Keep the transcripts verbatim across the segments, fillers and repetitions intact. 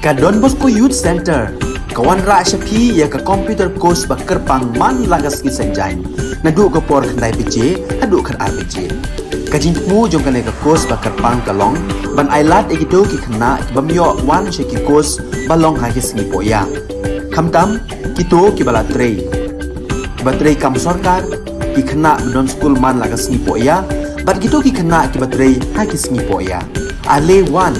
Ka Don Bosco Youth Centre ka wanrah sha phi ïa ka computer course ba kyrpang man la ka sngi Saitjaiñ, naduh ka por khyndai baje haduh khatar baje. Ka jingthmu jong kane ka course ba kyrpang ka long ban ailad ïa kito ki khynnah ki bym ïoh wan sha ki course ba long ha ki sngi pohïa, khamtam kito kiba la trei, kiba trei kam sorkar, ki khynnah ba don skul man la ka sngi pohïa bad kito ki khynnah kiba trei ha ki sngi pohïa. Ale wan,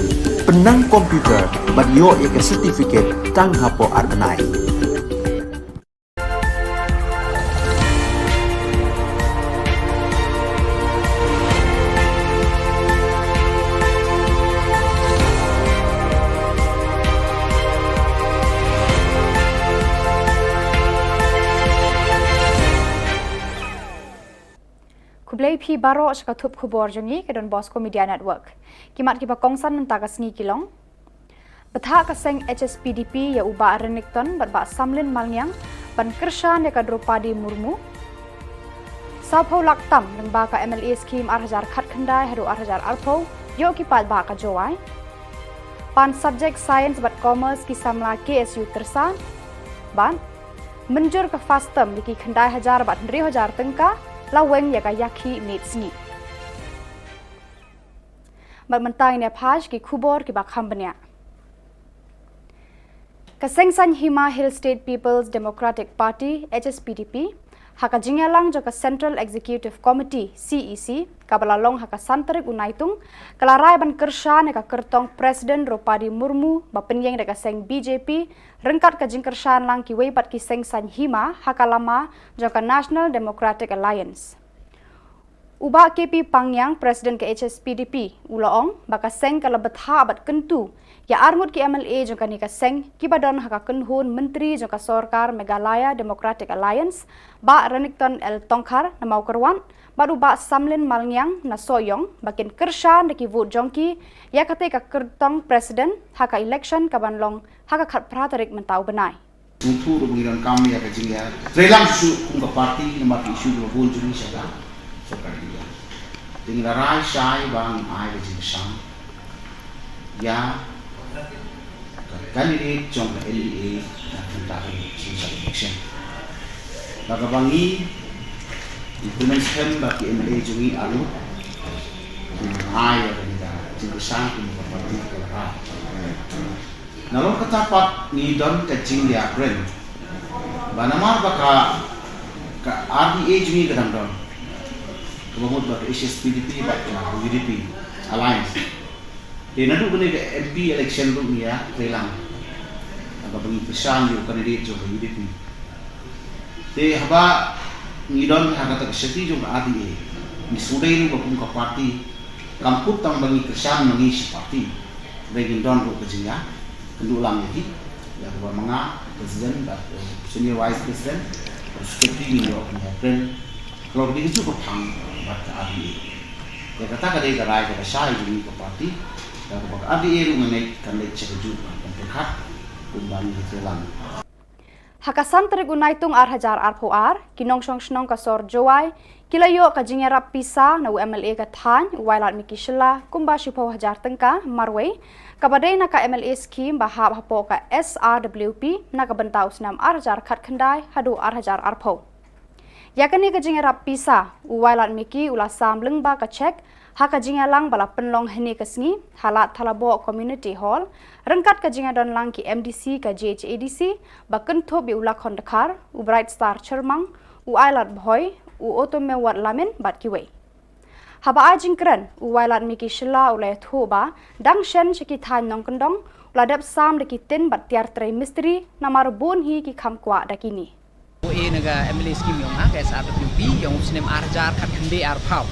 pynnang computer bad ïoh ïa ka certificate tang hapoh ar bnai. Khublei phi baroh sha ka thup khubor jong ngi ka Don Bosco Media Network. Ki mat kiba kongsan mynta ka sngi ki long: Bthah ka seng H S P D P ïa u Bah Renikton bad Bah Samlin Malngiang ban kyrshan ïa ka Droupadi Murmu. Sawphew lak tam lyngba ka M L A scheme ar hajar khatkhyndai haduh ar hajar arphew ïoh ki paidbah ka Jowai. Pan subject science bad commerce ki samla K S U Tyrsad. Bad mynjur ka FAST term ïa ki khyndai hajar bad hynriew hajar tyngka la weng ïa ka ïakhih miet sngi. Bad mynta ngin ïa phai sha ki khubor kiba kham bniah. Ka seng saiñ hima Hill State People's Democratic Party, H S P D P, ha ka jingïalang jong ka Central Executive Committee, C E C, kaba la long ha ka san tarik u Naitung, ka la rai ban kyrshan ïa ka kyrtong President Droupadi Murmu ba pynïeng da ka seng B J P, ryngkat ka jingkyrshan lang kiwei pat ki seng saiñ hima ha ka lama jong ka National Democratic Alliance. U Bah K P Pangngiang, President ka H S P D P, u la ong ba ka seng ka la bthah bad kyntu ïa arngut ki M L A jong kane ka seng kiba don ha ka kynhun myntri jong ka sorkar Meghalaya Democratic Alliance, Bah Renikton L Tongkhar na Mawkyrwat bad u Bah Samlin Malngiang na Sohiong ba kin kyrshan da ki vote jong ki ïa katei ka kyrtong President ha ka election kaban long ha ka khatphra tarik mynta u bnai. Ngi thuh ruh ba ngi donkam ïa ka jingïa trei lang shuh shuh kum ka party namar ki issue kiba bun jong ngi sha ka sorkar India. Te ngi la rai shai ba ngin ai ka jingkyrshan ïa ka candidate jong ka N D A na ka bynta ka jingkyrshan election. Ba kaba ngi implement skhem ba ki M L A jong ngi arngut ngi ai ïa ka jingkyrshan kum ka party ka la rai. Nalor kata pat ngi don ka jingïakren ba namar ba ka, ka R D A jong ngi ka dang don kaba mut ba ka H S P D P bad ka U D P alliance. Te naduh kane ka M P election ruh ngi ïa trei lang, kaba ngi kyrshan ïa u candidate jong ka U D P. Te haba ngi don ha kata ka seti jong ka R D A, ngi sngewdei ruh ba kum ka party kam kut tang ba ngi kyrshan ma ngi shi party. Hynrei ngin don ruh ka jingïakynduh lang ïa ki, ïa kaba ma nga president bad, eh, senior vice president bad secretary, ngin ïoh ban ïakren halor kine kijuh ki phang bad ka R D A. Ïa kata ka dei ka rai kaba shai jong ngi ka party. Ïa kaba ka R D A ruh nga ngeit kan leit sha kajuh ka pyrkhat kumba ngi trei lang. Ha ka san tarik u Naitung ar hajar arphew ar, ki nongshong shnong ka sor Jowai ki la ïoh ka jingïarap pisa na u M L A ka thaiñ u Wailadmiki Shylla kumba shiphew hajar tyngka marwei, kaba dei na ka M L A scheme ba hap hapoh ka S R W P na ka bynta u snem ar hajar khatkhyndai haduh ar hajar arphew. Ïa kane ka jingïarap pisa, u Wailadmiki u la sam lyngba ka cheque ha ka jingïalang ba la pynlong hynne ka sngi ha Lad Thalaboh Community Hall, ryngkat ka jingïadon lang ki M D C ka J H A D C, ba kynthup ïa u Lakhon Dkhar, u Bright Star Chyrmang, u Ailad Bhoi, u Otomewat Lamin bad kiwei. Haba ai jingkren, u Wailadmiki Shylla u la ïathuh ba dang shen sha ki thaiñ nongkyndong u la dep sam da ki tin bad tiar trei mistri namar bun hi ki kham kwah da kine. Ko e na ka M L A scheme yong nga ka S R W P yong u snem ar hajar khatkhyndai arphew.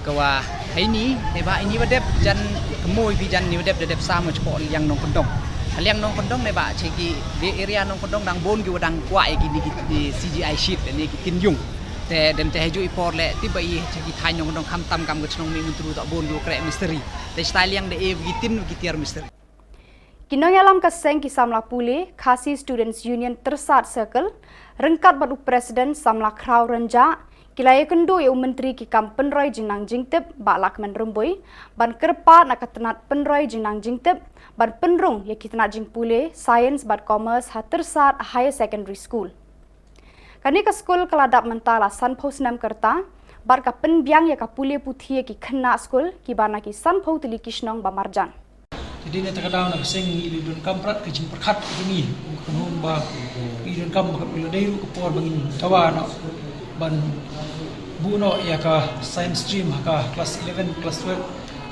Ka wa haini ne ba ini wa dep jan kmoi bi jan ni wa dep da dep sam u chko liang nongkyndong. Liang nongkyndong ne ba che ki de area nongkyndong dang bun ki wa dang kwah ïa kine ki C G I sheet ne ki tin yung. Te dem te haju i por le ti ba i che ki thaiñ nongkyndong kham tam kam ka chnong mi myntru ta bun ki wa kreh mistri. Te stai liang de e ki tin ki tiar mistri. Ki nongïalam ka seng ki samla pule Khasi Students Union Tyrsad Circle, ryngkat bad u President samla Khraw Rynjah, Ki la ïakynduh ïa u Myntri ki kam pynroi jingnang jingtip, Bah Lahkmen Rymbui, ban kyrpad na ka tnat pynroi jingnang jingtip ban pynrung ïa ki tnat jingpule Science bad Commerce ha Tyrsad Higher Secondary School. Kane ka skul ka la dap mynta la sanphew snem ka rta bad ka pynbiang ïa ka pule puthi ïa ki khynnah skul kiba na ki sanphew tylli ki shnong ba marjan. Te dei na kata ka daw na ka seng ngi la donkam prat ka jingpyrkhat ka jong ngi, ka kynhun ba ngi donkam ba ka la dei ruh ka por ba ngin dawa noh ban buh noh ïa ka science stream ha ka class eleven, class twelve,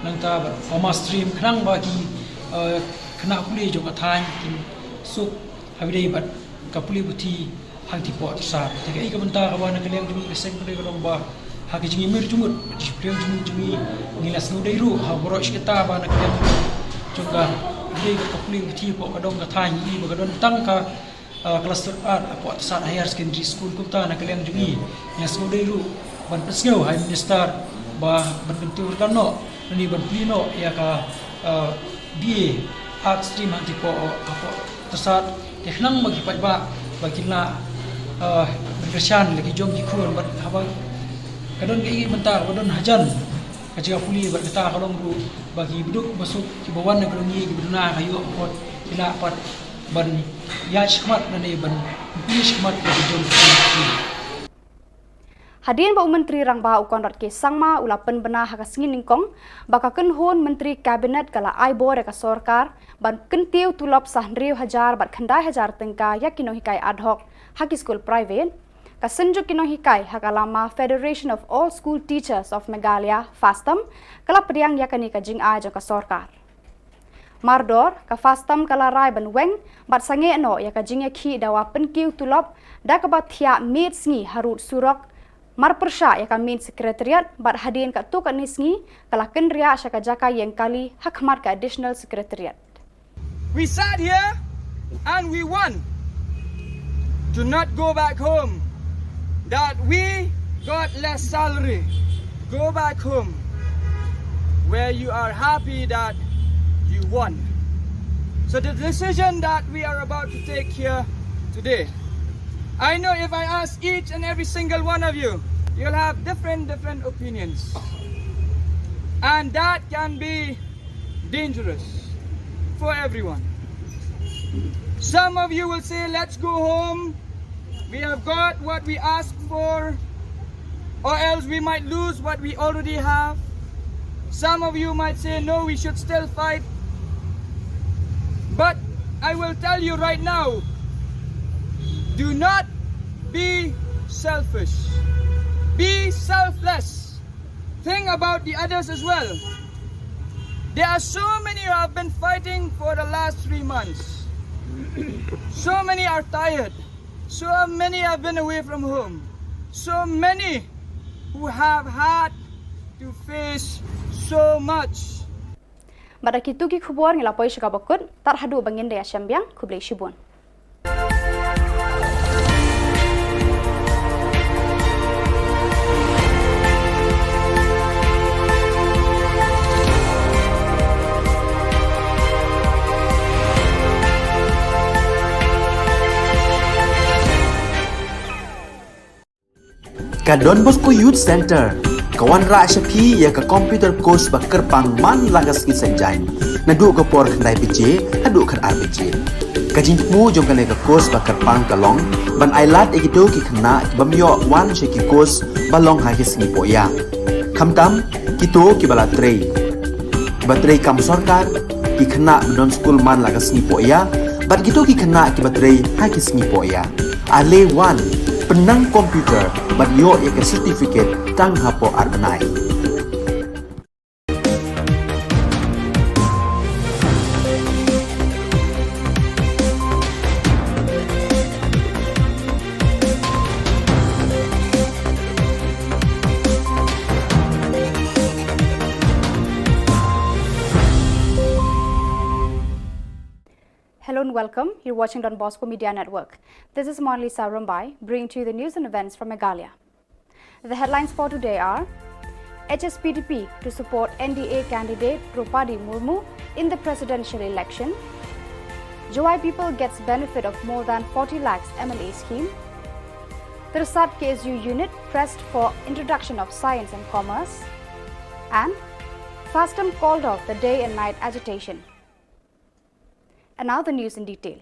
nangta bad commerce stream khnang ba ki, eh, khynnah pule jong ka thaiñ kin suk ha ba dei bad ka pule puthi hangtei hapoh Tyrsad. Te kaei ka bynta kaba na ka liang jong ngi ka seng pule ka long ba ha ka jingïamir jingmut, jingpyrshang jingmut jong ngi, ngi la sngewdei ruh ha baroh shi katta ba na ka liang jong ka, dei ka pule puthi hapoh ka dong ka thaiñ ngi ba ka don tang ka, ah, cluster art hapoh Tyrsad Higher Secondary School. Kumta na ka liang jong ngi ngi la sngewdei ruh ban pynsngew ha i Minister ba ban kyntiew ruh noh, lane ban plie noh ïa ka, ah, B A Art Stream hangtei hapoh, hapoh Tyrsad, te khnang ba ki paidbah ba kin lah, eh, ban kyrshan la ki jong ki khun bad haba ka don kaei kaei bynta ba don hajan ka jaka pule bad kata ka long ruh ba ki baduk basuk kiba wan na ka dong ngi kiba duna ka ïoh ka kot ki lah pat ban ïaid shakhmat lane ban plie shakhmat la ki jong ki khun. Hadien ba u Myntri Rangbah u Conrad K Sangma u la pynbna ha ka sngi nyngkong ba ka kynhun Myntri Cabinet ka la ai bor ïa ka sorkar ban kyntiew tulop sa hynriew hajar bad khyndai hajar tyngka ïa ki nonghikai ad hoc ha ki skul private, ka Synjuk ki Nonghikai ha ka lama Federation of All School Teachers of Meghalaya, FASTOM, ka la pdiang ïa kane ka jingai jong ka sorkar. Mardor, ka FASTOM ka la rai ban weng bad sangeh noh ïa ka jingïakhih dawa pynkiew tulop da kaba thiah miet sngi harud surok, marpyrshah ïa ka main secretariat bad hadien katto katne sngi ka la kynriah sha ka jaka ïeng kali ha khmat ka additional secretariat. We sat here and we won. Do not go back home that we got less salary. Go back home where you are happy that you won. So the decision that we are about to take here today, I know if I ask each and every single one of you, you'll have different, different opinions. And that can be dangerous for everyone. Some of you will say, "Let's go home. We have got what we asked for, or else we might lose what we already have." Some of you might say, "No, we should still fight." But I will tell you right now, do not be selfish. Be selfless. Think about the others as well. There are so many who have been fighting for the last three months. So many are tired. So many have been away from home. So many who have had to face so much. Bad da kito ki khubor ngi la poi sha kaba kut, tad haduh ba ngin da ïashem biang, khublei shibun. Ka Don Bosco Youth Center ka wanrah sha phi ïa ka computer course ba kyrpang man la ka sngi Saitjaiñ, naduh ka por khyndai baje haduh khatar baje. Ka jingthmu jong kane ka course ba kyrpang ka long ban ailad ïa kito ki khynnah ki bym ïoh wan sha ki course ba long ha ki sngi pohïa, khamtam kito kiba la trei, kiba trei kam sorkar, ki khynnah ba don skul man la ka sngi pohïa, bad kito ki khynnah kiba trei ha ki sngi pohïa. Ale wan, pynnang computer bad ïoh ïa ka certificate tang hapoh ar bnai. Hello and welcome. You're watching Don Bosco Media Network. This is Monalisa Rumbai, bringing to you the news and events from Meghalaya. The headlines for today are: H S P D P to support N D A candidate Droupadi Murmu in the presidential election. Jowai people gets benefit of more than forty lakhs M L A scheme. Tirsat K S U unit pressed for introduction of science and commerce, and FASTM called off the day and night agitation. And now the news in detail.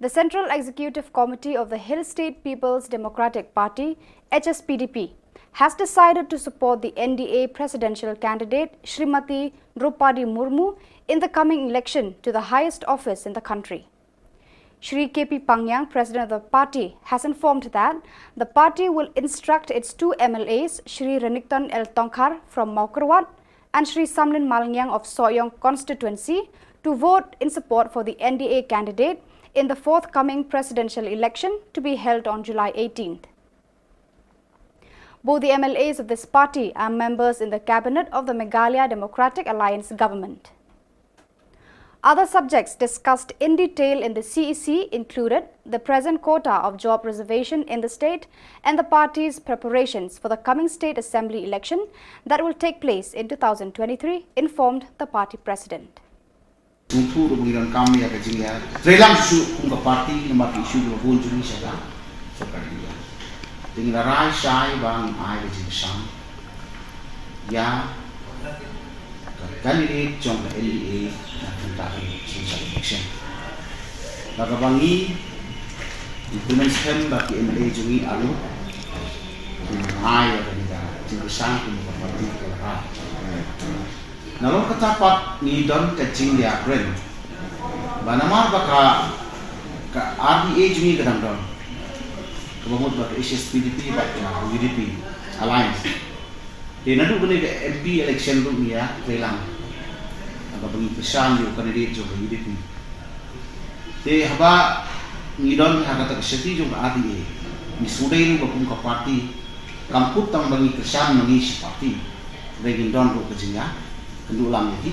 The Central Executive Committee of the Hill State People's Democratic Party, H S P D P, has decided to support the N D A presidential candidate Shrimati Droupadi Murmu in the coming election to the highest office in the country. Shri K P Pangyang, president of the party, has informed that the party will instruct its two M L As, Shri Renikton L Tongkhar from Mawkyrwat and Shri Samlin Malngiang of Sohiong constituency, to vote in support for the N D A candidate in the forthcoming presidential election to be held on July eighteenth. Both the M L As of this party are members in the cabinet of the Meghalaya Democratic Alliance government. Other subjects discussed in detail in the C E C included the present quota of job reservation in the state and the party's preparations for the coming state assembly election that will take place in two thousand twenty-three, informed the party president. Sngewthuh ruh ba ngi donkam ïa ka jingïatreilang shuh kum ka party namar ki issue kiba bun jong ngi sha ka sorkar India. Te ngi la rai shai ba ngin ai ka jingkyrshan ïa ka candidate jong ka N D A na ka bynta ka presidential election. Bad kaba ngi, ngi kmen skhem ba ki M L A jong ngi arngut kin ai ïa kane ka jingkyrshan kum ka party ka la rai. Nalor kata pat ngi don ka jingleh kren ba namar ba ka, ka R D A jong ngi ka dang don, kaba mut ba ka H S P D P bad ka U D P alliance. Te naduh kane ka M P election ruh ngi ïatreilang, haba ngi kyrshan ïa u candidate jong ka U D P. Te haba ngi don ha kata ka seti jong ka R D A, ngi sngewdei ruh ba kum ka party kam kut tang ba ngi kyrshan ma ngi shi party, hynrei ngin don ruh ka jingïakynduh lang ïa ki,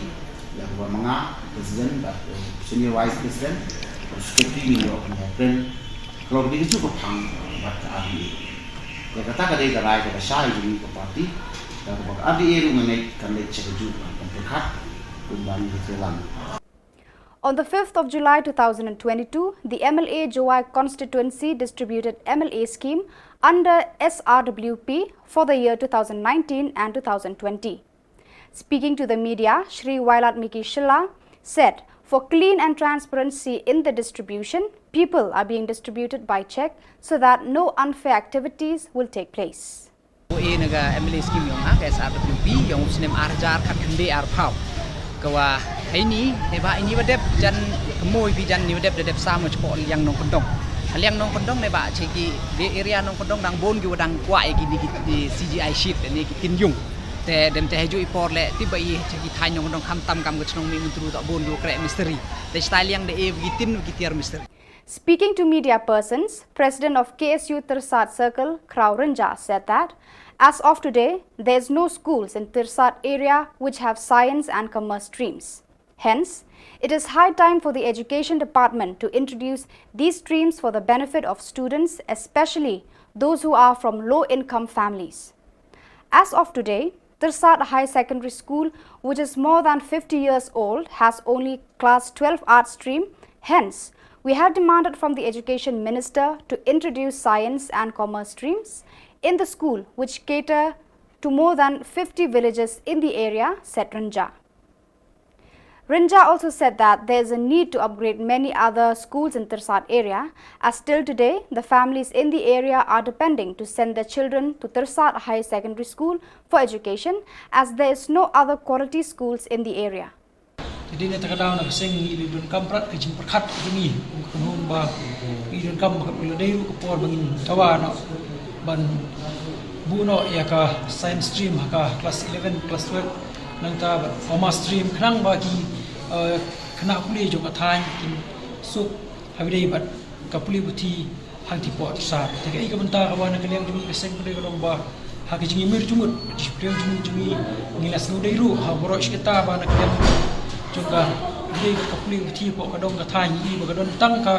ïa kaba ma nga president bad, eh, senior vice president bad secretary, ngin ïoh ban ïakren halor kine kijuh ki phang bad ka R D A. Ïa kata ka dei ka rai kaba shai jong ngi ka party, ïa kaba ka R D A ruh nga ngeit kan leit sha kajuh ka pyrkhat kumba ngi ïatreilang. On the fifth of July two thousand twenty-two, the M L A Jowai constituency distributed M L A scheme under S R W P for the year two thousand nineteen and two thousand twenty. Speaking to the media, Shri Wailadmiki Shylla said, for clean and transparency in the distribution, people are being distributed by check so that no unfair activities will take place. Ko e na ka M L A scheme yong nga ka S R W P yong u snem ar hajar khat khyndai arphew. Ka wa heini ne ba ini wa dep jan kmoi bi jan ni wa dep da dep sa mo chpo liang nongkyndong. Liang nongkyndong ne ba che ki de area nongkyndong dang bun ki wa dang kwah ïa ki ni ki, ki C G I sheet ne ki tin yung. Te dem te haju i por le ti ba i che ki thaiñ nongkyndong kham tam kam ka chnong Mihmyntdu ta bun ki wa kreh mistri. Te stai liang de e ki tin ki tiar mistri. Speaking to media persons, President of K S U Tirsat Circle, Kraw Rynjah, said that as of today, there is no schools in Tirsat area which have science and commerce streams. Hence, it is high time for the Education Department to introduce these streams for the benefit of students, especially those who are from low-income families. As of today, Tirsat High Secondary School, which is more than fifty years old, has only class twelve art stream. Hence, we have demanded from the Education Minister to introduce science and commerce streams in the school, which cater to more than fifty villages in the area, said Rynjah. Rynjah also said that there is a need to upgrade many other schools in Tirsat area, as till today, the families in the area are depending to send their children to Tirsat Higher Secondary School for education, as there is no other quality schools in the area. Te dei na kata ka daw na ka seng ngi la donkam bha ka jingpyrkhat jong ngi, kum ka kynhun ba ngi donkam ba ka la dei ruh ka por ba ngin dawa noh ban buh noh ïa ka science stream ha ka class eleven, class twelve. Nangta bad commerce stream khnang ba ki, eh, khynnah pule jong ka thaiñ kin suk ha ba dei bad ka pule puthi hangtei poh Tirsat. Te kaei ka bynta kaba na ka liang jong ngi ka seng pule ka long ba ha ka jingïamir jingmut, jingpyrshang jingmut jong ngi, ngi la sngewdei ruh ha baroh shi katta ba na ka liang jong ka pule, ka pule puthi poh ka dong ka thaiñ ngi ba ka don tang ka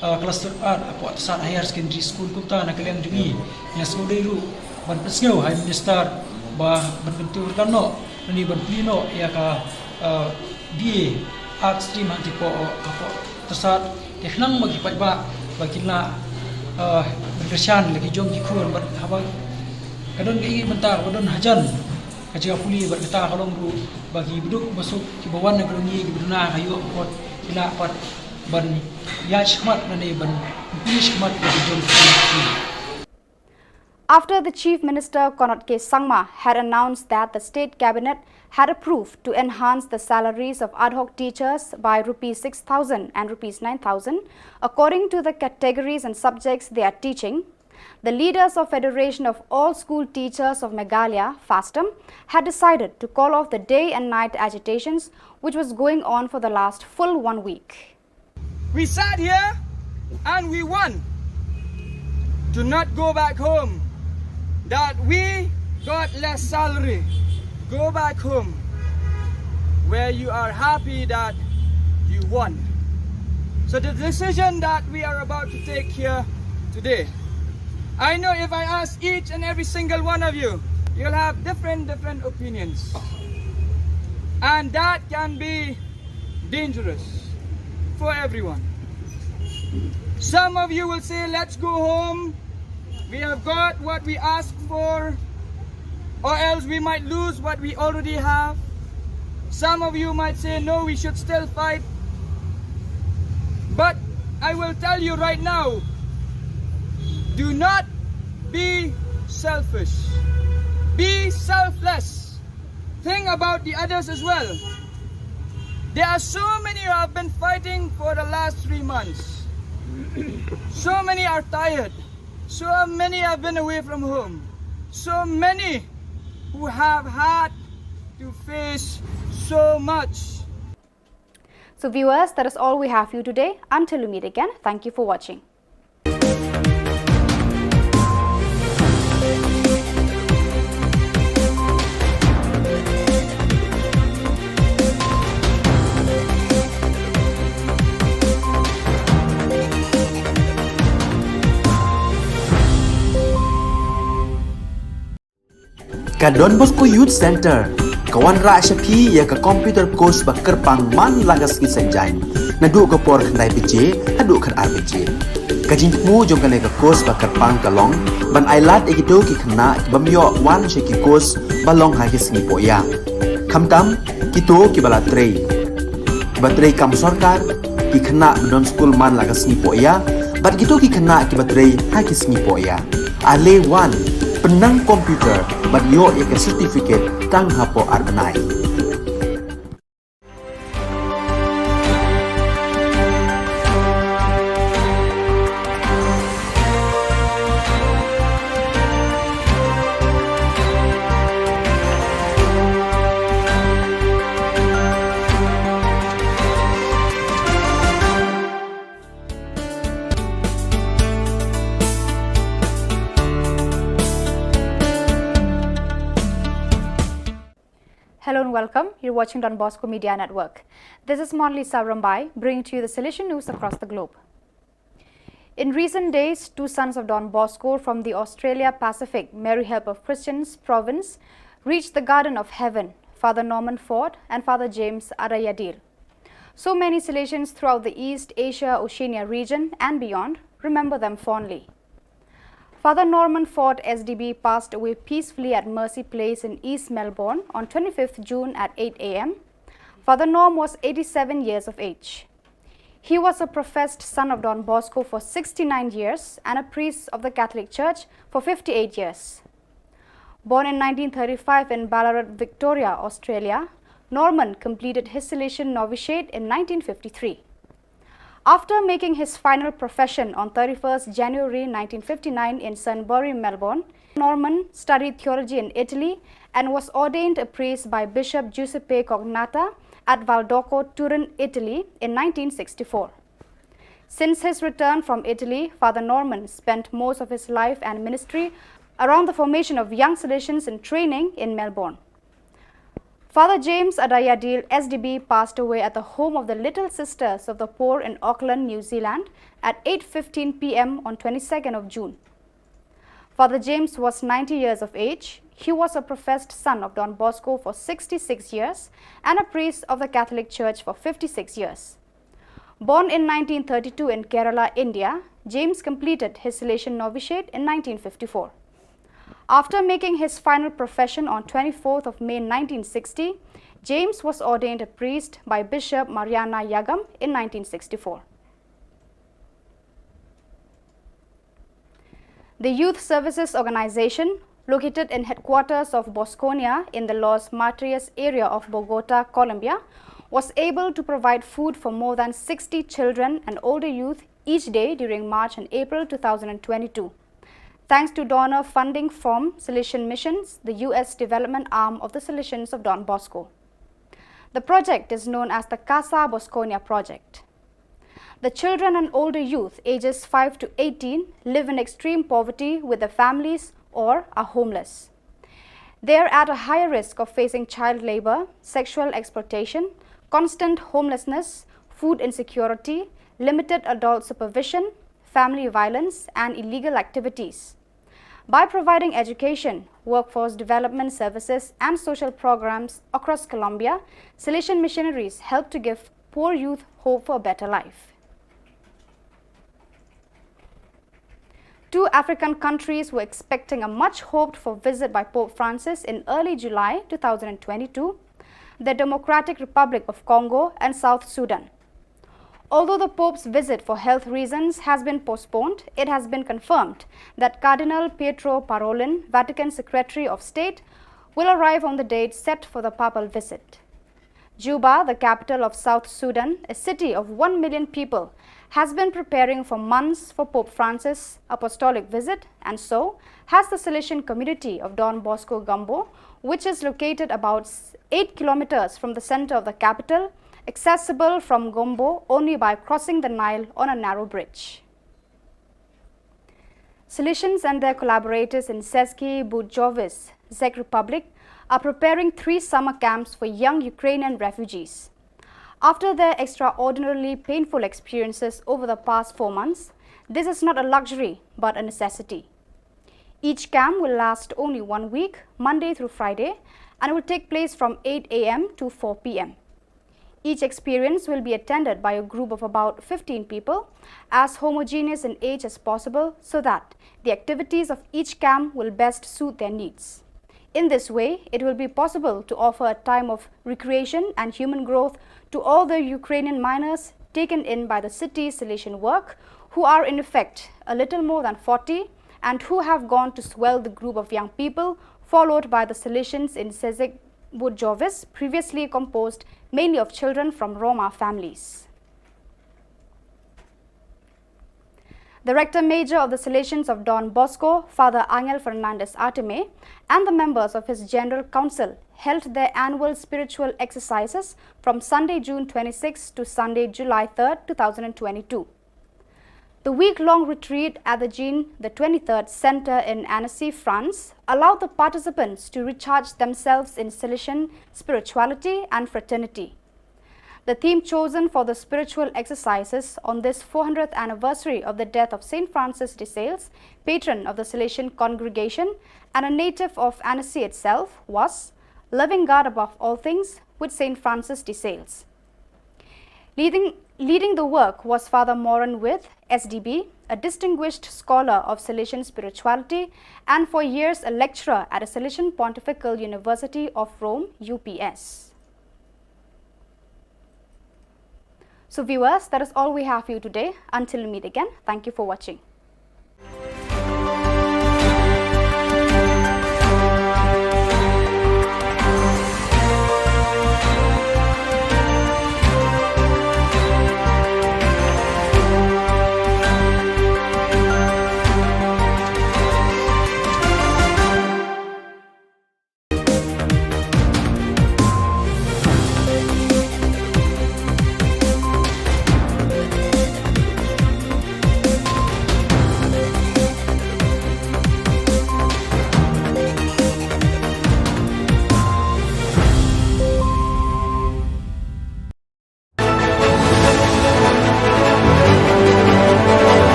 ah, class twelve art hapoh Tirsat Higher Secondary School. Kumta na ka liang jong ngi, ngi la sngewdei ruh ban pynsngew ha i Minister ba ban pynthut noh, lane ban plie noh ïa ka, ah, B A Art Stream hangtei poh, hapoh Tirsat, te khnang ba ki paidbah ba kin lah Ah, ban kyrshan la ki jong ki khun bad haba ka don ka ïing bynta ba don hajan ka jaka pule bad kata ka long ruh ba ki baduk basuk kiba wan na ka jong ngi kiba duna ka ïoh ka kot ki lah pat ban ïaid shakhmat lane ban pule shakhmat ïa ki jong ki khun. After the Chief Minister Conrad K Sangma had announced that the state cabinet had approved to enhance the salaries of ad hoc teachers by rupees six thousand and rupees nine thousand, according to the categories and subjects they are teaching, the leaders of Federation of All School Teachers of Meghalaya, FASTOM, had decided to call off the day and night agitations which was going on for the last full one week. We sat here and we won to not go back home, that we got less salary. Go back home where you are happy that you won. So the decision that we are about to take here today, I know if I ask each and every single one of you, you'll have different, different opinions. And that can be dangerous for everyone. Some of you will say, let's go home. We have got what we asked for, or else we might lose what we already have. Some of you might say, no, we should still fight. But I will tell you right now, do not be selfish. Be selfless. Think about the others as well. There are so many who have been fighting for the last three months. So many are tired. So many have been away from home. So many who have had to face so much. So viewers, that is all we have for you today. Until we meet again, thank you for watching. Ka Don Bosco Youth Centre ka wanrah sha phi ïa ka computer course ba kyrpang man la ka sngi Saitjaiñ, naduh ka por khyndai baje haduh khatar baje. Ka jingthmu jong kane ka course ba kyrpang ka long ban ailad ïa kito ki khynnah ki bym ïoh wan sha ki course ba long ha ki sngi pohïa, khamtam kito kiba la trei, kiba trei kam sorkar, ki khynnah ba don skul man la ka sngi pohïa bad kito ki khynnah kiba trei ha ki sngi pohïa. Ale wan, pynnang computer bad ïoh ïa ka certificate tang hapoh ar bnai. Hello and welcome. You're watching Don Bosco Media Network. This is Monlisa Rambai, bringing to you the Salesian news across the globe. In recent days, two sons of Don Bosco from the Australia Pacific Mary Help of Christians province reached the Garden of Heaven, Father Norman Ford and Father James Adayadil. So many Salesians throughout the East Asia Oceania region and beyond remember them fondly. Father Norman Ford S D B passed away peacefully at Mercy Place in East Melbourne on twenty-fifth June at eight A M. Father Norm was eighty-seven years of age. He was a professed son of Don Bosco for sixty-nine years and a priest of the Catholic Church for fifty-eight years. Born in nineteen thirty-five in Ballarat, Victoria, Australia, Norman completed his Salesian novitiate in nineteen fifty-three. After making his final profession on thirty-first January nineteen fifty-nine in Sunbury, Melbourne, Norman studied theology in Italy and was ordained a priest by Bishop Giuseppe Cognatta at Valdocco, Turin, Italy in nineteen sixty-four. Since his return from Italy, Father Norman spent most of his life and ministry around the formation of young Salesians in training in Melbourne. Father James Adayadil S D B passed away at the home of the Little Sisters of the Poor in Auckland, New Zealand at eight fifteen P M on twenty-second of June. Father James was ninety years of age. He was a professed son of Don Bosco for sixty-six years and a priest of the Catholic Church for fifty-six years. Born in nineteen thirty-two in Kerala, India, James completed his Salesian novitiate in nineteen fifty-four. After making his final profession on twenty-fourth of May nineteen sixty, James was ordained a priest by Bishop Mariana Yagam in nineteen sixty-four. The Youth Services Organization, located in headquarters of Bosconia in the Los Matres area of Bogota, Colombia, was able to provide food for more than sixty children and older youth each day during March and April two thousand twenty-two, thanks to donor funding from Salesian Missions, the U S development arm of the Salesians of Don Bosco. The project is known as the Casa Bosconia project. The children and older youth ages five to eighteen live in extreme poverty with their families or are homeless. They are at a higher risk of facing child labor, sexual exploitation, constant homelessness, food insecurity, limited adult supervision, family violence, and illegal activities. By providing education, workforce development services, and social programs across Colombia, Salesian missionaries help to give poor youth hope for a better life. Two African countries were expecting a much hoped for visit by Pope Francis in early July two thousand twenty-two, the Democratic Republic of Congo and South Sudan. Although the Pope's visit for health reasons has been postponed, it has been confirmed that Cardinal Pietro Parolin, Vatican Secretary of State, will arrive on the date set for the papal visit. Juba, the capital of South Sudan, a city of one million people, has been preparing for months for Pope Francis' apostolic visit, and so has the Salesian community of Don Bosco Gumbo, which is located about s-, eight kilometers from the center of the capital, accessible from Gumbo only by crossing the Nile on a narrow bridge. Salesians and their collaborators in Seski Bujovice, Czech Republic, are preparing three summer camps for young Ukrainian refugees. After their extraordinarily painful experiences over the past four months, this is not a luxury but a necessity. Each camp will last only one week, Monday through Friday, and will take place from eight a m to four p m. Each experience will be attended by a group of about fifteen people, as homogeneous in age as possible, so that the activities of each camp will best suit their needs. In this way, it will be possible to offer a time of recreation and human growth to all the Ukrainian minors taken in by the city's Salesian work, who are in effect a little more than forty and who have gone to swell the group of young people, followed by the Salesians in Sezek Bujovice, previously composed mainly of children from Roma families. The Rector Major of the Salesians of Don Bosco, Father Angel Fernandez Artime, and the members of his General Council held their annual spiritual exercises from Sunday, June twenty-sixth to Sunday, July third, two thousand twenty-two. The week-long retreat at the Jean the twenty-third Center in Annecy, France, allowed the participants to recharge themselves in Salesian spirituality and fraternity. The theme chosen for the spiritual exercises on this four hundredth anniversary of the death of Saint Francis de Sales, patron of the Salesian congregation and a native of Annecy itself, was Loving God Above All Things with Saint Francis de Sales. Leading, leading the work was Father Moran With, S D B, a distinguished scholar of Salesian spirituality and for years a lecturer at a Salesian Pontifical University of Rome, U P S. So viewers, that is all we have for you today. Until we meet again, thank you for watching.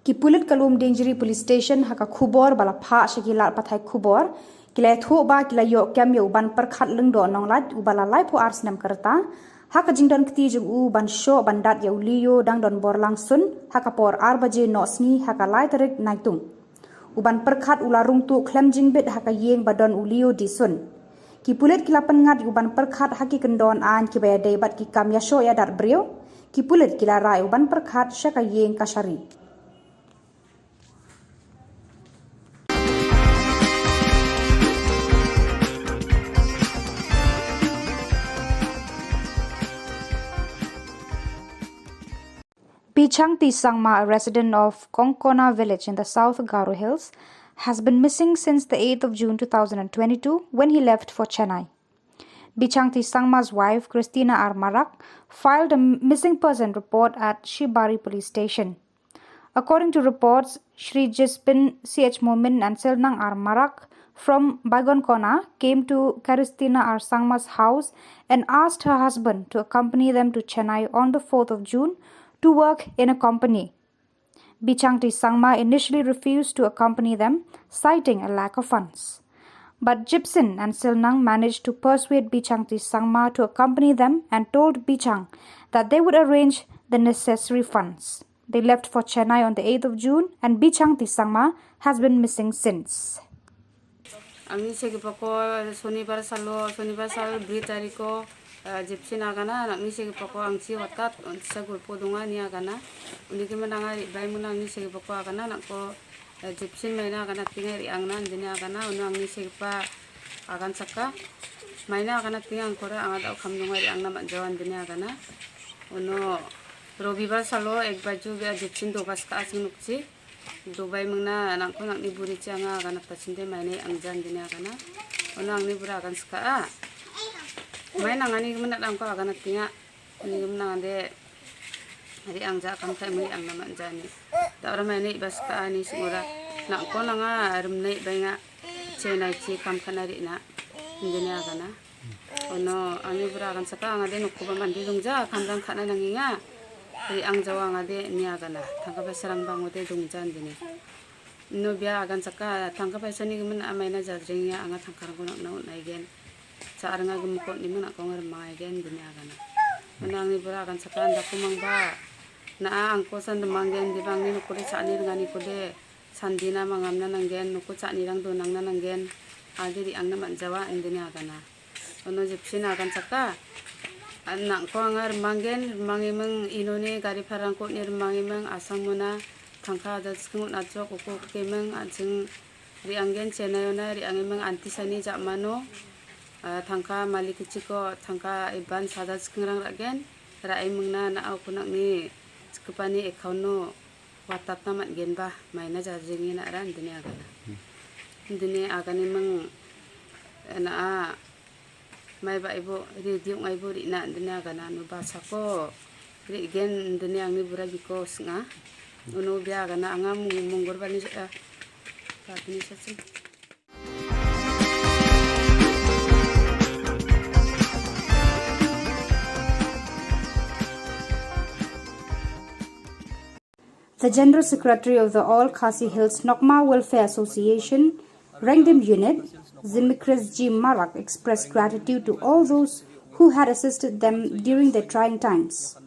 Ki pulit ka Lumdiengjri Police Station ha ka khubor ba la phah sha ki lad pathai khubor, ki la ïathuh ba ki la ïoh kem ïa u Banpyrkhat Lyngdoh Nonglait uba la laiphew ar snem ka rta ha ka jingdon kti jong u ban shoh ban dat ïa u Leo dang don bor lang sun ha ka por ar baje noh sngi ha ka lai tarik Naitung. U Banpyrkhat u la rung tuh khlem jingbit ha ka ïing ba don u Leo dih sun. Ki pulit ki la pynngat ïa u Banpyrkhat ha ki kyndon aiñ kiba ïadei bad ki kam ïashoh ïadat briew. Ki pulit ki la rah ïa u Banpyrkhat sha ka ïing kashari. Bichangti Sangma, a resident of Kongkona village in the South Garo Hills, has been missing since the eighth of June two thousand and twenty-two, when he left for Chennai. Bichangti Sangma's wife, Christina R Marak, filed a missing person report at Shibari Police Station. According to reports, Shri Jispin C H Momin and Silnang R Marak from Baigonkona came to Christina R Sangma's house and asked her husband to accompany them to Chennai on the fourth of June to work in a company. Bichangti Sangma initially refused to accompany them, citing a lack of funds. But Jipsin and Silnang managed to persuade Bichangti Sangma to accompany them and told Bichang that they would arrange the necessary funds. They left for Chennai on the eighth of June, and Bichangti Sangma has been missing since. Angni segi pako Sonibar salo, Sonibar sal bri tariko, eh, Jipsin agana, angni segi pako angsi watat, sa gulpo dunga ni agana. Uni ki menanga ri bai muna angni segi pako agana, nangko, eh, Jipsin maina agana tinga ri angna, dini agana, unu angni segi pa agan saka. Maina agana tinga angkora, angada kham dunga ri angna mat jawan dini agana. Unu Robibar salo, ek baju bia Jipsin do bas ka asing nukchi. Dubai mengna nangko nangni buri chi anga agana ta chinde maine angjan dini agana. Ono angni bura agan saka a. Mai nangani kemena nangko agana tinga. Ni kemena ande. Ri angja kam kai mai angna manjani. Da ora maine bas ka ani singura. Nangko nanga remnai bainga. Chenai chi kam kana ri na. Dini agana. Ono angni bura agan saka angade nukku ba mandi dungja kamdang khana nanginga. Ri ang jawa angade ni agana. Thangka ba serang bang ode dungja dini. No bia agan saka thangka ba sani gemen amai na jajring ya anga thangka rangko nak naut nai gen. Sa aranga gemkot ni mena kong remang ai gen dini agana. Ono angni bura agan saka anda kumang ba. Na a angko san demang gen di bang ni nukku de sa ni dengan ni kude. Sandina mangam na nanggen, nuku chani rang donang na nanggen. Adi ri ang na man jawa, indini agana. Ono Jipsin agan saka. An nangko anga remang gen, remang imeng inoni gari pharang ko ni remang imeng asang muna. Thangka ada skeng un ajok uko kemeng ajeng ri anggen Chennai ona ri ang imeng anti sani jak mano. Ah, thangka malik chiko, thangka iban sada skeng rang ragen. Ra imeng na na au kunak ni skepani account no. Watat na mat gen ba, mai na jar jing ina ran dini agana. Dini agani meng na a mai ba ibu ri diung ai bu ri na dini agana nu ba sako ri gen dini angni bura biko snga. Unu bia agana anga mung munggur bani sa, eh, bani sa sing. The General Secretary of the All Khasi Hills Nokma Welfare Association, Rengdim Unit, Zimikris G Marak, expressed gratitude to all those who had assisted them during their trying times.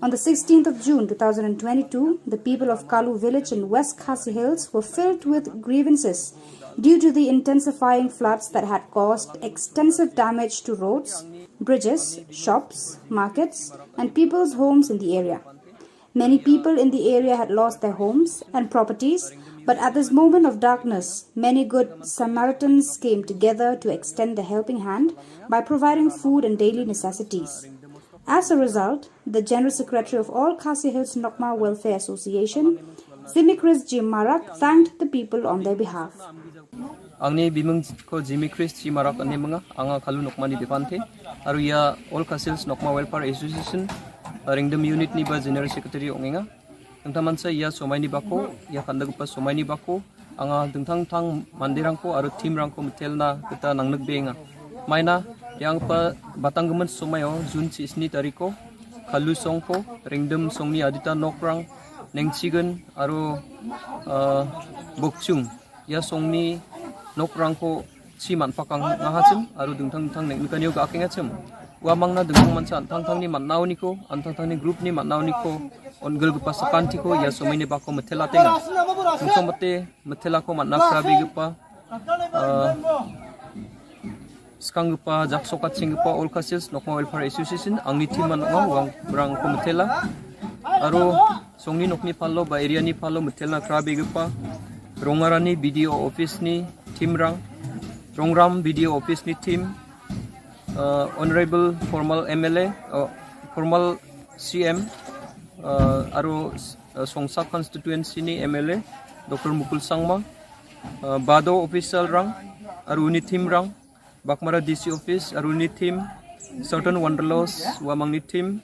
On the sixteenth of June two thousand and twenty-two, the people of Kalu village in West Khasi Hills were filled with grievances due to the intensifying floods that had caused extensive damage to roads, bridges, shops, markets, and people's homes in the area. Many people in the area had lost their homes and properties, but at this moment of darkness, many good Samaritans came together to extend a helping hand by providing food and daily necessities. As a result, the General Secretary of All Khasi Hills Nokma Welfare Association, Zimikris G Marak, thanked the people on their behalf. Angni bimung ko Jimmy Chris G Marak ani manga, anga Kalu Nokma ni Depante, aru ia All Khasi Hills Nokma Welfare Association, Rengdim Unit ni ba General Secretary ongenga. Tengtaman sa ia somai ni bako, ia kanda gupa somai ni bako, anga tengtang tang mandirangko aru team rangko metelna kita nangnek benga. Maina, ia pa batang gemen somai o, June sisni tariko, Kalu songko, Rengdim songni adita nokrang, Nengchigen aro, ah, Bokchung. Ïa songni nokrang ko chi man pakang nga ha chim, aro dingthang dingthang neng nikaniu ga king ha chim. Wa mangna dingthang mansa anthang thang ni man nau ni ko, anthang thang ni group ni man nau ni ko, on gel gepa sakan ti ko, ïa somai ni bako metela tenga. Song song mete, metela ko man na krabi gepa, ah, Skang gepa, jak sokat sing gepa, All Khasi Hills Nokma Welfare Association, angni team man nokma, wang berang ko metela. Aro, songni nokni palo, ba area ni palo, metela krabi gepa. Rongarani B D O office ni team rang. Rongram B D O office ni team. Uh, Honorable formal M L A, uh, formal C M, uh, aro, uh, Songsa constituency ni M L A, Doctor Mukul Sangma, uh, Bado official rang, aro ni team rang, Baghmara D C office, aro ni team, Southern Wanderlust, wamang ni team,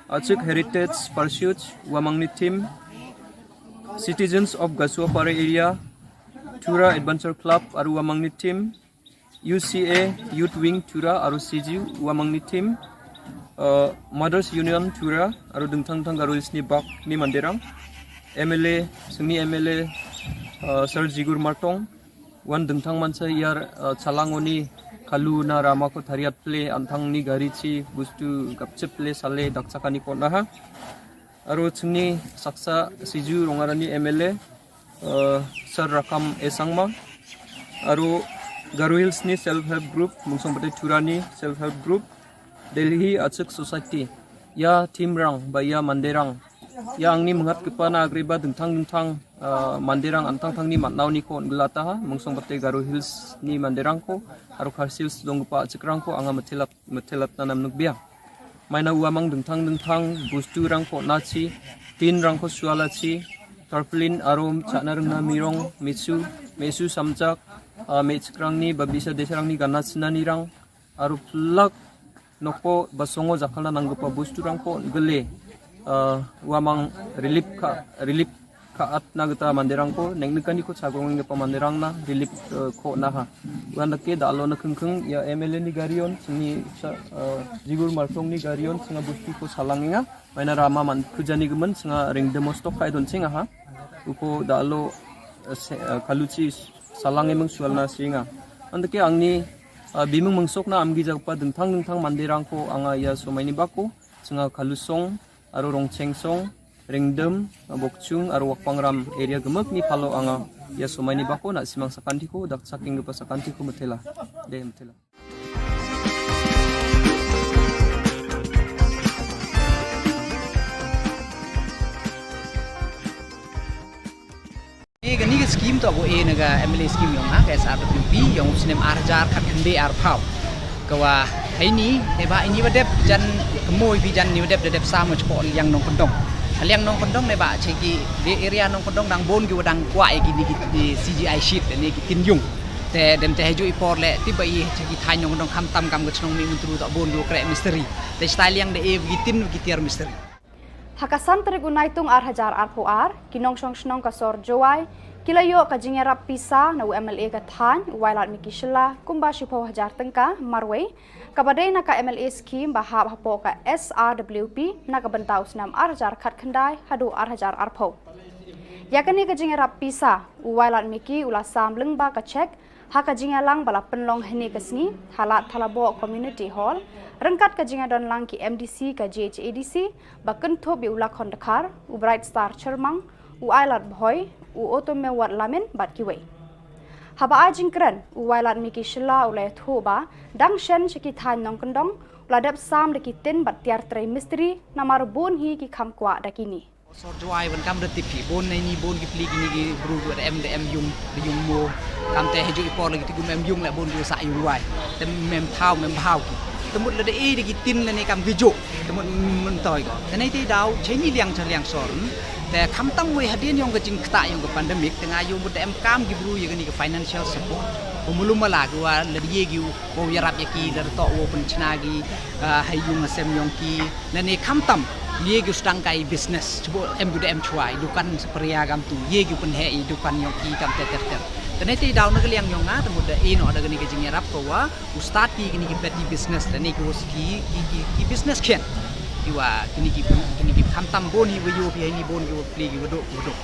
Achik Heritage Pursuit, wamang ni team, Citizens of Gasuapara area, Tura Adventure Club, aro wamang ni team, U C A Youth Wing Tura, aro C G, wamang ni team, uh, Mothers Union Tura, aro dingthang dingthang Garo Hills ni bak ni manderang, M L A, sengni M L A, uh, Sir Jigur Martong, wan dingthang mansa ïar, uh, chalangoni kalu na rama ko thariat ple, anthang ni gari chi, bustu gapchip ple, sale, dakchakani ko naha. Aro chingni saksa siju Rongarani M L A, uh, Sir Rakam A Sangma. Aro Garo Hills ni self help group, Mungsong Batai Tura ni self help group, Delhi Achik Society. Ïa team rang, ba ïa manderang. Ïa angni mengat kepa na agri ba dingthang dingthang, uh, manderang anthang thang ni mat nau ni ko ngelata ha, Mungsong Batai Garo Hills ni manderang ko, aro Khasi Hills dong gepa Achik rang ko, anga metelap, metelap tanam nuk bia. Maina wamang dingthang dingthang, bustu rang ko nachi, tin rang ko suala chi, tarpaulin arum, chana rengna mirong, mesu, mesu samjak, ah, mechik rang ni, babisa desa rang ni, gana china ni rang, aru plak, nokpo, basongo jakhalna nanggupa bustu rang ko gele, ah, wamang relief ka, relief ka at na geta manderang ko, neng nekani ko chagong ngepa manderang na, relief, eh, ko na ha. Wan dake da alo na kengkeng, ïa M L A ni garion, sini sa, eh, Jigur Martong ni garion, singa busti ko salang inga, maina rama man kujani gemen, singa ring demos tok kai don singa ha. Uko da alo, eh, se-, eh, kaluchi salang emeng sual na singa. Andake angni, eh, bimeng mengsok na amgi jagpa dengthang dengthang manderang ko anga ïa somai ni bako, singa kalusong, aro rongchengsong, Ringdem, Bokchung, aro Wakpangram area gemek ni palo anga ïa somai ni bako na simang sakanti ko, dak saking gepa sakanti ko metela. De metela. Ïa kani ka skim to ko e na ka M L A skim ïong ha, ka S R W P, ïong u snem ar hajar khatkhyndai arphew. Ka wa haini, neba ini wa dep jan kemoi bi jan ni wa dep da dep sam wa chpok liang nongkyndong. Liang nongkyndong neba che ki de area nongkyndong dang bun ki wa dang kwah ïa kini ki, ki C G I sheet ne ki tin yung. Te dem te haju i por le, ti ba i che ki thaiñ nongkyndong khamtam kam ka chnong Mihmyntdu to bun ki wa kreh mistri. Te stai liang de e ki tin ki tiar mistri. Ha ka san tarik u Naitung ar hajar arphew ar, ki nongshong shnong ka sor Jowai, ki la ïoh ka jingïarap pisa na u M L A ka thaiñ, u Wailadmiki Shylla, kumba shiphew hajar tyngka, marwei, kaba dei na ka M L A scheme ba hap hapoh ka S R W P, na ka bynta u snem ar hajar khatkhyndai, haduh ar hajar arphew. Ïa kane ka jingïarap pisa, u Wailadmiki u la sam lyngba ka cheque, ha ka jingïalang ba la pynlong hynne ka sngi, ha Lad Thalabo Community Hall, ryngkat ka jingïadon lang ki M D C ka J H A D C, ba kynthup ïa u Lakhon Dkhar, u Bright Star Chyrmang, u Ailad Bhoi, u Otomewat Lamin, bad kiwei. Haba ai jingkren, u Wailadmiki Shylla u la ïathuh ba, dang shen sha ki thaiñ nongkyndong, u la dep sam da ki tin bad tiar trei mistri, namar bun hi ki kham kwah da kini. Sor Jowai wan kam da tip hi, bun na ini bun ki pli kini ki bru ki wa da em da em yung, da yung mo. Kam te haju i por lagi ti gum em yung la bun ki wa sa yung wai. Te mem thaw, mem bhaw ki. Te mut la da e da ki tin la ne kam ki jo. Te mut mem toi ko. Te nei te daw, chai ni liang cha liang sor. Te kham tam wei hadien yong ka jingkta yong ka pandemic, te nga yung mut da em kam ki bru ïa kani ka financial support. Ko mulum mala ki wa la da ye ki u, ko yarap ïa ki, la da to wo pynchna ki, ah, hai yung asem yong ki. Lane khamtam, ïa ki u sdang kai business, chubuk em ki da em chwa, i dukan sa pria gam tu, ïa ki u pynheh i dukan yong ki kam ter ter ter. Te nei te daw na ka liang yong nga, te mut da i noh da kani ka jingïarap ko wa, u start ki kini ki petty business, lane ki wa ki, ki, ki business khian. Ki wa kini ki, kini Khamtam bun hi wa yu phi hi ni bun ki wa pli ki wa duk ki wa duk.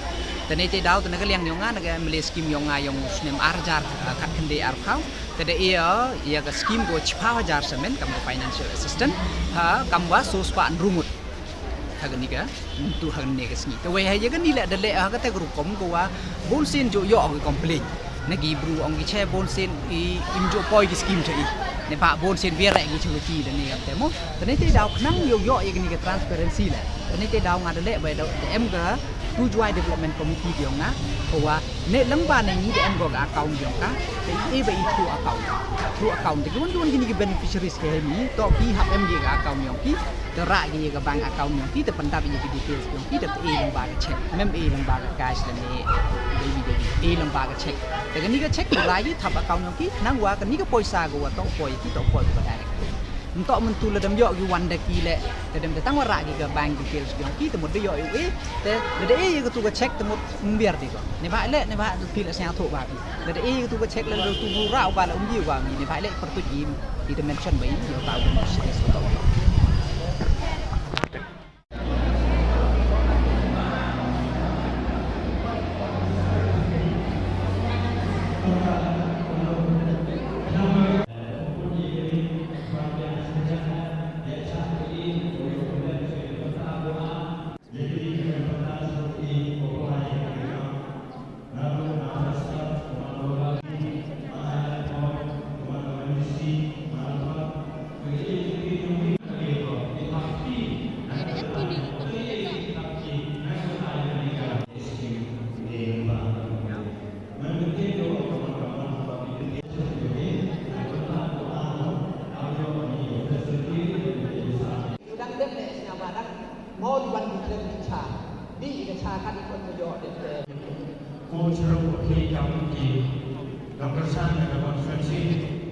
Te ne te daw te na ka liang yong nga na ka M L A scheme yong nga yong snem ar hajar, ah, khat khyndai arphew. Te da e ya, ya ka scheme ko chiphew hajar samen kam ka financial assistance. Ha, kam wa so spah hynriew ngut. Ha ka ni ka, tu ha ka ni ka sngi. Te wei ha ya ka ni le da le ha ka te ka rukom ko wa bun sien jo yo ki complain. Na ki bru ong ki che bun sien i im jo poi ki scheme che i. Ne ba bun sien biar ki che ki da ni kam te mo. Te ne te daw khnang yo yo ya ka ni ka transparency le. Te ne te daw nga da le ba da em ka tu Jowai Development Committee yong nga. Ko wa ne lang ba ne ni da em ko ka account yong ka. Te e ba i through account. Through account. Te ki wan ki wan ki ni ki beneficiaries ke ni. To ki hap em ki ka account yong ki. Te rah ki ya ka bank account yong ki, te pyndap ya ki details yong ki, te e lang ba ka check, mem e lang ba ka cash lane, baby, baby, e lang ba ka check. Te ka ni ka check, la yi thap account yong ki, nang wa ka ni ka poisa ka wa to poi ki, to poi ka direct. Nto myntu la dem yo ki wan da ki le, te dem te tang wa rah ki ka bank details yong ki, te mut de yo e, te de e ya ka tu ka check, te mut mbiar di ko. Ne ba le, ne ba tu pil siang tho ba ki. Lada e tu ka check lada tu bu rau ba la um ji wa mi ne ba le per tu jim. Ita mention ba i yo tau ba serious ko tau. Dang dep ne sngap ba dang mo di ban di khlem di cha. Di ka cha ka di kon ko yo dep te. Ko chero ko phei kam ki kam kersan na ka constituency.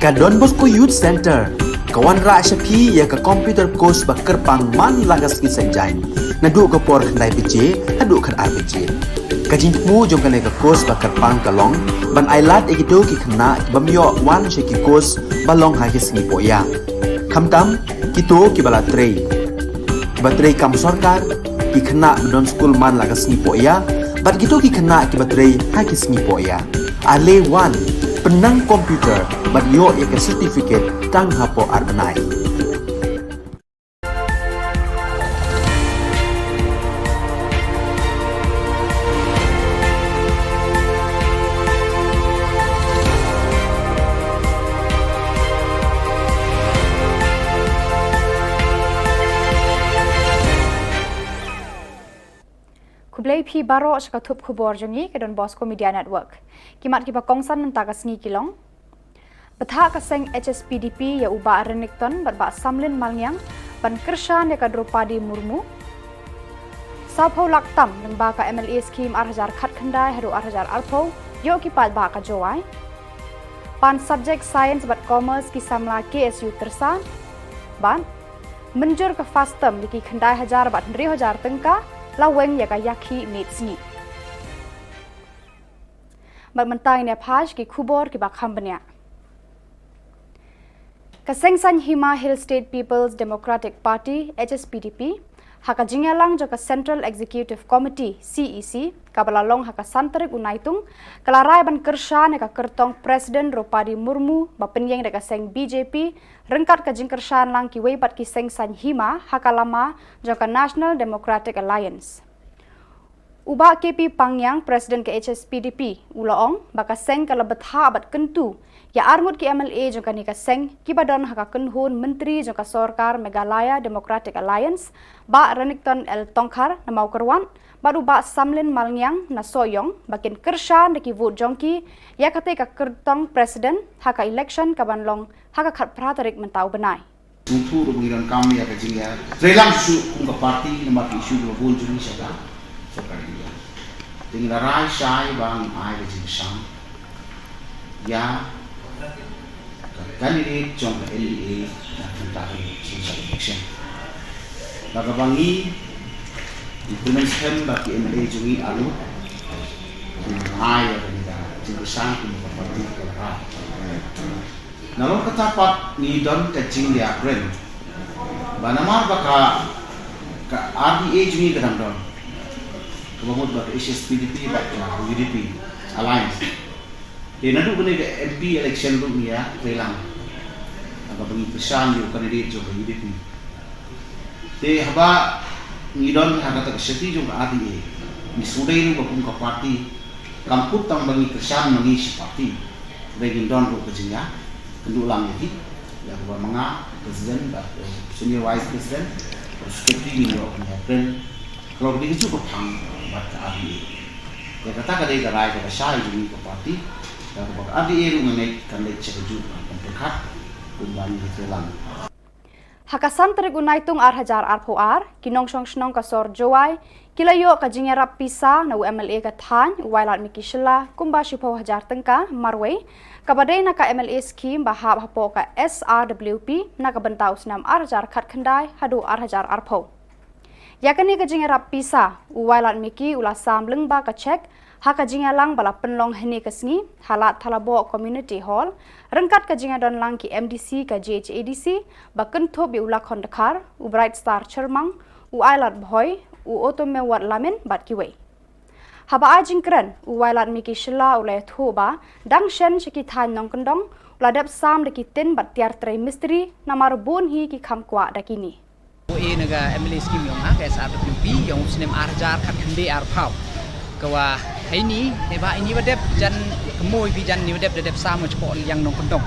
Ka Don Bosco Youth Centre ka wanrah sha phi ïa ka computer course ba kyrpang man la ka sngi Saitjaiñ, naduh ka por khyndai baje haduh khatar baje. Ka jingthmu jong kane ka course ba kyrpang ka long ban ailad ïa kito ki khynnah ki bym ïoh wan sha ki course ba long ha ki sngi pohïa, khamtam kito kiba la trei, kiba trei kam sorkar, ki khynnah ba don skul man la ka sngi pohïa bad kito ki khynnah kiba trei ha ki sngi pohïa. Ale wan, pynnang computer bad ïoh ïa ka certificate tang hapoh ar bnai. Khublei phi baroh sha ka thup khubor jong ngi ka Don Bosco Media Network. Ki mat kiba kongsan mynta ka sngi ki long: Bthah ka seng H S P D P ïa u Bah Renikton bad Bah Samlin Malngiang ban kyrshan ïa ka Droupadi Murmu. Sawphew lak tam lyngba ka M L A scheme ar hajar khatkhyndai haduh ar hajar arphew ïoh ki paidbah ka Jowai. Pan subject science bad commerce ki samla K S U Tyrsad. Bad mynjur ka FASTOM ïa ki khyndai hajar bad hynriew hajar tyngka la weng ïa ka ïakhih miet sngi. Bad mynta ngin ïa phai sha ki khubor kiba kham bniah. Ka Seng Saiñ Hima Hill State People's Democratic Party, H S P D P, ha ka jingïalang jong ka Central Executive Committee, C E C, kaba la long ha ka san tarik u Naitung, ka la rai ban kyrshan ïa ka kyrtong President Droupadi Murmu ba pynïeng da ka seng B J P, ryngkat ka jingkyrshan lang kiwei pat ki seng saiñ hima ha ka lama jong ka National Democratic Alliance. U Bah K P Pangngiang, President ka H S P D P, u la ong ba ka seng ka la bthah bad kyntu ïa arngut ki M L A jong kane ka seng kiba don ha ka kynhun myntri jong ka sorkar Meghalaya Democratic Alliance, Bah Renikton L Tongkhar na Mawkyrwat bad u Bah Samlin Malngiang na Sohiong ba kin kyrshan da ki vote jong ki ïa katei ka kyrtong President ha ka election kaban long ha ka khatphra tarik mynta u bnai. Sngewthuh ruh ba ngi donkam ïa ka jingïa trei lang shuh kum ka party namar ki issue kiba bun jong ngi sha ka sorkar India. Te ngi la rai shai ba ngin ai ka jingkyrshan ïa ka candidate jong ka N D A na ka bynta ka jingkyrshan election. Bad kaba ngi, ngi pynmynskhem ba ki M L A jong ngi arngut kin ai ïa kane ka jingkyrshan kum ka party ka la rai. Nalor kata pat ngi don ka jingïakren ba namar ba ka, ka R D A jong ngi ka dang don, kaba mut ba ka H S P D P bad ka U D P alliance. Te naduh kane ka M P election ruh ngi ïa trei lang, kaba ngi kyrshan ïa u candidate jong ka U D P. Te haba ngi don ha kata ka seti jong ka R D A, ngi sngewdei ruh ba kum ka party kam kut tang ba ngi kyrshan ma ngi shi party. Hynrei ngin don ruh ka jingïakynduh lang ïa ki, ïa kaba ma nga president bad, eh, senior vice president bad secretary, ngin ïoh ban ïakren halor kane kajuh ka phang bad ka R D A. Ïa kata ka dei ka rai kaba shai jong ngi ka party. Ïa kaba ka R D A ruh nga ngeit kan leit sha kajuh ka pyrkhat kumba ngi trei lang. Ha ka san tarik u Naitung ar hajar arphew ar, ki nongshong shnong ka sor Jowai ki la ïoh ka jingïarap pisa na u M L A ka thaiñ, u Wailadmiki Shylla, kumba shiphew hajar tyngka marwei, kaba dei na ka M L A scheme ba hap hapoh ka S R W P na ka bynta u snem ar hajar khatkhyndai haduh ar hajar arphew. Ïa kane ka jingïarap pisa, u Wailadmiki u la sam lyngba ka cheque ha ka jingïalang ba la pynlong hynne ka sngi ha Lad Thalaboh Community Hall, ryngkat ka jingïadon lang ki M D C ka J H A D C, ba kynthup ïa u Lakhon Dkhar, u Bright Star Chyrmang, u Ailad Bhoi, u Otomewat Lamin bad kiwei. Haba ai jingkren, u Wailadmiki Shylla u la ïathuh ba dang shen sha ki thaiñ nongkyndong u la dep sam da ki tin bad tiar trei mistri, namar bun hi ki kham kwah da kine. Ko e na ka M L A scheme yong nga ka S R W P yong u snem ar hajar khatkhyndai arphew. Ka wa haini ne ba ini wa dep jan kmoi bi jan ni wa dep da dep sam u chpo liang nongkyndong.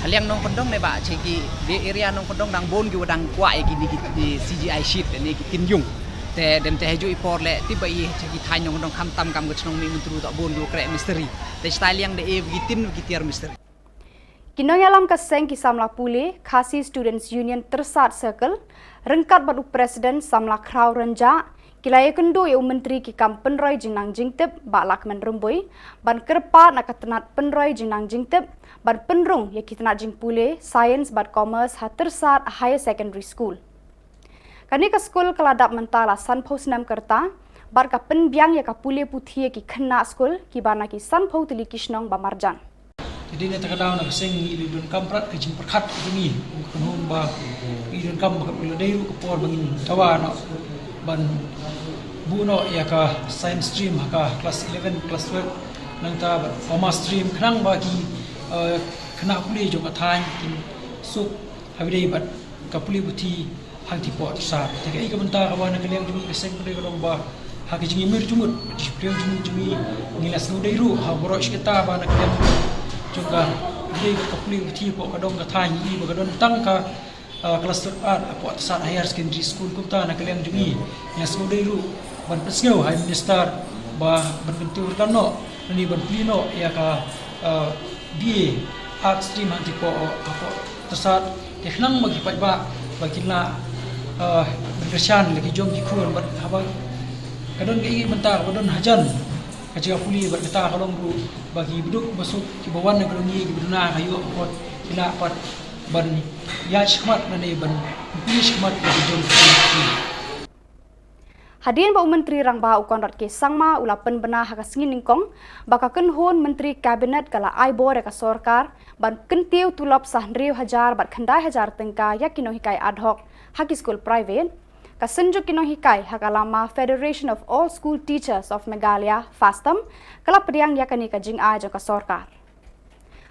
Liang nongkyndong ne ba che ki de area nongkyndong dang bun ki wa dang kwah ïa ki ni ki C G I sheet ne ki tin yung. Te dem te haju i por le ti ba i che ki thaiñ nongkyndong kham tam kam ka chnong mi myntru ta bun ki wa kreh mistri. Te stai liang de e ki tin ki tiar mistri. Ki nongïalam ka seng ki samla pule, Khasi Students Union Tyrsad Circle, ryngkat bad u President samla Khraw Rynjah, ki la ïakynduh ïa u Myntri ki kam pynroi jingnang jingtip, Bah Lahkmen Rymbui, ban kyrpad na ka tnat pynroi jingnang jingtip, ban pynrung ïa ki tnat jingpule Science bad Commerce ha Tyrsad Higher Secondary School. Kane ka skul ka la dap mynta la sanphew snem ka rta bad ka pynbiang ïa ka pule puthi ïa ki khynnah skul kiba na ki sanphew tylli ki shnong ba marjan. Te dei na kata ka daw na ka seng ngi i donkam prat ka jingpyrkhat ka jong ngi, ka kynhun ba i donkam ba ka pynlong dei ruh ka por ba ngin dawa noh ban buh noh ïa ka science stream ha ka class eleven, class twelve, nangta ba commerce stream khnang ba ki, eh, khynnah pule jong ka thaiñ kin suk ha ba dei bad ka pule puthi hangtei poh Tyrsad. Te kaei ka bynta kaba na ka liang jong ngi ka seng ka dei ka long ba ha ka jingïamir jingmut, ka jingpyrshang jingmut jong ngi, ngi la sngewdei ruh ha baroh shi katta ba na ka liang jong ka dei ka pule puthi poh ka dong ka thaiñ ngi ba ka don tang ka, ah, class twelve art hapoh Tyrsad Higher Secondary School. Kumta na ka liang jong ngi ngi la sngewdei ruh ban pynsngew ha i Minister ba ban kyntiew ryngkat noh lane ban plie noh ïa ka, ah, B A Arts stream hangtei poh, hapoh Tyrsad. Te khnang ba ki paidbah ba kin lah, eh, ban kyrshan la ki jong ki khun bad haba ka don kaei kaei bynta kaba don hajan ka jaka pule bad kata ka long ruh ba ki baduk basuk kiba wan na ka dong ngi kiba duna ka ïoh ka kot ki lah pat ban ïaid shakhmat lane ban pule shakhmat la ki jong ki khun. Hadien ba u Myntri Rangbah u Conrad K Sangma u la pynbna ha ka sngi nyngkong ba ka kynhun Myntri Kabinet ka la ai bor ïa ka sorkar ban kyntiew tulop sa hynriew hajar bad khyndai hajar tyngka ïa ki nonghikai ad hoc ha ki skul private, ka synjuk ki nonghikai ha ka lama Federation of All School Teachers of Meghalaya, FASTOM, ka la pdiang ïa kane ka jingai jong ka sorkar.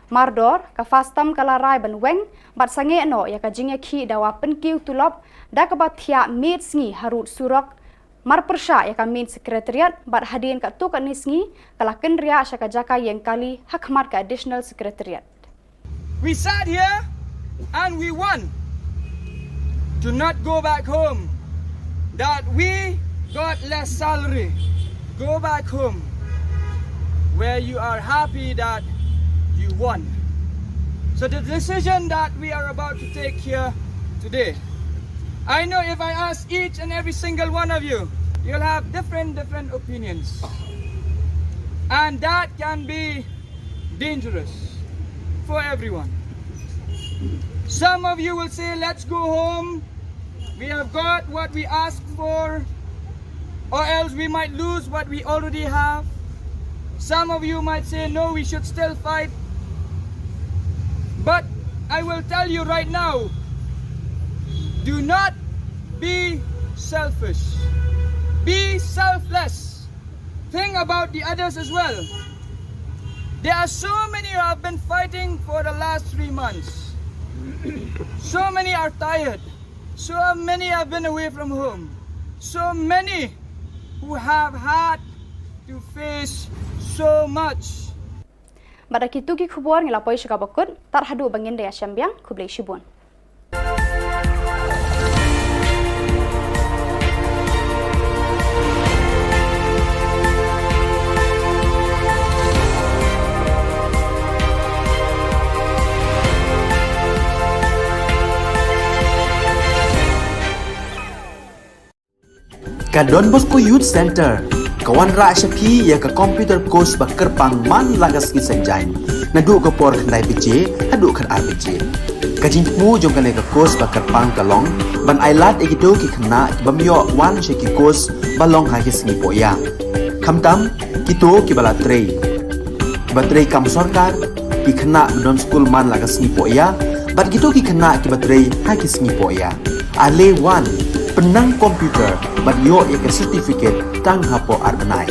Mardor, ka FASTOM ka la rai ban weng bad sangeh noh ïa ka jingïakhih dawa pynkiew tulop da kaba thiah miet sngi harud surok, marpyrshah ïa ka main secretariat bad hadien katto katne sngi ka la kynriah sha ka jaka ïeng kali ha khmat ka additional secretariat. We sat here and we won. Do not go back home. That we got less salary. Go back home where you are happy that you won. So the decision that we are about to take here today, I know if I ask each and every single one of you, you'll have different, different opinions. And that can be dangerous for everyone. Some of you will say, "Let's go home. We have got what we asked for, or else we might lose what we already have." Some of you might say, "No, we should still fight." But I will tell you right now, do not be selfish. Be selfless. Think about the others as well. There are so many who have been fighting for the last three months. So many are tired. So many have been away from home. So many who have had to face so much. Bad da kito ki khubor ngi la poi sha kaba kut, tad haduh ba ngin da ïashem biang, khublei shibun. Ka Don Bosco Youth Centre ka wanrah sha phi ïa ka computer course ba kyrpang man la ka sngi Saitjaiñ, naduh ka por khyndai baje haduh khatar baje. Ka jingthmu jong kane ka course ba kyrpang ka long ban ailad ïa kito ki khynnah ki bym ïoh wan sha ki course ba long ha ki sngi poh ïa, khamtam kito kiba la trei, kiba trei kam sorkar, ki khynnah ba don skul man la ka sngi poh ïa, bad kito ki khynnah kiba trei ha ki sngi poh ïa. Ale wan, pynnang computer bad ïoh ïa ka certificate tang hapoh ar bnai.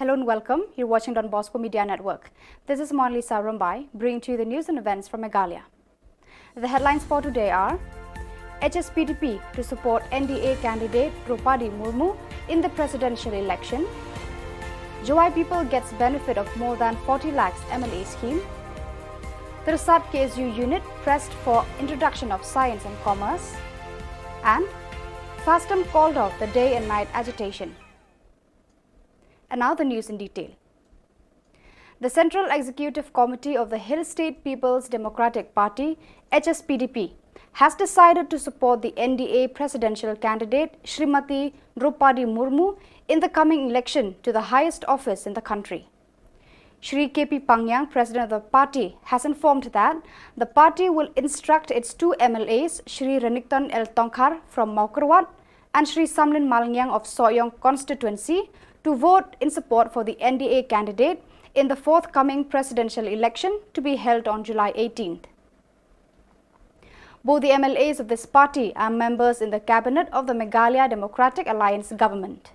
Hello and welcome. You're watching Don Bosco Media Network. This is Monalisa Rumbai, bringing to you the news and events from Meghalaya. The headlines for today are: H S P D P to support N D A candidate Droupadi Murmu in the presidential election. Jowai people gets benefit of more than forty lakhs M L A scheme. Tyrsad K S U unit pressed for introduction of science and commerce. And FASTOM called off the day and night agitation. And now the news in detail. The Central Executive Committee of the Hill State People's Democratic Party, H S P D P, has decided to support the N D A presidential candidate Shrimati Droupadi Murmu in the coming election to the highest office in the country. Shri K P Pangyang, president of the party, has informed that the party will instruct its two M L As, Shri Renikton L Tongkhar from Mawkyrwat and Shri Samlin Malngiang of Sohiong constituency, to vote in support for the N D A candidate in the forthcoming presidential election to be held on July eighteenth. Both the M L As of this party are members in the cabinet of the Meghalaya Democratic Alliance government.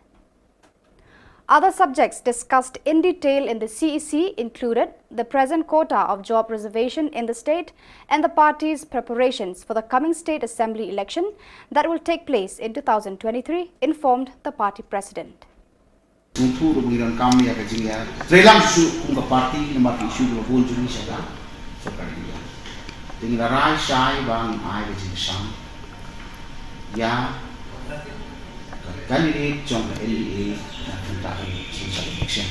Other subjects discussed in detail in the C E C included the present quota of job reservation in the state and the party's preparations for the coming state assembly election that will take place in two thousand twenty-three, informed the party president. Ngi thuh ruh ba ngi donkam ïa ka jingïatreilang shuh kum ka party namar ki issue kiba bun jong ngi sha ka sorkar India. Te ngi la rai shai ba ngin ai ka jingkyrshan ïa ka candidate jong ka N D A na ka bynta ka presidential election.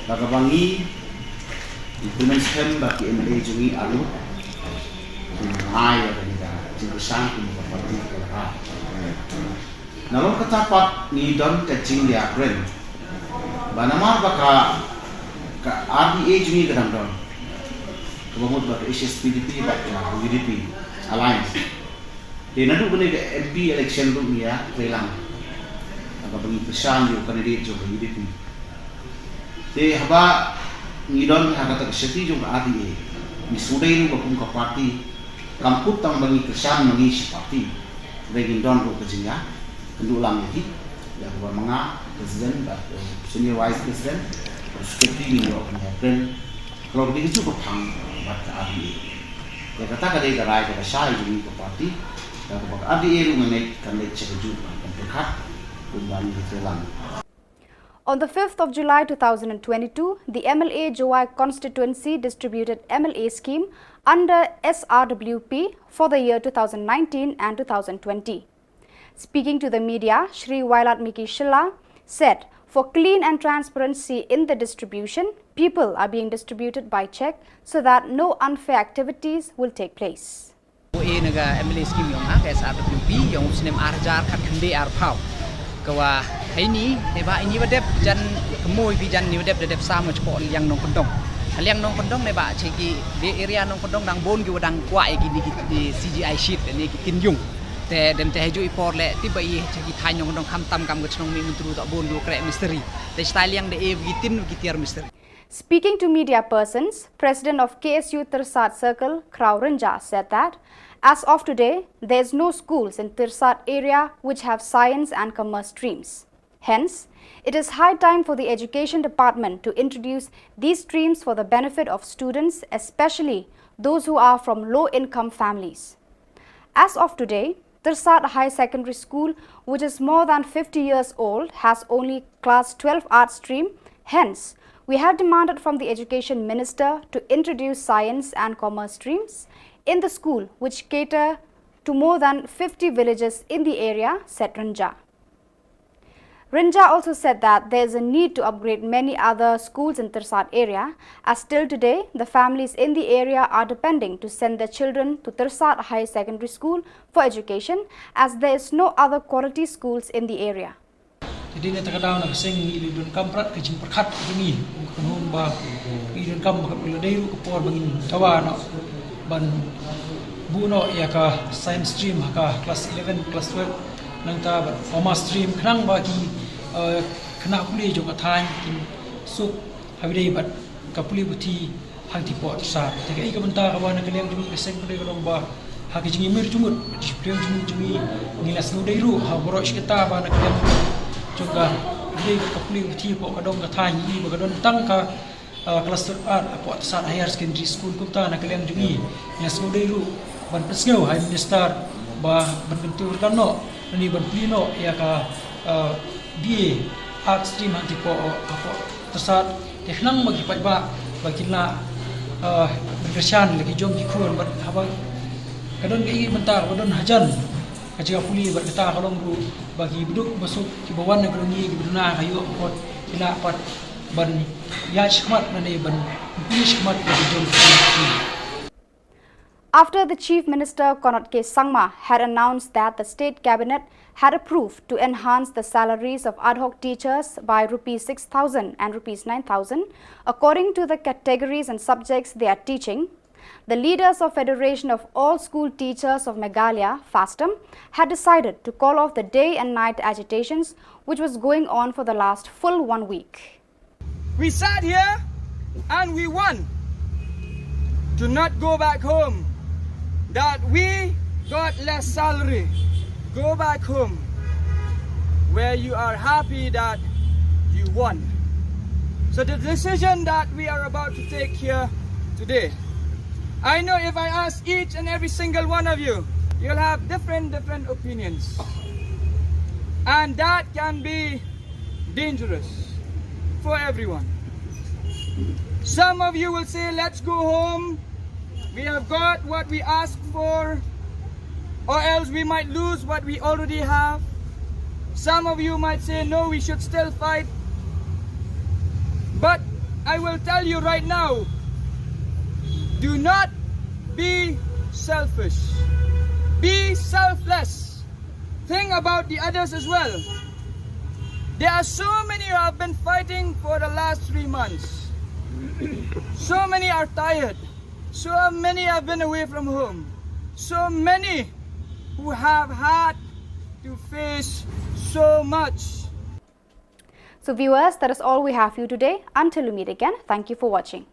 Bad kaba ngi, ngi kyrmen skhem ba ki M L A jong ngi arngut kin ai ïa kane ka jingkyrshan kum ka party ka la rai. Nalor kata pat ngi don ka jingïakren ba namar ba ka, ka R D A jong ngi ka dang don, kaba mut ba ka H S P D P bad ka U D P alliance. Te naduh kane ka M P election ruh ngi ïatreilang, kaba ngi kyrshan ïa u candidate jong ka U D P. Te haba ngi don ha kata ka seti jong ka R D A, ngi sngewdei ruh ba kum ka party kam kut tang ba ngi kyrshan ma ngi shi party, hynrei ngin don ruh ka jingïakynduh lang ïa ki, ïa kaba ma nga president bad, eh, senior vice president bad secretary, ngin ïoh ban ïakren halor kine ki juh ka phang bad ka R D A. Ïa kata ka dei ka rai kaba shai jong ngi ka party, ïa kaba ka R D A ruh nga ngeit kan leit sha kajuh ka pyrkhat kumba ngi ïatreilang. On the fifth of July two thousand twenty-two, the M L A Jowai constituency distributed M L A scheme under S R W P for the year two thousand nineteen and two thousand twenty. Speaking to the media, Shri Wailadmiki Shylla said, for clean and transparency in the distribution, people are being distributed by check so that no unfair activities will take place. Ïa na ka M L A scheme jong nga ka S R W P jong u snem ar hajar khatkhynde arphew. Ka wa ha ini, ne ba ini wa dep jan kmoi bi jan ni wa dep da dep sam ha ka liang nongkyndong. Ka liang nongkyndong ne ba cheki de area nongkyndong dang bun ki wa dang kwah ïa ki ni ki, ki C G I sheet ne ki tin yung. Te dem te ha juh i por leh tip ba i cheki thaiñ nongkyndong khamtam kam ka chnong Mihmyntdu toh bun ki wa kreh mistri. Te stai liang de e ki tin ki tiar mistri. Speaking to media persons, President of K S U Tyrsad Circle, Kraw Rynjah, said that as of today, there is no schools in Tyrsad area which have science and commerce streams. Hence, it is high time for the Education Department to introduce these streams for the benefit of students, especially those who are from low-income families. As of today, Tyrsad High Secondary School, which is more than fifty years old, has only class twelve art stream. Hence, we have demanded from the Education Minister to introduce science and commerce streams in the school, which cater to more than fifty villages in the area, said Rynjah. Rynjah also said that there is a need to upgrade many other schools in Tyrsad area, as till today, the families in the area are depending to send their children to Tyrsad Higher Secondary School for education, as there is no other quality schools in the area. Te dei na kata ka daw na ka seng ngi la donkam prat ka jingpyrkhat ka jong ngi, ka nong ba ngi donkam ba ka la dei ruh ka por ba ngin dawa noh ban buh noh ïa ka science stream ha ka class eleven, class twelve. Nangta bad commerce stream khnang ba ki, eh, khynnah pule jong ka thaiñ kin suk ha ba dei bad ka pule puthi hangtei poh Tyrsad. Te kaei ka bynta kaba na ka liang jong ngi ka seng ka dei ka long ba ha ka jingïamir jingmut, ka jingpyrshang jingmut jong ngi, ngi la sngewdei ruh ha baroh shi katta ba na ka liang jong ka, ka dei ka pule puthi poh ka dong ka thaiñ ngi ba ka don tang ka ah, class twelve art, ah, poh Tyrsad Higher Secondary School. Kumta na ka liang jong ngi, ngi sngewdei ruh ban pynsngew ha i Minister ba ban kyntu ruh noh, lane ban plie noh ïa ka, ah, B A Art Stream hangtei poh, ah, poh Tyrsad. Te khnang ba ki paidbah ba kin lah, ah, ban kyrshan la ki jong ki khun bad haba ka don kaei ka bynta ba don hajan ka jaka pule bad kata ka long ruh ba ki baduk basuk kiba wan na ka dong ngi kiba duna ka ïoh ka kot Khynnah pat ban ïaid shakhmat lane ban ïaid shakhmat ïa ka jong ki. After the Chief Minister Conrad K Sangma had announced that the state cabinet had approved to enhance the salaries of ad hoc teachers by rupees six thousand and rupees nine thousand, according to the categories and subjects they are teaching, the leaders of Federation of All School Teachers of Meghalaya, FASTOM, had decided to call off the day and night agitations which was going on for the last full one week. We sat here and we won. Do not go back home. That we got less salary. Go back home where you are happy that you won. So the decision that we are about to take here today, I know if I ask each and every single one of you, you'll have different, different opinions. And that can be dangerous for everyone. Some of you will say, "Let's go home. We have got what we asked for, or else we might lose what we already have." Some of you might say, "No, we should still fight." But I will tell you right now, do not be selfish. Be selfless. Think about the others as well. There are so many who have been fighting for the last three months. So many are tired. So many have been away from home. So many who have had to face so much. So viewers, that is all we have for you today. Until we meet again, thank you for watching.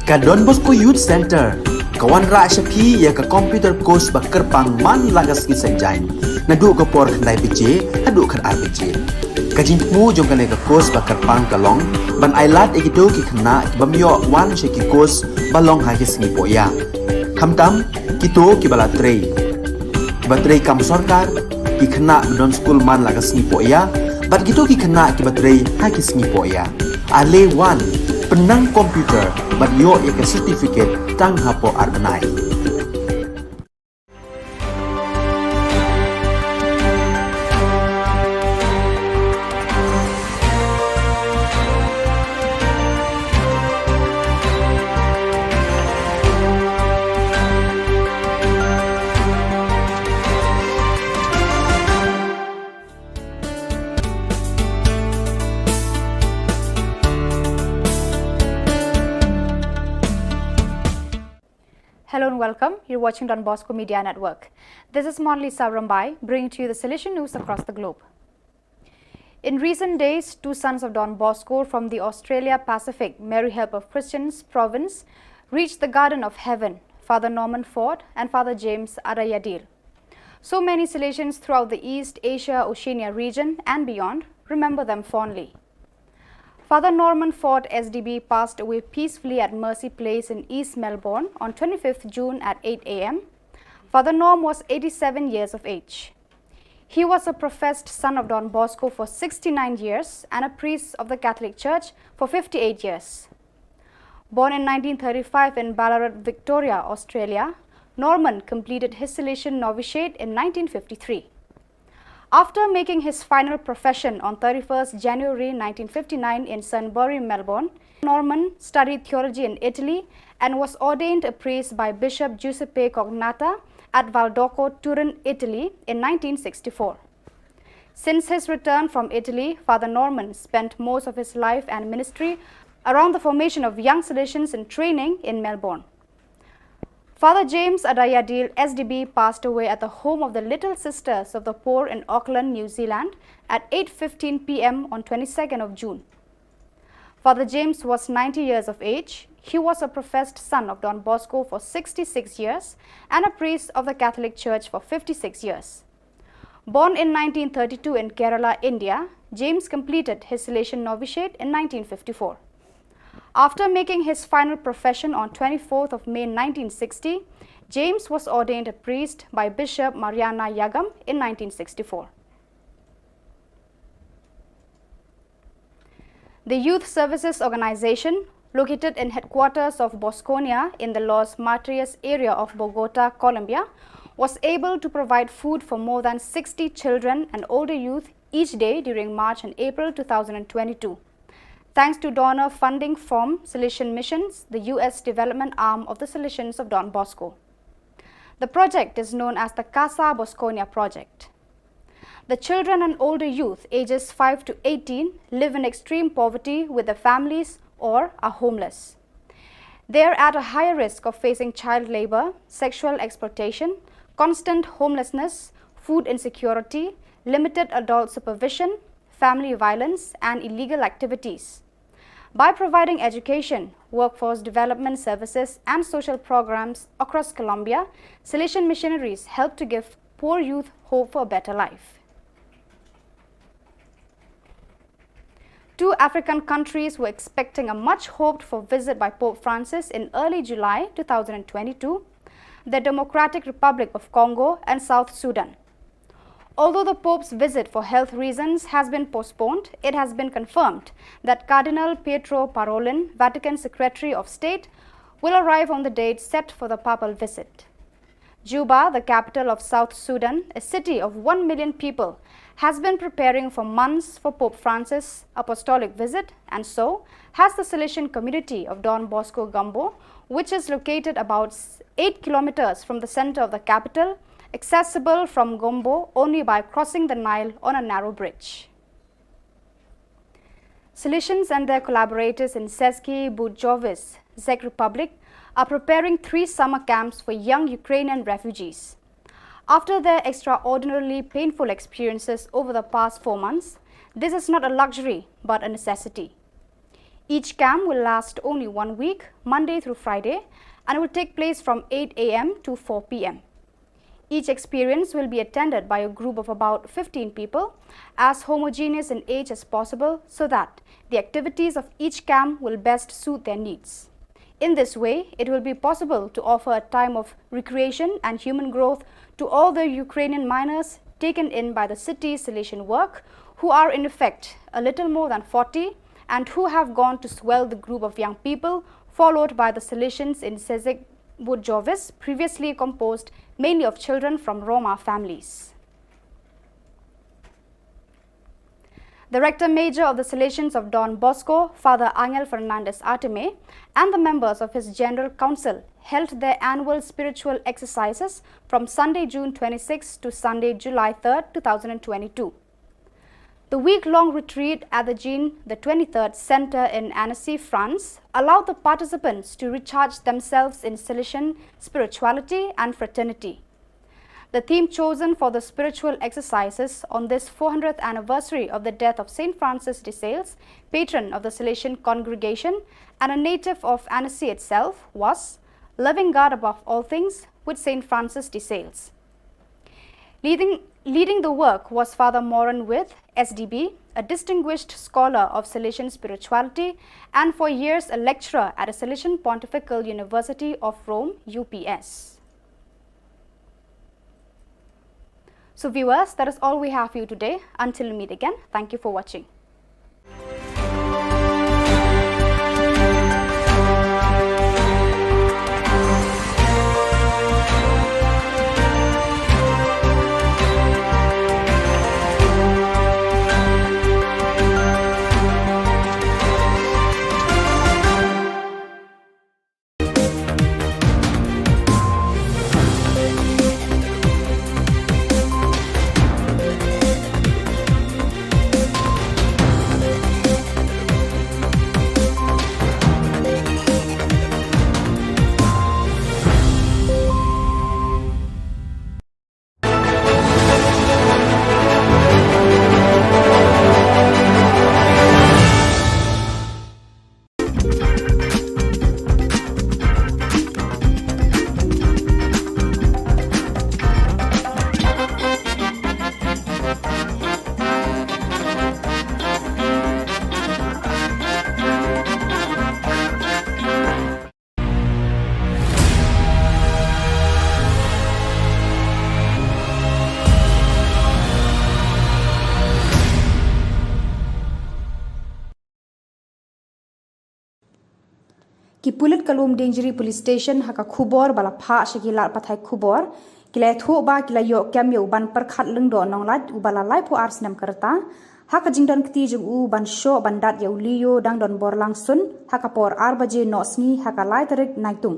Ka Don Bosco Youth Centre ka wanrah sha phi ïa ka computer course ba kyrpang man la ka sngi Saitjaiñ, naduh ka por khyndai baje haduh khatar baje. Ka jingthmu jong kane ka course ba kyrpang ka long ban ailad ïa kito ki khynnah ki bym ïoh wan sha ki course ba long ha ki sngi pohïa, khamtam kito kiba la trei, kiba trei kam sorkar, ki khynnah ba don skul man la ka sngi pohïa, bad kito ki khynnah kiba trei ha ki sngi pohïa. Ale wan, pynnang computer bad ïoh ïa ka certificate tang hapoh ar bnai. Hello and welcome. You're watching Don Bosco Media Network. This is Monlisa Rambai, bringing to you the Salesian news across the globe. In recent days, two sons of Don Bosco from the Australia Pacific Mary Help of Christians province reached the Garden of Heaven, Father Norman Ford and Father James Adayadil. So many Salesians throughout the East Asia Oceania region and beyond remember them fondly. Father Norman Ford S D B passed away peacefully at Mercy Place in East Melbourne on twenty-fifth June at eight a m. Father Norm was eighty-seven years of age. He was a professed son of Don Bosco for sixty-nine years and a priest of the Catholic Church for fifty-eight years. Born in nineteen thirty-five in Ballarat, Victoria, Australia, Norman completed his Salesian novitiate in nineteen fifty-three. After making his final profession on thirty-first January nineteen fifty-nine in Sunbury, Melbourne, Norman studied theology in Italy and was ordained a priest by Bishop Giuseppe Cognatta at Valdocco, Turin, Italy in nineteen sixty-four. Since his return from Italy, Father Norman spent most of his life and ministry around the formation of young Salesians in training in Melbourne. Father James Adayadil S D B passed away at the home of the Little Sisters of the Poor in Auckland, New Zealand at eight fifteen p m on twenty-second of June. Father James was ninety years of age. He was a professed son of Don Bosco for sixty-six years and a priest of the Catholic Church for fifty-six years. Born in nineteen thirty-two in Kerala, India, James completed his Salesian novitiate in nineteen fifty-four. After making his final profession on twenty-fourth of May nineteen sixty, James was ordained a priest by Bishop Mariana Yagam in nineteen sixty-four. The Youth Services Organization, located in headquarters of Bosconia in the Los Martyrs area of Bogota, Colombia, was able to provide food for more than sixty children and older youth each day during March and April two thousand twenty-two, thanks to donor funding from Salesian Missions, the U S development arm of the Salesians of Don Bosco. The project is known as the Casa Bosconia Project. The children and older youth ages five to eighteen live in extreme poverty with their families or are homeless. They are at a higher risk of facing child labor, sexual exploitation, constant homelessness, food insecurity, limited adult supervision, family violence, and illegal activities. By providing education, workforce development services, and social programs across Colombia, Salesian missionaries help to give poor youth hope for a better life. Two African countries were expecting a much hoped for visit by Pope Francis in early July two thousand twenty-two, the Democratic Republic of Congo and South Sudan. Although the Pope's visit for health reasons has been postponed, it has been confirmed that Cardinal Pietro Parolin, Vatican Secretary of State, will arrive on the date set for the papal visit. Juba, the capital of South Sudan, a city of one million people, has been preparing for months for Pope Francis' apostolic visit, and so has the Salesian community of Don Bosco Gumbo, which is located about s-, eight kilometers from the center of the capital, accessible from Gumbo only by crossing the Nile on a narrow bridge. Salesians and their collaborators in Seski Bujovice, Czech Republic, are preparing three summer camps for young Ukrainian refugees. After their extraordinarily painful experiences over the past four months, this is not a luxury but a necessity. Each camp will last only one week, Monday through Friday, and will take place from eight a m to four p m. Each experience will be attended by a group of about fifteen people, as homogeneous in age as possible, so that the activities of each camp will best suit their needs. In this way, it will be possible to offer a time of recreation and human growth to all the Ukrainian minors taken in by the city's Salesian work, who are in effect a little more than forty and who have gone to swell the group of young people, followed by the Salesians in Sezek Bujovis, previously composed mainly of children from Roma families. The Rector Major of the Salesians of Don Bosco, Father Angel Fernandez Artime, and the members of his General Council held their annual spiritual exercises from Sunday, June twenty-sixth to Sunday, July third, two thousand twenty-two. The week-long retreat at the Jean the twenty-third Center in Annecy, France, allowed the participants to recharge themselves in Salesian spirituality and fraternity. The theme chosen for the spiritual exercises on this four hundredth anniversary of the death of Saint Francis de Sales, patron of the Salesian congregation and a native of Annecy itself, was Loving God Above All Things with Saint Francis de Sales. Leading, leading the work was Father Moran With, S D B, a distinguished scholar of Salesian spirituality and for years a lecturer at the Salesian Pontifical University of Rome, U P S. So viewers, that is all we have for you today. Until we meet again, thank you for watching. Ki pulit ka Lumdiengjri Police Station ha ka khubor ba la phah sha ki lad pathai khubor, ki la ïathuh ba ki la ïoh kem ïa u Banpyrkhat Lyngdoh Nonglait uba la laiphew ar snem ka rta ha ka jingdon kti jong u ban shoh ban dat ïa u Leo dang don bor lang sun ha ka por ar baje noh sngi ha ka lai tarik Naitung.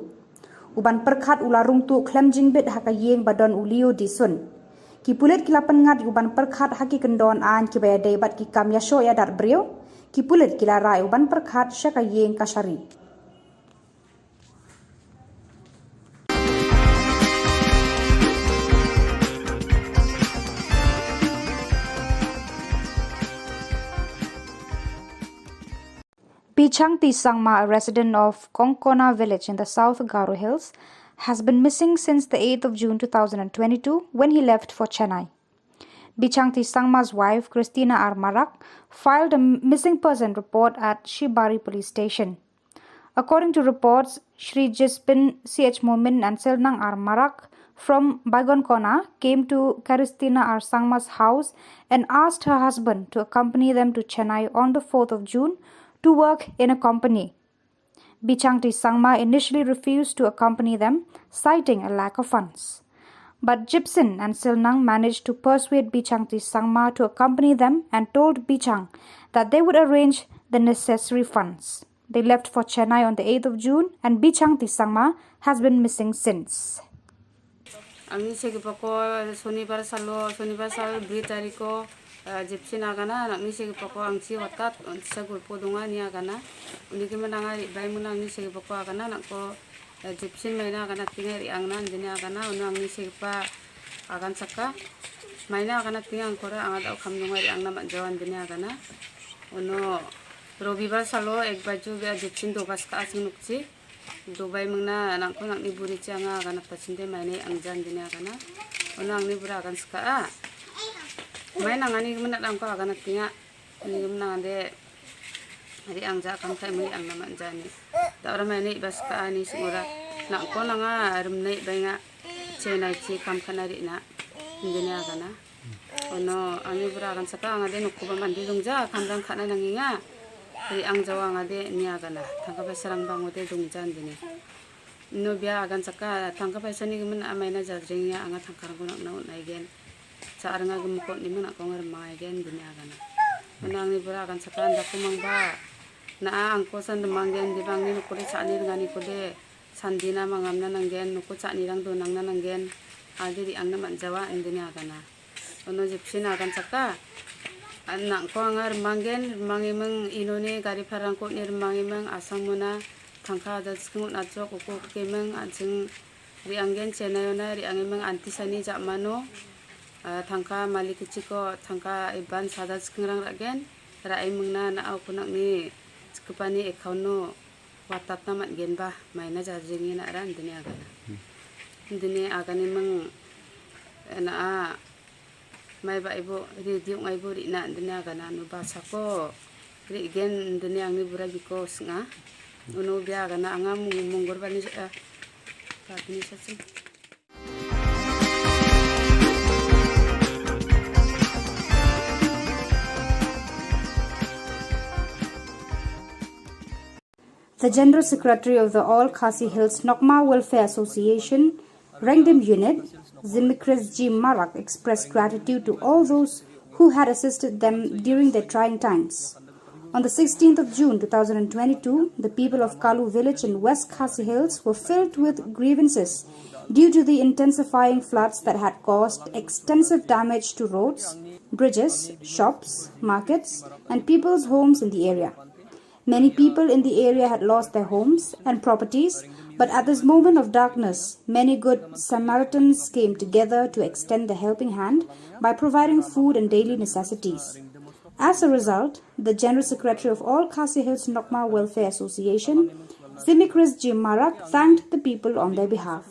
U Banpyrkhat u la rung tuh khlem jingbit ha ka ïing ba don u Leo dei sun. Ki pulit ki la pynngat ïa u Banpyrkhat ha ki kyndon aiñ kiba ïadei bad ki kam ïashoh ïadat briew. Ki pulit ki la rah ïa u Banpyrkhat sha ka ïing kashari. Bichangti Sangma, a resident of Kongkona village in the South Garo Hills, has been missing since the eighth of June two thousand and twenty-two, when he left for Chennai. Bichangti Sangma's wife, Christina R Marak, filed a missing person report at Shibari Police Station. According to reports, Shri Jispin C H Momin and Silnang R Marak from Baigonkona came to Christina R Sangma's house and asked her husband to accompany them to Chennai on the fourth of June to work in a company. Bichangti Sangma initially refused to accompany them, citing a lack of funds. But Jipsin and Silnang managed to persuade Bichangti Sangma to accompany them and told Bichang that they would arrange the necessary funds. They left for Chennai on the eighth of June, and Bichangti Sangma has been missing since. Angni se ki poko, Sonibar salo, Sonibar sal bri tariko, eh, Jipsin agana, angni se ki poko angsi watat, on sa gulpo dunga ni agana. Uni ki menanga ri bai menang ni se ki poko agana, nangko, eh, Jipsin maina agana tinga ri angna, dini agana, unu angni se ki pa agan saka. Maina agana tinga angkora, angada kam dunga ri angna mat jawan dini agana. Unu Robibar salo, ek baju bia Jipsin do gas ka asing nukci. Dubai mengna nangko nangni buri ci anga agana pachinde maine angjan dini agana. Ono angni bura agan saka a. Mai nangani kemena nangko agana tinga. Ni kemena ande. Ri angja kam kai mai angna manjani. Da ora maine bas ka ani singura. Nangko nanga remnai bainga. Chenai ci kam kana ri na. Dini agana. Ono angni bura agan saka angade nukuba mandi dungja kamrang khana nanginga. Ri ang jawa angade ni agana. Tangka ba sarang bang ode dungjan dini. No bia agan saka tangka ba sani gemen amai na jajring ya anga tangka rang kunak na unai gen. Sa aranga gemkot ni mena kong remai gen dini agana. Ono angni bura agan saka anda kumang ba. Na a angko san demang gen di bang ni nukule sa ni dengan ikule. Sandina mangam na nanggen, nuku chak nirang donang na nanggen. Adi ri ang na manjawa endini agana. Ono Jipsin agan saka. An nangko anga remanggen, remangi meng inone gari parang ko ni remangi meng asang muna tangka ada skengut najok uko ke meng anseng ri anggen Chennai ona ri angi meng anti sani jak mano. Ah, tangka malik keciko, tangka iban sada skengrang ragen. Ra ai meng na na au kunak ni sekepani account no. Watat na mat gen ba, mai na jajing ina ran dini agana. Dini agani meng na a mai ba ibu ri diung ai bu ri na dini agana nu ba sako ri gen dini angni bura biko snga. Unu bia agana anga mung munggur bani eh, ba bini sasing. The General Secretary of the All Khasi Hills Nokma Welfare Association, Rengdim Unit, Zimikris G Marak, expressed gratitude to all those who had assisted them during their trying times. On the sixteenth of June two thousand and twenty-two, the people of Kalu village in West Khasi Hills were filled with grievances due to the intensifying floods that had caused extensive damage to roads, bridges, shops, markets, and people's homes in the area. Many people in the area had lost their homes and properties, but at this moment of darkness, many good Samaritans came together to extend the helping hand by providing food and daily necessities. As a result, the General Secretary of All Khasi Hills Nokma Welfare Association, Zimikris G Marak, thanked the people on their behalf.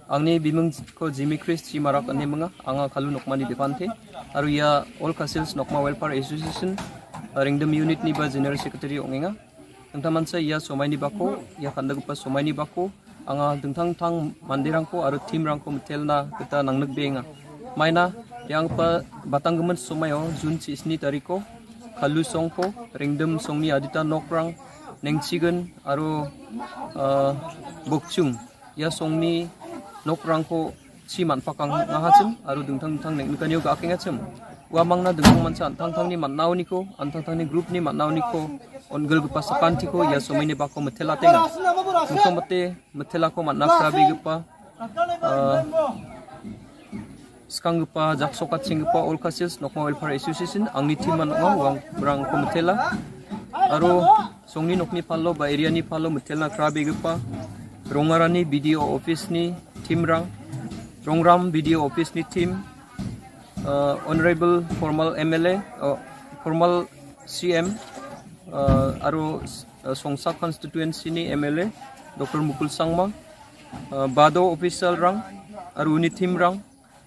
Angni bimung ko Zimikris G Marak ani manga, anga Kalu Nokma ni bipante, aru ia All Khasi Hills Nokma Welfare Association, Rengdim Unit ni ba General Secretary ongenga. Tengtaman sa ia somai ni bako, ia kanda gupa somai ni bako, anga dingtang tang mandirangko aru teamrangko metelna kita nangnuk benga. Maina, yang pa batang gemen somayo, June sisni tariko, Kalu songko, Rengdim songni adita nokrang, Nengchigen aro, ah, Bokchung. Ïa songni nokrang ko chi man pakang nga ha chim, aro dingthang dingthang neng nikaniu ga king ha chim. Wa mang na dingthang mansa anthang thang ni man nau ni ko, anthang thang ni group ni man nau ni ko, on gel gepa sakan ti ko, ïa somai ni bako metela tenga. Mungkong mete, metela ko man na krabi gepa, ah, skang gepa, jak sokat sing gepa, All Khasi Hills Nokma Welfare Association, angni team man nokma, wang berang ko metela. Aro, songni nokni palo, ba area ni palo, metela krabi gepa. Rongarani B D O office ni team rang. Rongram B D O office ni team. Uh, Honorable formal M L A, uh, formal C M, uh, aro, uh, Songsa constituency ni M L A, Doctor Mukul Sangma, uh, Bado official rang, aro ni team rang,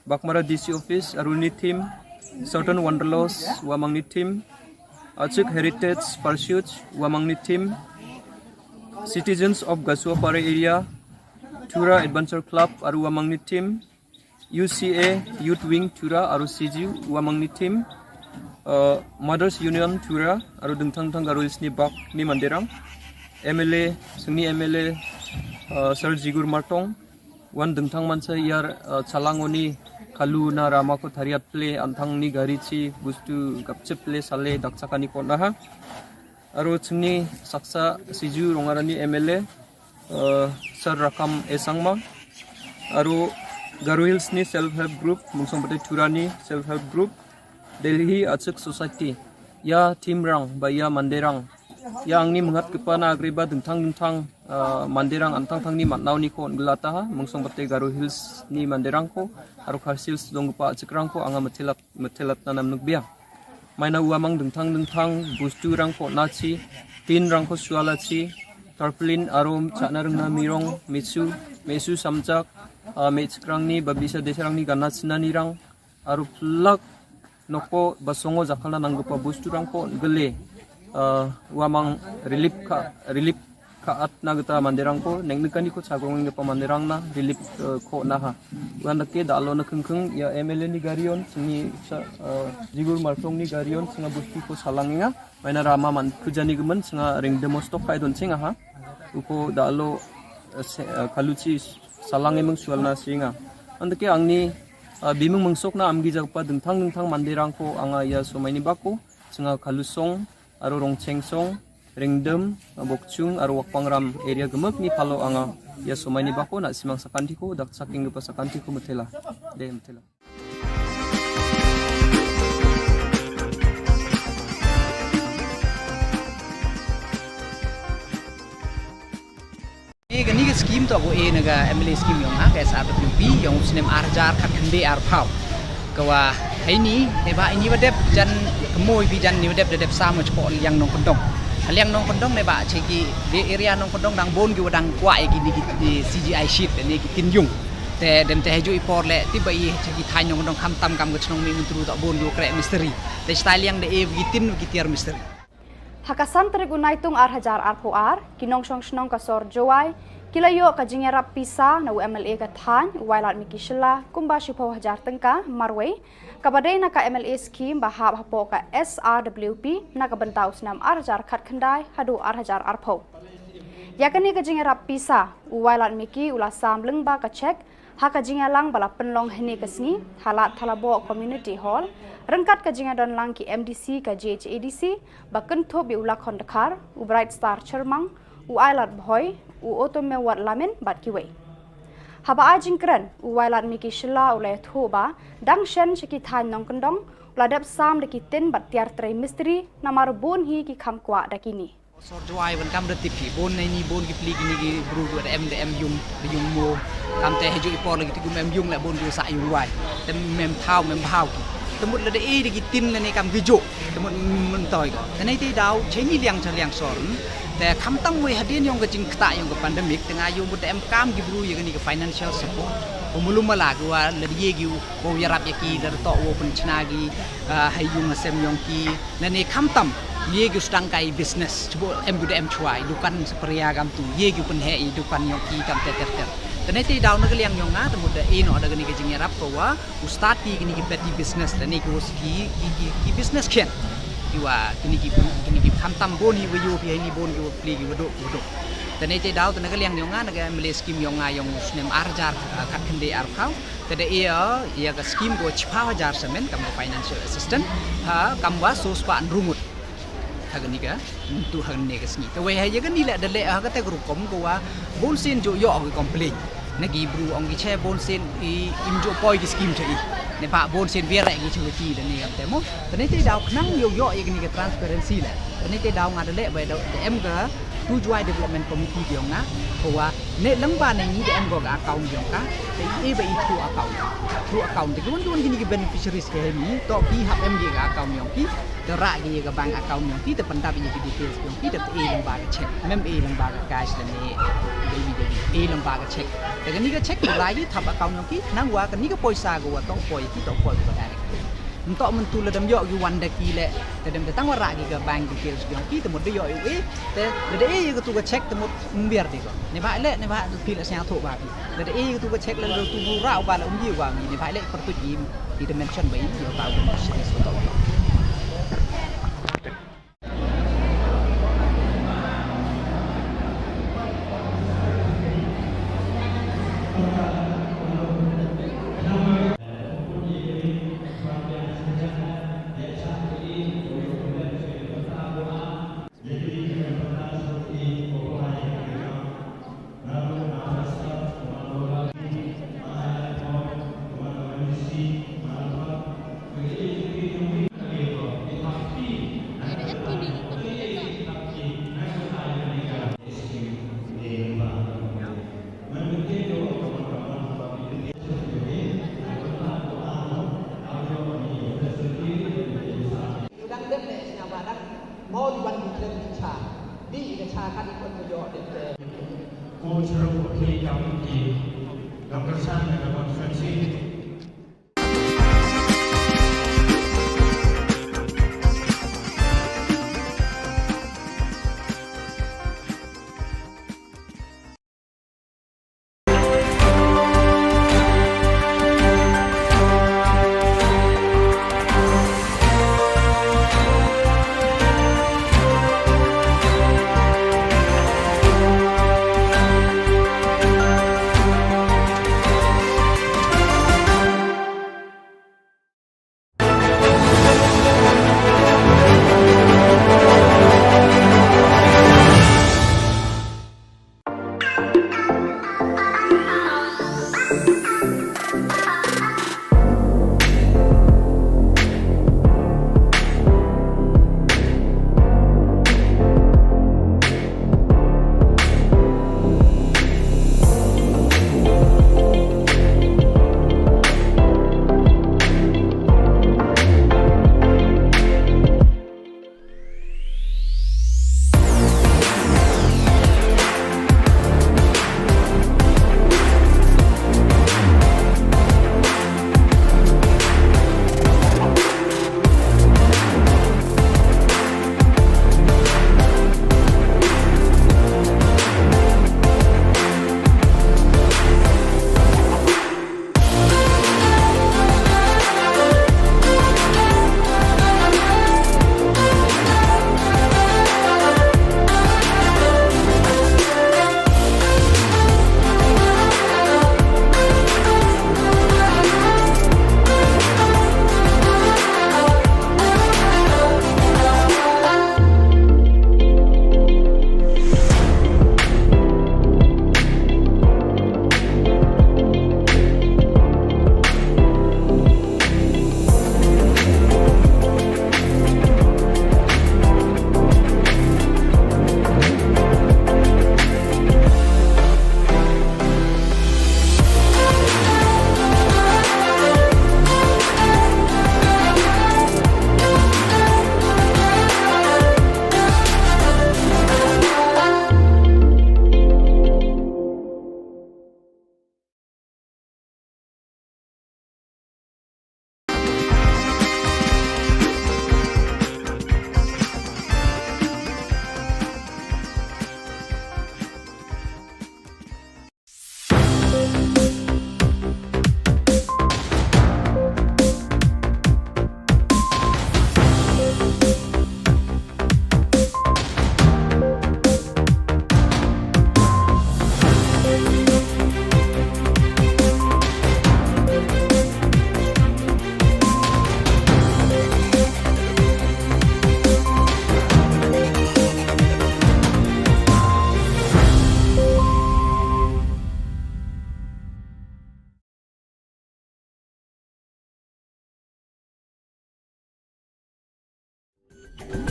Bakmara D C office, aro ni team, Southern Wanderlust, wamang ni team, Achik Heritage Pursuit, wamang ni team, Citizens of Gasuapara area, Tura Adventure Club, aro wamang ni team, U C A Youth Wing Tura aro C G U wamang ni team, uh, Mothers Union Tura aro dingthang dingthang Garo Hills ni bak ni manderang, M L A, sengni M L A, uh, Sir Jigur Martong, wan dingthang mansa ïar, uh, chalangoni kalu na rama ko thariat ple anthang ni gari chi bustu gapchep ple sale dakchakani ko naha. Aro chingni saksa C G U Rongarani M L A, uh, Sir Rakam A Sangma, aro Garo Hills ni self help group, Mungsong Batai Tura ni self help group, Delhi Achik Society, ïa team rang, ba ïa manderang, ïa angni mengat kepa na agri ba dingthang dingthang, uh, manderang anthang thang ni matnau ni ko ngelata ha, Mungsong Batai Garo Hills ni manderang ko, aro Khasi Hills dong kepa Achik rang ko, anga methelat, methelat nanam nukbia. Maina wamang dingthang dingthang, bustu rang ko nachi, tin rang ko suala chi, tarpaulin arum, chana rengna mirong, mesu, mesu samjak, ah, mech krang ni, babisa desarang ni, gana china ni rang, aru plak, noko, basongo jakala nanggupa bustu rang ko gele, ah, wamang relief ka, relief ka at na geta manderang ko, neng nekani ko chagong ngepa manderang na, relief, eh, ko na ha. Wan dake da alo na kengkeng, ïa M L A ni garion, sini sa, eh, Jigur Martong ni garion, singa busti ko salang nga, maina rama man kujani gemen, singa ring demo stok kai don singa ha. Uko da alo, eh, se-, eh, kaluchi salang emeng sual na singa. Andake angni, eh, bimeng mengsok na amgi jagpa dengthang dengthang manderang ko, anga ïa somai ni bako, singa kalusong, aro rongcheng song, Ringdem, Bokchung, aro Wakpangram area gemek ni palo anga ïa somai ni bako na simang sakanti ko, dak saking gepa sakanti ko metela. De metela. Ïa kani ka skim to ko e na ka M L A skim yong ha ka S R W P yong u snem ar hajar khatkhyndai arphew. Kawa heini, neba ini wadep jan kemoi bi jan ni wadep da dep sam chpo liang nongkyndong. Liang nongkyndong neba cheki de area nongkyndong dang bon ki wadang kwah ïa kini ki C G I sheet ne ki tin yung. Te dem te heju i por le tiba i cheki thaiñ nongkyndong khamtam kam ka chnong Mihmyntdu to bon ki kreh mistri. Te stai liang de e ki tin ki tiar mistri. Ha ka san tarik u Naitung ar hajar arphew ar, ki nongshong shnong ka sor Jowai ki la ïoh ka jingïarap pisa na u M L A ka thaiñ, u Wailadmiki Shylla, kumba shiphew hajar tyngka marwei, kaba dei na ka M L A skim ba hap hapoh ka S R W P na ka bynta u snem ar hajar khatkhyndai haduh ar hajar arphew. Ïa kane ka jingïarap pisa, u Wailadmiki u la sam lyngba ka cheque, ha ka jingïalang ba la pynlong hynne ka sngi, ha Lad Thalaboh Community Hall, ryngkat ka jingïadonlang ki M D C ka J H A D C, ba kynthup ïa u Lakhon Dkhar, u Bright Star Chyrmang, u Ailad Bhoi, u Otomewat Lamin bad kiwei. Haba ai jingkren, u Wailadmiki Shylla u la ïathuh ba, dang shen sha ki thaiñ nongkyndong, u la dep sam da ki tin bad tiar trei mistri, namar bun hi ki kham kwah da kine. Sor Jowai wan kam da tip hi, bon na ini, bon ki pli kini ki bru ki wa da em, da em yung, da yung mo. Kam te heju i por lagi ti kum em yung la bon ki wa sa yung wai. Te mem thaw, mem bhaw ki. Te mut la da e da ki tin la ne kam ki jo. Te mut mem toi ko. Te nei te daw, che ni liang cha liang sor. Te kham tam wei hadien yong ka jingkta yong ka pandemic, te nga yung mut da em kam ki bru ïa kani ka financial support. Ko mulum mala ki wa la da ye ki u, ko yarap ïa ki, la da to wo pun chna ki, ah, hai yung asem yong ki. Lane khamtam, ïa ki u sdang kai business, chubuk em ki u da em chwa, i dukan sa pria kam tu, ïa ki u pynheh i dukan yong ki kam ter ter ter. Te nei te daw na ka liang yong nga, te mut da e noh da kani ka jingïarap ko wa, u start ki kini ki petty business, lane ki u ki, ki, ki, ki business khian. Ki wa kini ki, kini ki khamtam bun hi wa yu phi ha ini bun ki wa pli ki wa duk, ki wa duk. Te ne te daw te na ka liang yong nga, na ka M L A scheme yong nga yong snem ar hajar, ah, khat khyndai ar phaw. Te da ïa, ïa ka scheme ko chiphaw hajar samen kam ka financial assistance. Ha, kam wa so spah hynriew ngut. Ha kani ka, tu ha kani ka sngi. Te wei ha ïa kani leh da leh ha kata ka rukom ko wa bun sien ju ïoh ki complain. Na ki bru ong ki che bun sien i im ju poi ki scheme cha i. Ne ba bun sien biar ki chu ki da ni kam te mo. Te ne te daw khnang ïoh ïoh ïa kani ka transparency leh. Te ne te daw nga da leh ba da em ka Tu Jwai Development Committee yong nga. Ko wa ne lang ba ne ngi da em ko ka account yong ka. Te i ba i through account. Through account te ki wan ki wan kini ki beneficiaries ki ha ini. To ki hap em ki ka account yong ki. Te rah ki ïa ka bank account yong ki, te pyndap ïa ki details yong ki, te e lang ba ka check. Mem e lang ba ka cash lane debit, debit. E lang ba ka check. Te kani ka check u la ïa thap account yong ki, nang wa kani ka poisa ka wa toh poi ki, toh poi ka direct. Ntoh myntu la dem ïoh ki wan da ki leh, te dem da tang wa rah ki ka bank details yong ki, te mut da ïoh ïa u e, te da e ïa ka tu ka check, te mut mbiar di ko. Ne ba leh, ne ba tu phi la sñiawthuh ba phi. Lada e tu ka check lada tu bu rah ba la um ji wa ngi ne ba leh pyrtuit i, i da mention ba i ïa ta u beneficiaries ba ta u. Dang dep ne sñiaw ba dang mo di wan di khlem di cha. Di ka cha ka di kon ko yo de. Ko chero ko phei kam ki. Dr. Chan na ka constituency.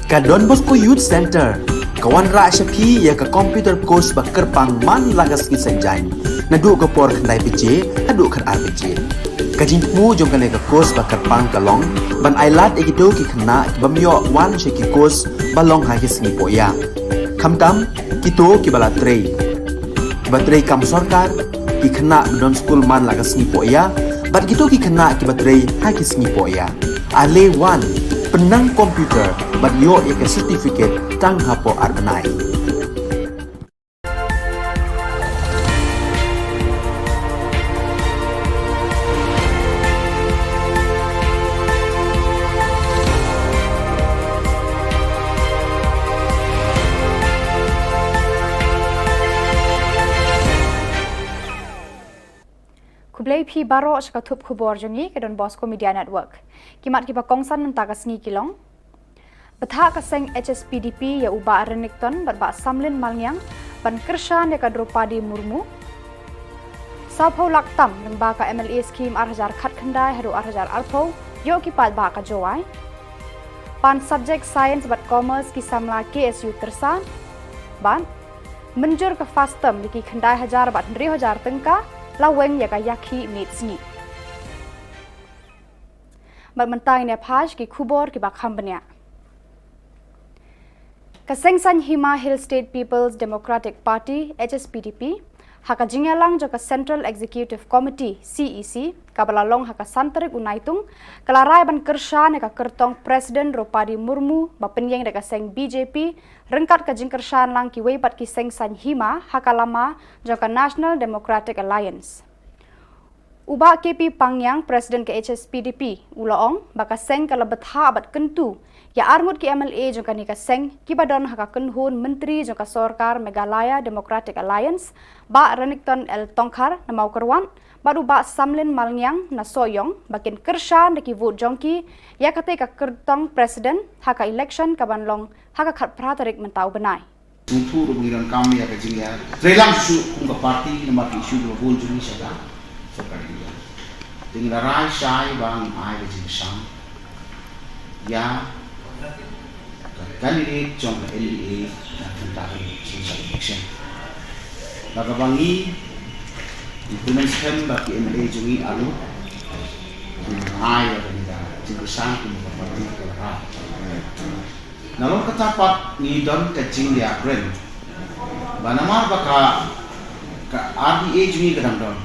Ka Don Bosco Youth Centre ka wanrah sha phi ïa ka computer course ba kyrpang man la ka sngi Saitjaiñ, naduh ka por khyndai baje haduh khatar baje. Ka jingthmu jong kane ka course ba kyrpang ka long ban ailad ïa kito ki khynnah ki bym ïoh wan sha ki course ba long ha ki sngi pohïa, khamtam kito kiba la trei, kiba trei kam sorkar, ki khynnah ba don skul man la ka sngi pohïa bad kito ki khynnah kiba trei ha ki sngi pohïa. Ale wan, pynnang computer bad ïoh ïa ka certificate tang hapoh ar bnai. Khublei phi baroh sha ka thup khubor jong ngi ka Don Bosco Media Network. Ki mat kiba kongsan mynta ka sngi ki long: Bthah ka seng H S P D P ïa u Bah Renikton bad Bah Samlin Malngiang ban kyrshan ïa ka Droupadi Murmu. Sawphew lak tam lyngba ka M L A scheme ar hajar khatkhyndai haduh ar hajar arphew ïoh ki paidbah ka Jowai. Pan subject science bad commerce ki samla K S U Tyrsad. Bad mynjur ka FASTOM ïa ki khyndai hajar bad hynriew hajar tyngka la weng ïa ka ïakhih miet sngi. Bad mynta ngin ïa phai sha ki khubor kiba kham bniah. Ka Seng Saiñ Hima Hill State People's Democratic Party, H S P D P, ha ka jingïalang jong ka Central Executive Committee, C E C, kaba la long ha ka san tarik u Naitung, ka la rai ban kyrshan ïa ka kyrtong President Droupadi Murmu ba pynïeng da ka seng B J P, ryngkat ka jingkyrshan lang kiwei pat ki seng saiñ hima ha ka lama jong ka National Democratic Alliance. U Bah K P Pangngiang, President ka H S P D P, u la ong ba ka seng ka la bthah bad kyntu ïa arngut ki M L A jong kane ka seng kiba don ha ka kynhun myntri jong ka sorkar Meghalaya Democratic Alliance, Bah Renikton L Tongkhar na Mawkyrwat bad u Bah Samlin Malngiang na Sohiong ba kin kyrshan da ki vote jong ki ïa katei ka kyrtong President ha ka election kaban long ha ka khatphra tarik mynta u bnai. Sngewthuh ruh ba ngi donkam ïa ka jingïatreilang shuh shuh kum ka party namar ki issue kiba bun jong ngi sha ka sorkar India. Te ngi la rai shai ba ngin ai ka jingkyrshan ïa ka candidate jong ka N D A na ka bynta ka jingkyrshan election. Bad kaba ngi, ngi kyrmen skhem ba ki M L A jong ngi arngut kin ai ïa kane ka jingkyrshan kum ka party ka la rai. Nalor kata pat ngi don ka jingïakren ba namar ba ka, ka R D A jong ngi ka dang don,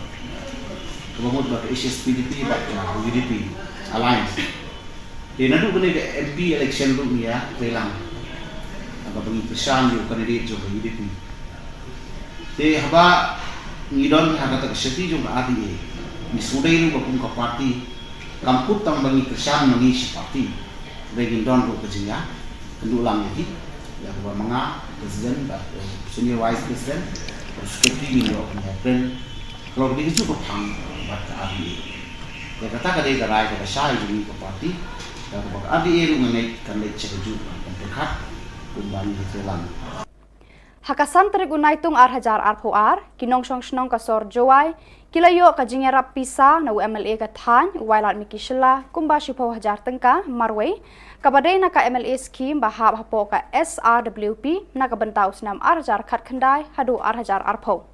kaba mut ba ka H S P D P bad ka U D P Alliance. Te naduh kane ka M P election ruh ngi ïatreilang, haba ngi kyrshan ïa u candidate jong ka U D P. Te haba ngi don ha kata ka shuki jong ka R D A, ngi sngewdei ruh ba kum ka party kam kut tang ba ngi kyrshan ma ngi shi party. Hynrei ngin don ruh ka jingïakynduh lang ïa ki, ïa kaba ma nga president bad, eh, senior vice president bad secretary, ngin ïoh ban ïakren halor kine kijuh ki phang bad ka R D A. Ïa kata ka dei ka rai kaba shai jong ngi ka party. Ïa kaba ka R D A ruh nga ngeit kan leit sha kajuh ban pyrkhat kumba ngi ïatreilang. Ha ka san tarik u Naitung ar hajar arphew ar, ki nongshong shnong ka sor Jowai ki la ïoh ka jingïarap pisa na u M L A ka thaiñ u Wailadmiki Shylla kumba shiphew hajar tyngka marwei, kaba dei na ka M L A scheme ba hap hapoh ka S R W P na ka bynta u snem ar hajar khatkhyndai haduh ar hajar arphew.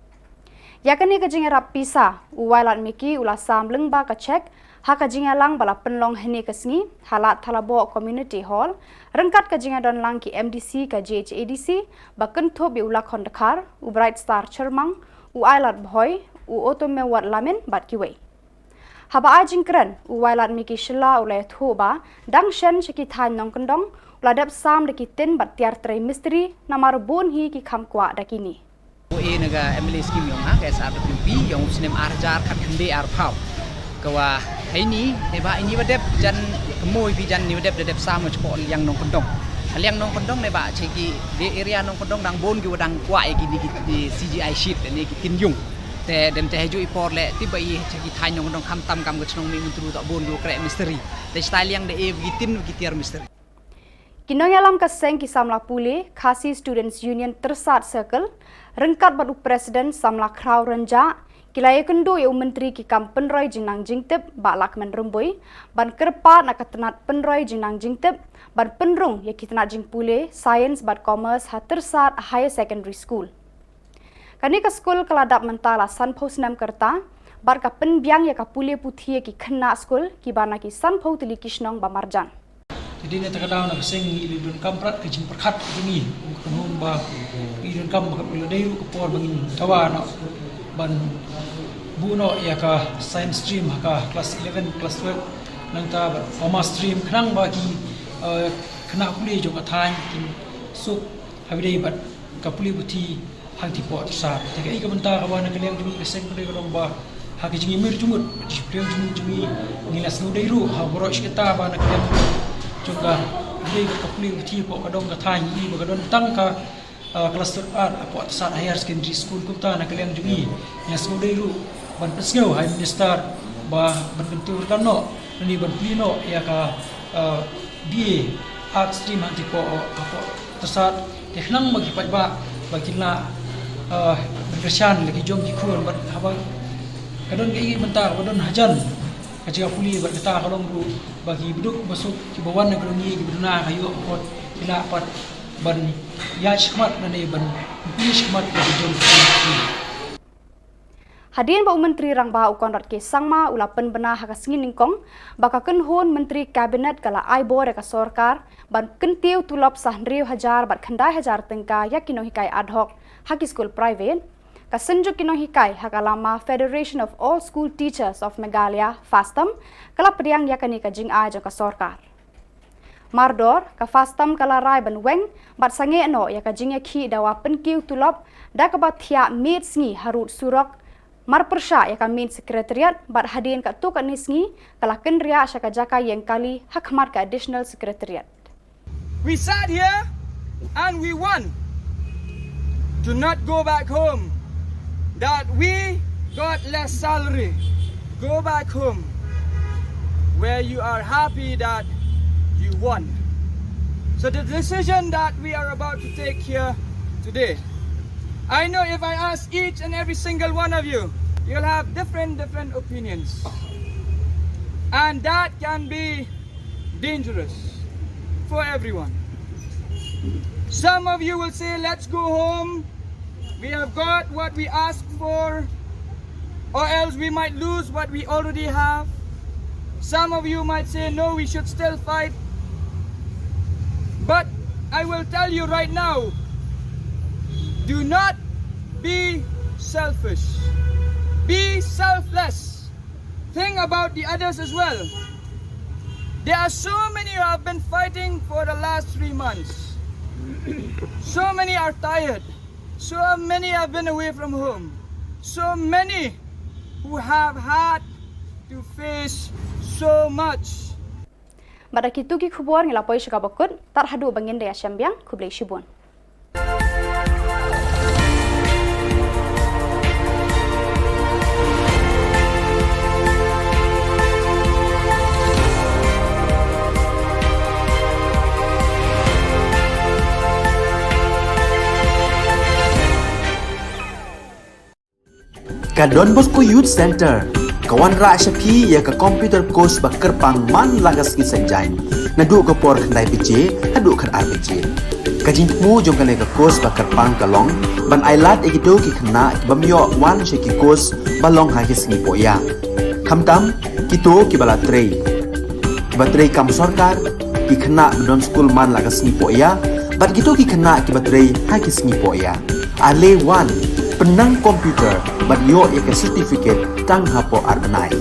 Ïa kane ka jingïarap pisa, u Wailadmiki u la sam lyngba ka cheque ha ka jingïalang ba la pynlong hynne ka sngi ha Lad Thalaboh Community Hall, ryngkat ka jingïadon lang ki M D C ka J H A D C, ba kynthup ïa u Lakhon Dkhar, u Bright Star Chyrmang, u Ailad Bhoi, u Otomewat Lamin bad kiwei. Haba ai jingkren, u Wailadmiki Shylla u la ïathuh ba dang shen sha ki thaiñ nongkyndong u la dep sam da ki tin bad tiar trei mistri, namar bun hi ki kham kwah da kine. U e na ka M L A scheme yong nga ka S R W P yong u snem ar hajar khatkhyndai arphew. Ka wa heini, neba ini wa dep jan kmoi bi jan ni wa dep da dep sam nga chko liang nongkyndong. Liang nongkyndong neba che ki de area nongkyndong dang bun ki wa dang kwah ïa ki ni ki, ki C G I sheet ne ki tin yung. Te dem te haju i por le ti ba i che ki thaiñ nongkyndong khamtam kam ka chnong mi Myntdu ta bun ki wa kreh mistri. Te stai liang de e ki tin ki tiar mistri. Ki nongïalam ka seng ki samla pule Khasi Students Union Tyrsad Circle, ryngkat bad u President samla Khraw Rynjah, Ki la ïakynduh ïa u Myntri ki kam pynroi jingnang jingtip, Bah Lahkmen Rymbui, ban kyrpad na ka tnat pynroi jingnang jingtip ban pynrung ïa ki tnat jingpule Science bad Commerce ha Tyrsad Higher Secondary School. Kane ka skul ka la dap mynta la sanphew snem ka rta bad ka pynbiang ïa ka pule puthi ïa ki khynnah skul kiba na ki sanphew tylli ki shnong ba marjan. Te dei na kata ka daw na ka seng ngi la donkam prat ka jingpyrkhat ka jong ngi, ka nong ba ngi donkam ba ka la dei ruh ka por ba ngin dawa noh ban buh noh ïa ka science stream ha ka class eleven, class twelve, nangta bad commerce stream khnang ba ki, eh, khynnah pule jong ka thaiñ kin suk ha ba dei bad ka pule puthi hangtei hapoh Tyrsad. Te kaei ka bynta kaba na ka liang jong ngi ka seng ka dei ka long ba ha ka jingïamir jingmut, jingpyrshang jingmut jong ngi, ngi la sngewdei ruh ha baroh shi katta ba na ka liang jong ka, dei ka pule puthi hapoh ka dong ka thaiñ ngi ba ka don tang ka, ah, cluster art hapoh Tyrsad Higher Secondary School. Kumta na ka liang jong ngi ngi la sngewdei ruh ban pynsngew ha i Minister ba ban kyntiew ryngkat noh, lane ban plie noh ïa ka, ah, B A Art Stream hangtei hapoh, hapoh Tyrsad, te khnang ba ki paidbah ba kin lah, eh, ban kyrshan la ki jong ki khun bad haba ka don kaei ka bynta ba don hajan ka jaka pule bad kata ka long ruh ba ki baduk basuk kiba wan na ka dong ngi kiba duna ka ïoh ka kot ki lah pat ban ïaid shakhmat lane ban pule shakhmat la ki jong ki khun. Hadien ba u Myntri Rangbah u Conrad K Sangma u la pynbna ha ka sngi nyngkong ba ka kynhun Myntri Cabinet ka la ai bor ïa ka sorkar ban kyntiew tulop sa hynriew hajar bad khyndai hajar tyngka ïa ki nonghikai ad hoc ha ki skul private, ka Synjuk ki Nonghikai ha ka lama Federation of All School Teachers of Meghalaya, FASTOM, ka la pdiang ïa kane ka jingai jong ka sorkar. Mardor, ka FASTOM ka la rai ban weng bad sangeh noh ïa ka jingïakhih dawa pynkiew tulop da kaba thiah miet sngi harud surok, marpyrshah ïa ka main secretariat bad hadien katto katne sngi ka la kynriah sha ka jaka ïeng kali ha khmat ka additional secretariat. We sat here and we won. Do not go back home. That we got less salary. Go back home where you are happy that you won. So the decision that we are about to take here today, I know if I ask each and every single one of you, you'll have different, different opinions. And that can be dangerous for everyone. Some of you will say, "Let's go home. We have got what we asked for, or else we might lose what we already have." Some of you might say, "No, we should still fight." But I will tell you right now, do not be selfish. Be selfless. Think about the others as well. There are so many who have been fighting for the last three months. So many are tired. So many have been away from home. So many who have had to face so much. Bad da kito ki khubor ngi la poi sha kaba kut, tad haduh ba ngin da ïashem biang, khublei shibun. Ka Don Bosco Youth Centre ka wanrah sha phi ïa ka computer course ba kyrpang man la ka sngi Saitjaiñ, naduh ka por khyndai baje haduh khatar baje. Ka jingthmu jong kane ka course ba kyrpang ka long ban ailad ïa kito ki khynnah ki bym ïoh wan sha ki course ba long ha ki sngi pohïa. Khamtam kito kiba la trei, kiba trei kam sorkar, ki khynnah ba don skul man la ka sngi pohïa, bad kito ki khynnah kiba trei ha ki sngi pohïa. Ale wan, pynnang computer bad ïoh ïa ka certificate tang hapoh ar bnai.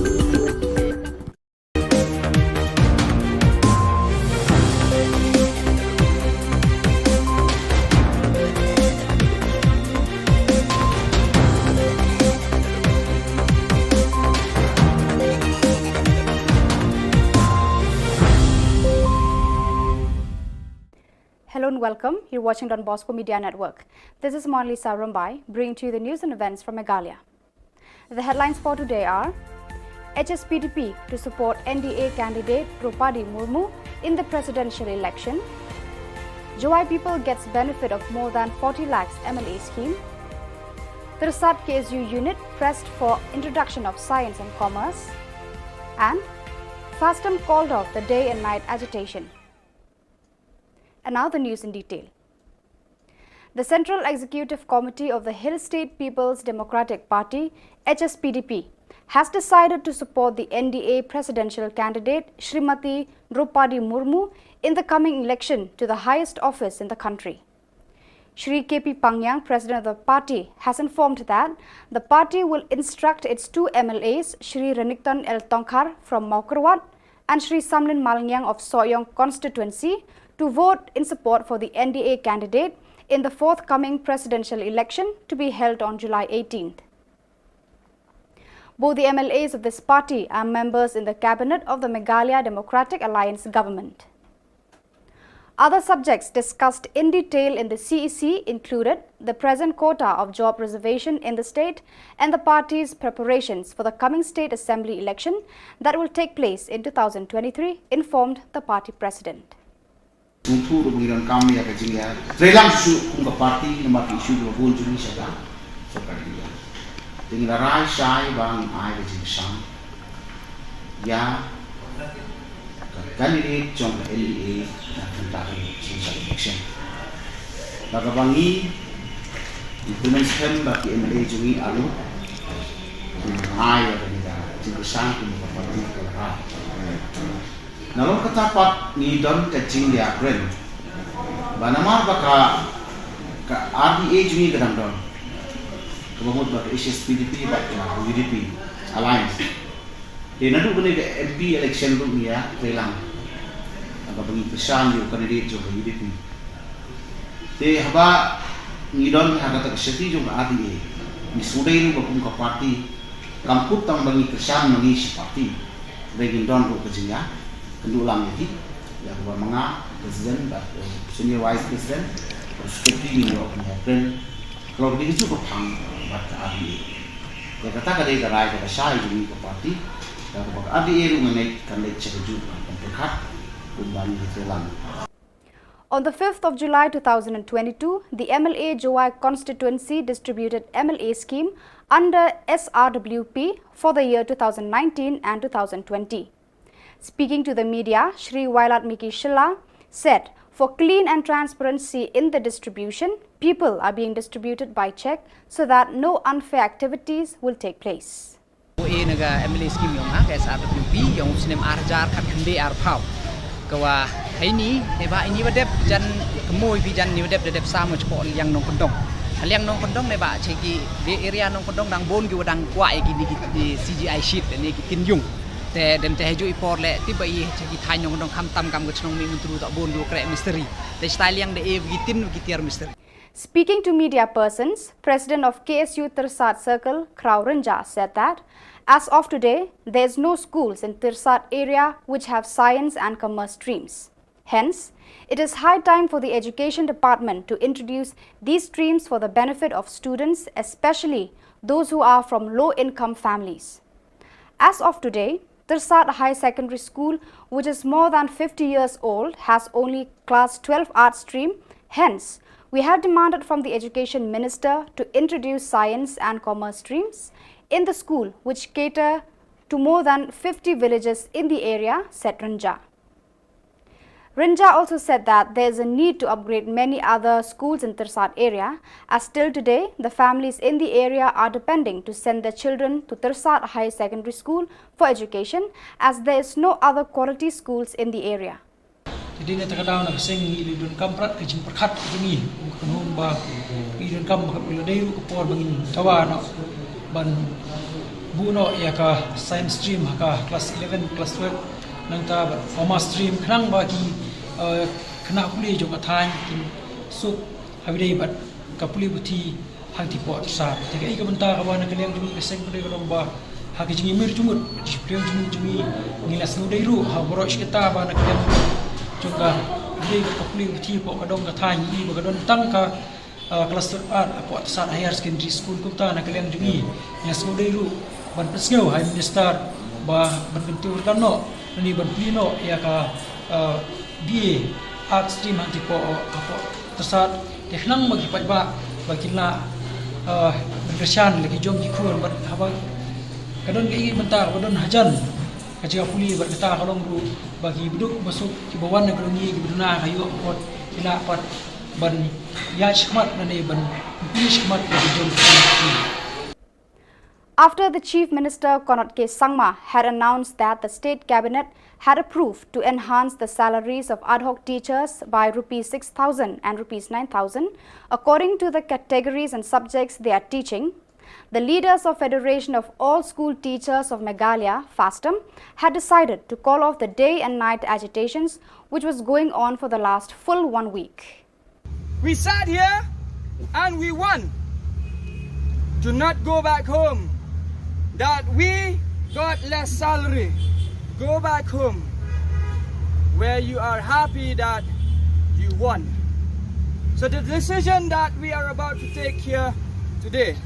Hello and welcome. You're watching Don Bosco Media Network. This is Monalisa Rumbai, bringing to you the news and events from Meghalaya. The headlines for today are: H S P D P to support N D A candidate Droupadi Murmu in the presidential election. Jowai people gets benefit of more than forty lakhs M L A scheme. Tirsat K S U unit pressed for introduction of science and commerce, and FASTM called off the day and night agitation. And now the news in detail. The Central Executive Committee of the Hill State People's Democratic Party, H S P D P, has decided to support the N D A presidential candidate Shrimati Droupadi Murmu in the coming election to the highest office in the country. Shri K P Pangyang, president of the party, has informed that the party will instruct its two M L As, Shri Renikton L Tongkhar from Mawkyrwat and Shri Samlin Malngiang of Sohiong constituency, to vote in support for the N D A candidate in the forthcoming presidential election to be held on July eighteenth. Both the M L As of this party are members in the cabinet of the Meghalaya Democratic Alliance government. Other subjects discussed in detail in the C E C included the present quota of job reservation in the state and the party's preparations for the coming state assembly election that will take place in two thousand twenty-three, informed the party president. Sngewthuh ruh ba ngi donkam ïa ka jingïatreilang shuh kum ka party namar ki issue kiba bun jong ngi sha ka sorkar India. Te ngi la rai shai ba ngin ai ka jingkyrshan ïa ka candidate jong ka N D A na ka bynta ka jingkyrshan election. Bad kaba ngi, ngi pynskhem ba ki M L A jong ngi arngut kin ai ïa kane ka jingkyrshan kum ka party ka la rai. Nalor kata pat ngi don ka jingïakren ba namar ba ka, ka R D A jong ngi ka dang don, kaba mut ba ka H S P D P bad ka U D P alliance. Te naduh kane ka M P election ruh ngi ïatreilang, kaba ngi kyrshan ïa u candidate jong ka U D P. Te haba ngi don ha kata ka seti jong ka R D A, ngi sngewdei ruh ba kum ka party kam kut tang ba ngi kyrshan ma ngi shi party, hynrei ngin don ruh ka jingïakynduh lang ïa ki, ïa kaba ma nga president bad, eh, senior vice president bad secretary ngin ïoh ban ïakren halor kane kajuh ka phang bad ka R D A. Te kata ka dei ka rai kaba shai jong ngi ka party, ïa kaba ka R D A ruh nga ngeit kan leit sha kajuh ka pyrkhat kumba ngi ïatreilang. On the fifth of July two thousand twenty-two, the M L A Jowai constituency distributed M L A scheme under S R W P for the year two thousand nineteen and two thousand twenty. Speaking to the media, Shri Wailadmiki Shylla said, for clean and transparency in the distribution, people are being distributed by check so that no unfair activities will take place. Ïa na ka M L A scheme ïong ha ka S R W P ïong u snem ar hajar khatkhyndai arphew. Ka wa ha ini, ne ba ini wa dep jan kmoi bi jan ni wa dep da dep sa mo chko liang nongkyndong. Ha liang nongkyndong ne ba che ki de area nongkyndong dang bun ki wa dang kwah ïa ki ni ki, ki C G I sheet ne ki tin ïung. Te dem te ha ju i por le ti ba i che ki thaiñ nongkyndong kham tam kam ka chnong Mihmyntdu ta bun ki wa kreh mistri. Te stai liang de e ki tin ki tiar mistri. Speaking to media persons, President of K S U Tirsat Circle, Kraw Rynjah, said that as of today, there is no schools in Tirsat area which have science and commerce streams. Hence, it is high time for the Education Department to introduce these streams for the benefit of students, especially those who are from low-income families. As of today, Tirsat High Secondary School, which is more than fifty years old, has only class twelve art stream. Hence, we have demanded from the Education Minister to introduce science and commerce streams in the school, which cater to more than fifty villages in the area, said Rynjah. Rynjah also said that there is a need to upgrade many other schools in Tirsat area, as till today, the families in the area are depending to send their children to Tirsat High Secondary School for education, as there is no other quality schools in the area. Te dei na kata ka daw na ka seng ngi la donkam prat ka jingpyrkhat ka jong ngi, ka nong ba ngi donkam ba ka phi la dei ruh ka por ba ngin dawa noh ban buh noh ïa ka science stream ha ka class eleven, class twelve, nangta bad commerce stream khnang ba ki, eh, khynnah pule jong ka thaiñ kin suk ha ba dei bad ka pule puthi hangtei poh Tirsat. Te kaei ka bynta kaba na ka liang jong ngi ka seng ka dei ka long ba ha ka jingïamir jingmut, jingpyrshang jingmut jong ngi, ngi la sngewdei ruh ha baroh shi katta ba na ka liang jong ka, dei ka pule puthi poh ka dong ka thaiñ ngi ba ka don tang ka, ah, class twelve art hapoh Tirsat Higher Secondary School. Kumta na ka liang jong ngi, ngi la sngewdei ruh ban pynsngew ha i Minister ba ban kyntiew kyrdan noh lane ban plie noh ïa ka, ah, B A Art Stream hangtei poh, hapoh Tirsat, te khnang ba ki paidbah ba kin lah Ah, kyrshan la ki jong ki khun bad haba ka don ka ïing bynta ba don hajan ka jaka pule bad kata ka long ruh ba ki baduk basuk kiba wan na ka jong ngi kiba duna ka ïoh ka kot ki lah pat ban ïaid shakhmat lane ban pule shakhmat na ka jong ki. After the Chief Minister Conrad K Sangma had announced that the state cabinet had approved to enhance the salaries of ad hoc teachers by rupees six thousand and rupees nine thousand, according to the categories and subjects they are teaching, the leaders of Federation of All School Teachers of Meghalaya, FASTOM, had decided to call off the day and night agitations which was going on for the last full one week. We sat here and we won. Do not go back home. That we got less salary. Go back home where you are happy that you won. So the decision that we are about to take here today,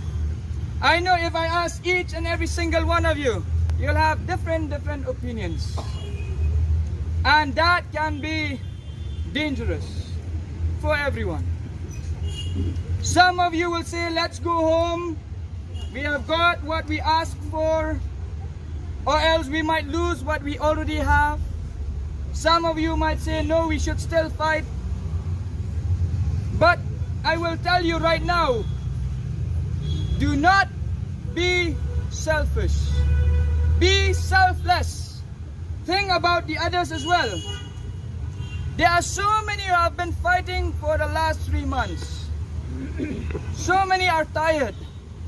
I know if I ask each and every single one of you, you'll have different, different opinions. And that can be dangerous for everyone. Some of you will say, "Let's go home. We have got what we asked for, or else we might lose what we already have." Some of you might say, "No, we should still fight." But I will tell you right now, do not be selfish. Be selfless. Think about the others as well. There are so many who have been fighting for the last three months. So many are tired.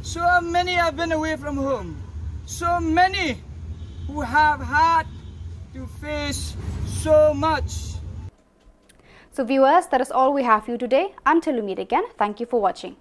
So many have been away from home. So many who have had to face so much. So viewers, that is all we have for you today. Until we meet again, thank you for watching.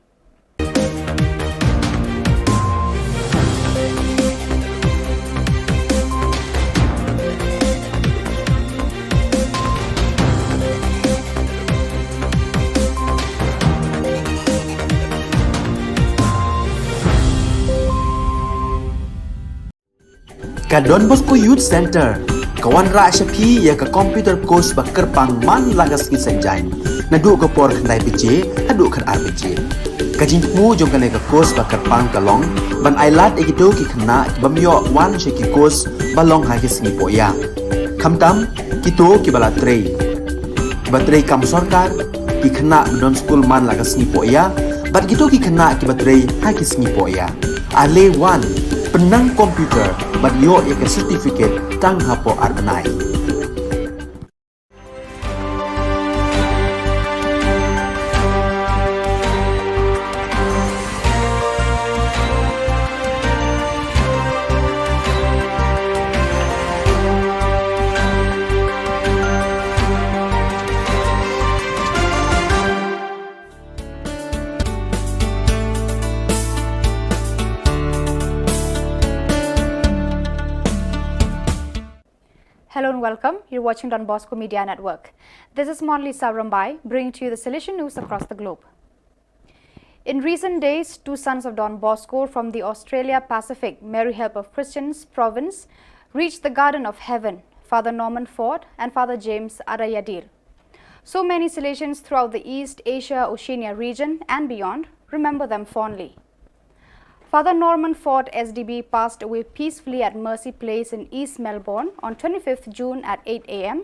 Ka Don Bosco Youth Centre ka wanrah sha phi ïa ka computer course ba kyrpang man la ka sngi Saitjaiñ, naduh ka por khyndai baje haduh khatar baje. Ka jingthmu jong kane ka course ba kyrpang ka long ban ailad ïa kito ki khynnah ki bym ïoh wan sha ki course ba long ha ki sngi pohïa, khamtam kito kiba la trei, kiba trei kam sorkar, ki khynnah ba don skul man la ka sngi pohïa bad kito ki khynnah kiba trei ha ki sngi pohïa. Ale wan, pynnang computer bad ïoh ïa ka certificate tang hapoh ar bnai. Hello and welcome. You're watching Don Bosco Media Network. This is Monalisa Rymbai, bringing to you the Salesian news across the globe. In recent days, two sons of Don Bosco from the Australia Pacific Mary Help of Christians province reached the Garden of Heaven, Father Norman Ford and Father James Adayadil. So many Salesians throughout the East Asia Oceania region and beyond remember them fondly. Father Norman Ford S D B passed away peacefully at Mercy Place in East Melbourne on twenty-fifth June at eight A M.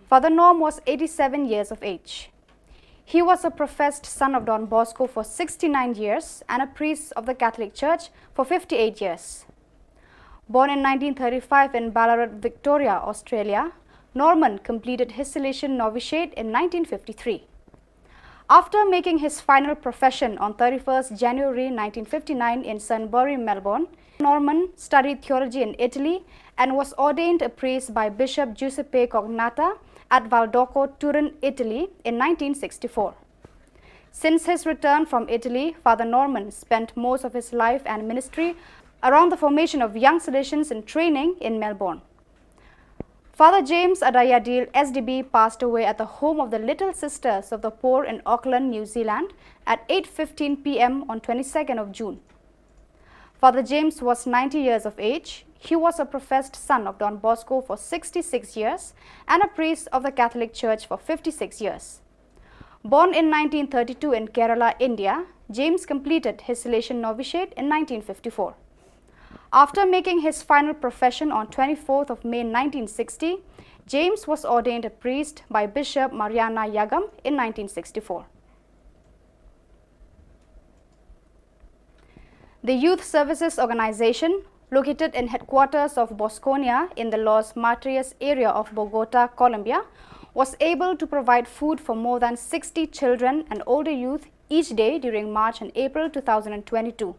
Father Norm was eighty-seven years of age. He was a professed son of Don Bosco for sixty-nine years and a priest of the Catholic Church for fifty-eight years. Born in nineteen thirty-five in Ballarat, Victoria, Australia, Norman completed his Salesian novitiate in nineteen fifty-three. After making his final profession on thirty-first January nineteen fifty-nine in Sunbury, Melbourne, Norman studied theology in Italy and was ordained a priest by Bishop Giuseppe Cognatta at Valdocco, Turin, Italy in nineteen sixty-four. Since his return from Italy, Father Norman spent most of his life and ministry around the formation of young Salesians in training in Melbourne. Father James Adayadil S D B passed away at the home of the Little Sisters of the Poor in Auckland, New Zealand at eight fifteen P M on twenty-second of June. Father James was ninety years of age. He was a professed son of Don Bosco for sixty-six years and a priest of the Catholic Church for fifty-six years. Born in nineteen thirty-two in Kerala, India, James completed his Salesian novitiate in nineteen fifty-four. After making his final profession on twenty-fourth of May nineteen sixty, James was ordained a priest by Bishop Mariana Yagam in nineteen sixty-four. The Youth Services Organization, located in headquarters of Bosconia in the Los Matres area of Bogota, Colombia, was able to provide food for more than sixty children and older youth each day during March and April two thousand twenty-two,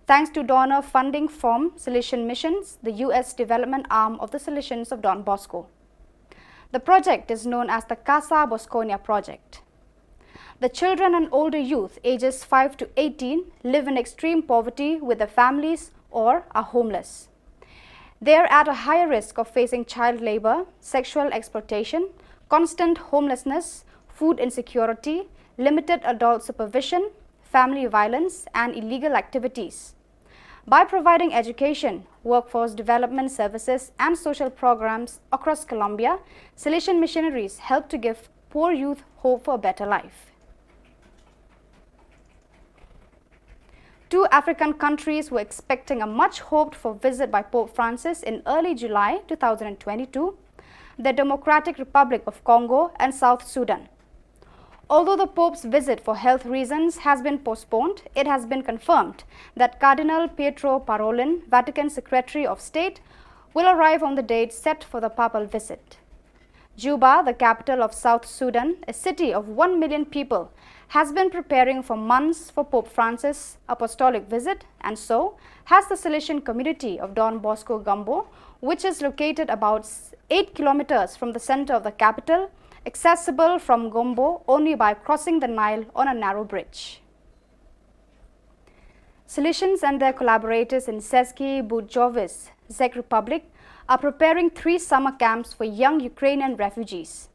thanks to donor funding from Salesian Missions, the U S development arm of the Salesians of Don Bosco. The project is known as the Casa Bosconia Project. The children and older youth, ages five to eighteen, live in extreme poverty with their families or are homeless. They are at a higher risk of facing child labor, sexual exploitation, constant homelessness, food insecurity, limited adult supervision, family violence, and illegal activities. By providing education, workforce development services, and social programs across Colombia, Salesian missionaries help to give poor youth hope for a better life. Two African countries were expecting a much hoped for visit by Pope Francis in early July two thousand twenty-two, the Democratic Republic of Congo and South Sudan. Although the Pope's visit for health reasons has been postponed, it has been confirmed that Cardinal Pietro Parolin, Vatican Secretary of State, will arrive on the date set for the papal visit. Juba, the capital of South Sudan, a city of one million people, has been preparing for months for Pope Francis' apostolic visit, and so has the Salesian community of Don Bosco Gumbo, which is located about eight kilometers from the center of the capital, accessible from Gombo only by crossing the Nile on a narrow bridge. Salesians and their collaborators in Sezgi Butjovis, Czech Republic, are preparing three summer camps for young Ukrainian refugees.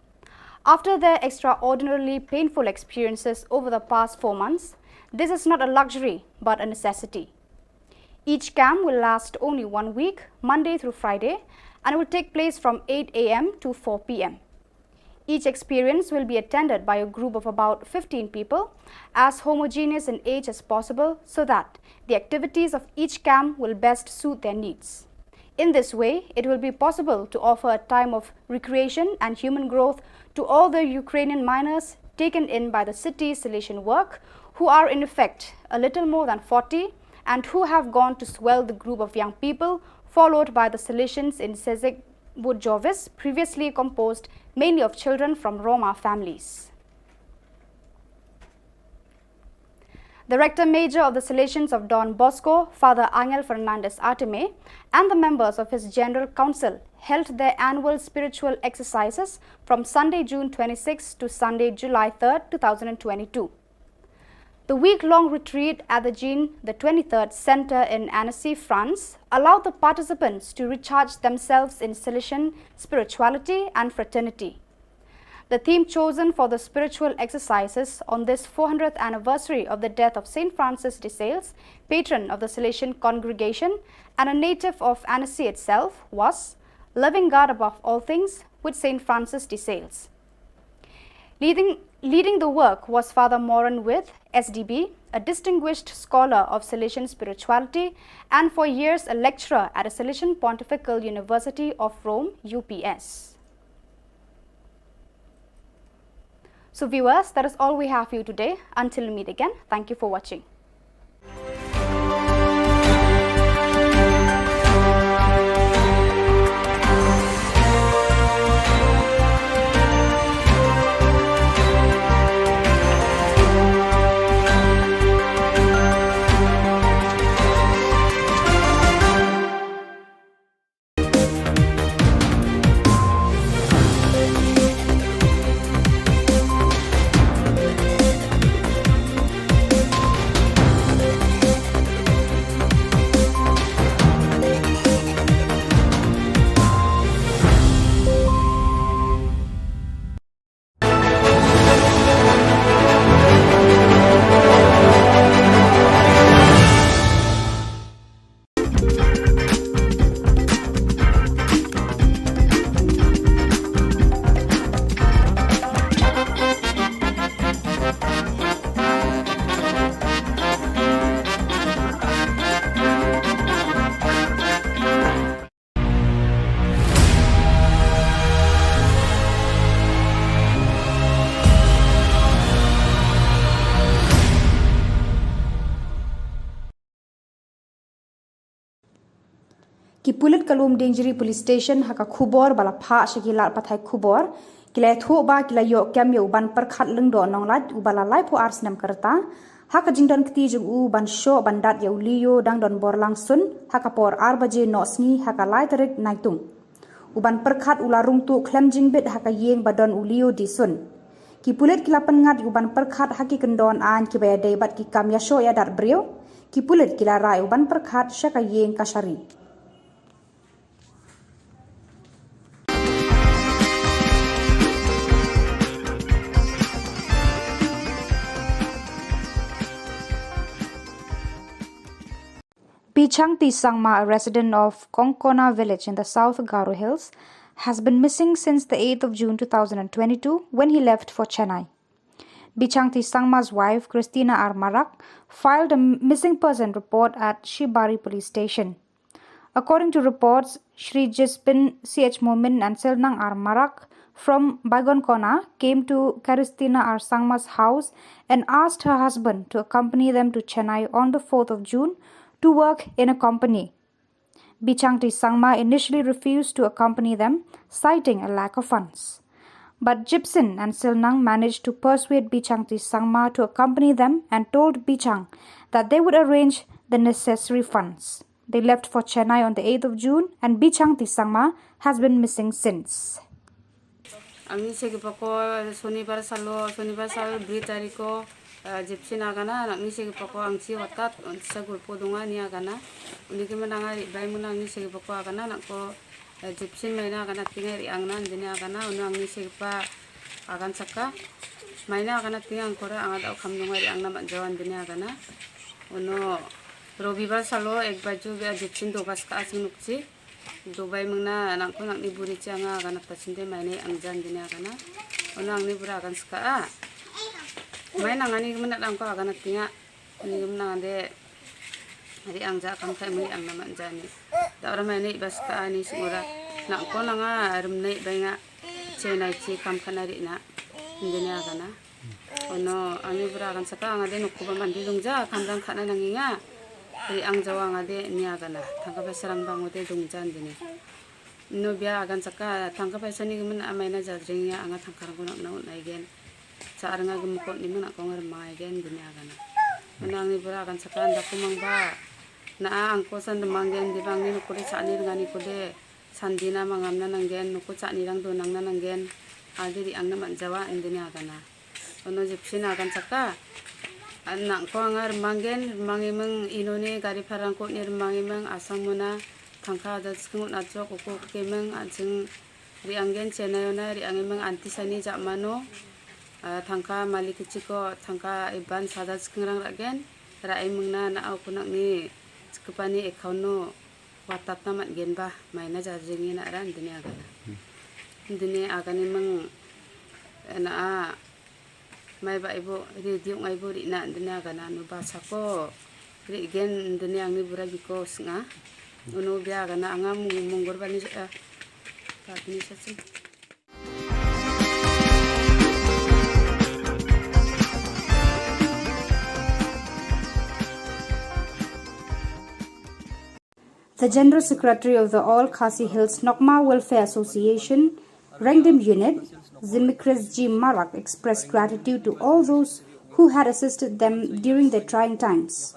After their extraordinarily painful experiences over the past four months, this is not a luxury but a necessity. Each camp will last only one week, Monday through Friday, and will take place from eight a m to four p m. Each experience will be attended by a group of about fifteen people, as homogeneous in age as possible, so that the activities of each camp will best suit their needs. In this way, it will be possible to offer a time of recreation and human growth to all the Ukrainian minors taken in by the city's Salesian work, who are in effect a little more than forty and who have gone to swell the group of young people followed by the Salesians in Sezek Burjovis, previously composed mainly of children from Roma families. The Rector Major of the Salesians of Don Bosco, Father Angel Fernandez Artime, and the members of his General Council held their annual spiritual exercises from Sunday, June twenty-sixth to Sunday, July third, two thousand twenty-two. The week-long retreat at the Jean the twenty-third Center in Annecy, France, allowed the participants to recharge themselves in Salesian spirituality and fraternity. The theme chosen for the spiritual exercises on this four hundredth anniversary of the death of Saint Francis de Sales, patron of the Salesian congregation and a native of Annecy itself, was Loving God Above All Things with Saint Francis de Sales. Leading, leading the work was Father Moran With, S D B, a distinguished scholar of Salesian spirituality and for years a lecturer at the Salesian Pontifical University of Rome, U P S. So viewers, that is all we have for you today. Until we meet again, thank you for watching. Ki pulit ka Lumdiengjri Police Station ha ka khubor ba la phah sha ki lad pathai khubor, ki la ïathuh ba ki la ïoh kem ïa u Banpyrkhat Lyngdoh Nonglait uba la laiphew ar snem ka rta ha ka jingdon kti jong u ban shoh ban dat ïa u Leo dang don bor lang sun ha ka por ar baje noh sngi ha ka lai tarik Naitung. U Banpyrkhat u la rung tuh khlem jingbit ha ka ïing ba don u Leo dei sun. Ki pulit ki la pynngat ïa u Banpyrkhat ha ki kyndon aiñ kiba ïadei bad ki kam ïashoh ïadat briew. Ki pulit ki la rah ïa u Banpyrkhat sha ka ïing kashari. Bichangti Sangma, a resident of Kongkona village in the South Garo Hills, has been missing since the eighth of June two thousand and twenty-two, when he left for Chennai. Bichangti Sangma's wife, Christina R Marak, filed a missing person report at Shibari Police Station. According to reports, Shri Jispin C H Momin and Silnang R Marak from Baigonkona came to Christina R Sangma's house and asked her husband to accompany them to Chennai on the fourth of June to work in a company. Bichangti Sangma initially refused to accompany them, citing a lack of funds. But Jipsin and Silnang managed to persuade Bichangti Sangma to accompany them and told Bichang that they would arrange the necessary funds. They left for Chennai on the eighth of June, and Bichangti Sangma has been missing since. Angni se ki pako, Sonibar salo, Sonibar sal bri tariko, eh, Jipsin agana, angni se ki pako angsi watat, sa gulpo dunga ni agana. Uni ki menang ari bai menang ni se ki pako agana, nangko, eh, Jipsin maina agana tinga ri angna, dini agana, unu angni se ki pa agan saka. Maina agana tinga angkora, angada kam dunga ri angna mat jawan dini agana. Unu Robibar salo, ek baju bia Jipsin do bas ka asing nukchi. Dubai mengna nangko nangni buri chi anga agana ta sinde maine angjan dini agana. Ono angni bura agan saka a. Mai nangani kemena nangko agana tinga. Ni kemena ande. Ari angja kam kai meni angna manjani. Da ora maine bas ka ani singura. Nangko nanga rum nei bainga. Chenai chi kam kana ri na. Dini agana. Ono angni bura agan saka anga de nuku ba mandi dungja kamjang khana nanginga. Ri ang jawa anga de ni agana. Tangka ba serang bang ode dungjan dini. No bia agan saka tangka ba sani gemen amai na jadring ya anga tangka rang kunak na unai gen. Sa aranga gemkot ni mena kong remai gen dini agana. Ono angni bura agan saka anda kumang ba. Na a angko san demang gen di bang ni nuku de sa ni dengan ni kude. Sandina mangam na nanggen, nuku chak nirang donang na nanggen. Adi ri ang na man jawa, andini agana. Ono Jipsin agan saka. An nangko anga remang gen, remang imeng inone, gari parang ko ni remang imeng, asang muna, tangka ada sekeng un ajok, uku kemeng, ajeng ri anggen, Chennai ona, ri ang imeng, anti sani jak mano, ah, tangka malik keciko, tangka iban sada sekeng rang rak gen, rak imeng na, na au kunak ni, sekepani account no, Watat na mat gen ba, mai na jar jing ina ran dini agana. Dini agani meng na a mai ba ibu ri diung ai bu ri na dini agana nu ba sako ri gen dini angni bura biko snga. Unu bia agana anga mung munggur bani eh, bani sachin. The General Secretary of the All Khasi Hills Nokma Welfare Association, Rengdim Unit, Zimikris G Marak expressed gratitude to all those who had assisted them during their trying times.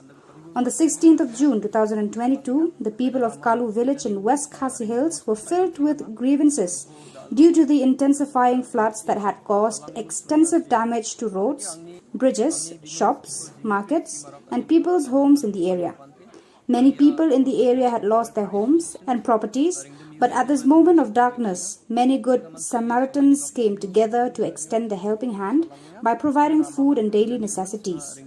On the sixteenth of June two thousand twenty-two, the people of Kalu village in West Khasi Hills were filled with grievances due to the intensifying floods that had caused extensive damage to roads, bridges, shops, markets, and people's homes in the area. Many people in the area had lost their homes and properties, but at this moment of darkness, many good Samaritans came together to extend the helping hand by providing food and daily necessities.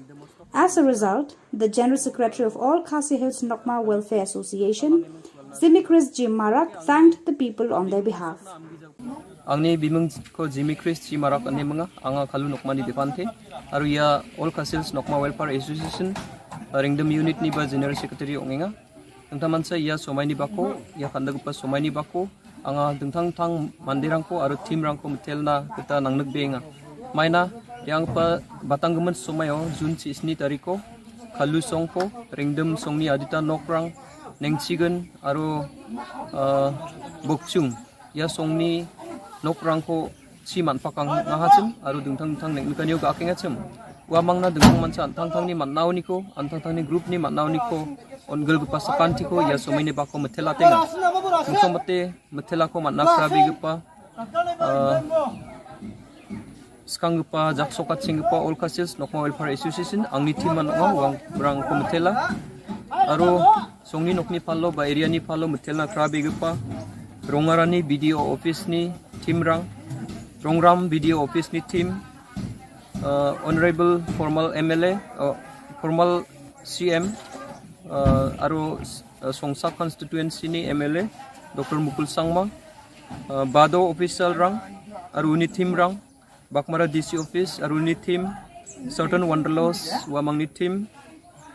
As a result, the General Secretary of All Khasi Hills Nokma Welfare Association, Zimikris G Marak, thanked the people on their behalf. Angni bimung ko Zimikris G Marak ani manga, anga Kalu Nokma ni bipante, aru ia All Khasi Hills Nokma Welfare Association, Rengdim Unit ni ba General Secretary ongenga. Tengtaman sa ia somai ni bako, ia kanda gupa somai ni bako, anga dingtang tang mandirangko aru teamrangko metelna kita nangnuk benga. Maina, yang pa batang gemen somayo, June chi sni tariko, Kalu songko, Rengdim songni adita nokrang, Nengchigen aro, ah, Bokchung. Ïa songni nokrang ko chi man pakang nga ha chim aro dingthang dingthang neng kane ka king ha chim. Wa mang na dingthang man chan thang thang ni man nau ni ko, an thang thang ni group ni man nau ni ko, on gel gupa sakan ti ko, ïa somai ni ba ko metela tenga. Song mate metela ko man na krabi gupa. Ah, Skang gupa, jak sokat sing gupa, All Khasi Hills Nokma Welfare Association, angni team man nokma, wang brang ko metela. Aro, songni nokni palo, ba area ni palo, metela krabi gupa. Rongarani B D O office ni team rang. Rongram B D O office ni team. Uh, Honorable formal M L A, uh, formal C M, uh, aro, uh, Songsa constituency ni M L A, Doctor Mukul Sangma, uh, Bado official rang, aro ni team rang, Baghmara D C office, aro ni team, Southern Wanderlust, wa mang ni team,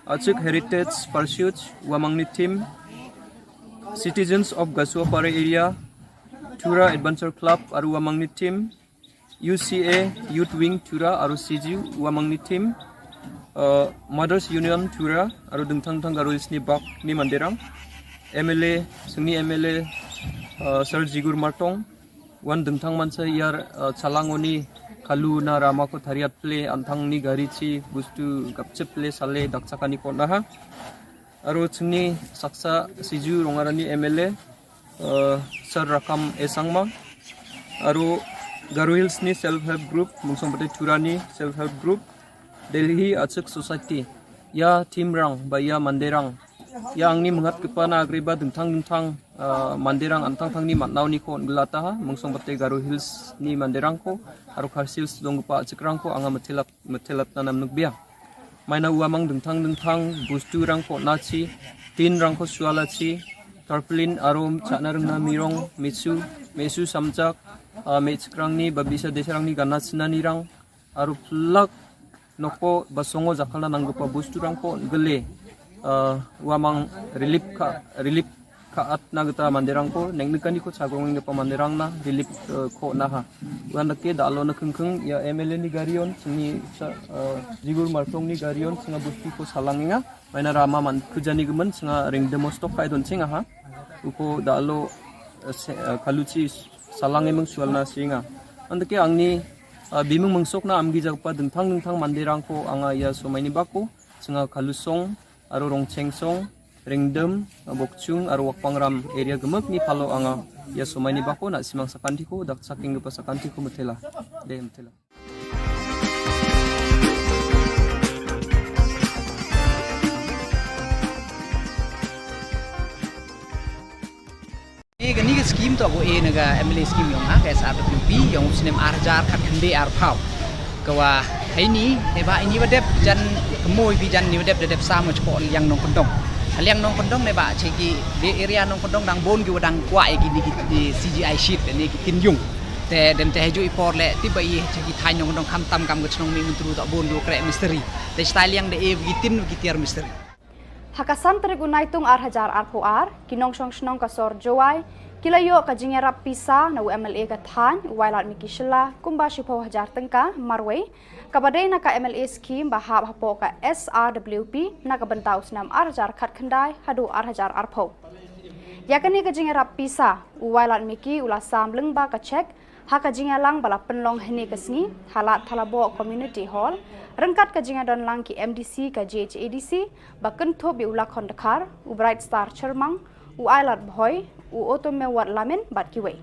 Achik Heritage Pursuit, wa mang ni team, Citizens of Gasuapara area, Tura Adventure Club, aro wa mang ni team, U C A Youth Wing Tura, aro C G, wa mang ni team, uh, Mothers Union Tura, aro dingthang dingthang Garo Hills ni bak ni manderang, M L A, sengni M L A, uh, Sir Jigur Martong, wan dingthang mansa ïar, uh, chalang oni kalu na rama ko thariat ple, anthang ni gari chi, bustu gapchep ple, sale, dakchakani ko naha. Aro chingni saksa siju Rongarani M L A, uh, Sir Rakam A Sangma. Aro Garo Hills ni self help group, mungsong pate Tura ni self help group. Delhi Achik Society. Ïa team rang, ba ïa manderang. Ïa angni mengat kepa na agri ba dingthang dingthang, uh, manderang anthang thang ni mat nau ni ko ngelata ha, mungsong pate Garo Hills ni manderang ko, aro Khasi Hills dong kepa Achik rang ko, anga metelap, metelap nanam nuk bia. Maina wa mang dingthang dingthang, bustu rang ko nachi, tin rang ko suala chi, tarpaulin arum, chana rengna mirong, mesu, mesu samjak, uh, mechkrang ni, babisa desrang ni, gana china ni rang, aro plak, noko basongo jakalna nanggupa bustu rang ko gele, uh, wa mang relief ka, relief ka at na geta manderang ko, neng nekani ko chagong ngepa manderang na relief, uh, ko naha. Wan dake da alo na kengkeng, ïa M L A ni garion, sini sa, uh, Jigur Martong ni garion, singa bustu ko salang inga, maina rama man kujani gemen, singa ring demos tok kai don singa ha. Uko da alo, uh, se-, uh, kaluchi salang emeng sual na singa. Andake angni, uh, bimeng mengsok na amgi jagpa dingthang dingthang manderang ko anga ïa somai ni bako, singa kalusong, aro rongchengsong, ringdem, uh, bokchung, aro wakpangram area gemek ni palo anga ïa somai ni bako na simang sakan tiko, dak saking gepa sakan tiko metela. Deh metela. Ïa kani ka scheme to ko e na ka M L A scheme ïong ha ka S R W P ïong u snem ar hajar khatkhyndai arphew. Ka wa heini, neba ini wa dep jan kemoi bi jan ni wa dep da dep sam wa chpok liang nongkyndong. Liang nongkyndong neba che ki de area nongkyndong dang bun ki wa dang kwah ïa kini ki C G I sheet ne ki tin ïung. Te dem te heju i por le, ti ba i che ki thaiñ nongkyndong khamtam kam ka chnong Mihmyntdu to bun ki wa kreh mistri. Te stai liang de e ki tin ki tiar mistri. Ha ka san tarik u Naitung ar hajar arphew ar, ki nongshong shnong ka sor Jowai ki la ïoh ka jingïarap pisa na u M L A ka thaiñ, u Wailadmiki Shylla, kumba shiphew hajar tyngka marwei, kaba dei na ka M L A scheme ba hap hapoh ka S R W P na ka bynta u snem ar hajar khatkhyndai haduh ar hajar arphew. Ïa kane ka jingïarap pisa, u Wailadmiki u la sam lyngba ka cheque ha ka jingïalang ba la pynlong hynne ka sngi ha Lad Thalaboh Community Hall, ryngkat ka jingïadonlang ki M D C ka J H A D C, ba kynthup ïa u Lakhon Dkhar, u Bright Star Chyrmang, u Ailad Bhoi, u Otomewat Lamin bad kiwei.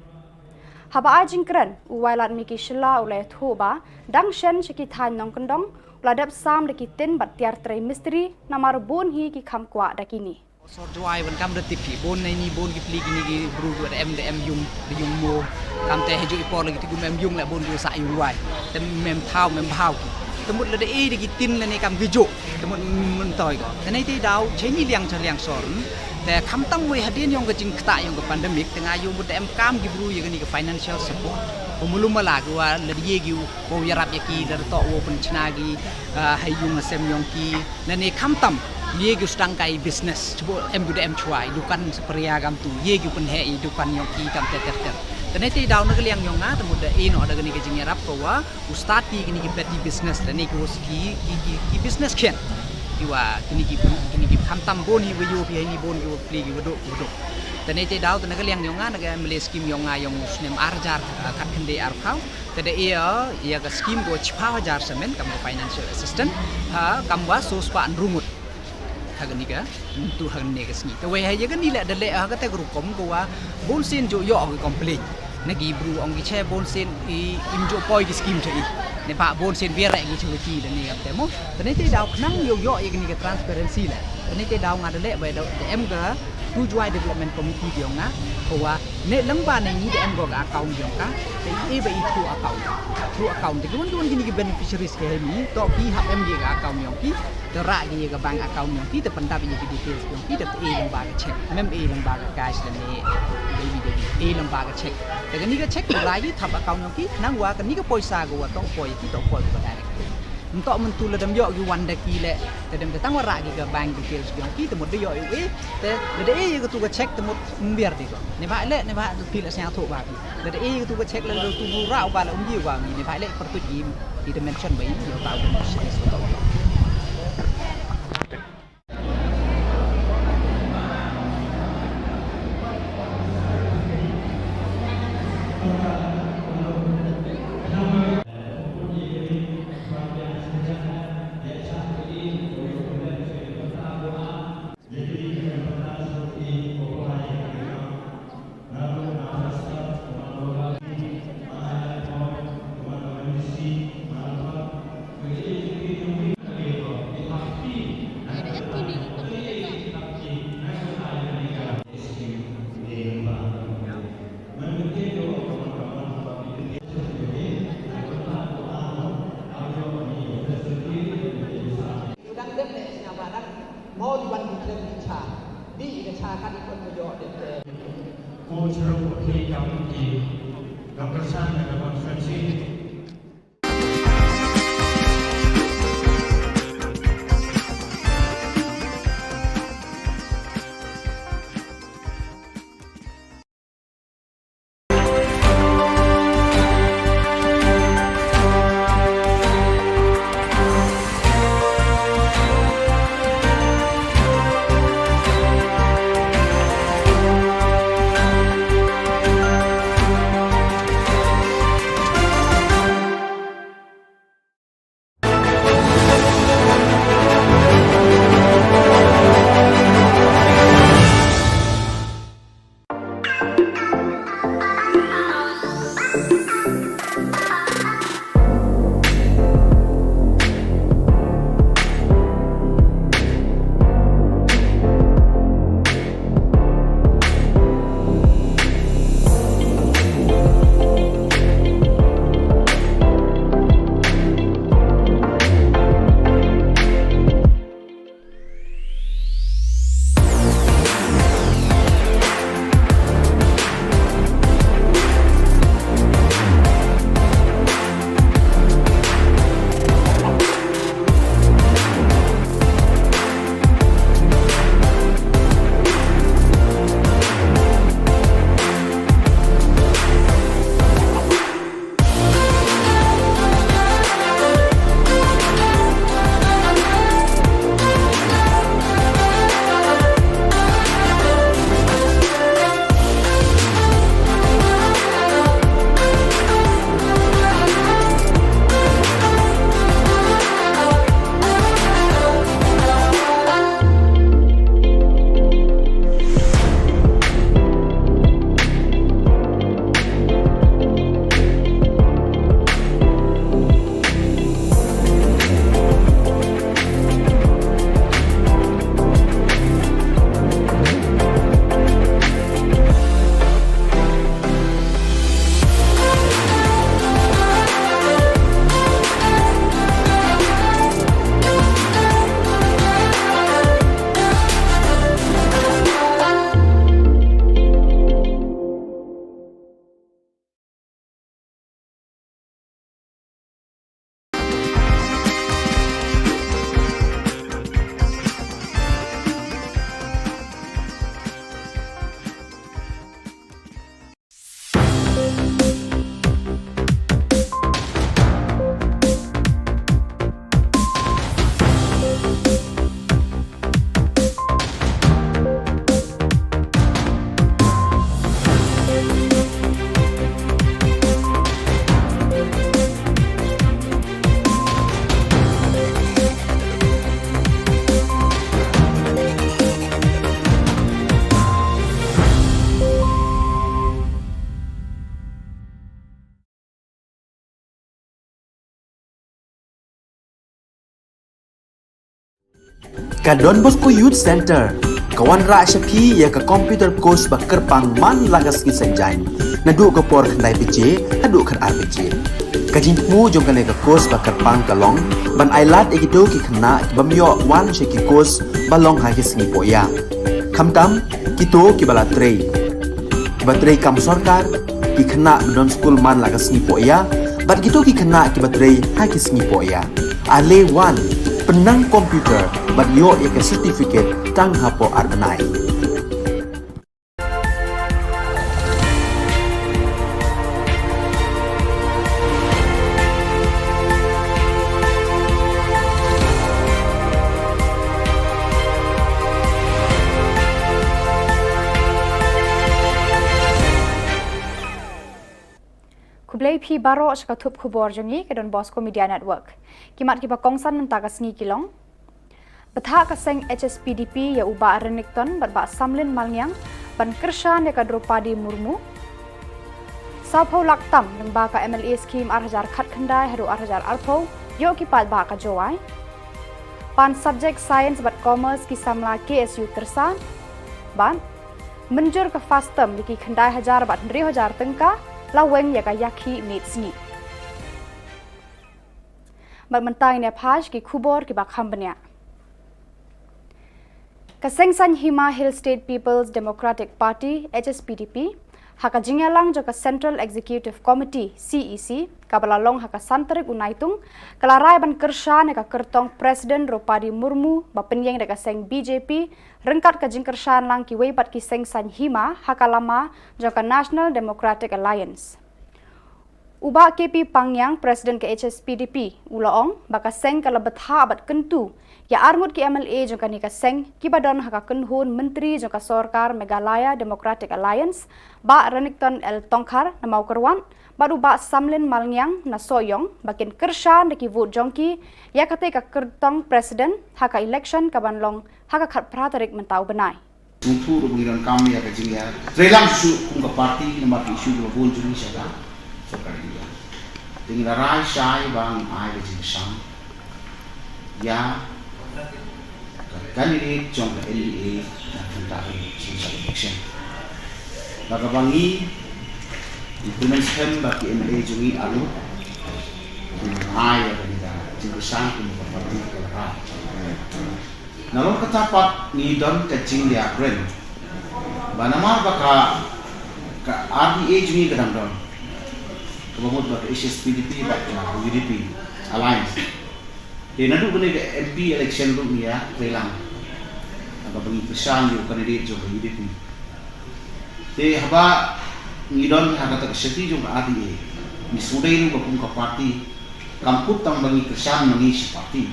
Haba ai jingkren, u Wailadmiki Shylla u la ïathuh ba dang shen sha ki thaiñ nongkyndong, u la dep sam da ki tin bad tiar trei mistri, namar bun hi ki kham kwah da kine. Sor Jowai wan kam da tip hi, bun na ini bun ki pli kini ki bru ki wa da em da em ïung, da ïung mo. Kam te heju i por lagi ti kum em ïung la bun ki wa sa ïung wai. Te mem thaw, mem bhaw ki. Te mut la da e da ki tin la ne kam ki juk. Te mut myntoi ko. Te nei te daw, che ni liang cha liang sor. Te khamtam wei hadien ïong ka jingkta ïong ka pandemic, te nga ïong mut da em kam ki bru ïa kani ka financial support. Ko mulum mala ki wa la da ye ki u, ko ïarap ïa ki, la da to wo pynchna ki, ah, hai ïung ha sem ïong ki. Lane khamtam, ïa ki u sdang kai business, chubuk em ki u da em chwa, i dukan sa pria kam tu, ïa ki u pynheh i dukan ïong ki kam ter ter ter. Te nei te daw na ka liang ïong nga, te mut da e noh da kani ka jingïarap ko wa, u start ki kini ki petty business, lane ki wa ki, ki, ki, ki business khian. Ki wa kini ki, kini ki khamtam bun hi wa yu phi ha ini bun ki wa pli ki wa duk, ki wa duk. Te ne te daw te na ka liang yong nga, na ka M L A scheme yong nga yong snem ar hajar, ah, khat khyndai arphew. Te da ïa, ïa ka scheme ko chiphew hajar samen kam ka financial assistance. Ha, kam wa so spah hynriew ngut. Ha kani ka, tu ha kani ka sngi. Te wei ha ïa kani leh da leh ha kata ka rukom ko wa bun sien ju ïoh ki complain. Na ki bru ong ki che bun sien i im ju poi ki scheme cha i. Ne ba bun sien biar ki cha ki da ne kam te mo. Te ne te daw khnang ïoh ïoh ïa kani ka transparency leh. Te ne te daw nga da leh ba da em ka tu Jowai Development Committee yong nga. Ko wa ne lang ba ne ni da em ko ka account yong ka. Te i ba i through account. Through account te ki wan ki wan kini ki beneficiaries ki ha ini. To ki hap em ki ka account yong ki. Te rah ki ïa ka bank account yong ki, te pyndap ïa ki details yong ki, te e lang ba ka check. Mem e lang ba ka cash lane debit, debit. E lang ba ka check. Te kani ka check la ïa thap account yong ki, nang wa kani ka poisa ka wa to poi ki to poi ka direct. Nto myntu la dem ïoh ki wan da ki leh, te dem te tang wa rah ki ka bank details yong ki, te mut da ïoh ïa u e, te la da e ïa ka tu ka check te mut mbiar di ko. Ne ba leh, ne ba tu phi la sñiawthuh ba ki. La da e ïa ka tu ka check la da tu bu rah u ba la um ji u ba mi, ne ba leh pyrtuit i. Ita mention ba i, ïa u tau beneficiaries u tau. U dang dep ne sñiaw ba dang mo di wan di khlem di cha. Di i da cha ka di kon ko yo dep te. Ko chero ko thei kam ki kam kersan na ka constituency. Ka Don Bosco Youth Centre ka wanrah sha phi ïa ka computer course ba kyrpang man la ka sngi Saitjaiñ, naduh ka por khyndai baje haduh khatar baje. Ka jingthmu jong kane ka course ba kyrpang ka long ban ailad ïa kito ki khynnah ki bym ïoh wan sha ki course ba long ha ki sngi pohïa, khamtam kito kiba la trei, kiba trei kam sorkar, ki khynnah ba don skul man la ka sngi pohïa bad kito ki khynnah kiba trei ha ki sngi pohïa. Ale wan, pynnang computer bad ïoh ïa ka certificate tang hapoh ar bnai. Khublei phi baroh sha ka thup khubor jong ngi ka Don Bosco Media Network. Ki mat kiba kongsan mynta ka sngi ki long: Bthah ka seng H S P D P ïa u Bah Renikton bad Bah Samlin Malngiang ban kyrshan ïa ka Droupadi Murmu. Sawphew lak tam lyngba ka M L A scheme ar hajar khatkhyndai haduh ar hajar arphew ïoh ki paidbah ka Jowai. Pan subject science bad commerce ki samla K S U Kyrsa. Bad mynjur ka FAST term ïa ki khyndai hajar bad hynriew hajar tyngka la weng ïa ka ïakhih miet sngi. Bad mynta ngin ïa phai sha ki khubor kiba kham bniah. Ka seng saiñ hima Hill State People's Democratic Party, H S P D P, ha ka jingïalang jong ka Central Executive Committee, C E C, kaba la long ha ka san tarik u Naitung, ka la rai ban kyrshan ïa ka kyrtong President Droupadi Murmu ba pynïeng da ka seng B J P ryngkat ka jingkyrshan lang kiwei pat ki seng saiñ hima ha ka lama jong ka National Democratic Alliance. U Bah K P Pangiang, President ka H S P D P, u la ong ba ka seng ka la bthah bad kyntu ïa arngut ki M L A jong kane ka seng kiba don ha ka kynhun myntri jong ka sorkar Meghalaya Democratic Alliance, Bah Renikton L Tongkhar na Mawkyrwat bad u Bah Samlin Malngiang na Sohiong ba kin kyrshan da ki vote jong ki ïa katei ka kyrtong President ha ka election kaban long ha ka khatphra tarik mynta u bnai. Ngi thuh ruh ba ngi donkam ïa ka jingïatreilang shuh kum ka party namar ki issue kiba bun jong ngi sha ka sorkar India. Te ngi la rai shai ba ngin ai ka jingkyrshan ïa ka candidate jong ka N D A na ka bynta ka jingkyrshan election. Ba kaba ngi, ngi kyrmen skhem ba ki M L A jong ngi arngut kin ai ïa kane ka jingkyrshan kum ka party ka la rai. Nalor kata pat ngi don ka jingïakren ba namar ba ka, ka R D A jong ngi ka dang don, kaba mut ba ka H S P D P bad ka U D P alliance. Te naduh kane ka M P election ruh ngi ïatreilang, kaba ngi kyrshan ïa u candidate jong ka U D P. Te haba ngi don ha kata ka seti jong ka R D A, ngi sngewdei ruh ba kum ka party kam kut tang ba ngi kyrshan ma ngi shi party.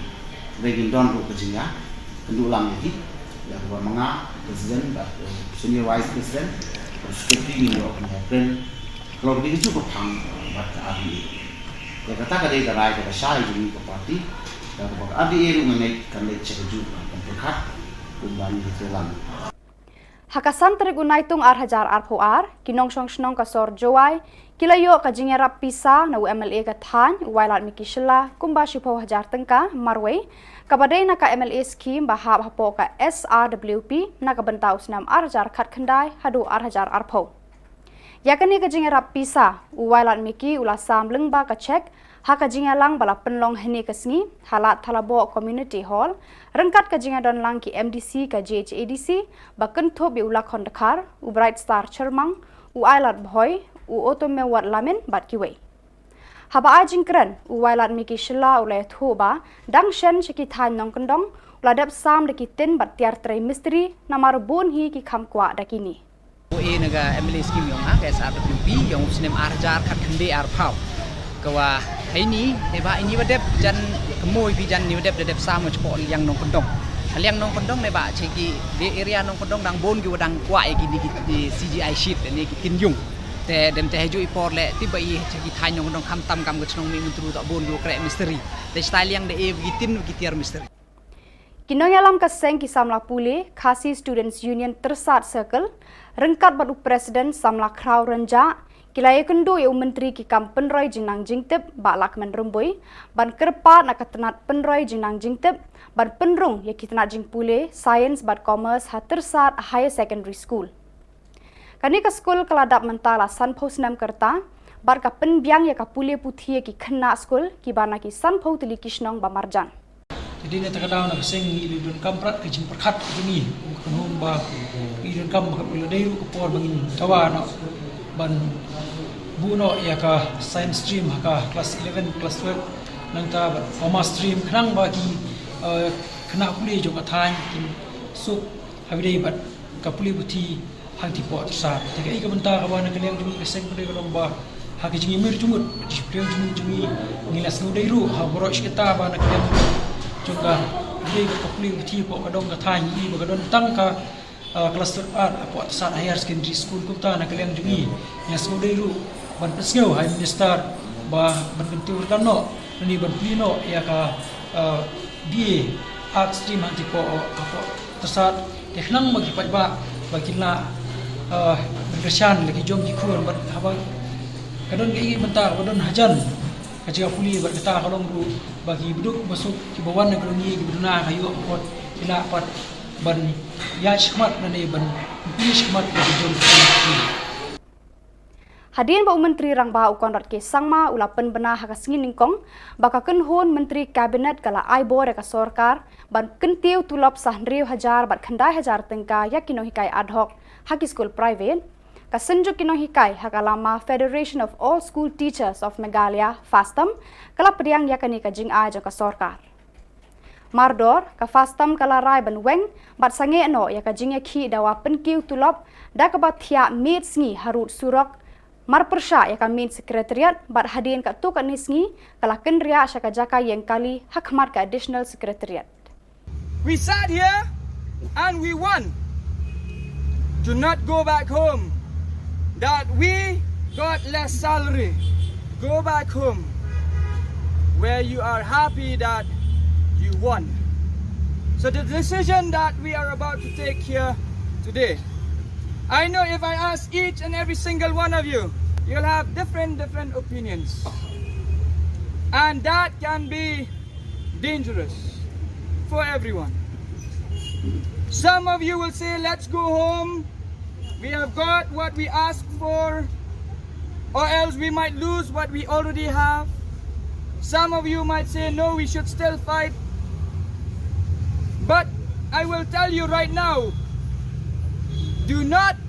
Hynrei ngin don ruh ka jingïakynduh lang ïa ki, ïa kaba ma nga president bad, eh, senior vice president bad secretary, ngin ïoh ban ïakren halor kane kajuh ka phang bad ka R D A. Ïa kata ka dei ka rai kaba shai jong ngi ka party. Ïa kaba ka R D A ruh nga ngeit kan leit sha kajuh ka pyrkhat kumba ngi ïatreilang. Ha ka san tarik u Naitung ar hajar arphew ar, ki nongshong shnong ka sor Jowai ki la ïoh ka jingïarap pisa na u M L A ka thaiñ u Wailadmiki Shylla kumba shiphew hajar tyngka marwei, kaba dei na ka M L A scheme ba hap hapoh ka S R W P na ka bynta u snem ar hajar khatkhyndai haduh ar hajar arphew. Ïa kane ka jingïarap pisa u Wailadmiki u la sam lyngba ka cheque ha ka jingïalang ba la pynlong hynne ka sngi ha Lad Thalaboh Community Hall, ryngkat ka jingïadon lang ki M D C ka J H A D C, ba kynthup ïa u Lakhon Dkhar, u Bright Star Chyrmang, u Ailad Bhoi, u Otomewat Lamin bad kiwei. Haba ai jingkren, u Wailadmiki Shylla u la ïathuh ba dang shen sha ki thaiñ nongkyndong u la dep sam da ki tin bad tiar trei mistri namar bun hi ki kham kwah da kine. Ïa na ka M L A scheme jong nga ka S R W P jong u snem ar hajar khatkhyndai arphew. Ka wa heini, te ba ini wa dep jan kmoi bi jan ni wa dep da dep sam nga chapoh liang nongkyndong. Ka liang nongkyndong ne ba che ki de area nongkyndong dang bun ki wa dang kwah ïa ki ni ki, ki C G I sheet ne ki tin ïung. Te dem te haju i por le ti ba i che ki thaiñ nongkyndong kham tam kam ka chnong Mihmyntdu ta bun ki wa kreh mistri. Te stai liang de e ki tin ki tiar mistri. Ki nongïalam ka seng ki samla pule Khasi Students Union Tyrsad Circle, ryngkat bad u President samla Khraw Rynjah, Ki la ïakynduh ïa u Myntri ki kam pynroi jingnang jingtip, Bah Lahkmen Rymbui, ban kyrpad na ka tnat pynroi jingnang jingtip ban pynrung ïa ki tnat jingpule, Science bad Commerce ha Tyrsad Higher Secondary School. Kane ka skul ka la dap mynta la sanphew snem ka rta bad ka pynbiang ïa ka pule puthi ïa ki khynnah skul kiba na ki sanphew tylli ki shnong ba marjan. Te dei na kata ka daw na ka seng ngi la donkam prat ka jingpyrkhat ka jong ngi, ka kynhun ba ngi donkam ba ka la dei ruh ka por ba ngin dawa noh ban buh noh ïa ka science stream ha ka class eleven, class twelve, nangta bad commerce stream khnang ba ki, eh, khynnah pule jong ka thaiñ kin suk ha ba dei bad ka pule puthi hangtei hapoh Tyrsad. Te kaei ka bynta kaba na ka liang jong ngi ka seng ka dei ka long ba ha ka jingïamir jingmut, jingpyrshang jingmut jong ngi, ngi la sngewdei ruh ha baroh shi katta ba na ka liang jong ka, dei ka pule puthi hapoh ka dong ka thaiñ ngi ba ka don tang ka, ah, class twelve ar hapoh Tyrsad Higher Secondary School. Kumta na ka liang jong ngi, ngi la sngewdei ruh ban pynsngew ha i Minister ba ban kyntiew kyrdan noh lane ban plie noh ïa ka, ah, B A Arts stream hangtei hapoh, hapoh Tyrsad, te khnang ba ki paidbah ba kin lah, eh, ban kyrshan la ki jong ki khun bad haba ka don kaei kaei bynta ba don hajan ka jaka pule bad kata ka long ruh ba ki baduk basuk kiba wan na ka dong ïa kiba duna ka ïoh ka kot ki lah pat ban ïaid shakhmat lane ban pule shakhmat la ki jong ki khun. Hadien ba u Myntri Rangbah u Conrad K Sangma u la pynbna ha ka sngi nyngkong ba ka kynhun Myntri Cabinet ka la ai bor ïa ka sorkar ban kyntiew tulop sa hynriew hajar bad khyndai hajar tyngka ïa ki nonghikai ad hoc ha ki skul private, ka Synjuk ki Nonghikai ha ka lama Federation of All School Teachers of Meghalaya, FASTAM, ka la pdiang ïa kane ka jingai jong ka sorkar. Mardor, ka FASTAM ka la rai ban weng bad sangeh noh ïa ka jingïakhih dawa pynkiew tulop da kaba thiah miet sngi harud surok, marpyrshah ïa ka main secretariat bad hadien katto katne sngi ka la kynriah sha ka jaka ïeng kali ha khmat ka additional secretariat. We sat here and we won. Do not go back home that we got less salary. Go back home where you are happy that you won. So the decision that we are about to take here today, I know if I ask each and every single one of you, you'll have different, different opinions. And that can be dangerous for everyone. Some of you will say, "Let's go home. We have got what we asked for, or else we might lose what we already have." Some of you might say, "No, we should still fight." But I will tell you right now, do not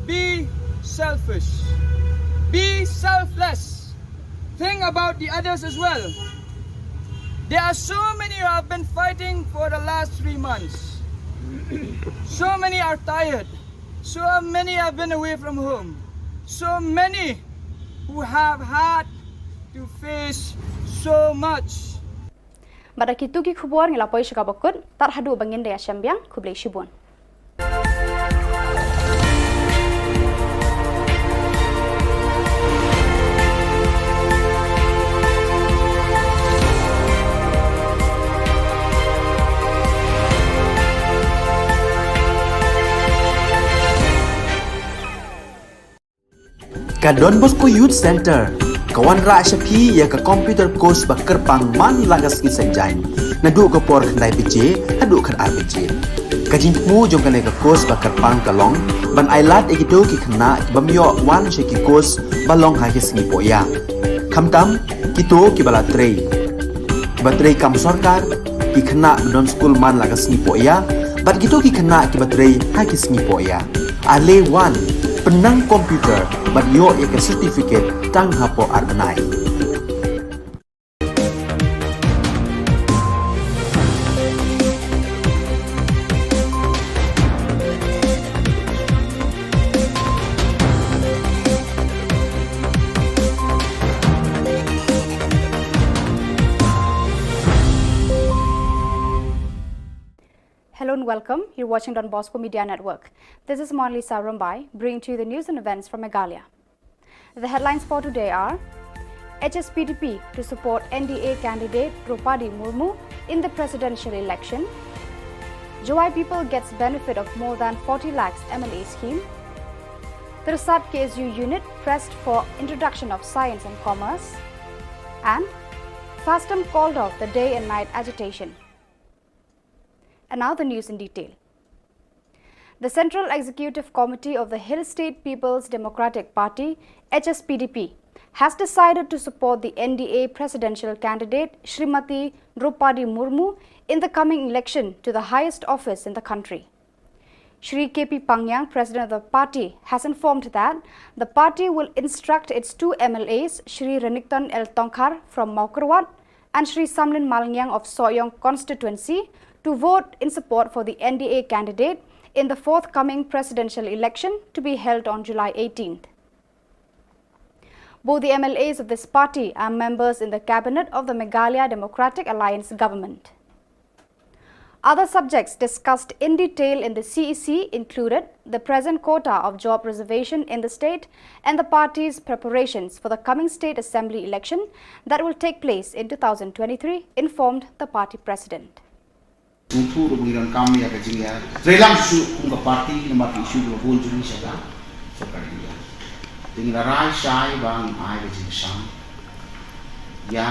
be selfish. Be selfless. Think about the others as well. There are so many who have been fighting for the last three months. So many are tired. So many have been away from home. So many who have had to face so much. Bad da kito ki khubor ngi la poi sha kaba kut, tad haduh ba ngin da ïashem biang, khublei shibun. Ka Don Bosco Youth Center ka wanrah sha phi ïa ka computer course ba kyrpang man la ka sngi Saitjaiñ, naduh ka por khyndai baje haduh khatar baje. Ka jingthmu jong kane ka course ba kyrpang ka long ban ailad ïa kito ki khynnah ki bym ïoh wan sha ki course ba long ha ki sngi pohïa, khamtam kito kiba la trei, kiba trei kam sorkar, ki khynnah ba don skul man la ka sngi pohïa, bad kito ki khynnah kiba trei ha ki sngi pohïa. Ale wan, pynnang computer bad ïoh ïa ka certificate tang hapoh ar bnai. Hello and welcome. You're watching Don Bosco Media Network. This is Monalisa Rumbai, bringing to you the news and events from Meghalaya. The headlines for today are: H S P D P to support N D A candidate Droupadi Murmu in the presidential election. Jowai people gets benefit of more than forty lakhs M L A scheme. Tirsat K S U unit pressed for introduction of science and commerce, and FASTM called off the day and night agitation. And now the news in detail. The Central Executive Committee of the Hill State People's Democratic Party, H S P D P, has decided to support the N D A presidential candidate Shrimati Droupadi Murmu in the coming election to the highest office in the country. Shri K P Pangyang, president of the party, has informed that the party will instruct its two M L As, Shri Renikton L Tongkhar from Mawkyrwat and Shri Samlin Malngiang of Sohiong constituency, to vote in support for the N D A candidate in the forthcoming presidential election to be held on July eighteenth. Both the M L As of this party are members in the cabinet of the Meghalaya Democratic Alliance government. Other subjects discussed in detail in the C E C included the present quota of job reservation in the state and the party's preparations for the coming state assembly election that will take place in two thousand twenty-three, informed the party president. Sngewthuh ruh ba ngi donkam ïa ka jingïatreilang shuh kum ka party namar ki issue kiba bun jong ngi sha ka sorkar India. Te ngi la rai shai ba ngin ai ka jingkyrshan ïa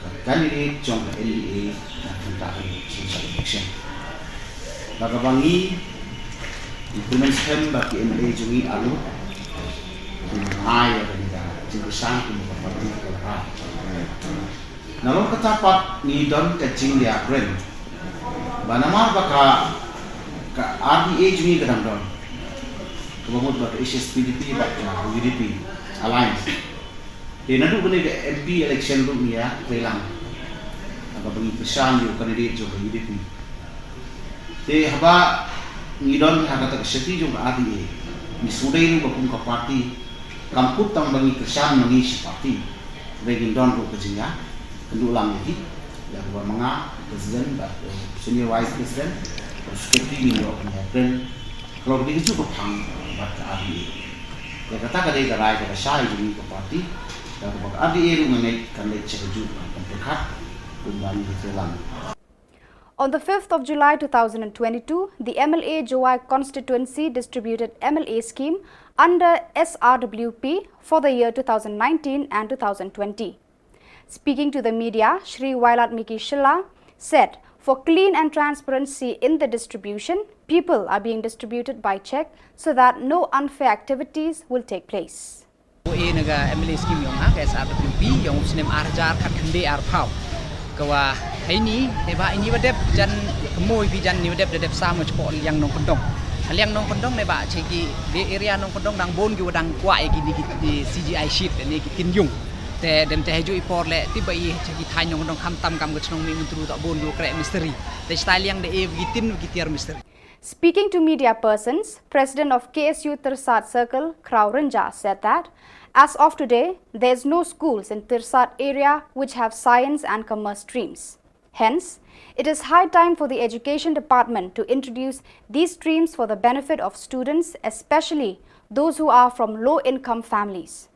ka candidate jong ka N D A na ka bynta ka election. Bad kaba ngi kmen skhem ba ki M L A jong ngi arngut kin ai ïa kane ka jingkyrshan kum ka party ka la rai. Nalor kata pat ngi don ka jingïakren ba namar ba ka, ka R D A jong ngi ka dang don, kaba mut ba ka H S P D P bad ka U D P alliance. Te naduh kane ka M P election ruh ngi ïatreilang, haba ngi kyrshan ïa u candidate jong ka U D P. Te haba ngi don ha kata ka seti jong ka R D A, ngi sngewdei ruh ba kum ka party kam kut tang ba ngi kyrshan ma ngi shi party, hynrei ngin don ruh ka jingïakynduh lang ïa ki, ïa kaba ma nga president bad senior vice president bad secretary ngin ïoh ban ïakren halor kine ki juh ka phang bad ka R D A. Ïa kata ka dei ka rai kaba shai jong ngi ka party, ïa kaba ka R D A ruh nga ngeit kan leit sha kajuh ka pyrkhat kumba ngi ïatreilang. On the fifth of July two thousand twenty-two, the M L A Jowai constituency distributed M L A scheme under S R W P for the year two thousand nineteen and two thousand twenty. Speaking to the media, Shri Wailadmiki Shylla said, for clean and transparency in the distribution, people are being distributed by check so that no unfair activities will take place. Ko e na ka M L A scheme yong nga ka S R W P yong u snem ar hajar khat khyndai ar phaw. Ka wa hai ni ne ba ini wa dep jan kemoi bi jan ni wa dep da dep sa mo chpo liang nong kendong. Liang nong kendong ne ba che ki be area nong kendong dang bon ki wa dang kwa e ki ni ki C G I sheet ne ki tin yung. Te dem te heju i por le ti ba i che ki thai nong kendong kham tam kam ka chnong mi mentru ta bon ki wa kre misteri. Te stai liang de e ki tin ki tiar misteri. Speaking to media persons, President of K S U Tirsat Circle, Kraw Rynjah, said that as of today, there is no schools in Tirsat area which have science and commerce streams. Hence, it is high time for the Education Department to introduce these streams for the benefit of students, especially those who are from low-income families.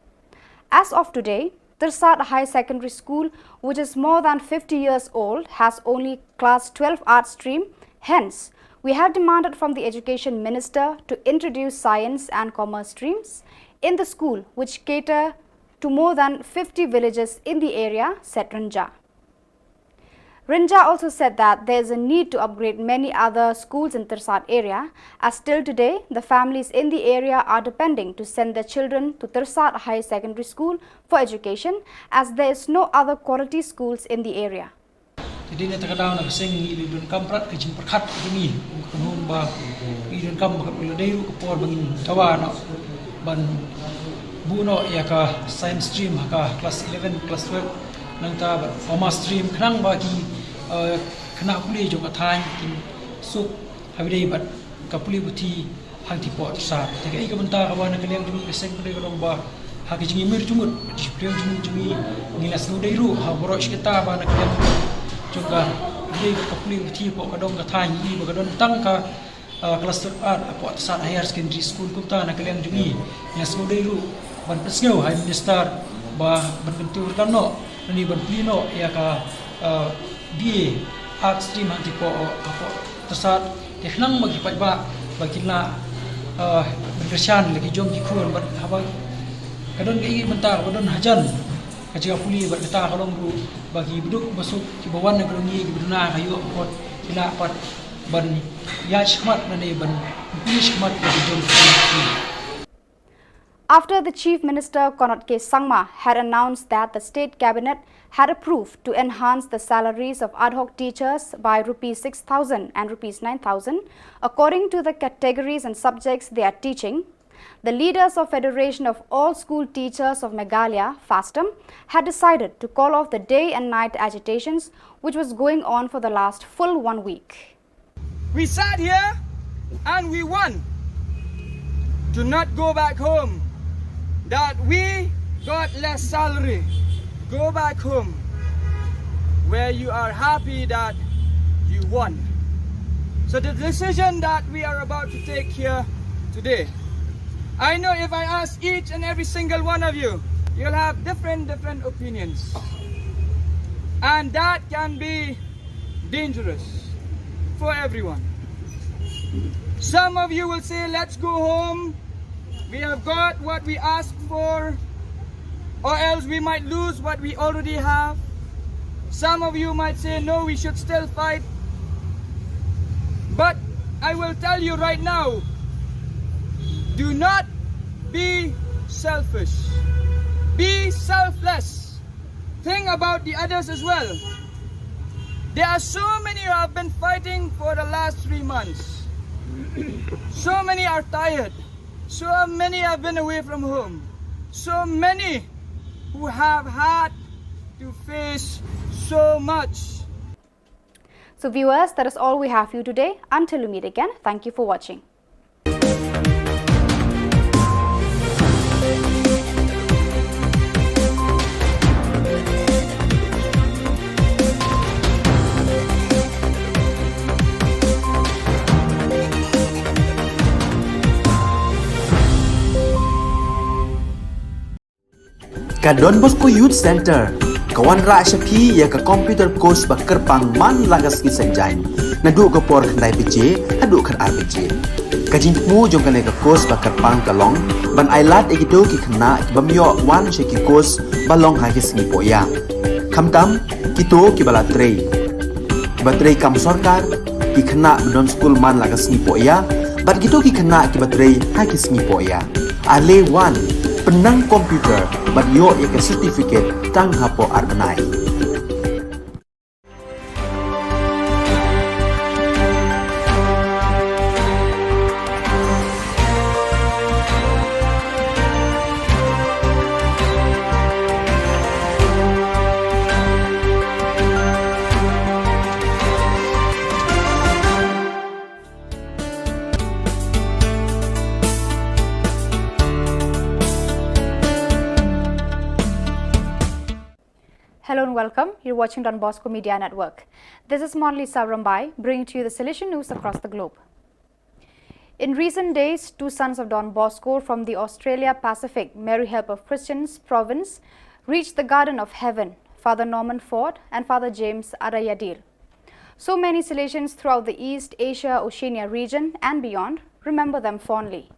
As of today, Tirsat High Secondary School, which is more than fifty years old, has only class twelve art stream. Hence, we have demanded from the Education Minister to introduce science and commerce streams in the school, which cater to more than fifty villages in the area, said Rynjah. Rynjah also said that there is a need to upgrade many other schools in Tirsat area, as till today, the families in the area are depending to send their children to Tirsat High Secondary School for education, as there is no other quality schools in the area. Te dei na kata ka daw na ka seng ngi la donkam prat ka jingpyrkhat ka jong ngi, ka nong ba ngi donkam ba ka la dei ruh ka por ba ngin dawa noh ban buh noh ïa ka science stream ha ka class eleven, class twelve, nangta bad commerce stream khnang ba ki, eh, khynnah pule jong ka thaiñ kin suk ha ba dei bad ka pule puthi hangtei poh Tirsat. Te kaei ka bynta kaba na ka liang jong ngi ka seng ka dei ka long ba ha ka jingïamir jingmut, ka jingpyrshang jingmut jong ngi, ngi la sngewdei ruh ha baroh shi katta ba na ka liang jong ka dei ka pule puthi poh ka dong ka thaiñ ngi ba ka don tang ka, ah, class twelve art hapoh Tirsat Higher Secondary School. Kumta na ka liang jong ngi, ngi la sngewdei ruh ban pynsngew ha i Minister ba ban kyntiew kyrdan noh lane ban plie noh ïa ka, ah, B A Arts stream hangtei poh, hapoh Tirsat, te khnang ba ki paidbah ba kin lah, eh, ban Kyrshan la ki jong ki khun bad haba ka don kaei kaei bynta kaba don hajan ka jaka pule bad kata ka long ruh ba ki baduk basuk kiba wan na ka longïing kiba duna ka ïoh kot ki lah pat ban ïaid shakhmat lane ban pule shakhmat bad ki jong ki khun. After the Chief Minister Conrad K Sangma had announced that the state cabinet had approved to enhance the salaries of ad hoc teachers by rupees six thousand and rupees nine thousand, according to the categories and subjects they are teaching, the leaders of Federation of All School Teachers of Meghalaya, FASTOM, had decided to call off the day and night agitations which was going on for the last full one week. We sat here and we won to not go back home, that we got less salary. Go back home where you are happy that you won. So the decision that we are about to take here today, I know if I ask each and every single one of you, you'll have different, different opinions. And that can be dangerous for everyone. Some of you will say, "Let's go home. We have got what we asked for, or else we might lose what we already have." Some of you might say, "No, we should still fight." But I will tell you right now, do not be selfish. Be selfless. Think about the others as well. There are so many who have been fighting for the last three months. So many are tired. So many have been away from home. So many who have had to face so much. So viewers, that is all we have for you today. Until we meet again, thank you for watching. Ka Don Bosco Youth Centre ka wanrah sha phi ïa ka computer course ba kyrpang man la ka sngi Saitjaiñ, naduh ka por khyndai baje haduh khatar baje. Ka jingthmu jong kane ka course ba kyrpang ka long ban ailad ïa kito ki khynnah ki bym ïoh wan sha ki course ba long ha ki sngi pohïap, khamtam kito kiba la trei, kiba trei kam sorkar, ki khynnah ba don skul man la ka sngi pohïap bad kito ki khynnah kiba trei ha ki sngi pohïap. Ale wan, pynnang computer bad ïoh ïa ka certificate tang hapoh ar bnai. Hello and welcome. You're watching Don Bosco Media Network. This is Monlisa Rambai, bringing to you the Salesian news across the globe. In recent days, two sons of Don Bosco from the Australia Pacific Mary Help of Christians province reached the Garden of Heaven, Father Norman Ford and Father James Adayadil. So many Salesians throughout the East Asia Oceania region and beyond remember them fondly.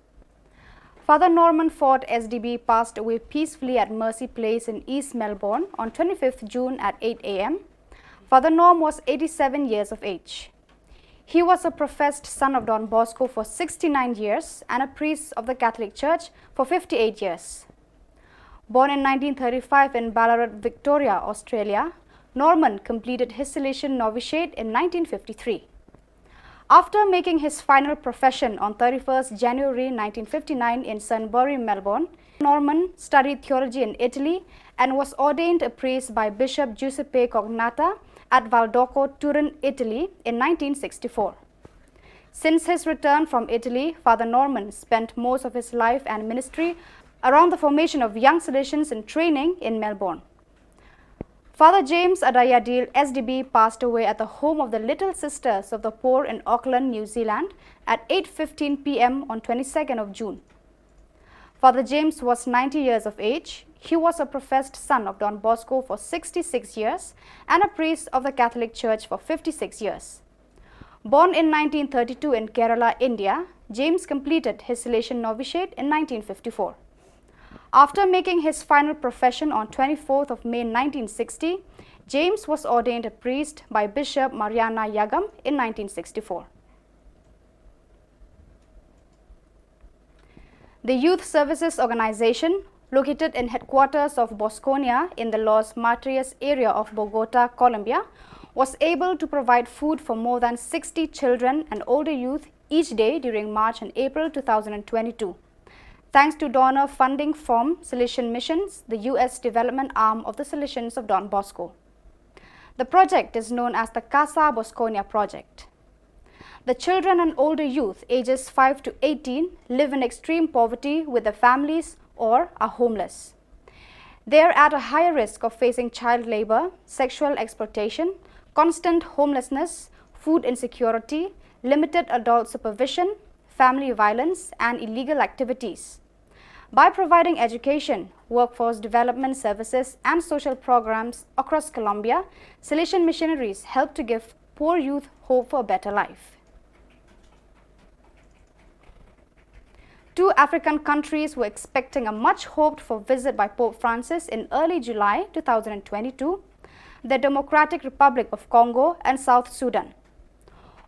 Father Norman Ford S D B passed away peacefully at Mercy Place in East Melbourne on twenty-fifth June at eight a m. Father Norm was eighty-seven years of age. He was a professed son of Don Bosco for sixty-nine years and a priest of the Catholic Church for fifty-eight years. Born in nineteen thirty-five in Ballarat, Victoria, Australia, Norman completed his Salesian novitiate in nineteen fifty-three. After making his final profession on thirty-first January nineteen fifty-nine in Sunbury, Melbourne, Norman studied theology in Italy and was ordained a priest by Bishop Giuseppe Cognatta at Valdocco, Turin, Italy in nineteen sixty-four. Since his return from Italy, Father Norman spent most of his life and ministry around the formation of young Salesians in training in Melbourne. Father James Adayadil S D B passed away at the home of the Little Sisters of the Poor in Auckland, New Zealand at eight fifteen p m on twenty-second of June. Father James was ninety years of age. He was a professed son of Don Bosco for sixty-six years and a priest of the Catholic Church for fifty-six years. Born in nineteen thirty-two in Kerala, India, James completed his Salesian novitiate in nineteen fifty-four. After making his final profession on twenty-fourth of May nineteen sixty, James was ordained a priest by Bishop Mariana Yagam in nineteen sixty-four. The Youth Services Organization, located in headquarters of Bosconia in the Los Martyrs area of Bogota, Colombia, was able to provide food for more than sixty children and older youth each day during March and April two thousand twenty-two, thanks to donor funding from Salesian Missions, the U S development arm of the Salesians of Don Bosco. The project is known as the Casa Bosconia Project. The children and older youth ages five to eighteen live in extreme poverty with their families or are homeless. They are at a higher risk of facing child labor, sexual exploitation, constant homelessness, food insecurity, limited adult supervision, family violence, and illegal activities. By providing education, workforce development services, and social programs across Colombia, Salesian missionaries help to give poor youth hope for a better life. Two African countries were expecting a much hoped for visit by Pope Francis in early July two thousand twenty-two, the Democratic Republic of Congo and South Sudan.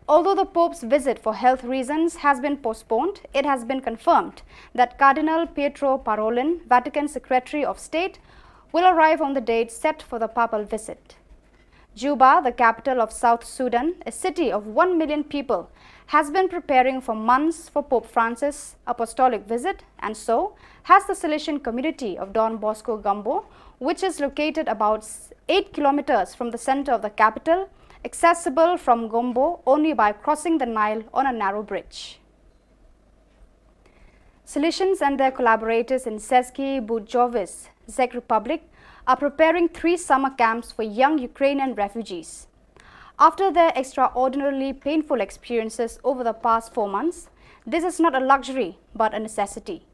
Although the Pope's visit for health reasons has been postponed, it has been confirmed that Cardinal Pietro Parolin, Vatican Secretary of State, will arrive on the date set for the papal visit. Juba, the capital of South Sudan, a city of one million people, has been preparing for months for Pope Francis' apostolic visit, and so has the Salesian community of Don Bosco Gumbo, which is located about s-, eight kilometers from the center of the capital, accessible from Gumbo only by crossing the Nile on a narrow bridge. Salesians and their collaborators in Seski Bujovice, Czech Republic, are preparing three summer camps for young Ukrainian refugees. After their extraordinarily painful experiences over the past four months, this is not a luxury but a necessity.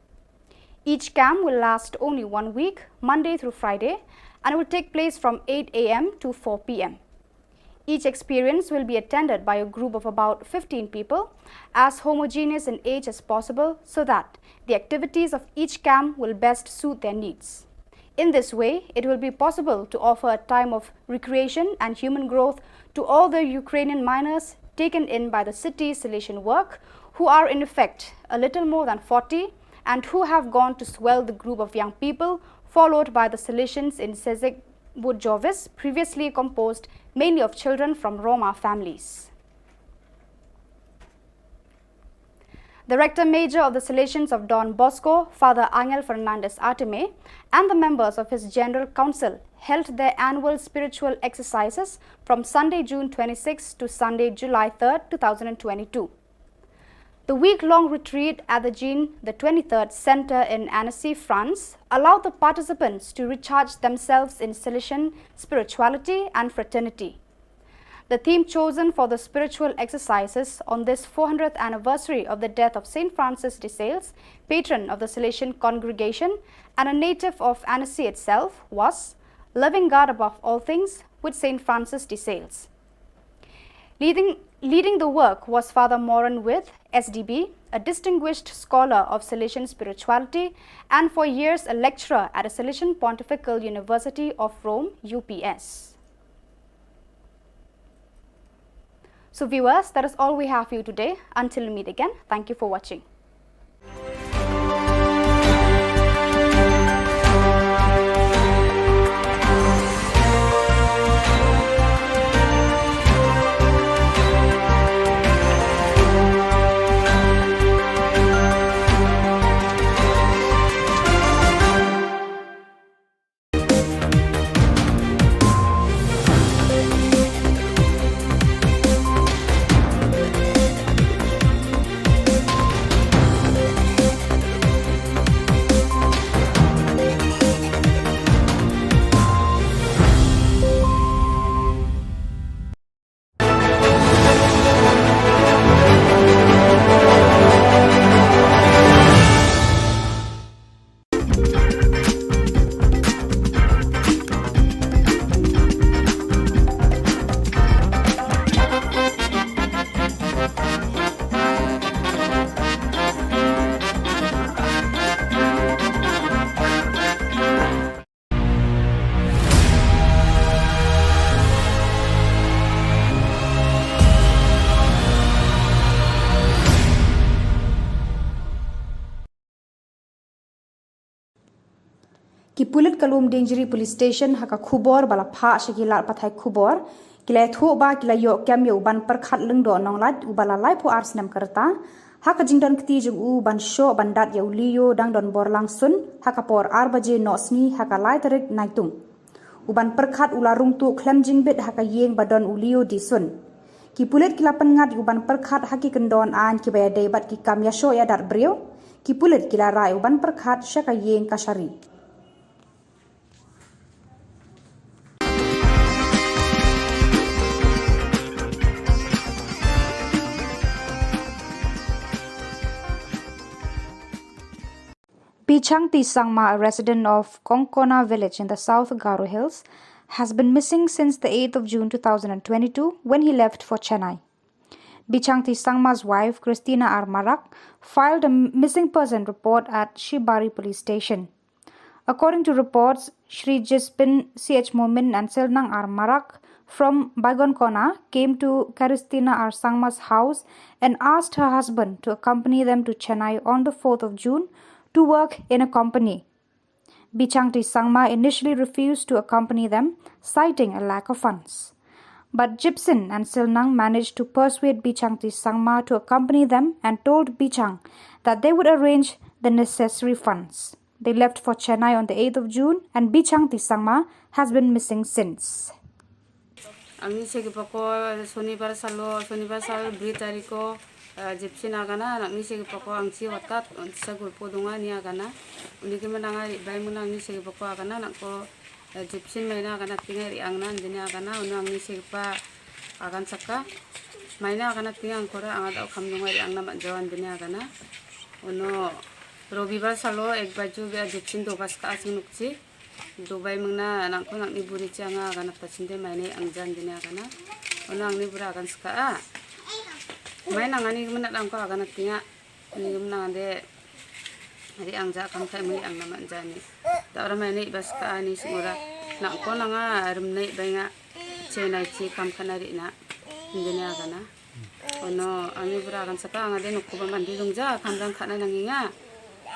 Each camp will last only one week, Monday through Friday, and will take place from eight a m to four p m. Each experience will be attended by a group of about fifteen people, as homogeneous in age as possible, so that the activities of each camp will best suit their needs. In this way, it will be possible to offer a time of recreation and human growth to all the Ukrainian minors taken in by the city's Salesian work, who are in effect a little more than forty and who have gone to swell the group of young people, followed by the Salesians in Sezek Bujovice, previously composed mainly of children from Roma families. The Rector Major of the Salesians of Don Bosco, Father Angel Fernandez Artime, and the members of his General Council held their annual spiritual exercises from Sunday, June twenty-sixth to Sunday, July third, two thousand twenty-two. The week-long retreat at the Jean the twenty-third Center in Annecy, France, allowed the participants to recharge themselves in Salesian spirituality and fraternity. The theme chosen for the spiritual exercises on this four hundredth anniversary of the death of Saint Francis de Sales, patron of the Salesian congregation and a native of Annecy itself, was Loving God Above All Things with Saint Francis de Sales. Leading, leading the work was Father Moran With, S D B, a distinguished scholar of Salesian spirituality and for years a lecturer at the Salesian Pontifical University of Rome, U P S. So viewers, that is all we have for you today. Until we meet again, thank you for watching. Ki pulit ka Lumdiengjri Police Station ha ka khubor ba la phah sha ki lad pathai khubor, ki la ïathuh ba ki la ïoh kem ïa u Banpyrkhat Lyngdoh Nonglait uba la laiphew ar snem ka rta, ha ka jingdon kti jong u ban shoh ban dat ïa u Leo dang don bor lang sun, ha ka por ar baje noh sngi ha ka lai tarik Naitung. U Banpyrkhat u la rung tuh khlem jingbit ha ka ïing ba don u Leo dih sun. Ki pulit ki la pynngat ïa u Banpyrkhat ha ki kyndon aiñ kiba ïadei bad ki kam ïashoh ïadat briew. Ki pulit ki la rah ïa u Banpyrkhat sha ka ïing kashari. Bichangti Sangma, a resident of Kongkona village in the South Garo Hills, has been missing since the eighth of June two thousand twenty-two, when he left for Chennai. Bichangti Sangma's wife, Christina R Marak, filed a missing person report at Shibari Police Station. According to reports, Shri Jispin C H Momin and Silnang R Marak from Baigonkona came to Christina R Sangma's house and asked her husband to accompany them to Chennai on the fourth of June to work in a company. Bichangti Sangma initially refused to accompany them, citing a lack of funds. But Jipsin and Silnang managed to persuade Bichangti Sangma to accompany them and told Bichang that they would arrange the necessary funds. They left for Chennai on the eighth of June, and Bichangti Sangma has been missing since. Angni segipa ko Sonibar salo, Sonibar salo bri tariko, eh, Jipsin agana, angni segipa ko angchi watat, sa gulpo dunga ni agana. Uni ki menanga ri bai muna angni segipa ko agana, nangko, eh, Jipsin maina agana tinga ri angna, dini agana, unu angni segipa agan saka. Maina agana tinga angkora angada kam dunga ri angna manjawan dini agana. Unu Robibar salo ek baju bia Jipsin dobas ka asing nukchi. Dubai mengna nangko nangni buri chi anga agana ta chinde maine angjan dini agana. Ono angni bura agan saka a. Mai nangani kemena nangko agana tinga. Ni kemena ande. Ri angja kam kai meli angna manjani. Ta ora maine ibas ka ani singura. Nangko nanga remnai bainga. Chenai chi kam kana ri na. Dini agana. Ono angni bura agan saka angade nukuba mandi dungja kamrang khana nanginga.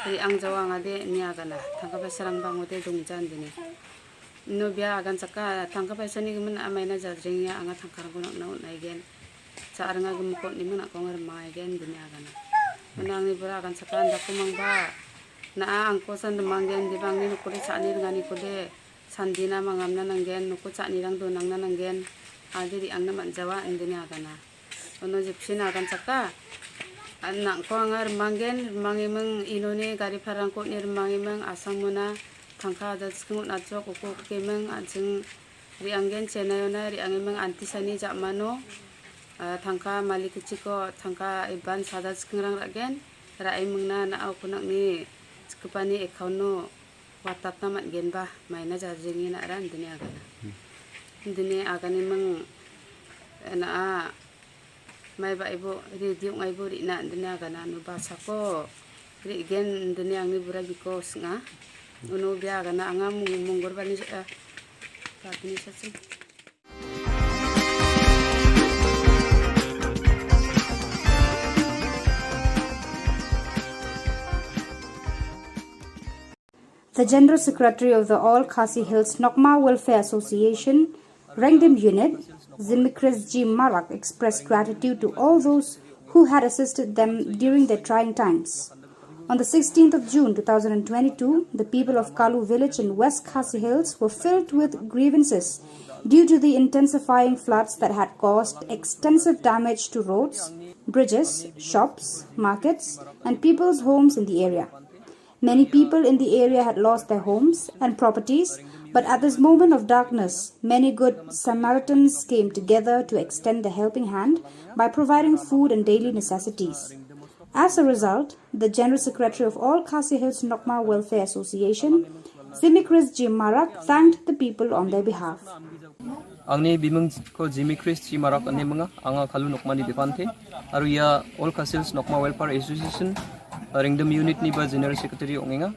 Ri angjawa angade ni agana. Tangka basarang bangode dungjan dini. No bia agan saka tangka basani gemen amaina jajringa anga tangka rangko nak naut naigen. Sa aranga gemukot ni mena kong remaigen dini agana. Ono angni bura agan saka anda kumang ba. Na a angko san remanggen di bangni nukule sani rengani kule. Sandina mangamna nanggen nuku sani rang donangna nanggen. Ade ri angna manjawa dini agana. Ono Jipsin agan saka. An nangko anga remanggen, remangi meng inoni gari parangko ni remangi meng asang muna tangka ada sekeng najok uko ke meng ajeng ri anggen Chennai ona ri angi meng anti sani jak mano. Ah, tangka mali keciko tangka iban sada sekeng rang ragen. Ra ai mengna na au kunak ni sekepani account no watat na mat gen ba maina jajringi na ran dini agana. Dini agani meng na a Mai ba ibu ri diuk ngai bu ri na dini agana nu ba sako ri gen dini angni bura biko snga. Unu bia agana anga mung munggur bani eh, ba bini sachin. The General Secretary of the All Khasi Hills Nokma Welfare Association, Rengdim Unit, Zimikris G Marak expressed gratitude to all those who had assisted them during their trying times. On the sixteenth of June two thousand twenty-two, the people of Kalu village in West Khasi Hills were filled with grievances due to the intensifying floods that had caused extensive damage to roads, bridges, shops, markets, and people's homes in the area. Many people in the area had lost their homes and properties, but at this moment of darkness, many good Samaritans came together to extend the helping hand by providing food and daily necessities. As a result, the General Secretary of All Khasi Hills Nokma Welfare Association, Zimikris G Marak, thanked the people on their behalf. Angni bimung ko Jimmy Chris G Marak ani manga anga Kalu Nokma ni Depante. Aru ia All Khasi Hills Nokma Welfare Association, Rengdim Unit ni ba General Secretary ongenga.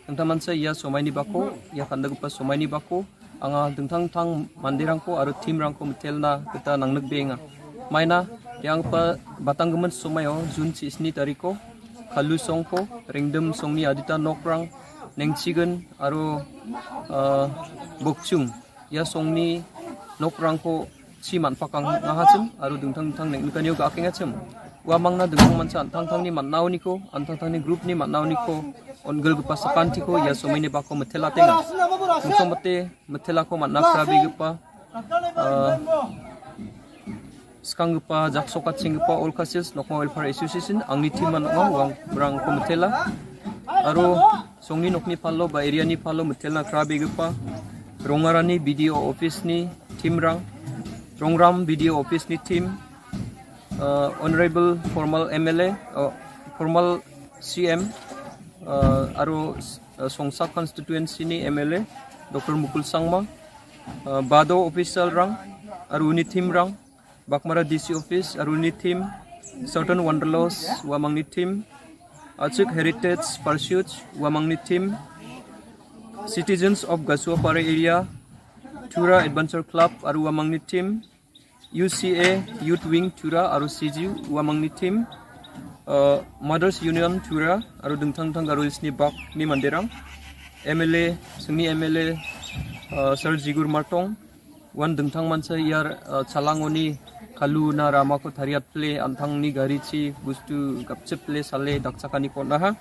Tangtaman sa ia somai ni bako, ia kanda gupa somai ni bako, anga tangtang tang mandirangko aru team rangko metelna kita nangnuk benga. Maina, ia angpa batang gemen somai o, June sisni tariko, Kalu songko, Rengdim songni adita nokrang, Nengchigen aro, ah, Bokchung. Ïa songni nokrangko chi man pakang nga ha chim, aro dingtang dingtang neng kane ka aking ha chim. Wa mangna dingtang mansa antang tangni man nauni ko, antang tangni group ni man nauni ko, on gel gepa sakan tiko, ïa somai ni bako metela tenga. Mungso mate metela ko man nakra bi gepa, ah, skang gepa, jaksoka ching gepa, All Khasi Hills Nokma Welfare Association, angni team man ngong, wang berang ko metela. Aro songni nokni palo, ba area ni palo, metela kra bi gepa. Rongarani B D O office ni team rang. Rongram B D O office ni team. Uh, Honorable formal M L A, uh, formal C M, uh, aro, uh, Songsa constituency ni M L A, Doctor Mukul Sangma, uh, Bado official rang, aro ni team rang, Baghmara D C office, aro ni team, Southern Wanderlust, wamang ni team, Achik Heritage Pursuit, wamang ni team, Citizens of Gasuapara area, Tura Adventure Club, aro wamang ni team, U C A Youth Wing Tura aro C G wamang ni team, uh, Mothers Union Tura aro dingtang dingtang Garo Hills ni bak ni manderang, M L A, sengni M L A, uh, Sir Jigur Martong, wan dingtang mansa ïar, uh, chalangoni kalu na rama ko thariat ple antang ni gari chi bustu gapchep ple sale dakchakani ko naha.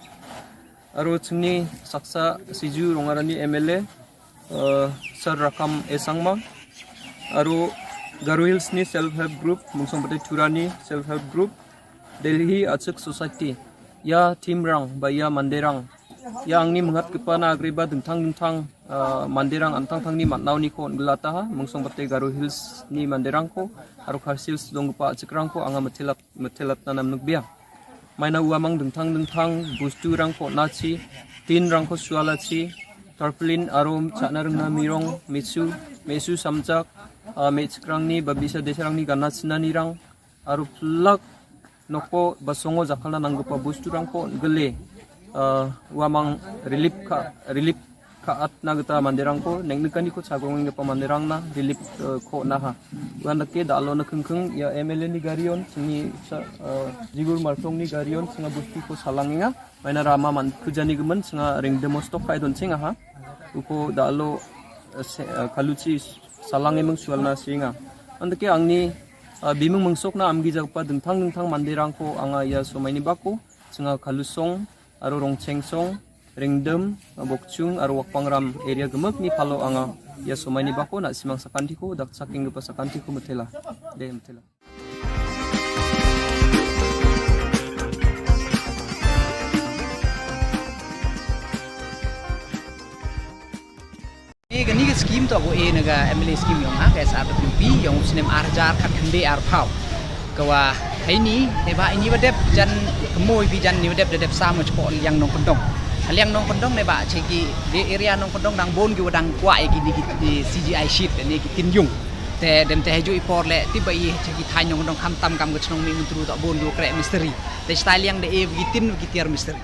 Aro chingni saksa siju Rongarani M L A, uh, Sir Rakam Esangma. Aro Garo Hills ni self help group, Mungsong Pate Turani self help group, Delhi Achik Society. Ïa team rang, ba ïa manderang. Ïa angni mengat kepana agriba dingtang dingtang, uh, manderang antang tangni matnau ni ko ngelata ha, Mungsong Pate Garo Hills ni manderang ko, aro Khasi Hills dong gepa Achik rang ko, anga metelat metelat nanam nukbia. Maina uamang dengthang dengthang bustu rangko nachi, tin rangko sualachi, tarpaulin arum, chana rengna mirong, mesu, mesu samjak, ah, mechkrangni, babisa desrangni gana chinani rang, aru plak noko basongo jakalna nanggupa bustu rangko gele, ah, uamang relief ka, relief ka at na gita manderangko, neng nekani ko chagong ngepa manderang na relief, eh, ko naha. Wan dake da alo na kengkeng, ya M L A ni garion, sini sa, eh, Jigur Martong ni garion, singa busti ko salang inga. Maina rama man kujani gemen, singa ring demos tok kai don singa ha. Uko da alo, eh, se, eh, kaluchi salang emeng sual na singa. Andake angni, eh, bimeng mengsok na amgi jagpa dengthang dengthang manderangko anga ya somai ni bako, singa kalusong, aru Rongchengsong, Ringdem, Bokchung, aru Wakpangram area gemuk ni palo anga ya somai ni bako na simang sakanti ko, dak saking gepa sakanti ko metela. De metela. Ni kani ka scheme to ko e na ka M L A scheme yong ha ka S R W P yong snem ar hajar khat khyndai ar phaw. Kawa haini, neba ini wadep jan kemoi bi jan ni wadep dadep sama chko liang nongkendong. Liang nongkendong neba cheki de area nongkendong dang bon ki wadang kwa egi ni ki C G I sheet ni ki tin yung. Te dem te heju ipor le tiba i cheki thai nongkendong khamtam kam ka chnong mi mentru to bon du kre misteri. Te stai liang de e ki tin ki tiar misteri.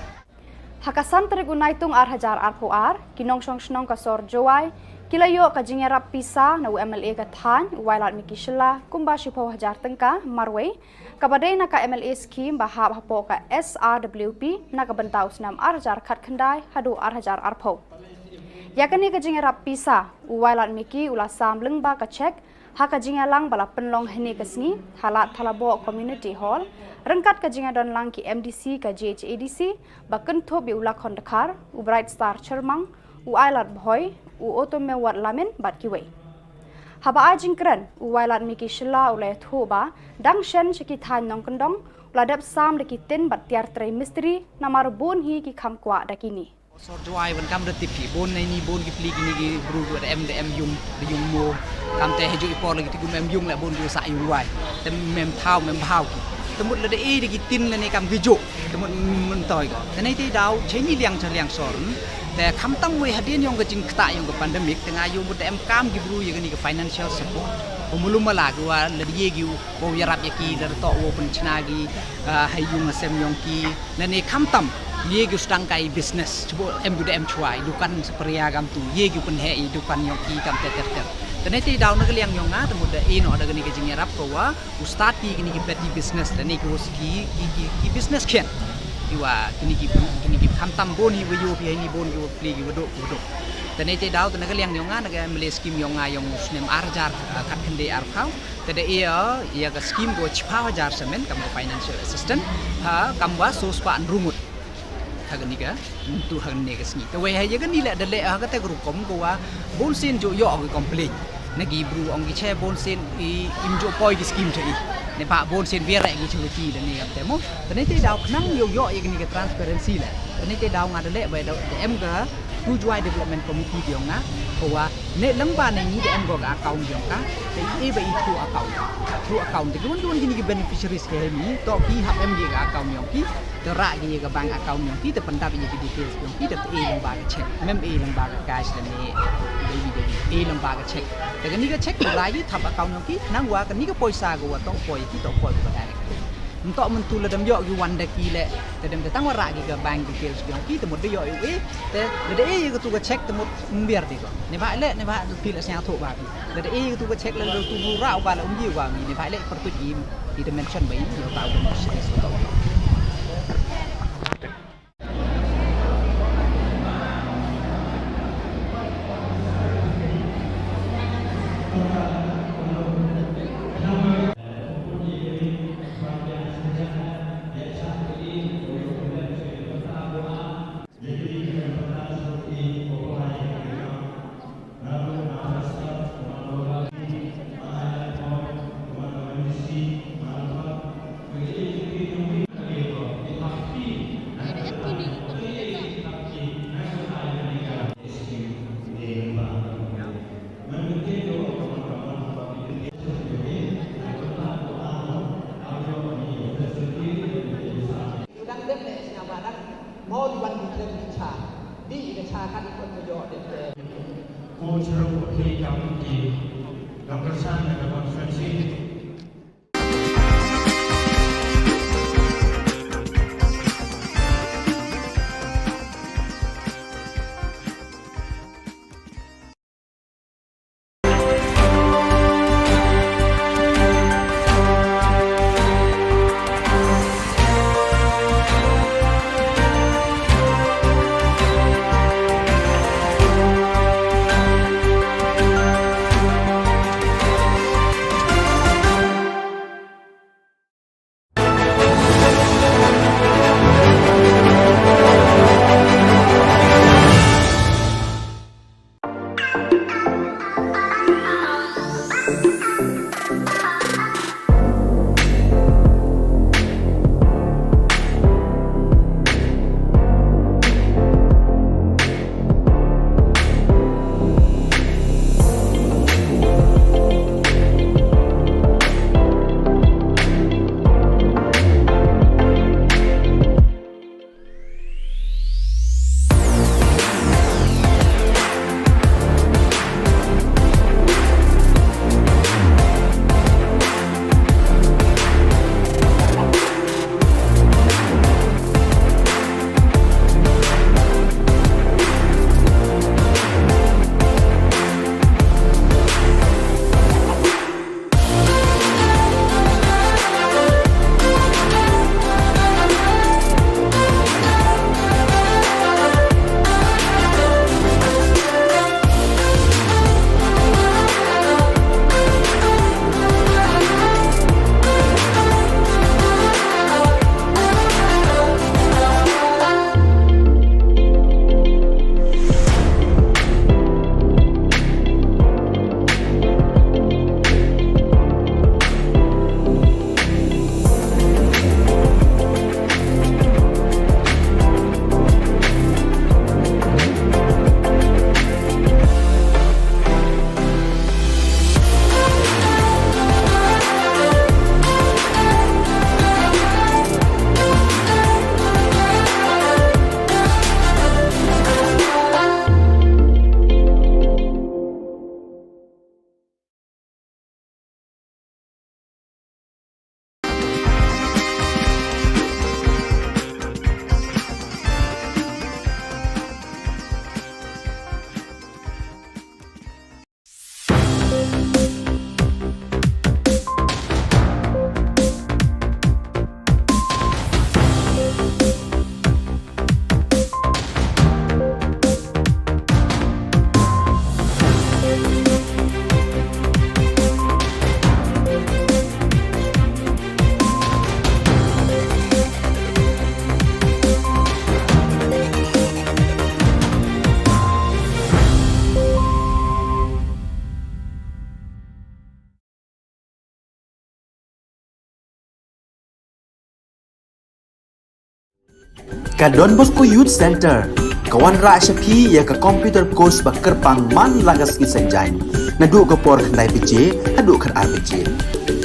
Ha ka san tarik u Naitung ar hajar arphew ar, ki nongshong shnong ka sor Jowai, ki la ïoh ka jingïarap pisa na u M L A ka thaiñ, u Wailadmiki Shylla, kumba shiphew hajar tyngka, marwei, kaba dei na ka M L A scheme ba hap hapoh ka S R W P, na ka bynta u snem ar hajar khat khyndai, haduh ar hajar arphew. Ïa kane ka jingïarap pisa, u Wailadmiki u la sam lyngba ka cheque, ha ka jingïalang ba la pynlong hynne ka sngi, ha Lad Thalaboh Community Hall, ryngkat ka jingïadon lang ki M D C ka J H A D C, ba kynthup ïa u Lakhon Dkhar, u Bright Star Chyrmang, u Ailad Bhoi, u Otomewat Lamin, bad kiwei. Haba ai jingkren, u Wailadmiki Shylla u la ïathuh ba, dang shen sha ki thaiñ nongkyndong, u la dep sam da ki tin bad tiar trei mistri, namar bun hi ki kham kwah da kine. Sor Jowai ban kam da tipi, bon na ini, bon ki pli kini ki bru da em da em yung, da yung mo. Kam te heju ipor lagi ti gum em yung le bon ki sa yung wai. Te mem thau, mem bhau ki. Te mut la da e da ki tin la ne kam ki jo. Te mut men toi ko. Te nei te dau, cheni liang cha liang sor. Te khamtam wei hadien yong ka jingkta yong ka pandemic, te nga yung mut da em kam ki bru ïa kani ka financial support. Ko mulum mala ki wa la da ye ki u, ko ïarap ïa ki, la da to wo pen chna ki, ah, hai yung asem yong ki. Lane khamtam, ye ki u sdang kai business, chubuk em ki u da em chwa, i dukan saparia kam tu, ye ki u pynheh i dukan yong ki kam ter ter ter. Te nei te daw na ka liang yong nga, te mut da e noh da kani ka jingïarap ko wa, u start ki kini ki petty business, lane ki u ki, ki, ki, ki business khian. Ki wa kini ki, kini ki khamtam bun hi wa ïoh phi ha ini, bun ki wa plie ki wa duk, ki wa duk. Te ne te daw te na ka liang yong nga, na ka M L A scheme yong nga yong u snem ar hajar, ah, khatkhyndai arphew. Te da ïa, ïa ka scheme ko chiphew hajar samen kam ka financial assistance. Ha, kam wa sospah nrungut. Ha kani ka, tu ha kani ka sngi. Te wei ha ïa kani leh da leh ha kata ka rukom ko wa bun sien ju ïoh ki complain. Na ki bru ong ki che bun sien i im ju poi ki scheme cha i. Ne ba bun sien biar ki chu ki da ne kam te mo. Te ne te daw khnang ïoh ïoh ïa kani ka transparency leh. Te ne te daw nga da leh ba da em ka Pu Jwai Development Committee yong nga. Ko wa ne lang ba ne ngi da em ko ka account yong ka. Te i ba i through account. Through account te ki won ki won kini ki beneficiaries ke ni. To ki hap em ki ka account yong ki. Te rah ki ïa ka bank account yong ki, te pyndap ïa ki details yong ki, te, te e lang ba ka check. Mem e lang ba ka cash lane debit, debit. E lang ba ka check. Te kani ka check te rah ïa thap account yong ki, nang wa kani ka poisa ka wa to poi ki, to poi ka direct. Mynta mynta lada ym ïoh ki wan da ki leh, te dem te tang wa rah ki ka bank details yong ki, te mut da ïoh ïa u e, te lada e ïa katu ka check, te mut ym biar di ko. Ne ba leh, ne ba tu phi la sñiawthuh ba ki. Lada e ïa katu ka check lada tu bu rah u ka la um ji u ka ngi, ne ba leh pyrtuit im. Ita mention ba ïa ka beneficiaries ka tau. Dang dep ne sñiaw ba dang mo di wan di kren di cha. Di ka cha ka di kon mo yo de. Ko chero ko thei kam ki. Dang kersan na ka conference. Ka Don Bosco Youth Centre ka wanrah sha phi ïa ka computer course ba kyrpang man la ka sngi Saitjaiñ, naduh ka por khyndai baje haduh khatar baje.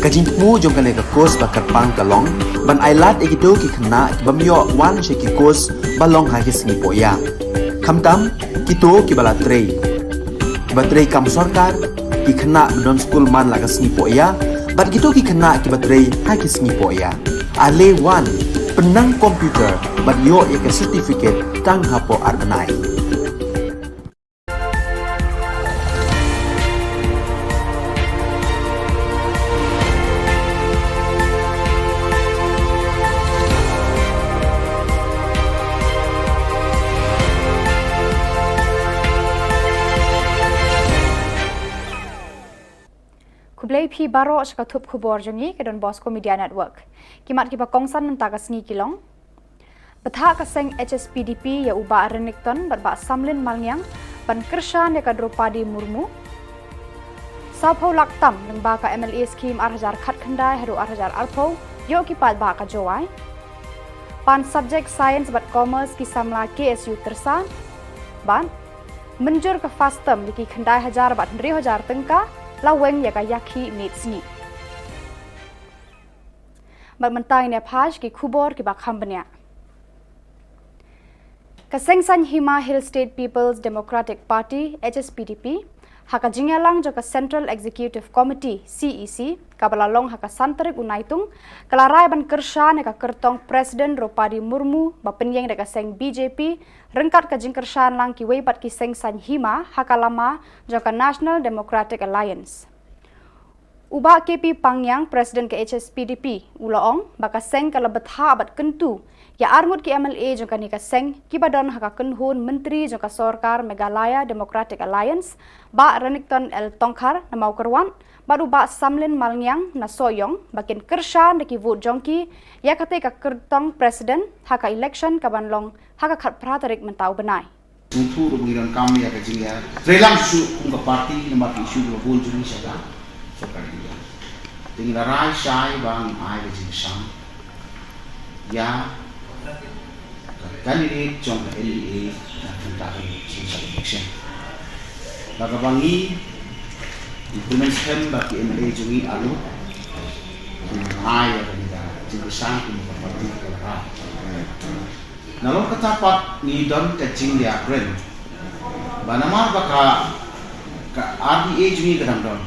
Ka jingthmu jong kane ka course ba kyrpang ka long ban ailad ïa kito ki khynnah ki bym ïoh wan sha ki course ba long ha ki sngi pohïa, khamtam kito kiba la trei, kiba trei kam sorkar, ki khynnah ba don skul man la ka sngi pohïa bad kito ki khynnah kiba trei ha ki sngi pohïa. Ale wan, pynnang computer bad ïoh ïa ka certificate tang hapoh ar bnai. Khublei phi baroh sha ka thup khubor jong ngi ka Don Bosco Media Network. Ki mat kiba kongsan mynta ka sngi ki long: Bthah ka seng H S P D P ïa u Bah Renikton bad Bah Samlin Malngiang ban kyrshan ïa ka Droupadi Murmu. Sawphew lak tam lyngba ka M L A scheme ar hajar khatkhyndai haduh ar hajar arphew ïoh ki paidbah ka Jowai. Pan subject science bad commerce ki samla K S U Tyrsad. Bad mynjur ka FAST term ïa ki khyndai hajar bad hynriew hajar tyngka la weng ïa ka ïakhih miet sngi. Bad mynta ngin ïa phai sha ki khubor kiba kham bniah. Ka seng saiñ hima Hill State People's Democratic Party, H S P D P, ha ka jingïalang jong ka Central Executive Committee, C E C, kaba la long ha ka san tarik u Naitung, ka la rai ban kyrshan ïa ka kyrtong President Droupadi Murmu ba pynïeng da ka seng B J P, ryngkat ka jingkyrshan lang kiwei pat ki seng saiñ hima ha ka lama jong ka National Democratic Alliance. U Bah K P Pangiang, President ka H S P D P, u la ong ba ka seng ka la bthah bad kyntu ïa arngut ki M L A jong kane ka seng kiba don ha ka kynhun myntri jong ka sorkar Meghalaya Democratic Alliance, Bah Renikton L Tongkhar na Mawkyrwat bad u Bah Samlin Malngiang na Sohiong ba kin kyrshan da ki vote jong ki ïa katei ka kyrtong President ha ka election kaban long ha ka khatphra tarik mynta u bnai. Sngewthuh ruh ba ngi donkam ïa ka jingïatreilang shuh kum ka party namar ki issue kiba bun jong ngi sha ka sorkar India. Te ngi la rai shai ba ngin ai ka jingkyrshan ïa ka candidate jong ka N D A na ka bynta ka jingkyrshan election. Ba kaba ngi, ngi kyrmen skhem ba ki M L A jong ngi arngut kin ai ïa kane ka jingkyrshan kum ka party ka la rai. Nalor kata pat ngi don ka jingïakren ba namar ba ka, ka R D A jong ngi ka dang don,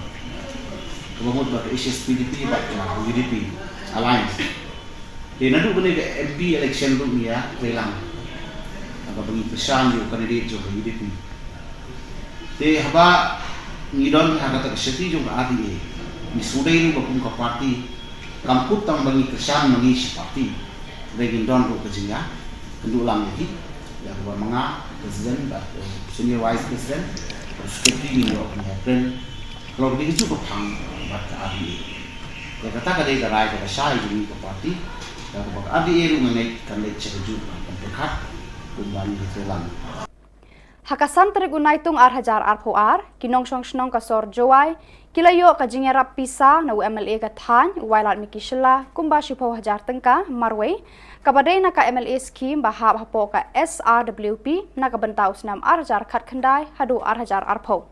kaba mut ba ka H S P D P bad ka U D P alliance. Te naduh kane ka M P election ruh ngi ïatreilang, kaba ngi kyrshan ïa u candidate jong ka U D P. Te haba ngi don ha kata ka shatri jong ka R D A, ngi sngewdei ruh ba kum ka party kam kut tang ba ngi kyrshan ma ngi shi party. Hynrei ngin don ruh ka jingïakynduh lang ïa ki, ïa kaba ma nga president bad, eh, senior vice president, bad secretary, ngin ïoh ban ïakren halor kane kajuh ka phang bad ka R D A. Ïa kata ka dei ka rai kaba shai jong ngi ka party. Ïa kaba ka R D A ruh nga ngeit kan leit sha kajuh ka kam pyrkhat kumba ngi ïatreilang. Ha ka san tarik u Naitung ar hajar arphew ar, ki nongshong shnong ka sor Jowai ki la ïoh ka jingïarap pisa na u M L A ka thaiñ u Wailadmiki Shylla kumba shiphew hajar tyngka marwei, kaba dei na ka M L A scheme ba hap hapoh ka S R W P na ka bynta u snem ar hajar khatkhyndai haduh ar hajar arphew.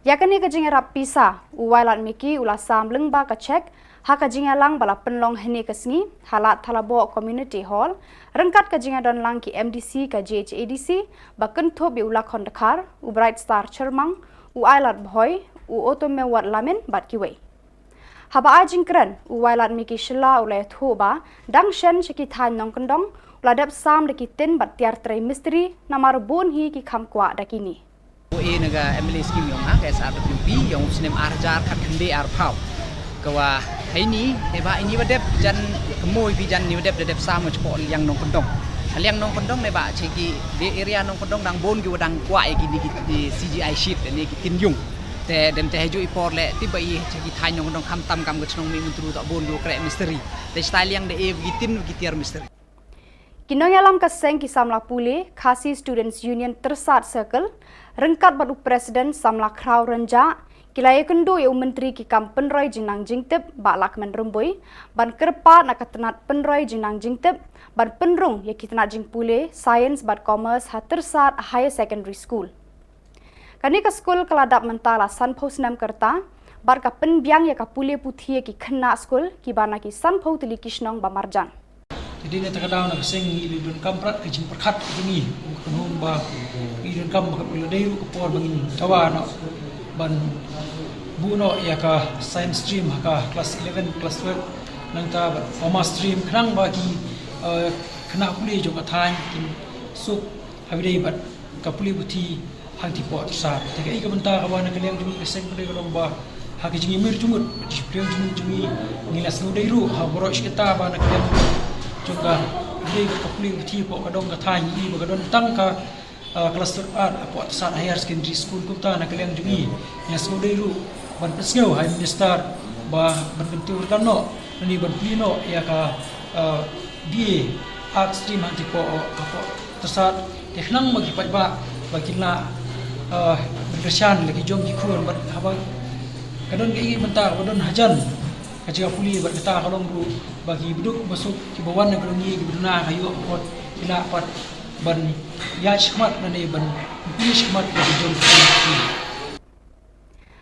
Ïa kane ka jingïarap pisa u Wailadmiki u la sam lyngba ka cheque ha ka jingïalang ba la pynlong hynne ka sngi ha Lad Thalaboh Community Hall, ryngkat ka jingïadon lang ki M D C ka J H A D C, ba kynthup ïa u Lakhon Dkhar, u Bright Star Chyrmang, u Ailad Bhoi, u Otomewat Lamin bad kiwei. Haba ai jingkren, u Wailadmiki Shylla u la ïathuh ba dang shen sha ki thaiñ nongkyndong u la dep sam da ki tin bad tiar trei mistri namar bun hi ki kham kwah da kine. Ïa na ka M L A scheme ïong ha ka S R W P ïong u snem ar hajar khatkhyndai arphew. Ka wa haini, ne ba ini wa dep jan kemoi bi jan ni wa dep da dep sam nga chpok liang nongkyndong. Liang nongkyndong ne ba che ki de area nongkyndong dang bun ki wa dang kwah ïa ki ni ki, ki C G I sheet ne ki tin ïung. Te dem te haju i por le ti ba i che ki thaiñ nongkyndong kham tam kam ka chnong mi mentru ta bun ki wa kreh mistri. Te stai liang de e ki tin ki tiar mistri. Ki nongïalam ka seng ki samla pule Khasi Students Union Tyrsad Circle, ryngkat bad u President samla Khraw Rynjah, Ki la ïakynduh ïa u Myntri ki kam pynroi jingnang jingtip, Bah Lahkmen Rymbui, ban kyrpad na ka tnat pynroi jingnang jingtip ban pynrung ïa ki tnat jingpule, Science bad Commerce ha Tyrsad Higher Secondary School. Kane ka skul ka la dap mynta la sanphew snem ka rta, bad ka pynbiang ïa ka pule puthi ïa ki khynnah skul kiba na ki sanphew tylli ki shnong ba marjan. Te dei na kata ka daw na ka seng ngi la donkam bha ka jingpyrkhat ka jong ngi, kynhun ba ngi donkam ba ka la dei ruh ka por ba ngin dawa noh ban buh noh ïa ka science stream ha ka class eleven, class twelve, nangta bad commerce stream, khnang ba ki, eh, khynnah pule jong ka thaiñ kin suk ha ba dei bad ka pule puthi hangtei hapoh Tyrsad. Te kaei ka bynta kaba na ka liang jong ngi ka seng ka dei ka long ba ha ka jingïamir jingmut, jingpyrshang jingmut jong ngi, ngi la sngewdei ruh ha baroh shi katta ba na ka liang jong ka, dei ka pule puthi hapoh ka dong ka thaiñ ngi ba ka don tang ka, ah, class twelve ar hapoh Tyrsad Higher Secondary School. Kumta na ka liang jong ngi, ngi la sngewdei ruh ban pynsngew ha i Minister ba ban kyntiew ryngkat noh, lane ban plie noh ïa ka, ah, B A Arts stream hangtei hapoh, hapoh Tyrsad, te khnang ba ki paidbah ba kin lah, eh, ban kyrshan la ki jong ki khun bad haba ka don kaei ka bynta ba don hajan ka jaka pule bad kata ka long ruh ba ki baduk basuk kiba wan na ka dong ngi kiba duna ka ïoh ka kot ki lah pat ban ïaid shakhmat lane ban pule shakhmat la ki jong ki khun.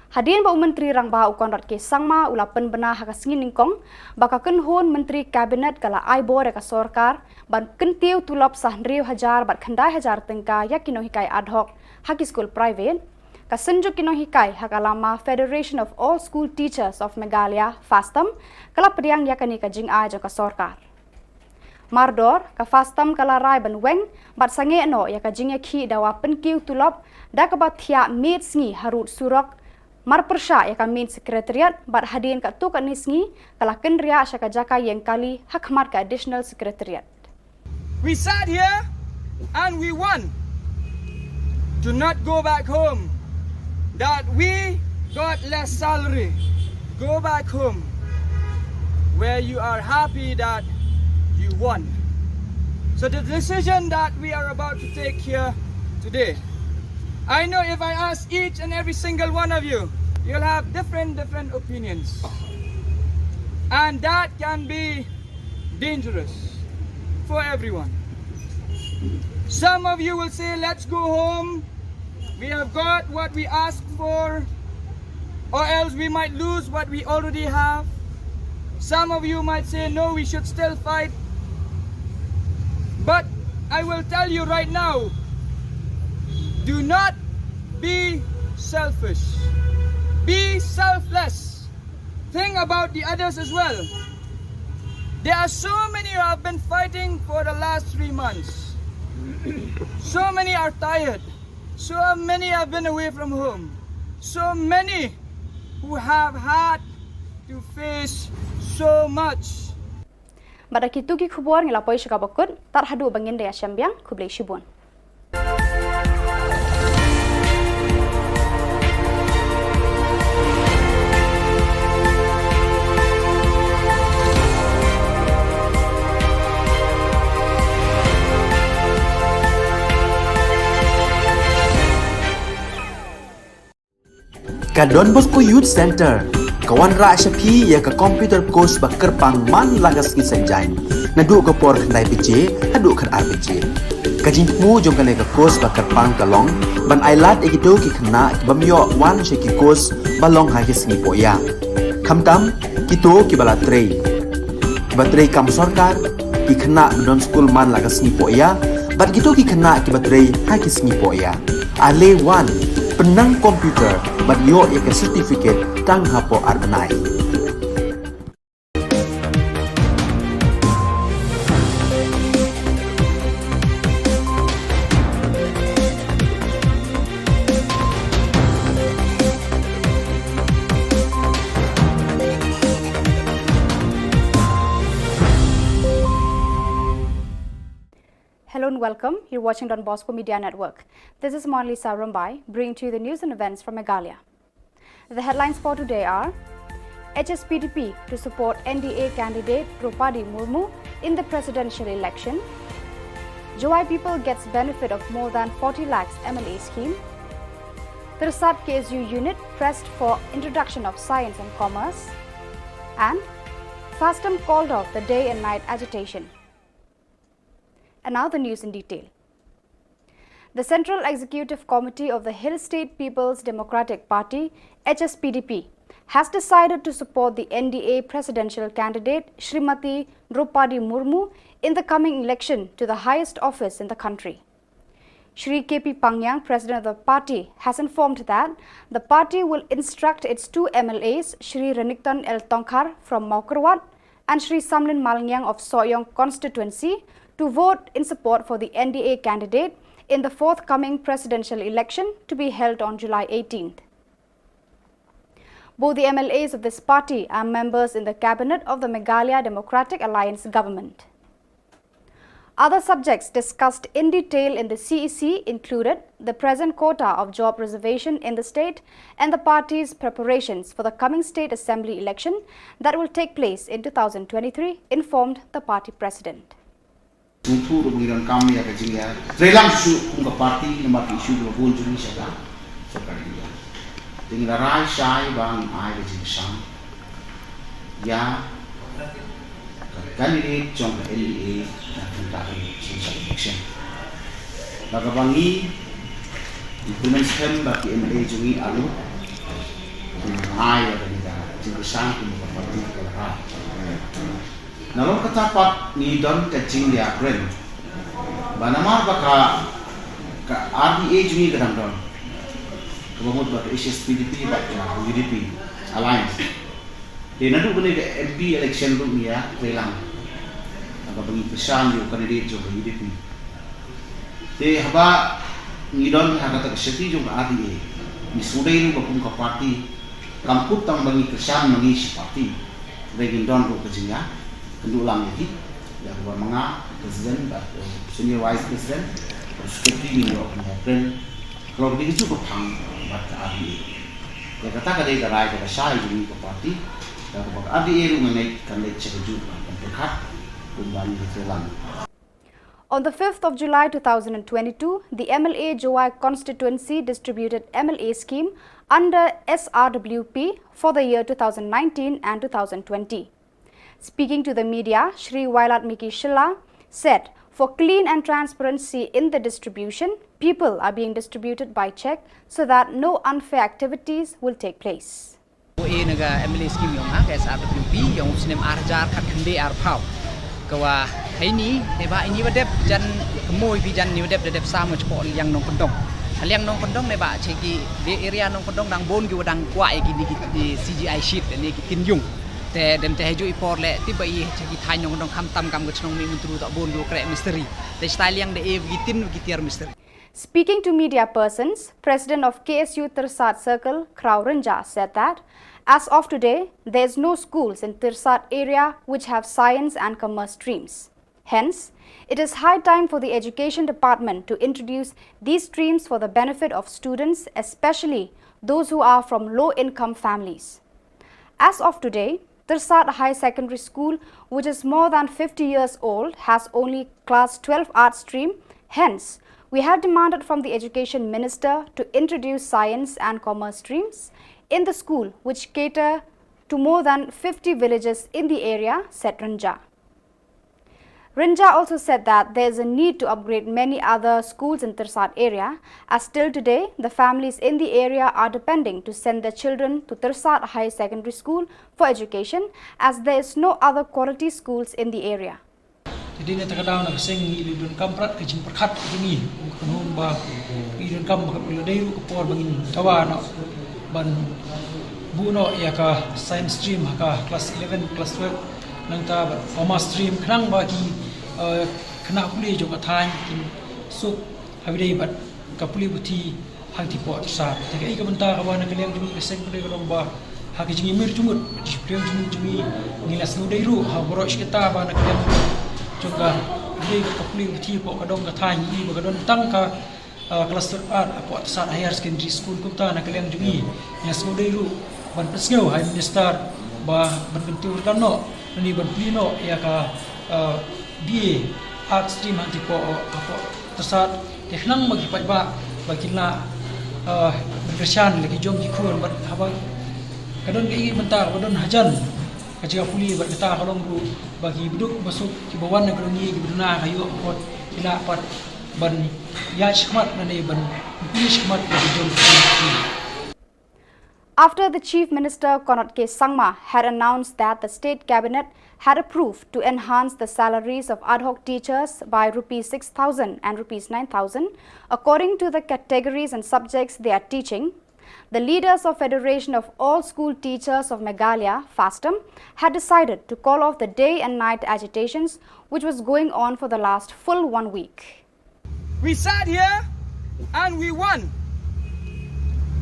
Hadien ba u Myntri Rangbah u Conrad K Sangma u la pynbna ha ka sngi nyngkong ba ka kynhun Myntri Cabinet ka la ai bor ïa ka sorkar ban kyntiew tulop sa hynriew hajar bad khyndai hajar tyngka ïa ki nonghikai ad hoc ha ki skul private, ka Synjuk ki Nonghikai ha ka lama Federation of All School Teachers of Meghalaya, FASTAM, ka la pdiang ïa kane ka jingai jong ka sorkar. Mardor, ka FASTAM ka la rai ban weng bad sangeh noh ïa ka jingïakhih dawa pynkiew tulop da kaba thiah miet sngi harud surok, marpyrshah ïa ka main secretariat bad hadien katto katne sngi ka la kynriah sha ka jaka ïeng kali ha khmat ka additional secretariat. We sat here and we won. Do not go back home that we got less salary. Go back home where you are happy that you won. So the decision that we are about to take here today, I know if I ask each and every single one of you, you'll have different, different opinions. And that can be dangerous for everyone. Some of you will say, "Let's go home. We have got what we asked for, or else we might lose what we already have." Some of you might say, "No, we should still fight." But I will tell you right now, do not be selfish. Be selfless. Think about the others as well. There are so many who have been fighting for the last three months. So many are tired. So many have been away from home. So many who have had to face so much. Bad da kito ki khubor ngi la poi sha kaba kut, tad haduh ba ngin da ïashem biang, khublei shibun. Ka Don Bosco Youth Centre ka wanrah sha phi ïa ka computer course ba kyrpang man la ka sngi Saitjaiñ, naduh ka por khyndai baje haduh khatar baje. Ka jingthmu jong kane ka course ba kyrpang ka long ban ai lad ïa kito ki khynnah ki bym ïoh wan sha ki course ba long ha ki sngi pohïa, khamtam kito kiba la trei, kiba trei kam sorkar, ki khynnah ba don skul man la ka sngi pohïa, bad kito ki khynnah kiba trei ha ki sngi pohïa. Ale wan, pynnang computer bad ïoh ïa ka certificate tang hapoh ar bnai. Hello and welcome. You're watching Don Bosco Media Network. This is Monalisa Rumbai, bringing to you the news and events from Meghalaya. The headlines for today are: H S P D P to support N D A candidate Droupadi Murmu in the presidential election. Jowai people gets benefit of more than forty lakhs M L A scheme. Tirsat K S U unit pressed for introduction of science and commerce, and FASTM called off the day and night agitation. And now the news in detail. The Central Executive Committee of the Hill State People's Democratic Party, H S P D P, has decided to support the N D A presidential candidate Shrimati Droupadi Murmu in the coming election to the highest office in the country. Shri K P Pangyang, president of the party, has informed that the party will instruct its two M L As, Shri Renikton L Tongkhar from Mawkyrwat and Shri Samlin Malngiang of Sohiong constituency, to vote in support for the N D A candidate in the forthcoming presidential election to be held on July eighteenth. Both the M L As of this party are members in the cabinet of the Meghalaya Democratic Alliance government. Other subjects discussed in detail in the C E C included the present quota of job reservation in the state and the party's preparations for the coming state assembly election that will take place in two thousand twenty-three, informed the party president. Sngewthuh ruh ba ngi donkam ïa ka jingïatreilang shuh kum ka party namar ki issue kiba bun jong ngi sha ka sorkar India. Te ngi la rai shai ba ngin ai ka jingkyrshan ïa ka candidate jong ka N D A na ka bynta ka election. Bad kaba ngi, ngi kyrmen skhem ba ki M L A jong ngi arngut kin ai ïa kane ka jingkyrshan kum ka party ka la rai. Nalor kata pat ngi don ka jingïakren ba namar ba ka, ka R D A jong ngi ka dang don, kaba mut ba ka H S P D P bad ka U D P alliance. Te naduh kane ka M P election ruh ngi ïatreilang, haba ngi kyrshan ïa u candidate jong ka U D P. Te haba ngi don ha kata ka seti jong ka R D A, ngi sngewdei ruh ba kum ka party, kam kut tang ba ngi kyrshan ma ngi shi party, hynrei ngin don ruh ka jingïakynduh lang ïa ki, ïa kaba ma nga president bad senior vice president bad secretary, ngin ïoh ban ïakren halor kine ki juh ka phang bad ka R D A. Ïa kata ka dei ka rai kaba shai jong ngi ka party, ïa kaba ka R D A ruh nga ngeit kan leit sha kajuh ka pyrkhat kumba ngi ïatreilang. On the fifth of July two thousand twenty-two, the M L A Jowai constituency distributed M L A scheme under S R W P for the year two thousand nineteen and two thousand twenty. Speaking to the media, Shri Wailadmiki Shylla said, for clean and transparency in the distribution, people are being distributed by check so that no unfair activities will take place. Ko e na ka M L A scheme yong nga ka S R W P yong u snem ar hajar khat khyndai arphew. Ka wa haini ne ba ini wa dep jan kemoi bi jan ni wa dep da dep sam nga chpo liang nongkyndong. Liang nongkyndong ne ba che ki de area nongkyndong dang bun ki wa dang kwah ïa ki ni ki C G I sheet ne ki tin yung. Te dem te haju i por le ti ba i che ki thaiñ nongkyndong kham tam kam ka chnong Mihmyntdu ta bun ki wa kreh mistri. Te stai liang de e ki tin ki tiar mistri. Speaking to media persons, President of K S U Tirsat Circle, Kraw Rynjah, said that as of today, there is no schools in Tirsat area which have science and commerce streams. Hence, it is high time for the Education Department to introduce these streams for the benefit of students, especially those who are from low-income families. As of today, Tirsat High Secondary School, which is more than fifty years old, has only class twelve art stream. Hence, we have demanded from the Education Minister to introduce science and commerce streams in the school, which cater to more than fifty villages in the area, said Rynjah. Rynjah also said that there is a need to upgrade many other schools in Tirsat area, as till today, the families in the area are depending to send their children to Tirsat High Secondary School for education, as there is no other quality schools in the area. Te dei na kata ka daw na ka seng ngi la donkam prat ka jingpyrkhat ka jong ngi, ka nong ba ngi donkam ba ka la dei ruh ka por ba ngin dawa noh ban buh noh ïa ka science stream ha ka class eleven, class twelve, nangta bad commerce stream khnang ba ki, eh, khynnah pule jong ka thaiñ kin suk ha ba dei bad ka pule puthi hangtei poh Tirsat. Te kaei ka bynta kaba na ka liang jong ngi ka seng pule ka long ba ha ka jingïamir jingmut, jingpyrshang jingmut jong ngi, ngi la sngewdei ruh ha baroh shi katta ba na ka liang jong ka, dei ka pule puthi poh ka dong ka thaiñ ngi ba ka don tang ka, ah, class twelve art hapoh Tirsat Higher Secondary School. Kumta na ka liang jong ngi, ngi la sngewdei ruh ban pynsngew ha i Minister ba ban kyntiew kyrdan noh, lane ban plie noh ïa ka, ah, B A Art stream hangtei poh, hapoh Tirsat, te khnang ba ki paidbah ba kin lah Ah, ban kyrshan la ki jong ki khun bad haba ka don ka i mynta kaba don hajan ka jaka pule bad kata ka long ruh ba ki baduk basuk kiba wan na ka dong ïa kiba duna ka ïoh ka kot ki lah pat ban ïa shmat na ne ban pule shmat ka jong ki. After the Chief Minister Conrad K Sangma had announced that the state cabinet had approved to enhance the salaries of ad hoc teachers by rupees six thousand and rupees nine thousand, according to the categories and subjects they are teaching, the leaders of Federation of All School Teachers of Meghalaya, FASTOM, had decided to call off the day and night agitations which was going on for the last full one week. We sat here and we won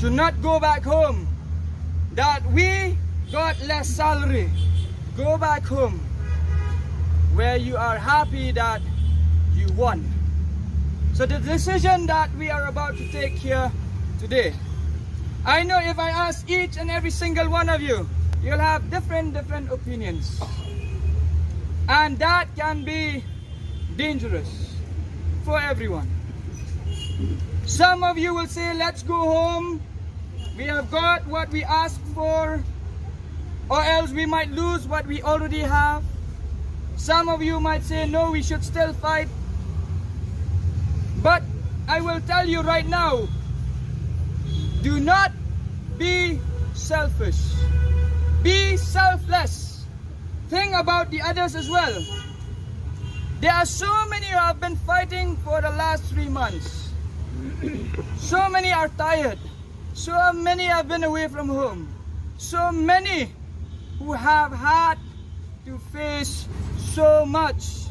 to not go back home, that we got less salary. Go back home where you are happy that you won. So the decision that we are about to take here today, I know if I ask each and every single one of you, you'll have different, different opinions. And that can be dangerous for everyone. Some of you will say, "Let's go home. We have got what we asked for, or else we might lose what we already have." Some of you might say, "No, we should still fight." But I will tell you right now, do not be selfish. Be selfless. Think about the others as well. There are so many who have been fighting for the last three months. So many are tired. So many have been away from home. So many who have had to face so much.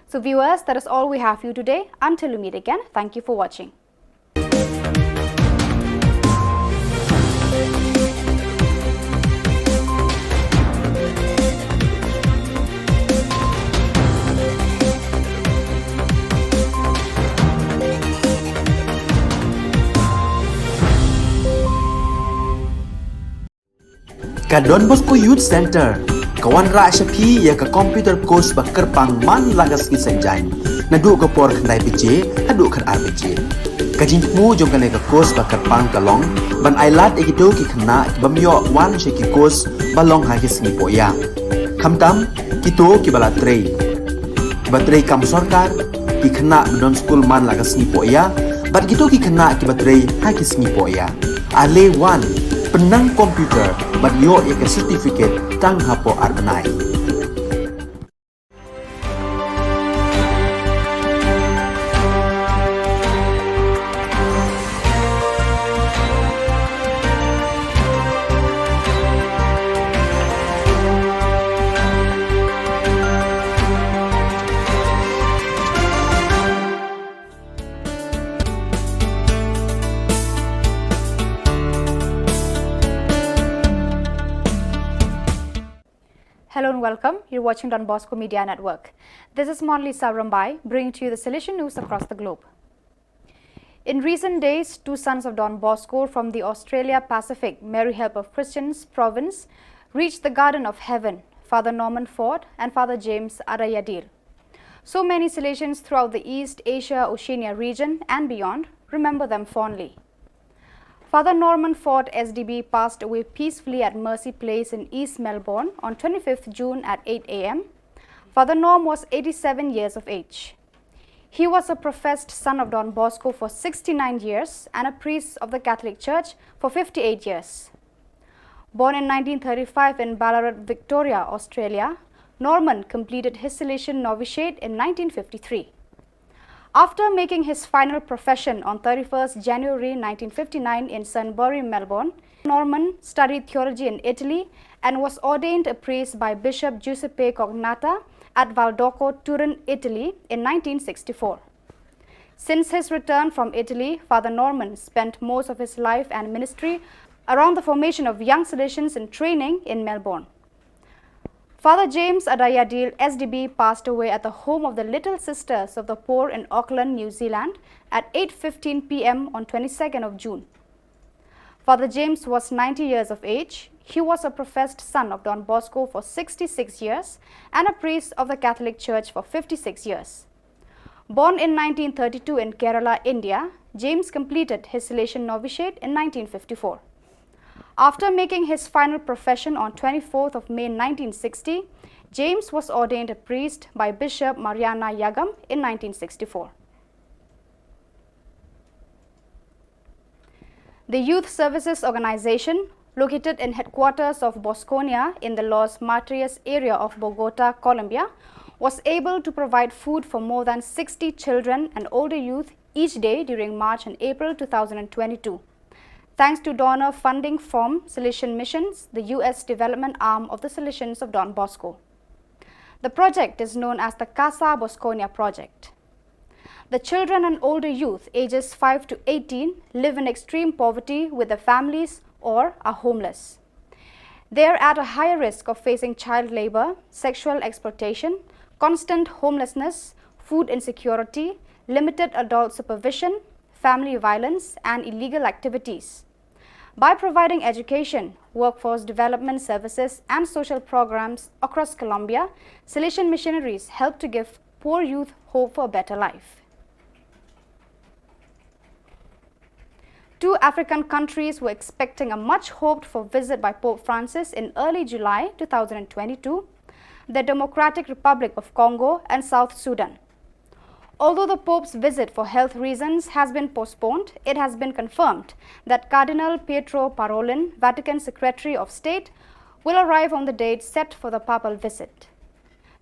So viewers, that is all we have for you today. Until we meet again, thank you for watching. Ka Don Bosco Youth Centre ka wanrah sha phi ïa ka computer course ba kyrpang man la ka sngi Saitjaiñ, naduh ka por khyndai baje haduh khatar baje. Ka jingthmu jong kane ka course ba kyrpang ka long ban ailad ïa kito ki khynnah ki bym ïoh wan sha ki course ba long ha ki sngi pohïa, khamtam kito kiba la trei, kiba trei kam sorkar, ki khynnah ba don skul man la ka sngi pohïa bad kito ki khynnah kiba trei ha ki sngi pohïa. Ale wan, pynnang computer bad ïoh ïa ka certificate tang hapoh ar bnai. Hello and welcome. You're watching Don Bosco Media Network. This is Monalisa Rymbai, bringing to you the Salesian news across the globe. In recent days, two sons of Don Bosco from the Australia Pacific Mary Help of Christians province reached the Garden of Heaven, Father Norman Ford and Father James Adayadil. So many Salesians throughout the East Asia Oceania region and beyond remember them fondly. Father Norman Ford S D B passed away peacefully at Mercy Place in East Melbourne on twenty-fifth June at eight A M. Father Norm was eighty-seven years of age. He was a professed son of Don Bosco for sixty-nine years and a priest of the Catholic Church for fifty-eight years. Born in nineteen thirty-five in Ballarat, Victoria, Australia, Norman completed his Salesian novitiate in nineteen fifty-three. After making his final profession on thirty-first January nineteen fifty-nine in Sunbury, Melbourne, Norman studied theology in Italy and was ordained a priest by Bishop Giuseppe Cognatta at Valdocco, Turin, Italy in nineteen sixty-four. Since his return from Italy, Father Norman spent most of his life and ministry around the formation of young Salesians in training in Melbourne. Father James Adayadil S D B passed away at the home of the Little Sisters of the Poor in Auckland, New Zealand at eight fifteen P M on twenty-second of June. Father James was ninety years of age. He was a professed son of Don Bosco for sixty-six years and a priest of the Catholic Church for fifty-six years. Born in nineteen thirty-two in Kerala, India, James completed his Salesian novitiate in nineteen fifty-four. After making his final profession on twenty-fourth of May nineteen sixty, James was ordained a priest by Bishop Mariana Yagam in nineteen sixty-four. The Youth Services Organization, located in headquarters of Bosconia in the Los Matres area of Bogota, Colombia, was able to provide food for more than sixty children and older youth each day during March and April two thousand twenty-two, thanks to donor funding from Salesian Missions, the U S development arm of the Salesians of Don Bosco. The project is known as the Casa Bosconia project. The children and older youth, ages five to eighteen, live in extreme poverty with their families or are homeless. They are at a higher risk of facing child labor, sexual exploitation, constant homelessness, food insecurity, limited adult supervision, family violence, and illegal activities. By providing education, workforce development services, and social programs across Colombia, Salesian missionaries help to give poor youth hope for a better life. Two African countries were expecting a much hoped for visit by Pope Francis in early July two thousand twenty-two, the Democratic Republic of Congo and South Sudan. Although the Pope's visit for health reasons has been postponed, it has been confirmed that Cardinal Pietro Parolin, Vatican Secretary of State, will arrive on the date set for the papal visit.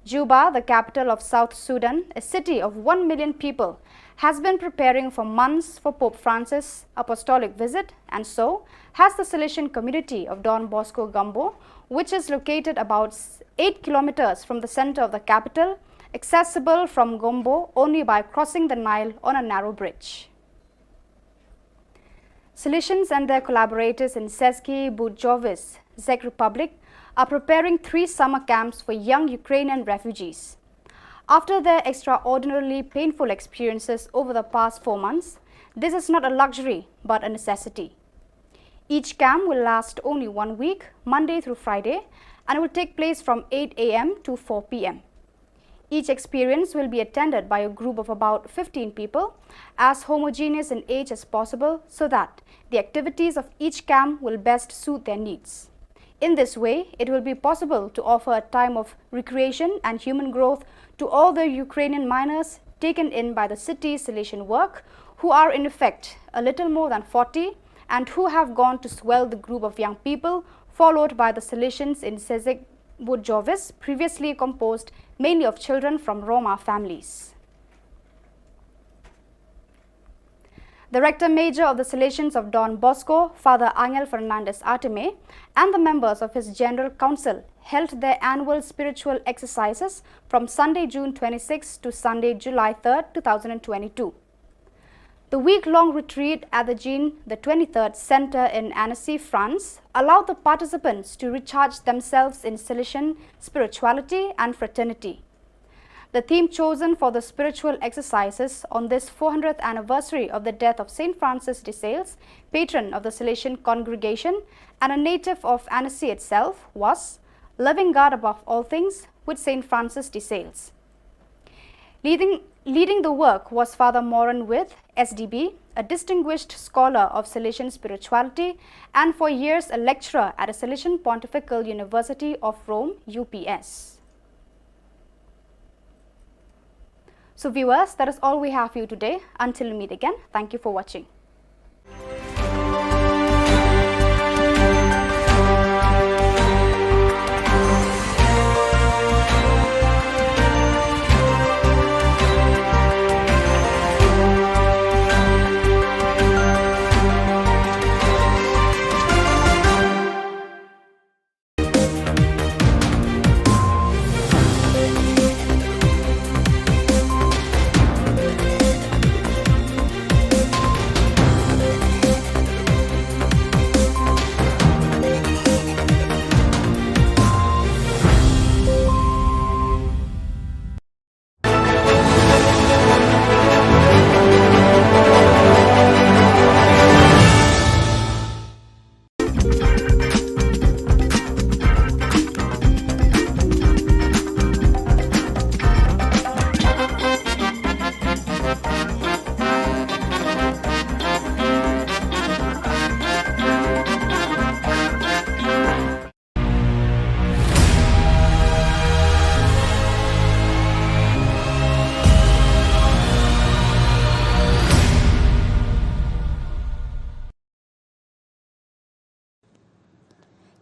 Juba, the capital of South Sudan, a city of one million people, has been preparing for months for Pope Francis' apostolic visit, and so has the Salesian community of Don Bosco Gumbo, which is located about eight kilometers from the center of the capital, accessible from Gumbo only by crossing the Nile on a narrow bridge. Salesians and their collaborators in Seski Bujovice, Czech Republic, are preparing three summer camps for young Ukrainian refugees. After their extraordinarily painful experiences over the past four months, this is not a luxury but a necessity. Each camp will last only one week, Monday through Friday, and will take place from eight a m to four p m. Each experience will be attended by a group of about fifteen people, as homogeneous in age as possible, so that the activities of each camp will best suit their needs. In this way, it will be possible to offer a time of recreation and human growth to all the Ukrainian minors taken in by the city's Salesian work, who are in effect a little more than forty and who have gone to swell the group of young people followed by the Salesians in Sezek Bujovice, previously composed mainly of children from Roma families. The Rector Major of the Salesians of Don Bosco, Father Angel Fernandez Artime, and the members of his General Council held their annual spiritual exercises from Sunday, June twenty-sixth to Sunday, July third, two thousand twenty-two. The week-long retreat at the Jean the twenty-third Center in Annecy, France, allowed the participants to recharge themselves in Salesian spirituality and fraternity. The theme chosen for the spiritual exercises on this four hundredth anniversary of the death of Saint Francis de Sales, patron of the Salesian congregation and a native of Annecy itself, was Loving God Above All Things with Saint Francis de Sales. Leading, leading the work was Father Moran With, S D B, a distinguished scholar of Salesian spirituality and for years a lecturer at the Salesian Pontifical University of Rome, U P S. So viewers, that is all we have for you today. Until we meet again, thank you for watching.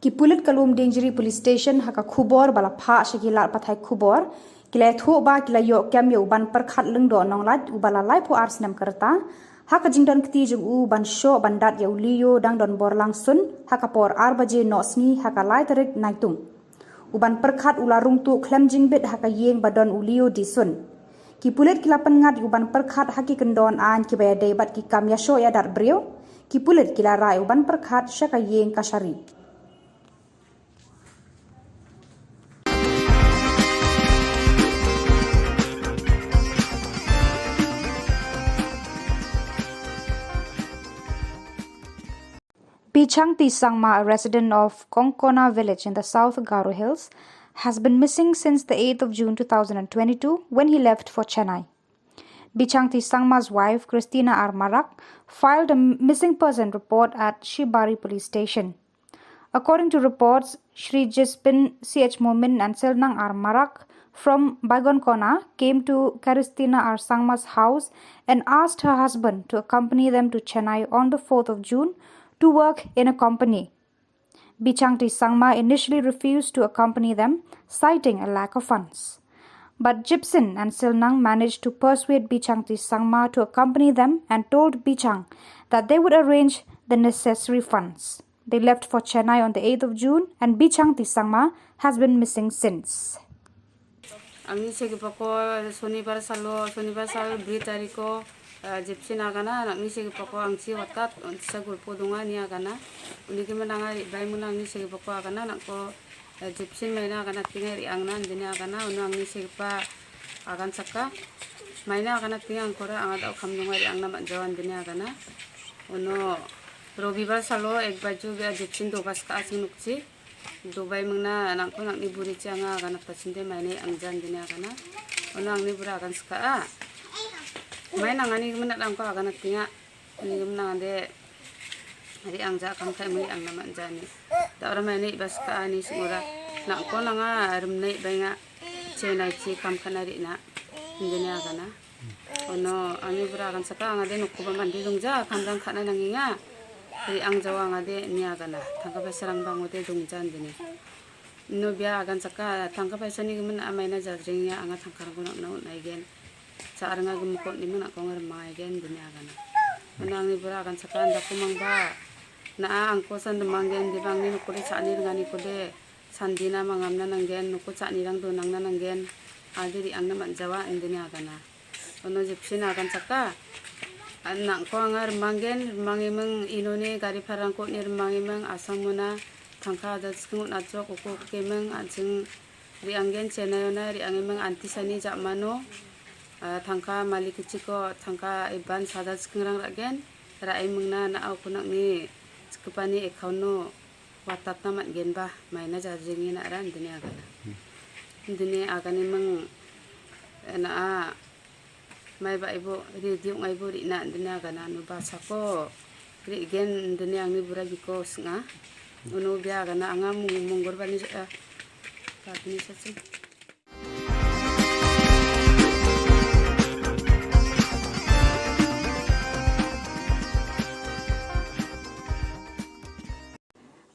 Ki pulit ka Lumdiengjri Police Station ha ka khubor ba la phah sha ki lad pathai khubor ki la ïathuh ba ki la ïoh kem ïa u Banpyrkhat Lyngdoh Nonglait uba la laiphew ar snem ka rta ha ka jingdon kti jong u ban shoh ban dat ïa u Leo dang don bor lang sun ha ka por ar baje noh sngi ha ka lai tarik Naitung. U Banpyrkhat u la rung tuh khlem jingbit ha ka ïing ba don u Leo Dsun. Ki pulit ki la pynngat ïa u Banpyrkhat ha ki kyndon aiñ kiba ïadei bad ki kam ïashoh ïadat briew. Ki pulit ki la rah ïa u Banpyrkhat sha ka ïing kashari. Bichangti Sangma, a resident of Kongkona village in the South Garo Hills, has been missing since the eighth of June two thousand and twenty-two, when he left for Chennai. Bichangti Sangma's wife, Christina R Marak, filed a missing person report at Shibari Police Station. According to reports, Shri Jispin C H Momin and Silnang R Marak from Baigonkona came to Christina R Sangma's house and asked her husband to accompany them to Chennai on the fourth of June to work in a company. Bichangti Sangma initially refused to accompany them, citing a lack of funds. But Jipsin and Silnang managed to persuade Bichangti Sangma to accompany them and told Bichang that they would arrange the necessary funds. They left for Chennai on the eighth of June, and Bichangti Sangma has been missing since. Angni segipa ko Sonibar salo, Sonibar sal bri tariko, eh, Jipsin agana, angni segipa ko angchi watat, sa gulpo dunga ni agana. Uni ki menanga ri bai muna angni segipa ko agana, nangko, eh, Jipsin maina agana tinga ri angna, dini agana, unu angni segipa agan saka. Maina agana tinga angkora, angada kam dunga ri angna manjawan dini agana. Unu Robibar salo, ek baju bia Jipsin do bas ka asing nukchi. Dubai mengna nangko nangni buri chi anga agana ta chinde mai nei angjan dini agana. Ono angni bura agan saka a. Mai nang ani gimana nangko agana tinga. Ani gimana ande. Ri angja kam kai mai angna manjani. Da ora mai nei bas ka ani singura. Nangko nanga rim nei bai nga. Che nai chi kam kana ri na. Dini agana. Ono, angni bura agan saka angade nukku ba mandi dungja, kamdang khana nanginga. Ri ang jawa angade ni agana. Tangka ba serang bang ode dungjan dini. No bia agan saka tangka ba sani gemen amai na jajring ya anga tangka rang kono na nai gen. Sa aranga gemukot ni mena kong remai gen dini agana. Ono angni bura agan saka anda kumang ba. Na a angko san demang gen di bang ni nukku de sa ni dengan ni kude. Sandina mangam na nanggen, nuku chani rang dunang na nanggen, adi ri ang na manjawa indini agana. Ono Jipsin agan saka, an nangko anga remanggen, remangi meng inoni gari parang ko ni remangi meng asang muna, tangka ada skengut najok uku ke meng, ansing ri anggen Chennai ona, ri angi meng anti sani jak mano, ah, tangka malik kichiko, tangka iban sada skengrang ragen, ra ai meng na na au kunak ni, sekepani ekauno, Watat na mat gen ba, mai na jar jing ina ran dini agana. Dini agani meng na a mai ba ibu ri diung ai bu ri na dini agana nu ba sako ri gen dini angni bura biko snga. Unu bia agana anga mung munggur bani sa. Ka bini sa sing.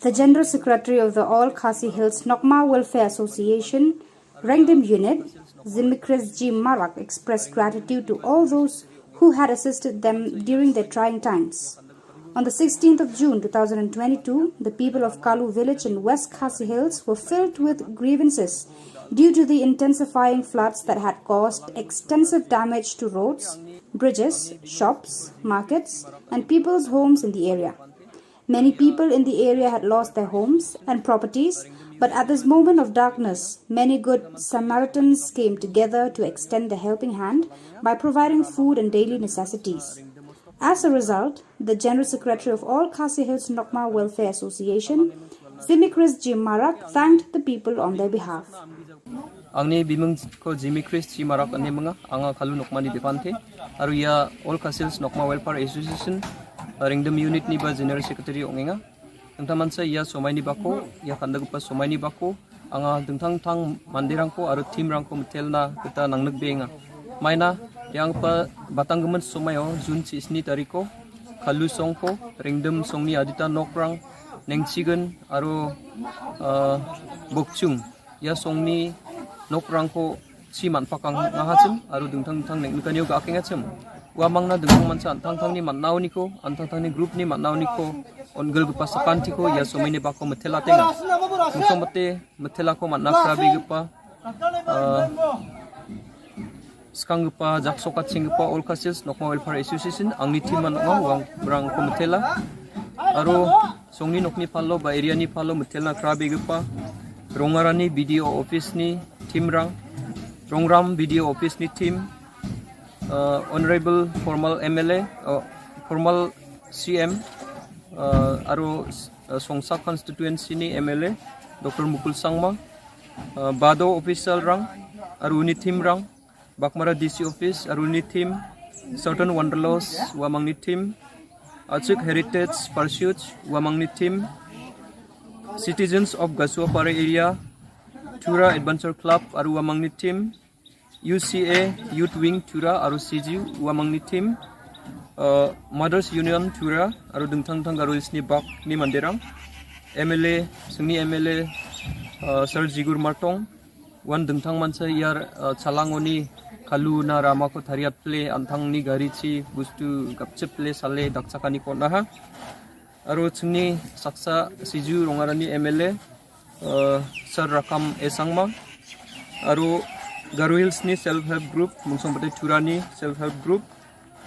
The General Secretary of the All Khasi Hills Nokma Welfare Association, Rengdim Unit, Zimikris G Marak expressed gratitude to all those who had assisted them during their trying times. On the sixteenth of June two thousand twenty-two, the people of Kalu village in West Khasi Hills were filled with grievances due to the intensifying floods that had caused extensive damage to roads, bridges, shops, markets, and people's homes in the area. Many people in the area had lost their homes and properties, but at this moment of darkness, many good Samaritans came together to extend a helping hand by providing food and daily necessities. As a result, the General Secretary of All Khasi Hills Nokma Welfare Association, Zimikris G Marak, thanked the people on their behalf. Angni bimung ko Zimikris G Marak ani manga, anga Kalu Nokma ni bipante, aru ia All Khasi Hills Nokma Welfare Association, Rengdim Unit ni ba General Secretary ongenga. Tengtaman sa ia somai ni bako, ia kanda gupa somai ni bako, anga tengtang tang mandirangko aru team rangko metelna kita nangnuk benga. Maina, yang pa batang gemen somai o, June sisni tariko, Kalu songko, Rengdim songni adita nokrang, Nengchigen aro, ah, Bokchung. Ia songni nokrangko chi manpakang nga hachim aro dingtang dingtang neng kaniu ga aking hachim. Ua mangna dingtang mansa antang tangni mannauniko, antang tangni groupni mannauniko, ongel gipa sakantiko, ia somaini bako methela tenga. Mukong mate methela ko manna krabi gipa, ah, skang gipa, jaksoka ching gipa, All Khasi Hills Nokma Welfare Association, angni team man nga, wang brang ko methela. Aro songni nokni palo ba area ni palo methela krabi gipa, Rongarani B D O office ni team rang, Rongram B D O office ni team, uh, Honorable formal M L A, uh, formal C M, uh, aro, uh, Songsa constituency ni M L A, Doctor Mukul Sangma, uh, Bado official rang, aro ni team rang, Baghmara D C office, aro ni team, Southern Wanderlust, wamang ni team, Achik Heritage Pursuit, wamang ni team, Citizens of Gasuapara area, Tura Adventure Club, aro wamang ni team, U C A Youth Wing Tura aro C G wamang ni team, uh, Mothers Union Tura aro dingtang dingtang Garo Hills ni bak ni manderang, M L A, sengni M L A, uh, Sir Jigur Martong, wan dingtang mansa iar, uh, chalangoni kalu na rama ko thariat ple antang ni gari chi bustu gapchep ple sale dakchakani ko naha. Aro chingni saksa siju Rongarani M L A, uh, Sir Rakam Esangma. Aro Garo Hills ni self help group, Mungsong Pate Turani self help group,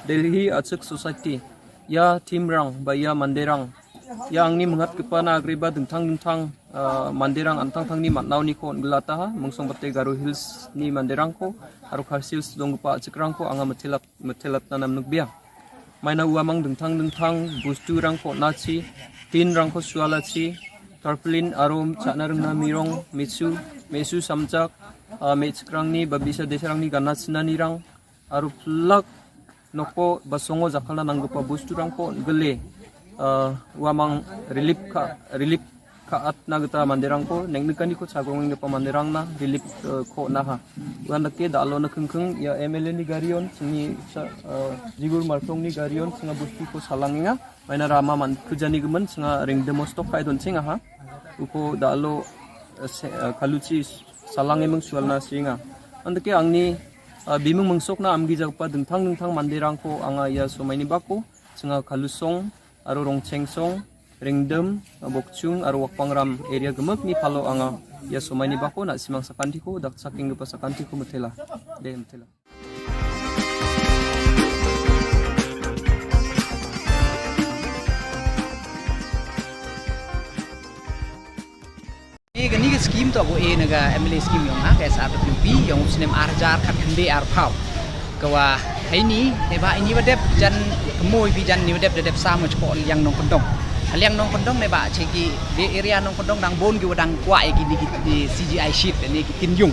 Delhi Achik Society. Ia team rang, ba ia manderang. Ia angni mengat kepana agriba dengtang dengtang, uh, manderang antang tangni matnau ni ko gelataha, Mungsong Pate Garo Hills ni manderang ko, aro Khasi Hills dong gepa Achik rang ko, anga metelat metelat nanam nukbia. Maina uamang dengtang dengtang bustu rang ko nachi, tin rang ko sualachi, tarpaulin arum, chana rengna mirong, mitsu, mesu samjak, uh, mechkrang ni, babisa desarang ni, gana chinani rang, aru plak noko basongo jakalna nanggepa bustu rang ko gele, uh, uamang relief ka, relief ka at na geta manderang ko, neng nekani ko chagong ngepa manderang na, relief, eh, ko naha. Wan dake da alo na kengkeng, ia M L A ni garion, sini sa, eh, Jigur Martong ni garion, senga busti ko salang inga, maina rama man kujani gemen, senga ring demos tok kai don singa ha. Uko da alo, eh, se, eh, kaluchi salang emeng sual na singa. Andake angni, eh, bimeng mengsok na amgi jagpa dengtang dengtang manderang ko, anga ia somaini bako, senga kalusong, aro Rongchengsong, Ringdem, Bokchung, aro Wakpangram area gemek ni palo anga ia somaini bako na simang sakanti ko, dak saking gepa sakanti ko metela. De metela. Ni kani ka scheme to bo e na ka M L A scheme yong ha ka S R W P yong u snem ar hajar khat khyndai ar phaw. Ka wa hei ni, ne ba ini wa dep jan kemoi bi jan ni wa dep da dep sa mo chko liang nongkyndong. Liang nongkyndong ne ba che ki de area nongkyndong dang bon ki wa dang kwah ïa ki ni ki, ki C G I sheet ne ki tin yung.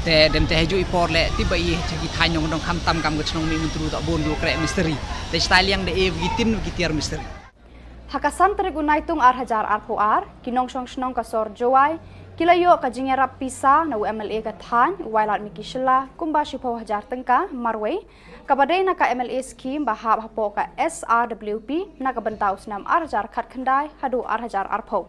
Te dem te heju i por le ti ba i che ki thaiñ nongkyndong kham tam kam ka chnong ni mun tru to bon ki wa kreh mistri. Te stai liang de e ki tin ki tiar mistri. Ha ka san tarik u Naitung ar hajar arphew ar, ki nongshong shnong ka sor Jowai ki la ïoh ka jingïarap pisa na u M L A ka thaiñ, u Wailadmiki Shylla, kumba shiphew hajar tyngka marwei, kaba dei na ka M L A scheme ba hap hapoh ka S R W P na ka bynta u snem ar hajar khatkhyndai haduh ar hajar arphew.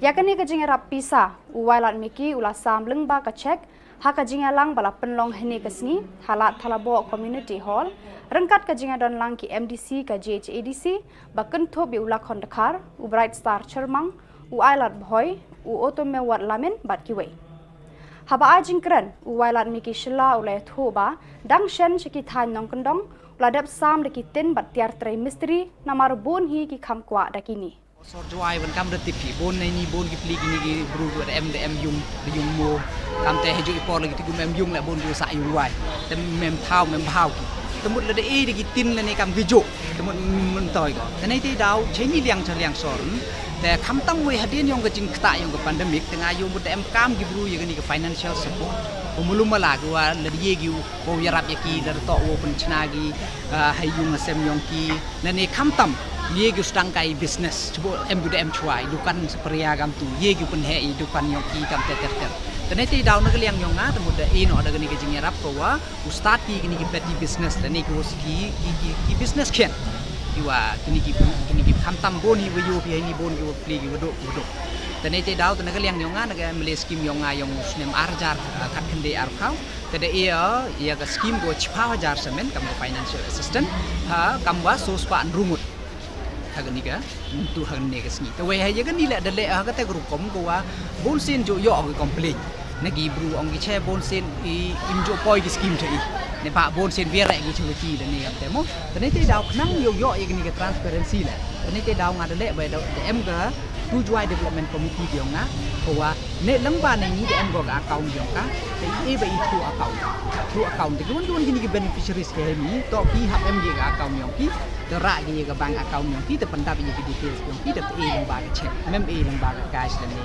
Ïa kane ka jingïarap pisa, u Wailadmiki u la sam lyngba ka cheque ha ka jingïalang ba la pynlong hynne ka sngi ha Lad Thalaboh Community Hall, ryngkat ka jingïadon lang ki M D C ka J H A D C, ba kynthup ïa u Lakhon Dkhar, u Bright Star Chyrmang, u Ailad Bhoi, u Otomewat Lamin bad kiwei. Haba ai jingkren, u Wailadmiki Shylla u la ïathuh ba dang shen sha ki thaiñ nongkyndong, u la dep sam da ki tin bad tiar trei mistri, namar bun hi ki kham kwah da kine. Sor Jowai ban kam da tip hi, bun na ini bun ki pli kini ki bru da em da em yung, da yung mo. Kam te heju i por lagi ti gum em yung la bun ki sa yung wai. Te mem thaw, mem bhaw ki. Te mut la da e da ki tin la ne kam ki jo. Te mut mem toi ko. Te nei te daw, che ni liang cha liang sor. Te kham tam wei hadien yong ka jingkta yong ka pandemic, te nga yung mut da em kam ki bru ïa kani ka financial support. Ko mulum mala ki wa la da ye ki u, ko ïarap ïa ki, la da to wo pynchna ki, ah, hai yung asem yong ki. Lane kham tam, ye ki u sdang kai business, chubuk em ki u da em chwa, i dukan saparia kam tu, ye ki u pynheh i dukan yong ki kam ter ter ter. Te nei te daw na ka liang yong nga, te mut da e noh da kani ka jingïarap ko wa u start ki kini ki petty business, lane ki wa ki, ki, ki, ki business khian. Ki wa kini ki, kini ki khamtam bun hi wa ïoh phi ha ini, bun ki wa plie ki wa duk, ki wa duk. Te ne te daw te na ka liang yong nga, na ka M L A scheme yong nga yong u snem ar hajar, ah, khat khyndai ar phew. Te da ïa, ïa ka scheme ko chiphew hajar samen kam ka financial assistance. Ha, kam wa so spah hynriew ngut. Ha kani ka, tu ha kani ka sngi. Te wei ha ïa kani leh da leh ha kata ka rukom ko wa bun sien ju ïoh ki complain. Na ki bru ong ki che bun sien i im ju poi ki scheme cha i. Ne ba bun sien biar ki chu ki da ne kam te mo. Te ne te daw khnang ïoh ïoh ïa kani ka transparency leh. Te ne te daw nga da leh ba da em ka tu Jowai Development Committee yong nga. Ko wa ne lang ba ne ngi da em ko ka account yong ka. Te i ba i through account. Through account te ki wan ki wan kini ki beneficiaries ki ha ini. To ki hap em ki ka account yong ki. Te rah ki ïa ka bank account yong ki, te pyndap ïa ki details yong ki, te e lang ba ka check. Mem e lang ba ka cash lane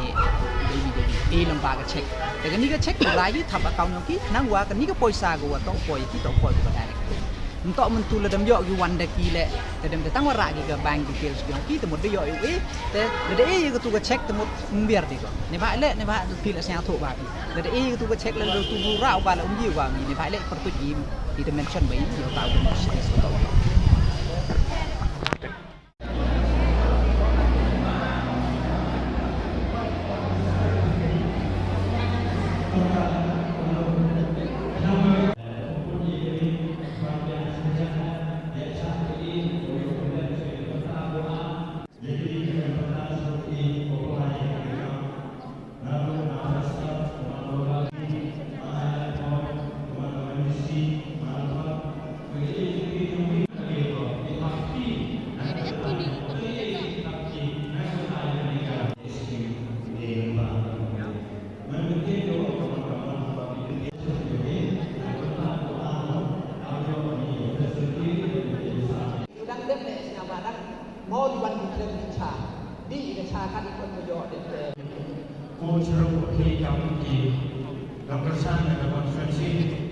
debit, debit. E lang ba ka check. Te kani ka check te la ïa thap account yong ki, nang wa kani ka poisa ka wa to poi ki, to poi ka direct. Nto myntu la dem ïoh ki wan da ki leh, te dem te tang wa rah ki ka bank details yong ki, te mut da ïoh ïa u e, te da e ïa ka tu ka check, te mut mbiar di ko. Ne ba leh, ne ba tu ti la sñiaw thoh ba ki. Lada e tu ka check lada tu bu rau ba la um ji wa mi ne ba le pertut ji. Ita mention ba i yo tau ben share so tau. Dang dep ne sñiaw ba dang mo di wan di kren di cha. Di ka cha ka di kon mo yo de. Ko chero ko thli kam ki. Dang ka sa na ka constituency.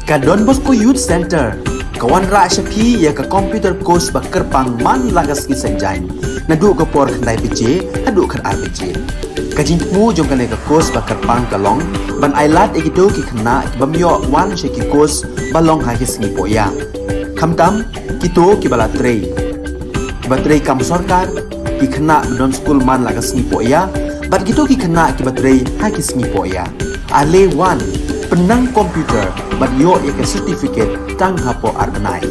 Ka Don Bosco Youth Centre ka wanrah sha phi ïa ka computer course ba kyrpang man la ka sngi Saitjaiñ, naduh ka por khyndai baje haduh khatar baje. Ka jingthmu jong kane ka course ba kyrpang ka long ban ailad ïa kito ki khynnah ki bym ïoh wan sha ki course ba long ha ki sngi pohïa, khamtam kito kiba la trei, kiba trei kam sorkar, ki khynnah ba don skul man la ka sngi pohïa, bad kito ki khynnah kiba trei ha ki sngi pohïa. Ale wan, pynnang computer bad ïoh ïa ka certificate tang hapoh ar bnai.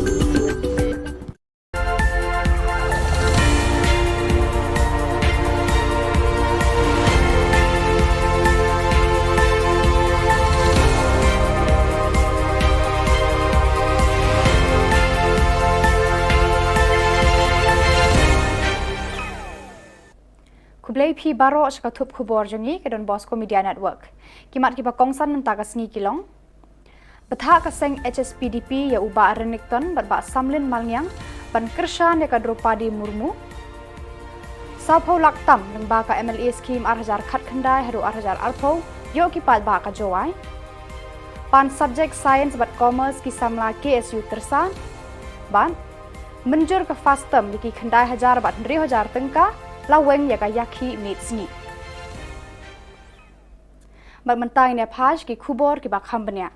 Khublei phi baroh sha ka thup khubor jong ngi ka Don Bosco Media Network. Ki mat kiba kongsan mynta ka sngi ki long: Bthah ka seng H S P D P ïa u Bah Renikton bad Bah Samlin Malngiang ban kyrshan ïa ka Droupadi Murmu. Sawphew lak tam lyngba ka M L A scheme ar hajar khatkhyndai haduh ar hajar arphew ïoh ki paidbah ka Jowai. Pan subject Science bad Commerce ki samla K S U Tyrsad. Bad mynjur ka FAST term ïa ki khyndai hajar bad hynriew hajar tyngka, la weng ïa ka ïakhih miet sngi. Bad mynta ngin ïa phai sha ki khubor kiba kham bniah.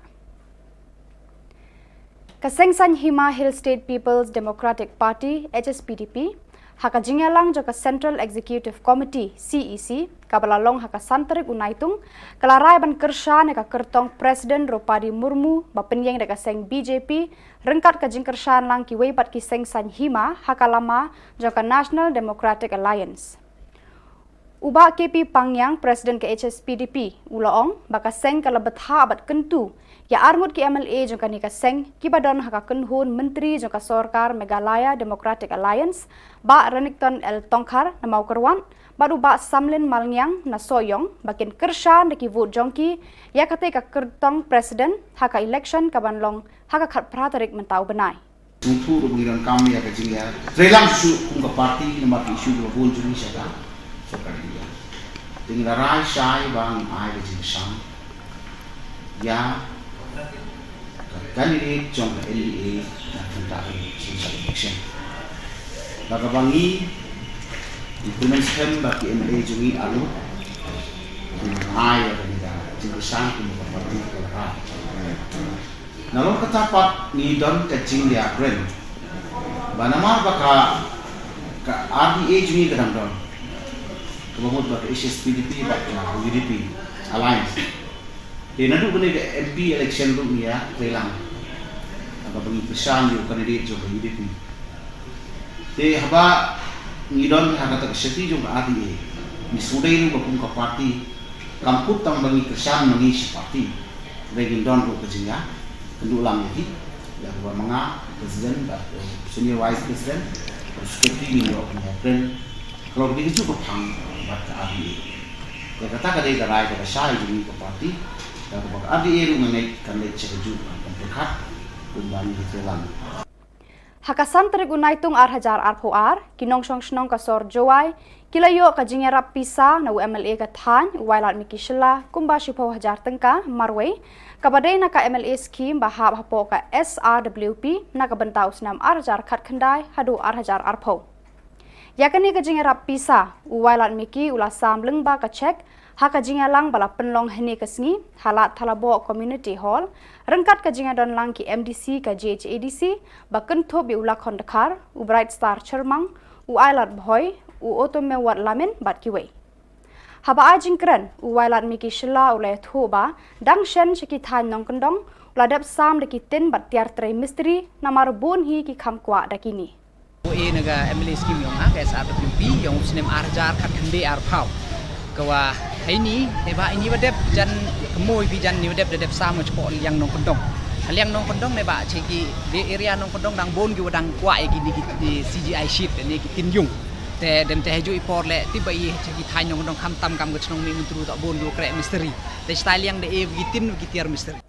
Ka seng saiñ hima Hill State People's Democratic Party, H S P D P, ha ka jingïalang jong ka Central Executive Committee, C E C, kaba la long ha ka san tarik u Naitung, ka la rai ban kyrshan ïa ka kyrtong President Droupadi Murmu ba pynïeng da ka seng B J P, ryngkat ka jingkyrshan lang kiwei pat ki seng saiñ hima ha ka lama jong ka National Democratic Alliance. U Bah K P Pangiang, President ka H S P D P, u la ong ba ka seng ka la bthah bad kyntu ïa arngut ki M L A jong kane ka seng kiba don ha ka kynhun myntri jong ka sorkar Meghalaya Democratic Alliance, Bah Renikton L Tongkhar na Mawkyrwat bad u Bah Samlin Malngiang na Sohiong ba kin kyrshan da ki vote jong ki ïa katei ka kyrtong President ha ka election kaban long ha ka khatphra tarik mynta u bnai. Ngi thuh ruh ba ngi donkam ïa ka jingïatreilang shuh kum ka party namar ki issue kiba bun jong ngi sha ka sorkar India. Te ngi la rai shai ba ngin ai ka jingkyrshan ïa ka candidate jong ka N D A na ka bynta ka jingkyrshan election. Ba kaba ngi, ngi kyrmen skhem ba ki M L A jong ngi arngut kin ai ïa kane ka jingkyrshan kum ka party ka la rai. Nalor kata pat ngi don ka jingïakren ba namar ba ka, ka R D A jong ngi ka dang don, kaba mut ba ka H S P D P bad ka U D P alliance. Te naduh kane ka M P election ruh ngi ïatreilang, kaba ngi kyrshan ïa u candidate jong ka U D P. Te haba ngi don ha kata ka seti jong ka R D A, ngi sngewdei ruh ba kum ka party kam kut tang ba ngi kyrshan ma ngi shi party. Hynrei ngin don ruh ka jingïakynduh lang ïa ki, ïa kaba ma nga president bad, eh, senior vice president bad secretary, ngin ïoh ban ïakren halor kine kijuh ka phang bad ka R D A. Te kata ka dei ka rai kaba shai jong ngi ka party. Ïa kaba ka R D A ruh nga ngeit kan leit sha kajuh ka kam pyrkhat kumba ngi ïatreilang. Ha ka san tarik u Naitung ar hajar arphew ar, ki nongshong shnong ka sor Jowai ki la ïoh ka jingïarap pisa na u M L A ka thaiñ u Wailadmiki Shylla kumba shiphew hajar tyngka marwei, kaba dei na ka M L A scheme ba hap hapoh ka S R W P na ka bynta u snem ar hajar khatkhyndai haduh ar hajar arphew. Ïa kane ka jingïarap pisa u Wailadmiki u la sam lyngba ka cheque ha ka jingïalang ba la pynlong hynne ka sngi ha Lad Thalaboh Community Hall, ryngkat ka jingïadon lang ki M D C ka J H A D C, ba kynthup ïa u Lakhon Dkhar, u Bright Star Chyrmang, u Ailad Bhoi, u Otomewat Lamin bad kiwei. Haba ai jingkren, u Wailadmiki Shylla u la ïathuh ba dang shen sha ki thaiñ nongkyndong u la dep sam da ki tin bad tiar trei mistri, namar bun hi ki kham kwah da kine. Ko e na ka M L A scheme yong nga, ka S R W P yong u snem ar hajar khatkhyndai arphew. Ka wa haini, te ba ini wa dep jan kmoi bi jan ni wa dep da dep sam nga chpok liang nongkyndong. Ka liang nongkyndong ne ba che ki de area nongkyndong dang bun ki wa dang kwah ïa ki ni ki, ki C G I sheet ne ki tin yung. Te dem te haju i por le ti ba i che ki thaiñ nongkyndong kham tam kam ka chnong Mihmyntdu ta bun ki wa kreh mistri. Te stai liang de e ki tin ki tiar mistri.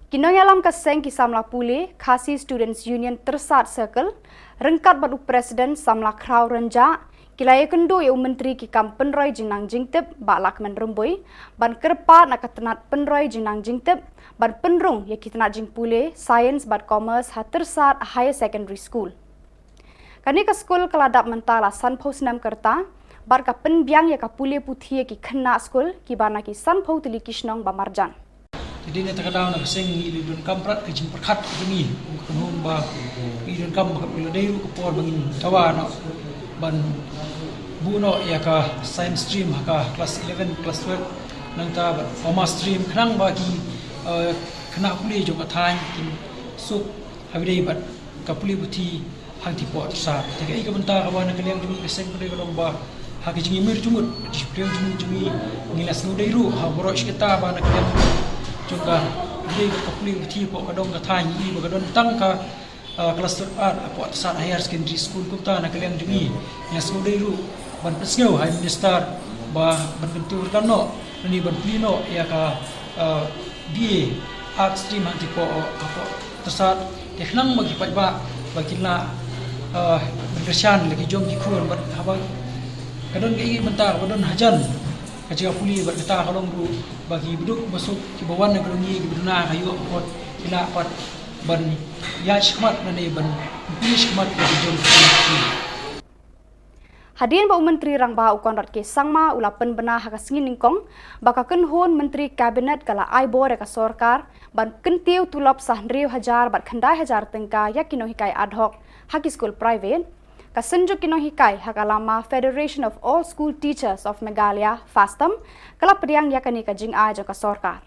Ki nongïalam ka seng ki samla pule Khasi Students Union Tyrsad Circle, ryngkat bad u President samla Khraw Rynjah, Ki la ïakynduh ïa u Myntri ki kam pynroi jingnang jingtip, Bah Lahkmen Rymbui, ban kyrpad na ka tnat pynroi jingnang jingtip ban pynrung ïa ki tnat jingpule, Science bad Commerce ha Tyrsad Higher Secondary School. Kane ka skul ka la dap mynta la sanphew snem ka rta, bad ka pynbiang ïa ka pule puthi ïa ki khynnah skul kiba na ki sanphew tylli ki shnong ba marjan. Te dei na kata ka daw na ka seng ngi la donkam prat ka jingpyrkhat ka jong ngi, kum ka kynhun ba ngi donkam ba ka la dei ruh ka por ba ngin dawa noh ban buh noh ïa ka science stream ha ka class eleven, class twelve, nangta bad commerce stream, khnang ba ki, eh, khynnah pule jong ka thaiñ kin suk ha ba dei bad ka pule puthi hangtei hapoh Tyrsad. Te kaei ka bynta kaba na ka liang jong ngi ka seng pule ka long ba ha ka jingïamir jingmut, ka jingpyrshang jingmut jong ngi, ngi la sngewdei ruh ha baroh shi katta ba na ka liang jong ka, dei ka pule puthi hapoh ka dong ka thaiñ ngi ba ka don tang ka, ah, class twelve ar hapoh Tyrsad Higher Secondary School. Kumta na ka liang jong ngi, ngi la sngewdei ruh ban pynsngew ha i Minister ba ban kyntu ruh kan noh, lane ban plie noh ïa ka, ah, B A Arts stream hangtei hapoh, hapoh Tyrsad. Te khnang ba ki paidbah ba kin lah, eh, ban kyrshan la ki jong ki khun bad haba ka don kaei ka bynta ba don hajan ka jaka pule bad kata ka long ruh ba ki baduk basuk kiba wan na ka jong ngi kiba duna ka ïoh ka kot ki lah pat ban ïaid shakhmat lane ban pule shakhmat la ki jong ki khun. Hadien ba u Myntri Rangbah u Conrad K Sangma u la pynbna ha ka sngi nyngkong ba ka kynhun Myntri Cabinet ka la ai bor ïa ka sorkar ban kyntiew tulop sa hynriew hajar bad khyndai hajar tyngka ïa ki nonghikai ad hoc ha ki skul private, ka Synjuk ki Nonghikai ha ka lama Federation of All School Teachers of Meghalaya, FASTAM, ka la pdiang ïa kane ka jingai jong ka sorkar.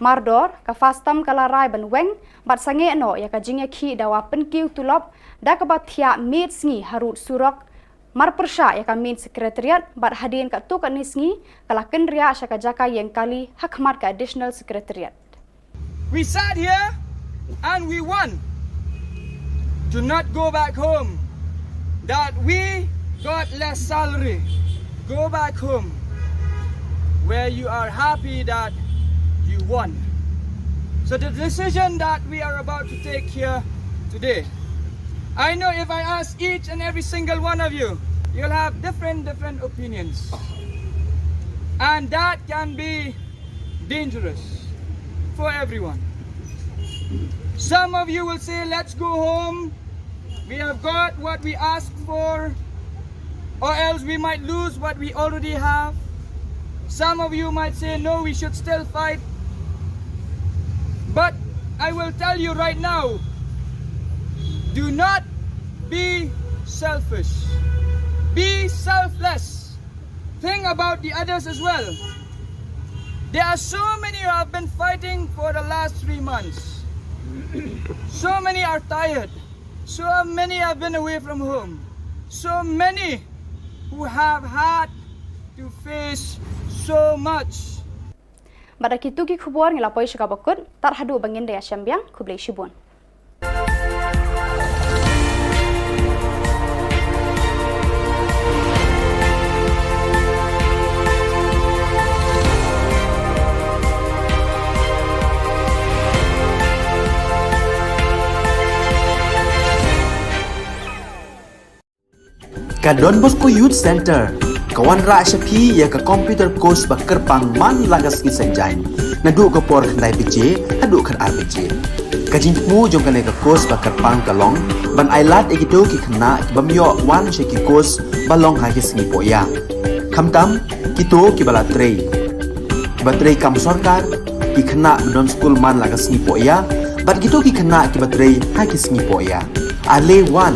Mardor, ka FASTAM ka la rai ban weng bad sangeh noh ïa ka jingïakhih dawa pynkiew tulop da kaba thiah miet sngi harud surok, marpyrshah ïa ka main secretariat bad hadien katto katne sngi ka la kynriah sha ka jaka ïeng kali ha khmat ka additional secretariat. We sat here and we won. Do not go back home that we got less salary. Go back home where you are happy that you won. So the decision that we are about to take here today, I know if I ask each and every single one of you, you'll have different, different opinions. And that can be dangerous for everyone. Some of you will say, "Let's go home. We have got what we asked for, or else we might lose what we already have." Some of you might say, "No, we should still fight." But I will tell you right now, do not be selfish. Be selfless. Think about the others as well. There are so many who have been fighting for the last three months. So many are tired. So many have been away from home. So many who have had to face so much. Bad da kito ki khubor ngi la poi sha kaba kut, tad haduh ba ngin da ïashem biang, khublei shibun. Ka Don Bosco Youth Centre ka wanrah sha phi ïa ka computer course ba kyrpang man la ka sngi Saitjaiñ, naduh ka por khyndai baje haduh khatar baje. Ka jingthmu jong kane ka course ba kyrpang ka long ban ai lad ïa kito ki khynnah ki bym ïoh wan sha ki course ba long ha ki sngi pohïa, khamtam kito kiba la trei, kiba trei kam sorkar, ki khynnah ba don skul man la ka sngi pohïa, bad kito ki khynnah kiba trei ha ki sngi pohïa. Ale wan,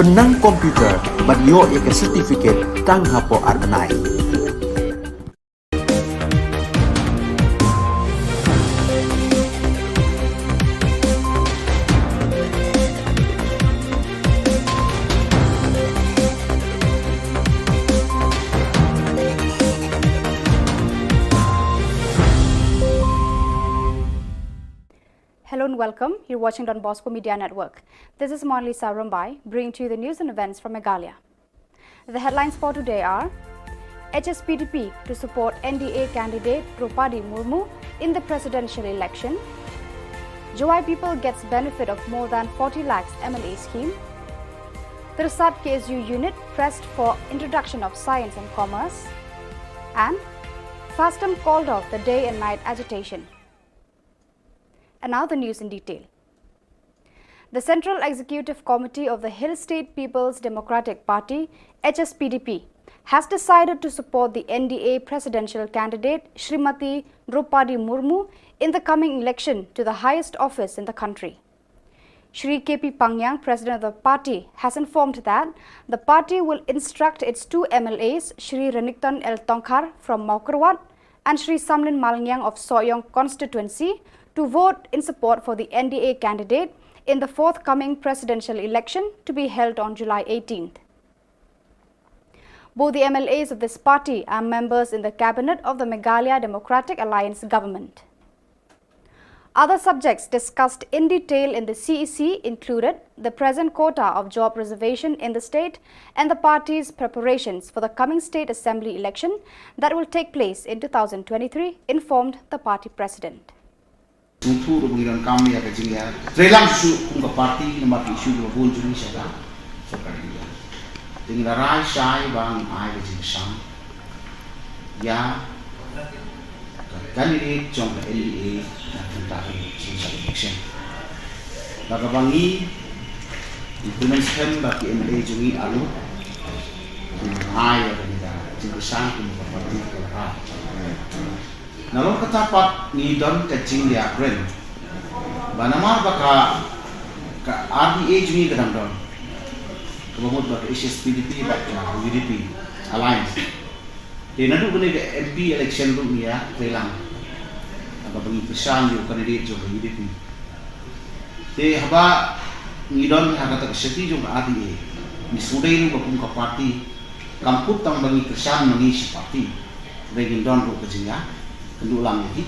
pynnang computer bad ïoh ïa ka certificate tang hapoh ar bnai. Hello and welcome. You're watching Don Bosco Media Network. This is Monalisa Rumbai, bringing to you the news and events from Meghalaya. The headlines for today are: H S P D P to support N D A candidate Droupadi Murmu in the presidential election. Jowai people gets benefit of more than forty lakhs M L A scheme. Tirsat K S U unit pressed for introduction of science and commerce, and FASTM called off the day and night agitation. And now the news in detail. The Central Executive Committee of the Hill State People's Democratic Party, H S P D P, has decided to support the N D A presidential candidate Shrimati Droupadi Murmu in the coming election to the highest office in the country. Shri K P Pangyang, president of the party, has informed that the party will instruct its two M L As, Shri Renikton L Tongkhar from Mawkyrwat and Shri Samlin Malngiang of Sohiong constituency, to vote in support for the N D A candidate in the forthcoming presidential election to be held on July eighteenth. Both the M L As of this party are members in the cabinet of the Meghalaya Democratic Alliance government. Other subjects discussed in detail in the C E C included the present quota of job reservation in the state and the party's preparations for the coming state assembly election that will take place in two thousand twenty-three, informed the party president. Sngewthuh ruh ba ngi donkam ïa ka jingïatreilang shuh kum ka party namar ki issue kiba bun jong ngi sha ka sorkar India. Te ngi la rai shai ba ngin ai ka jingkyrshan ïa ka candidate jong ka N D A na ka bynta ka presidential election. Bad kaba ngi, ngi pynmynskhem ba ki M L A jong ngi arngut kin ai ïa kane ka jingkyrshan kum ka party ka la rai. Nalor kata pat ngi don ka jingïakren ba namar ba ka, ka R D A jong ngi ka dang don, kaba mut ba ka H S P D P bad ka U D P alliance. Te naduh kane ka M P election ruh ngi ïatreilang, haba ngi kyrshan ïa u candidate jong ka U D P. Te haba ngi don ha kata ka seti jong ka R D A, ngi sngewdei ruh ba kum ka party kam kut tang ba ngi kyrshan ma ngi shi party, hynrei ngin don ruh ka jingïakynduh lang ïa ki,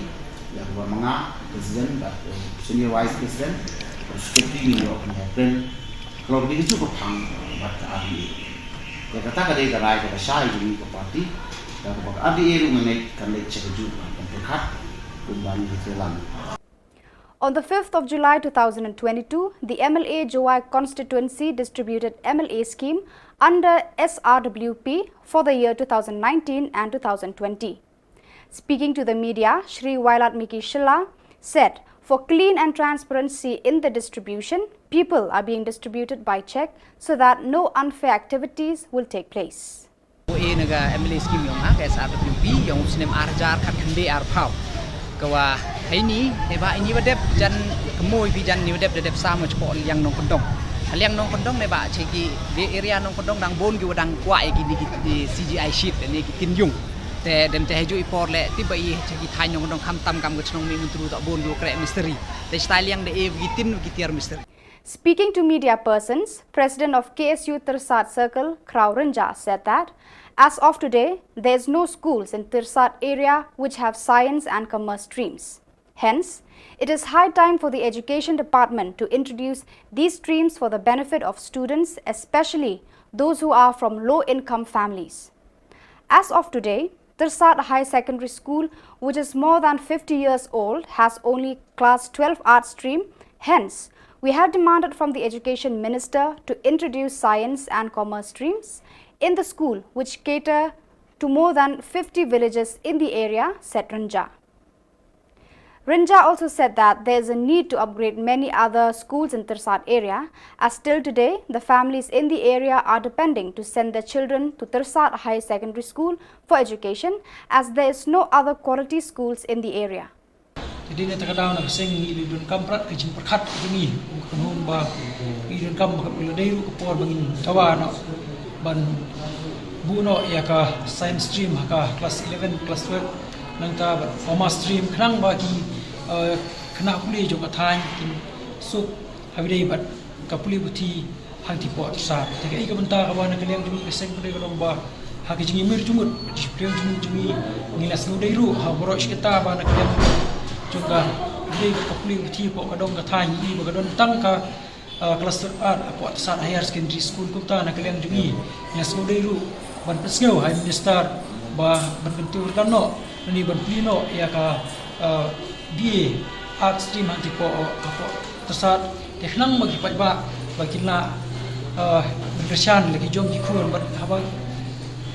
ïa kaba ma nga president bad, eh, senior vice president bad secretary, ngin ïoh ban ïakren halor kine kijuh ki phang bad ka R D A. Ïa kata ka dei ka rai kaba shai jong ngi ka party, ïa kaba ka R D A ruh nga ngeit kan leit sha kajuh ka pyrkhat kumba ngi ïatreilang. On the fifth of July two thousand and twenty-two, the M L A Jowai constituency distributed M L A scheme under S R W P for the year two thousand nineteen and two thousand twenty. Speaking to the media, Shri Wailadmiki Shylla said, "For clean and transparency in the distribution, people are being distributed by check so that no unfair activities will take place." Ko e na ka M L A scheme yong ha ka S R W P yong u snem ar hajar khatkhyndai arphew. Ka wa heini ne ba ini wa dep jan kmoi bi jan ni wa dep da dep sa mo chpo liang nongkyndong. Liang nongkyndong ne ba che ki de area nongkyndong dang bun ki wa dang kwah ïa ki ni ki, ki C G I sheet ne ki tin yung. Te dem te heju i por le ti ba i che ki thaiñ nongkyndong kham tam kam ka chnong mi Myntdu ta bun ki wa kreh mistri. Te stai liang de e ki tin ki tiar mistri. Speaking to media persons, President of K S U Tirsat Circle, Kraw Rynjah, said that as of today, there is no schools in Tirsat area which have science and commerce streams. Hence, it is high time for the Education Department to introduce these streams for the benefit of students, especially those who are from low-income families. As of today, Tirsat High Secondary School, which is more than fifty years old, has only class twelve art stream. Hence, we have demanded from the Education Minister to introduce science and commerce streams in the school, which cater to more than fifty villages in the area, said Rynjah. Rynjah also said that there is a need to upgrade many other schools in Tirsat area, as till today, the families in the area are depending to send their children to Tirsat High Secondary School for education, as there is no other quality schools in the area. Te dei na kata ka daw na ka seng ngi dei donkam prat ka jingpyrkhat ka jong ngi, ka nong ba ngi donkam ba ka pula dei ruh ka por ba ngin dawa noh ban buh noh ïa ka science stream ha ka class eleven, class twelve, nangta bad commerce stream khnang ba ki, eh, khynnah pule jong ka thaiñ kin suk ha ba dei bad ka pule puthi hangtei poh Tirsat. Te ka i ka bynta kaba na ka liang jong ngi ka seng ka dei ka long ba ha ka jingïamir jingmut, ka jingpyrshang jingmut jong ngi, ngi la sngewdei ruh ha baroh shi katta ba na ka liang jong ka dei ka pule puthi poh ka dong ka thaiñ ngi ba ka don tang ka, ah, cluster art hapoh Tirsat Higher Secondary School. Kumta na ka liang jong ngi ngi la sngewdei ruh ban pynsngew ha i minister ba ban kyntiew ryngkat noh lane ban plie noh ïa ka, ah, B A Art Stream hangtei poh, hapoh Tirsat. Te khnang ba ki paidbah ba kin lah, eh, Kyrshan la ki jong ki khun bad haba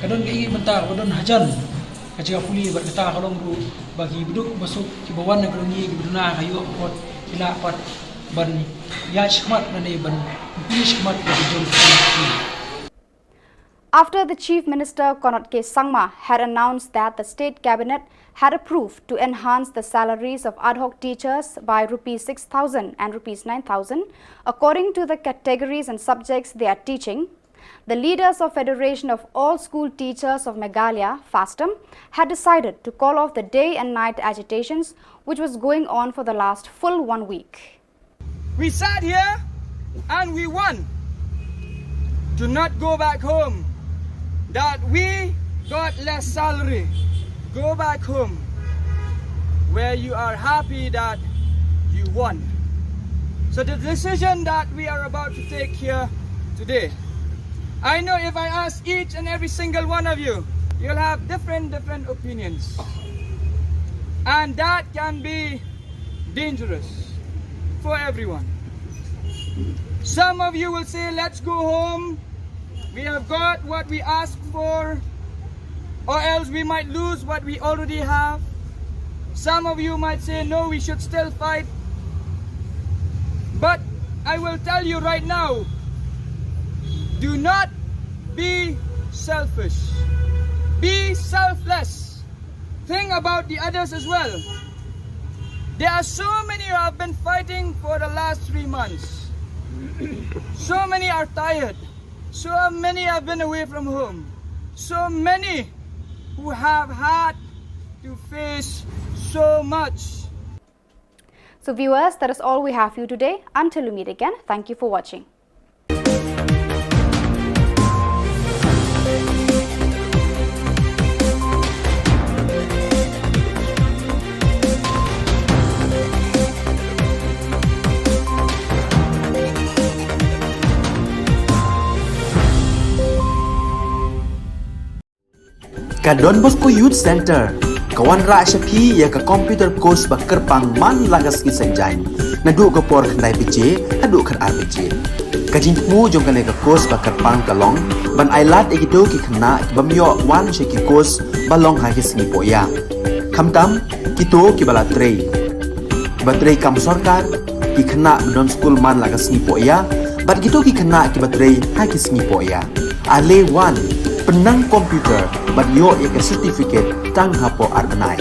ka don ka ïing bynta ba don hajan ka jaka pule bad kata ka long ruh ba ki baduk basuk kiba wan na ka dong ïing kiba duna ka ïoh pat ki lah pat ban ïaid shakhmat lane ban pule shakhmat bad ki jong ki khun. After the Chief Minister Conrad K Sangma had announced that the state cabinet had approved to enhance the salaries of ad hoc teachers by rupees six thousand and rupees nine thousand, according to the categories and subjects they are teaching, the leaders of Federation of All School Teachers of Meghalaya, FASTOM, had decided to call off the day and night agitations which was going on for the last full one week. We sat here and we won to not go back home, that we got less salary. Go back home where you are happy that you won. So the decision that we are about to take here today, I know if I ask each and every single one of you, you'll have different, different opinions. And that can be dangerous for everyone. Some of you will say, let's go home. We have got what we asked for, or else we might lose what we already have. Some of you might say, no, we should still fight. But I will tell you right now, do not be selfish. Be selfless. Think about the others as well. There are so many who have been fighting for the last three months. So many are tired. So many have been away from home. So many who have had to face so much. So viewers, that is all we have for you today. Until we meet again, thank you for watching. Ka Don Bosco Youth Centre ka wanrah sha phi ïa ka computer course ba kyrpang man la ka sngi Saitjaiñ, naduh ka por khyndai baje haduh khatar baje. Ka jingthmu jong kane ka course ba kyrpang ka long ban ailad ïa kito ki khynnah ki bym ïoh wan sha ki course ba long ha ki sngi pohïa, khamtam kito kiba la trei, kiba trei kam sorkar, ki khynnah ba don skul man la ka sngi pohïa bad kito ki khynnah kiba trei ha ki sngi pohïa. Ale wan, pynnang computer bad ïoh ïa ka certificate tang hapoh ar bnai.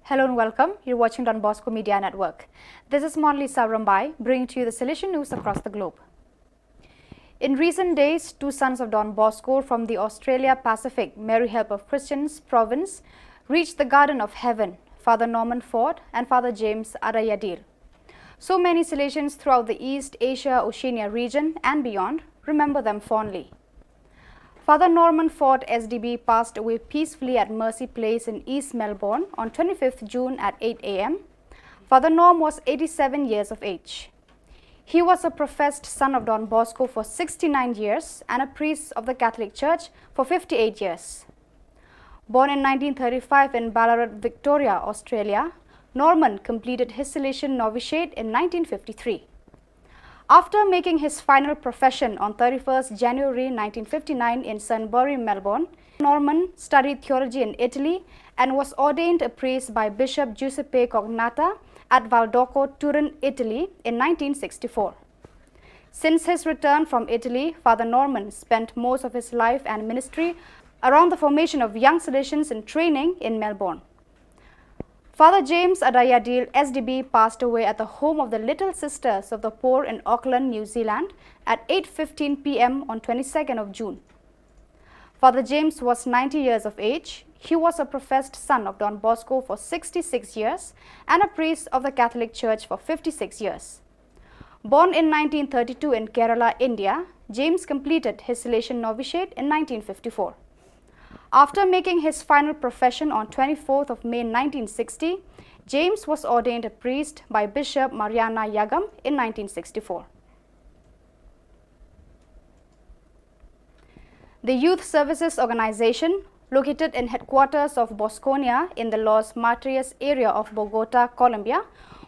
Hello and welcome. You're watching Don Bosco Media Network. This is Monlisa Rambai, bringing to you the Salesian news across the globe. In recent days, two sons of Don Bosco from the Australia Pacific Mary Help of Christians province reached the Garden of Heaven, Father Norman Ford and Father James Adayadil. So many Salesians throughout the East Asia Oceania region and beyond remember them fondly. Father Norman Ford S D B passed away peacefully at Mercy Place in East Melbourne on twenty-fifth June at eight A M. Father Norm was eighty-seven years of age. He was a professed son of Don Bosco for sixty-nine years and a priest of the Catholic Church for fifty-eight years. Born in nineteen thirty-five in Ballarat, Victoria, Australia, Norman completed his Salesian novitiate in nineteen fifty-three. After making his final profession on thirty-first January nineteen fifty-nine in Sunbury, Melbourne, Norman studied theology in Italy and was ordained a priest by Bishop Giuseppe Cognatta at Valdocco, Turin, Italy in nineteen sixty-four. Since his return from Italy, Father Norman spent most of his life and ministry around the formation of young Salesians in training in Melbourne. Father James Adayadil S D B passed away at the home of the Little Sisters of the Poor in Auckland, New Zealand at eight fifteen P M on twenty-second of June. Father James was ninety years of age. He was a professed son of Don Bosco for sixty-six years and a priest of the Catholic Church for fifty-six years. Born in nineteen thirty-two in Kerala, India, James completed his Salesian novitiate in nineteen fifty-four. After making his final profession on twenty-fourth of May nineteen sixty, James was ordained a priest by Bishop Mariana Yagam in nineteen sixty-four. The Youth Services Organization, located in headquarters of Bosconia in the Los Matrias area of Bogota, Colombia,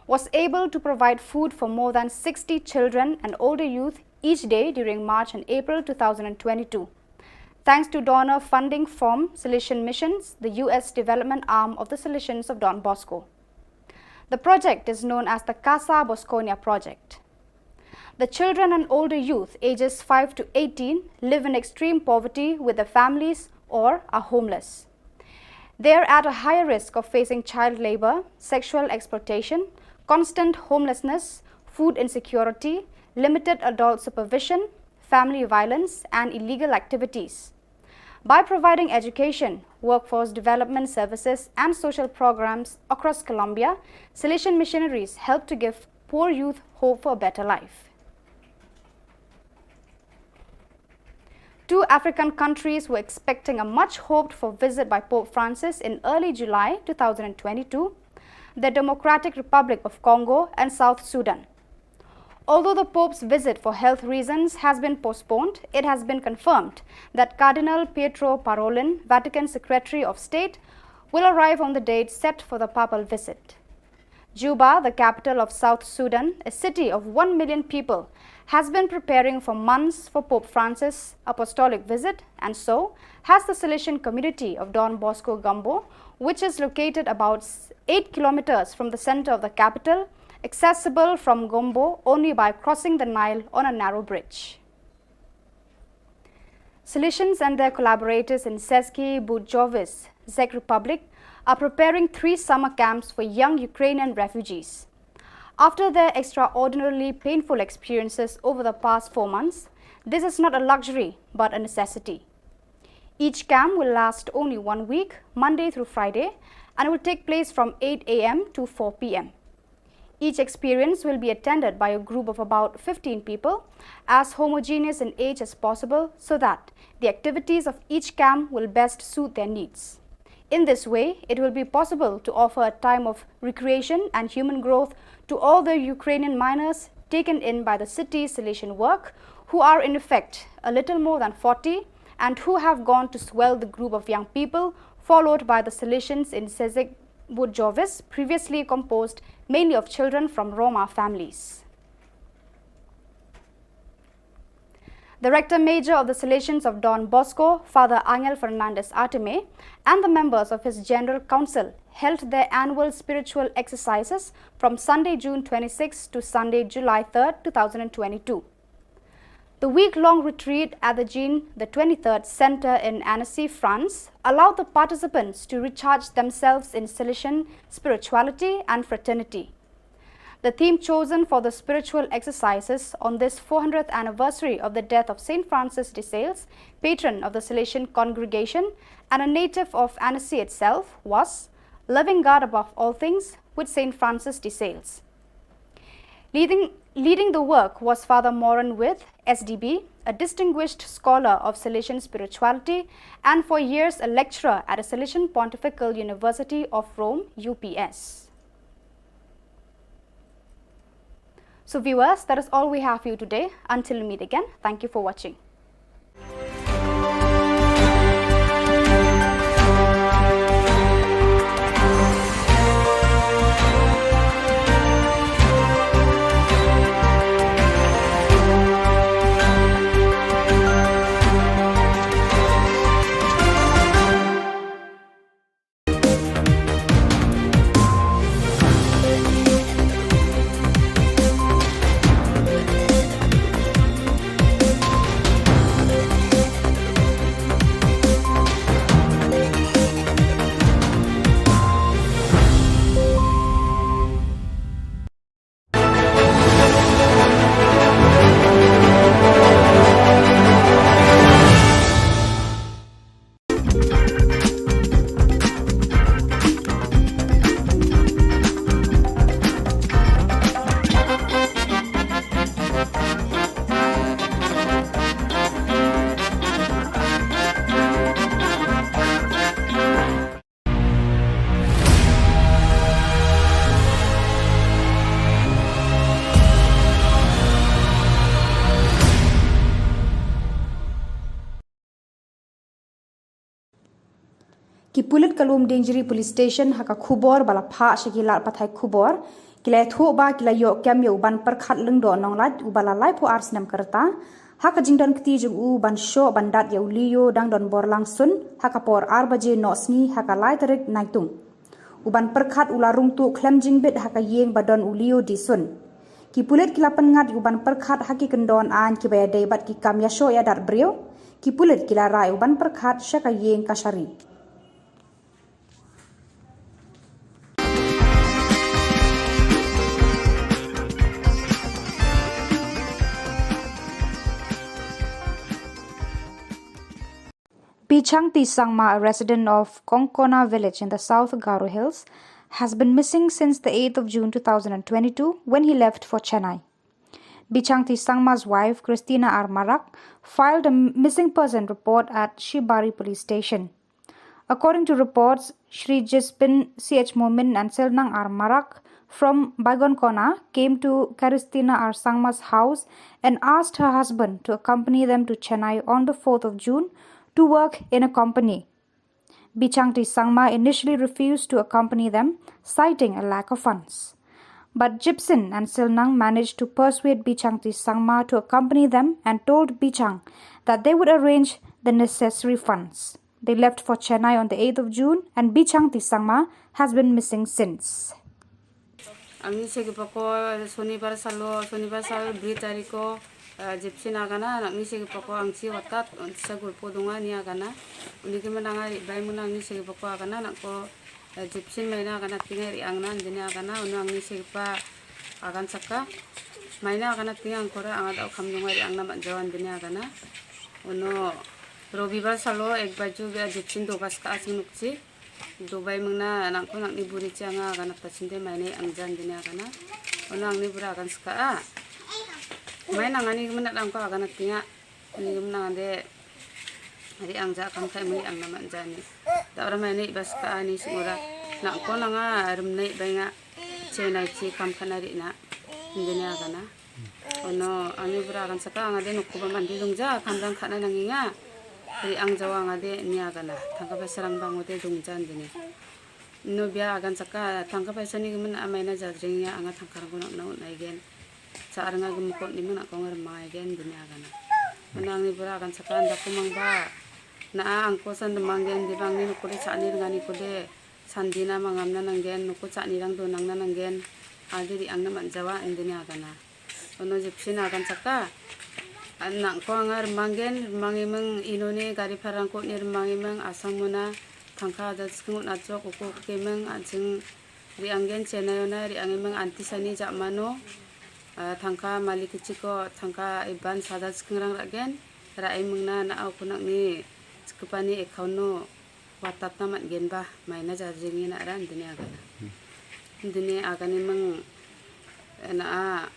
was able to provide food for more than sixty children and older youth each day during March and April two thousand twenty-two, thanks to donor funding from Salesian Missions, the U S development arm of the Salesians of Don Bosco. The project is known as the Casa Bosconia project. The children and older youth ages five to eighteen live in extreme poverty with their families or are homeless. They are at a higher risk of facing child labor, sexual exploitation, constant homelessness, food insecurity, limited adult supervision, family violence, and illegal activities. By providing education, workforce development services, and social programs across Colombia, Salesian missionaries help to give poor youth hope for a better life. Two African countries were expecting a much hoped for visit by Pope Francis in early July two thousand twenty-two, the Democratic Republic of Congo and South Sudan. Although the Pope's visit for health reasons has been postponed, it has been confirmed that Cardinal Pietro Parolin, Vatican Secretary of State, will arrive on the date set for the papal visit. Juba, the capital of South Sudan, a city of one million people, has been preparing for months for Pope Francis' apostolic visit, and so has the Salesian community of Don Bosco Gumbo, which is located about s-, eight kilometers from the center of the capital, accessible from Gumbo only by crossing the Nile on a narrow bridge. Salesians and their collaborators in Seski Bujovice, Czech Republic, are preparing three summer camps for young Ukrainian refugees. After their extraordinarily painful experiences over the past four months, this is not a luxury but a necessity. Each camp will last only one week, Monday through Friday, and will take place from eight a m to four p m. Each experience will be attended by a group of about fifteen people, as homogeneous in age as possible, so that the activities of each camp will best suit their needs. In this way, it will be possible to offer a time of recreation and human growth to all the Ukrainian minors taken in by the city's Salesian work, who are in effect a little more than forty and who have gone to swell the group of young people, followed by the Salesians in Sezek Bujovice, previously composed mainly of children from Roma families. The Rector Major of the Salesians of Don Bosco, Father Angel Fernandez Artime, and the members of his General Council held their annual spiritual exercises from Sunday, June twenty-sixth to Sunday, July third, two thousand twenty-two. The week-long retreat at the Jean the twenty-third Center in Annecy, France, allowed the participants to recharge themselves in Salesian spirituality and fraternity. The theme chosen for the spiritual exercises on this four hundredth anniversary of the death of Saint Francis de Sales, patron of the Salesian congregation and a native of Annecy itself, was Loving God Above All Things with Saint Francis de Sales. Leading, leading the work was Father Moran With, S D B, a distinguished scholar of Salesian spirituality and for years a lecturer at a Salesian Pontifical University of Rome, U P S. So viewers, that is all we have for you today. Until we meet again, thank you for watching. Ki pulit ka Lumdiengjri Police Station ha ka khubor ba la phah sha ki lad pathai khubor, ki la ïathuh ba ki la ïoh kem ïa u Banpyrkhat Lyngdoh Nonglait uba la laiphew ar snem ka rta, ha ka jingdon kti jong u ban shoh ban dat ïa u Leo dang don bor lang sun, ha ka por ar baje noh sngi ha ka lai tarik Naitung. U Banpyrkhat u la rung tuh khlem jingbit ha ka ïing ba don u Leo dih sun. Ki pulit ki la pynngat ïa u Banpyrkhat ha ki kyndon aiñ kiba ïadei bad ki kam ïashoh ïadat briew. Ki pulit ki la rah ïa u Banpyrkhat sha ka ïing kashari. Bichangti Sangma, a resident of Kongkona village in the South Garo Hills, has been missing since the eighth of June two thousand and twenty-two, when he left for Chennai. Bichangti Sangma's wife, Christina R Marak, filed a missing person report at Shibari Police Station. According to reports, Shri Jispin C H Momin and Silnang R Marak from Baigonkona came to Christina R Sangma's house and asked her husband to accompany them to Chennai on the fourth of June to work in a company. Bichangti Sangma initially refused to accompany them, citing a lack of funds. But Jipsin and Silnang managed to persuade Bichangti Sangma to accompany them and told Bichang that they would arrange the necessary funds. They left for Chennai on the eighth of June, and Bichangti Sangma has been missing since. Angni segipa ko, Sonibar salo, Sonibar sal bri tariko, eh, Jipsin agana, angni segipa ko angchi watat, sa gulpo dunga ni agana. Uni ki menang ari bai menang angni segipa ko agana, nang ko, eh, Jipsin maina agana tinga ri angna, dini agana, unu angni segipa agan saka. Maina agana tinga angkora, angada kam dunga ri angna man jawan dini agana. Unu Robibar salo, ek baju bia Jipsin do bas ka asing nukchi. Dubai mengna nang ko nang ni buri chi anga agana ta chinde mai ne angjan dini agana. Ono angni bura agan saka a. Mai nang ani gimana nang ko agana tinga. Ani gimana ande. Ari angja kam kai mai ang nama jani. Da ora mai ne bas ka ani singura. Nang ko nang a rum ne bai nga. Che nai chi kam kana ri na. Dini agana. Ono, angni bura agan saka angade nokko ba mandi dungja, kamrang khana nanginga. Ri ang jawa angade ni agana. Tangka ba sarang bang ode dungja dini. No bia agan saka tangka ba sani gemen amai na jadring ya anga tangka rang kono na unai gen. Sa aranga gemko ni mena kong remai gen dini agana. Ono angni bura agan saka anda kumang ba. Na a angko san demang gen di bang ni nokko de sa ni dengan iko de. Sandina mangam na nanggen, nuku chak nirang donang na nanggen, adi ri ang na man jawa indini agana. Ono Jipsin agan saka, an nang ko angar manggen, mangi meng inoni gari parang ko nir mangi meng asang muna, tangka ada skeng na jok uku ke meng, ajeng ri anggen Chennai ona, ri angi meng anti sani jak mano, ah, tangka malik kichiko, tangka iban sada skeng rang ragen, ra ai meng na na au kunak ni, sekepani ekauno, Watat na mat gen ba, mai na jar jing ina ran dini agana. Dini agani meng na a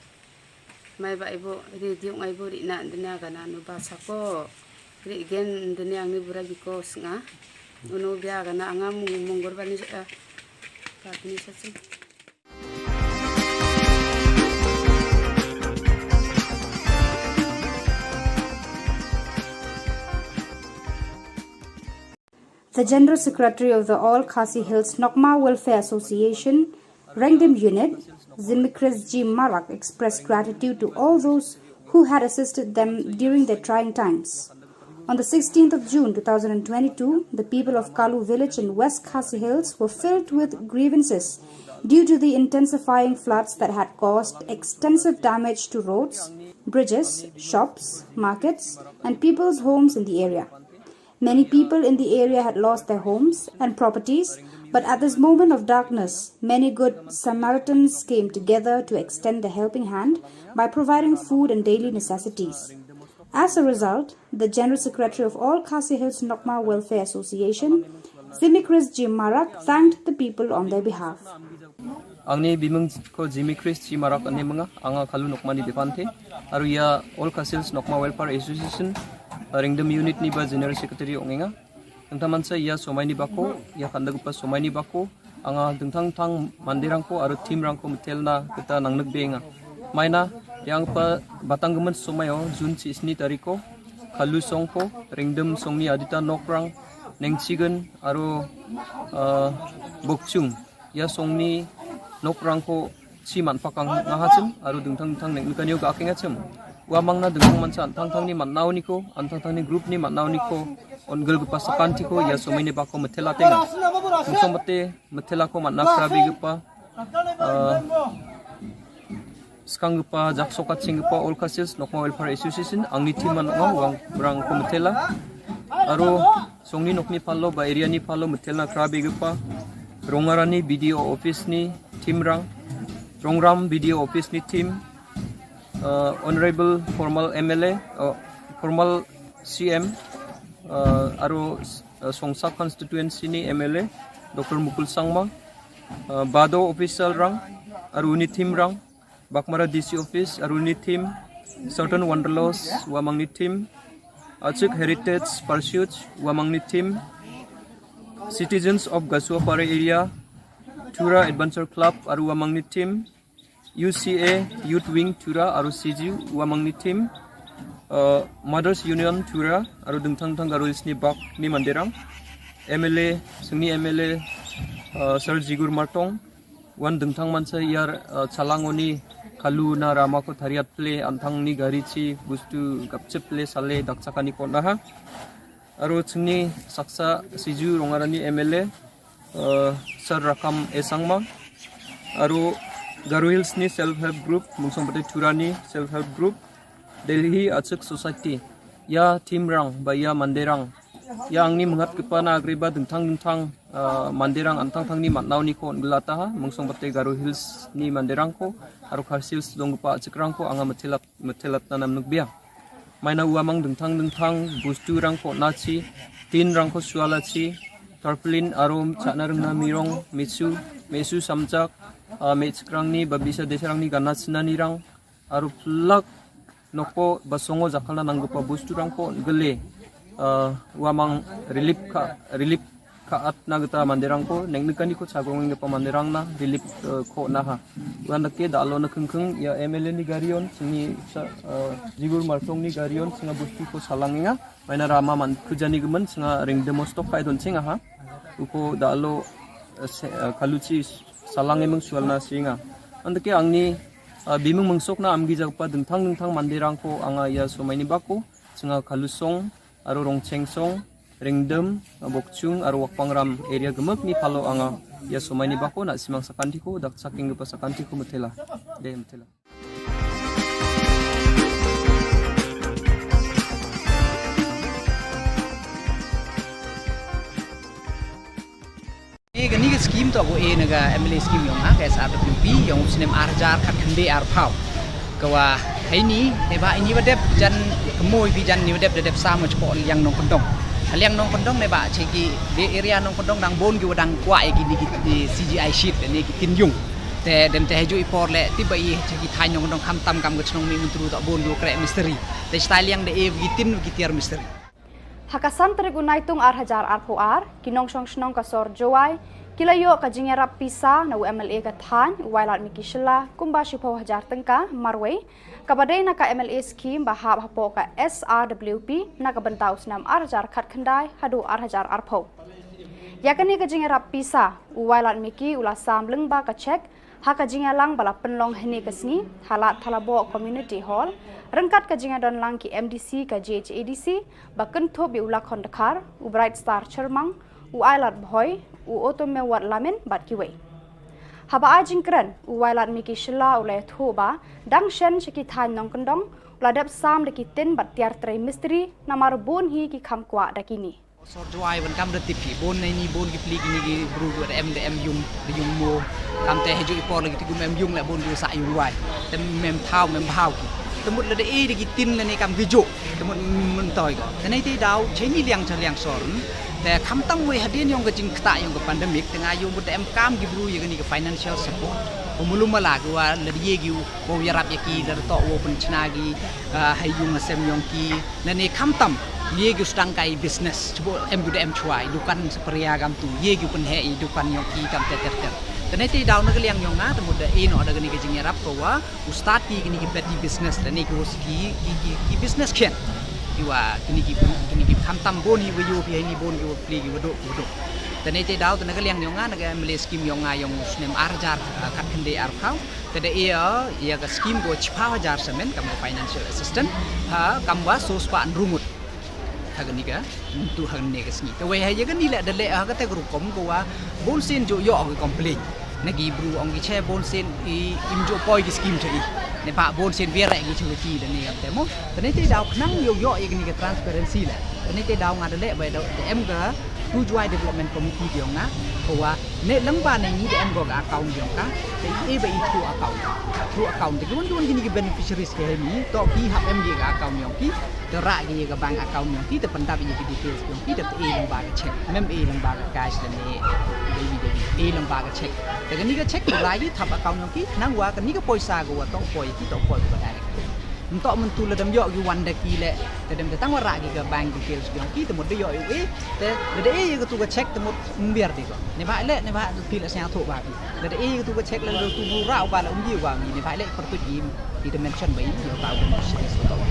mai ba ibu ri diung ai bu ri na dini agana nu ba sako ri gen dini ang ni bura biko snga. Unu bia agana anga mung munggur bani eh, ba bini sasing. The General Secretary of the All Khasi Hills Nokma Welfare Association, Rengdim Unit, Zimikris G Marak expressed gratitude to all those who had assisted them during their trying times. On the sixteenth of June two thousand twenty-two, the people of Kalu village in West Khasi Hills were filled with grievances due to the intensifying floods that had caused extensive damage to roads, bridges, shops, markets, and people's homes in the area. Many people in the area had lost their homes and properties, but at this moment of darkness, many good Samaritans came together to extend the helping hand by providing food and daily necessities. As a result, the General Secretary of All Khasi Hills Nokma Welfare Association, Zimikris G Marak, thanked the people on their behalf. Angni bimung ko Zimikris G Marak ani manga, anga Kalu Nokma ni Depante, aru ia All Khasi Hills Nokma Welfare Association, Rengdim Unit ni ba General Secretary ongenga. Tengtaman sa ia somai ni bako, ia kanda gupa somai ni bako, anga tengtang tang mandirangko aru team rangko metelna kita nang nek benga. Maina, yang pa batang gemen somai o, June sisni tariko, Kalu songko, Rengdim songni adita nokrang, Nengchigen aro, ah, Bokchung, ïa songni nokrangko chi man pakang nga ha chim, aro dingtang dingtang neng kane ka king ha chim. Wa mang na dingtang man chan tang tang ni man nau ni ko, an tang tang ni group ni man nau ni ko, on gel gepa sakan ti ko, ïa somai ni bako metela tenga. Mukong mate metela ko man na krabi gepa, ah, skang gepa, jak sokat sing gepa, All Khasi Hills Nokma Welfare Association, angni team man nga, wang rang ko metela. Aro songni nokni palo, ba area ni palo, metela krabi gepa. Rongarani B D O office ni team rang. Rongram B D O office ni team. Uh, Honorable formal M L A, uh, formal C M, uh, aro, uh, Songsa constituency ni M L A, Doctor Mukul Sangma, uh, Bado official rang, aro ni team rang, Baghmara D C office, aro ni team, Southern Wanderlust, wamang ni team, Achik Heritage Pursuit, wamang ni team, Citizens of Gasuapara area, Tura Adventure Club, aro wamang ni team, U C A Youth Wing Tura aro C G wamang ni team, uh, Mothers Union Tura aro dingtang dingtang Garo Hills ni bak ni manderang, M L A, sengni M L A, uh, Sir Jigur Martong, wan dingtang mansa ïar, uh, chalangoni kalu na rama ko thariat ple antang ni gari chi bustu gapchep ple sale dakchakani ko naha. Aro chingni saksa siju Rongarani M L A, uh, Sir Rakam Esangma. Aro Garo Hills ni self help group, Mungsong Pate Turani self help group, Delhi Achik Society. Ïa team rang, ba ïa manderang. Ïa angni mengat kepana agri ba dingtang dingtang, uh, manderang antang tangni matnau ni ko ngelata ha, Mungsong Pate Garo Hills ni manderang ko, aro Khasi Hills dong gepa Achik rang ko, anga metelat metelat nanam nukbia. Maina wamang dingtang dingtang bustu rang ko nachi, tin rang ko suala chi, tarpaulin arum, chana rengna mirong, mesu, mesu samjak, uh, mech rang ni, babisa desa rang ni, gana china ni rang, aru plak noko basongo jakalna nanggupa bustu rang ko gele, uh, wamang relief ka, relief ka at na geta manderang ko, neng nekani ko chagong ngepa manderang na, relief, eh, ko na ha. Wan dake da alo na kengkeng, ïa M L A ni garion, sini sa, eh, Jigur Martong ni garion, singa busti ko salang inga, maina rama man kujani gemen, singa ring demos tok kai don singa ha. Uko da alo, eh, se, eh, kaluchi salang emeng sual na singa. Andake angni, eh, bimeng mengsok na amgi jagpa dengtang dengtang manderang ko, anga ïa somai ni bako, singa kalusong, aro Rongchengsong, Ringdem, Bokchung, aro Wakpangram area gemek ni palo anga ïa somai ni bako na simang sakanti ko, dak saking gepa sakanti ko metela. De metela. Ni kani ka scheme to ko e na ka M L A scheme yong ha ka S R W P yong u snem ar hajar khat khyndai ar phaw. Ka wa hei ni, ne ba ini wa dep jan kemoi bi jan ni wa dep da dep sa mo chko liang nongkyndong. Liang nongkyndong ne ba che ki de area nongkyndong dang bon ki wa dang kwah ïa ki ni ki, ki C G I sheet ne ki tin yung. Te dem te heju i por le ti ba i che ki thaiñ nongkyndong kham tam kam ka chnong mi mun tru to bon ki wa kreh mistri. Te stai liang de e ki tin ki tiar mistri. Ha ka san tarik u Naitung ar hajar arphew ar, ki nongshong shnong ka sor Jowai ki la ïoh ka jingïarap pisa na u M L A ka thaiñ, u Wailadmiki Shylla, kumba shiphew hajar tyngka marwei, kaba dei na ka M L A scheme ba hap hapoh ka S R W P na ka bynta u snem ar hajar khat khyndai haduh ar hajar arphew. Ïa kane ka jingïarap pisa, u Wailadmiki u la sam lyngba ka cheque ha ka jingïalang ba la pynlong hynne ka sngi ha Lad Thalaboh Community Hall, ryngkat ka jingïadon lang ki M D C ka J H A D C, ba kynthup ïa u Lakhon Dkhar, u Bright Star Chyrmang, u Ailad Bhoi, u Otomewat Lamin bad kiwei. Haba ai jingkren, u Wailadmiki Shylla u la ïathuh ba dang shen sha ki thaiñ nongkyndong u la dep sam da ki tin bad tiar trei mistri, namar bun hi ki kham kwah da kine. Sor Jowai ban kam da tip hi, bun na ini bun ki pli kini ki bru da em da em yung, da yung mo. Kam te heju i por lagi ti gum em yung le bun ki sa yung wai. Te mem thaw, mem bhaw ki. Te mut la da e da ki tin la ne kam ki jo. Te mut mem toi ko. Te nei te daw, che ni liang cha liang sor. Te kham tam wei hadien yong ka jingkta yong ka pandemic, te nga yung mut da em kam ki bru ïa kani ka financial support. Ko mulum mala ki wa la da ye ki u, ko ïarap ïa ki, la da to wo pynchna ki, ah, hai yung ha sem yong ki. Nane kham tam, ye ki u sdang kai business, chubuk em ki u da em chwa, i dukan saparia kam tu, ye ki u pynheh i dukan yong ki kam ter ter ter. Te nei te daw na ka liang yong nga, te mut da e noh da kani ka jingïarap ko wa u start ki kini ki petty business, te nei ki u ki, ki, ki, ki business khian. Ki wa kini ki, kini ki khamtam bun hi wa ïoh phi ha ini, bun ki wa pli ki wa duk, ki wa duk. Te ne te daw te na ka liang yong nga, na ka M L A scheme yong nga yong u snem ar hajar, ah, khat khyndai arphew. Te da ïa, ïa ka scheme ko chiphew hajar samen kam ka financial assistance. Ha, kam wa so spah hynriew ngut. Ha kani ka, tu ha kani ka sngi. Te wei ha ïa kani leh da leh ha kata ka rukom ko wa bun sien ju ïoh ki complain. Na ki bru ong ki che bun sien i im ju poi ki scheme cha i. Ne ba bun sien biar ki chung ki da ne kam te mo. Te ne te daw khnang ïoh ïoh ïa kani ka transparency leh. Te ne te daw nga da leh ba da em ka Pu Jwai Development Committee yong nga. Ko wa ne lang ba ne ngi da em ko ka account yong ka. Te i ba i through account. Through account te ki wan ki wan kini ki beneficiaries ki ha ini. To ki hap em ki ka account yong ki. Te rah ki ïa ka bank account yong ki, te pyndap ïa ki details yong ki, te e lang ba ka check. Mem e lang ba ka cash lane debit, debit. E lang ba ka check. Te kani ka check te rah ïa thap account yong ki, nang wa kani ka poisa ko wa to poi ki, to poi ko direct. Mynta mynta lada ym ïoh ki wan da ki leh, te dem te tang wa rah ki ka bank details yong ki, te mut da ïoh ïa u e, te lada e ïa katu ka check te mut ym biar de ko. Ne ba leh, ne ba tu ti la sñiawthuh ba ki. Lada e katu ka check lada tu bu rah u ka la um ji u ka um ji, ne ba leh pyrtuit im. Ita mention ba ïa ka u dang share sa tau.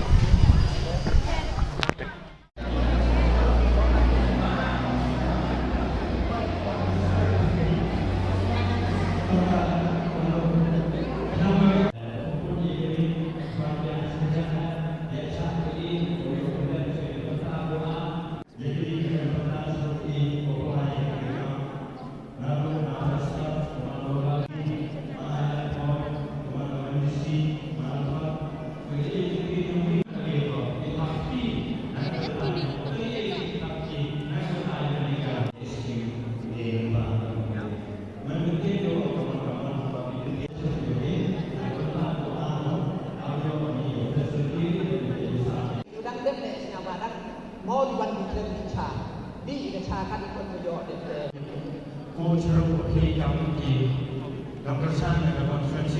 Dang dep ne sñiaw ba dang mo di wan di kren di cha. Di ka cha ka di kon mo yo de. Ko chero ko phri kam ki. Dang kersan na ka conference.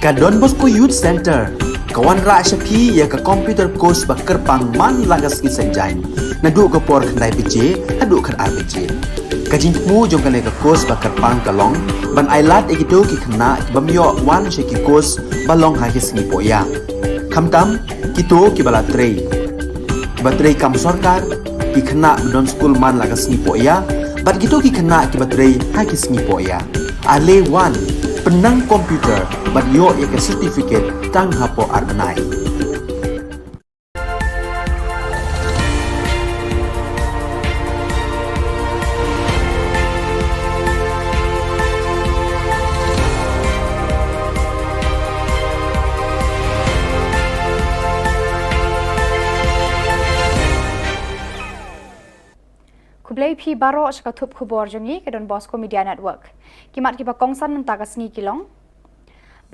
Ka Don Bosco Youth Centre ka wanrah sha phi ïa ka computer course ba kyrpang man la ka sngi Saitjaiñ, naduh ka por khyndai baje haduh khatar baje. Ka jingthmu jong kane ka course ba kyrpang ka long ban ailad ïa kito ki khynnah ki bym ïoh wan sha ki course ba long ha ki sngi pohïa, khamtam kito kiba la trei, kiba trei kam sorkar, ki khynnah ba don skul man la ka sngi pohïa bad kito ki khynnah kiba trei ha ki sngi pohïa. Ale wan, pynnang computer bad ïoh ïa ka certificate tang hapoh ar bnai. Khublei phi baroh sha ka thup khubor jong ngi ka Don Bosco Media Network. Ki mat kiba kongsan mynta ka sngi ki long: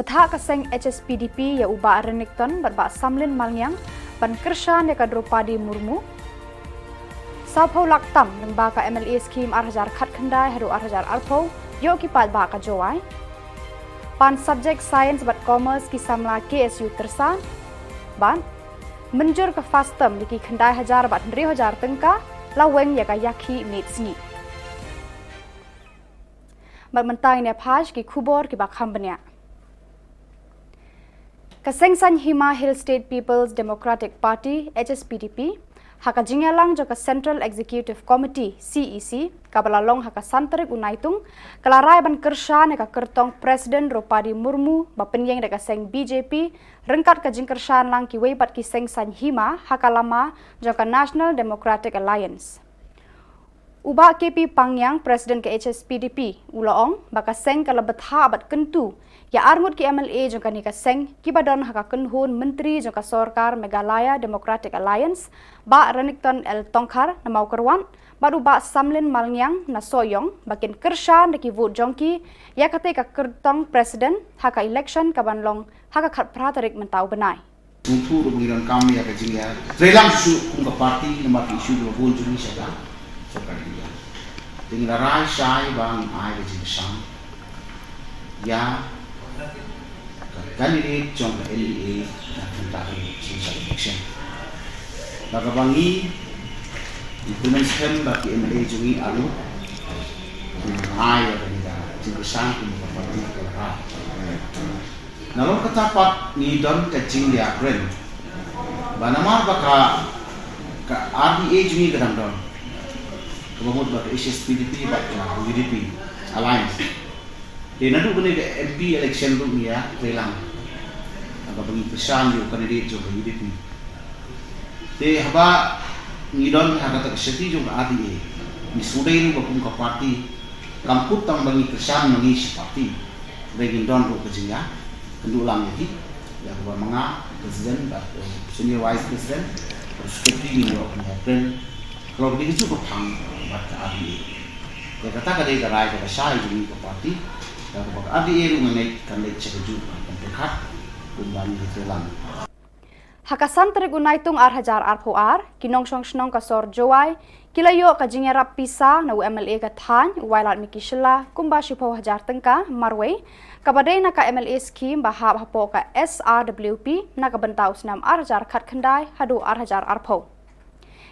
Bthah ka seng H S P D P ïa u Bah Renikton bad Bah Samlin Malngiang ban kyrshan ïa ka Droupadi Murmu. Sawphew lak tam lyngba ka M L A scheme ar hajar khatkhyndai haduh ar hajar arphew ïoh ki paidbah ka Jowai. Pan subject science bad commerce ki samla K S U Tyrsad. Bad mynjur ka FAST term ïa ki khyndai hajar bad hynriew hajar tyngka la weng ïa ka ïakhih miet sngi. Bad mynta ngin ïa phai sha ki khubor kiba kham bniah. Ka Seng Saiñ Hima Hill State People's Democratic Party, H S P D P, ha ka jingïalang jong ka Central Executive Committee, C E C, kaba la long ha ka san tarik u Naitung, ka la rai ban kyrshan ïa ka kyrtong President Droupadi Murmu ba pynïeng da ka seng B J P, ryngkat ka jingkyrshan lang kiwei pat ki seng saiñ hima ha ka lama jong ka National Democratic Alliance. U Bah K P Pangngiang, President ka H S P D P, u la ong ba ka seng ka la bthah bad kyntu ïa arngut ki M L A jong kane ka seng kiba don ha ka kynhun myntri jong ka sorkar Meghalaya Democratic Alliance, Bah Renikton L Tongkhar na Mawkyrwat bad u Bah Samlin Malngiang na Sohiong ba kin kyrshan da ki vote jong ki ïa katei ka kyrtong President ha ka election kaban long ha ka khatphra tarik mynta u bnai. Sngewthuh ruh ba ngi donkam ïa ka jingïa treilang shuh kum ka party namar ki issue kiba bun jong ngi sha ka sorkar India. Te ngi la rai shai ba ngin ai ka jingkyrshan ïa ka candidate jong ka N D A na ka bynta ka jingkyrshan election. Bad kaba ngi, ngi kyrmen skhem ba ki M L A jong ngi arngut kin ai ïa kane ka jingkyrshan kum ka party ka la rai. Nalor kata pat ngi don ka jingïakren ba namar ba ka, ka R D A jong ngi ka dang don kaba mut ba ka H S P D P bad ka U D P alliance. Te naduh kane ka M P election ruh ngi ïa treilang ha kaba ngi kyrshan ïa u candidate jong ka U D P. Te haba ngi don ha kata ka seti jong ka R D A, ngi sngewdei ruh ba kum ka party kam kut tang ba ngi kyrshan ma ngi shi party. Hynrei ngin don ruh ka jingïakynduh lang ïa ki, ïa kaba ma nga president bad, eh, senior vice president bad secretary, ngin ïoh ban ïakren halor kane kajuh ka phang bad ka R D A. Ïa kata ka dei ka rai kaba shai jong ngi ka party. Ïa kaba ka R D A ruh nga ngeit kan leit sha kajuh ka pyrkhat kumba ngi treilang. Ha ka san tarik u Naitung ar hajar arphew ar, ki nongshong shnong ka sor Jowai ki la ïoh ka jingïarap pisa na u M L A ka thaiñ, u Wailadmiki Shylla, kumba shiphew hajar tyngka marwei, kaba dei na ka M L A scheme ba hap hapoh ka S R W P na ka bynta u snem ar hajar khatkhyndai haduh ar hajar arphew.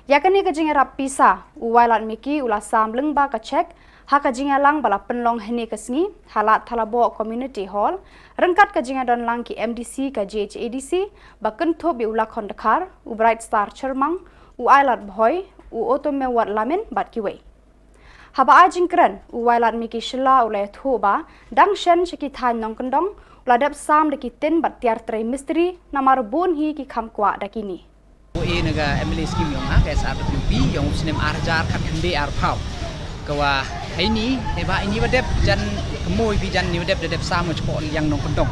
Ïa kane ka jingïarap pisa, u Wailadmiki u la sam lyngba ka cheque ha ka jingïalang ba la pynlong hynne ka sngi ha Lad Thalaboh Community Hall, ryngkat ka jingïadon lang ki M D C ka J H A D C, ba kynthup ïa u Lakhon Dkhar, u Bright Star Chyrmang, u Ailad Bhoi, u Otomewat Lamin bad kiwei. Haba ai jingkren, u Wailadmiki Shylla u la ïathuh ba dang shen sha ki thaiñ nongkyndong u la dep sam da ki tin bad tiar trei mistri, namar bun hi ki kham kwah da kine. Ïa na ka M L A scheme jong nga ka S R W P jong u snem ar hajar khatkhyndai arphew. Ka wa haini, ïa ba ini ba dep jan kmoi bi jan ni ba dep, da dep sam shapoh liang nongkyndong.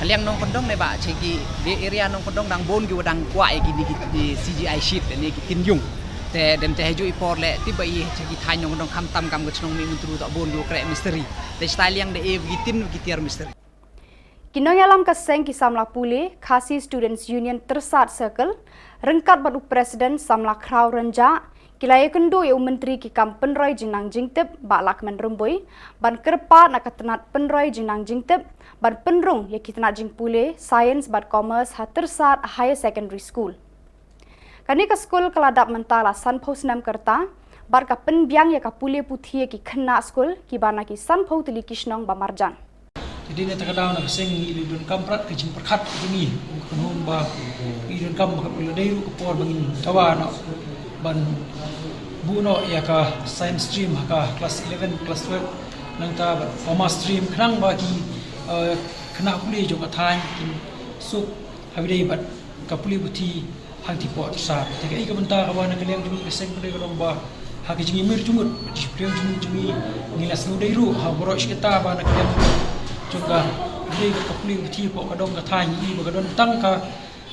Liang nongkyndong ne ba cha ki area nongkyndong dang bun ki wa dang kwah ïa kine ki C G I sheet ne ki tin ïung. Te dem te ha juh i por leh tip ba i cha ki thaiñ nongkyndong khamtam kam ka chnong Mihmyntdu toh bun ki wa kreh mistri. Te shatai liang da e ki tin ki tiar mistri. Ki nongïalam ka seng ki samla pule Khasi Students Union Tyrsad Circle, ryngkat bad u President samla Khraw Rynjah, ki la ïakynduh ïa u Myntri ki kam pynroi jingnang jingtip Bah Lahkmen Rymbui ban kyrpad na ka tnat pynroi jingnang jingtip ban pynrung ïa ki tnat jingpule Science bad Commerce ha Tyrsad Higher Secondary School. Kane ka skul ka la dap mynta la sanphew snem ka rta bad ka pynbiang ïa ka pule puthi ïa ki khynnah skul kiba na ki sanphew tylli ki shnong ba marjan. Te dei na kata ka daw na ka seng ngi la donkam prat ka jingpyrkhat ka jong ngi, ka kynhun ba ngi donkam ba ka la dei ruh ka por ba ngin dawa noh ban buh noh ïa ka science stream ha ka class eleven, class twelve, nangta ba commerce stream khnang ba ki, eh, khynnah pule jong ka thaiñ kin suk ha ba dei bad ka pule puthi hangtei poh Tyrsad. Te kaei ka bynta kaba na ka liang jong ngi ka seng pule ka long ba ha ka jingïamir jingmut, jingpyrshang jingmut jong ngi, ngi la sngewdei ruh ha baroh shi katta ba na ka liang jong ka, dei ka pule puthi poh ka dong ka thaiñ ngi ba ka don tang ka,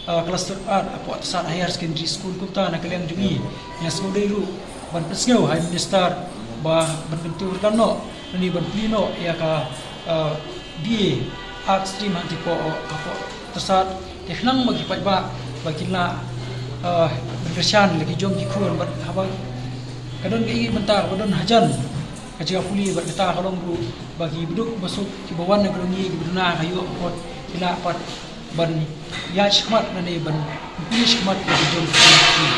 ah, ka la sdang ar hapoh Tyrsad Higher Secondary School. Kumta na ka liang jong ngi ngi la sngewdei ruh ban pynsngew ha i Minister ba ban kyntiew ryngkat noh, lane ban plie noh ïa ka, ah, B A Arts stream hangtei poh, hapoh Tyrsad. Te khnang ba ki paidbah ba kin lah, ah, ban kyrshan la ki jong ki khun bad haba ka don kaei ka bynta kaba don hajan ka jaka pule bad kata ka long ruh ba ki baduk basuk kiba wan na ka dong ngi kiba duna ka ïoh ka kot ki lah pat ban ïaid shakhmat lane ban pule shakhmat ïa ki jong ki khun.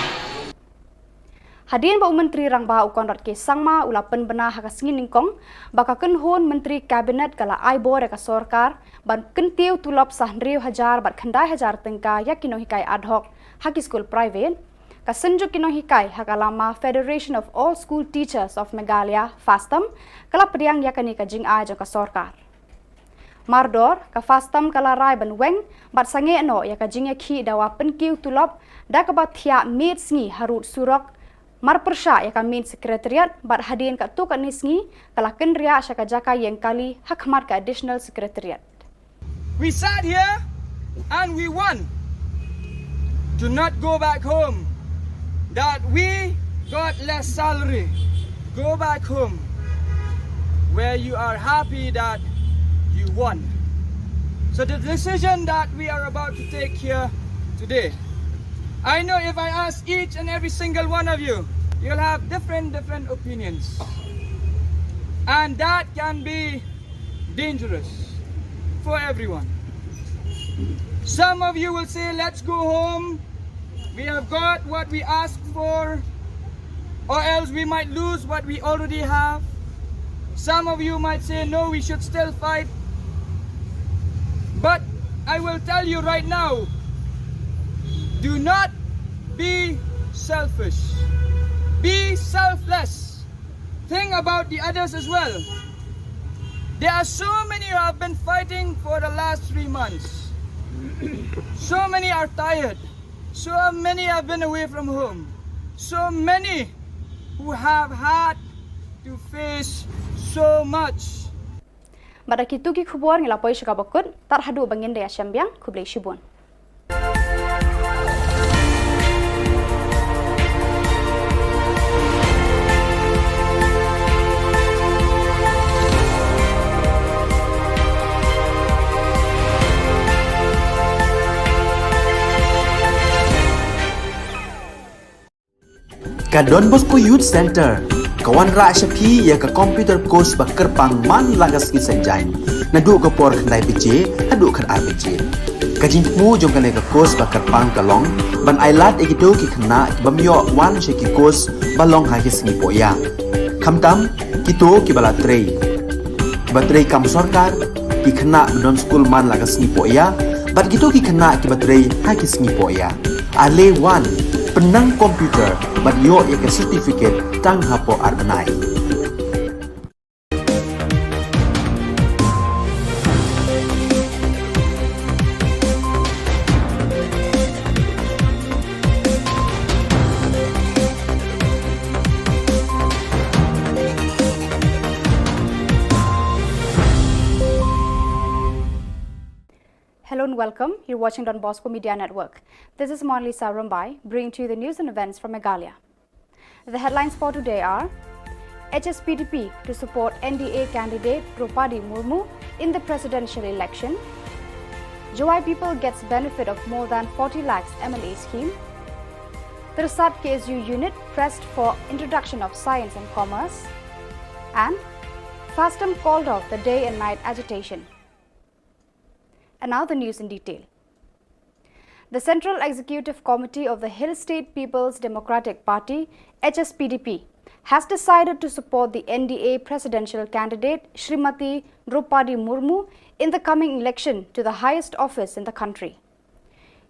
Hadien ba u Myntri Rangbah u Conrad K Sangma u la pynbna ha ka sngi nyngkong ba ka kynhun Myntri Kabinet ka la ai bor ïa ka sorkar ban kyntiew tulop sa hynriew hajar bad khyndai hajar tyngka ïa ki nonghikai ad hoc ha ki skul private, ka synjuk ki nonghikai ha ka lama Federation of All School Teachers of Meghalaya, FASTOM, ka la pdiang ïa kane ka jingai jong ka sorkar. Mardor, ka FASTOM ka la rai ban weng bad sangeh noh ïa ka jingïakhih dawa pynkiew tulop da kaba thiah miet sngi harud surok, marpyrshah ïa ka main secretariat bad hadien katto katne sngi ka la kynriah sha ka jaka ïeng kali ha khmat ka additional secretariat. We sat here and we won to not go back home, that we got less salary. Go back home where you are happy that you won. So the decision that we are about to take here today, I know if I ask each and every single one of you, you'll have different, different opinions. And that can be dangerous for everyone. Some of you will say, "Let's go home. We have got what we asked for, or else we might lose what we already have." Some of you might say, "No, we should still fight." But I will tell you right now, do not be selfish. Be selfless. Think about the others as well. There are so many who have been fighting for the last three months. So many are tired. So many have been away from home. So many who have had to face so much. Bad da kito ki khubor ngi la poi sha kaba kut, tad haduh ba ngin da ïashem biang, khublei shibun. Ka Don Bosco Youth Centre ka wanrah sha phi ïa ka computer course ba kyrpang man la ka sngi Saitjaiñ, naduh ka por khyndai baje haduh khatar baje. Ka jingthmu jong kane ka course ba kyrpang ka long ban ailad ïa kito ki khynnah ki bym ïoh wan sha ki course ba long ha ki sngi pohïa, khamtam kito kiba la trei, kiba trei kam sorkar, ki khynnah ba don skul man la ka sngi pohïa, bad kito ki khynnah kiba trei ha ki sngi pohïa. Ale wan, pynnang computer bad ïoh ïa ka certificate tang hapoh ar bnai. Hello and welcome. You're watching Don Bosco Media Network. This is Monalisa Rumbai, bringing to you the news and events from Meghalaya. The headlines for today are: H S P D P to support N D A candidate Droupadi Murmu in the presidential election. Jowai people gets benefit of more than forty lakhs M L A scheme. Tyrsad K S U unit pressed for introduction of science and commerce. And FASTOM called off the day and night agitation. And now the news in detail. The Central Executive Committee of the Hill State People's Democratic Party, H S P D P, has decided to support the N D A presidential candidate Shrimati Droupadi Murmu in the coming election to the highest office in the country.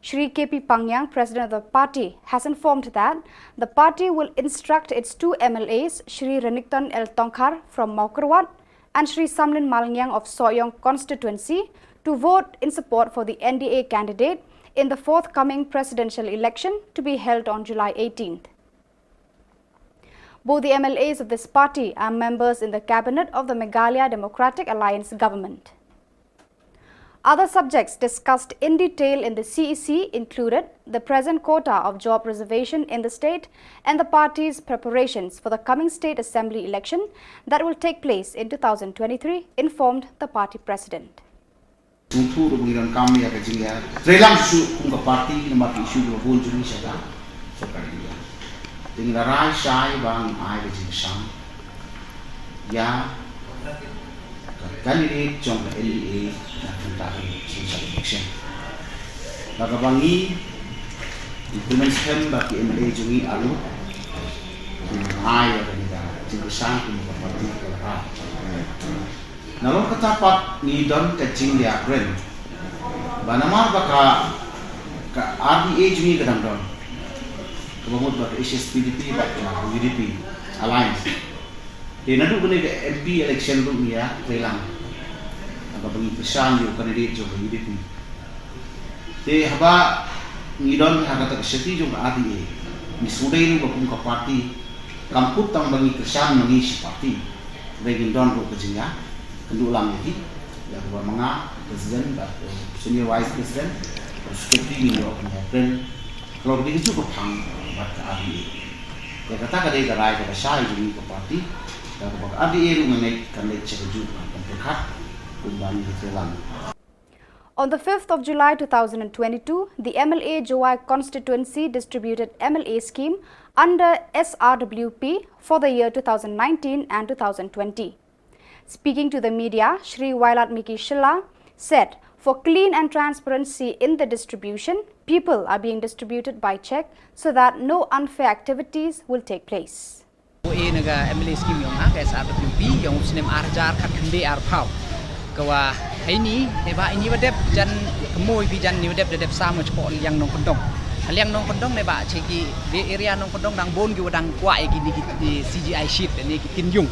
Shri K P Pangyang, president of the party, has informed that the party will instruct its two M L As, Shri Renikton L Tongkhar from Mawkyrwat and Shri Samlin Malngiang of Sohiong constituency, to vote in support for the N D A candidate in the forthcoming presidential election to be held on July eighteenth. Both the M L As of this party are members in the cabinet of the Meghalaya Democratic Alliance government. Other subjects discussed in detail in the C E C included the present quota of job reservation in the state and the party's preparations for the coming state assembly election that will take place in two thousand twenty-three, informed the party president. Sngewthuh ruh ba ngi donkam ïa ka jingïatreilang shuh kum ka party namar ki issue kiba bun jong ngi sha ka sorkar India. Te ngi la rai shai ba ngin ai ka jingkyrshan ïa ka candidate jong ka N D A na ka bynta ka presidential election. Bad kaba ngi implement skhem ba ki M L A jong ngi arngut kin ai ïa kane ka jingkyrshan kum ka party ka la rai. Nalor kata pat ngi don ka jingïakren ba namar ba ka, ka R D A jong ngi ka dang don, kaba mut ba ka H S P D P bad ka U D P alliance. Te naduh kane ka M P election ruh ngi ïatreilang, haba ngi kyrshan ïa u candidate jong ka U D P. Te haba ngi don ha kata ka seti jong ka R D A, ngi sngewdei ruh ba kum ka party kam kut tang ba ngi kyrshan ma ngi shi party, hynrei ngin don ruh ka jingïakynduh lang ïa ki, ïa kaba ma nga president bad, eh, senior vice president bad secretary, ngin ïoh ban ïakren halor kine kijuh ki phang bad ka R D A. Ïa kata ka dei ka rai kaba shai jong ngi ka party, ïa kaba ka R D A ruh nga ngeit kan leit sha kajuh ka pyrkhat kumba ngi ïatreilang. On the fifth of July two thousand twenty-two, the M L A Jowai constituency distributed M L A scheme under S R W P for the year two thousand nineteen and two thousand twenty. Speaking to the media, Shri Wailadmiki Shylla said, for clean and transparency in the distribution, people are being distributed by check so that no unfair activities will take place. Ko e na ka M L A scheme yong nga ka S R W P yong u snem ar hajar khat khyndai arphew. Ka wa heini ne ba ini wa dep jan kmoi bi jan ni wa dep da dep sam chpo liang nongkyndong. Liang nongkyndong ne ba che ki de area nongkyndong dang bun ki wa dang kwah ïa ki ni ki, ki C G I sheet ne ki tin yung.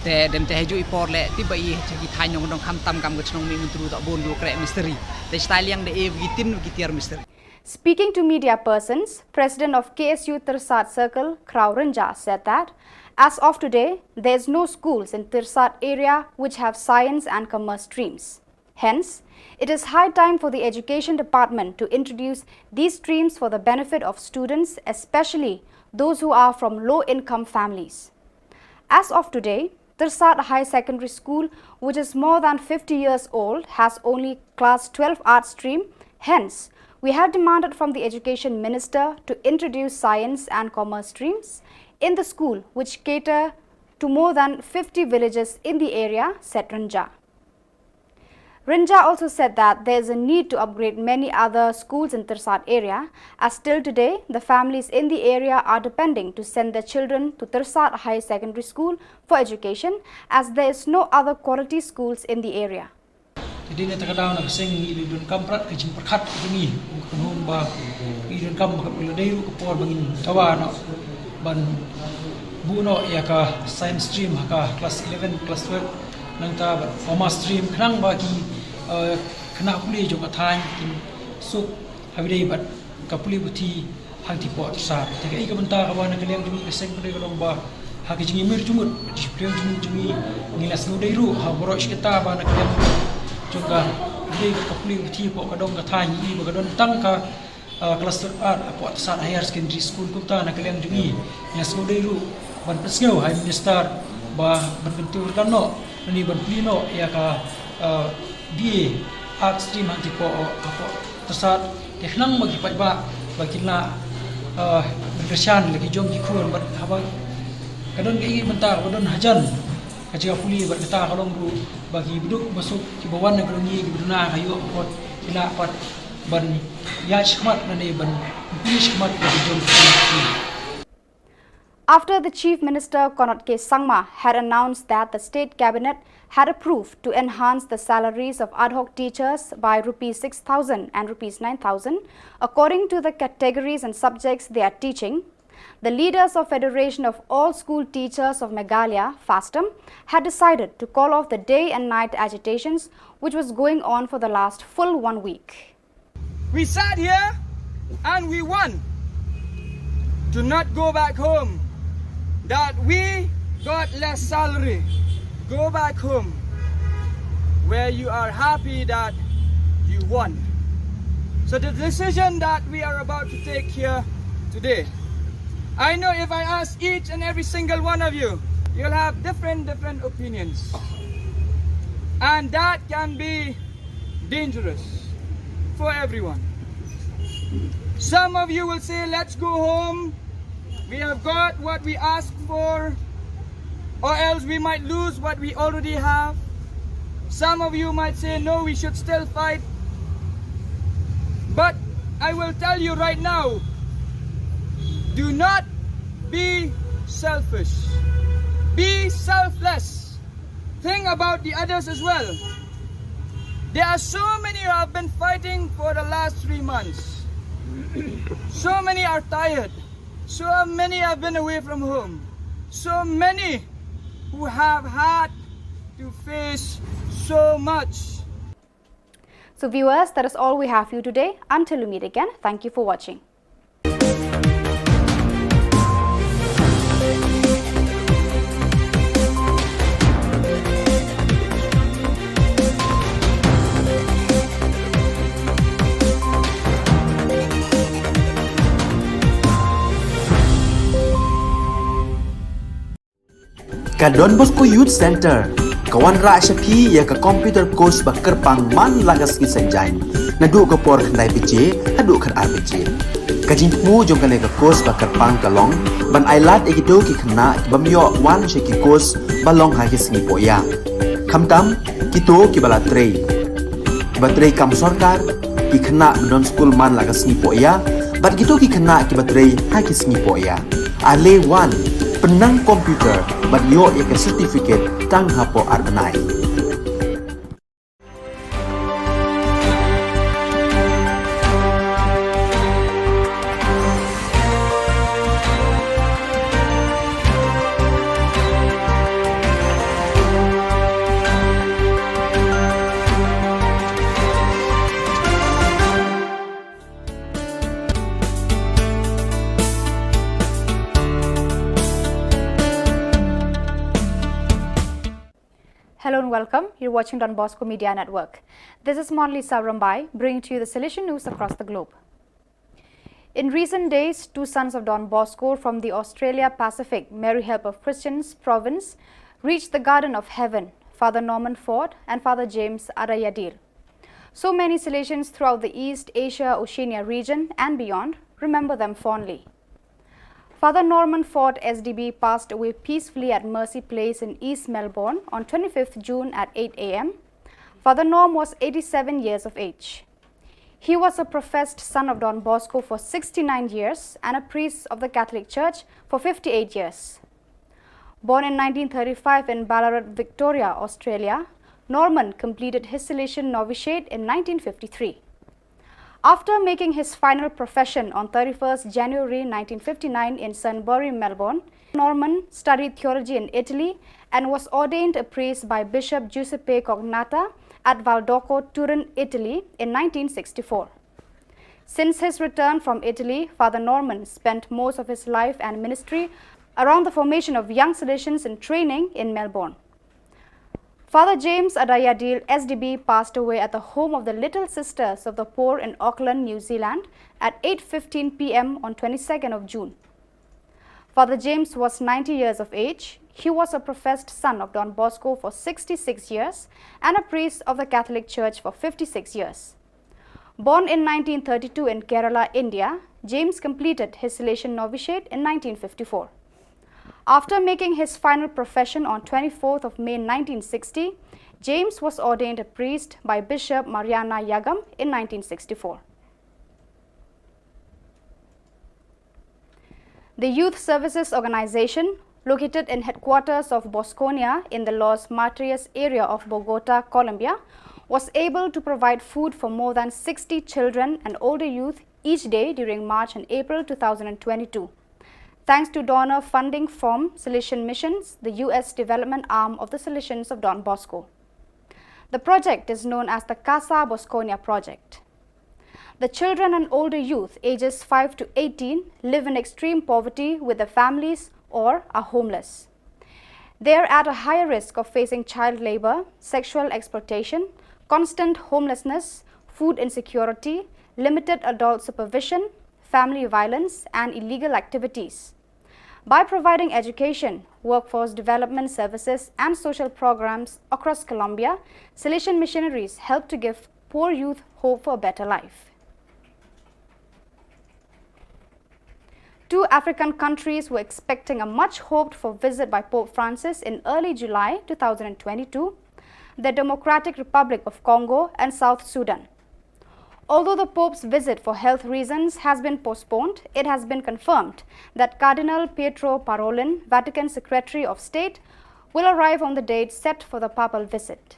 Te dem te haju i por le ti ba i che ki thaiñ nongkyndong kham tam kam ka chnong Mihmyntdu ta bun ki wa kreh mistri. Te stai liang de e ki tin ki tiar mistri. Speaking to media persons, President of K S U Tyrsad Circle, Khraw Rynjah, said that as of today, there is no schools in Tyrsad area which have science and commerce streams. Hence, it is high time for the Education Department to introduce these streams for the benefit of students, especially those who are from low-income families. As of today, Tyrsad High Secondary School, which is more than fifty years old, has only class twelve art stream. Hence, we have demanded from the Education Minister to introduce science and commerce streams in the school, which cater to more than fifty villages in the area, said Rynjah. Rynjah also said that there is a need to upgrade many other schools in Tyrsad area, as till today, the families in the area are depending to send their children to Tyrsad High Secondary School for education, as there is no other quality schools in the area. Te dei na kata ka daw na ka seng ngi i donkam prat ka jingpyrkhat ka jong ngi, ka nong ba i donkam ba ka pula dei ruh ka por ba ngin dawa noh ban buh noh ïa ka science stream ha ka class eleven, class twelve, nangta bad commerce stream khnang ba ki, eh, khynnah pule jong ka thaiñ kin suk ha ba dei bad ka pule puthi hangtei poh Tyrsad. Te kaei ka bynta kaba na ka liang jong ngi ka seng ka dei ka long ba ha ka jingïamir jingmut, jingpyrshang jingmut jong ngi, ngi la sngewdei ruh ha baroh shi katta ba na ka liang jong ka dei ka pule puthi poh ka dong ka thaiñ ngi ba ka don tang ka, ah, class twelve art hapoh Tyrsad Higher Secondary School. Kumta na ka liang jong ngi ngi la sngewdei ruh ban pynsngew ha i Minister ba ban kyntu ryngkat noh, lane ban plie noh ïa ka, ah, B A Art Stream hangtei poh, hapoh Tyrsad, te khnang ba ki paidbah ba kin lah, eh, ban kyrshan la ki jong ki khun bad haba ka don kaei ka bynta ba don hajan ka jaka pule bad kata ka long ruh ba ki baduk basuk kiba wan na ka dong ngi kiba duna ka ïoh ka kot Khynnah pat ban ïaid shakhmat lane ban plie shakhmat ïa ka jong ki. After the Chief Minister Conrad K Sangma had announced that the state cabinet had approved to enhance the salaries of ad hoc teachers by rupees six thousand and rupees nine thousand, according to the categories and subjects they are teaching, the leaders of Federation of All School Teachers of Meghalaya, FASTOM, had decided to call off the day and night agitations which was going on for the last full one week. We sat here and we won to not go back home, that we got less salary. Go back home where you are happy that you won. So the decision that we are about to take here today, I know if I ask each and every single one of you, you'll have different, different opinions. And that can be dangerous for everyone. Some of you will say, "Let's go home. We have got what we asked for, or else we might lose what we already have." Some of you might say, "No, we should still fight." But I will tell you right now, do not be selfish. Be selfless. Think about the others as well. There are so many who have been fighting for the last three months. So many are tired. So many have been away from home. So many who have had to face so much. So viewers, that is all we have for you today. Until we meet again, thank you for watching. Ka Don Bosco Youth Centre ka wanrah sha phi ïa ka computer course ba kyrpang man la ka sngi Saitjaiñ, naduh ka por khyndai baje haduh khatar baje. Ka jingthmu jong kane ka course ba kyrpang ka long ban ailad ïa kito ki khynnah ki bym ïoh wan sha ki course ba long ha ki sngi pohïa, khamtam kito kiba la trei, kiba trei kam sorkar, ki khynnah ba don skul man la ka sngi pohïa bad kito ki khynnah kiba trei ha ki sngi pohïa. Ale wan, pynnang computer bad ïoh ïa ka certificate tang hapoh ar bnai. Hello and welcome. You're watching Don Bosco Media Network. This is Monlisa Rambai, bringing to you the Salesian news across the globe. In recent days, two sons of Don Bosco from the Australia Pacific Mary Help of Christians province reached the Garden of Heaven, Father Norman Ford and Father James Adayadil. So many Salesians throughout the East Asia Oceania region and beyond remember them fondly. Father Norman Ford S D B passed away peacefully at Mercy Place in East Melbourne on twenty-fifth June at eight A M. Father Norm was eighty-seven years of age. He was a professed son of Don Bosco for sixty-nine years and a priest of the Catholic Church for fifty-eight years. Born in nineteen thirty-five in Ballarat, Victoria, Australia, Norman completed his Salesian novitiate in nineteen fifty-three. After making his final profession on thirty-first January nineteen fifty-nine in Sunbury, Melbourne, Norman studied theology in Italy and was ordained a priest by Bishop Giuseppe Cognatta at Valdocco, Turin, Italy in nineteen sixty-four. Since his return from Italy, Father Norman spent most of his life and ministry around the formation of young Salesians in training in Melbourne. Father James Adayadil S D B passed away at the home of the Little Sisters of the Poor in Auckland, New Zealand at eight fifteen P M on twenty-second of June. Father James was ninety years of age. He was a professed son of Don Bosco for sixty-six years and a priest of the Catholic Church for fifty-six years. Born in nineteen thirty-two in Kerala, India, James completed his Salesian novitiate in nineteen fifty-four. After making his final profession on twenty-fourth of May nineteen sixty, James was ordained a priest by Bishop Mariana Yagam in nineteen sixty-four. The Youth Services Organization, located in headquarters of Bosconia in the Los Matres area of Bogota, Colombia, was able to provide food for more than sixty children and older youth each day during March and April two thousand twenty-two, thanks to donor funding from Salesian Missions, the U S development arm of the Salesians of Don Bosco. The project is known as the Casa Bosconia Project. The children and older youth ages five to eighteen live in extreme poverty with their families or are homeless. They are at a higher risk of facing child labor, sexual exploitation, constant homelessness, food insecurity, limited adult supervision, family violence, and illegal activities. By providing education, workforce development services, and social programs across Colombia, Salesian missionaries help to give poor youth hope for a better life. Two African countries were expecting a much hoped for visit by Pope Francis in early July two thousand twenty-two, the Democratic Republic of Congo and South Sudan. Although the Pope's visit for health reasons has been postponed, it has been confirmed that Cardinal Pietro Parolin, Vatican Secretary of State, will arrive on the date set for the papal visit.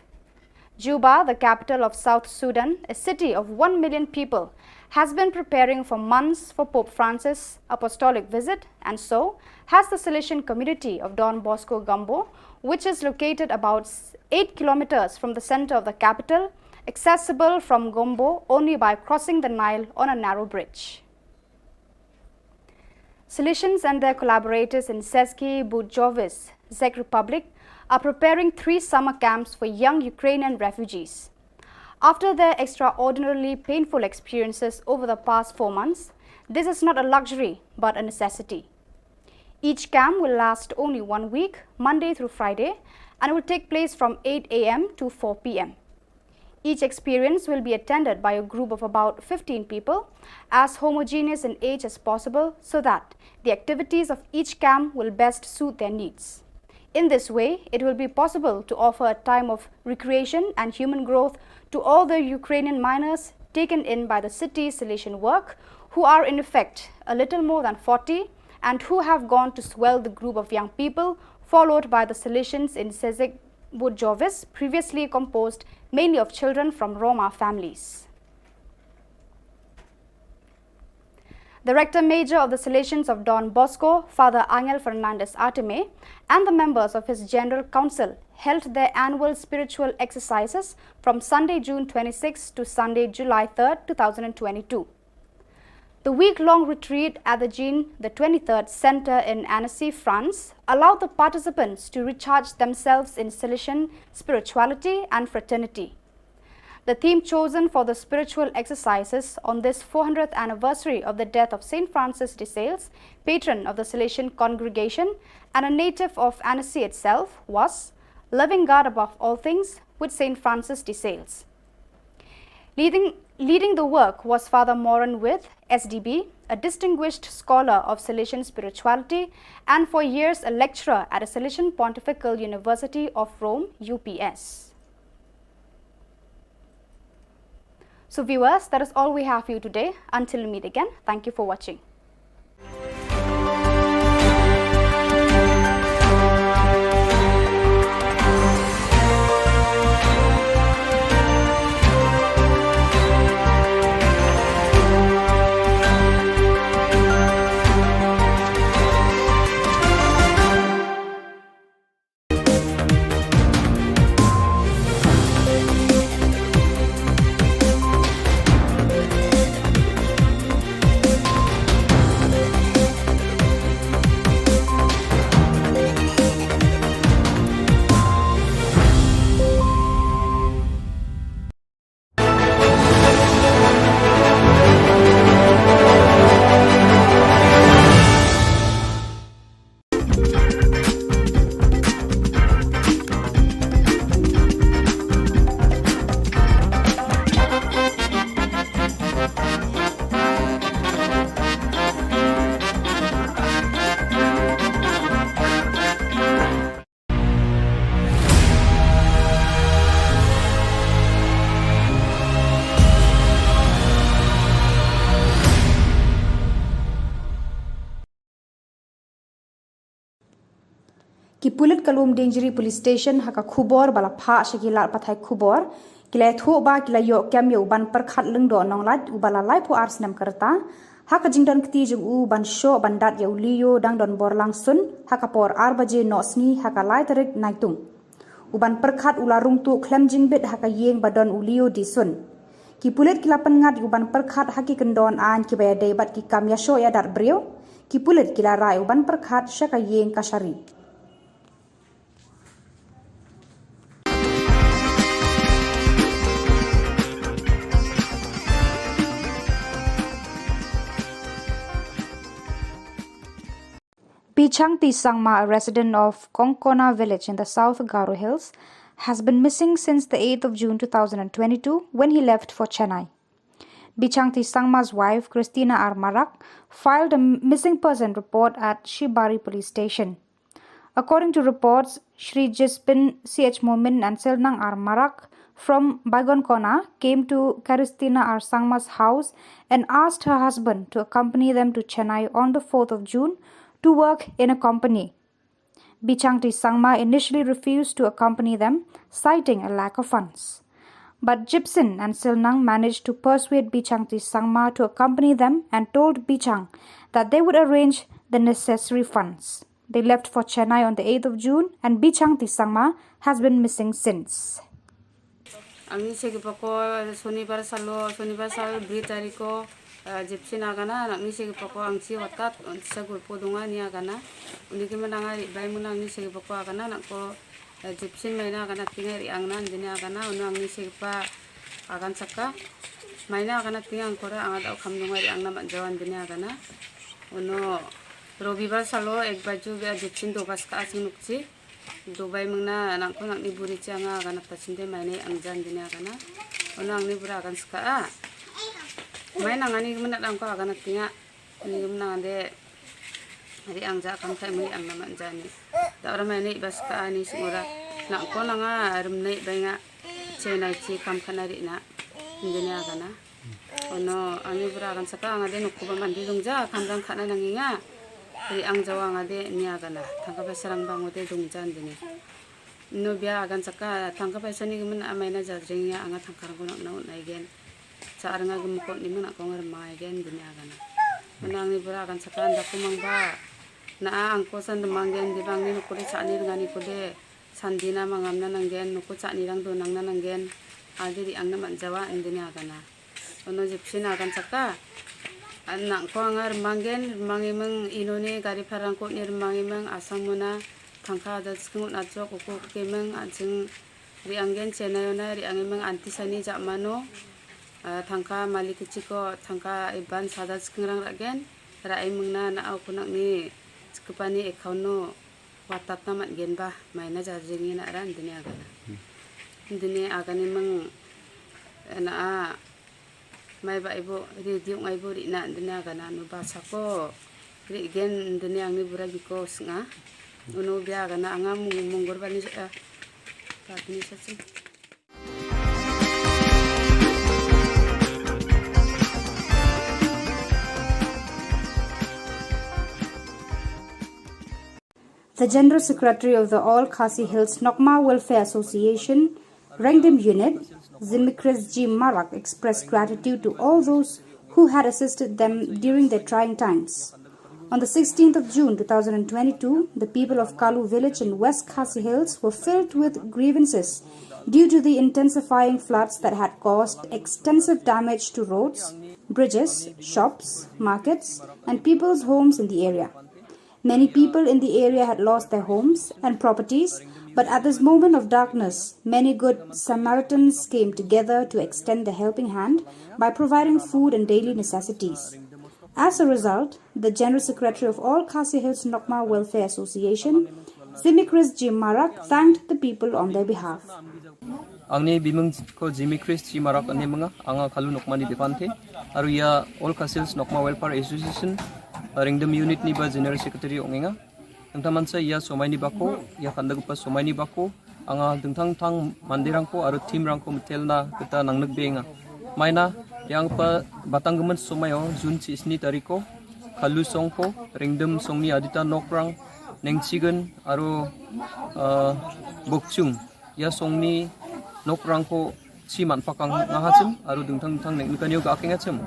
Juba, the capital of South Sudan, a city of one million people, has been preparing for months for Pope Francis' apostolic visit, and so has the Salesian community of Don Bosco Gumbo, which is located about eight kilometers from the center of the capital, accessible from Gombo only by crossing the Nile on a narrow bridge. Salesians and their collaborators in Sesky Bujovice, Czech Republic, are preparing three summer camps for young Ukrainian refugees. After their extraordinarily painful experiences over the past four months, this is not a luxury but a necessity. Each camp will last only one week, Monday through Friday, and will take place from eight a m to four p m. Each experience will be attended by a group of about fifteen people, as homogeneous in age as possible, so that the activities of each camp will best suit their needs. In this way, it will be possible to offer a time of recreation and human growth to all the Ukrainian minors taken in by the city's Salesian work, who are in effect a little more than forty and who have gone to swell the group of young people, followed by the Salesians in Sesek Bujovice, previously composed mainly of children from Roma families. The Rector Major of the Salesians of Don Bosco, Father Angel Fernandez Artime, and the members of his General Council held their annual spiritual exercises from Sunday, June twenty-sixth to Sunday, July third, two thousand twenty-two. The week-long retreat at the Jean the twenty-third Center in Annecy, France, allowed the participants to recharge themselves in Salesian spirituality and fraternity. The theme chosen for the spiritual exercises on this four hundredth anniversary of the death of Saint Francis de Sales, patron of the Salesian congregation and a native of Annecy itself, was Loving God Above All Things with Saint Francis de Sales. Leading, leading the work was Father Moran With, S D B, a distinguished scholar of Salesian spirituality and for years a lecturer at the Salesian Pontifical University of Rome, U P S. So viewers, that is all we have for you today. Until we meet again, thank you for watching. Ki pulit ka Lumdiengjri Police Station ha ka khubor ba la phah sha ki lad pathai khubor ki la ïathuh ba ki la ïoh kem ïa u Banpyrkhat Lyngdoh Nonglait uba la laiphew ar snem ka rta ha ka jingdon kti jong u ban shoh ban dat ïa u Leo dang don bor lang sun ha ka por ar baje noh sngi ha ka lai tarik Naitung. U Banpyrkhat u la rung tuh khlem jingbit ha ka ïing ba don u Leo Dsun. Ki pulit ki la pynngat ïa u Banpyrkhat ha ki kyndon aiñ kiba ïadei bad ki kam ïashoh ïadat briew. Ki pulit ki la rah ïa u Banpyrkhat sha ka ïing kashari. Bichangti Sangma, a resident of Kongkona village in the South Garo Hills, has been missing since the eighth of June two thousand and twenty-two, when he left for Chennai. Bichangti Sangma's wife, Christina R Marak, filed a missing person report at Shibari Police Station. According to reports, Shri Jispin C H Momin and Silnang R Marak from Baigonkona came to Christina R Sangma's house and asked her husband to accompany them to Chennai on the fourth of June to work in a company. Bichangti Sangma initially refused to accompany them, citing a lack of funds. But Jipsin and Silnang managed to persuade Bichangti Sangma to accompany them and told Bichang that they would arrange the necessary funds. They left for Chennai on the eighth of June, and Bichangti Sangma has been missing since. Angni segipa ko sonibar salo, sonibar salo bri tariko, eh, Jipsin agana, angni segipa ko angsi watat, on sa gulpo dunga ni agana. Uni ki menanga bai muna angni segipa ko agana, nangko, eh, Jipsin maina agana tinga ri angna, dini agana, unu angni segipa agan saka. Maina agana tinga angkora angada kam dunga ri angna manjawan dini agana. Unu Robibar salo ek baju bia Jipsin do baska asing nukchi. Dubai mengna nangko nangni buri chi anga agana ta chinde maine angjan dini agana. Ono angni bura agan saka a. Mai nangani gumna dangko agana tinga. Ni gumna ande. Ari angja kam kai mai angna manjani. Da ora maine bas ka ani singora. Nangko nanga rimne bainga. Chenai chi kam kana ri na. Dini agana. Ono angni bura agan saka anga de nukku ba mandi dungja kam jang khana nanginga. Ri ang jawa anga de ni agana. Tangka ba sarang bang ode dungjan dini. No bia agan saka tangka ba sani gumna amaina jajring ya anga tangka rang kunak na unai gen. Sa aranga gumko ni muna kong rema gen dini agana. Muna angni bura agan saka anda kumang ba. Na a angko san demang gen di bang ni nukku de sa ni dengan ni kude. Sandina mangamna nanggen, nuku chani dang donangna nanggen. Adi ri angna manjawa indini agana. Ono Jipsin agan saka. An nangko anga remanggen, remangi meng inoni gari parang kot ni remangi meng asang muna. Tangka ada skengut najok uku ke meng anjing ri anggen chenayona ri angi meng anti sani jak mano. Ah, tangka malik keciko, tangka iban sada skeng rang ragen. Ra ai mengna na au kunak ni sekepani ekauno. Watat na mat gen ba, mai na jajing ina ran dini agana. Dini agani meng na a mai ba ibu ri diung ai bu ri na dini agana nu ba sako ri gen dini angni bura biko snga. Unu bia agana anga mung munggur bani eh, ba bini sasing. The General Secretary of the All Khasi Hills Nokma Welfare Association, Rengdim Unit, Zimikris G Marak expressed gratitude to all those who had assisted them during their trying times. On the sixteenth of June two thousand and twenty-two, the people of Kalu village in West Khasi Hills were filled with grievances due to the intensifying floods that had caused extensive damage to roads, bridges, shops, markets, and people's homes in the area. Many people in the area had lost their homes and properties, but at this moment of darkness, many good Samaritans came together to extend the helping hand by providing food and daily necessities. As a result, the General Secretary of All Khasi Hills Nokma Welfare Association, Zimikris G Marak, thanked the people on their behalf. Angni bimung ko Zimikris G Marak ani manga, anga Kalu Nokma ni bipante, aru ia All Khasi Hills Nokma Welfare Association, Rengdim Unit ni ba General Secretary ongenga. Tangtaman sa ia somai ni bako, ia kanda gupa somai ni bako, anga dengtang tang mandirangko aru teamrangko metelna kita nangnek benga. Maina, ia pa batang gemen somai o, June chi sni tariko, Kalu songko, Rengdim songni adita nokrang, Nengchigen aro, ah, Bokchung, ïa songni nokrang ko chi man pakang nga ha chim, aro dingthang dingthang neng nikaniu ga king ha chim.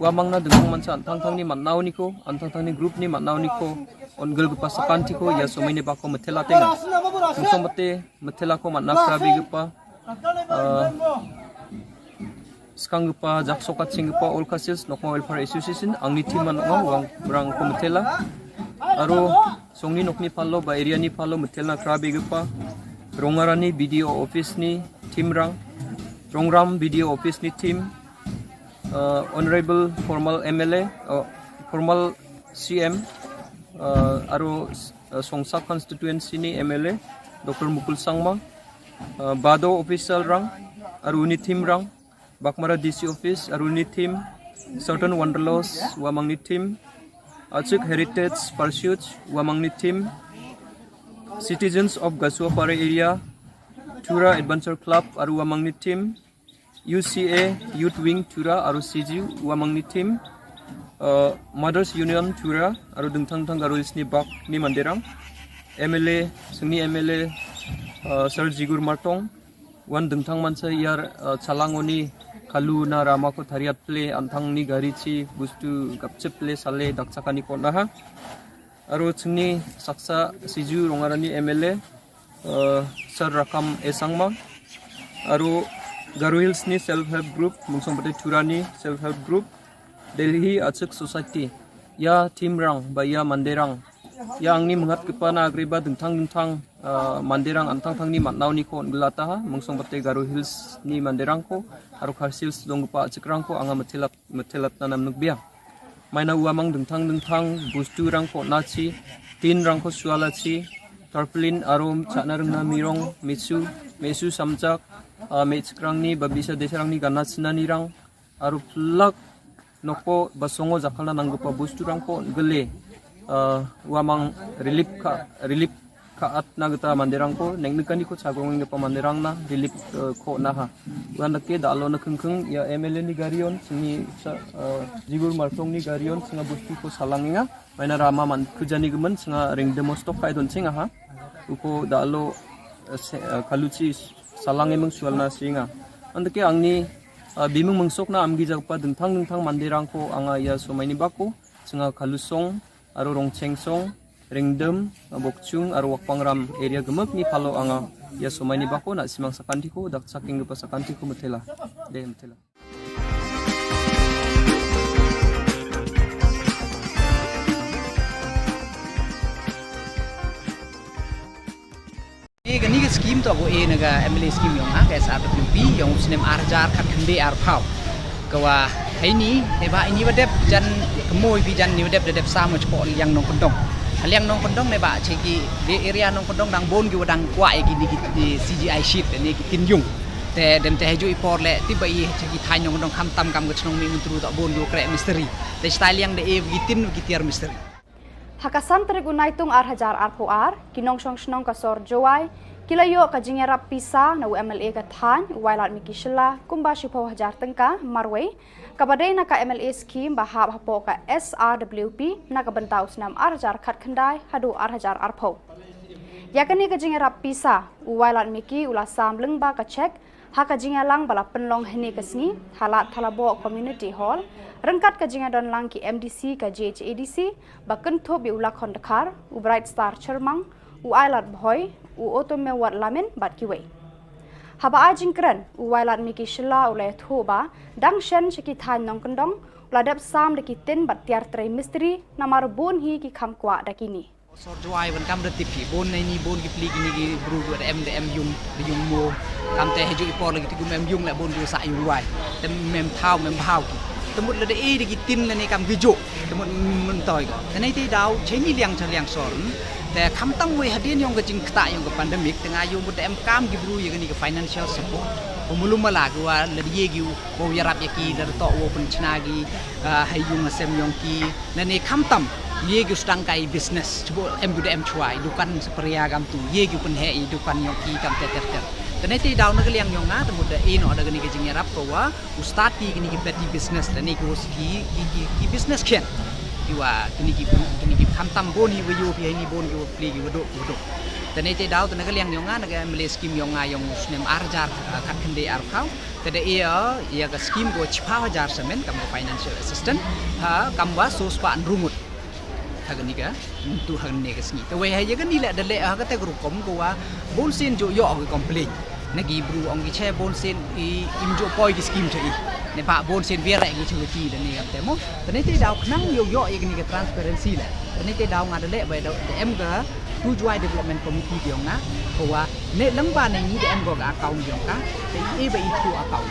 Wa mang na dingthang mansa anthang thang ni man nau ni ko, anthang thang ni group ni man nau ni ko, on gel gepa sakan ti ko, ïa somai ni ba ko metela tenga. Mungsong bate, metela ko man na krabi gepa, ah, skang gepa, jak sokat sing gepa, All Khasi Hills Nokma Welfare Association, angni team man nokma, wang berang ko metela. Aro, songni nokni palo, ba area ni palo, metel na krabi gepa. Rongarani B D O office ni team rang. Rongram B D O office ni team. Uh, Honorable formal M L A, uh, formal C M, uh, aro, uh, Songsa constituency ni M L A, Doctor Mukul Sangma, uh, Bado official rang, aro ni team rang, Baghmara D C office, aro ni team, Southern Wanderlust, wa mang ni team, Achik Heritage Pursuit, wa mang ni team, Citizens of Gasuapara area, Tura Adventure Club, aro wa mang ni team, U C A Youth Wing Tura, aro C G, wa mang ni team, uh, Mothers Union Tura, aro dingthang dingthang aro isni bak ni manderang, M L A, sengni M L A, uh, Sir Jigur Martong, wan dingthang mansa ïar, uh, chalangoni kalu na rama ko thariat ple, anthang ni gari chi, bustu gapchep ple, sale, dakchakani ko naha. Aro chingni saksa siju Rongarani M L A, uh, Sir Rakam Esangma. Aro Garo Hills ni self help group, Mungsong Bate Tura ni self help group, Delhi Achik Society. Ïa team rang, ba ïa manderang. Ïa angni mengat kepa na agri ba dingthang dingthang, uh, manderang anthang thang ni mat nau ni ko ngelata ha, Mungsong Bate Garo Hills ni manderang ko, aro Khasi Hills dong gepa Achik rang ko, anga metelap, metelap nanam nuk biang. Maina wa mang dingthang dingthang, bustu rang ko nachi, tin rang ko suala chi, tarpaulin arum, chana rengna mirong, mesu, mesu samjak, uh, mechik rang ni, babisa desa rang ni, gana china ni rang, aro plak, noko basongo jakalna nanggepa bustu rang ko gele, uh, wa mang relief ka, relief ka at na geta manderang ko, neng nekani ko chagong gepa manderang na relief, uh, ko naha. Wan dake da alo na kengkeng, ïa M L A ni garion, sini sa, uh, Jigur Martong ni garion, singa bustu ko salang inga, maina rama man kujani gemen, singa ring demo stok kai don singa ha. Uko da alo, uh, se, uh, kaluchi salang emeng sual na singa. Andake angni, uh, bimeng mengsok na amgi jakpa dingthang dingthang manderang ko anga ïa somai ni bako, singa kalusong, aro rongchengsong, ringdem, bokchung, aro wakpangram area gemek ni palo anga ïa somai ni bako na simang sakan ti ko, dak saking gepa sakan ti ko metela. Deh metela. Ïa kani ka scheme to ko e na ka M L A scheme ïong ha ka S R W P ïong u snem ar hajar khatkhyndai arphew. Ka wa heini, neba ini wa dep jan kemoi bi jan ni wa dep da dep sam wa chpok liang nongkyndong. Liang nongkyndong neba che ki de area nongkyndong dang bun ki wa dang kwah ïa kini ki C G I sheet ne ki tin yung. Te dem te heju i por le ti ba i che ki thaiñ nongkyndong khamtam kam ka chnong Mihmyntdu to bun ki wa kreh mistri. Te stai liang de e ki tin ki tiar mistri. Ha ka san tarik u Naitung ar hajar arphew ar, ki nongshong shnong ka sor Jowai ki la ïoh ka jingïarap pisa na u M L A ka thaiñ, u Wailadmiki Shylla, kumba shiphew hajar tyngka marwei, kaba dei na ka M L A scheme ba hap hapoh ka S R W P na ka bynta u snem ar hajar khatkhyndai haduh ar hajar arphew. Ïa kane ka jingïarap pisa, u Wailadmiki u la sam lyngba ka cheque ha ka jingïalang ba la pynlong hynne ka sngi ha Lad Thalaboh Community Hall, ryngkat ka jingïadonlang ki M D C ka J H A D C, ba kynthup ïa u Lakhon Dkhar, u Bright Star Chyrmang, u Ailad Bhoi, u Otomewat Lamin bad kiwei. Haba ai jingkren, u Wailadmiki Shylla u la ïathuh ba dang shen sha ki thaiñ nongkyndong u la dep sam da ki tin bad tiar trei mistri, namar bun hi ki kham kwah da kine. Sor Jowai wan kam da tip hi, bun na ini bun ki pli kini ki bru ki wa da em da em yung, da yung mo. Kam te heju i por lagi ti kum em yung la bun ki wa sa yung wai. Te mem thaw mem bhaw ki. Te mut la da e da ki tin la ne kam ki jo. Te mut myntoi ko. Te nei te daw che ni liang cha liang sor. Te khamtam wei hadien ïong ka jingkta ïong ka pandemic te nga ïong mut da em kam ki bru ïa kani ka financial support. Ba mulu mala ki wa la da ye ki u, wa ïarap ïa ki, la da to wa pynchna ki, ah, ha yung ha sem ïong ki. Lane khamtam, ïa ki u sdang kai business, chibun em ki u da em chwa, i dukan sa pria gam tu, ïa ki u pynheh i dukan ïong ki kam ter ter ter. Te nei te daw na ka liang ïong nga, te mut da e noh da kani ka jingïarap ko wa u start ïa kini ki petty business, lane ki u ki, ki, ki, ki business khian. Ki wa kini ki, kini ki khamtam bun hi wa yu phi ha ini bun ki wa pli ki wa duk, ki wa duk. Te ne te daw te na ka liang yong nga, na ka M L A scheme yong nga yong snem ar hajar, ah, khat khyndai arphew. Te da ïa, ïa ka scheme ko chiphaw hajar samen kam ka financial assistance. Ha, kam wa so spah hynriew ngut. Ha kani ka, tu ha kani ka sngi. Te wei ha ïa kani leh da leh ha kata ka rukom ko wa bun sien ju ïoh ki complain. Na ki bru ong ki che bun sien i im ju poi ki scheme cha i. Ne ba bun sien biar ki cha ki da ne kam te mo. Te ne te daw khnang ïoh ïoh ïa kani ka transparency leh. Te ne te daw nga da leh ba da, da em ka Tujuai Development Committee yong nga. Ko wa ne lang ba ne ngi da em ko ka account yong ka. Te i ba i through account.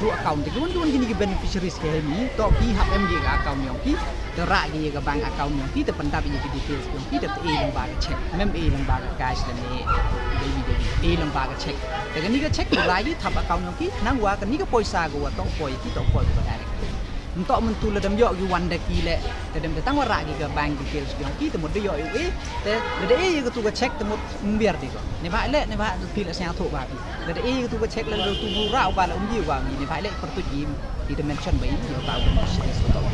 Through account te ki wan ki wan kini ki beneficiaries ki ha ini. To ki hap em ki ka account yong ki. Te rah ki ïa ka bank account yong ki, te pyndap ïa ki details yong ki, te e lang ba ka check. Mem e lang ba ka cash lane debit, debit. E lang ba ka check. Te kani ka check u la ïa thap account yong ki, nang wa kani ka poisa ko wa to poi ki, to poi ko direct. Nto myntu la dem ïoh ki wan da ki leh, te dem te tang wa rah ki ka bank details yong ki, te mut da ïoh ïa u e, te la da e ïa ka tu ka check, te mut mbiar di ko. Ne ba leh, ne ba tu phi la sñiawthuh ba ki. La da e ïa ka tu ka check la la tu bu rah u ba la um ji u ba ngi ne ba leh pyrtuit im. Ida mention ba i ïa u ta u beneficiaries u ta u.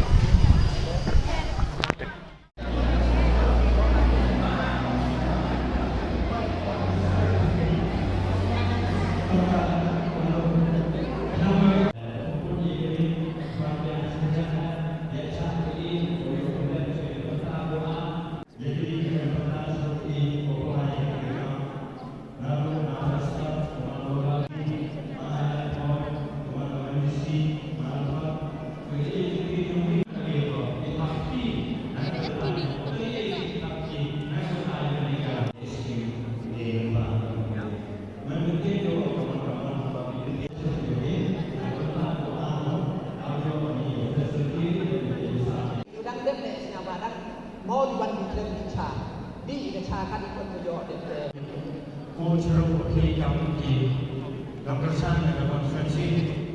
Dang dep ne sñiaw ba dang mo di wan di khlem di cha. Di ka cha ka di kon ko yo dep te. Ko chero ko phei kam ki. Dr. Chan na ka conference.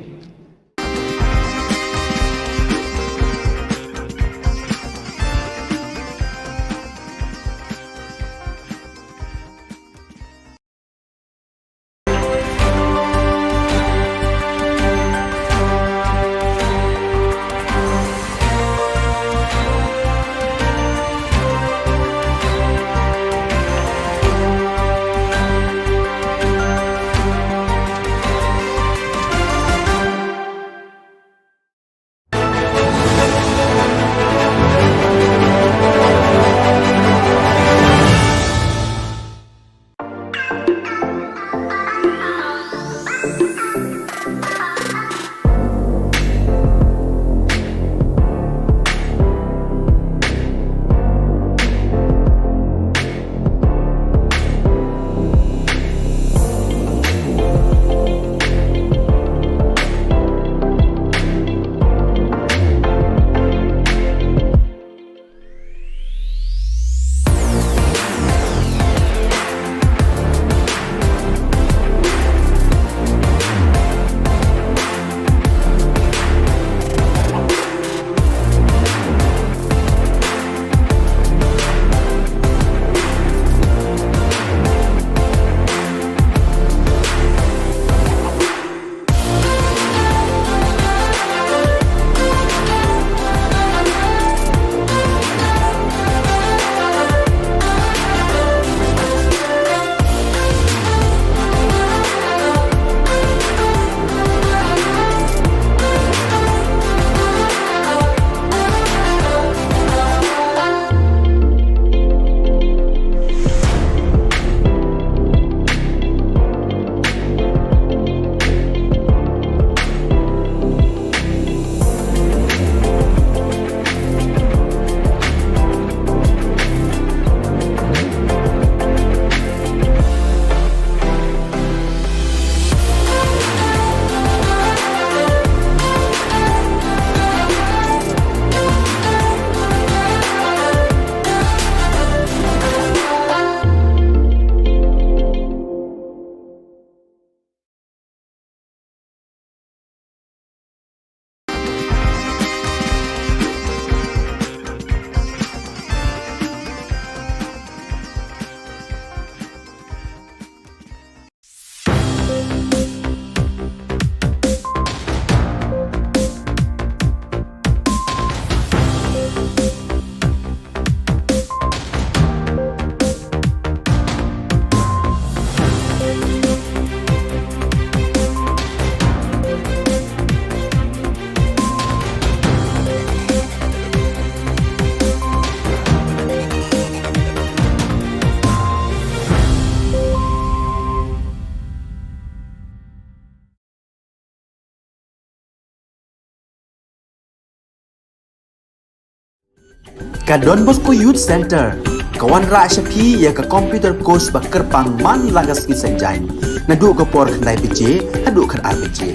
Ka Don Bosco Youth Centre ka wanrah sha phi ïa ka computer course ba kyrpang man la ka sngi Saitjaiñ, naduh ka por khyndai baje haduh khatar baje.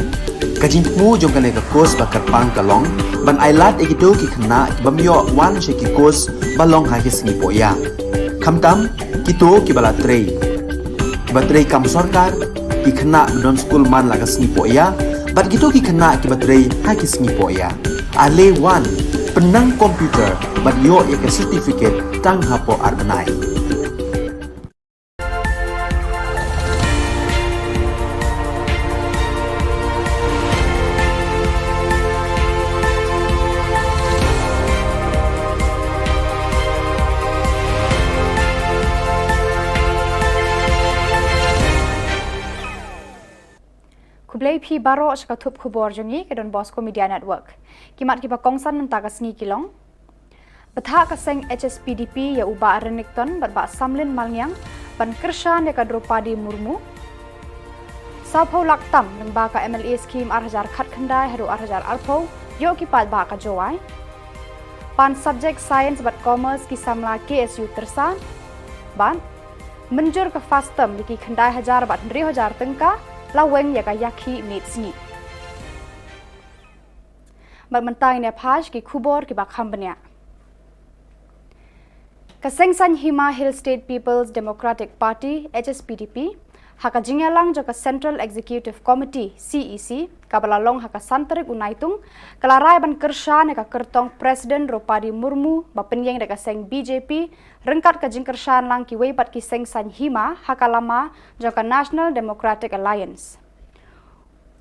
Ka jingthmu jong kane ka course ba kyrpang ka long ban ailad ïa kito ki khynnah ki bym ïoh wan sha ki course ba long ha ki sngi pohïa, khamtam kito kiba la trei, kiba trei kam sorkar, ki khynnah ba don skul man la ka sngi pohïa bad kito ki khynnah kiba trei ha ki sngi pohïa. Ale wan, pynnang computer bad ïoh ïa ka certificate tang hapoh ar bnai. Khublei phi baroh sha ka thup khubor jong ngi ka Don Bosco Media Network. Ki mat kiba kongsan mynta ka sngi ki long: Bthah ka seng H S P D P ïa u Bah Renikton bad Bah Samlin Malngiang ban kyrshan ïa ka Droupadi Murmu. Sawphew lak tam lyngba ka M L A scheme ar hajar khatkhyndai haduh ar hajar arphew ïoh ki paidbah ka Jowai. Pan subject science bad commerce ki samla K S U Tyrsad. Bad mynjur ka FASTOM ïa ki khyndai hajar bad hynriew hajar tyngka la weng ïa ka ïakhih miet sngi. Bad mynta ngin ïa phai sha ki khubor kiba kham bniah. Ka seng saiñ hima Hill State People's Democratic Party, H S P D P, ha ka jingïalang jong ka Central Executive Committee, C E C, kaba la long ha ka san tarik u Naitung, ka la rai ban kyrshan ïa ka kyrtong President Droupadi Murmu ba pynïeng da ka seng B J P, ryngkat ka jingkyrshan lang kiwei pat ki seng saiñ hima ha ka lama jong ka National Democratic Alliance.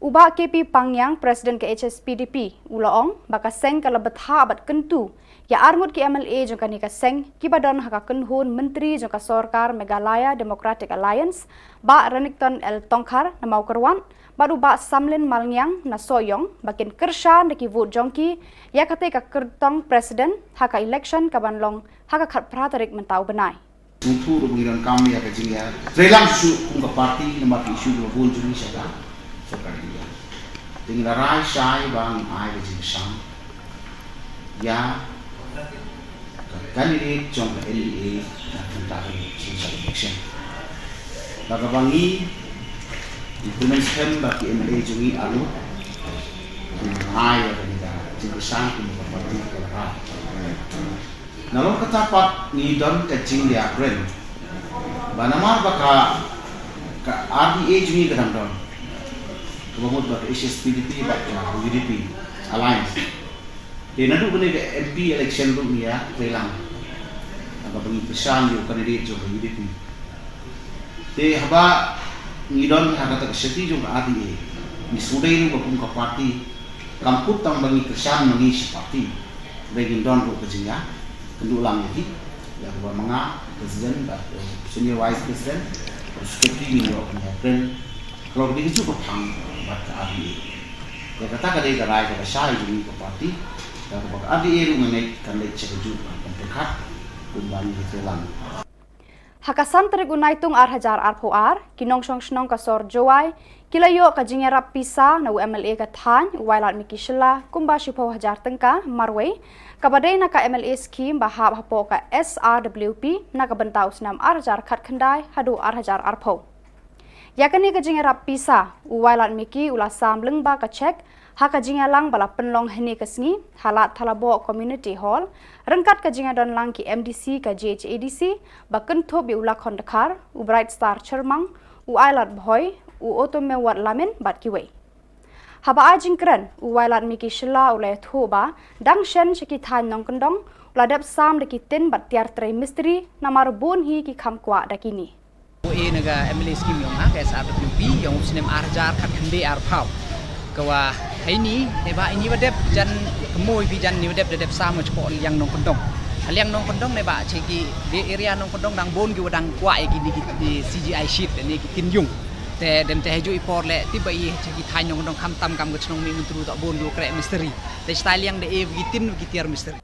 U Bah K P Pangiang, President ka H S P D P, u la ong ba ka seng ka la bthah bad kyntu ïa arngut ki M L A jong kane ka seng kiba don ha ka kynhun myntri jong ka sorkar Meghalaya Democratic Alliance, Bah Renikton L Tongkhar na Mawkyrwat bad u Bah Samlin Malngiang na Sohiong ba kin kyrshan da ki vote jong ki ïa katei ka kyrtong President ha ka election kaban long ha ka khatphra tarik mynta u bnai. Sngewthuh ruh ba ngi donkam ïa ka jingïatreilang shuh kum ka party namar ki issue kiba bun jong ngi sha ka sorkar India. Te ngi la rai shai ba ngin ai ka jingkyrshan ïa ka candidate jong ka N D A na ka bynta ka jingkyrshan election. Ba kaba ngi, ngi kyrmen skhem ba ki M L A jong ngi arngut kin ai ïa kane ka jingkyrshan kum ka party ka la rai. Nalor kata pat ngi don ka jingleh kren ba namar ba ka, ka R D A jong ngi ka dang don, kaba mut ba ka H S P D P bad ka U D P alliance. Te naduh kane ka M P election ruh ngi ïatreilang, kaba ngi kyrshan ïa u candidate jong ka U D P. Te haba ngi don ha kata ka seti jong ka R D A, ngi sngewdei ruh ba kum ka party kam kut tang ba ngi kyrshan ma ngi shi party. Hynrei ngin don ruh ka jingïakynduh lang ïa ki, ïa kaba ma nga president bad, eh, senior vice president bad secretary, ngin ïoh ban ïakren halor kane kajuh ka phang bad ka R D A. Ïa kata ka dei ka rai kaba shai jong ngi ka party. Ïa kaba ka R D A ruh nga ngeit kan leit sha kajuh ka pyrkhat kumba ngi ïatreilang. Ha ka san tarik u Naitung ar hajar arphew ar, ki nongshong shnong ka sor Jowai ki la ïoh ka jingïarap pisa na u M L A ka thaiñ, u Wailadmiki Shylla, kumba shiphew hajar tyngka marwei, kaba dei na ka M L A scheme ba hap hapoh ka S R W P na ka bynta u snem ar hajar khatkhyndai haduh ar hajar arphew. Ïa kane ka jingïarap pisa, u Wailadmiki u la sam lyngba ka cheque ha ka jingïalang ba la pynlong hynne ka sngi ha Lad Thalaboh Community Hall, ryngkat ka jingïadon lang ki M D C ka J H A D C, ba kynthup ïa u Lakhon Dkhar, u Bright Star Chyrmang, u Ailad Bhoi, u Otomewat Lamin bad kiwei. Haba ai jingkren, u Wailadmiki Shylla u la ïathuh ba dang shen sha ki thaiñ nongkyndong u la dep sam da ki tin bad tiar trei mistri, namar bun hi ki kham kwah da kine. U e na ka M L A scheme ïong ha ka S R W P ïong u snem ar hajar khatkhyndai arphew. Ka wa haini, ne ba ini wa dep jan kmoi bi jan ni wa dep da dep sam u chpok liang nongkyndong. Liang nongkyndong ne ba che ki de area nongkyndong dang bun ki wa dang kwah ïa kine ki, ki C G I sheet ne ki tin ïung. Te dem te haju i por le ti ba i che ki thaiñ nongkyndong kham tam kam ka chnong Mihmyntdu ta bun ki wa kreh mistri. Te stai liang de e ki tin ki tiar mistri.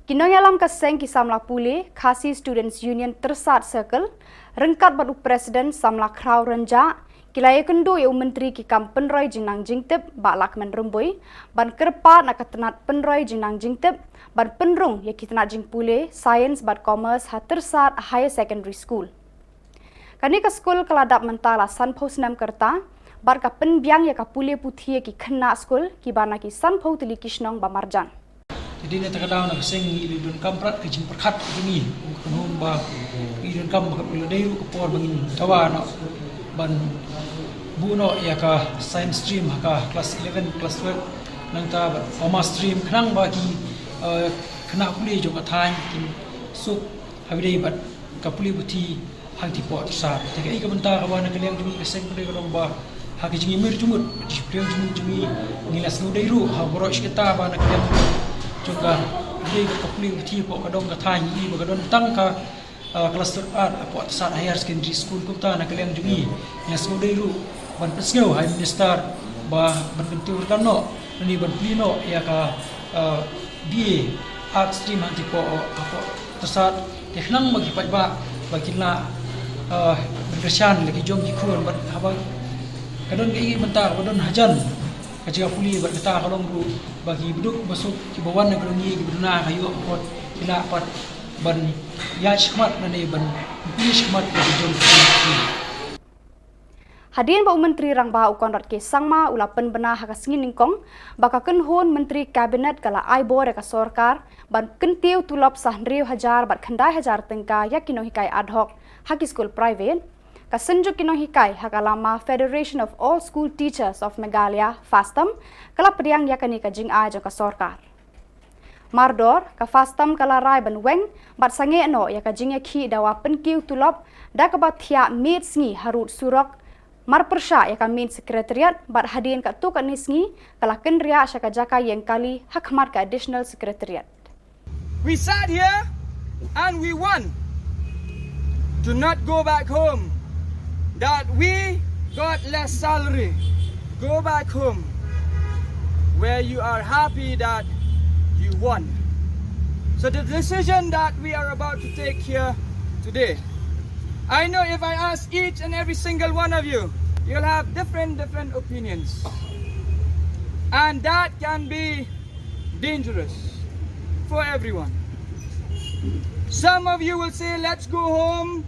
Ki nongïalam ka seng ki samla pule, Khasi Students Union Tyrsad Circle, ryngkat bad u President samla Khraw Rynjah, Ki la ïakynduh ïa u Myntri ki kam pynroi jingnang jingtip, Bah Lahkmen Rymbui, ban kyrpad na ka tnat pynroi jingnang jingtip ban pynrung ïa ki tnat jingpule, Science bad Commerce ha Tyrsad Higher Secondary School. Kane ka skul ka la dap mynta la sanphew snem ka rta, bad ka pynbiang ïa ka pule puthi ïa ki khynnah skul kiba na ki sanphew tylli ki shnong ba marjan. Te dei na kata ka daw na ka seng ngi la donkam prat ka jingpyrkhat ka jong ngi, kumno ba ngi donkam ba ka la dei ruh ka por ba ngin dawa noh ban buh noh ïa ka science stream ha ka class eleven, class twelve, nangta bad commerce stream khnang ba ki, eh, khynnah pule jong ka thaiñ kin suk ha kaba ïadei bad ka pule puthi hangtei hapoh Tyrsad. Te kaei ka bynta kaba na ka liang jong ngi ka seng pule ka long ba ha ka jingïamir jingmut, jingpyrshang jingmut jong ngi, ngi la sngewdei ruh ha baroh shi katta ba na ka liang jong ka, dei ka pule puthi hapoh ka dong ka thaiñ ngi ba ka don tang ka, ah, cluster art hapoh Tyrsad Higher Secondary School. Kumta na ka liang jong ngi, ngi la sngewdei ruh ban pynsngew ha i Minister ba ban kyntiew ruh kan noh, lane ban plie noh ïa ka, ah, B A Art Stream hangtei hapoh, hapoh Tyrsad, te khnang ba ki paidbah ba kin lah, eh, ban kyrshan la ki jong ki khun bad haba ka don kaei ka bynta ba don hajan ka jaka pule bad kata ka long ruh ba ki baduk basuk kiba wan na ka jong ngi kiba duna ka ïoh ka kot ki lah pat ban ïaid shakhmat lane ban pule shakhmat la ki jong ki khun. Hadien ba u Myntri Rangbah u Conrad K Sangma u la pynbna ha ka sngi nyngkong ba ka kynhun Myntri Cabinet ka la ai bor ïa ka sorkar ban kyntiew tulop sa hynriew hajar bad khyndai hajar tyngka ïa ki nonghikai ad hoc ha ki skul private, ka Synjuk ki Nonghikai ha ka lama Federation of All School Teachers of Meghalaya, FASTAM, ka la pdiang ïa kane ka jingai jong ka sorkar. Mardor, ka FASTAM ka la rai ban weng bad sangeh noh ïa ka jingïakhih dawa pynkiew tulop da kaba thiah miet sngi harud surok, marpyrshah ïa ka main secretariat bad hadien katto katne sngi ka la kynriah sha ka jaka ïeng kali ha khmat ka additional secretariat. We sat here and we won. Do not go back home. That we got less salary. Go back home where you are happy that you won. So the decision that we are about to take here today, I know if I ask each and every single one of you, you'll have different, different opinions. And that can be dangerous for everyone. Some of you will say, "Let's go home.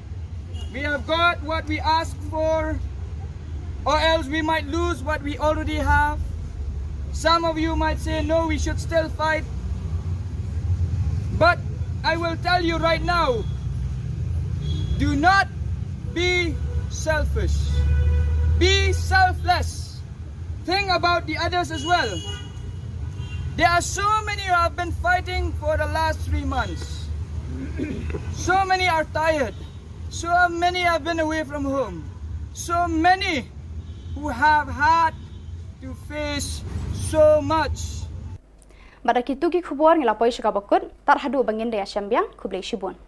We have got what we asked for, or else we might lose what we already have." Some of you might say, "No, we should still fight." But I will tell you right now, do not be selfish. Be selfless. Think about the others as well. There are so many who have been fighting for the last three months. So many are tired. So many have been away from home. So many who have had to face so much. Bad da kito ki khubor ngi la poi sha kaba kut, tad haduh ba ngin da ïashem biang, khublei shibun.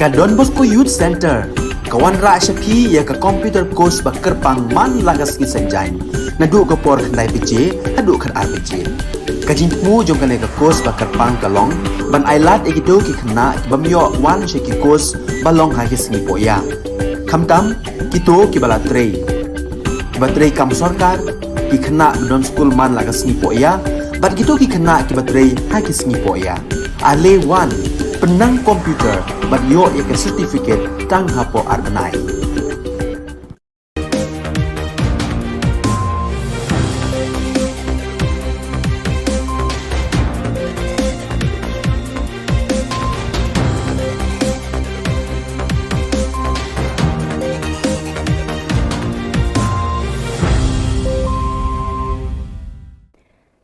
Ka Don Bosco Youth Centre ka wanrah sha phi ïa ka computer course ba kyrpang man la ka sngi Saitjaiñ, naduh ka por khyndai baje haduh khatar baje. Ka jingthmu jong kane ka course ba kyrpang ka long ban ailad ïa kito ki khynnah ki bym ïoh wan sha ki course ba long ha ki sngi pohïa, khamtam kito kiba la trei, kiba trei kam sorkar, ki khynnah ba don skul man la ka sngi pohïa, bad kito ki khynnah kiba trei ha ki sngi pohïa. Ale wan, pynnang computer bad ïoh ïa ka certificate tang hapoh ar bnai.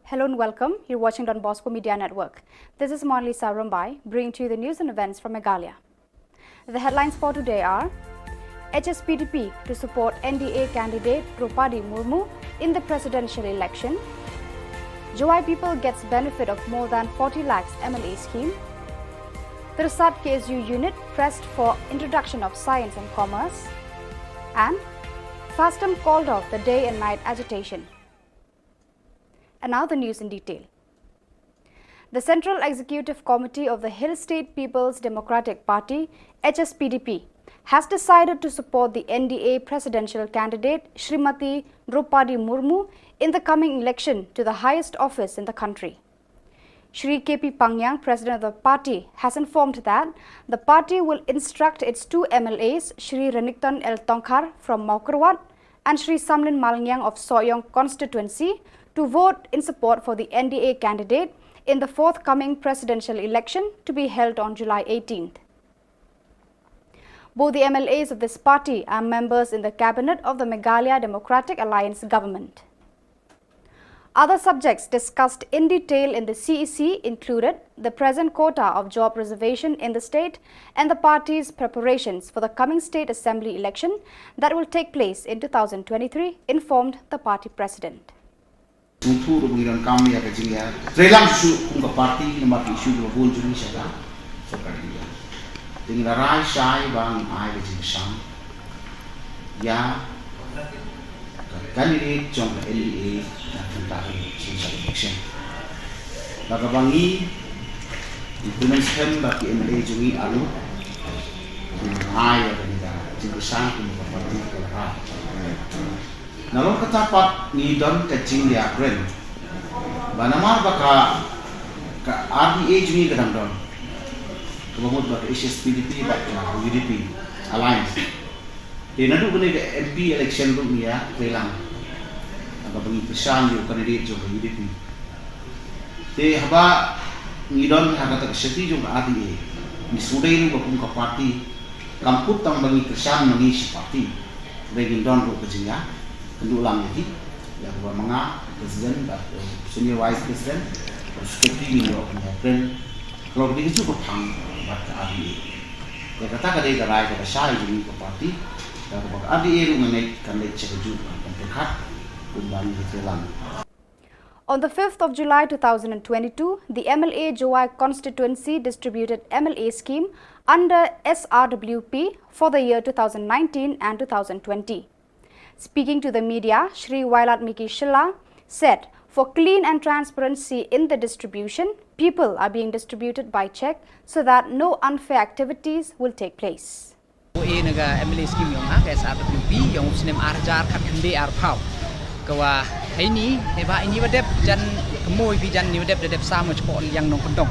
Hello and welcome. You're watching Don Bosco Media Network. This is Monalisa Rumbai, bringing to you the news and events from Meghalaya. The headlines for today are: H S P D P to support N D A candidate Droupadi Murmu in the presidential election. Jowai people gets benefit of more than forty lakhs M L A scheme. Tirsat K S U unit pressed for introduction of science and commerce, and FASTM called off the day and night agitation. And now the news in detail. The Central Executive Committee of the Hill State People's Democratic Party, H S P D P, has decided to support the N D A presidential candidate Shrimati Droupadi Murmu in the coming election to the highest office in the country. Shri K P Pangyang, president of the party, has informed that the party will instruct its two M L As, Shri Renikton L Tongkhar from Mawkyrwat and Shri Samlin Malngiang of Sohiong constituency, to vote in support for the N D A candidate in the forthcoming presidential election to be held on July eighteenth. Both the M L As of this party are members in the cabinet of the Meghalaya Democratic Alliance government. Other subjects discussed in detail in the C E C included the present quota of job reservation in the state and the party's preparations for the coming state assembly election that will take place in two thousand twenty-three, informed the party president. Sngewthuh ruh ba ngi donkam ïa ka jingïatreilang shuh kum ka party namar ki issue kiba bun jong ngi sha ka sorkar India. Te ngi la rai shai ba ngin ai ka jingkyrshan ïa ka candidate jong ka N D A na ka bynta ka presidential election. Bad kaba ngi, ngi kyrmen skhem ba ki M L A jong ngi arngut kin ai ïa kane ka jingkyrshan kum ka party ka la rai. Nalor kata pat ngi don ka jingïakren ba namar ba ka, ka R D A jong ngi ka dang don, kaba mut ba ka H S P D P bad ka U D P alliance. Te naduh kane ka M P election ruh ngi ïatreilang, haba ngi kyrshan ïa u candidate jong ka U D P. Te haba ngi don ha kata ka seti jong ka R D A, ngi sngewdei ruh ba kum ka party kam kut tang ba ngi kyrshan ma ngi shi party, hynrei ngin don ruh ka jingïakynduh lang ïa ki, ïa kaba ma nga president bad, eh, senior vice president bad secretary, ngin ïoh ban ïakren halor kine ki juh ka phang bad ka R D A. Ïa kata ka dei ka rai kaba shai jong ngi ka party, ïa kaba ka R D A ruh nga ngeit kan leit sha kajuh ka pyrkhat kumba ngi ïatreilang. On the fifth of July two thousand and twenty-two, the M L A Jowai constituency distributed M L A scheme under S R W P for the year two thousand nineteen and two thousand twenty. Speaking to the media, Shri Wailadmiki Shylla said, for clean and transparency in the distribution, people are being distributed by check so that no unfair activities will take place. Ko e na ka M L A scheme yong ha ka S R W P yong u snem ar hajar khat khyndai arphew. Ka wa hei ni, ne ba ini wa dep jan kemoi bi jan ni wa dep da dep sa mo chpo liang nongkyndong.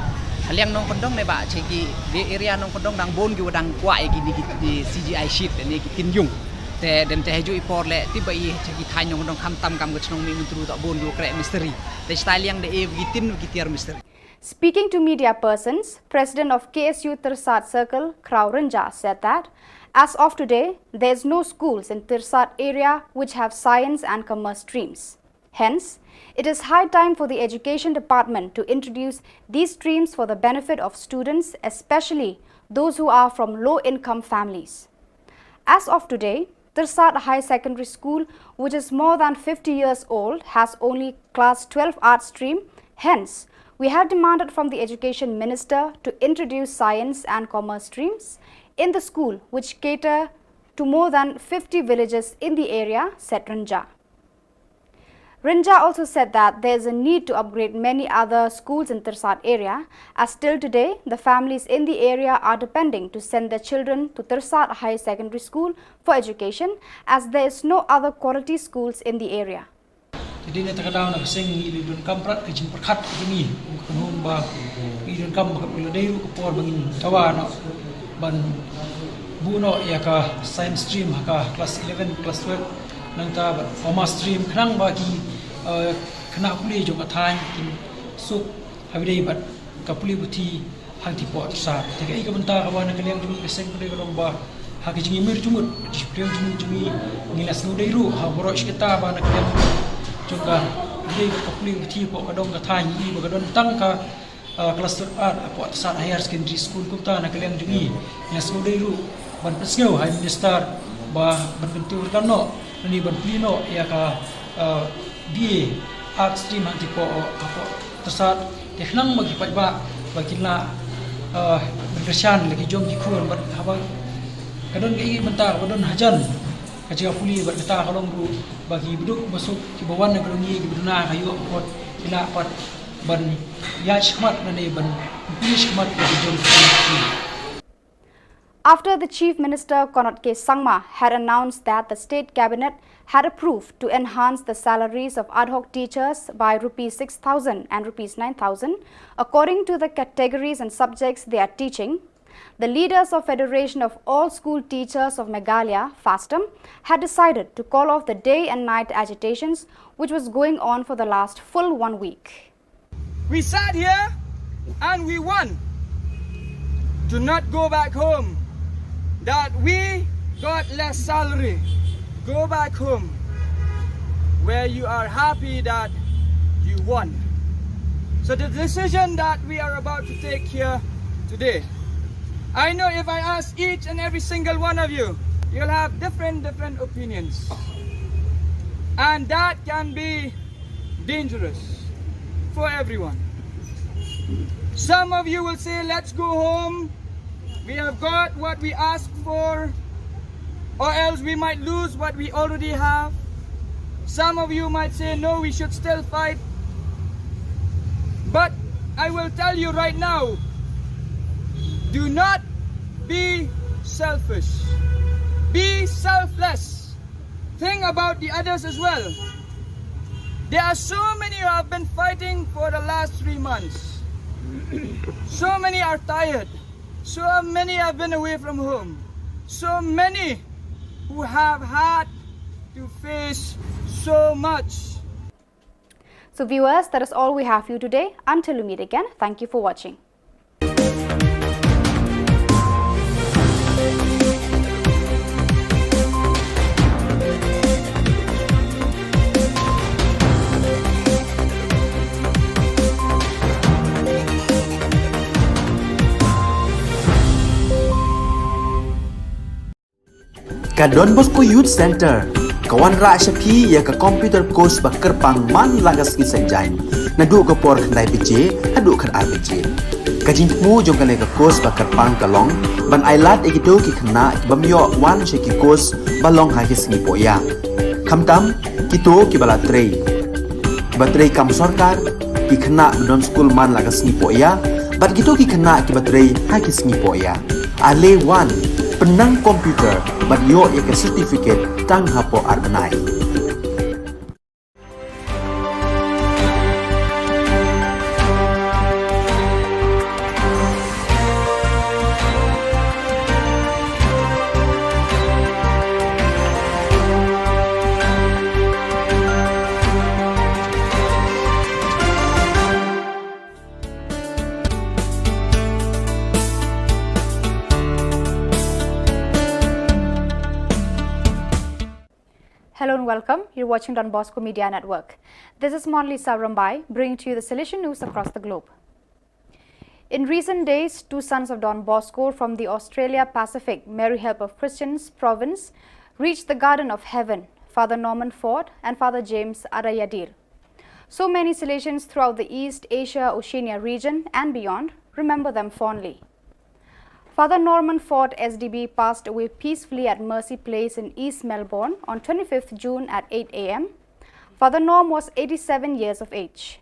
Liang nongkyndong ne ba che ki de area nongkyndong dang bun ki wa dang kwah ïa ki ni ki, ki C G I sheet ne ki tin yung. Te dem te haju i por le ti ba i che ki thaiñ nongkyndong kham tam kam ka chnong Mihmyntdu ta bun ki wa kreh misteri. Te stai liang de e ki tin ki tiar misteri. Speaking to media persons, President of K S U Tirsat Circle, Khraw Rynjah, said that as of today, there is no schools in Tirsat area which have science and commerce streams. Hence, it is high time for the Education Department to introduce these streams for the benefit of students, especially those who are from low-income families. As of today, Tirsat High Secondary School, which is more than fifty years old, has only class twelve art stream. Hence, we have demanded from the Education Minister to introduce science and commerce streams in the school, which cater to more than fifty villages in the area, said Rynjah. Rynjah also said that there is a need to upgrade many other schools in Tirsat area, as till today, the families in the area are depending to send their children to Tirsat High Secondary School for education, as there is no other quality schools in the area. Te dei na kata ka daw na ka seng ngi la donkam prat ka jingpyrkhat ka jong ngi, ka nong ba ngi donkam ba ka pula dei ruh ka por ba ngin dawa noh ban buh noh ïa ka science stream ha ka class eleven, class twelve, nangta bad commerce stream khnang ba ki, eh, khynnah pule jong ka thaiñ kin suk ha ba dei bad ka pule puthi hangtei poh Tirsat. Te kaei ka bynta kaba na ka liang jong ngi ka seng ka dei ka long ba ha ka jingïamir jingmut, ka jingpyrshang jingmut jong ngi, ngi la sngewdei ruh ha baroh shi katta ba na ka liang jong ka dei ka pule puthi poh ka dong ka thaiñ ngi ba ka don tang ka, ah, class twelve art hapoh Tirsat Higher Secondary School. Kumta na ka liang jong ngi, ngi la sngewdei ruh ban pynsngew ha i Minister ba ban pyntiur kan noh lane ban plie noh ïa ka, ah, B A Art Stream hangtei poh hapoh Tirsat. Te khnang ba ki paidbah ba kin lah, eh, Kyrshan la ki jong ki khun bad haba ka don kaei mynta kaba don hajan ka jaka pule bad kata ka long ruh ba ki baduk basuk kiba wan na ka dong ïa kiba duna ka ïoh pat ki lah pat ban ïaid shakhmat lane ban pule shakhmat bad ki jong ki khun. After the Chief Minister Conrad K Sangma had announced that the state cabinet had approved to enhance the salaries of ad hoc teachers by rupees six thousand and rupees nine thousand, according to the categories and subjects they are teaching, the leaders of Federation of All School Teachers of Meghalaya, FASTOM, had decided to call off the day and night agitations which was going on for the last full one week. We sat here and we won. Do not go back home. That we got less salary. Go back home where you are happy that you won. So the decision that we are about to take here today, I know if I ask each and every single one of you, you'll have different, different opinions. And that can be dangerous for everyone. Some of you will say, "Let's go home. We have got what we asked for, or else we might lose what we already have." Some of you might say, "No, we should still fight." But I will tell you right now, do not be selfish. Be selfless. Think about the others as well. There are so many who have been fighting for the last three months. So many are tired. So many have been away from home. So many who have had to face so much. So viewers, that is all we have for you today. Until we meet again, thank you for watching. Ka Don Bosco Youth Centre ka wanrah sha phi ïa ka computer course ba kyrpang man la ka sngi Saitjaiñ, naduh ka por khyndai baje haduh khatar baje. Ka jingthmu jong kane ka course ba kyrpang ka long ban ailad ïa kito ki khynnah ki bym ïoh wan sha ki course ba long ha ki sngi pohïa, khamtam kito kiba la trei, kiba trei kam sorkar, ki khynnah ba don skul man la ka sngi pohïa bad kito ki khynnah kiba trei ha ki sngi pohïa. Ale wan, pynnang computer bad ïoh ïa ka certificate tang hapoh ar bnai. Hello and welcome. You're watching Don Bosco Media Network. This is Monlisa Rambai, bringing to you the Salesian news across the globe. In recent days, two sons of Don Bosco from the Australia Pacific Mary Help of Christians province reached the Garden of Heaven, Father Norman Ford and Father James Adayadil. So many Salesians throughout the East Asia Oceania region and beyond remember them fondly. Father Norman Ford S D B passed away peacefully at Mercy Place in East Melbourne on twenty-fifth June at eight a m. Father Norm was eighty-seven years of age.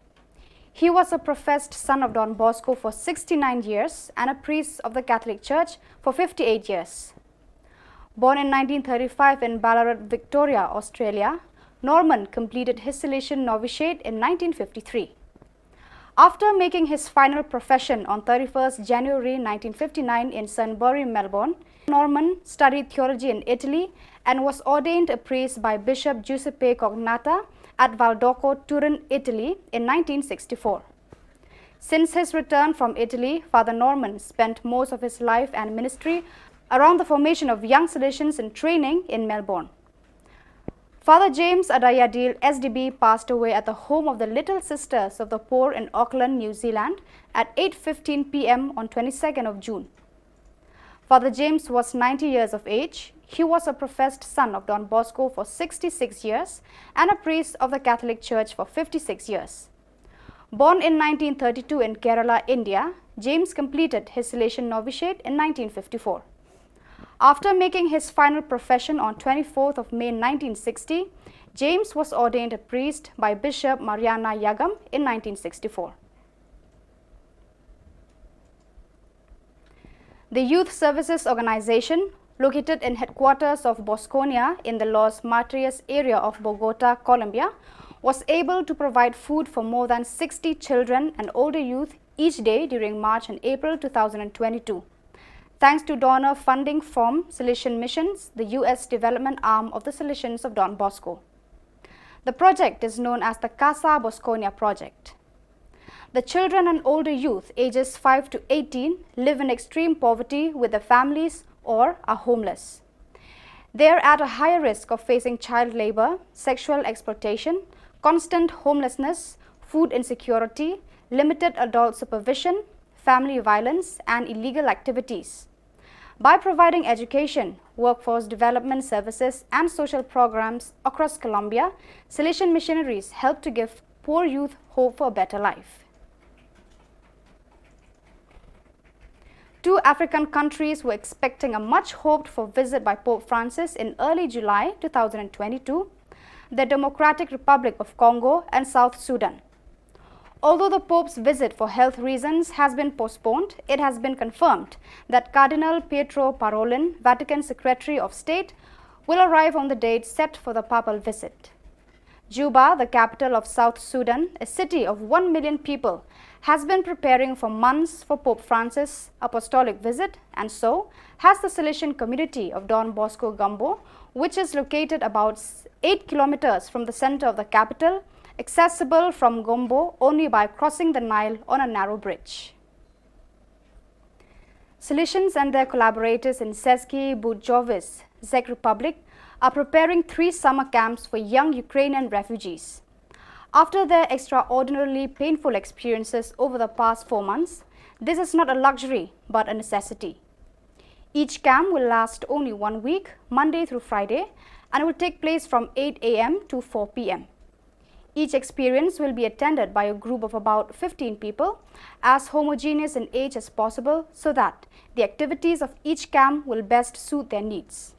He was a professed son of Don Bosco for sixty-nine years and a priest of the Catholic Church for fifty-eight years. Born in nineteen thirty-five in Ballarat, Victoria, Australia, Norman completed his Salesian novitiate in nineteen fifty-three. After making his final profession on thirty-first January nineteen fifty-nine in Sunbury, Melbourne, Norman studied theology in Italy and was ordained a priest by Bishop Giuseppe Cognatta at Valdocco, Turin, Italy in nineteen sixty-four. Since his return from Italy, Father Norman spent most of his life and ministry around the formation of young Salesians in training in Melbourne. Father James Adayadil S D B passed away at the home of the Little Sisters of the Poor in Auckland, New Zealand at eight fifteen p m on twenty-second of June. Father James was ninety years of age. He was a professed son of Don Bosco for sixty-six years and a priest of the Catholic Church for fifty-six years. Born in nineteen thirty-two in Kerala, India, James completed his Salesian novitiate in nineteen fifty-four. After making his final profession on twenty-fourth of May nineteen sixty, James was ordained a priest by Bishop Mariana Yagam in nineteen sixty-four. The Youth Services Organization, located in headquarters of Bosconia in the Los Martyrs area of Bogota, Colombia, was able to provide food for more than sixty children and older youth each day during March and April two thousand twenty-two, thanks to donor funding from Salesian Missions, the U S development arm of the Salesians of Don Bosco. The project is known as the Casa Bosconia project. The children and older youth ages five to eighteen live in extreme poverty with their families or are homeless. They are at a higher risk of facing child labor, sexual exploitation, constant homelessness, food insecurity, limited adult supervision, family violence, and illegal activities. By providing education, workforce development services, and social programs across Colombia, Salesian missionaries help to give poor youth hope for a better life. Two African countries were expecting a much hoped for visit by Pope Francis in early July two thousand twenty-two, the Democratic Republic of Congo and South Sudan. Although the Pope's visit for health reasons has been postponed, it has been confirmed that Cardinal Pietro Parolin, Vatican Secretary of State, will arrive on the date set for the papal visit. Juba, the capital of South Sudan, a city of one million people, has been preparing for months for Pope Francis' apostolic visit, and so has the Salesian community of Don Bosco Gumbo, which is located about s-, eight kilometers from the center of the capital, accessible from Gumbo only by crossing the Nile on a narrow bridge. Salesians and their collaborators in Seski Bujovice, Czech Republic, are preparing three summer camps for young Ukrainian refugees. After their extraordinarily painful experiences over the past four months, this is not a luxury but a necessity. Each camp will last only one week, Monday through Friday, and will take place from eight a m to four p m. Each experience will be attended by a group of about fifteen people, as homogeneous in age as possible, so that the activities of each camp will best suit their needs.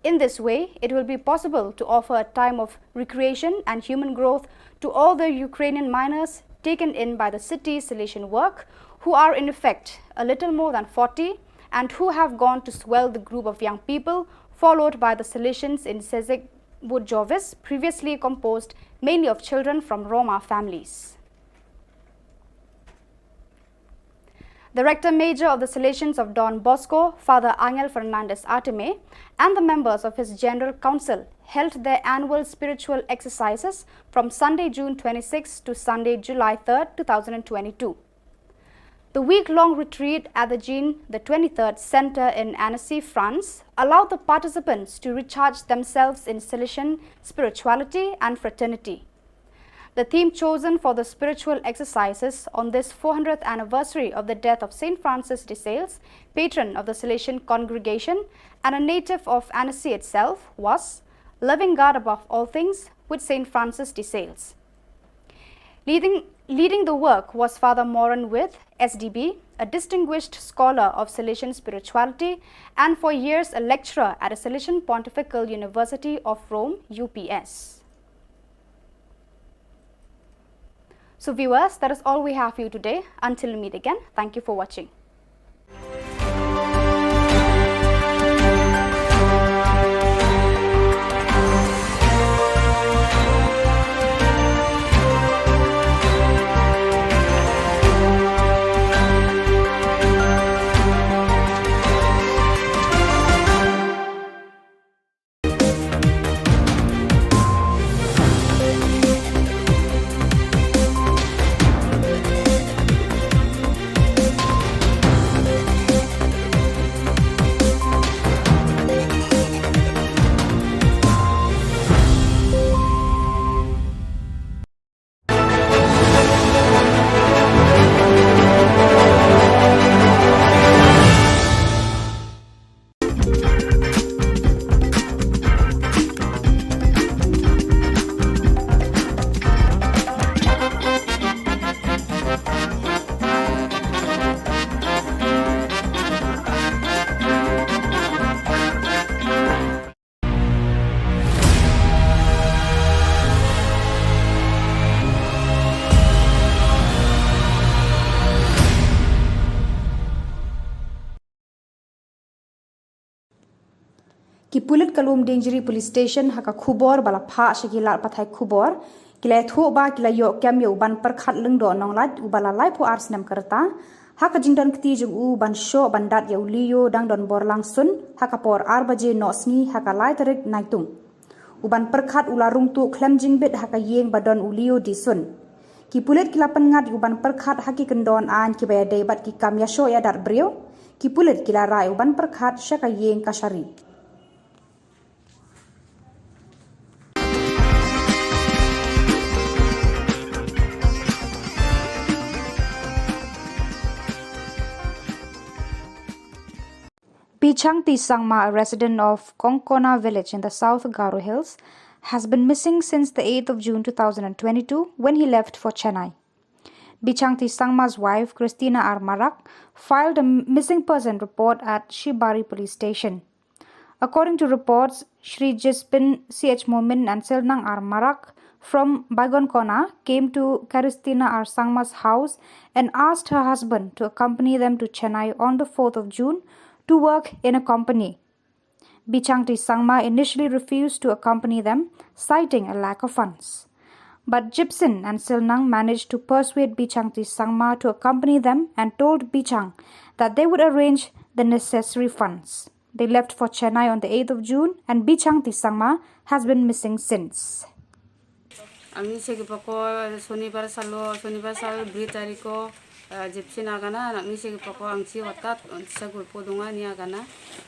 In this way, it will be possible to offer a time of recreation and human growth to all the Ukrainian minors taken in by the city's Salesian work, who are in effect a little more than forty and who have gone to swell the group of young people followed by the Salesians in Sezek Bujovice, previously composed mainly of children from Roma families. The Rector Major of the Salesians of Don Bosco, Father Angel Fernandez Artime, and the members of his General Council held their annual spiritual exercises from Sunday, June twenty-sixth to Sunday, July third, two thousand twenty-two. The week-long retreat at the Jean the twenty-third Center in Annecy, France, allowed the participants to recharge themselves in Salesian spirituality and fraternity. The theme chosen for the spiritual exercises on this four hundredth anniversary of the death of Saint Francis de Sales, patron of the Salesian congregation and a native of Annecy itself, was Loving God Above All Things with Saint Francis de Sales. Leading, leading the work was Father Moran With, S D B, a distinguished scholar of Salesian spirituality and for years a lecturer at the Salesian Pontifical University of Rome, U P S. So viewers, that is all we have for you today. Until we meet again, thank you for watching. Ki pulit ka Lumdiengjri Police Station ha ka khubor ba la phah sha ki lad pathai khubor, ki la ïathuh ba ki la ïoh kem ïa u Banpyrkhat Lyngdoh Nonglait uba la laiphew ar snem ka rta ha ka jingdon kti jong u ban shoh ban dat ïa u Leo dang don bor lang sun ha ka por ar baje noh sngi ha ka lai tarik Naitung. U Banpyrkhat u la rung tuh khlem jingbit ha ka ïing ba don u Leo dih sun. Ki pulit ki la pynngat ïa u Banpyrkhat ha ki kyndon aiñ kiba ïadei bad ki kam ïashoh ïadat briew. Ki pulit ki la rah ïa u Banpyrkhat sha ka ïing kashari. Bichangti Sangma, a resident of Kongkona village in the South Garo Hills, has been missing since the eighth of June two thousand and twenty-two, when he left for Chennai. Bichangti Sangma's wife, Christina R Marak, filed a missing person report at Shibari Police Station. According to reports, Shri Jispin C H Momin and Silnang R Marak from Baigonkona came to Christina R Sangma's house and asked her husband to accompany them to Chennai on the fourth of June to work in a company. Bichangti Sangma initially refused to accompany them, citing a lack of funds. But Jipsin and Silnang managed to persuade Bichangti Sangma to accompany them and told Bichang that they would arrange the necessary funds. They left for Chennai on the eighth of June, and Bichangti Sangma has been missing since. Angni segipa ko sonibar salo, sonibar sal bri tariko, eh, Jipsin agana, angni segipa ko angchi watat, sa gulpo dunga ni agana.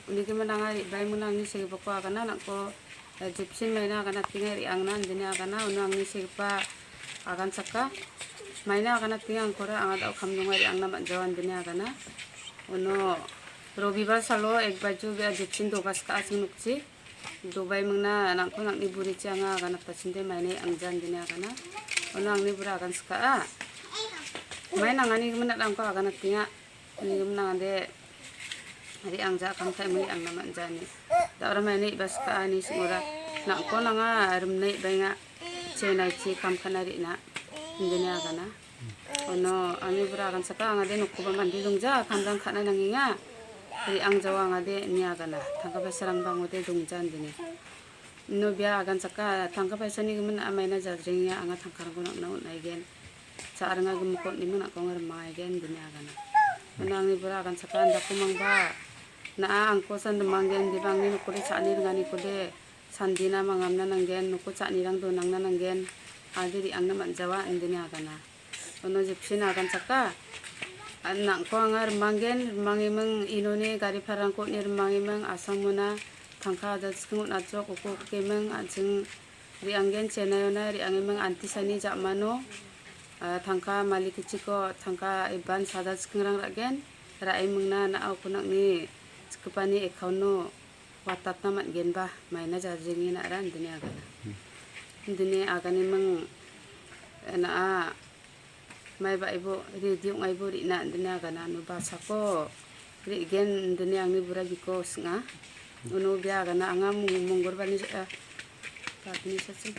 Uni ki menanga ri bai muna angni segipa ko agana, nangko, eh, Jipsin maina agana tinga ri angna, dini agana, unu angni segipa agan saka. Maina agana tinga angkora, angada kam dunga ri angna manjawan dini agana. Unu Robibar salo, ek baju bia Jipsin do bas ka asing nukchi. Dubai mengna nangko nangni buri chi anga agana pachinde maine angjan dini agana. Ono angni bura agan saka a. Mai nangani kemena nangko agana tinga. Ni kemena ande. Ri angja kam kai mui angna manjani. Da ora maine bas ka ani singura. Nangko nanga remnai bainga. Chenai chi kam kana ri na. Dini agana. Ono, angni bura agan saka angade nokko ba mandi dungja, kamdang khana nanginga. Ri ang jawa angade ni agana. Tangka ba sarang bang ode dungja dini. No bia agan saka tangka ba sani gemen amaina jajringa anga tangka rangko nak naun aigen. Sa aranga gemkot ni mena kong remai gen dini agana. Ono angni bura agan saka anda kumang ba. Na a angko san demang gen di bang ni nokko de sa ni dengan iko de. Sandina mangam na nanggen, nuku chak nirang donang na nanggen, adi ri ang na manjawa, indini agana. Ono Jipsin agan saka, an nangko anga remanggen, remangi meng inoni gari parang ko ni remangi meng asang muna, tangka ada sekeng un ajok uku uku kemeng, ajeng ri anggen Chennai ona, ri angi meng anti sani jak mano, ah, tangka malik kichiko, tangka iban sada sekeng rang ragen, ra ai meng na, na au kunak ni, sekepani ekau no, Watat na mat gen ba, mai na jar jing ina ran dini agana. Dini agani meng na a mai ba ibu ri diung ai bu ri na dini agana nu ba sako ri gen dini ang ni bura biko snga. Unu bia agana anga mung munggur bani eh, ba bini sasing.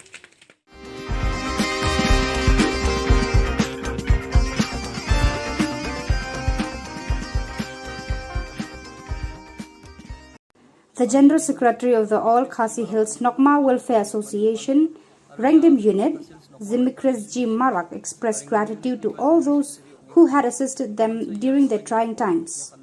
The General Secretary of the All Khasi Hills Nokma Welfare Association, Rengdim Unit, Zimikris G Marak expressed gratitude to all those who had assisted them during their trying times.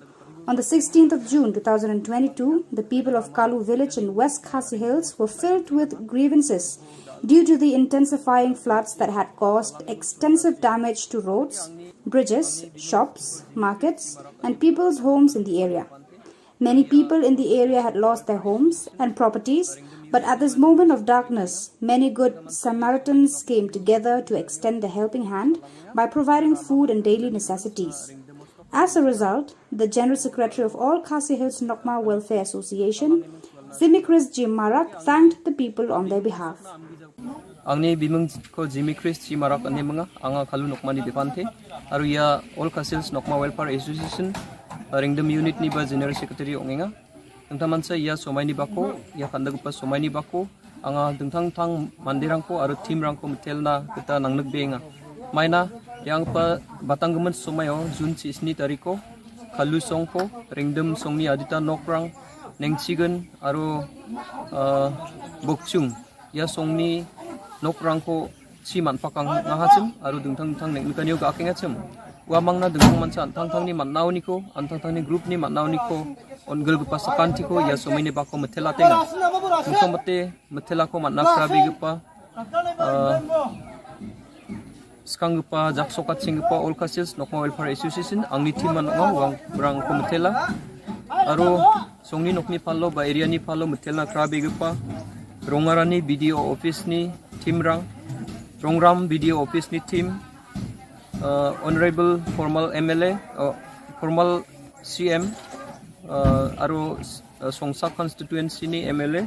On the sixteenth of June two thousand twenty-two, the people of Kalu village in West Khasi Hills were filled with grievances due to the intensifying floods that had caused extensive damage to roads, bridges, shops, markets, and people's homes in the area. Many people in the area had lost their homes and properties, but at this moment of darkness, many good Samaritans came together to extend a helping hand by providing food and daily necessities. As a result, the General Secretary of All Khasi Hills Nokma Welfare Association, Zimikris G Marak, thanked the people on their behalf. Angni bimung ko Zimikris G Marak ani manga, anga Kalu Nokma ni bipante, aru ia All Khasi Hills Nokma Welfare Association, Rengdim Unit ni ba General Secretary ongenga. Tengtaman sa ia somai ni bako, ia kanda gupa somai ni bako, anga tengtang tang mandirangko aru team rangko metelna kita nangnuk benga. Maina, ia angpa batang gemen somai o, June sisni tariko, Kalu songko, Rengdim songni adita nokrang, Nengchigen aro, ah, Bokchung, ïa songni nokrangko chi man pakang nga ha chim, aro dingtang dingtang neng kane ka akeng ha chim. Wa mangna dingtang mansa antang tangni man nauni ko, antang tangni group ni man nauni ko, on gel gepa sakan tiko, ïa somai ni bako metela tenga. Mukong mate, metela ko man nakra bi gepa, ah, skang gepa, jaksoka ching gepa, All Khasi Hills Nokma Welfare Association, angni team man nga, wang berang ko metela. Aro, songni nokni palo, ba area ni palo, metela kra bi gepa. Rongarani B D O office ni team rang. Rongram B D O office ni team. Uh, Honorable formal M L A, uh, formal C M, uh, aro, uh, Songsa constituency ni M L A,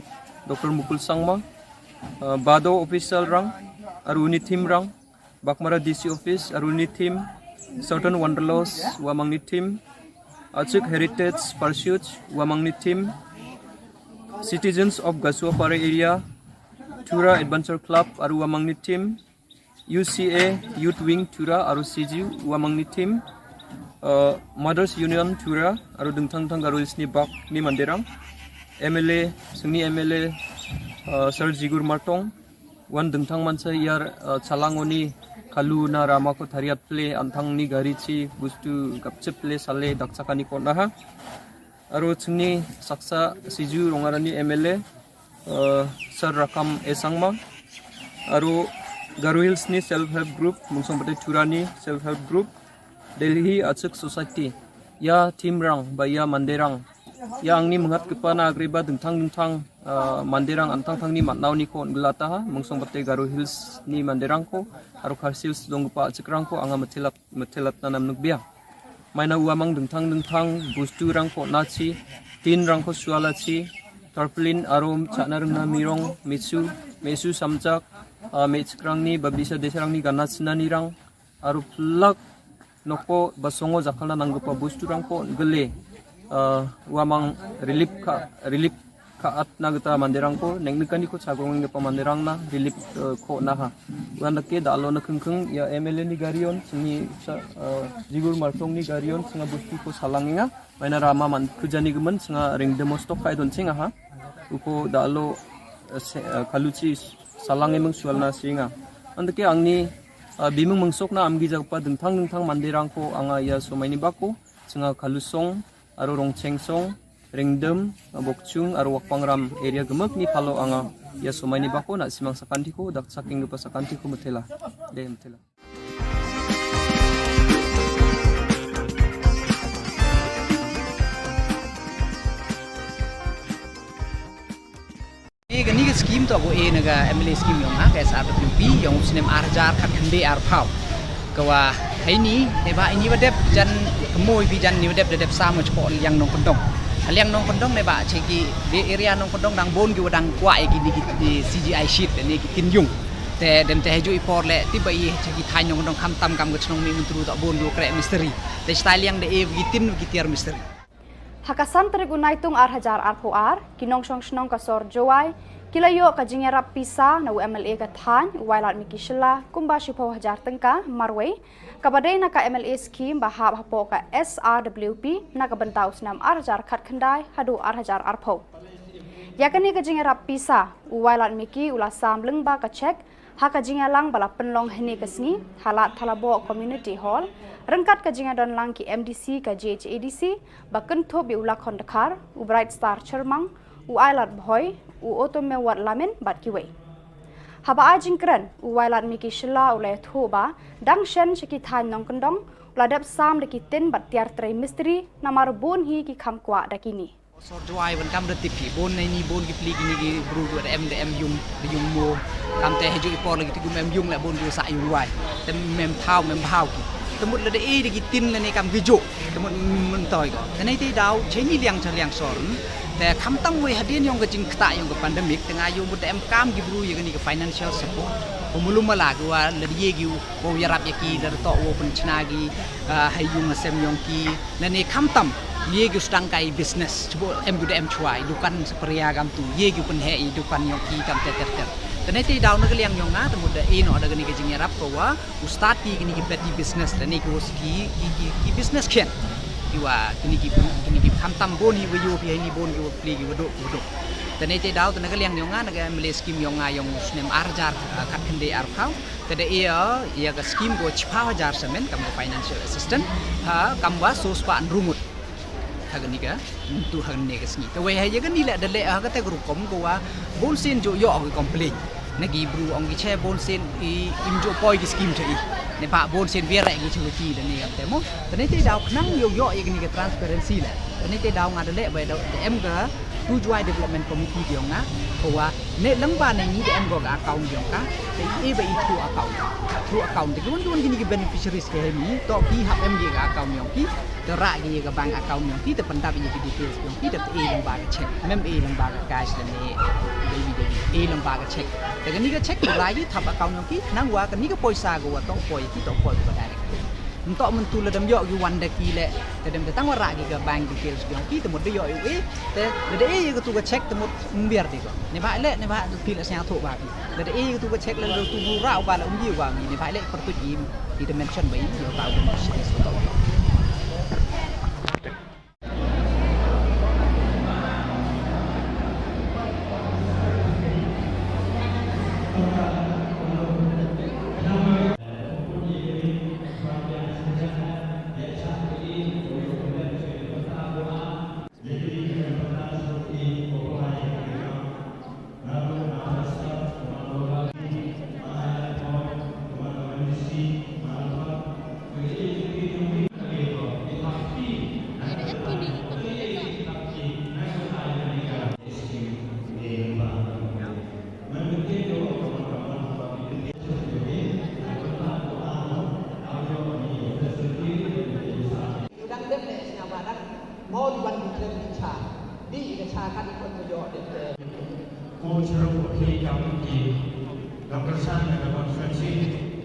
Doctor Mukul Sangma, uh, Bado official rang, aro ni team rang, Baghmara D C office, aro ni team, Southern Wanderlust, wamang ni team, Achik Heritage Pursuit, wamang ni team, Citizens of Gasuapara area, Tura Adventure Club, aro wamang ni team, U C A Youth Wing Tura aro C G wamang ni team, uh, Mothers Union Tura aro dingtang dingtang Garo Hills ni bak ni manderang, M L A, sengni M L A, uh, Sir Jigur Martong, wan dingtang mansa ïar, uh, chalangoni kalu na rama ko thariat ple antang ni gari chi bustu gapchep ple sale dakchakani ko naha. Aro chingni saksa siju Rongarani M L A, uh, Sir Rakam Esangma. Aro Garo Hills ni self help group, Mungsong Pate Turani self help group, Delhi Achik Society. Ïa team rang, ba ïa manderang. Ïa angni mengat kepa na agri ba dingtang dingtang, uh, manderang antang tangni matnau ni ko ngelata ha, Mungsong Pate Garo Hills ni manderang ko, aro Khasi Hills dong kepa Achik rang ko, anga metelat metelat nanam nukbia. Maina wamang dingtang dingtang bustu rang ko nachi, tin rang ko suala chi, tarpaulin arum, chana rengna mirong, mitsu, mesu samjak, uh, mechkrang ni, babisa desrang ni, gana china ni rang, aru plak noko basongo jakalna nanggupa bustu rang ko gele, uh, wamang relief ka, relief ka at na gita manderang ko, neng nikani ko chagong ngepa manderang na, relief, eh, ko naha. Wan dake da alo na kengkeng, ïa M L A ni garion, sini sa, eh, Jigur Martong ni garion, singa busti ko salang inga, maina rama man kujani gemen, singa ring demos tok kai don singa ha. Uko da alo, eh, se, eh, kaluchi salang emeng sual na singa. Andake angni, eh, bimeng mengsok na amgi jagpa dengtang dengtang manderang ko, anga ïa somai ni bako, singa kalusong, aro rongchengsong, ringdem, bokchung, aro wakpangram area gemek ni palo anga ïa somai ni bako na simang sakanti ko, dak saking gepa sakanti ko metela. De metela. Ïa kani ka skim to ko e na ka M L A skim yong ha ka S R W P yong u snem ar hajar khatkhyndai arphew. Kawa heini, neba ini wadep jan kemoi bi jan ni wadep dadep sa mo chpo liang nongkyndong. Liang nongkyndong neba cheki de area nongkyndong dang bon ki wadang kwah ïa kini ki C G I sheet ne ki tin yung. Te dem te heju i por le tiba i cheki thaiñ nongkyndong khamtam kam ka chnong mi mentru to bon du krek misteri. Te stai liang de e ki tin ki tiar misteri. Ha ka san tarik u Naitung ar hajar arphew ar, ki nongshong shnong ka sor Jowai, ki la ïoh ka jingïarap pisa na u M L A ka thaiñ, u Wailadmiki Shylla, kumba shiphew hajar tyngka, marwei, kaba dei na ka M L A scheme ba hap hapoh ka S R W P, na ka bynta u snem ar hajar khatkhyndai, haduh ar hajar arphew. Ïa kane ka jingïarap pisa, u Wailadmiki u la sam lyngba ka cheque, ha ka jingïalang ba la pynlong hynne ka sngi, ha Lad Thalaboh Community Hall, ryngkat ka jingïadonlang ki M D C ka J H A D C, ba kynthup ïa u Lakhon Dkhar, u Bright Star Chyrmang, u Ailad Bhoi, u Otomewat Lamin, bad kiwei. Haba ai jingkren, u Wailadmiki Shylla u la ïathuh ba, dang shen sha ki thaiñ nongkyndong, u la dep sam da ki tin bad tiar trei misteri, namar bun hi ki kham kwah da kine. Sor Jowai wan kam da tip ki, bon na ini, bon ki pli kini ki bru ki wa da em, da em yung, da yung mo. Kam te heju i por lagi ti gum em yung la bon ki wa sa yung wai. Te mem thaw, mem bhaw ki. Te mut la da e da ki tin la ne kam ki jo. Te mut mem toi ko. Te nei te daw, che ni liang cha liang sor. Te kham tam wei hadien yong ka jingkta yong ka pandemic, te nga yung mut da em kam ki bru ïa kani ka financial support. Ko mulum mala ki wa la da ye ki u, ko yarap ïa ki, la da to wo pun chna ki, ah, hai yung sem yong ki. Lane khamtam, ïa ki u sdang kai business, chibun em ki u da em chwa, i dukan sa pria kam tu, ïa ki u pynheh i dukan yong ki kam ter ter ter. Te nei te daw na ka liang yong nga, te mut da e noh da kani ka jingïarap ko wa, u start ki kini ki petty business, lane ki u ki, ki, ki, ki business khian. Ki wa kini ki, kini ki khamtam bun hi wa ïoh phi ha ini bun ki wa pli ki wa duk, ki wa duk. Te ne te daw te na ka liang yong nga, na ka M L A scheme yong nga yong snem ar hajar, ah, khat khyndai ar phaw. Te da ïa, ïa ka scheme ko chiphaw hajar samen kam ka financial assistance. Ha, kam wa so spah hynriew ngut. Ha kani ka, tu ha kani ka sngi. Te wei ha ïa kani leh da leh ha kata ka rukom ko wa bun sien ju ïoh ki complain. Na ki bru ong ki che bun sien i im ju poi ki scheme che i. Ne ba bun sien biar ki che ki da ne kam te mo. Te ne te daw khnang ïoh ïoh ïa kani ka transparency leh. Te ne te daw nga da leh ba da em ka tu Jowai Development Committee yong nga. Ko wa ne lang ba ne ni da em ko ka account yong ka. Te i ba i through account. Through account te ki wan ki wan kini ki beneficiaries ke ni. To ki hap em ki ka account yong ki. Te rah ki ïa ka bank account yong ki, te pyndap ïa ki details yong ki, te e lang ba ka check, mem e lang ba ka cash lane debit, debit, e lang ba ka check. Te kani ka check la ïa thap account yong ki, nang wa kani ka poisa ka wa toh poi ki, toh poi ka direct. Nto myntu la dam ïoh ki wan da ki leh, te dam te tang wa rah ki ka bank details yong ki, te mut da ïoh ïa u e, te la da e ïa ka tu ka check, te mut mbiar di ko. Ne ba leh, ne ba tu ki la sñiaw thoh ba ki. Lada e tu ka check lada tu bu rah u ba la um ji u ba mi ne ba leh pertut im. Ida mention ba im ïa u ta u beneficiaries u ta u. Mo di ban di khlem di cha. Di ka cha ka di kon mo yo de. Ko chero ko phei kam ki. Kam kersan na ka constituency.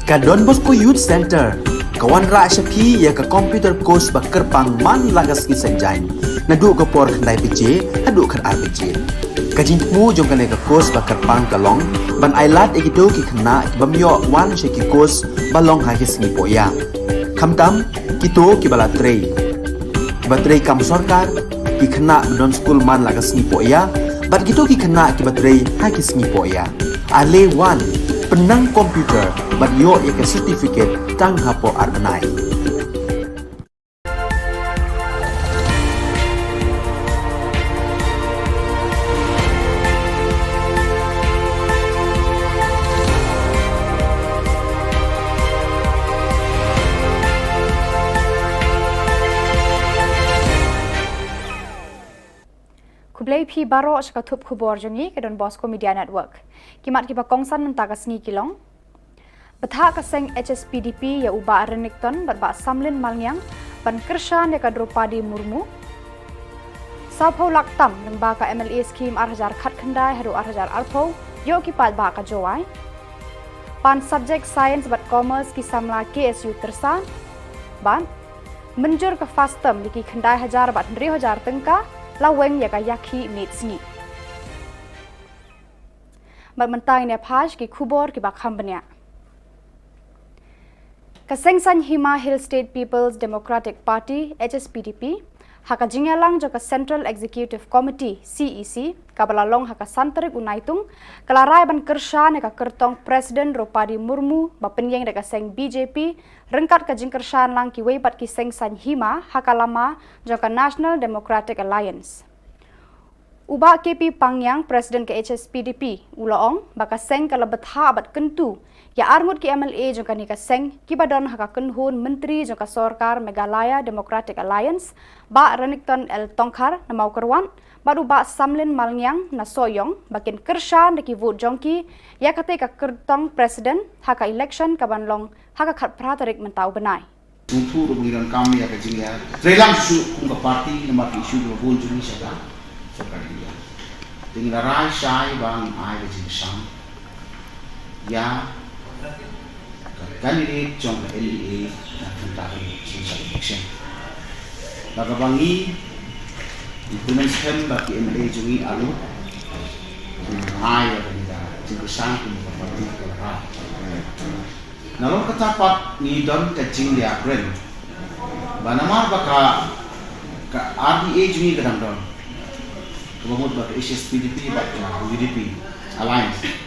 Ka Don Bosco Youth Centre ka wanrah sha phi ïa ka computer course ba kyrpang man la ka sngi Saitjaiñ, naduh ka por khyndai baje haduh khatar baje. Ka jingthmu jong kane ka course ba kyrpang ka long ban ailad ïa kito ki khynnah ki bym ïoh wan sha ki course ba long ha ki sngi pohïa, khamtam kito kiba la trei, kiba trei kam sorkar, ki khynnah ba don skul man la ka sngi pohïa bad kito ki khynnah kiba trei ha ki sngi pohïa. Ale wan, pynnang computer bad ïoh ïa ka certificate tang hapoh ar bnai. Khublei phi baroh sha ka thup khubor jong ngi ka Don Bosco Media Network. Ki mat kiba kongsan mynta ka sngi ki long: Bthah ka seng H S P D P ïa u Bah Renikton bad Bah Samlin Malngiang ban kyrshan ïa ka Droupadi Murmu. Sawphew lak tam lyngba ka M L A scheme ar hajar khatkhyndai haduh ar hajar arphew ïoh ki paidbah ka Jowai. Pan subject science bad commerce ki samla K S U Tyrsad. Bad mynjur ka FASTOM ïa ki khyndai hajar bad hynriew hajar tyngka la weng ïa ka ïakhih miet sngi. Bad mynta ngin ïa phai sha ki khubor kiba kham bniah. Ka Seng Saiñ Hima Hill State People's Democratic Party, H S P D P, ha ka jingïalang jong ka Central Executive Committee, C E C, kaba la long ha ka san tarik u Naitung, ka la rai ban kyrshan ïa ka kyrtong President Droupadi Murmu ba pynïeng da ka seng B J P, ryngkat ka jingkyrshan lang kiwei pat ki seng saiñ hima ha ka lama jong ka National Democratic Alliance. U Bah K P Pangiang, President ka H S P D P, u la ong ba ka seng ka la bthah bad kyntu ïa arngut ki M L A jong kane ka seng kiba don ha ka kynhun myntri jong ka sorkar Meghalaya Democratic Alliance, Bah Renikton L Tongkhar na Mawkyrwat bad u Bah Samlin Malngiang na Sohiong ba kin kyrshan da ki vote jong ki ïa katei ka kyrtong President ha ka election kaban long ha ka khatphra tarik mynta u bnai. Sngewthuh ruh ba ngi donkam ïa ka jingïatreilang shuh kum ka party namar ki issue kiba bun jong ngi sha ka sorkar India. Te ngi la rai shai ba ngin ai ka jingkyrshan ïa ka candidate jong ka N D A na ka bynta ka jingkyrshan election. Ba kaba ngi implement skhem ba ki M L A jong ngi arngut ngi ai ïa ka jingkyrshan kum ka party ka la rai. Nalor kata pat ngi don ka jingïakren ba namar ba ka, ka R D A jong ngi ka dang don, kaba mut ba ka H S P D P bad ka U D P alliance.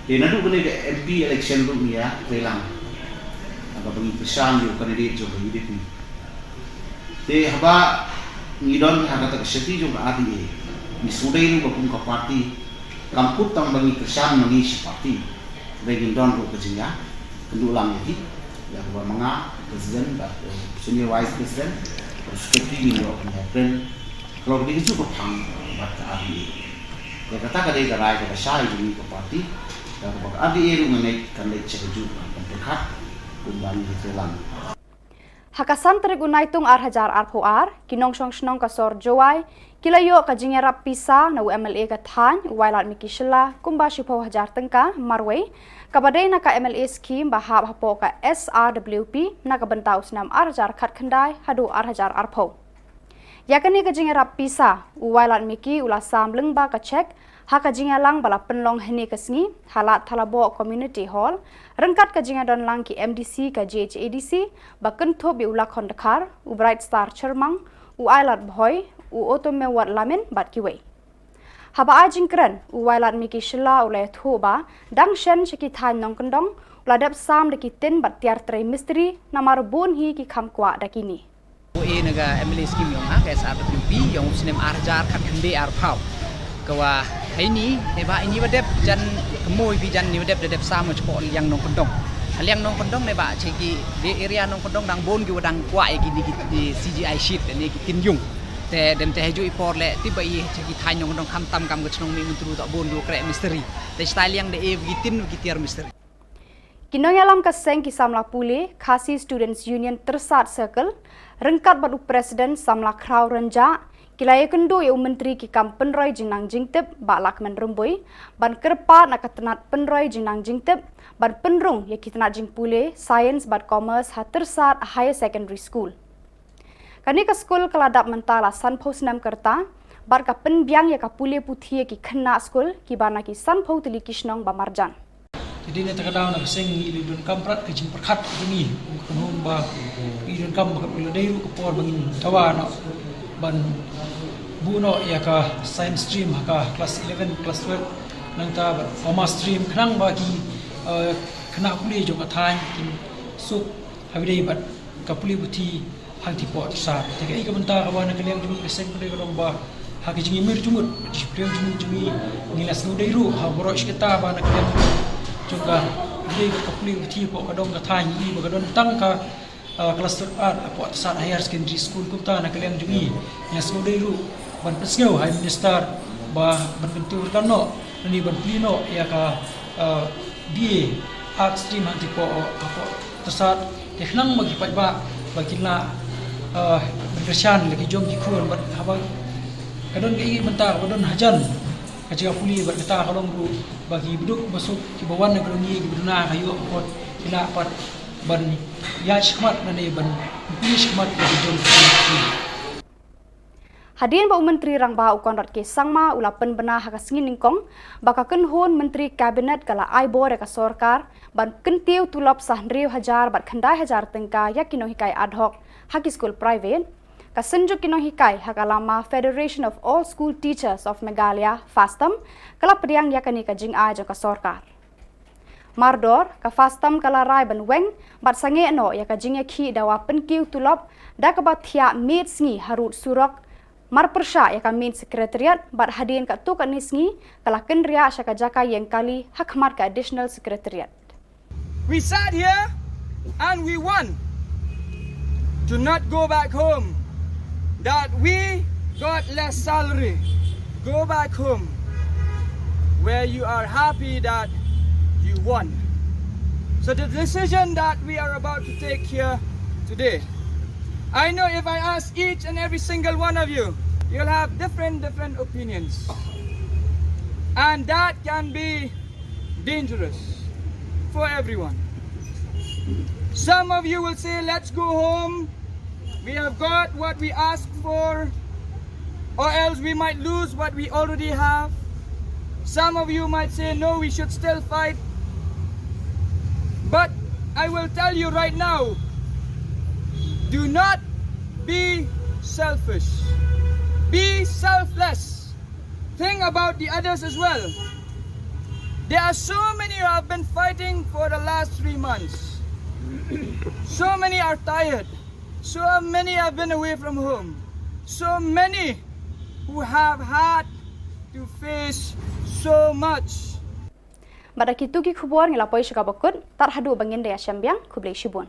Te naduh kane ka M P election ruh ngi ïatreilang, haba ngi kyrshan ïa u candidate jong ka U D P. Te haba ngi don ha kata ka seti jong ka R D A, ngi sngewdei ruh ba kum ka party kam kut tang ba ngi kyrshan ma ngi shi party. Hynrei ngin don ruh ka jingïakynduh lang ïa ki, ïa kaba ma nga president bad, eh, senior vice president bad secretary, ngin ïoh ban ïakren halor kine kijuh ki phang bad ka R D A. Ïa kata ka dei ka rai kaba shai jong ngi ka party. Ïa kaba ka R D A ruh nga ngeit kan leit sha kajuh ka pyrkhat kumba ngi ïatreilang. Ha ka san tarik u Naitung ar hajar arphew ar, ki nongshong shnong ka sor Jowai ki la ïoh ka jingïarap pisa na u M L A ka thaiñ, u Wailadmiki Shylla, kumba shiphew hajar tyngka marwei, kaba dei na ka M L A scheme ba hap hapoh ka S R W P na ka bynta u snem ar hajar khatkhyndai haduh ar hajar arphew. Ïa kane ka jingïarap pisa, u Wailadmiki u la sam lyngba ka cheque ha ka jingïalang ba la pynlong hynne ka sngi ha Lad Thalaboh Community Hall, ryngkat ka jingïadon lang ki M D C ka J H A D C, ba kynthup ïa u Lakhon Dkhar, u Bright Star Chyrmang, u Ailad Bhoi, u Otomewat Lamin bad kiwei. Haba ai jingkren, u Wailadmiki Shylla u la ïathuh ba dang shen sha ki thaiñ nongkyndong u la dep sam da ki tin bad tiar trei mistri, namar bun hi ki kham kwah da kine. Ko e na ka M L A scheme yong nga, ka S R W P yong u snem ar hajar khatkhyndai arphew. Ka wa heini, ne ba ini wa dep jan kemoi bi jan ni wa dep da dep sam u chko liang nongkyndong. Liang nongkyndong ne ba che ki de area nongkyndong dang bun ki wa dang kwah ïa ki ni ki, ki C G I sheet ne ki tin yung. Te dem te haju i por le ti ba i che ki thaiñ nongkyndong kham tam kam ka chnong mi myntru ta bun ki wa kreh mistri. Te stai liang de e ki tin ki tiar mistri. Ki nongïalam ka seng ki samla pule, Khasi Students Union Tyrsad Circle, ryngkat bad u President samla Khraw Rynjah, Ki la ïakynduh ïa u Myntri ki kam pynroi jingnang jingtip, Bah Lahkmen Rymbui, ban kyrpad na ka tnat pynroi jingnang jingtip ban pynrung ïa ki tnat jingpule Science bad Commerce ha Tyrsad Higher Secondary School. Kane ka skul ka la dap mynta la sanphew snem ka rta bad ka pynbiang ïa ka pule puthi ïa ki khynnah skul kiba na ki sanphew tylli ki shnong ba marjan. Te dei na kata ka daw na ka seng ngi la donkam prat ka jingpyrkhat ka jong ngi, kum ka kynhun ba ngi donkam ba ka la dei ruh ka por ba ngin dawa noh ban buh noh ïa ka science stream ha ka class eleven, class twelve, nangta bad commerce stream khnang ba ki, eh, khynnah pule jong ka thaiñ kin suk ha ba dei bad ka pule puthi hangtei hapoh Tyrsad. Te kaei ka bynta kaba na ka liang jong ngi ka seng pule ka long ba ha ka jingïamir jingmut, jingpyrshang jingmut jong ngi, ngi la sngewdei ruh ha baroh shi katta ba na ka liang jong ka, dei ka pule puthi hapoh ka dong ka thaiñ ngi ba ka don tang ka, ah, cluster art hapoh Tyrsad Higher Secondary School. Kumta na ka liang jong ngi ngi la sngewdei ruh ban pynsngew ha i Minister ba ban kyntiew ruh noh, lane ban plie noh ïa ka, ah, B A Art Stream hangtei hapoh, hapoh Tyrsad, te khnang ba ki paidbah ba kin lah, eh, ban kyrshan la ki jong ki khun bad haba ka don kaei ka bynta ba don hajan ka jaka pule bad kata ka long ruh ba ki baduk basuk kiba wan na ka dong ngi kiba duna ka ïoh ka kot ki lah pat ban ïaid shakhmat lane ban plie shakhmat la ki jong ki khun. Hadien ba u Myntri Rangbah u Conrad K Sangma u la pynbna ha ka sngi nyngkong ba ka kynhun Myntri Cabinet ka la ai bor ïa ka sorkar ban kyntiew tulop sa hynriew hajar bad khyndai hajar tyngka ïa ki nonghikai ad hoc ha ki skul private, ka Synjuk ki Nonghikai ha ka lama Federation of All School Teachers of Meghalaya, FASTAM, ka la pdiang ïa kane ka jingai jong ka sorkar. Mardor, ka FASTAM ka la rai ban weng bad sangeh noh ïa ka jingïakhih dawa pynkiew tulop da kaba thiah miet sngi harud surok, marpyrshah ïa ka main secretariat bad hadien katto katne sngi ka la kynriah sha ka jaka ïeng kali ha khmat ka additional secretariat. We sat here and we won. Do not go back home that we got less salary. Go back home where you are happy that you won. So the decision that we are about to take here today, I know if I ask each and every single one of you, you'll have different, different opinions. And that can be dangerous for everyone. Some of you will say, "Let's go home. We have got what we asked for, or else we might lose what we already have." Some of you might say, "No, we should still fight." But I will tell you right now, do not be selfish. Be selfless. Think about the others as well. There are so many who have been fighting for the last three months. So many are tired. So many have been away from home. So many who have had to face so much. Bad da kito ki khubor ngi la poi sha kaba kut, tad haduh ba ngin da ïashem biang, khublei shibun.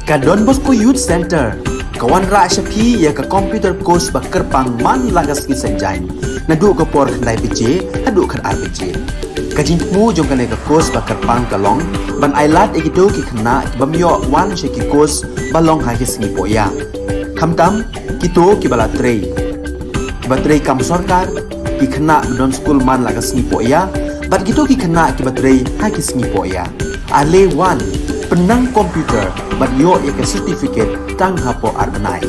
Ka Don Bosco Youth Centre ka wanrah sha phi ïa ka computer course ba kyrpang man la ka sngi Saitjaiñ, naduh ka por khyndai baje haduh khatar baje. Ka jingthmu jong kane ka course ba kyrpang ka long ban ai lad ïa kito ki khynnah ki bym ïoh wan sha ki course ba long ha ki sngi pohïa, khamtam kito kiba la trei, kiba trei kam sorkar, ki khynnah ba don skul man la ka sngi pohïa, bad kito ki khynnah kiba trei ha ki sngi pohïa. Ale wan, pynnang computer bad ïoh ïa ka certificate tang hapoh ar bnai.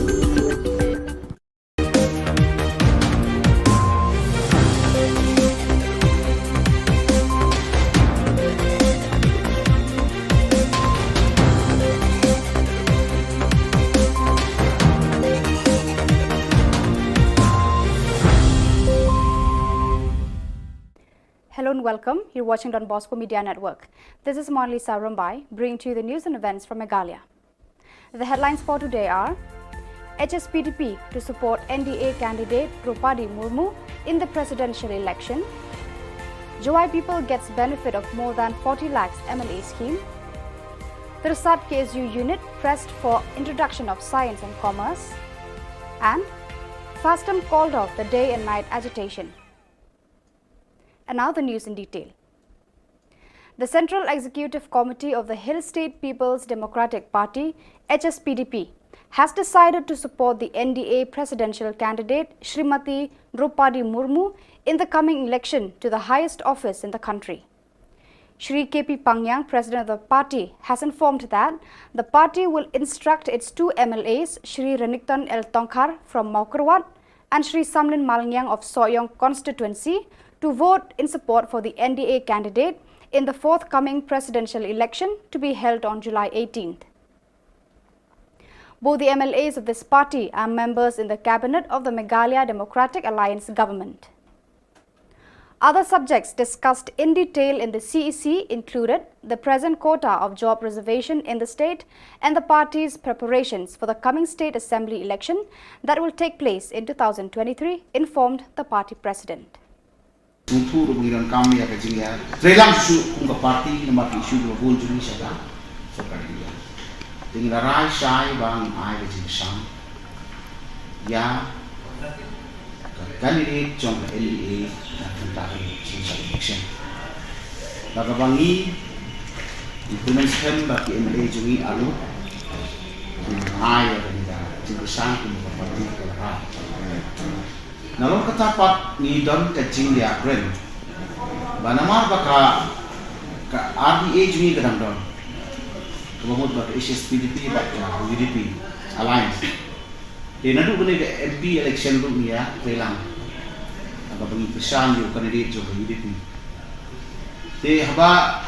Hello and welcome. You're watching Don Bosco Media Network. This is Monalisa Rumbai, bringing to you the news and events from Meghalaya. The headlines for today are: H S P D P to support N D A candidate Droupadi Murmu in the presidential election. Jowai people gets benefit of more than forty lakhs M L A scheme. Tirsat K S U unit pressed for introduction of science and commerce, and FASTM called off the day and night agitation. And now the news in detail. The Central Executive Committee of the Hill State People's Democratic Party, H S P D P, has decided to support the N D A presidential candidate Shrimati Droupadi Murmu in the coming election to the highest office in the country. Shri K P Pangyang, president of the party, has informed that the party will instruct its two M L As, Shri Renikton L Tongkhar from Mawkyrwat and Shri Samlin Malngiang of Sohiong constituency, to vote in support for the N D A candidate in the forthcoming presidential election to be held on July eighteenth. Both the M L As of this party are members in the cabinet of the Meghalaya Democratic Alliance government. Other subjects discussed in detail in the C E C included the present quota of job reservation in the state and the party's preparations for the coming state assembly election that will take place in two thousand twenty-three, informed the party president. Sngewthuh ruh ba ngi donkam ïa ka jingïatreilang shuh kum ka party namar ki issue kiba bun jong ngi sha ka sorkar India. Te ngi la rai shai ba ngin ai ka jingkyrshan ïa ka candidate jong ka N D A na ka bynta ka election. Bad kaba ngi, ngi kmen skhem ba ki M L A jong ngi arngut kin ai ïa kane ka jingkyrshan kum ka party ka la rai. Nalor kata pat ngi don ka jingïakren ba namar ba ka, ka R D A jong ngi ka dang don, kaba mut ba ka H S P D P bad ka U D P alliance. Te naduh kane ka M P election ruh ngi ïatreilang, haba ngi kyrshan ïa u candidate jong ka U D P. Te haba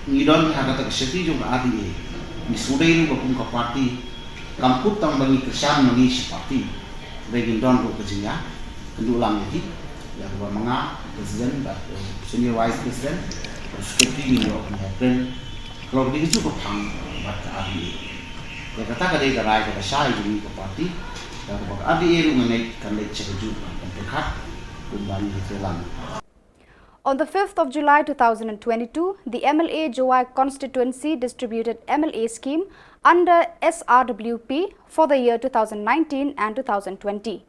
ngi don ha kata ka seti jong ka R D A, ngi sngewdei ruh ba kum ka party kam kut tang ba ngi kyrshan ma ngi shi party, hynrei ngin don ruh ka jingïakynduh lang ïa ki, ïa kaba ma nga president bad senior vice president, secretary, ngin ïoh ban ïakren halor kine ki juh ka phang bad ka R D A. Ïa kata ka dei ka rai kaba shai jong ngi ka party, ïa kaba ka R D A ruh nga ngeit kan leit sha kajuh ka pyrkhat kumba ngi ïatreilang. On the fifth of July two thousand twenty-two, the M L A Jowai constituency distributed M L A scheme under S R W P for the year two thousand nineteen and two thousand twenty.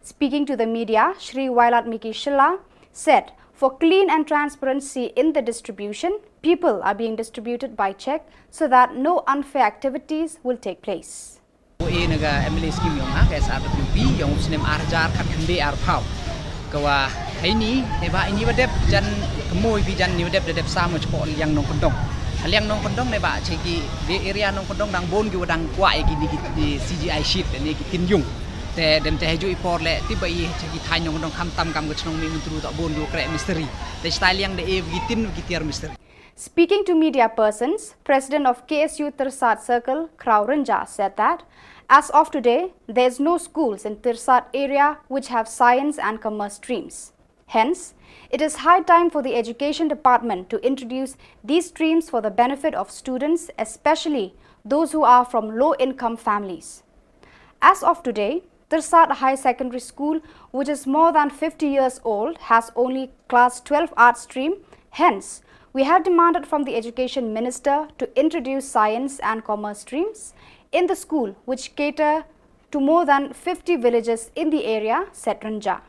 Speaking to the media, Shri Wailadmiki Shylla said, for clean and transparency in the distribution, people are being distributed by check so that no unfair activities will take place. Ko e na ka M L A scheme yong nga ka S R W P yong u snem ar hajar khat khyndai ar phaw. Ka wa hai ni ne ba ini wa dep jan kemoi bi jan ni wa dep da dep sa mo chpo liang nong kendong. Liang nong kendong ne ba che ki de area nong kendong dang bon ki wa dang kwa e ki ni ki C G I sheet ne ki tin yung. Te dem te haju i por le ti ba i che ki thai nong kendong kham tam kam ka chnong mi mentru ta bon ki wa kre misteri. Te stai liang de e ki tin ki tiar misteri. Speaking to media persons, President of K S U Tirsat Circle, Kraw Rynjah, said that as of today, there is no schools in Tirsat area which have science and commerce streams. Hence, it is high time for the Education Department to introduce these streams for the benefit of students, especially those who are from low-income families. As of today, Tirsat High Secondary School, which is more than fifty years old, has only Class twelve Arts stream. Hence, we have demanded from the Education Minister to introduce Science and Commerce streams in the school, which cater to more than fifty villages in the area, said Rynjah.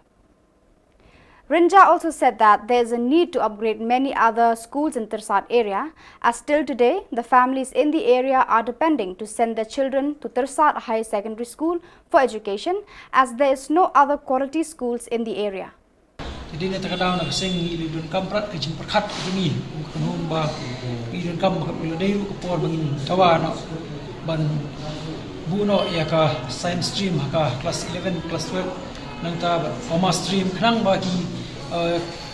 Rynjah also said that there is a need to upgrade many other schools in Tirsat area, as till today, the families in the area are depending to send their children to Tirsat High Secondary School for education, as there is no other quality schools in the area. Te dei na kata ka daw na ka seng ngi la donkam pat ka jingpyrkhat ka jong ngi, ka nong ba ngi donkam ba ka la dei ruh ka por ba ngin dawa noh ban buh noh ïa ka science stream ha ka class eleven, class twelve, nangta bad commerce stream khnang ba ki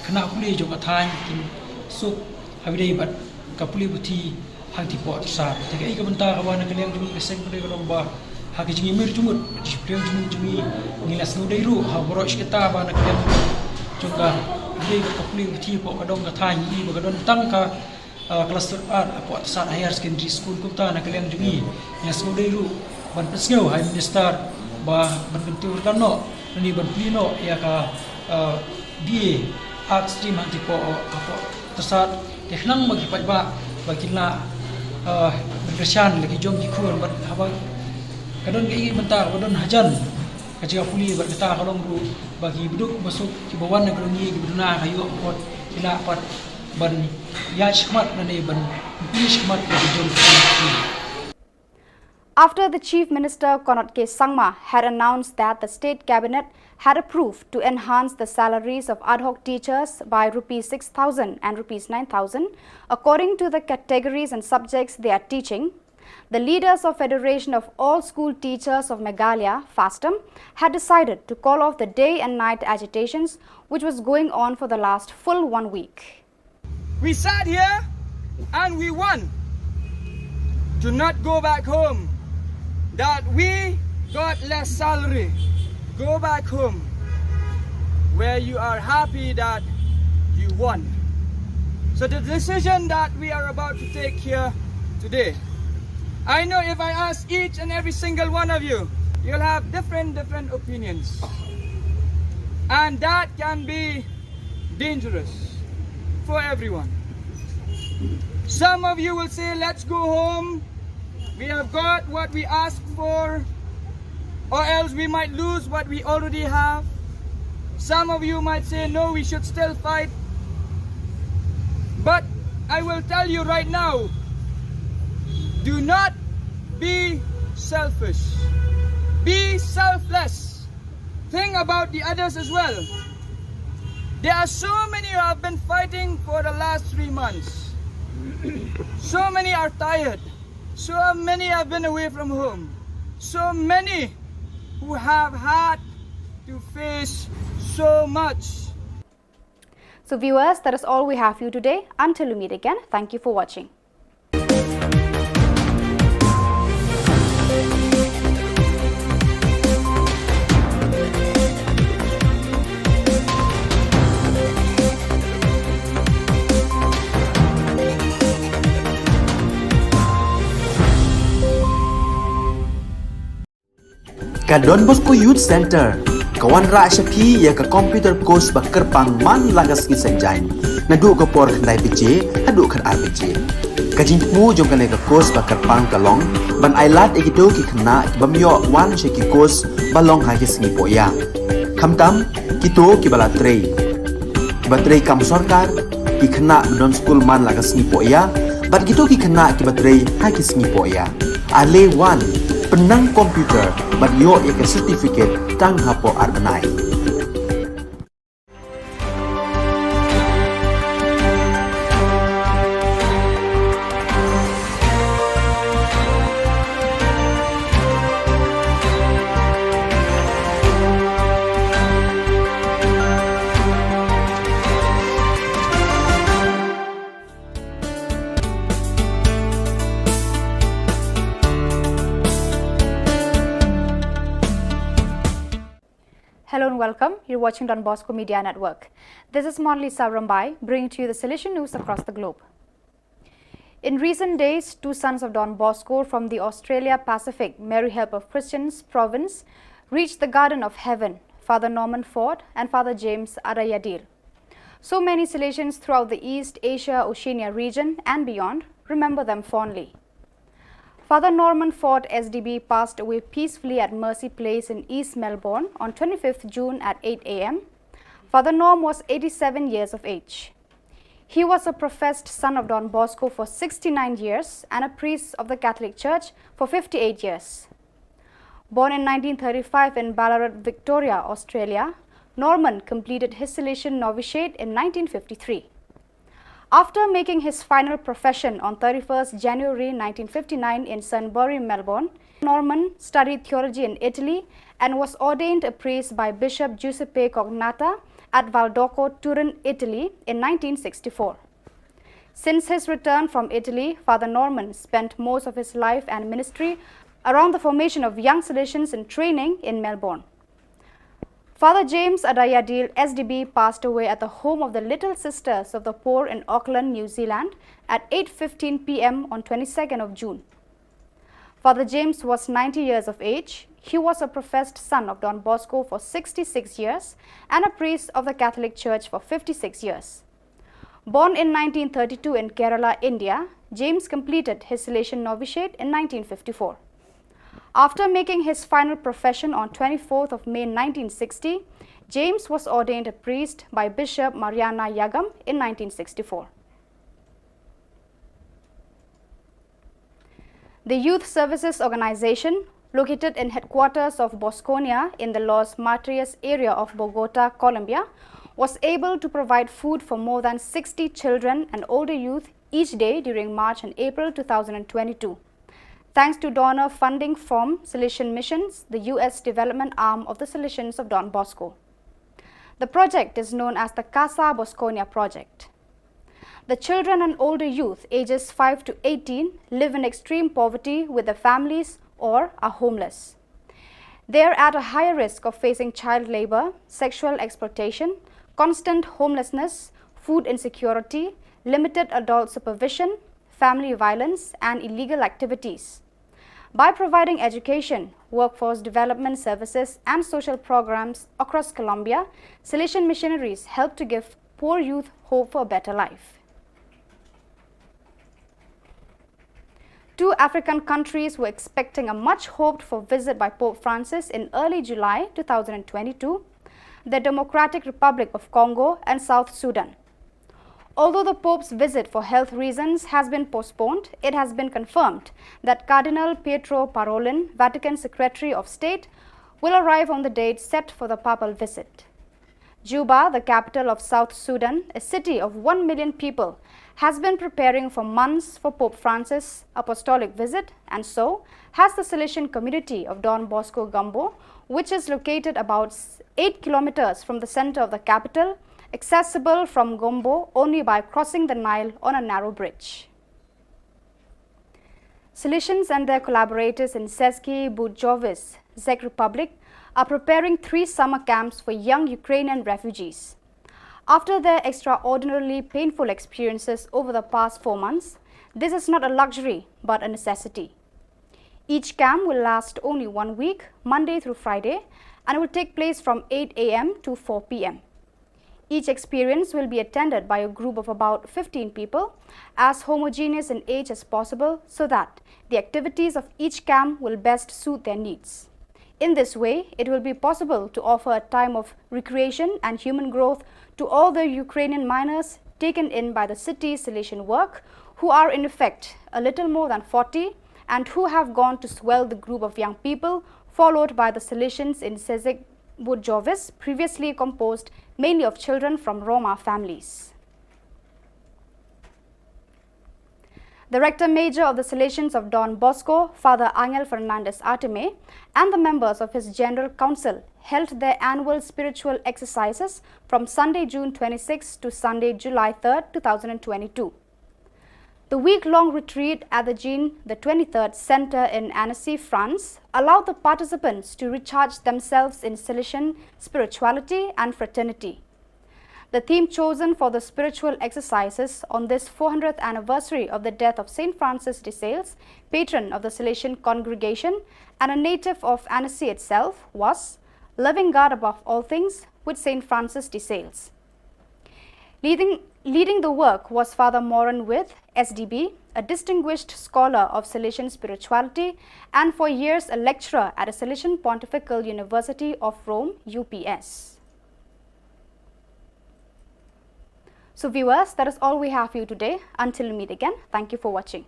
khynnah pule jong ka thaiñ kin suk ha ki dei bad ka pule puthi hangtei poh Tirsat. Te kaei ka bynta kaba na ka liang jong ngi ka seng ka dei ka long ba ha ka jingïamir jingmut, ka jingpyrshang jingmut jong ngi, ngi la sngewdei ruh ha baroh shi katta ba na ka liang jong ka dei ka pule puthi poh ka dong ka thaiñ ngi ba ka don tang ka klas third art poh Tirsat Higher Secondary School. Kumta na ka liang jong ngi ngi la sngewdei ruh ban pynsngew ha i Minister ba ban kyntiew rkhan noh lane ban plie noh ïa ka B A Arts stream hangtei poh Tirsat. Te khnang ba ki paidbah ba kin lah Ah, ban kyrshan la ki jong ki khun bad haba ka don ka i mynta ba don hajan ka jaka pule bad kata ka long ruh ba ki baduk basuk ki ba wan na ka long i ki ba duna ka ïoh pot ki la pat ban ïa shmat na ne ban pule shmat ka jong ki. After the Chief Minister Conrad K Sangma had announced that the state cabinet had approved to enhance the salaries of ad hoc teachers by rupees six thousand and rupees nine thousand, according to the categories and subjects they are teaching, the leaders of Federation of All School Teachers of Meghalaya, FASTOM, had decided to call off the day and night agitations which was going on for the last full one week. We sat here and we won. Do not go back home. That we got less salary. Go back home where you are happy that you won. So the decision that we are about to take here today, I know if I ask each and every single one of you, you'll have different, different opinions. And that can be dangerous for everyone. Some of you will say, "Let's go home. We have got what we asked for, or else we might lose what we already have." Some of you might say, "No, we should still fight." But I will tell you right now, do not be selfish. Be selfless. Think about the others as well. There are so many who have been fighting for the last three months. So many are tired. So many have been away from home. So many who have had to face so much. So viewers, that is all we have for you today. Until we meet again, thank you for watching. Ka Don Bosco Youth Centre ka wanrah sha phi ïa ka computer course ba kyrpang man la ka sngi Saitjaiñ, naduh ka por khyndai baje haduh khatar baje. Ka jingthmu jong kane ka course ba kyrpang ka long ban ailad ïa kito ki khynnah ki bym ïoh wan sha ki course ba long ha ki sngi poh ïa, khamtam kito kiba la trei, kiba trei kam sorkar, ki khynnah ba don skul man la ka sngi poh ïa, bad kito ki khynnah kiba trei ha ki sngi poh ïa. Ale wan, pynnang computer bad ïoh ïa ka certificate tang hapoh ar bnai. Hello and welcome. You're watching Don Bosco Media Network. This is Monalisa Rymbai, bringing to you the Salesian news across the globe. In recent days, two sons of Don Bosco from the Australia Pacific Mary Help of Christians province reached the Garden of Heaven, Father Norman Ford and Father James Adayadil. So many Salesians throughout the East Asia Oceania region and beyond remember them fondly. Father Norman Ford S D B passed away peacefully at Mercy Place in East Melbourne on twenty-fifth June at eight a m. Father Norm was eighty-seven years of age. He was a professed son of Don Bosco for sixty-nine years and a priest of the Catholic Church for fifty-eight years. Born in nineteen thirty-five in Ballarat, Victoria, Australia, Norman completed his Salesian novitiate in nineteen fifty-three. After making his final profession on thirty-first January nineteen fifty-nine in Sunbury, Melbourne, Norman studied theology in Italy and was ordained a priest by Bishop Giuseppe Cognatta at Valdocco, Turin, Italy in nineteen sixty-four. Since his return from Italy, Father Norman spent most of his life and ministry around the formation of young Salesians in training in Melbourne. Father James Adayadil S D B passed away at the home of the Little Sisters of the Poor in Auckland, New Zealand at eight fifteen p m on twenty-second of June. Father James was ninety years of age. He was a professed son of Don Bosco for sixty-six years and a priest of the Catholic Church for fifty-six years. Born in nineteen thirty-two in Kerala, India, James completed his Salesian novitiate in nineteen fifty-four. After making his final profession on twenty-fourth of May nineteen sixty, James was ordained a priest by Bishop Mariana Yagam in nineteen sixty-four. The Youth Services Organization, located in headquarters of Bosconia in the Los Martyrs area of Bogota, Colombia, was able to provide food for more than sixty children and older youth each day during March and April two thousand twenty-two, thanks to donor funding from Salesian Missions, the U S development arm of the Salesians of Don Bosco. The project is known as the Casa Bosconia project. The children and older youth, ages five to eighteen, live in extreme poverty with their families or are homeless. They are at a higher risk of facing child labor, sexual exploitation, constant homelessness, food insecurity, limited adult supervision, family violence, and illegal activities. By providing education, workforce development services, and social programs across Colombia, Salesian missionaries help to give poor youth hope for a better life. Two African countries were expecting a much hoped for visit by Pope Francis in early July two thousand twenty-two, the Democratic Republic of Congo and South Sudan. Although the Pope's visit for health reasons has been postponed, it has been confirmed that Cardinal Pietro Parolin, Vatican Secretary of State, will arrive on the date set for the papal visit. Juba, the capital of South Sudan, a city of one million people, has been preparing for months for Pope Francis' apostolic visit, and so has the Salesian community of Don Bosco Gumbo, which is located about eight kilometers from the center of the capital, accessible from Gumbo only by crossing the Nile on a narrow bridge. Salesians and their collaborators in Seski Bujovice, Czech Republic, are preparing three summer camps for young Ukrainian refugees. After their extraordinarily painful experiences over the past four months, this is not a luxury but a necessity. Each camp will last only one week, Monday through Friday, and will take place from eight a m to four p m. Each experience will be attended by a group of about fifteen people, as homogeneous in age as possible, so that the activities of each camp will best suit their needs. In this way, it will be possible to offer a time of recreation and human growth to all the Ukrainian minors taken in by the city's Salesian work, who are in effect a little more than forty and who have gone to swell the group of young people followed by the Salesians in Seski Bujovice, previously composed mainly of children from Roma families. The Rector Major of the Salesians of Don Bosco, Father Angel Fernandez Artime, and the members of his General Council held their annual spiritual exercises from Sunday, June twenty-sixth to Sunday, July third, two thousand twenty-two. The week-long retreat at the Jean the twenty-third Center in Annecy, France, allowed the participants to recharge themselves in Salesian spirituality and fraternity. The theme chosen for the spiritual exercises on this four hundredth anniversary of the death of Saint Francis de Sales, patron of the Salesian congregation and a native of Annecy itself, was Loving God Above All Things with Saint Francis de Sales. Leading, leading the work was Father Moran With, S D B, a distinguished scholar of Salesian spirituality and for years a lecturer at the Salesian Pontifical University of Rome, U P S. So viewers, that is all we have for you today. Until we meet again, thank you for watching.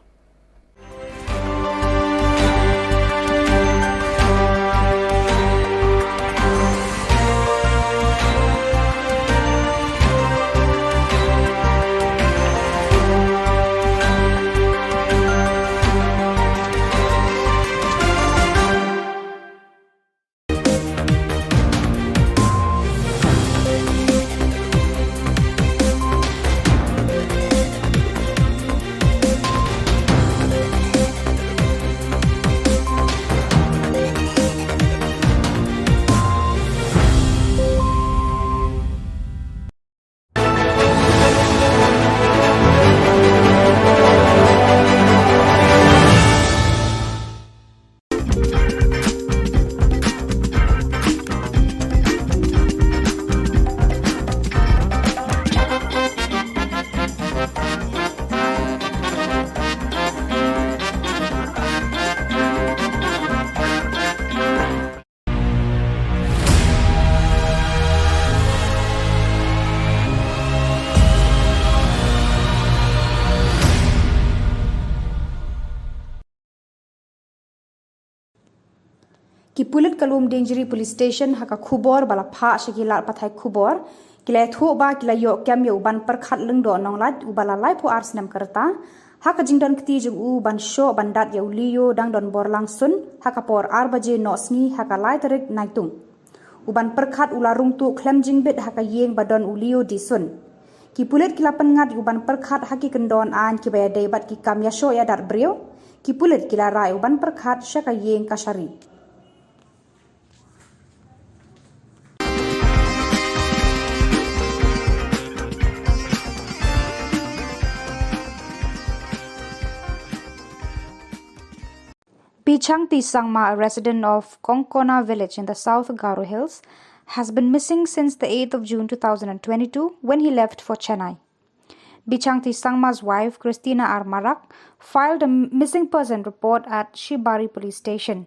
Ki pulit ka Lumdiengjri Police Station ha ka khubor ba la phah sha ki lad pathai khubor ki la ïathuh ba ki la ïoh kem ïa u Banpyrkhat Lyngdoh Nonglait uba la laiphew ar snem ka rta ha ka jingdon kti jong u ban shoh ban dat ïa u Leo dang don bor lang sun ha ka por ar baje noh sngi ha ka lai tarik Naitung. U Banpyrkhat u la rung tuh khlem jingbit ha ka ïing ba don u Leo Dsun. Ki pulit ki la pynngat ïa u Banpyrkhat ha ki kyndon aiñ kiba ïadei bad ki kam ïashoh ïadat briew. Ki pulit ki la rah ïa u Banpyrkhat sha ka ïing kashari. Bichangti Sangma, a resident of Kongkona village in the South Garo Hills, has been missing since the eighth of June two thousand twenty-two, when he left for Chennai. Bichangti Sangma's wife, Christina R Marak, filed a missing person report at Shibari Police Station.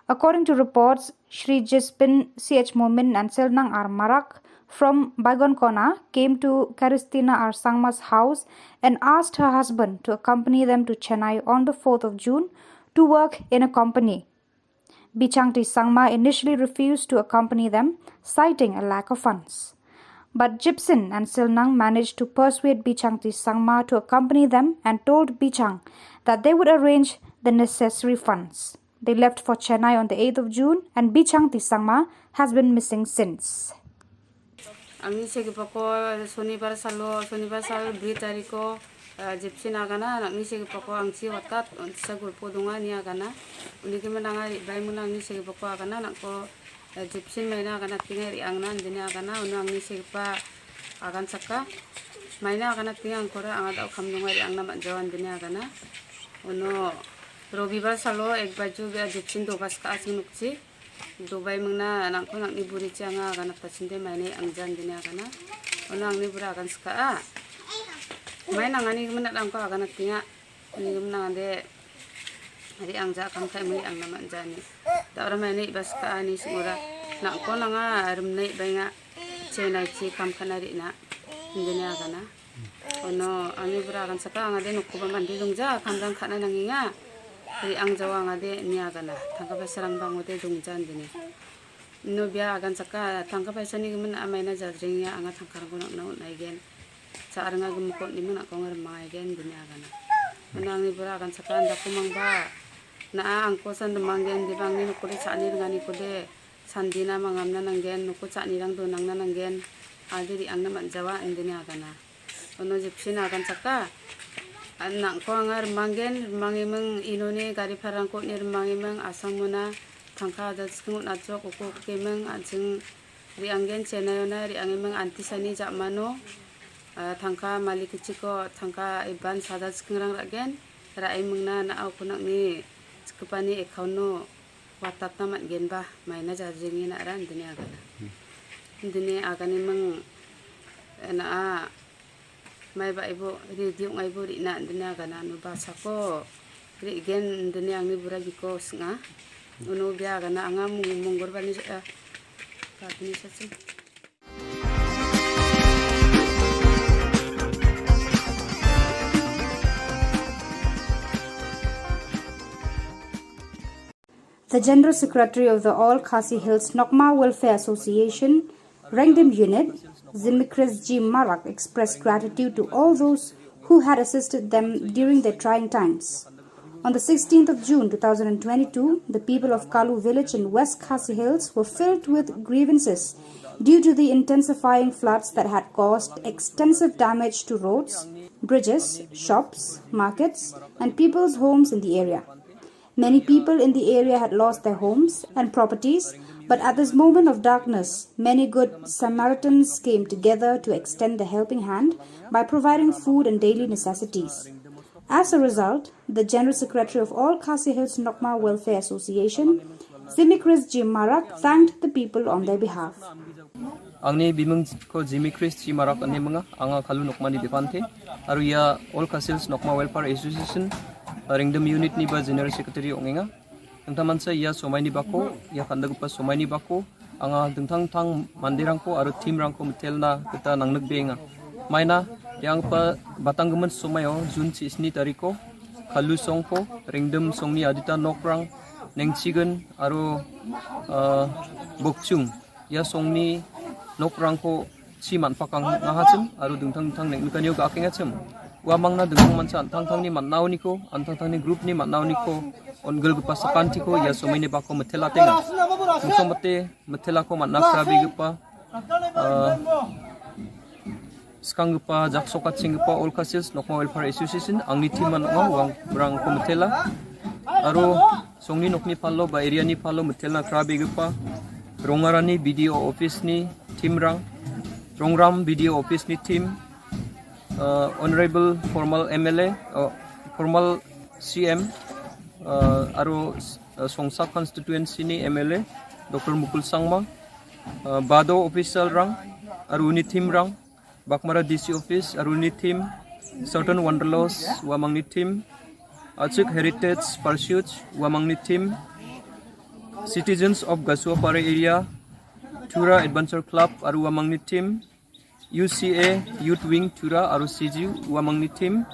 According to reports, Shri Jispin C H Momin and Silnang R Marak from Baigonkona came to Christina R Sangma's house and asked her husband to accompany them to Chennai on the fourth of June to work in a company. Bichangti Sangma initially refused to accompany them, citing a lack of funds. But Jipsin and Silnang managed to persuade Bichangti Sangma to accompany them and told Bichang that they would arrange the necessary funds. They left for Chennai on the eighth of June, and Bichangti Sangma has been missing since. Angni segipa ko Sonibar salo, Sonibar sal bri tariko, ah, Jipsin agana, nangni segipa ko angchi hotat, sa gulpo dunga ni agana. Uni ki menanga ri bai muna angni segipa ko agana, nangko, eh, Jipsin maina agana tinga ri angna, dini agana, unu angni segipa agan saka. Maina agana tinga angkora anga dau kam dunga ri angna man jawan dini agana. Unu Robibar salo ek baju bia Jipsin dobas ka asnukchi. Dubai mengna nangko nangni buri chi anga agana ta chinde mai ni angjan dini agana. Ono angni bura agan saka a. Mai nangani kemena nangko agana tinga. Ni kemena ande. Hari angja kam kai meli angna manjani. Ta ora mai ni bas ka ani singura. Nangko nanga remnai bai nga. Chenai chi kam kana ri na. Dini agana. Ono angni bura agan saka anga de nuku ba mandi dungja kamdang khana nanginga. Ri ang jawa anga de ni agana. Tangka ba serang bang ode dungjan dini. No bia agan saka tangka ba sani gemen amai na jadring ya anga tangka rang konak naut na igen. Sa aranga gemukot ni mena kong remang igen dini agana. Ono angni bura agan saka anda kumang ba. Na a angko san demang gen di bang ni nuku de sa ni dengan ni kude. Sandina mangam na nanggen nuku sa ni rang donang na nanggen. Ade ri ang na man jawa indi ni agana. Ono Jipsin agan saka. An nangko anga remang gen, remang imeng inone gari parang kot ni remang imeng asang muna tangka ada skengut najok uku kemeng anjing ri anggen Chennai ona ri ang imeng anti sani jak mano. Ah, tangka malik kichiko tangka iban sada skengrang ragen. Ra imeng na na au kunak ni sekepani account no watat na mat gen ba mai na jajing ni na ran dini agana. Dini agani meng na a mai ba ibu ri diuk ngai bu ri na dini agana nu ba sako ri gen dini angni bura biko snga. Unu bia agana anga mung munggur bani sa ka bini sa sing. The General Secretary of the All Khasi Hills Nokma Welfare Association, Rengdim Unit, Zimikris G Marak expressed gratitude to all those who had assisted them during their trying times. On the sixteenth of June two thousand twenty-two, the people of Kalu village in West Khasi Hills were filled with grievances due to the intensifying floods that had caused extensive damage to roads, bridges, shops, markets, and people's homes in the area. Many people in the area had lost their homes and properties, but at this moment of darkness, many good Samaritans came together to extend a helping hand by providing food and daily necessities. As a result, the General Secretary of All Khasi Hills Nokma Welfare Association, Zimikris G Marak, thanked the people on their behalf. Angni bimung ko Zimikris G Marak ani manga, anga Kalu Nokma ni bipante, aru ia All Khasi Hills Nokma Welfare Association, Rengdim Unit ni ba General Secretary ongenga. Tangtaman sa ia somai ni bako, ia kanda gupa somai ni bako, anga dengtang tang mandirangko aru teamrangko metelna kita nangnekbenga. Maina, yang pa batang gemen somayo, June sisni tariko, Kalu songko, Rengdim songni adita nokrang, Nengchigen aro, ah, Bokchung, ïa songni nokrang ko chi man pakang nga ha chim, aro dingtang dingtang neng kane ka keng ha chim. Wa mang na dingtang man sa, tang tang ni man nau ni ko, an tang tang ni group ni man nau ni ko, on gel gepa sakan ti ko, ïa somai ni bako metela tenga. Mung song bate, metela ko man na krabi gepa, ah, skang gepa, jak sokat sing gepa, All Khasi Hills Nokma Welfare Association, angni team man nga, wang brang ko metela. Aro, songni nokni palo, ba area ni palo, metela krabi gepa. Rongarani B D O office ni team rang. Rongram B D O office ni team. Uh, Honorable formal M L A, uh, formal C M, uh, aro, uh, Songsa constituency ni M L A, Doctor Mukul Sangma, uh, Bado official rang, aro ni team rang, Baghmara D C office, aro ni team, Southern Wanderlust, wamang ni team, Achik Heritage Pursuit, wamang ni team, Citizens of Gasuapara area, Tura Adventure Club, aro wamang ni team, U C A Youth Wing Tura aro C G wamang ni team,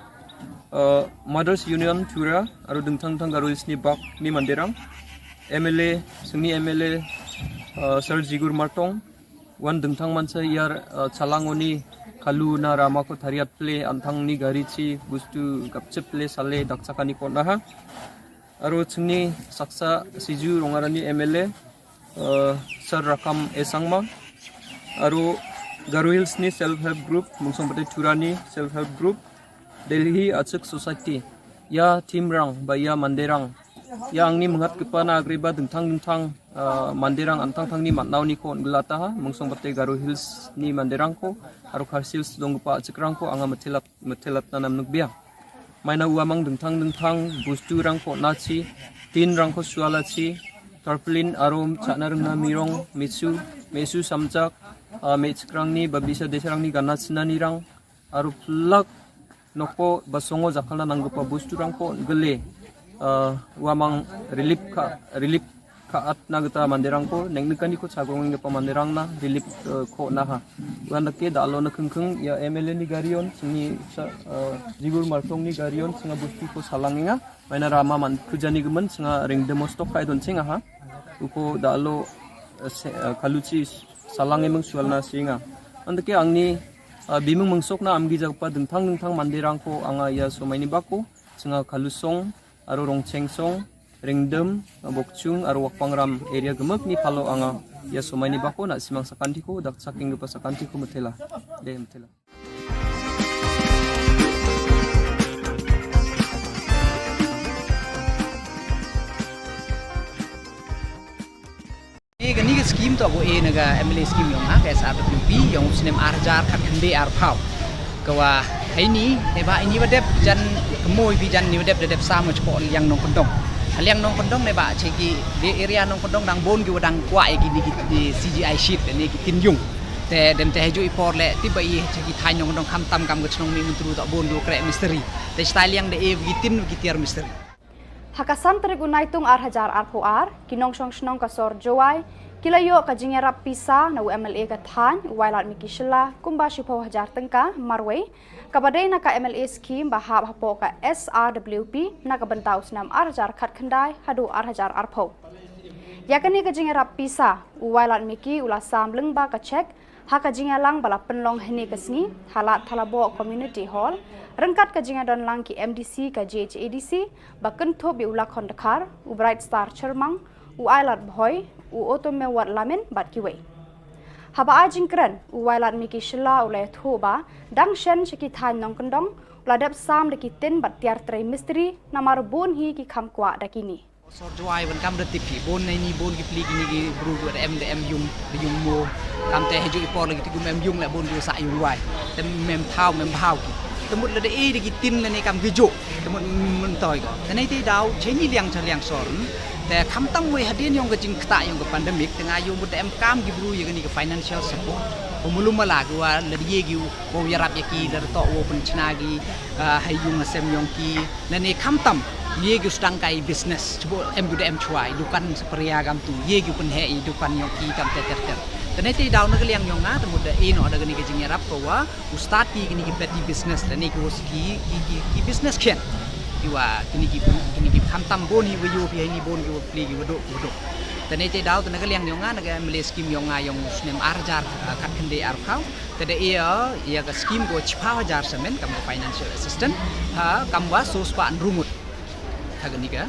uh, Mothers Union Tura aro dingtang dingtang Garo Hills ni bak ni manderang, M L A, sengni M L A, uh, Sir Jigur Martong, wan dingtang mansa ïar, uh, chalang oni kalu na rama ko thariat ple antang ni gari chi bustu gapchep ple sale dakchakani ko naha. Aro chingni saksa siju Rongarani M L A, uh, Sir Rakam A Sangma. Aro Garo Hills ni self help group, mungsong pate Turani self help group, Delhi Achik Society. Ïa team rang, ba ïa manderang. Ïa angni mengat kepa na agriba dingtang dingtang, uh, manderang antang tangni matnau ni kon gelata ha, mungsong pate Garo Hills ni manderang ko, aro Khasi Hills dong kepa Achik rang ko, anga metelap, metelap tanam nukbia. Maina wamang dingtang dingtang, bustu rang ko nachi, tin rang ko sualachi, tarpaulin arum, chana rengna mirong, mitsu, mesu samjak, uh, mechkrang ni, babisa desrang ni, gana china ni rang, aro plak, noko basongo jakalna nanggepa bustu rang ko gele, uh, wamang relief ka, relief ka at na geta manderang ko, neng nekani ko chagong ngepa manderang na, relief, uh, ko naha. Wan dake da alo na kengkeng, ïa M L A ni garion, sini sa, uh, Jigur Martong ni garion, singa bustu ko salang inga, maina rama man kujani gemen, singa ring demos tok kai don singa ha. Uko da alo, uh, se, uh, kaluchi salang emeng sual na singa. Andake angni, uh, bimeng mengsok na amgi jagpa dingtang dingtang manderang ko anga ïa somai ni bako, singa kalusong, aro rongchengsong, Ringdem, Bokchung, aro Wakpangram area gemek ni palo anga ïa somai ni bako na simang sakan tiko, dak saking gepa sakan tiko metela. De metela. Ni kani ka scheme to ko e na ka M L A scheme yong ha ka S R W P yong u snem ar hajar khatkhyndai arphew. Kawa haini, neba ini wadep jan kemoi bi jan ni wadep da dep sam chko liang nongkyndong. Liang nongkyndong neba cheki de area nongkyndong dang bon ki wadang kwah ïa ki ni ki, ki C G I sheet ne ki tin yung. Te dem te haju i por le tiba i cheki thaiñ nongkyndong khamtam kam ka chnong Mihmyntdu to bon ki wa kreh mistri. Te stai liang de e ki tin ki tiar mistri. Ha ka san tarik u Naitung ar hajar arphew ar, ki nongshong shnong ka sor Jowai ki la ïoh ka jingïarap pisa na u M L A ka thaiñ, u Wailadmiki Shylla, kumba shiphew hajar tyngka marwei, kaba dei na ka M L A scheme ba hap hapoh ka S R W P na ka bynta u snem ar hajar khatkhyndai haduh ar hajar arphew. Ïa kane ka jingïarap pisa, u Wailadmiki u la sam lyngba ka cheque ha ka jingïalang ba la pynlong hynne ka sngi ha Lad Thalaboh Community Hall, ryngkat ka jingïadon lang ki M D C ka J H A D C, ba kynthup ïa u Lakhon Dkhar, u Bright Star Chyrmang, u Ailad Bhoi, u Otomewat Lamin bad kiwei. Haba ai jingkren, u Wailadmiki Shylla u la ïathuh ba dang shen sha ki thaiñ nongkyndong, u la dep sam da ki tin bad tiar trei mistri, namar bun hi ki kham kwah da kini. Sor Jowai ban kam da tip hi, bon na ini, bon ki pli kini ki bru da em da em yung, da yung mo. Kam te haju i por lagi ti gum em yung le bon ki sa yung wai. Te mem thaw, mem bhaw ki. Te mut la da e da ki tin la ne kam ki jo. Te mut mem toi ko. Te nei te daw, che ni liang cha liang sor. Te khamtam wei hadien yong ka jingkta yong ka pandemic, te nga yung mut da em kam ki bru ïa kani ka financial support. Ko mulum mala ki wa la da ye ki u, ko ïarap ïa ki, la da to wo pynchna ki, ah, ha yung ha sem yong ki. Lane khamtam, ye ki u sdang kai business, chibun em ki u da em chwa, i dukan saparia kam tu, ye ki u pynheh i dukan yong ki kam ter ter ter. Te nei te daw na ka liang yong nga, te mut da e noh da kani ka jingïarap ko wa u start ki kini ki petty business, lane ki wa ki, ki, ki, ki business khian. Ki wa kini ki, kini ki khamtam bun hi wa ïoh phi ha ini, bun ki wa plie ki wa duk, ki wa duk. Te ne te daw te na ka liang yong nga, na ka M L A scheme yong nga yong snem ar hajar, ah, khat khyndai ar phew. Te da ïa, ïa ka scheme ko chiphew hajar samen kam ka financial assistance. Ha, kam wa so spah hynriew ngut. Ha kani ka,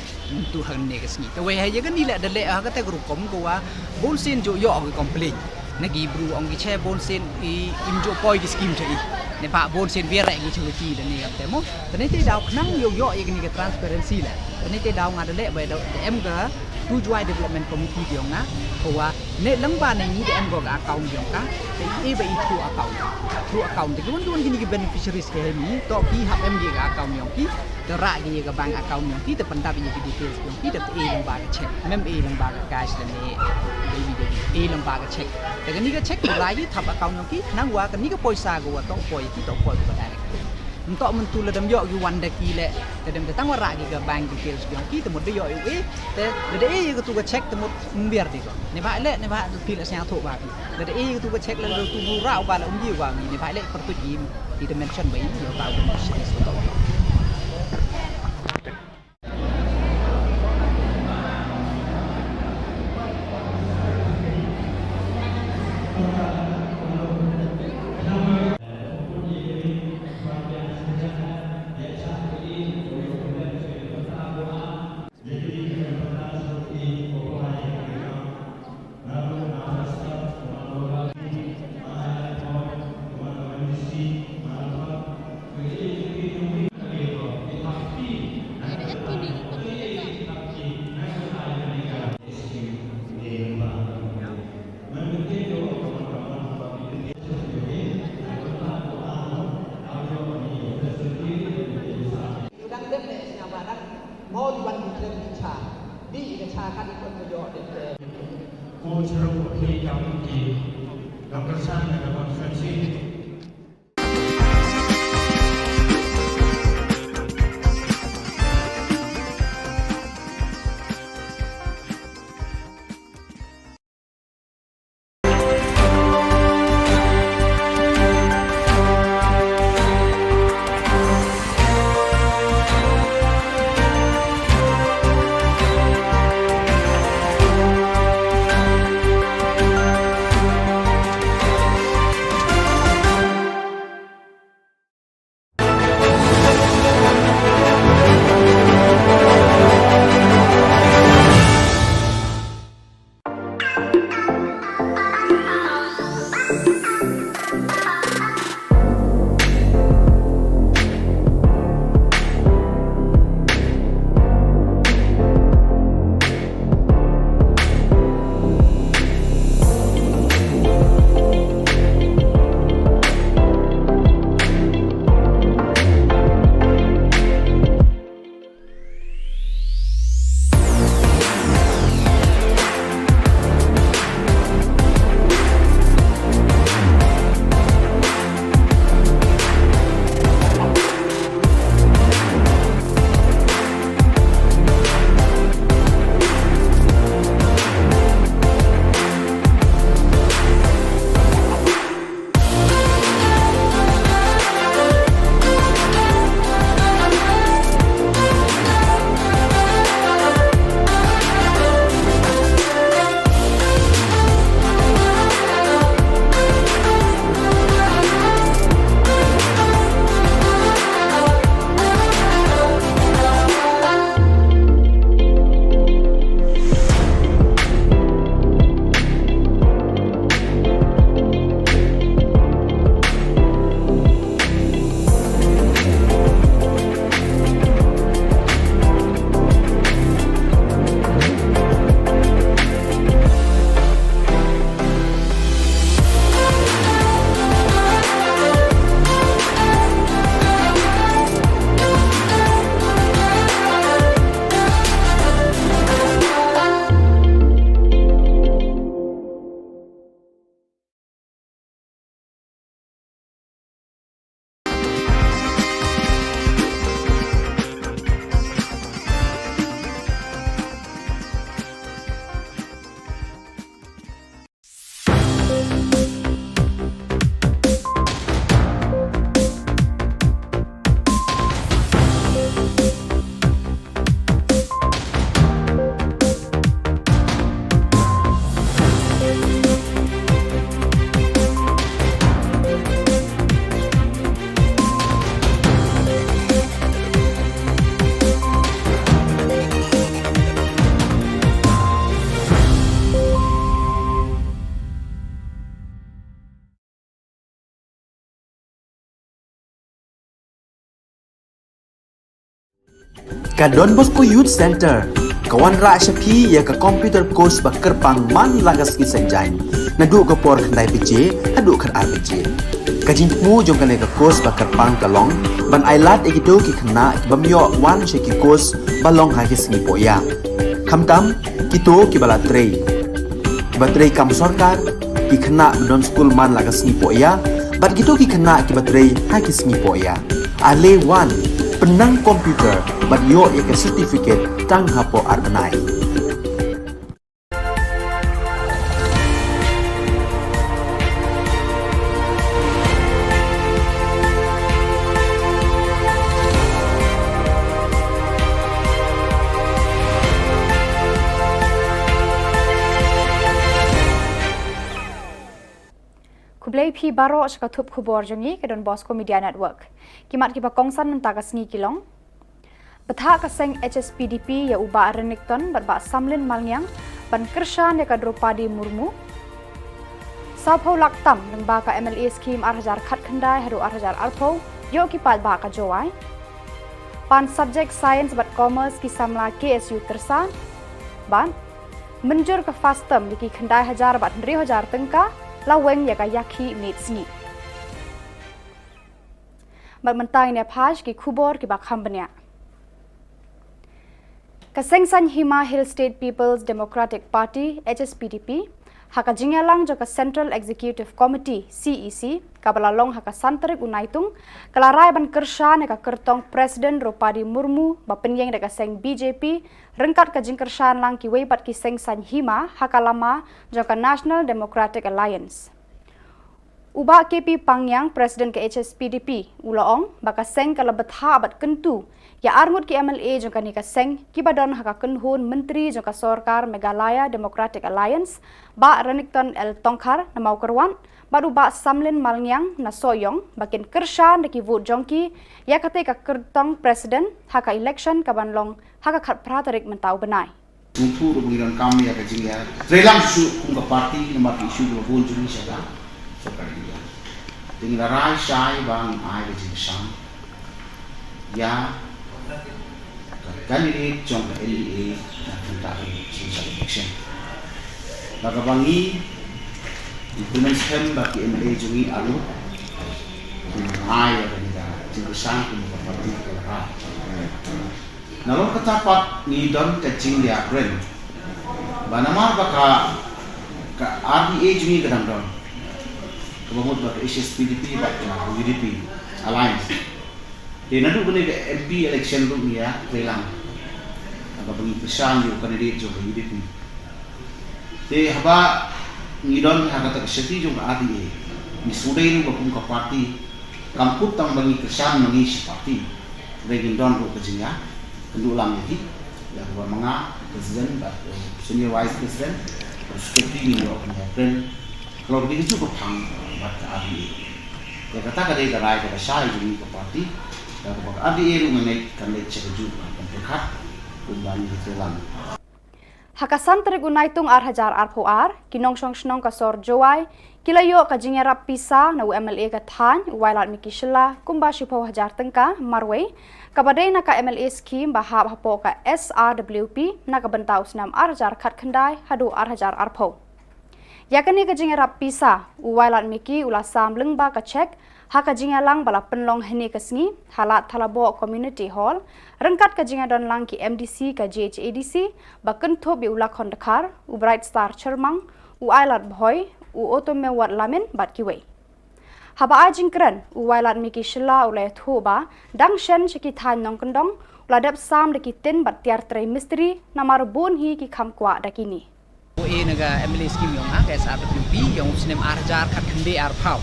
tu ha kani ka sngi. Te wei ha ïa kani leh da leh ha kata ka rukom ko wa bun sien ju ïoh ki complain. Na ki bru ong ki che bun sien i im ju poi ki scheme cha i. Ne ba bun sien biar ki chu ki da ni kam te mo. Te ne te daw khnang ïoh ïoh ïa kani ka transparency leh. Te ne te daw nga da leh ba da em ka tu Jowai Development Committee yong nga. Ko wa ne lang ba ne ni da em ko ka account yong ka. Te i ba i through account. Through account te ki won ki won kini ki beneficiaries ke ni. To ki hap em ki ka account yong ki. Te rah ki ïa ka bank account yong ki, te pyndap ïa ki details yong ki, te e lang ba ka check. Mem e lang ba ka cash lane debit, debit. E lang ba ka check. Te kani ka check te rah ki thap account yong ki, nang wa kani ka poisa ko wa to poi ki, to poi ko direct. Nto myntu la dem ïoh ki wan da ki leh, te dem te tang wa rah ki ka bank details yong ki, te mut da ïoh ïa u e, te da e ïa ka tu ka check, te mut mbiar di ko. Ne ba leh, ne ba tu ti la sñiaw thoh ba ki. Lada e tu ka check lada tu bu rah u ka la um ji u ka ngi ne ba leh pyrtuit i, i te mention ba i ïa u ka u ka message u ka u. Dang dep ne sñiaw ba dang mo di wan di trem di cha. Di ka cha ka di kon mo yo de. Ko chero ko phi kam ki. Dang ka san na ka constituency. Ka Don Bosco Youth Centre ka wanrah sha phi ïa ka computer course ba kyrpang man la ka sngi Saitjaiñ, naduh ka por khyndai baje haduh khatar baje. Ka jingthmu jong kane ka course ba kyrpang ka long ban ailad ïa kito ki khynnah ki bym ïoh wan sha ki course ba long ha ki sngi pohïa, khamtam kito kiba la trei, kiba trei kam sorkar, ki khynnah ba don skul man la ka sngi pohïa bad kito ki khynnah kiba trei ha ki sngi pohïa. Ale wan, pynnang computer bad ïoh ïa ka certificate tang hapoh ar bnai. Khublei phi baroh sha ka thup khubor jong ngi ka Don Bosco Media Network. Ki mat kiba kongsan mynta ka sngi ki long: Bthah ka seng H S P D P ïa u Bah Renikton bad Bah Samlin Malngiang ban kyrshan ïa ka Droupadi Murmu. Sawphew lak tam lyngba ka M L A scheme ar hajar khatkhyndai haduh ar hajar arphew ïoh ki paidbah ka Jowai. Pan subject science bad commerce ki samla K S U Tyrsad. Bad mynjur ka FAST term ïa ki khyndai hajar bad hynriew hajar tyngka la weng ïa ka ïakhih miet sngi. Bad mynta ngin ïa phai sha ki khubor kiba kham bniah. Ka Seng Saiñ Hima Hill State People's Democratic Party, H S P D P, ha ka jingïalang jong ka Central Executive Committee, C E C, kaba la long ha ka san tarik u Naitung, ka la rai ban kyrshan ïa ka kyrtong President Droupadi Murmu ba pynïeng da ka seng B J P, ryngkat ka jingkyrshan lang kiwei pat ki seng saiñ hima ha ka lama jong ka National Democratic Alliance. U Bah K P Pangngiang, President ka H S P D P, u la ong ba ka seng ka la bthah bad kyntu ïa arngut ki M L A jong kane ka seng kiba don ha ka kynhun myntri jong ka sorkar Meghalaya Democratic Alliance, Bah Renikton L Tongkhar na Mawkyrwat bad u Bah Samlin Malngiang na Sohiong ba kin kyrshan da ki vote jong ki ïa katei ka kyrtong President ha ka election kaban long ha ka khatphra tarik mynta u bnai. Sngewthuh ruh ba ngi donkam ïa ka jingïa trei lang shuh kum ka party namar ki issue kiba bun jong ngi sha ka sorkar India. Te ngi la rai shai ba ngin ai ka jingkyrshan ïa ka candidate jong ka N D A na ka bynta ka election. Bad kaba ngi implement skhem ba ki M L A jong ngi arngut kin ai ïa kane ka jingkyrshan kum ka party ka la rai. Nalor kata pat ngi don ka jingïakren ba namar ba ka, ka R D A jong ngi ka dang don, kaba mut ba ka H S P D P bad ka U D P alliance. Te naduh kane ka M P election ruh ngi ïa trei lang, kaba ngi kyrshan ïa u candidate jong ka U D P. Te haba ngi don ha kata ka seti jong ka R D A, ngi sngewdei ruh ba kum ka party kam kut tang ba ngi kyrshan ma ngi shi party. Hynrei ngin don ruh ka jingïakynduh lang ïa ki, ïa kaba ma nga president bad, eh, senior vice president bad secretary, ngin ïoh ban ïakren halor kine ki juh ka phang bad ka R D A. Ïa kata ka dei ka rai kaba shai jong ngi ka party. Ïa kaba ka R D A ruh nga ngeit kan leit sha kajuh ka pyrkhat kumba ngi trei lang. Ha ka san tarik u Naitung ar hajar arphew ar, ki nongshong shnong ka sor Jowai ki la ïoh ka jingïarap pisa na u M L A ka thaiñ u Wailadmiki Shylla kumba shiphew hajar tyngka marwei, kaba dei na ka M L A scheme ba hap hapoh ka S R W P na ka bynta u snem ar hajar khatkhyndai haduh ar hajar arphew. Ïa kane ka jingïarap pisa u Wailadmiki u la sam lyngba ka cheque ha ka jingïalang ba la pynlong hynne ka sngi ha Lad Thalaboh Community Hall, ryngkat ka jingïadon lang ki M D C ka J H A D C, ba kynthup ïa u Lakhon Dkhar, u Bright Star Chyrmang, u Ailad Bhoi, u Otomewat Lamin bad kiwei. Haba ai jingkren, u Wailadmiki Shylla u la ïathuh ba dang shen sha ki thaiñ nongkyndong u la dep sam da ki tin bad tiar trei mistri namar bun hi ki kham kwah da kine. Ko e na ka M L A scheme yong nga ka S R W P yong u snem ar hajar khatkhyndai arphew.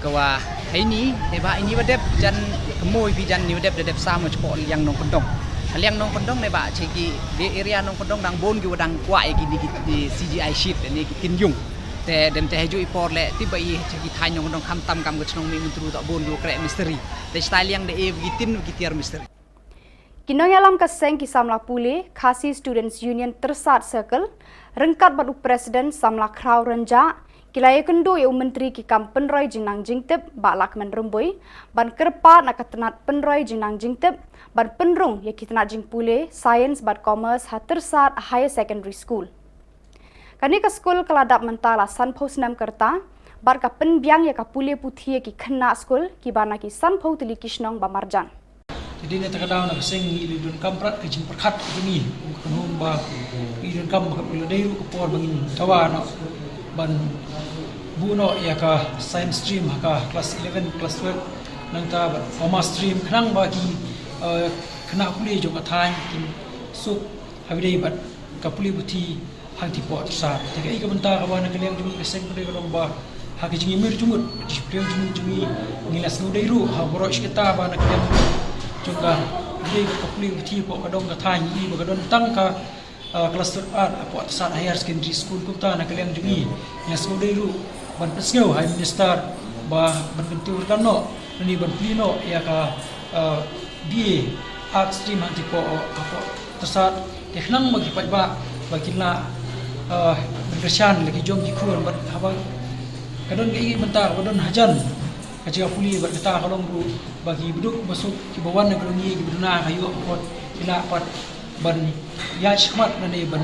Ka wa heini, eba ini wa dep jan kmoi phi jan ni wa dep da dep sam wa chpok liang nongkyndong. Liang nongkyndong ne ba che ki de area nongkyndong dang bun ki wa dang kwah ïa ki ni ki, ki C G I sheet ne ki tin yung. Te dem te haju i por le ti ba i che ki thaiñ nongkyndong kham tam kam ka chnong mi myntru ta bun ki wa kreh mistri. Te stai liang de e ki tin ki tiar mistri. Ki nongïalam ka seng ki samla pule Khasi Students Union Tyrsad Circle, ryngkat bad u President samla Khraw Rynjah, ki la ïakynduh ïa u Myntri ki kam pynroi jingnang jingtip Bah Lahkmen Rymbui ban kyrpad na ka tnat pynroi jingnang jingtip ban pynrung ïa ki tnat jingpule Science bad Commerce ha Tyrsad Higher Secondary School. Kane ka skul ka la dap mynta la sanphew snem ka rta bad ka pynbiang ïa ka pule puthi ïa ki khynnah skul kiba na ki sanphew tylli ki shnong ba marjan. Te dei na kata ka daw na ka seng ngi la donkam prat ka jingpyrkhat ka jong ngi, ka kynhun ba ngi donkam ba ka la dei ruh ka por ba ngin dawa noh ban buh noh ïa ka science stream ha ka class eleven, class twelve, nangta bad commerce stream khnang ba ki, eh, khynnah pule jong ka thaiñ kin suk ha ba dei bad ka pule puthi hangtei hapoh Tyrsad. Te kaei ka bynta kaba na ka liang jong ngi ka seng pule ka long ba ha ka jingïamir jingmut, jingpyrshang jingmut jong ngi, ngi la sngewdei ruh ha baroh shi katta ba na ka liang jong ka, dei ka pule puthi hapoh ka dong ka thaiñ ngi ba ka don tang ka, ah, cluster art hapoh Tyrsad Higher Secondary School. Kumta na ka liang jong ngi ngi la sngewdei ruh ban pynsngew ha i Minister ba ban kyntiew ryngkat noh lane ban plie noh ïa ka, ah, B A Art stream hangtei hapoh, hapoh Tyrsad. Te khnang ba ki paidbah ba kin lah, eh, ban kyrshan la ki jong ki khun bad haba ka don kaei kaei bynta kaba don hajan ka jaka pule bad kata ka long ruh ba ki baduk basuk kiba wan na ka dong ngi kiba duna ka ïoh ka kot ki lah pat ban ïaid shakhmat lane ban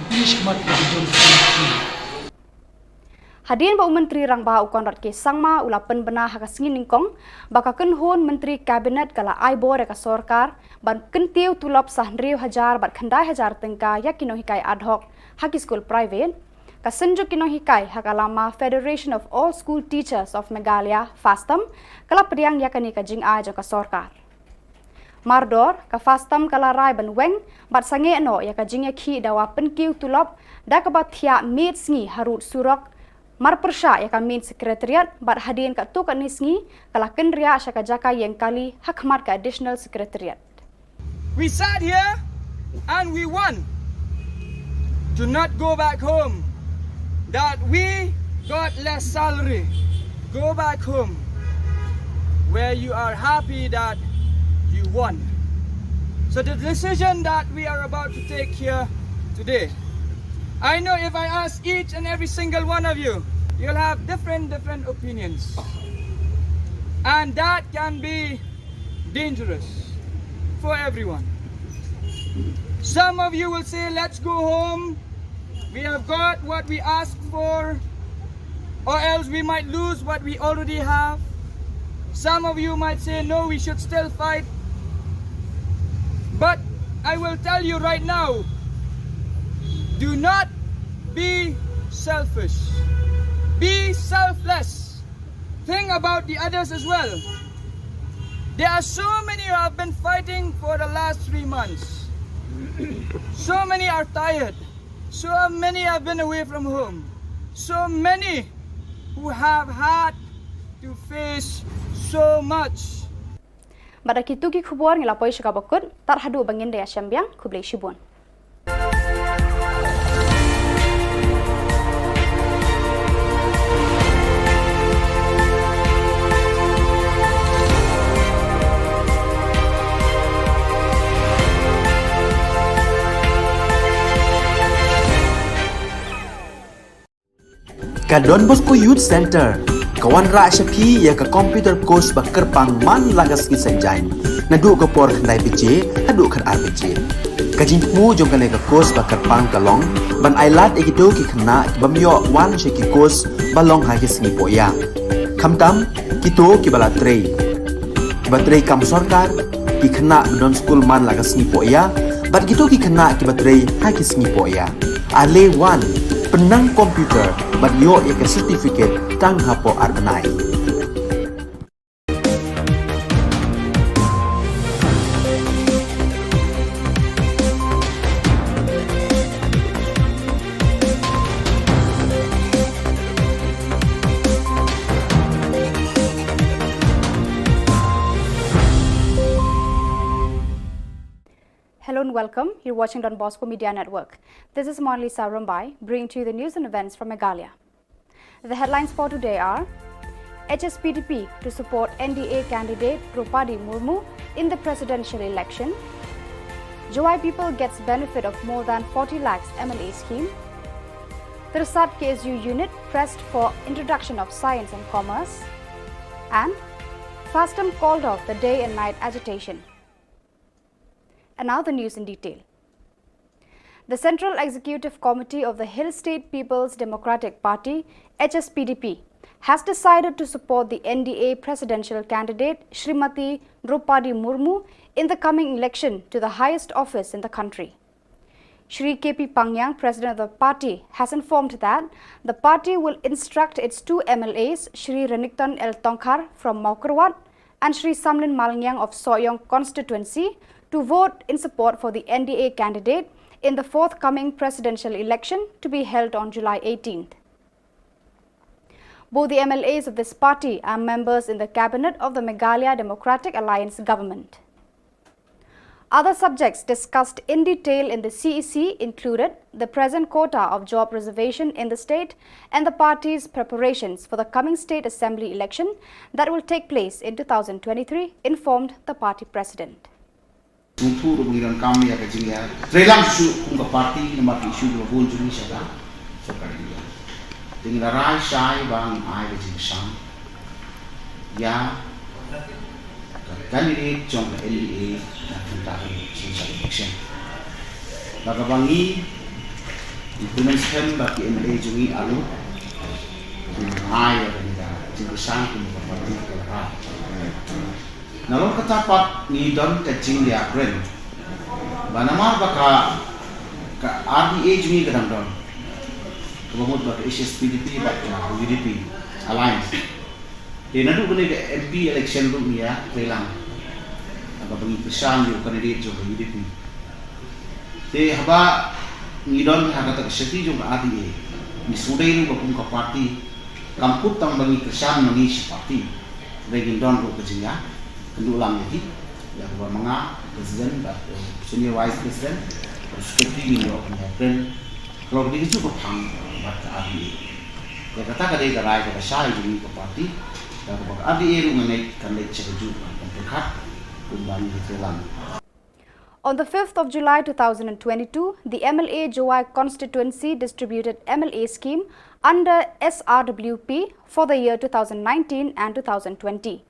pule shakhmat la ki jong ki khun. Hadien ba u Myntri Rangbah u Conrad K Sangma u la pynbna ha ka sngi nyngkong ba ka kynhun Myntri Cabinet ka la ai bor ïa ka sorkar ban kyntiew tulop sa hynriew hajar bad khyndai hajar tyngka ïa ki nonghikai ad hoc ha ki skul private, ka synjuk ki nonghikai ha ka lama Federation of All School Teachers of Meghalaya, FASTAM, ka la pdiang ïa kane ka jingai jong ka sorkar. Mardor, ka FASTAM ka la rai ban weng bad sangeh noh ïa ka jingïakhih dawa pynkiew tulop da kaba thiah miet sngi harud surok, marpyrshah ïa ka main secretariat bad hadien katto katne sngi ka la kynriah sha ka jaka ïeng kali ha khmat ka additional secretariat. We sat here and we won. Do not go back home. That we got less salary. Go back home where you are happy that you won. So the decision that we are about to take here today, I know if I ask each and every single one of you, you'll have different, different opinions. And that can be dangerous for everyone. Some of you will say, "Let's go home. We have got what we asked for, or else we might lose what we already have." Some of you might say, "No, we should still fight." But I will tell you right now, do not be selfish. Be selfless. Think about the others as well. There are so many who have been fighting for the last three months. So many are tired. So many have been away from home. So many who have had to face so much. Bad da kito ki khubor ngi la poi sha kaba kut, tad haduh ba ngin da ïashem biang, khublei shibun. Ka Don Bosco Youth Center ka wanrah sha phi ïa ka computer course ba kyrpang man la ka sngi Saitjaiñ, naduh ka por khyndai baje haduh khatar baje. Ka jingthmu jong kane ka course ba kyrpang ka long ban ailad ïa kito ki khynnah ki bym ïoh wan sha ki course ba long ha ki sngi poh ïa. Khamtam kito kiba la trei, kiba trei kam sorkar, ki khynnah ba don skul man la ka sngi poh ïa, bad kito ki khynnah kiba trei ha ki sngi poh ïa. Ale wan, pynnang computer bad ïoh ïa ka certificate tang hapoh ar bnai. Hello and welcome. You're watching Don Bosco Media Network. This is Monalisa Rumbai, bringing to you the news and events from Meghalaya. The headlines for today are: H S P D P to support N D A candidate Droupadi Murmu in the presidential election. Jowai people gets benefit of more than forty lakhs M L A scheme. Tyrsad K S U unit pressed for introduction of science and commerce. And FASTAM called off the day and night agitation. And now the news in detail. The Central Executive Committee of the Hill State People's Democratic Party, H S P D P, has decided to support the N D A presidential candidate Shrimati Droupadi Murmu in the coming election to the highest office in the country. Shri K P Pangyang, president of the party, has informed that the party will instruct its two M L As, Shri Renikton L Tongkhar from Mawkyrwat and Shri Samlin Malngiang of Sohiong constituency, to vote in support for the N D A candidate in the forthcoming presidential election to be held on July eighteenth. Both the M L As of this party are members in the cabinet of the Meghalaya Democratic Alliance government. Other subjects discussed in detail in the C E C included the present quota of job reservation in the state and the party's preparations for the coming state assembly election that will take place in two thousand twenty-three, informed the party president. Ngi phuh ruh ngi donkam ïa ka jingïatreilang shuh kum ka party namar ki issue kiba bun jong ngi sha ka sorkar India. Te ngi la rai shai ba ngin ai ka jingkyrshan ïa ka candidate jong ka N D A na ka bynta ka election. Ba kaba ngi implement skhem ba ki M L A jong ngi arngut kin ai ïa kane ka jingkyrshan kum ka party ka la rai. Nalor kata pat ngi don ka jingïakren ba namar ba ka, ka R D A jong ngi ka dang don, kaba mut ba ka H S P D P bad ka U D P alliance. Te naduh kane ka M P election ruh ngi ïatreilang, haba ngi kyrshan ïa u candidate jong ka U D P. Te haba ngi don ha kata ka seti jong ka R D A, ngi sngewdei ruh ba kum ka party kam kut tang ba ngi kyrshan ma ngi shi party, hynrei ngin don ruh ka jingïakynduh lang ïa ki, ïa kaba ma nga president bad, eh, senior vice president bad secretary, ngin ïoh ban ïakren halor kine kijuh ki phang bad ka R D A. Ïa kata ka dei ka rai kaba shai jong ngi ka party, ïa kaba ka R D A ruh nga ngeit kan leit sha kajuh ka pyrkhat kumba ngi ïatreilang. On the fifth of July two thousand twenty-two, the M L A Jowai constituency distributed M L A scheme under S R W P for the year two thousand nineteen and two thousand twenty.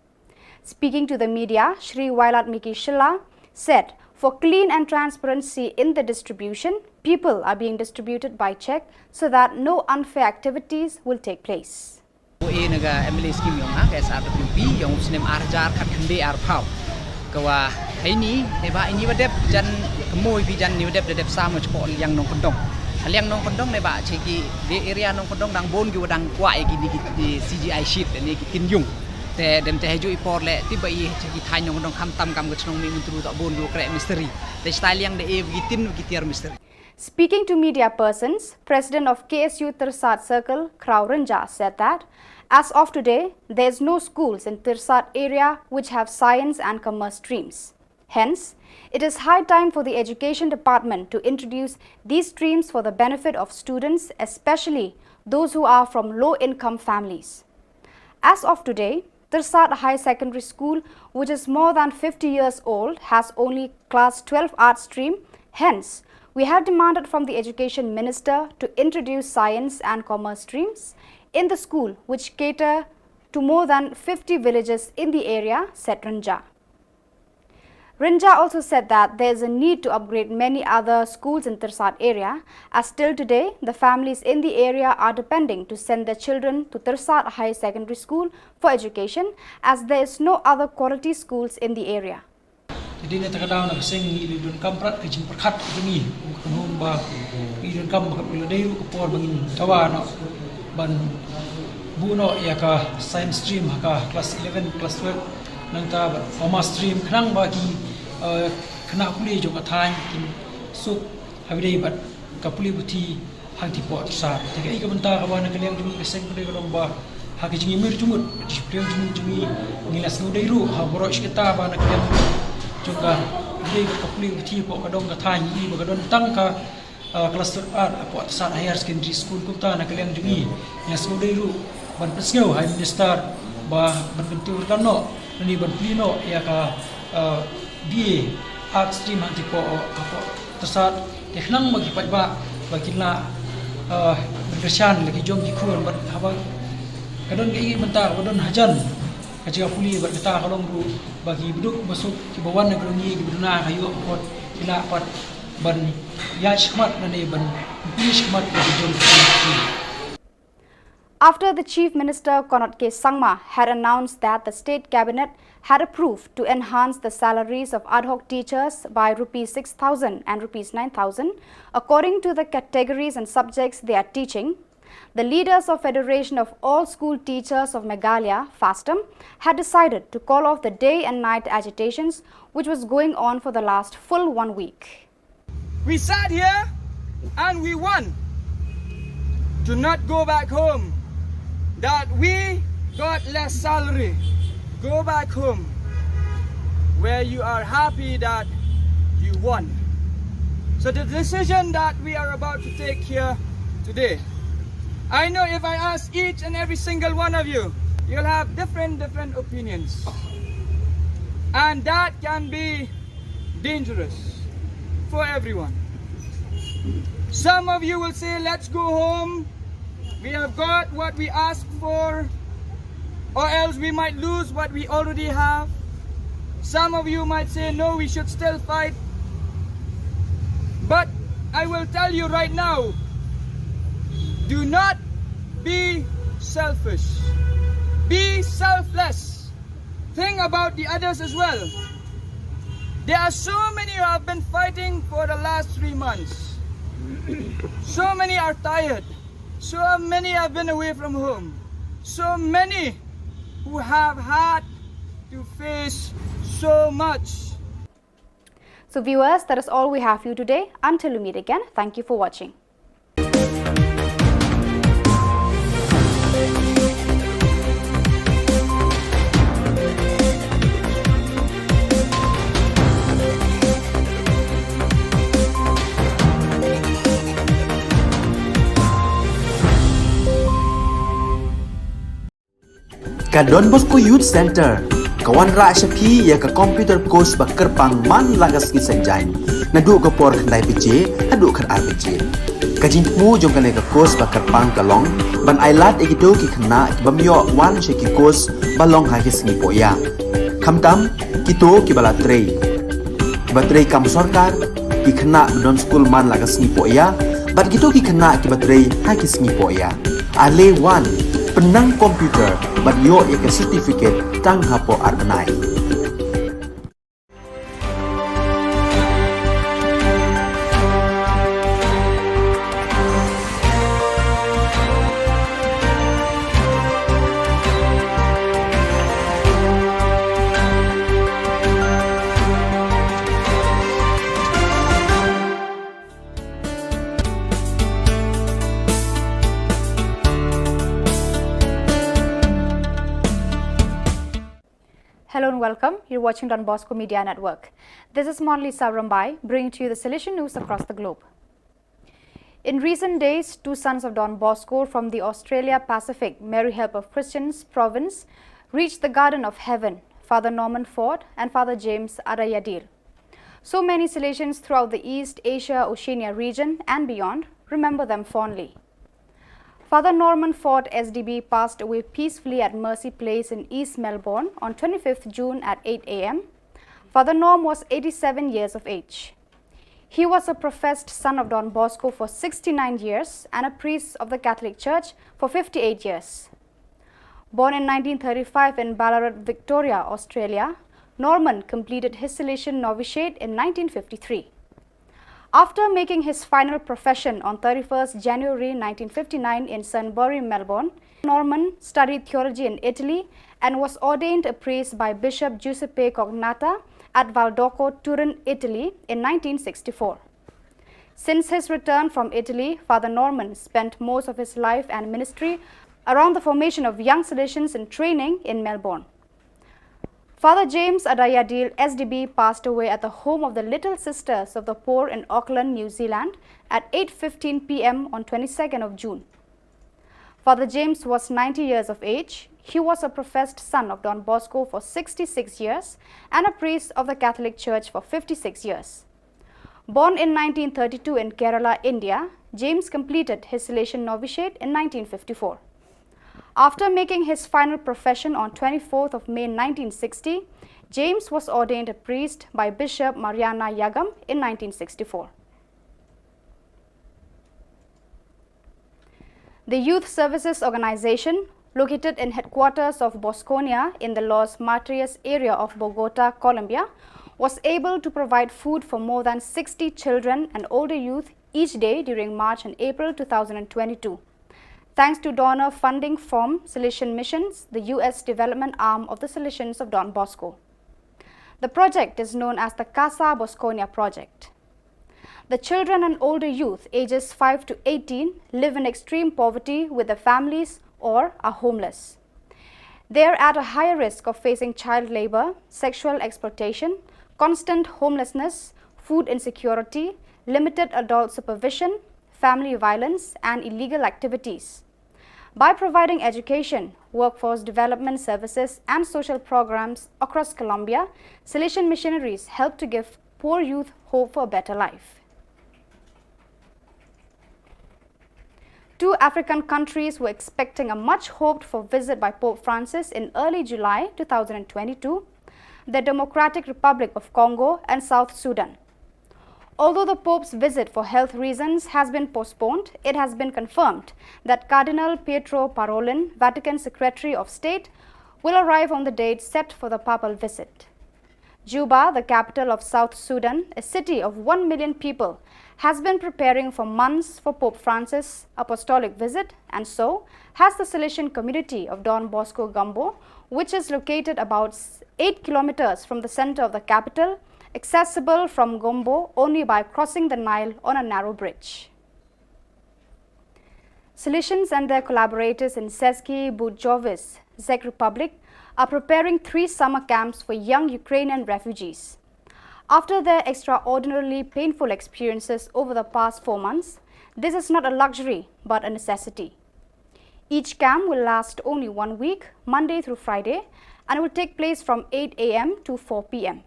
Speaking to the media, Shri Wailadmiki Shylla said, for clean and transparency in the distribution, people are being distributed by check so that no unfair activities will take place. Ko e na ka M L A scheme yong nga, ka S R W P, yong u snem ar hajar khatkhyndai arphew. Ka wa, hei ni, ne ba ini wa dep jan kemoi bi jan ni wa dep da dep sam nga chko liang nongkyndong. Liang nongkyndong ne ba che ki, de area nongkyndong dang bun ki wa dang kwah ïa ki ni ki, ki C G I sheet ne ki tin yung. Te dem te haju i por le, ti ba i che ki thaiñ nongkyndong kham tam kam ka chnong Mihmyntdu ta bun ki wa kreh mistri. Te stai liang de e ki tin ki tiar mistri. Speaking to media persons, President of K S U Tyrsad Circle, Kraw Rynjah, said that as of today, there is no schools in Tyrsad area which have science and commerce streams. Hence, it is high time for the Education Department to introduce these streams for the benefit of students, especially those who are from low-income families. As of today, Tyrsad High Secondary School, which is more than fifty years old, has only class twelve art stream. Hence, we have demanded from the Education Minister to introduce science and commerce streams in the school, which cater to more than fifty villages in the area, said Rynjah. Rynjah also said that there is a need to upgrade many other schools in Tyrsad area, as till today, the families in the area are depending to send their children to Tyrsad Higher Secondary School for education, as there is no other quality schools in the area. Te dei na kata ka daw na ka seng ngi la donkam prat ka jingpyrkhat ka jong ngi, ka nong ba ngi donkam ba ka la dei ruh ka por ba ngin dawa noh ban buh noh ïa ka science stream ha ka class eleven, class twelve, nangta bad commerce stream khnang ba ki, eh, khynnah pule jong ka thaiñ kin suk ha ba dei bad ka pule puthi hangtei poh Tyrsad. Te kaei ka bynta kaba na ka liang jong ngi ka seng ka dei ka long ba ha ka jingïamir jingmut, jingpyrshang jingmut jong ngi, ngi la sngewdei ruh ha baroh shi katta ba na ka liang jong ka dei ka pule puthi poh ka dong ka thaiñ ngi ba ka don tang ka, ah, class twelve art hapoh Tyrsad Higher Secondary School. Kumta na ka liang jong ngi, ngi la sngewdei ruh ban pynsngew ha i Minister ba ban kyntiew ryngkat noh, lane ban plie noh ïa ka, ah, B A Art Stream hangtei poh, hapoh Tyrsad, te khnang ba ki paidbah ba kin lah, eh, ban kyrshan la ki jong ki khun bad haba ka don kaei ka bynta ba don hajan ka jaka pule bad kata ka long ruh ba ki baduk basuk kiba wan na ka dong ngi kiba duna ka ïoh ka kot Ïa pat ban ïa shmat na ne ban ïa shmat na jong ki. After the Chief Minister Conrad K Sangma had announced that the state cabinet had approved to enhance the salaries of ad hoc teachers by rupees six thousand and rupees nine thousand, according to the categories and subjects they are teaching, the leaders of Federation of All School Teachers of Meghalaya, FASTOM, had decided to call off the day and night agitations which was going on for the last full one week. We sat here and we won. Do not go back home. That we got less salary. Go back home where you are happy that you won. So the decision that we are about to take here today, I know if I ask each and every single one of you, you'll have different, different opinions. And that can be dangerous for everyone. Some of you will say, "Let's go home. We have got what we asked for, or else we might lose what we already have." Some of you might say, "No, we should still fight." But I will tell you right now, do not be selfish. Be selfless. Think about the others as well. There are so many who have been fighting for the last three months. So many are tired. So many have been away from home. So many who have had to face so much. So viewers, that is all we have for you today. Until we meet again, thank you for watching. Ka Don Bosco Youth Centre ka wanrah sha phi ïa ka computer course ba kyrpang man la ka sngi Saitjaiñ, naduh ka por khyndai baje haduh khatar baje. Ka jingthmu jong kane ka course ba kyrpang ka long ban ailad ïa kito ki khynnah ki bym ïoh wan sha ki course ba long ha ki sngi pohïa, khamtam kito kiba la trei, kiba trei kam sorkar, ki khynnah ba don skul man la ka sngi pohïa bad kito ki khynnah kiba trei ha ki sngi pohïa. Ale wan, pynnang computer bad ïoh ïa ka certificate tang hapoh ar bnai. Hello and welcome. You're watching Don Bosco Media Network. This is Monalisa Rymbai, bringing to you the Salesian news across the globe. In recent days, two sons of Don Bosco from the Australia Pacific Mary Help of Christians province reached the Garden of Heaven, Father Norman Ford and Father James Adayadil. So many Salesians throughout the East Asia Oceania region and beyond remember them fondly. Father Norman Ford S D B passed away peacefully at Mercy Place in East Melbourne on twenty-fifth June at eight a m. Father Norm was eighty-seven years of age. He was a professed son of Don Bosco for sixty-nine years and a priest of the Catholic Church for fifty-eight years. Born in nineteen thirty-five in Ballarat, Victoria, Australia, Norman completed his Salesian novitiate in nineteen fifty-three. After making his final profession on thirty-first January nineteen fifty-nine in Sunbury, Melbourne, Norman studied theology in Italy and was ordained a priest by Bishop Giuseppe Cognatta at Valdocco, Turin, Italy in nineteen sixty-four. Since his return from Italy, Father Norman spent most of his life and ministry around the formation of young Salesians in training in Melbourne. Father James Adayadil S D B passed away at the home of the Little Sisters of the Poor in Auckland, New Zealand at eight fifteen p m on twenty-second of June. Father James was ninety years of age. He was a professed son of Don Bosco for sixty-six years and a priest of the Catholic Church for fifty-six years. Born in nineteen thirty-two in Kerala, India, James completed his Salesian novitiate in nineteen fifty-four. After making his final profession on twenty-fourth of May nineteen sixty, James was ordained a priest by Bishop Mariana Yagam in nineteen sixty-four. The Youth Services Organization, located in headquarters of Bosconia in the Los Martyrs area of Bogota, Colombia, was able to provide food for more than sixty children and older youth each day during March and April two thousand twenty-two, thanks to donor funding from Salesian Missions, the U S development arm of the Salesians of Don Bosco. The project is known as the Casa Bosconia Project. The children and older youth ages five to eighteen live in extreme poverty with their families or are homeless. They are at a higher risk of facing child labor, sexual exploitation, constant homelessness, food insecurity, limited adult supervision, family violence, and illegal activities. By providing education, workforce development services, and social programs across Colombia, Salesian missionaries help to give poor youth hope for a better life. Two African countries were expecting a much hoped for visit by Pope Francis in early July two thousand twenty-two, the Democratic Republic of Congo and South Sudan. Although the Pope's visit for health reasons has been postponed, it has been confirmed that Cardinal Pietro Parolin, Vatican Secretary of State, will arrive on the date set for the papal visit. Juba, the capital of South Sudan, a city of one million people, has been preparing for months for Pope Francis' apostolic visit, and so has the Salesian community of Don Bosco Gumbo, which is located about s-, eight kilometers from the center of the capital, accessible from Gumbo only by crossing the Nile on a narrow bridge. Salesians and their collaborators in Seski Bujovice, Czech Republic, are preparing three summer camps for young Ukrainian refugees. After their extraordinarily painful experiences over the past four months, this is not a luxury but a necessity. Each camp will last only one week, Monday through Friday, and will take place from eight a m to four p m.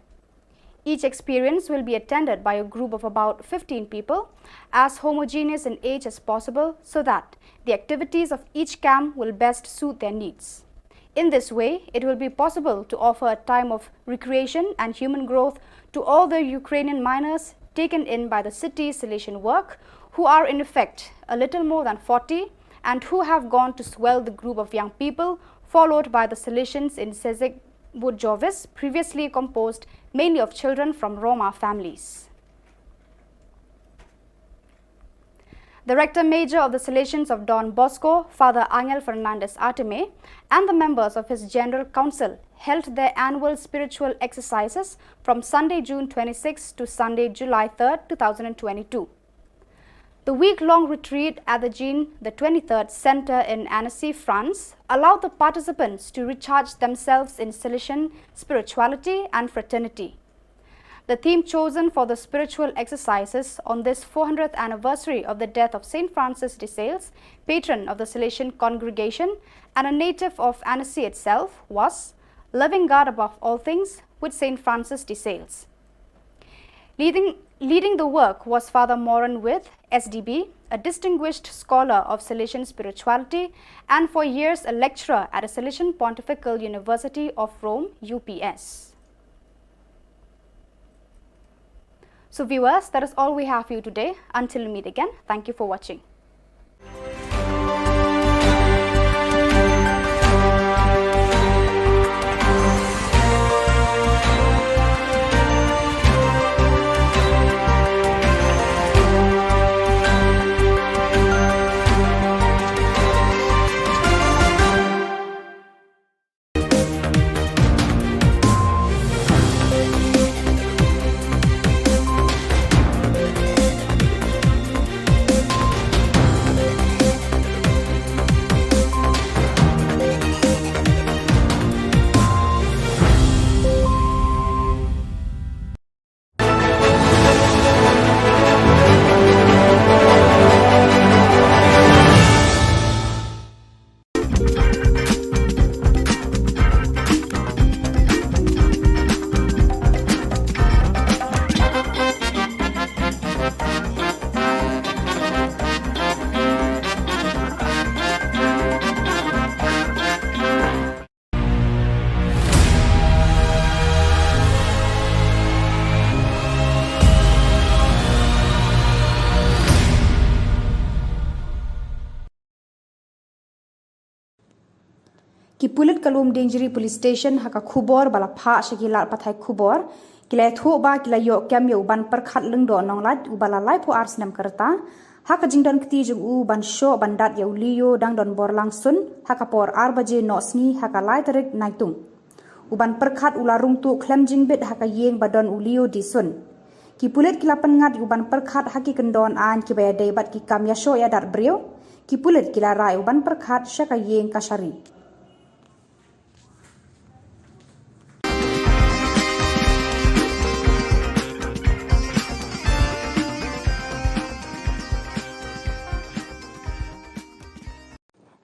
Each experience will be attended by a group of about fifteen people, as homogeneous in age as possible, so that the activities of each camp will best suit their needs. In this way, it will be possible to offer a time of recreation and human growth to all the Ukrainian minors taken in by the city's Salesian work, who are in effect a little more than forty and who have gone to swell the group of young people followed by the Salesians in Seski Bujovice, previously composed mainly of children from Roma families. The Rector Major of the Salesians of Don Bosco, Father Angel Fernandez Artime, and the members of his General Council held their annual spiritual exercises from Sunday, June twenty-sixth to Sunday, July third, two thousand twenty-two. The week-long retreat at the Jean the twenty-third Center in Annecy, France, allowed the participants to recharge themselves in Salesian spirituality and fraternity. The theme chosen for the spiritual exercises on this four hundredth anniversary of the death of Saint Francis de Sales, patron of the Salesian congregation and a native of Annecy itself, was Loving God Above All Things with Saint Francis de Sales. Leading, leading the work was Father Moran With, S D B, a distinguished scholar of Salesian spirituality and for years a lecturer at the Salesian Pontifical University of Rome, U P S. So viewers, that is all we have for you today. Until we meet again, thank you for watching. Ki pulit ka Lumdiengjri Police Station ha ka khubor ba la phah sha ki lad pathai khubor, ki la ïathuh ba ki la ïoh kem ïa u Banpyrkhat Lyngdoh Nonglait uba la laiphew ar snem ka rta ha ka jingdon kti jong u ban shoh ban dat ïa u Leo Dangdonborlang Sun ha ka por ar baje noh sngi ha ka lai tarik Naitung. U Banpyrkhat u la rung tuh khlem jingbit ha ka ïing ba don u Leo D. Sun. Ki pulit ki la pynngat ïa u Banpyrkhat ha ki kyndon aiñ kiba ïadei bad ki kam ïashoh ïadat briew. Ki pulit ki la rah ïa u Banpyrkhat sha ka ïing kashari.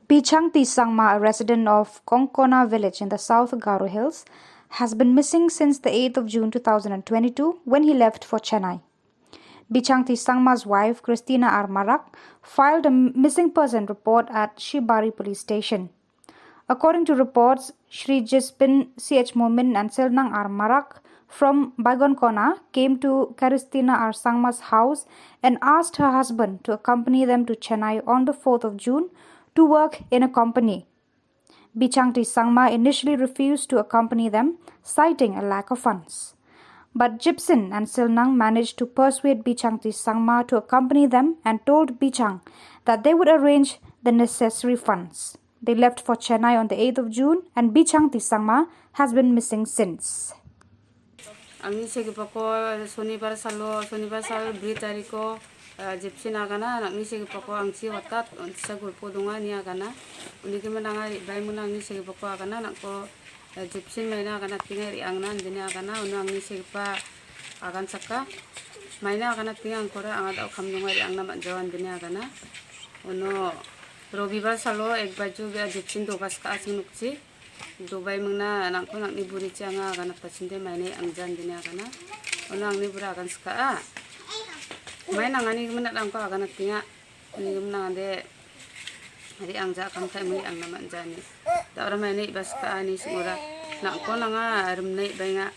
Bichangti Sangma, a resident of Kongkona village in the South Garo Hills, has been missing since the eighth of June two thousand and twenty-two, when he left for Chennai. Bichangti Sangma's wife, Christina R. Marak, filed a missing person report at Shibari Police Station. According to reports, Shri Jispin C H Momin and Silnang R. Marak from Baigonkona came to Christina R. Sangma's house and asked her husband to accompany them to Chennai on the fourth of June to work in a company. Bichangti Sangma initially refused to accompany them, citing a lack of funds. But Jipsin and Silnang managed to persuade Bichangti Sangma to accompany them and told Bichang that they would arrange the necessary funds. They left for Chennai on the eighth of June, and Bichangti Sangma has been missing since. Angni segipa ko Sonibar salo, Sonibar sal bri tariko, eh, Jipsin agana, nangni segipa ko angsi watat, on tisa gulpo dunga ni agana. Uni ki menanga ri bai muna angni segipa ko agana, nangko, eh, Jipsin maina agana tinga ri angna, andini agana, uno angni segipa agan saka. Maina agana tinga angkora anga dau kam dunga ri angna manjawan andini agana. Uno Robibar salo ek baju bia Jipsin do baska asing nukci. Dubai mengna nangko nangni buri ci anga agana ta cinde maina angjan dini agana. Uno angni bura agan saka a. Maina angni gumna nangko agana tinga. Ni gumna ande ri angja kam tai mui angna manjani. Da ora maina baska ani singura. Nangko nanga rimnai bainga.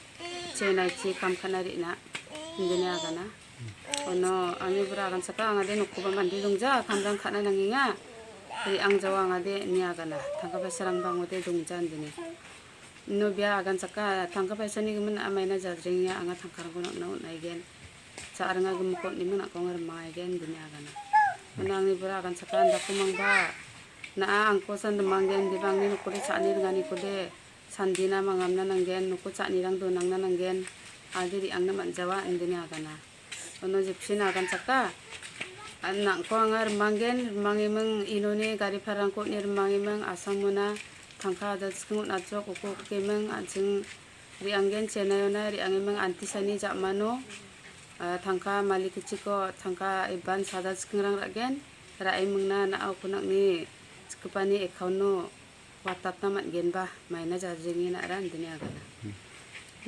Chenai ci kam kana ri na. Dini agana. Uno angni bura agan saka anga de nuku ba mandi dungja kamjang khana nanginga. Ri angjawa anga de ni agana. Tangka ba serang bang de dungjan dini. No bia agan saka tangka paisa ni gumna amaina jajring ya anga tangka rang kono na unai gen. Sa aranga gum ko ni mena ko ngar mai gen dini agana. Uno angni bura agan saka anda kumang ba. Na a angko san demang gen di bang ni nuku de sa ni dengan ni kude. Sandina mangamna nanggen, nuku chani rang donangna nanggen, adi ri angna manjawa andini agana. Uno Jipsin agan saka. An nangko anga remanggen, remangi meng inoni gari parang ko ni remangi meng asang muna, tangka adal skeng un ajok uku uke meng, ansing ri anggen chenayona, ri angi meng anti sani jak mano, ah, tangka mali kichiko, tangka iban sadal skeng rang ragen, ra ai mengna na au kunak ni, sekepani ekauno, Watat na mat gen ba, mai na jajing ina ran dini agana.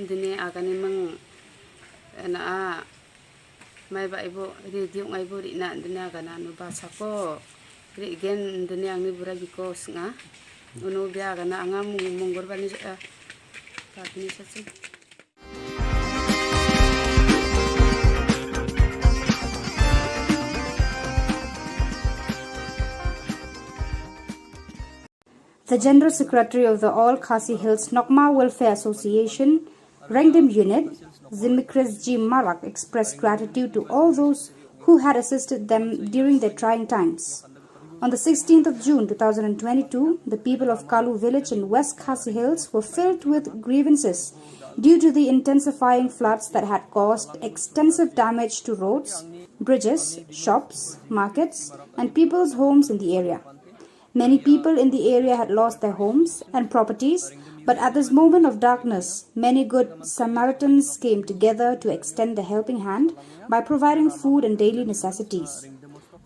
Dini agani meng na a mai ba ibu ri diung ai bu ri na dini agana nu ba sako ri gen dini angni bura biko snga. Unu bia agana anga mung munggur bani eh, ka bini sasing. The General Secretary of the All Khasi Hills Nokma Welfare Association, Rengdim Unit, Zimikris G. Marak expressed gratitude to all those who had assisted them during their trying times. On the sixteenth of June two thousand twenty-two, the people of Kalu village in West Khasi Hills were filled with grievances due to the intensifying floods that had caused extensive damage to roads, bridges, shops, markets, and people's homes in the area. Many people in the area had lost their homes and properties, but at this moment of darkness, many good Samaritans came together to extend a helping hand by providing food and daily necessities.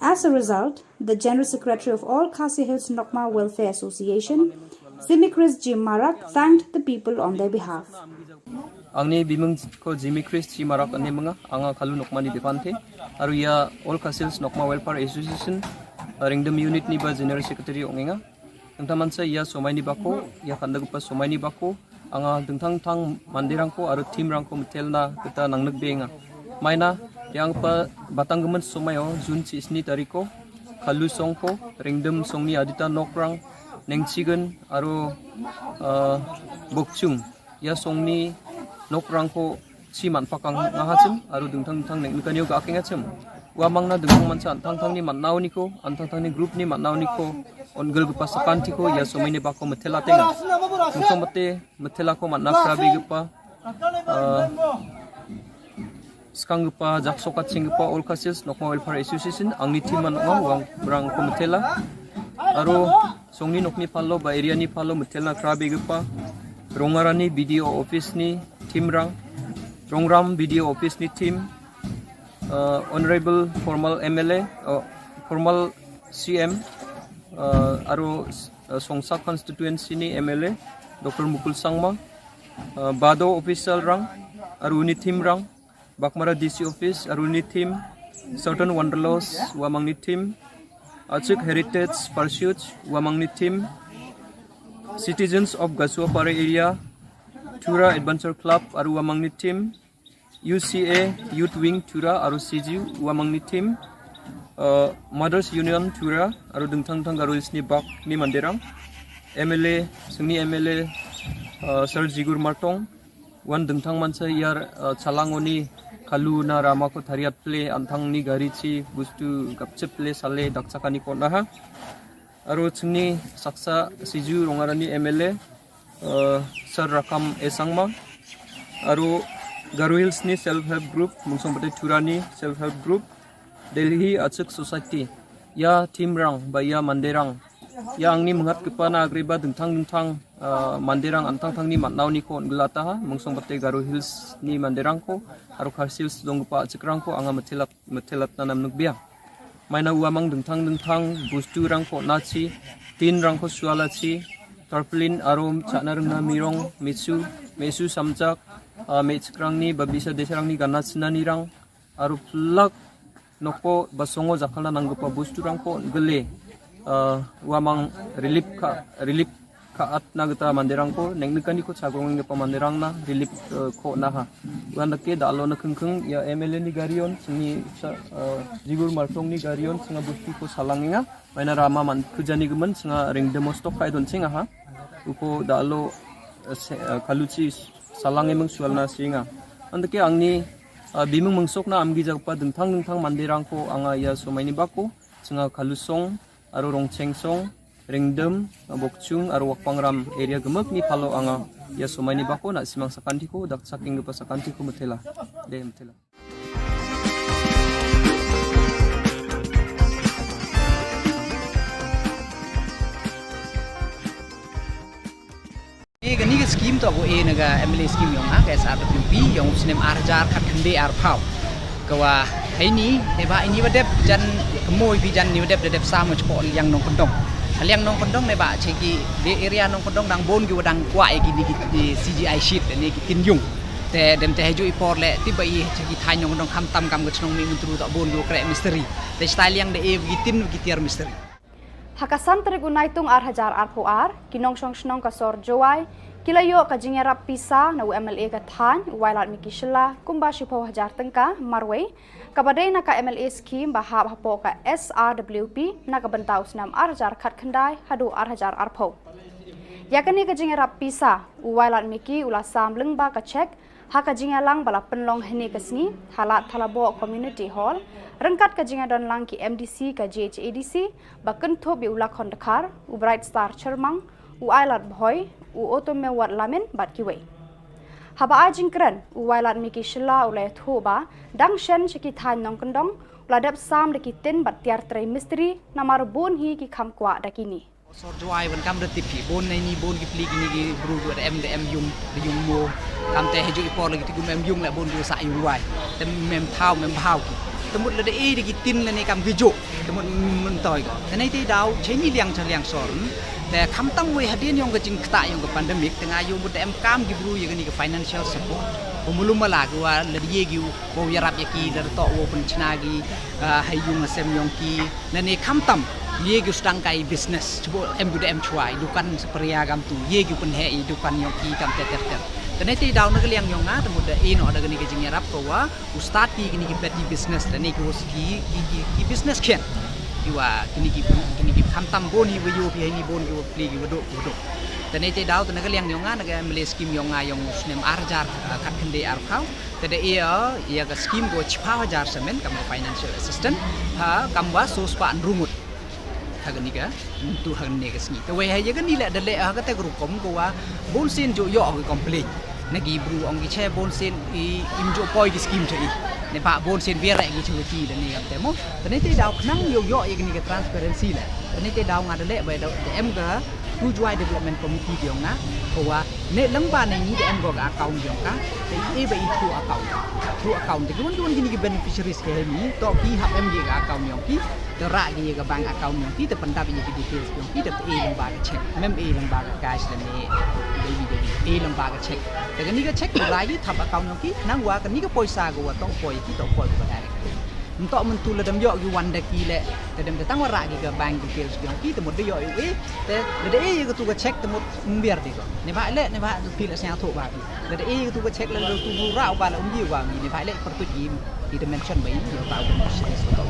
As a result, the General Secretary of All Khasi Hills Nokma Welfare Association, Zimikris G. Marak, thanked the people on their behalf. Angni bimung ko Zimikris G. Marak ani manga, anga Kalu Nokma ni Depante, aru ia All Khasi Hills Nokma Welfare Association, Rengdim Unit ni ba General Secretary ongenga. Tengtaman sa ia somai ni bako, ia kanda gupa somai ni bako, anga dengtang tang mandirangko aru teamrangko metelna kita nangnuk benga. Maina, yang pa batang gemen somai o, June chi sni tariko, Kalu songko, Rengdim songni adita nokrang, Nengchigen aro, ah, Bokchung, ïa songni nokrang ko chi man pakang nga ha chim, aro dingtang dingtang neng kane ka king ha chim. Wa mang na dingtang man chan tang tang ni man nau ni ko, an tang tang ni group ni man nau ni ko, on gel gepa sakan ti ko, ïa somai ni bako metela tenga. Mungkong mate, metela ko man na krabi gepa, ah, skang gepa, jak sokat sing gepa, All Khasi Hills Nokma Welfare Association, angni team man nokma, wang brang ko metela. Aro, songni nokni palo, ba area ni palo, metela krabi gepa. Rongarani B D O office ni team rang. Rongram B D O office ni team. Uh, Honorable formal M L A, uh, formal C M, uh, aro, uh, Songsa constituency ni M L A, Doctor Mukul Sangma, uh, Bado official rang, aro ni team rang, Baghmara D C office, aro ni team, Southern Wanderlust, wa mang ni team, Achik Heritage Pursuit, wa mang ni team, Citizens of Gasuapara area, Tura Adventure Club, aro wa mang ni team, U C A Youth Wing Tura aro C G U wa mang ni team, uh, Mothers Union Tura aro dingtang dingtang Garo Hills ni bak ni manderang, M L A, sengni M L A, uh, Sir Jigur Martong, wan dingtang mansa ïar, uh, chalang oni kalu na rama ko thariat ple antang ni gari chi bustu gapchep ple sale dakchakani ko naha. Aro chingni saksa siju Rongarani M L A, uh, Sir Rakam A Sangma. Aro Garo Hills ni self help group, Mungsong Pate Tura ni self help group, Delhi Achik Society. Ïa team rang, ba ïa manderang. Ïa angni mengat kepa na agriba dingtang dingtang, uh, manderang antang tang ni matnau ni ko ngelata ha, Mungsong Pate Garo Hills ni manderang ko, aro Khasi Hills dong kepa Achik rang ko, anga metelap metelat nanam nukbia. Maina wa mang dingtang dingtang bustu rang ko nachi, tin rang ko suala chi, tarpaulin arum, chana rengna mirong, mitsu, mesu samjak, ah, me chikrang ni, babisa desarang ni, gana china ni rang, aru plak noko basongo jakala nanggupa bustu rang ko gele, ah, wa mang relief ka, relief ka at na gita manderang ko, neng neka ni ko chagrong ngepa manderang na, relief, eh, ko na ha. Wan dake da alo na kengkeng, ya M L A ni garion, sini sa, eh, Jigur Martong ni garion, singa busti ko salang nga, maina rama man kujani gemen, singa ring demos tok kai don singa ha. Uko da alo, eh, se, eh, kaluchi salang emeng sual na singa. Andake angni, eh, bimeng mengsok na amgi jagpa dengtang dengtang manderang ko, anga ya somai ni bako, singa kalusong, aru Rongchengsong, Rengdem, Bokchung, aru Wakpangram area gemek ni palo anga ya somai ni bako na simang sakan tiko, dak saking gepa sakan tiko metela. De metela. Kani ka scheme to ko e na ka M L A scheme yong ha ka S R W P yong u snem ar hajar khatkhyndai arphaw. Ka wa heini, te ba ini wa dep jan kemoi bi jan ni wa dep da dep sa mo chpo liang nongkyndong. Liang nongkyndong ne ba che ki de area nongkyndong dang bon ki wa dang kwah ïa ki ni ki C G I sheet ne ki tin yung. Te dem te heju i por le ti ba i che ki thaiñ nongkyndong khamtam kam ka chnong Mihmyntdu to bon ki wa kreh mistri. Te stai liang de e ki tin ki tiar mistri. Ha ka san tarik u Naitung ar hajar arphew ar, ki nongshong shnong ka sor Jowai ki la ïoh ka jingïarap pisa na u M L A ka thaiñ, u Wailadmiki Shylla, kumba shiphew hajar tyngka marwei, kaba dei na ka M L A scheme ba hap hapoh ka S R W P na ka bynta u snem ar hajar khatkhyndai haduh ar hajar arphew. Ïa kane ka jingïarap pisa, u Wailadmiki u la sam lyngba ka cheque ha ka jingïalang ba la pynlong hynne ka sngi ha Lad Thalaboh Community Hall, ryngkat ka jingïadonlang ki M D C ka J H A D C, ba kynthup ïa u Lakhon Dkhar, u Bright Star Chyrmang, u Ailad Bhoi, u Otomewat Lamin bad kiwei. Haba ai jingkren, u Wailadmiki Shylla u la ïathuh ba dang shen sha ki thaiñ nongkyndong u la dep sam da ki tin bad tiar trei mistri, namar bun hi ki kham kwah da kine. Sor Jowai ban kam da tip hi, bun na ini, bun ki pli kini ki bru da em, da em yung, da yung mo. Kam te heju i por lagi ti gum em yung la bun du sa yung wai. Te mem thaw, mem bhaw ki. Te mut la da e da ki tin la ne kam ki jo. Te mut mem toi ko. Te nei te daw, che ni liang cha liang sor. Te khamtam wei hadien yong ka jingkta yong ka pandemic, te nga yung mut da em kam ki bru ïa kani ka financial support. Ko mulum mala ki wa la da ye ki u, ko ïarap ïa ki, la da to wo pynchna ki, ah, hai yung sem yong ki. Lane khamtam, ye ki u sdang kai business, chubo em gu da em chwa, i dukan sa pria gam tu, ye ki u pynhe i dukan yong ki kam ter ter ter. Te nei te daw na ka liang yong nga, te mut da e no da kani ka jingïarap ko wa u start ki kini ki petty business, lane ki was ki, ki, ki, ki business khian. Wa kini ki, kini ki khamtam bun hi wa ïoh phi ha ini, bun ki wa pli ki wa duk, ki wa duk. Te ne te daw te na ka liang yong nga, na ka M L A scheme yong nga yong u snem ar hajar, ah, khat khyndai ar phew. Te da ïa, ïa ka scheme ko chiphaw hajar samen kam ka financial assistance. Ha, kam wa so spah hynriew ngut. Ha kani ka, tu ha kani ka sngi. Te wei ha ïa kani leh da leh ha kata ka rukom ko wa bun sien ju ïoh ki complain. Na ki bru ong ki che bun sien i, im ju poi ki scheme cha i. Ne ba bun sien biar ki cha ki da ne kam te mo. Te ne te daw khnang ïoh ïoh ïa kani ka transparency leh. Te ne te daw nga da leh ba da em ka tu Jowai Development Committee yong nga. Ko wa ne lang ba ne ngi da em ko ka account yong ka. Te i ba i through account. Through account te ki wan ki wan kini ki beneficiaries ki ha ini. To ki hap em ki ka account yong ki. Te rah ki ïa ka bank account yong ki, te pyndap ïa ki details yong ki, te pei lang ba ka check. Mem ei lang ba ka cash lane, ei lang ba ka check. Te kani ka check ki rah ki thap account yong ki, nang wa kani ka poisa ka wa to poi ki, to poi ka direct. Mynta mynta lada ym ïoh ki wan da ki leh, te dem te tang wa rah ki ka bank details yong ki, te mut da ïoh ïoh ei, te lada ei ïa ka tu ka check te mut ym biar di ko. Ne ba leh, ne ba tu phi la sngewthuh ba ki. Lada ei ka tu ka check lada tu bu rah ba la um ji wa ngi, ne ba leh pyrtuit im. Ki da mention ba i ïa ka beneficiaries ka to.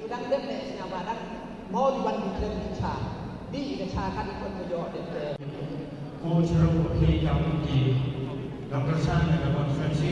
U dang dep ne sngewbha dang mo di wan di khlem di cha. Di ka cha ka di kon mo jo dep te. Ko chero ko phi kam ki dang kersan na ka conference.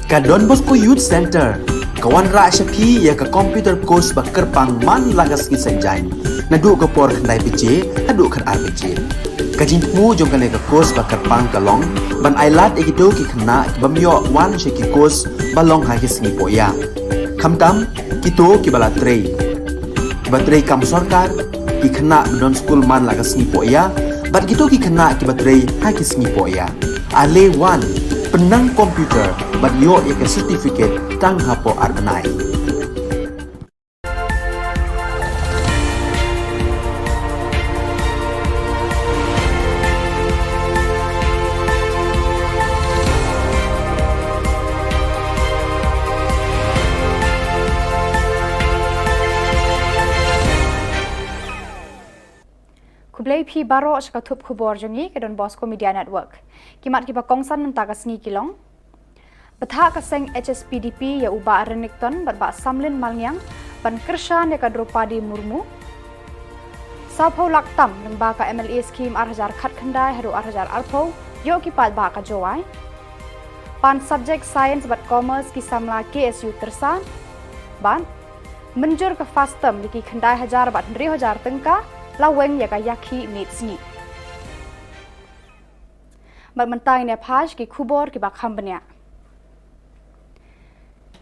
Ka Don Bosco Youth Centre ka wanrah sha phi ïa ka computer course ba kyrpang man la ka sngi Saitjaiñ, naduh ka por khyndai baje haduh khatar baje. Ka jingthmu jong kane ka course ba kyrpang ka long ban ailad ïa kito ki khynnah ki bym ïoh wan sha ki course ba long ha ki sngi pohïa, khamtam kito kiba la trei, kiba trei kam sorkar, ki khynnah ba don skul man la ka sngi pohïa bad kito ki khynnah kiba trei ha ki sngi pohïa. Ale wan, pynnang computer bad ïoh ïa ka certificate tang hapoh ar bnai. Khublei phi baroh sha ka thup khubor jong ngi ka Don Bosco Media Network. Ki mat kiba kongsan mynta ka sngi ki long: Bthah ka seng H S P D P ïa u Bah Renikton bad Bah Samlin Malngiang ban kyrshan ïa ka Droupadi Murmu. Sawphew lak tam lyngba ka M L A scheme ar hajar khatkhyndai haduh ar hajar arphew ïoh ki paidbah ka Jowai. Pan subject science bad commerce ki samla K S U Tyrsad. Bad mynjur ka FASTOM ïa ki khyndai hajar bad hynriew hajar tyngka la weng ïa ka ïakhih miet sngi. Bad mynta ngin ïa phai sha ki khubor kiba kham bniah.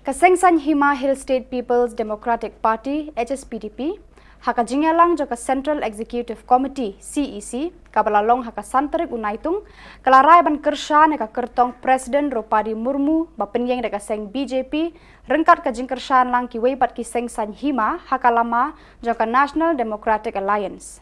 Ka seng saiñ hima Hill State People's Democratic Party, H S P D P, ha ka jingïalang jong ka Central Executive Committee, C E C, kaba la long ha ka san tarik u Naitung, ka la rai ban kyrshan ïa ka kyrtong President Droupadi Murmu ba pynïeng da ka seng B J P, ryngkat ka jingkyrshan lang kiwei pat ki seng saiñ hima ha ka lama jong ka National Democratic Alliance.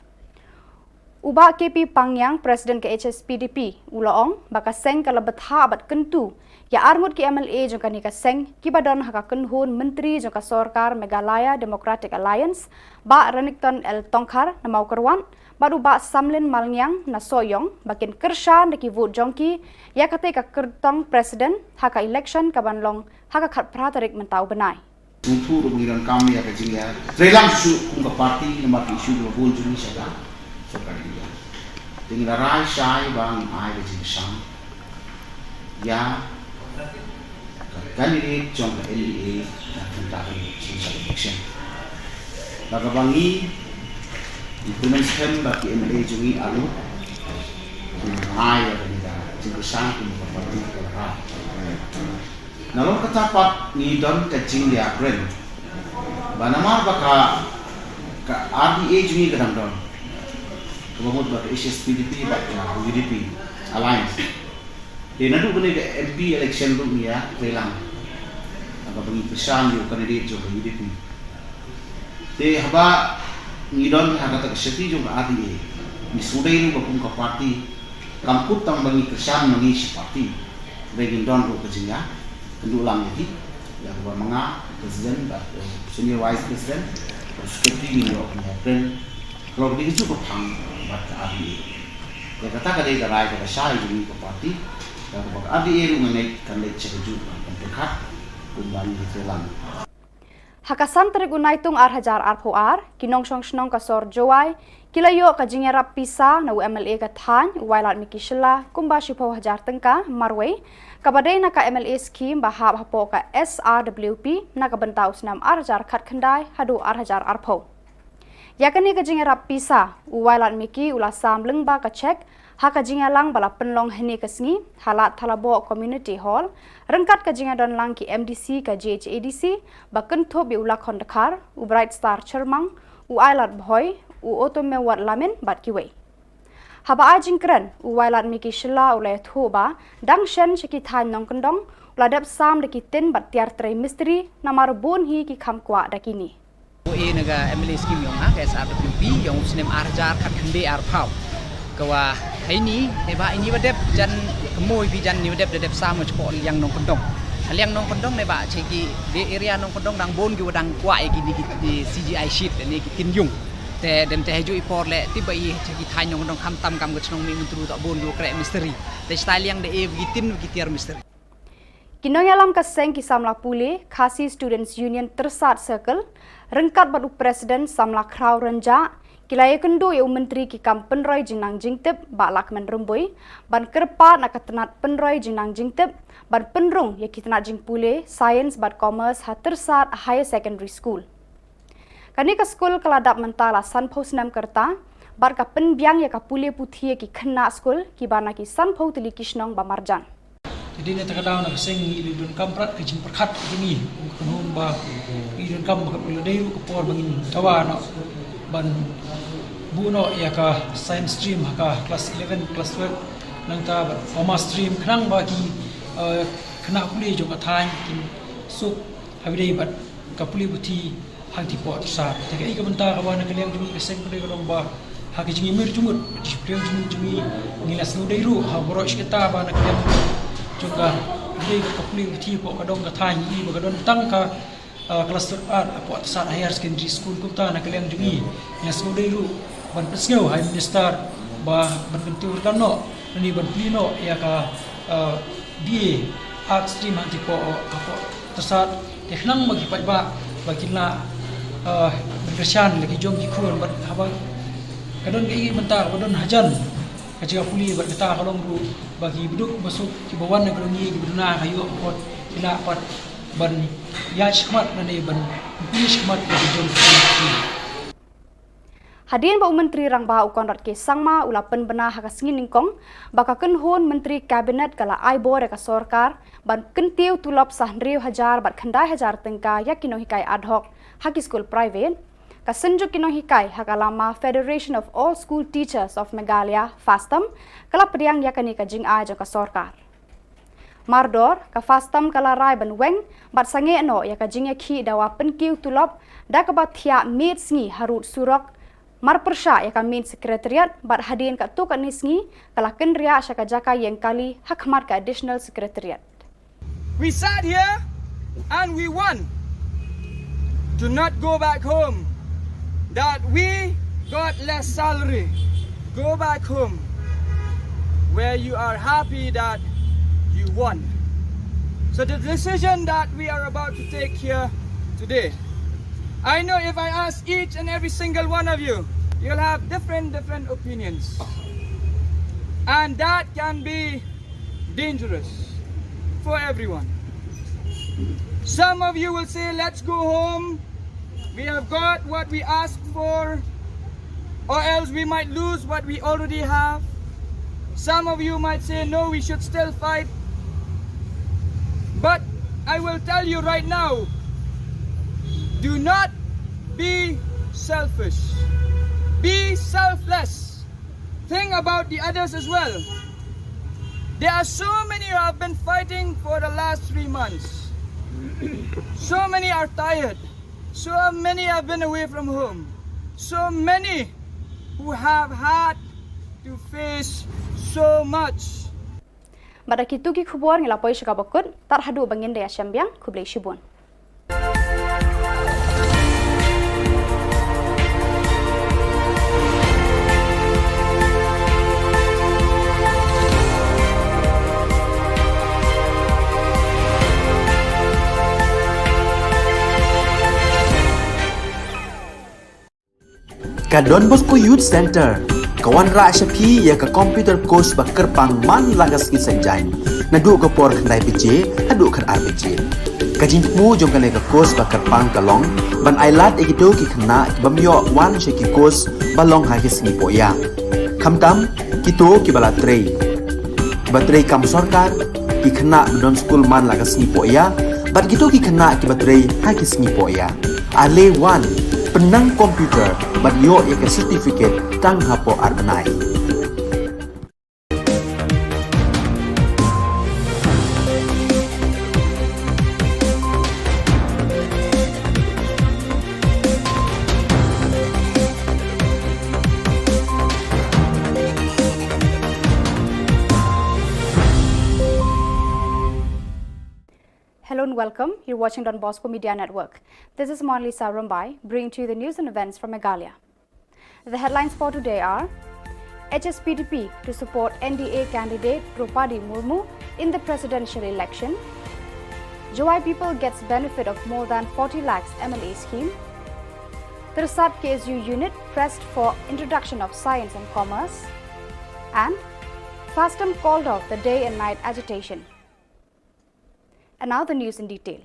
U Bah K P Pangngiang, President ka H S P D P, u la ong ba ka seng ka la bthah bad kyntu ïa arngut ki M L A jong kane ka seng kiba don ha ka kynhun myntri jong ka sorkar Meghalaya Democratic Alliance, Bah Renikton L Tongkhar na Mawkyrwat bad u Bah Samlin Malngiang na Sohiong ba kin kyrshan da ki vote jong ki ïa katei ka kyrtong President ha ka election kaban long ha ka khatphra tarik mynta u bnai. Sngewthuh ruh ngi donkam ïa ka jingïatreilang shuh kum ka party namar ki issue kiba bun jong ngi sha ka sorkar India. Te ngi la rai shai ba ngin ai ka jingkyrshan ïa ka candidate jong ka N D A na ka bynta ka jingkyrshan election. Ba kaba ngi, ngi kyrmen skhem ba ki M L A jong ngi arngut kin ai ïa kane ka jingkyrshan kum ka party ka la rai. Nalor kata pat ngi don ka jingïakren ba namar ba ka, ka R D A jong ngi ka dang don, kaba mut ba ka H S P D P bad ka U D P Alliance. Te naduh kane ka M P election ruh ngi ïatreilang, kaba ngi kyrshan ïa u candidate jong ka U D P. Te haba ngi don ha kata ka shuki jong ka R D A, ngi sngewdei ruh ba kum ka party kam kut tang ba ngi kyrshan ma ngi shi party. Hynrei ngin don ruh ka jingïakynduh lang ïa ki, ïa kaba ma nga president bad, eh, senior vice president bad secretary, ngin ïoh ban ïakren halor kine kijuh ki phang bad ka R D A. Ïa kata ka dei ka rai kaba shai jong ngi ka party. Ïa kaba ka R D A ruh nga ngeit kan leit sha kajuh ban pyrkhat kumba ngi ïatreilang. Ha ka san tarik u Naitung ar hajar arphew ar, ki nongshong shnong ka sor Jowai ki la ïoh ka jingïarap pisa na u M L A ka thaiñ u Wailadmiki Shylla kumba shiphew hajar tyngka marwei, kaba dei na ka M L A scheme ba hap hapoh ka S R W P na ka bynta u snem ar hajar khatkhyndai haduh ar hajar arphew. Ïa kane ka jingïarap pisa, u Wailadmiki u la sam lyngba ka cheque ha ka jingïalang ba la pynlong hynne ka sngi ha Lad Thalaboh Community Hall, ryngkat ka jingïadon lang ki M D C ka J H A D C, ba kynthup ïa u Lakhon Dkhar, u Bright Star Chyrmang, u Ailad Bhoi, u Otomewat Lamin bad kiwei. Haba ai jingkren, u Wailadmiki Shylla u la ïathuh ba dang shen sha ki thaiñ nongkyndong u la dep sam da ki tin bad tiar trei mistri, namar bun hi ki kham kwah da kine. Ïa na ka M L A scheme jong nga ka S R W P jong u snem ar hajar khatkhyndai arphew. Ka wa ha ini, ne ba ini wa dep jan kmoi bi jan ni wa dep da dep sam jong ka liang nongkyndong. Ka liang nongkyndong ne ba sha ki area nongkyndong dang bun ki wa dang kwah ïa kine ki C G I sheet ne ki tin ïung. Te dem te ha juh i por leh tip ba i sha ki thaiñ nongkyndong khamtam kam ka chnong Mihmyntdu toh bun ki wa kreh mistri. Te sha tai liang da e ki tin ki tiar mistri. Ki nongïalam ka seng ki samla pule Khasi Students Union Tyrsad Circle, ryngkat bad u President samla Khraw Rynjah, Ki la ïakynduh ïa u Myntri ki kam pynroi jingnang jingtip, Bah Lahkmen Rymbui, ban kyrpad na ka tnat pynroi jingnang jingtip ban pynrung ïa ki tnat jingpule Science bad Commerce ha Tyrsad Higher Secondary School. Kane ka skul ka la dap mynta la sanphew snem ka rta bad ka pynbiang ïa ka pule puthi ïa ki khynnah skul kiba na ki sanphew tylli ki shnong ba marjan. Te dei na kata ka daw na ka seng ngi la donkam prat ka jingpyrkhat ka jong ngi, kum ka kynhun ba ngi donkam ba ka la dei ruh ka por ba ngin dawa noh ban buh noh ïa ka science stream ha ka class eleven, class twelve, nangta bad commerce stream khnang ba ki, eh, khynnah pule jong ka thaiñ kin suk ha ba dei bad ka pule puthi hangtei hapoh Tyrsad. Te kaei ka bynta kaba na ka liang jong ngi ka seng ka dei ka long ba ha ka jingïamir jingmut, jingpyrshang jingmut jong ngi, ngi la sngewdei ruh ha baroh shi katta ba na ka liang jong ka, dei ka pule puthi hapoh ka dong ka thaiñ ngi ba ka don tang ka, ah, cluster art hapoh Tyrsad Higher Secondary School. Kumta na ka liang jong ngi ngi la sngewdei ruh ban pynsngew ha i Minister ba ban kyntiew ryngkat noh, lane ban plie noh ïa ka, ah, B A Art Stream hangtei hapoh, hapoh Tyrsad, te khnang ba ki paidbah ba kin lah, eh, ban kyrshan la ki jong ki khun bad haba ka don kaei kaei bynta kaba don hajan ka jaka pule bad kata ka long ruh ba ki baduk basuk kiba wan na ka dong ngi kiba duna ka ïoh ka kot ki lah pat ban ïaid shakhmat lane ban plie shakhmat la ki jong ki khun. Hadien ba u Myntri Rangbah u Conrad K Sangma u la pynbna ha ka sngi nyngkong ba ka kynhun Myntri Cabinet ka la ai bor ïa ka sorkar ban kyntiew tulop sa hynriew hajar bad khyndai hajar tyngka ïa ki nonghikai ad hoc ha ki skul private, ka Synjuk ki Nonghikai ha ka lama Federation of All School Teachers of Meghalaya, FASTOM, ka la pdiang ïa kane ka jingai jong ka sorkar. Mardor, ka FASTOM ka la rai ban weng bad sangeh noh ïa ka jingïakhih dawa pynkiew tulop da kaba thiah miet sngi harud surok, marpyrshah ïa ka main secretariat bad hadien katto katne sngi ka la kynriah sha ka jaka ïeng kali ha khmat ka additional secretariat. We sat here and we won. Do not go back home. That we got less salary. Go back home where you are happy that you won. So the decision that we are about to take here today, I know if I ask each and every single one of you, you'll have different, different opinions. And that can be dangerous for everyone. Some of you will say, "Let's go home. We have got what we asked for, or else we might lose what we already have." Some of you might say, "No, we should still fight." But I will tell you right now, do not be selfish. Be selfless. Think about the others as well. There are so many who have been fighting for the last three months. So many are tired. So many have been away from home. So many who have had to face so much. Bad da kito ki khubor ngi la poi sha kaba kut, tad haduh ba ngin da ïashem biang, khublei shibun. Ka Don Bosco Youth Centre ka wanrah sha phi ïa ka computer course ba kyrpang man la ka sngi Saitjaiñ, naduh ka por khyndai baje haduh khatar baje. Ka jingthmu jong kane ka course ba kyrpang ka long ban ailad ïa kito ki khynnah ki bym ïoh wan sha ki course ba long ha ki sngi pohïa, khamtam kito kiba la trei, kiba trei kam sorkar, ki khynnah ba don skul man la ka sngi pohïa, bad kito ki khynnah kiba trei ha ki sngi pohïa. Ale wan, pynnang computer bad ïoh ïa ka certificate tang hapoh ar bnai. Hello and welcome. You're watching Don Bosco Media Network. This is Monalisa Rumbai, bringing to you the news and events from Meghalaya. The headlines for today are: H S P D P to support N D A candidate Droupadi Murmu in the presidential election. Jowai people gets benefit of more than forty lakhs M L A scheme. Tyrsad K S U unit pressed for introduction of science and commerce, and FASTM called off the day and night agitation. And now the news in detail.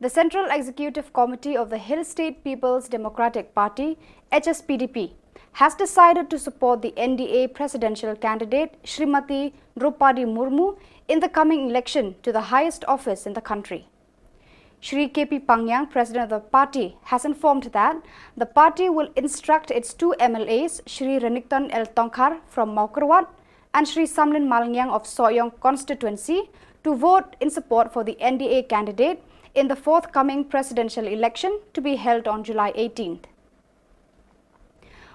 The Central Executive Committee of the Hill State People's Democratic Party, H S P D P, has decided to support the N D A presidential candidate Shrimati Droupadi Murmu in the coming election to the highest office in the country. Shri K P Pangyang, president of the party, has informed that the party will instruct its two M L As, Shri Renikton L Tongkhar from Mawkyrwat and Shri Samlin Malngiang of Sohiong constituency, to vote in support for the N D A candidate in the forthcoming presidential election to be held on July eighteenth.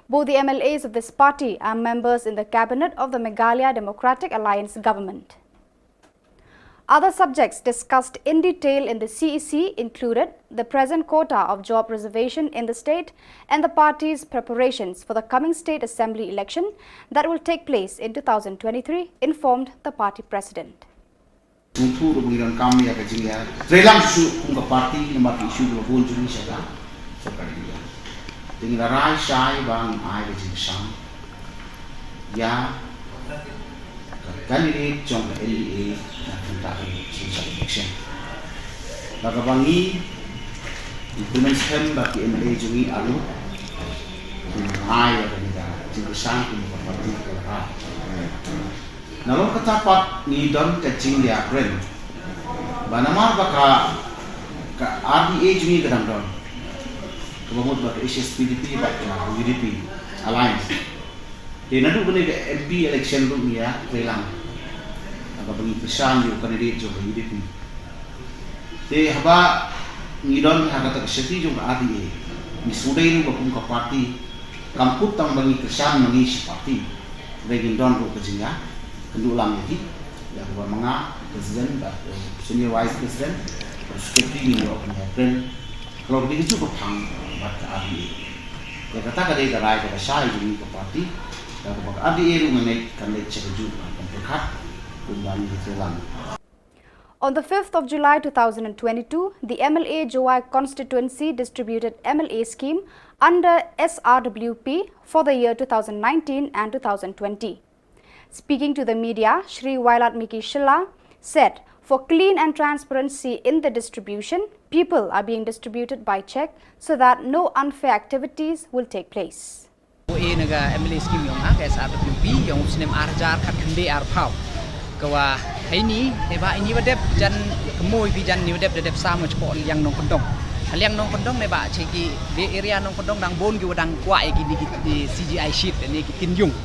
Both the M L As of this party are members in the cabinet of the Meghalaya Democratic Alliance government. Other subjects discussed in detail in the C E C included the present quota of job reservation in the state and the party's preparations for the coming state assembly election that will take place in two thousand twenty-three, informed the party president. Ngi ruh ba ngi donkam ïa ka jingïatreilang shuh kum ka party namar ki issue kiba bun jong ngi sha ka sorkar India. Te ngi la rai shai ba ngin ai ka jingkyrshan ïa ka candidate jong ka N D A na ka bynta ka election. Ba kaba ngi, ngi kyrmen skhem ba ki M L A jong ngi arngut kin ai ïa kane ka jingkyrshan kum ka party ka la rai. Nalor kata pat ngi don ka jingïakren ba namar ba ka, ka R D A jong ngi ka dang don, kaba mut ba ka H S P D P bad ka U D P alliance. Te naduh kane ka M P election ruh ngi ïatreilang, kaba ngi kyrshan ïa u candidate jong ka U D P. Te haba ngi don ha kata ka seti jong ka R D A, ngi sngewdei ruh ba kum ka party kam kut tang ba ngi kyrshan ma ngi shi party, hynrei ngin don ruh ka jingïakynduh lang ïa ki, ïa kaba ma nga president bad, eh, senior vice president bad secretary ngin ïoh ban ïakren halor kane kajuh ka phang bad ka R D A. Ïa kata ka dei ka rai kaba shai jong ngi ka party, ïa kaba ka R D A ruh nga ngeit kan leit sha kajuh ka pyrkhat kumba ngi ïatreilang. On the fifth of July two thousand twenty-two, the M L A Jowai constituency distributed M L A scheme under S R W P for the year two thousand nineteen and two thousand twenty. Speaking to the media, Shri Wailadmiki Shylla said, for clean and transparency in the distribution, people are being distributed by check so that no unfair activities will take place. Ïa na ka M L A scheme jong nga, ka S R W P jong u snem ar hajar khatkhyndai arphew. Ka wa ha ini, ne ba ini wa dep jan kmoi bi jan ni wa dep da dep sa mo chpo liang nongkyndong. Liang nongkyndong ne ba che ki, de area nongkyndong dang bun ki wa dang kwah ïa ki ni ki, ki C G I sheet ne ki tin ïung.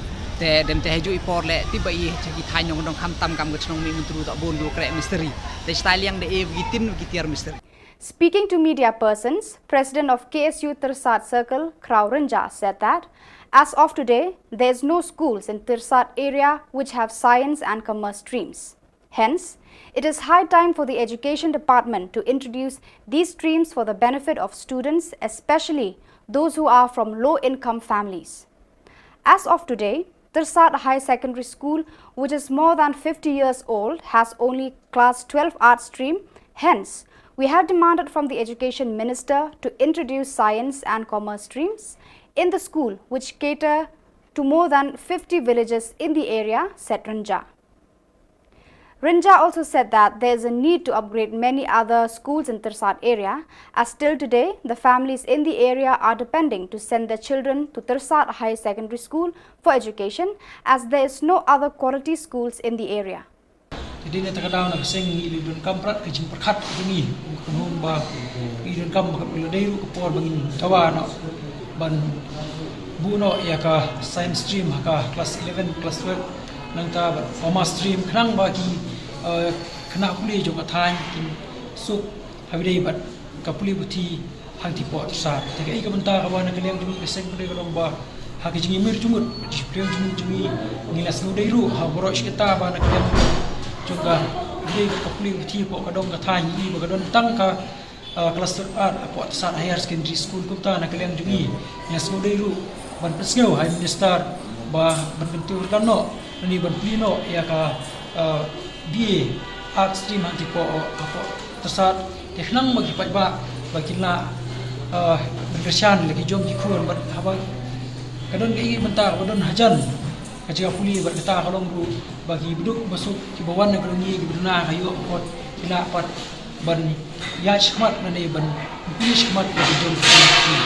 Te dem te ha ju i por le ti ba i che ki thaiñ nongkyndong kham tam kam ka chnong Mihmyntdu ta bun ki wa kreh mistri. Te stai liang de e ki tin ki tiar mistri. Speaking to media persons, President of K S U Tyrsad Circle, Kraw Rynjah, said that as of today, there is no schools in Tyrsad area which have science and commerce streams. Hence, it is high time for the Education Department to introduce these streams for the benefit of students, especially those who are from low-income families. As of today, Tyrsad High Secondary School, which is more than fifty years old, has only class twelve art stream. Hence, we have demanded from the Education Minister to introduce science and commerce streams in the school, which cater to more than fifty villages in the area, said Rynjah. Rynjah also said that there is a need to upgrade many other schools in Tyrsad area, as till today, the families in the area are depending to send their children to Tyrsad Higher Secondary School for education, as there is no other quality schools in the area. Te dei na kata ka daw na ka seng ngi la donkam prat ka jingpyrkhat ka jong ngi, ka nong ba ngi donkam ba ka la dei ruh ka por ba ngin dawa noh ban buh noh ïa ka science stream ha ka class eleven, class twelve, nangta bad commerce stream khnang ba ki, eh, khynnah pule jong ka thaiñ kin suk ha ba dei bad ka pule puthi hangtei poh Tyrsad. Te kaei ka bynta kaba na ka liang jong ngi ka seng pule ka long ba ha ka jingïamir jingmut, jingpyrshang jingmut jong ngi, ngi la sngewdei ruh ha baroh shi katta ba na ka liang jong ka pule, ka pule puthi poh ka dong ka thaiñ ngi ba ka don tang ka, ah, class twelve art hapoh Tyrsad Higher Secondary School. Kumta na ka liang jong ngi, ngi la sngewdei ruh ban pynsngew ha i Minister ba ban pynthikna noh, lane ban plie noh ïa ka, ah, B A Art Stream hangtei poh, hapoh Tyrsad, te khnang ba ki paidbah ba kin lah, ah, ban kyrshan la ki jong ki khun bad haba ka don kaei kaei mynta kaba don hajan ka jaka pule bad kata ka long ruh ba ki baduk basuk kiba wan na ka longïing kiba duna ka ïoh ka kot ki lah pat ban ïaid shakhmat lane ban pule shakhmat ïa ki jong ki khun.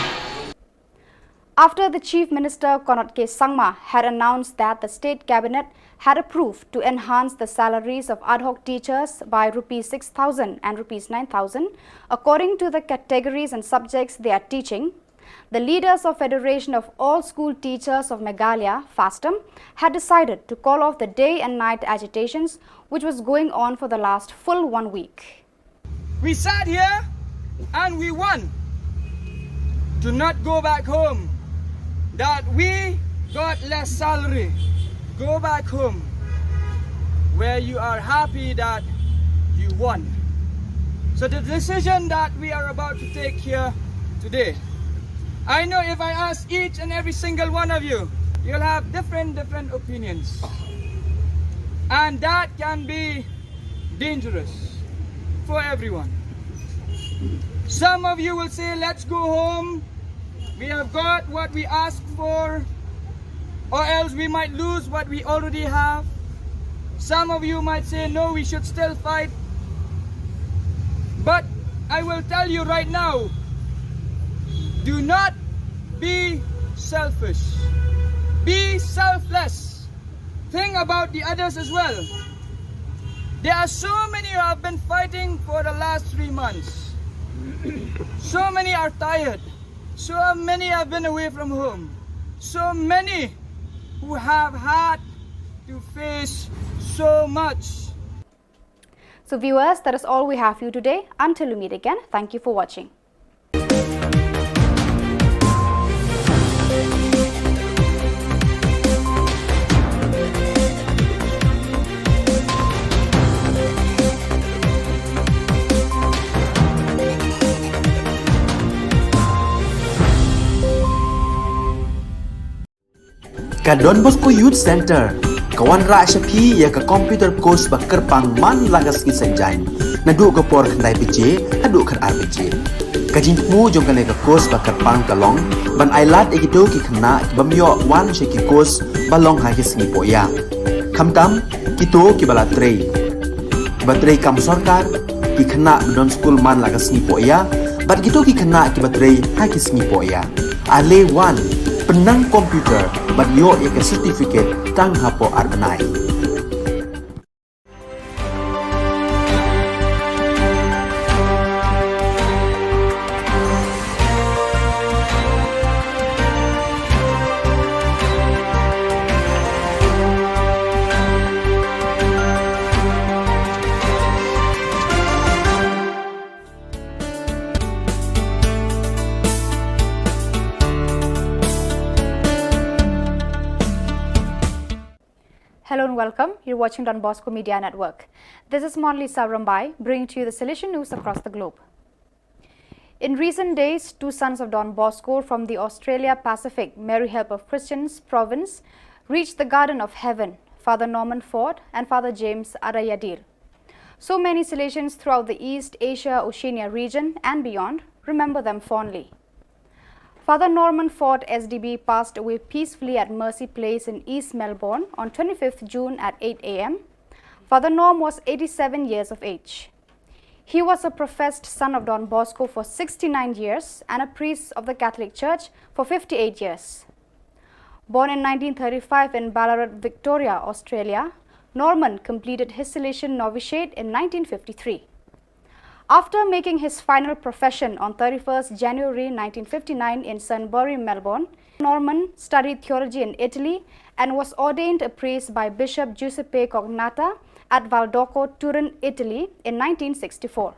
After the Chief Minister Conrad K Sangma had announced that the state cabinet had approved to enhance the salaries of ad hoc teachers by rupees six thousand and rupees nine thousand, according to the categories and subjects they are teaching, the leaders of Federation of All School Teachers of Meghalaya, FASTOM, had decided to call off the day and night agitations which was going on for the last full one week. We sat here and we won. Do not go back home that we got less salary. Go back home where you are happy that you won. So the decision that we are about to take here today, I know if I ask each and every single one of you, you'll have different, different opinions. And that can be dangerous for everyone. Some of you will say, let's go home. We have got what we asked for, or else we might lose what we already have. Some of you might say, no, we should still fight. But I will tell you right now, do not be selfish. Be selfless. Think about the others as well. There are so many who have been fighting for the last three months. So many are tired. So many have been away from home. So many who have had to face so much. So viewers, that is all we have for you today. Until we meet again, thank you for watching. Ka Don Bosco Youth Centre ka wanrah sha phi ïa ka computer course ba kyrpang man la ka sngi Saitjaiñ, naduh ka por khyndai baje haduh khatar baje. Ka jingthmu jong kane ka course ba kyrpang ka long ban ailad ïa kito ki khynnah ki bym ïoh wan sha ki course ba long ha ki sngi pohïa, khamtam kito kiba la trei, kiba trei kam sorkar, ki khynnah ba don skul man la ka sngi pohïa bad kito ki khynnah kiba trei ha ki sngi pohïa. Ale wan, pynnang computer bad ïoh ïa ka certificate tang hapoh ar bnai. Hello and welcome. You're watching Don Bosco Media Network. This is Monalisa Rymbai, bringing to you the Salesian news across the globe. In recent days, two sons of Don Bosco from the Australia Pacific Mary Help of Christians province reached the Garden of Heaven, Father Norman Ford and Father James Adayadil. So many Salesians throughout the East Asia Oceania region and beyond remember them fondly. Father Norman Ford S D B passed away peacefully at Mercy Place in East Melbourne on twenty-fifth June at eight A M. Father Norm was eighty-seven years of age. He was a professed son of Don Bosco for sixty-nine years and a priest of the Catholic Church for fifty-eight years. Born in nineteen thirty-five in Ballarat, Victoria, Australia, Norman completed his Salesian novitiate in nineteen fifty-three. After making his final profession on thirty-first January nineteen fifty-nine in Sunbury, Melbourne, Norman studied theology in Italy and was ordained a priest by Bishop Giuseppe Cognatta at Valdocco, Turin, Italy in nineteen sixty-four.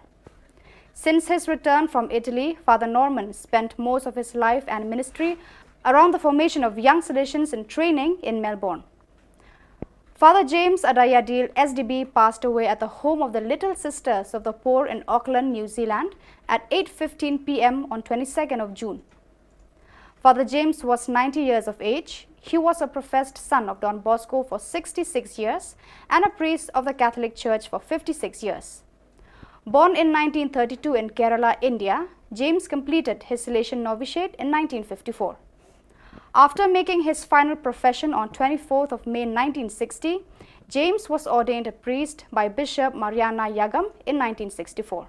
Since his return from Italy, Father Norman spent most of his life and ministry around the formation of young Salesians in training in Melbourne. Father James Adayadil S D B passed away at the home of the Little Sisters of the Poor in Auckland, New Zealand at eight fifteen P M on twenty-second of June. Father James was ninety years of age. He was a professed son of Don Bosco for sixty-six years and a priest of the Catholic Church for fifty-six years. Born in nineteen thirty-two in Kerala, India, James completed his Salesian novitiate in nineteen fifty-four. After making his final profession on twenty-fourth of May nineteen sixty, James was ordained a priest by Bishop Mariana Yagam in nineteen sixty-four.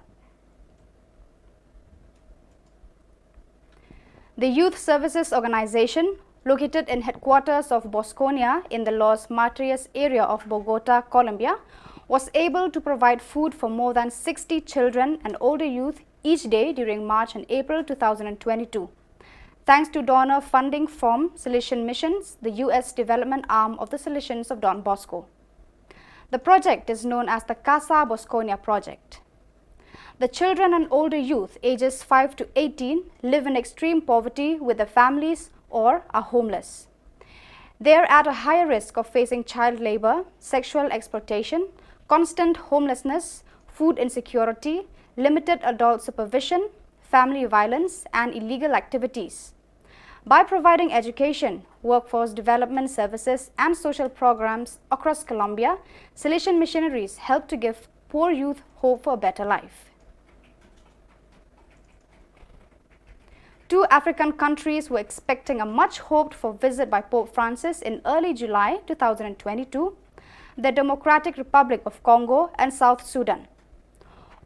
The Youth Services Organization, located in headquarters of Bosconia in the Los Matres area of Bogota, Colombia, was able to provide food for more than sixty children and older youth each day during March and April two thousand twenty-two, thanks to donor funding from Salesian Missions, the U S development arm of the Salesians of Don Bosco. The project is known as the Casa Bosconia project. The children and older youth, ages five to eighteen, live in extreme poverty with their families or are homeless. They are at a higher risk of facing child labor, sexual exploitation, constant homelessness, food insecurity, limited adult supervision, family violence, and illegal activities. By providing education, workforce development services, and social programs across Colombia, Salesian missionaries help to give poor youth hope for a better life. Two African countries were expecting a much hoped for visit by Pope Francis in early July two thousand twenty-two, the Democratic Republic of Congo and South Sudan.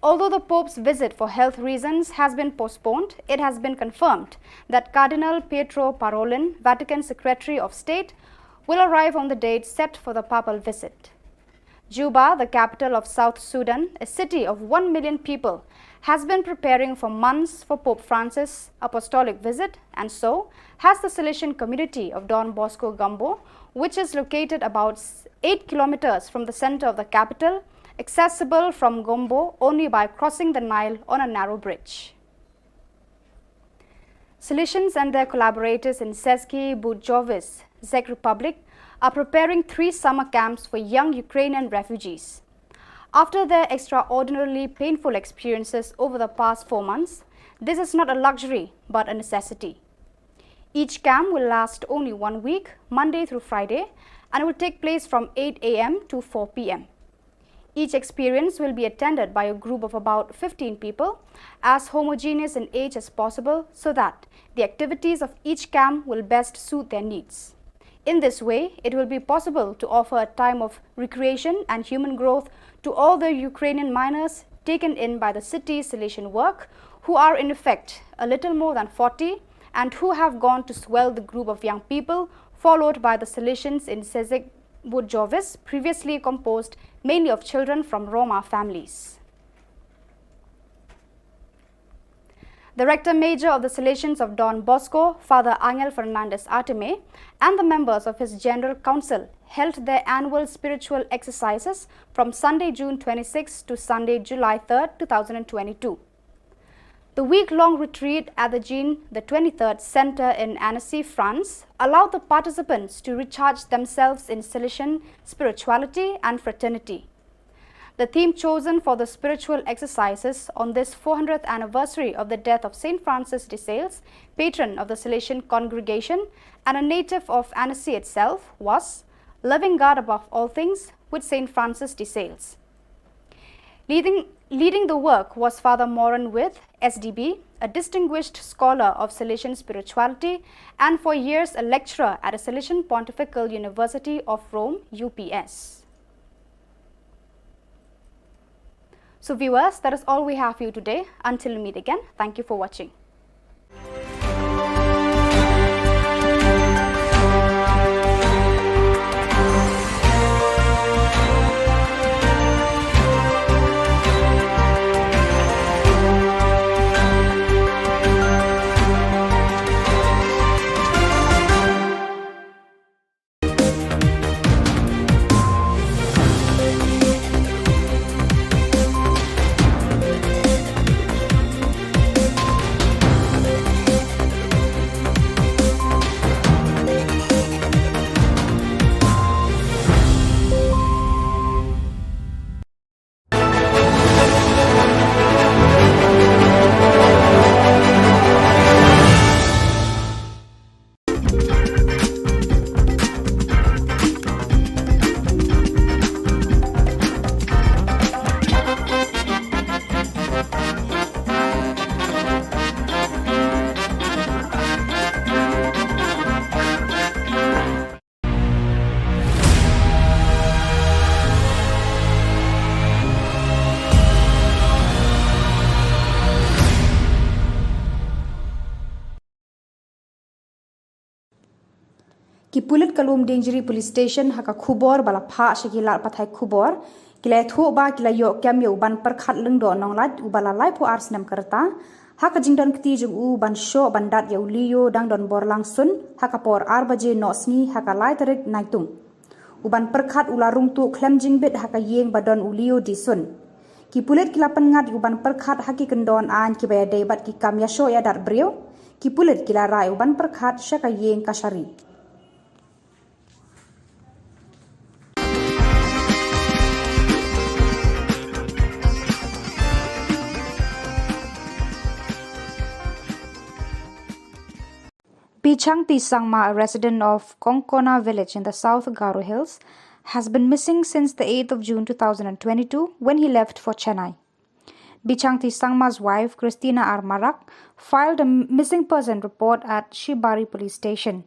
Although the Pope's visit for health reasons has been postponed, it has been confirmed that Cardinal Pietro Parolin, Vatican Secretary of State, will arrive on the date set for the papal visit. Juba, the capital of South Sudan, a city of one million people, has been preparing for months for Pope Francis' apostolic visit, and so has the Salesian community of Don Bosco Gumbo, which is located about eight kilometers from the center of the capital, accessible from Gumbo only by crossing the Nile on a narrow bridge. Salesians and their collaborators in Seski Bujovice, Czech Republic, are preparing three summer camps for young Ukrainian refugees. After their extraordinarily painful experiences over the past four months, this is not a luxury but a necessity. Each camp will last only one week, Monday through Friday, and will take place from eight a m to four p m. Each experience will be attended by a group of about fifteen people, as homogeneous in age as possible, so that the activities of each camp will best suit their needs. In this way, it will be possible to offer a time of recreation and human growth to all the Ukrainian minors taken in by the city's Salesian work, who are in effect a little more than forty and who have gone to swell the group of young people followed by the Salesians in Sezek Burjovis, previously composed mainly of children from Roma families. The Rector Major of the Salesians of Don Bosco, Father Angel Fernandez Artime, and the members of his General Council held their annual spiritual exercises from Sunday, June twenty-sixth to Sunday, July third, two thousand twenty-two. The week-long retreat at the Jean the twenty-third Center in Annecy, France, allowed the participants to recharge themselves in Salesian spirituality and fraternity. The theme chosen for the spiritual exercises on this four hundredth anniversary of the death of Saint Francis de Sales, patron of the Salesian congregation and a native of Annecy itself, was Loving God Above All Things with Saint Francis de Sales. Leading, leading the work was Father Moran With, S D B, a distinguished scholar of Salesian spirituality and for years a lecturer at the Salesian Pontifical University of Rome, U P S. So viewers, that is all we have for you today. Until we meet again, thank you for watching. Ki pulit ka Lumdiengjri Police Station ha ka khubor ba la phah sha ki lad pathai khubor, ki la ïathuh ba ki la ïoh kem ïa u Banpyrkhat Lyngdoh Nonglait uba la laiphew ar snem ka rta ha ka jingdon kti jong u ban shoh ban dat ïa u Leo dang don bor lang sun ha ka por ar baje noh sngi ha ka lai tarik Naitung. U Banpyrkhat u la rung tuh khlem jingbit ha ka ïing ba don u Leo die sun. Ki pulit ki la pynngat ïa u Banpyrkhat ha ki kyndon aiñ kiba ïadei bad ki kam ïashoh ïadat briew. Ki pulit ki la rah ïa u Banpyrkhat sha ka ïing kashari. Bichangti Sangma, a resident of Kongkona village in the South Garo Hills, has been missing since the eighth of June two thousand and twenty-two, when he left for Chennai. Bichangti Sangma's wife, Christina R Marak, filed a missing person report at Shibari Police Station.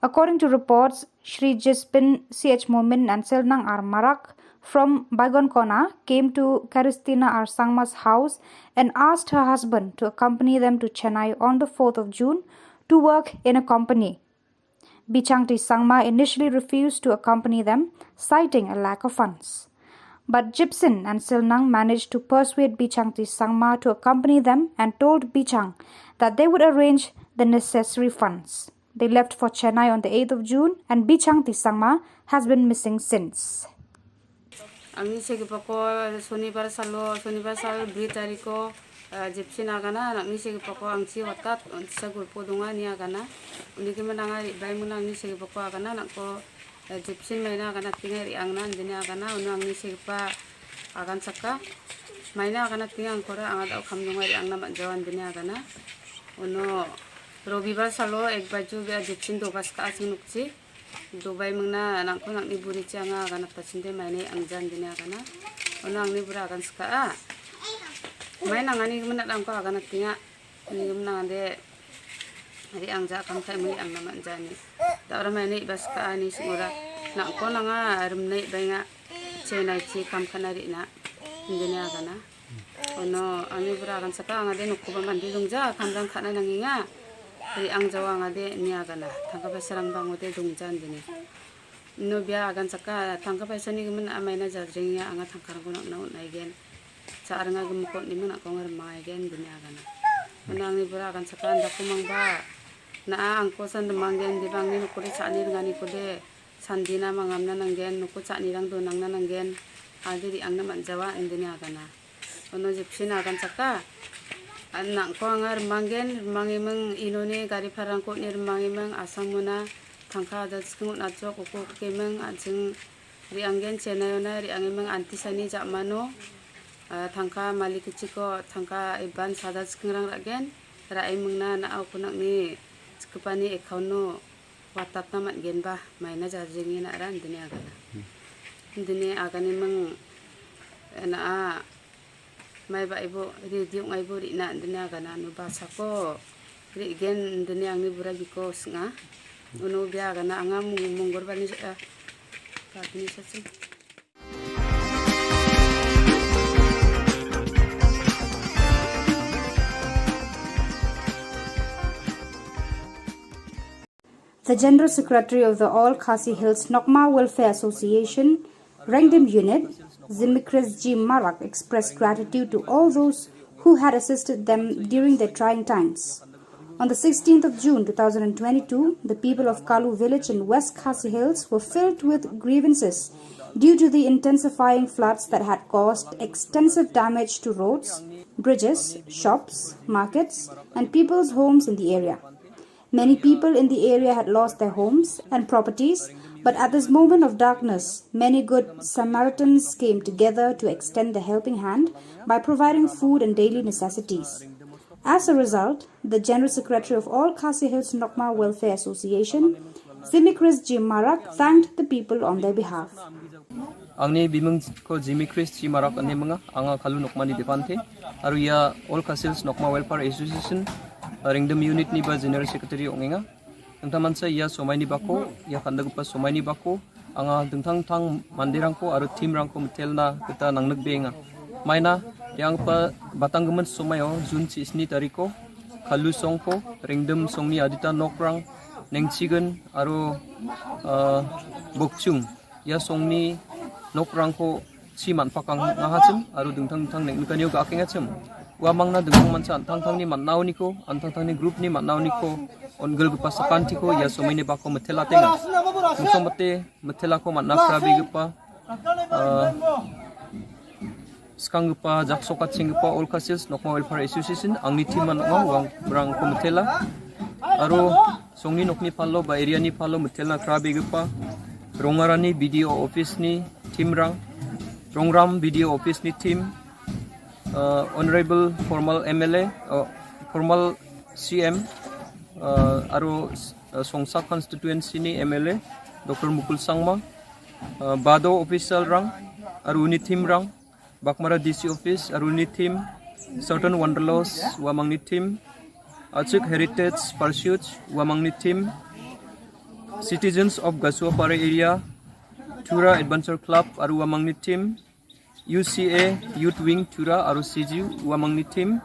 According to reports, Shri Jispin C H Momin and Silnang R Marak from Baigonkona came to Christina R Sangma's house and asked her husband to accompany them to Chennai on the fourth of June to work in a company. Bichangti Sangma initially refused to accompany them, citing a lack of funds. But Jipsin and Silnang managed to persuade Bichangti Sangma to accompany them and told Bichang that they would arrange the necessary funds. They left for Chennai on the eighth of June, and Bichangti Sangma has been missing since. Angni se ki pako, Sonibar salo, Sonibar sal bri tariko, eh, Jipsin agana, angni se ki pako angchi watat, on sa gulpo dunga ni agana. Uni ki menanga ri bai menang ni se ki pako agana, nangko, eh, Jipsin maina agana tinga ri angna, dini agana, unu angni se ki pa agan saka. Maina agana tinga angkora, angada kham dunga ri angna man jawan dini agana. Unu Robibar salo, ek baju bia Jipsin do bas ka asing nukchi. Dubai mengna nangko nangni buri chi anga agana ta chinde mai ne angjan dini agana. Ono angni bura agan saka a. Mai nang ani kemena dangko agana tinga. Ani kemena ande. Ari angja kam kai mai angna man jani. Da ora mai ne bas ka ani singura. Nangko nanga rum ne bai nga. Che nai chi kam kana ri na. Dini agana. Ono angni bura agan saka anga de nuku ba mandi dungja kam jang khana nangi nga. Ri ang jawa anga de ni agana. Thangka ba serang bang ode dungjan dini. No bia agan saka thangka ba sani gemen amai na jajring ya anga thangka rang kunak na unai gen. Cha aranga gemkot ni mena kong remai gen dini agana. Ono angni bura agan saka anda kumang ba. Na a angko san demang gen di bang ni nuku de cha ni dengan ni kude. Sandina mangam na nanggen, nuku chak nirang donang na nanggen. Adi ri ang na man jawa, indini agana. Ono Jipsin agan saka. An nangko anga remang gen, remang imeng inone, gari parang kot ni remang imeng, asang muna, thangka ada skeng un ajok, uku kemeng, ajeng ri ang gen, Chennai ona, ri ang imeng, anti sani jak mano, ah, thangka malik keciko, thangka iban sada skeng rang rak gen, ra imeng na, na au kunak ni, sekepani ekauno, Watat na mat gen ba, mai na jar jing ina ran dini agana. Dini agani meng na a mai ba ibu ri diung ai bu ri na dini agana nu ba sako ri gen dini angni bura biko snga. Unu bia agana anga mung munggur bani sa ka bini sa sing. The General Secretary of the All Khasi Hills Nokma Welfare Association, Rengdim Unit, Zimikris G Marak, expressed gratitude to all those who had assisted them during their trying times. On the sixteenth of June two thousand and twenty-two, the people of Kalu village in West Khasi Hills were filled with grievances due to the intensifying floods that had caused extensive damage to roads, bridges, shops, markets, and people's homes in the area. Many people in the area had lost their homes and properties, but at this moment of darkness, many good Samaritans came together to extend the helping hand by providing food and daily necessities. As a result, the General Secretary of All Khasi Hills Nokma Welfare Association, Zimikris G Marak, thanked the people on their behalf. Angni bimung ko Zimikris G Marak ani manga, anga Kalu Nokma ni dipante, aru ia All Khasi Hills Nokma Welfare Association, Rengdim Unit ni ba General Secretary ongenga. Tengtaman sa ia somai ni bako, ia kanda gupa somai ni bako, anga dingtang tang mandirangko aru teamrangko metelna kita nangnuk benga. Maina, yang pa batang gemen somayo, June sisni tariko, Kalu songko, Rengdim songni adita nokrang, Nengchigen aro, ah, Bokchung, ïa songni nokrang ko chi man pakang nga ha chim, aro dingthang dingthang neng nukan ïo ga keng ha chim. Wa mang na dingthang mansa anthang thang ni man nau ni ko, anthang thang ni group ni man nau ni ko, on gel gepa sakan ti ko, ïa somai ni ba ko metel ate nga. Mungsong mate, metel ako man na krabi gepa, ah, skang gepa, jak sokat sing gepa, All Khasi Hills Nokma Welfare Association, angni team man nga, wang berang ko metela. Aro, songni nokni palo, ba area ni palo, metel na krabi gepa. Rongarani B D O office ni team rang. Rongram B D O office ni team. Uh, Honorable formal M L A, uh, formal C M, uh, aro, uh, Songsa constituency ni M L A, Doctor Mukul Sangma, uh, Bado official rang, aro ni team rang, Baghmara D C office, aro ni team, Southern Wanderlust, wamang ni team, Achik Heritage Pursuit, wamang ni team, Citizens of Gasuapara area, Tura Adventure Club, aro wamang ni team, U C A Youth Wing Tura, aro C G, wamang ni team,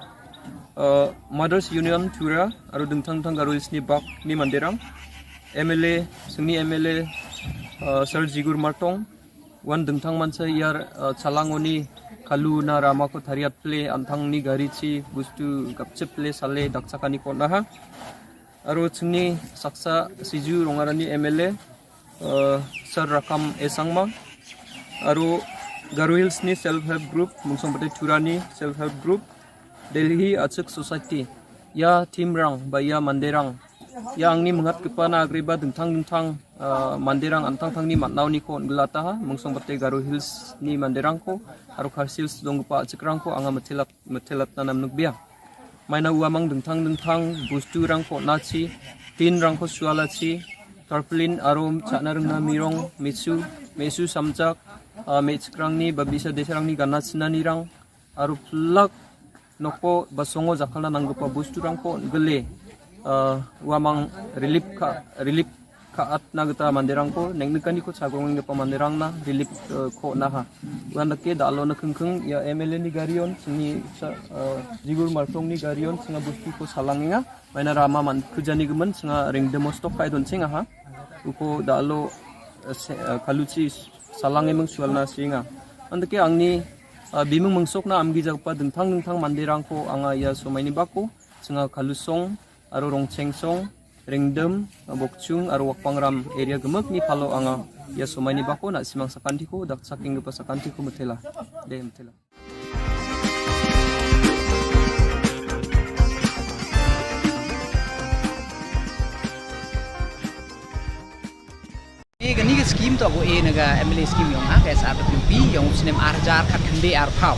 uh, Mothers Union Tura, aro dingthang dingthang Garo Hills ni bak ni manderang, M L A, sengni M L A, uh, Sir Jigur Martong, wan dingthang mansa ïar, uh, chalangoni kalu na rama ko thariat ple, anthang ni gari chi, bustu gapchep ple, sale, dakchakani ko naha. Aro chingni saksa siju Rongarani M L A, uh, Sir Rakam Esangma. Aro Garo Hills ni self help group, Mungsong Batai Tura ni self help group, Delhi Achik Society. Ïa team rang, ba ïa manderang. Ïa angni mengat kepa na agri ba dingthang dingthang, uh, manderang anthang thang ni matnau ni ko ngelata ha, Mungsong Batai Garo Hills ni manderang ko, aro Khasi Hills dong kepa Achik rang ko, anga metelap metelat nanam nukbia. Maina wamang dingthang dingthang, bustu rang ko nachi, tin rang ko suala chi, tarpaulin arum, chana rengna mirong, mesu, mesu samjak, ah, mechkrang ni, babisa desrang ni, gana china ni rang, aru plak, noko, basongo jakalna nanggupa bustu rang ko gele, ah, wamang relief ka, relief ka at na gita manderang ko, neng neka ni ko chagong ngepa manderang na, relief, eh, ko na ha. Wan dake da alo na kengkeng, ïa M L A ni garion, sini sa, eh, Jigur Martong ni garion, singa busti ko salang inga, maina rama man kujani gemen, singa ring demo stok kai don singa ha. Uko da alo, eh, se-, eh, kaluchi salang emeng sual na singa. Andake angni, eh, bimeng mengsok na amgi jagpa dengthang dengthang manderang ko, anga ïa somai ni bako, singa kalusong, aro rongchengsong, Ringdem, Bokchung, aro Wakpangram area gemek ni palo anga ïa somai ni bako na simang sakanti ko, dak saking gepa sakanti ko metela. De metela. Ïa kani ka skim to ko e na ka M L A skim ïong ha ka S R W P ïong u snem ar hajar khatkhyndai arphew.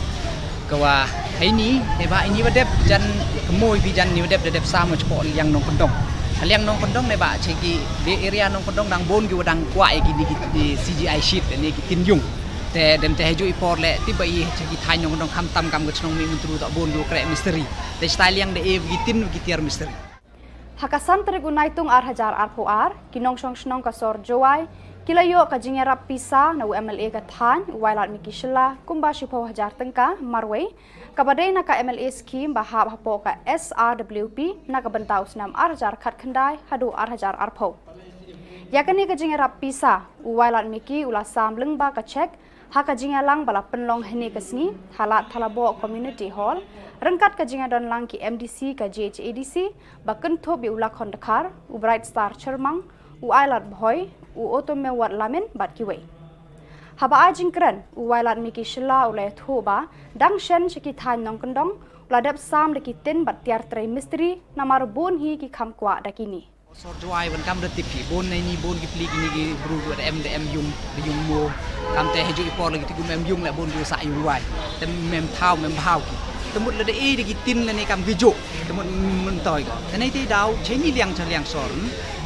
Kawa heini, neba ini wadep jan kemoi bi jan ni wadep da dep sa mo chpo liang nongkyndong. Liang nongkyndong neba cheki de area nongkyndong dang bon ki wadang kwah ïa kini ki C G I sheet ne ki tin yung. Te dem te heju i por le tiba i cheki thai nongkyndong khamtam kam ka chnong mi mentru to bon du krek misteri. Te stai liang de e ki tin ki tiar misteri. Ha ka san tarik u Naitung ar hajar arphew ar, ki nongshong shnong ka sor Jowai, ki la ïoh ka jingïarap pisa na u M L A ka thaiñ, u Wailadmiki Shylla, kumba shiphew hajar tyngka, marwei, kaba dei na ka M L A scheme ba hap hapoh ka S R W P, na ka bynta u snem ar hajar khatkhyndai, haduh ar hajar arphew. Ïa kane ka jingïarap pisa, u Wailadmiki u la sam lyngba ka cheque, ha ka jingïalang ba la pynlong hynne ka sngi, ha Lad Thalaboh Community Hall, ryngkat ka jingïadonlang ki M D C ka J H A D C, ba kynthup ïa u Lakhon Dkhar, u Bright Star Chyrmang, u Ailad Bhoi, u Otomewat Lamin, bad kiwei. Haba ai jingkren, u Wailadmiki Shylla u la ïathuh ba, dang shen sha ki thaiñ nongkyndong, u la dep sam da ki tin bad tiar trei mistri, namar bun hi ki kham kwah da kini. Sor Jowai wan kam da tip hi, bon na ini, bon ki pli kini ki bru ki wa da em, da em yung, da yung mo. Kam te heju i por lagi ti kum em yung la bon ki wa sa yung wai. Te mem thaw, mem bhaw ki. Te mut la da e da ki tin la ne kam ki jo. Te mut mentoi ko. Te nei te daw, che ni liang cha liang sor.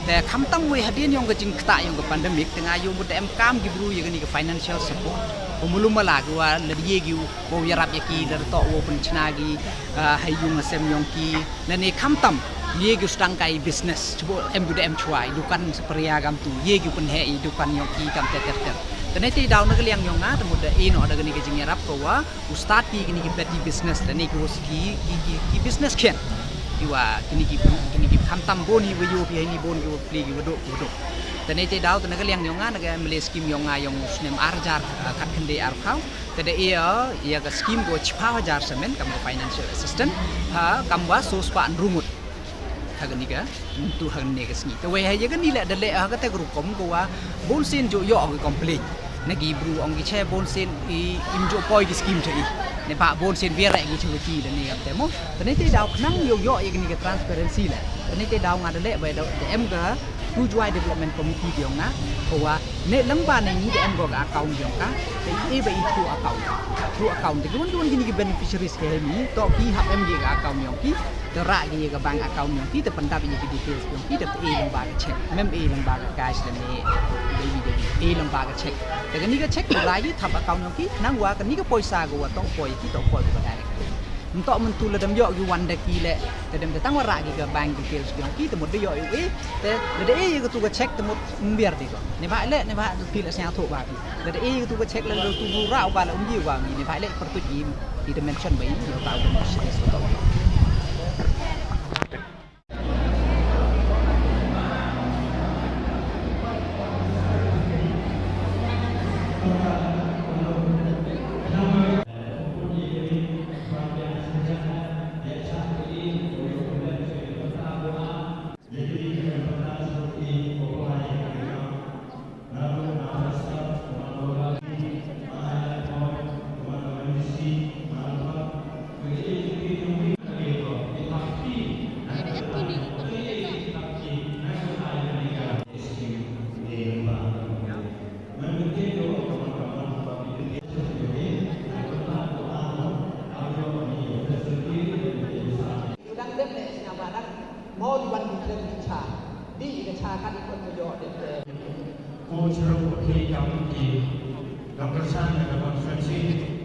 Te kham tam wei hadien yong ka jingkta yong ka pandemic, te nga yung mut da em kam ki bru ïa kani ka financial support. Ko mulum mala ki wa la da ye ki u, ko yarap ïa ki, la da to wo pynchna ki, ah, hai yung asem yong ki. Lane khamtam, ïa ki u sdang kai business, chibun em ki u da em chwa, i dukan sa pria gam tu, ïa ki u pynheh i dukan yong ki kam ter ter ter. Te nei te daw na ka liang yong nga, te mut da e noh da kani ka jingïarap ko wa, u start ki kini ki petty business, lane ki wa ki, ki, ki, ki business khian. Ki wa kini ki, kini ki khamtam bun hi wa ïoh phi ha ini bun ki wa pli ki wa duk, ki wa duk. Te ne te daw te na ka liang yong nga, na ka M L A scheme yong nga yong snem ar hajar, ah, khat khyndai ar phaw. Te da ïa, ïa ka scheme ko chiphaw hajar samen kam ka financial assistance. Ha, kam wa so spah hynriew ngut. Ha kani ka, mynta ha kani ka sngi. Te wei ha ïa kani leh da leh ha kata ka rukom ko wa bun sien ju ïoh ki complain. Na ki bru ong ki che bun sien i im ju poi ki scheme che i. Ne ba bun sien biar ki che ki da ne kam te mo. Te ne te daw khnang ïoh ïoh ïa kani ka transparency leh. Te ne te daw nga da leh ba da em ka Tujuai Development Committee yong nga. Ko wa ne lang ba ne ngi da em ko ka account yong ka. Te i ba i through account. Through account te ki wan ki wan kini ki beneficiaries ke hemi. To ki hap em ki ka account yong ki. Te rah ki ïa ka bank account yong ki, te pyndap ïa ki details yong ki, te pei lyngba ka check. Mem pei lyngba ka cash lane debit, debit. Pei lyngba ka check. Te kani ka check te la ïa thap account yong ki, nang wa kani ka poisa ko wa to poi ki, to poi ko direct. Mynta mynta lada ym ïoh ki wan da ki leh, te da em te tang wa rah ki ka bank details yong ki, te mut da ïoh ïa u e, te lada e ïa katu ka check te mut ym biar de ko. Ne ba leh, ne ba phi la sngewthuh ba phi. Lada e ïa katu ka check lada tu bu rah u ba la um ji u ba ngi, ne ba leh pyrtuit i. Ita mention ba i, ïa uta u beneficiaries uta u. Mo di wan di kren di cha. Di ka cha ka di kon mo yo de. Ko chero ko phi kam ki. Kam kersan na ka constituency.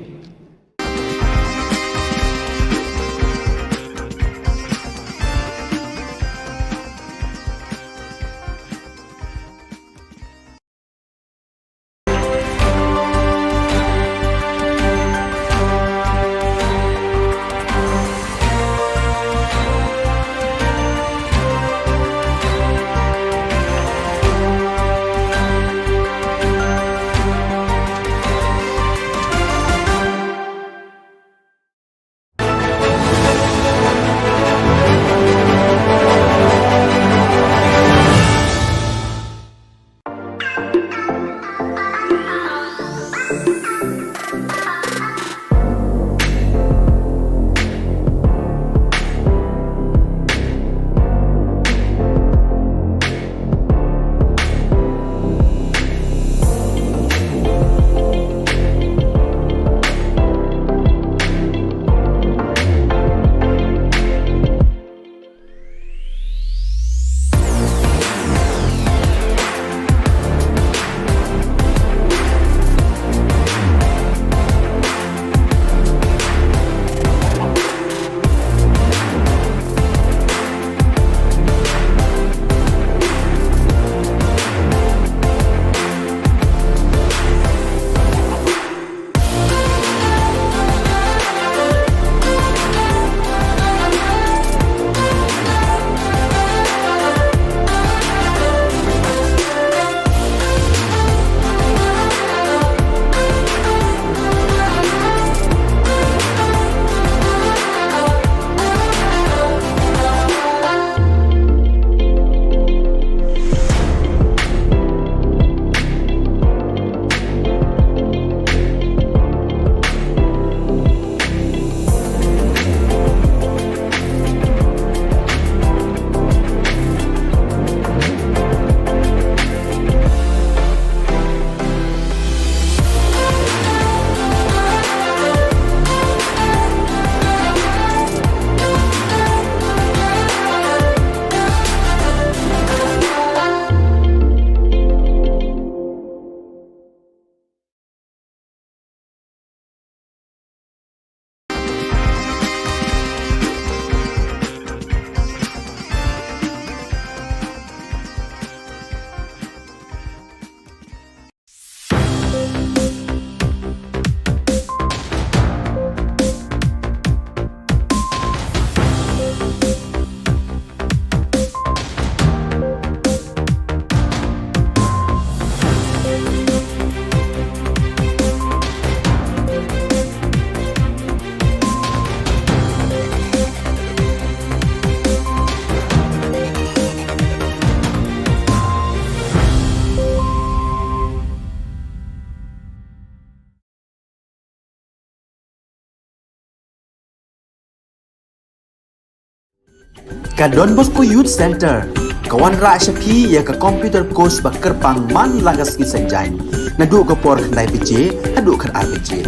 Ka Don Bosco Youth Centre ka wanrah sha phi ïa ka computer course ba kyrpang man la ka sngi Saitjaiñ, naduh ka por khyndai baje haduh khatar baje.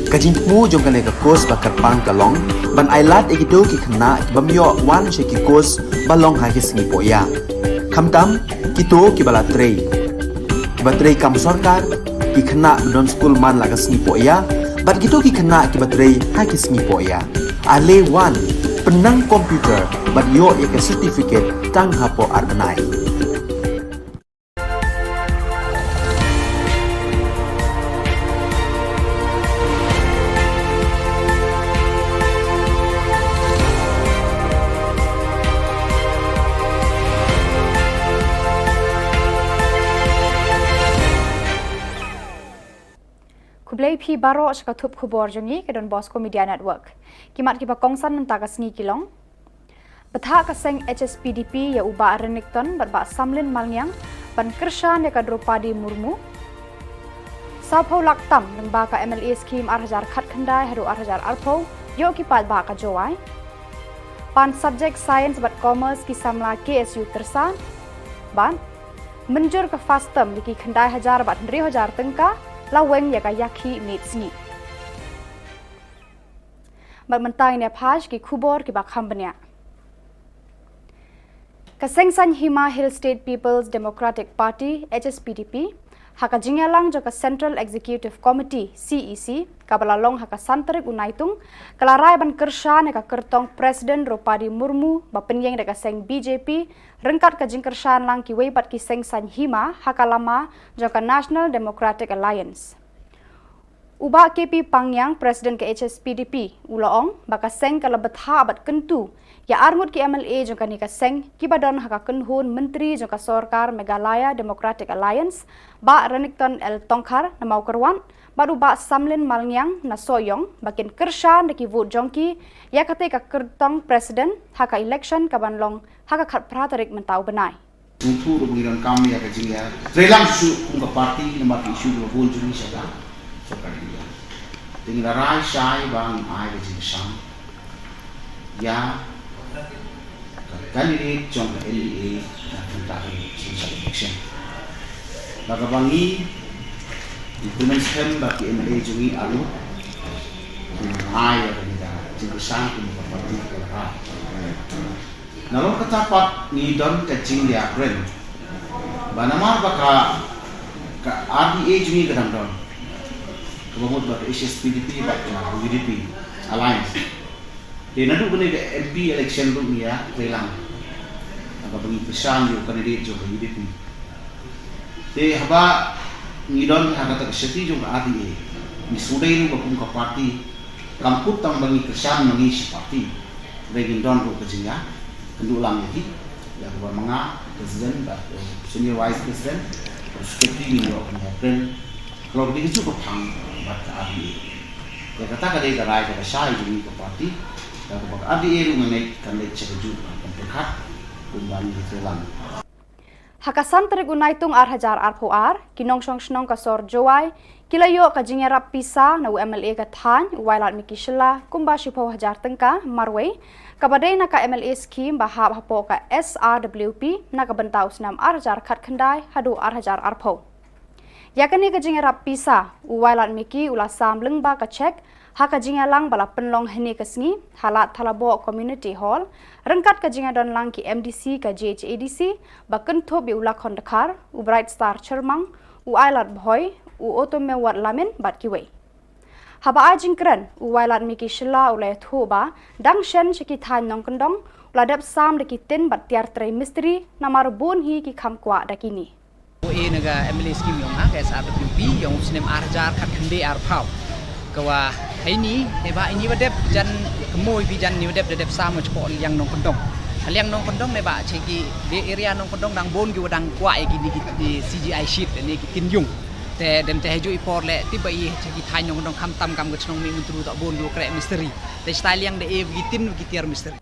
Ka jingthmu jong kane ka course ba kyrpang ka long ban ailad ïa kito ki khynnah ki bym ïoh wan sha ki course ba long ha ki sngi pohïa, khamtam kito kiba la trei, kiba trei kam sorkar, ki khynnah ba don skul man la ka sngi pohïa, bad kito ki khynnah kiba trei ha ki sngi pohïa. Ale wan, pynnang computer bad ïoh ïa ka certificate tang hapoh ar bnai. Khublei phi baroh sha ka thup khubor jong ngi ka Don Bosco Media Network. Ki mat kiba kongsan mynta ka sngi ki long: Bthah ka seng H S P D P ïa u Bah Renikton bad Bah Samlin Malngiang ban kyrshan ïa ka Droupadi Murmu. Sawphew lak tam lyngba ka M L A scheme ar hajar khatkhyndai haduh ar hajar arphew ïoh ki paidbah ka Jowai. Pan subject Science bad Commerce ki samla K S U Tyrsad. Bad mynjur ka FAST term ïa ki khyndai hajar bad hynriew hajar tyngka la weng ïa ka ïakhih miet sngi. Bad mynta ngin ïa phai sha ki khubor kiba kham bniah. Ka Seng Saiñ Hima Hill State People's Democratic Party, H S P D P, ha ka jingïalang jong ka Central Executive Committee, C E C, kaba la long ha ka san tarik u Naitung, ka la rai ban kyrshan ïa ka kyrtong President Droupadi Murmu ba pynïeng da ka seng B J P, ryngkat ka jingkyrshan lang kiwei pat ki seng saiñ hima ha ka lama jong ka National Democratic Alliance. U Bah K P Pangngiang, President ka H S P D P, u la ong ba ka seng ka la bthah bad kyntu ïa arngut ki M L A jong kane ka seng kiba don ha ka kynhun myntri jong ka sorkar Meghalaya Democratic Alliance, Bah Renikton L Tongkhar na Mawkyrwat bad u Bah Samlin Malngiang na Sohiong ba kin kyrshan da ki vote jong ki ïa katei ka kyrtong President ha ka election kaban long ha ka khatphra tarik mynta u bnai. Sngewthuh ruh ba ngi donkam ïa ka jingïatreilang shuh kum ka party namar ki issue kiba bun jong ngi sha ka sorkar India. Te ngi la rai shai ba ngin ai ka jingkyrshan ïa ka candidate jong ka N D A na ka bynta ka jingkyrshan election. Bad kaba ngi, ngi kyrmen skhem ba ki M L A jong ngi arngut kin ai ïa kane ka jingkyrshan kum ka party ka la rai. Nalor kata pat ngi don ka jingïakren ba namar ba ka, ka R D A jong ngi ka dang don, kaba mut ba ka H S P D P bad ka U D P alliance. Te naduh kane ka M P election ruh ngi ïatreilang, kaba ngi kyrshan ïa u candidate jong ka U D P. Te haba ngi don ha kata ka seti jong ka R D A, ngi sngewdei ruh ba kum ka party kam kut tang ba ngi kyrshan ma ngi shi party, hynrei ngin don ruh ka jingïakynduh lang ïa ki, ïa kaba ma nga president bad, eh, senior vice president, bad secretary, ngin ïoh ka jingïakren halor kane kajuh ka phang bad ka R D A. Ïa kata ka dei ka rai kaba shai jong ngi ka party, ïa kaba ka R D A ruh nga ngeit kan leit sha kajuh ka pyrkhat kumba ngi ïatreilang. Ha ka san tarik u Naitung ar hajar arphew ar, ki nongshong shnong ka sor Jowai ki la ïoh ka jingïarap pisa na u M L A ka thaiñ u Wailadmiki Shylla kumba shiphew hajar tyngka marwei, kaba dei na ka M L A scheme ba hap hapoh ka S R W P na ka bynta u snem ar hajar khatkhyndai haduh ar hajar arphew. Ïa kane ka jingïarap pisa, u Wailadmiki u la sam lyngba ka cheque ha ka jingïalang ba la pynlong hynne ka sngi ha Lad Thalaboh Community Hall, ryngkat ka jingïadon lang ki M D C ka J H A D C, ba kynthup ïa u Lakhon Dkhar, u Bright Star Chyrmang, u Ailad Bhoi, u Otomewat Lamin bad kiwei. Haba ai jingkren, u Wailadmiki Shylla u la ïathuh ba dang shen sha ki thaiñ nongkyndong u la dep sam da ki tin bad tiar trei mistri, namar bun hi ki kham kwah da kine. Ïa na ka M L A scheme jong nga ka S R W P jong u snem ar hajar khatkhyndai arphew. Ka wa haini, ïa ba ini wa dep jan kmoi bi jan ni wa dep da dep sam ha shapoh liang nongkyndong. Liang nongkyndong ne ba che ki de area nongkyndong dang bun ki wa dang kwah ïa kine ki, ki C G I sheet ne ki tin ïung. Te dem te ha juh i por leh tip ba i che ki thaiñ nongkyndong khamtam kam ka chnong Mihmyntdu toh bun ki wa kreh mistri. Te shatai liang da e ki tin ki tiar mistri.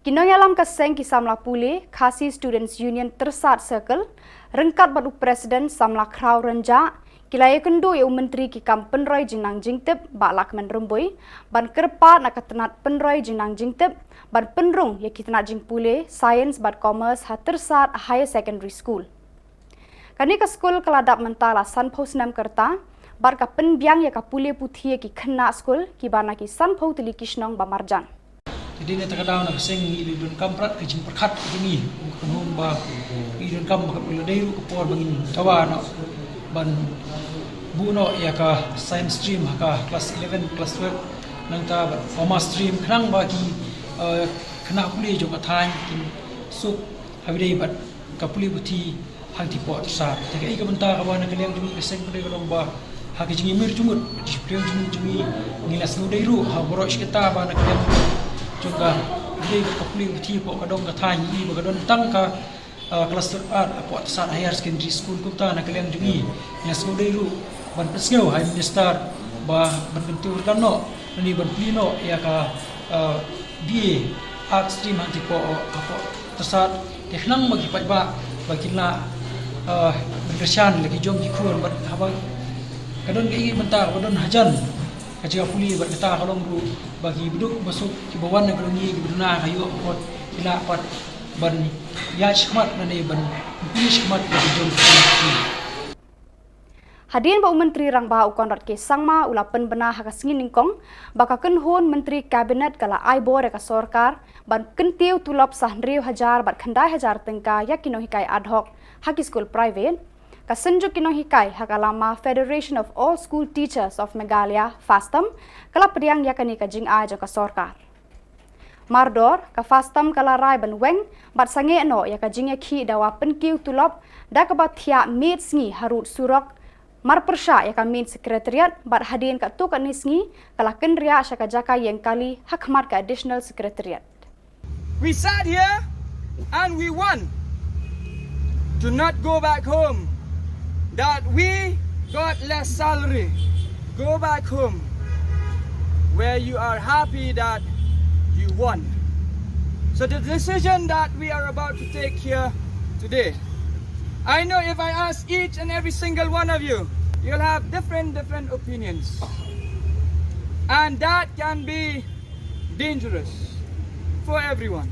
Ki nongïalam ka seng ki samla pule Khasi Students Union Tyrsad Circle, ryngkat bad u President samla Khraw Rynjah, Ki la ïakynduh ïa u Myntri ki kam pynroi jingnang jingtip, Bah Lahkmen Rymbui, ban kyrpad na ka tnat pynroi jingnang jingtip ban pynrung ïa ki tnat jingpule Science bad Commerce ha Tyrsad Higher Secondary School. Kane ka skul ka la dap mynta la sanphew snem ka rta, bad ka pynbiang ïa ka pule puthi ïa ki khynnah skul kiba na ki sanphew tylli ki shnong ba marjan. Te dei na kata ka daw na ka seng ngi la donkam prat ka jingpyrkhat ka jong ngi, ka kynhun ba ngi donkam ba ka la dei ruh ka por ba ngin dawa noh ban buh noh ïa ka science stream ha ka class eleven, class twelve, nangta bad commerce stream, khnang ba ki, eh, khynnah pule jong ka thaiñ kin suk ha ba dei bad ka pule puthi hangtei hapoh Tyrsad. Te kaei ka bynta kaba na ka liang jong ngi ka seng pule ka long ba ha ka jingïamir jingmut, ka jingpyrshang jingmut jong ngi, ngi la sngewdei ruh ha baroh shi katta ba na ka liang jong ka, dei ka pule puthi hapoh ka dong ka thaiñ ngi ba ka don tang ka, ah, cluster art hapoh Tyrsad Higher Secondary School. Kumta na ka liang jong ngi, ngi la sngewdei ruh ban pynsngew ha i Minister ba ban kyntiew rkam noh, lane ban plie noh ïa ka, ah, B A Arts stream hangtei hapoh, hapoh Tyrsad. Te khnang ba ki paidbah ba kin lah, eh, ban kyrshan la ki jong ki khun bad haba ka don kaei kaei bynta kaba don hajan ka jaka pule bad kata ka long ruh ba ki baduk basuk kiba wan na ka dong ngi kiba duna ka ïoh ka kot ki lah pat ban ïaid shakhmat lane ban pule shakhmat la ki jong ki khun. Hadien ba u Myntri Rangbah u Conrad K Sangma u la pynbna ha ka sngi nyngkong ba ka kynhun Myntri Cabinet ka la ai bor ïa ka sorkar ban kyntiew tulop sa hynriew hajar bad khyndai hajar tyngka ïa ki nonghikai ad hoc ha ki skul private, ka Synjuk ki Nonghikai ha ka lama Federation of All School Teachers of Meghalaya, FASTAM, ka la pdiang ïa kane ka jingai jong ka sorkar. Mardor, ka FASTAM ka la rai ban weng bad sangeh noh ïa ka jingïakhih dawa pynkiew tulop da kaba thiah miet sngi harud surok marpyrshah ïa ka main secretariat bad hadien katto katne sngi ka la kynriah sha ka jaka ïeng kali ha khmat ka additional secretariat. We sat here and we won to not go back home, that we got less salary. Go back home where you are happy that you won. So the decision that we are about to take here today, I know if I ask each and every single one of you, you'll have different, different opinions. And that can be dangerous for everyone.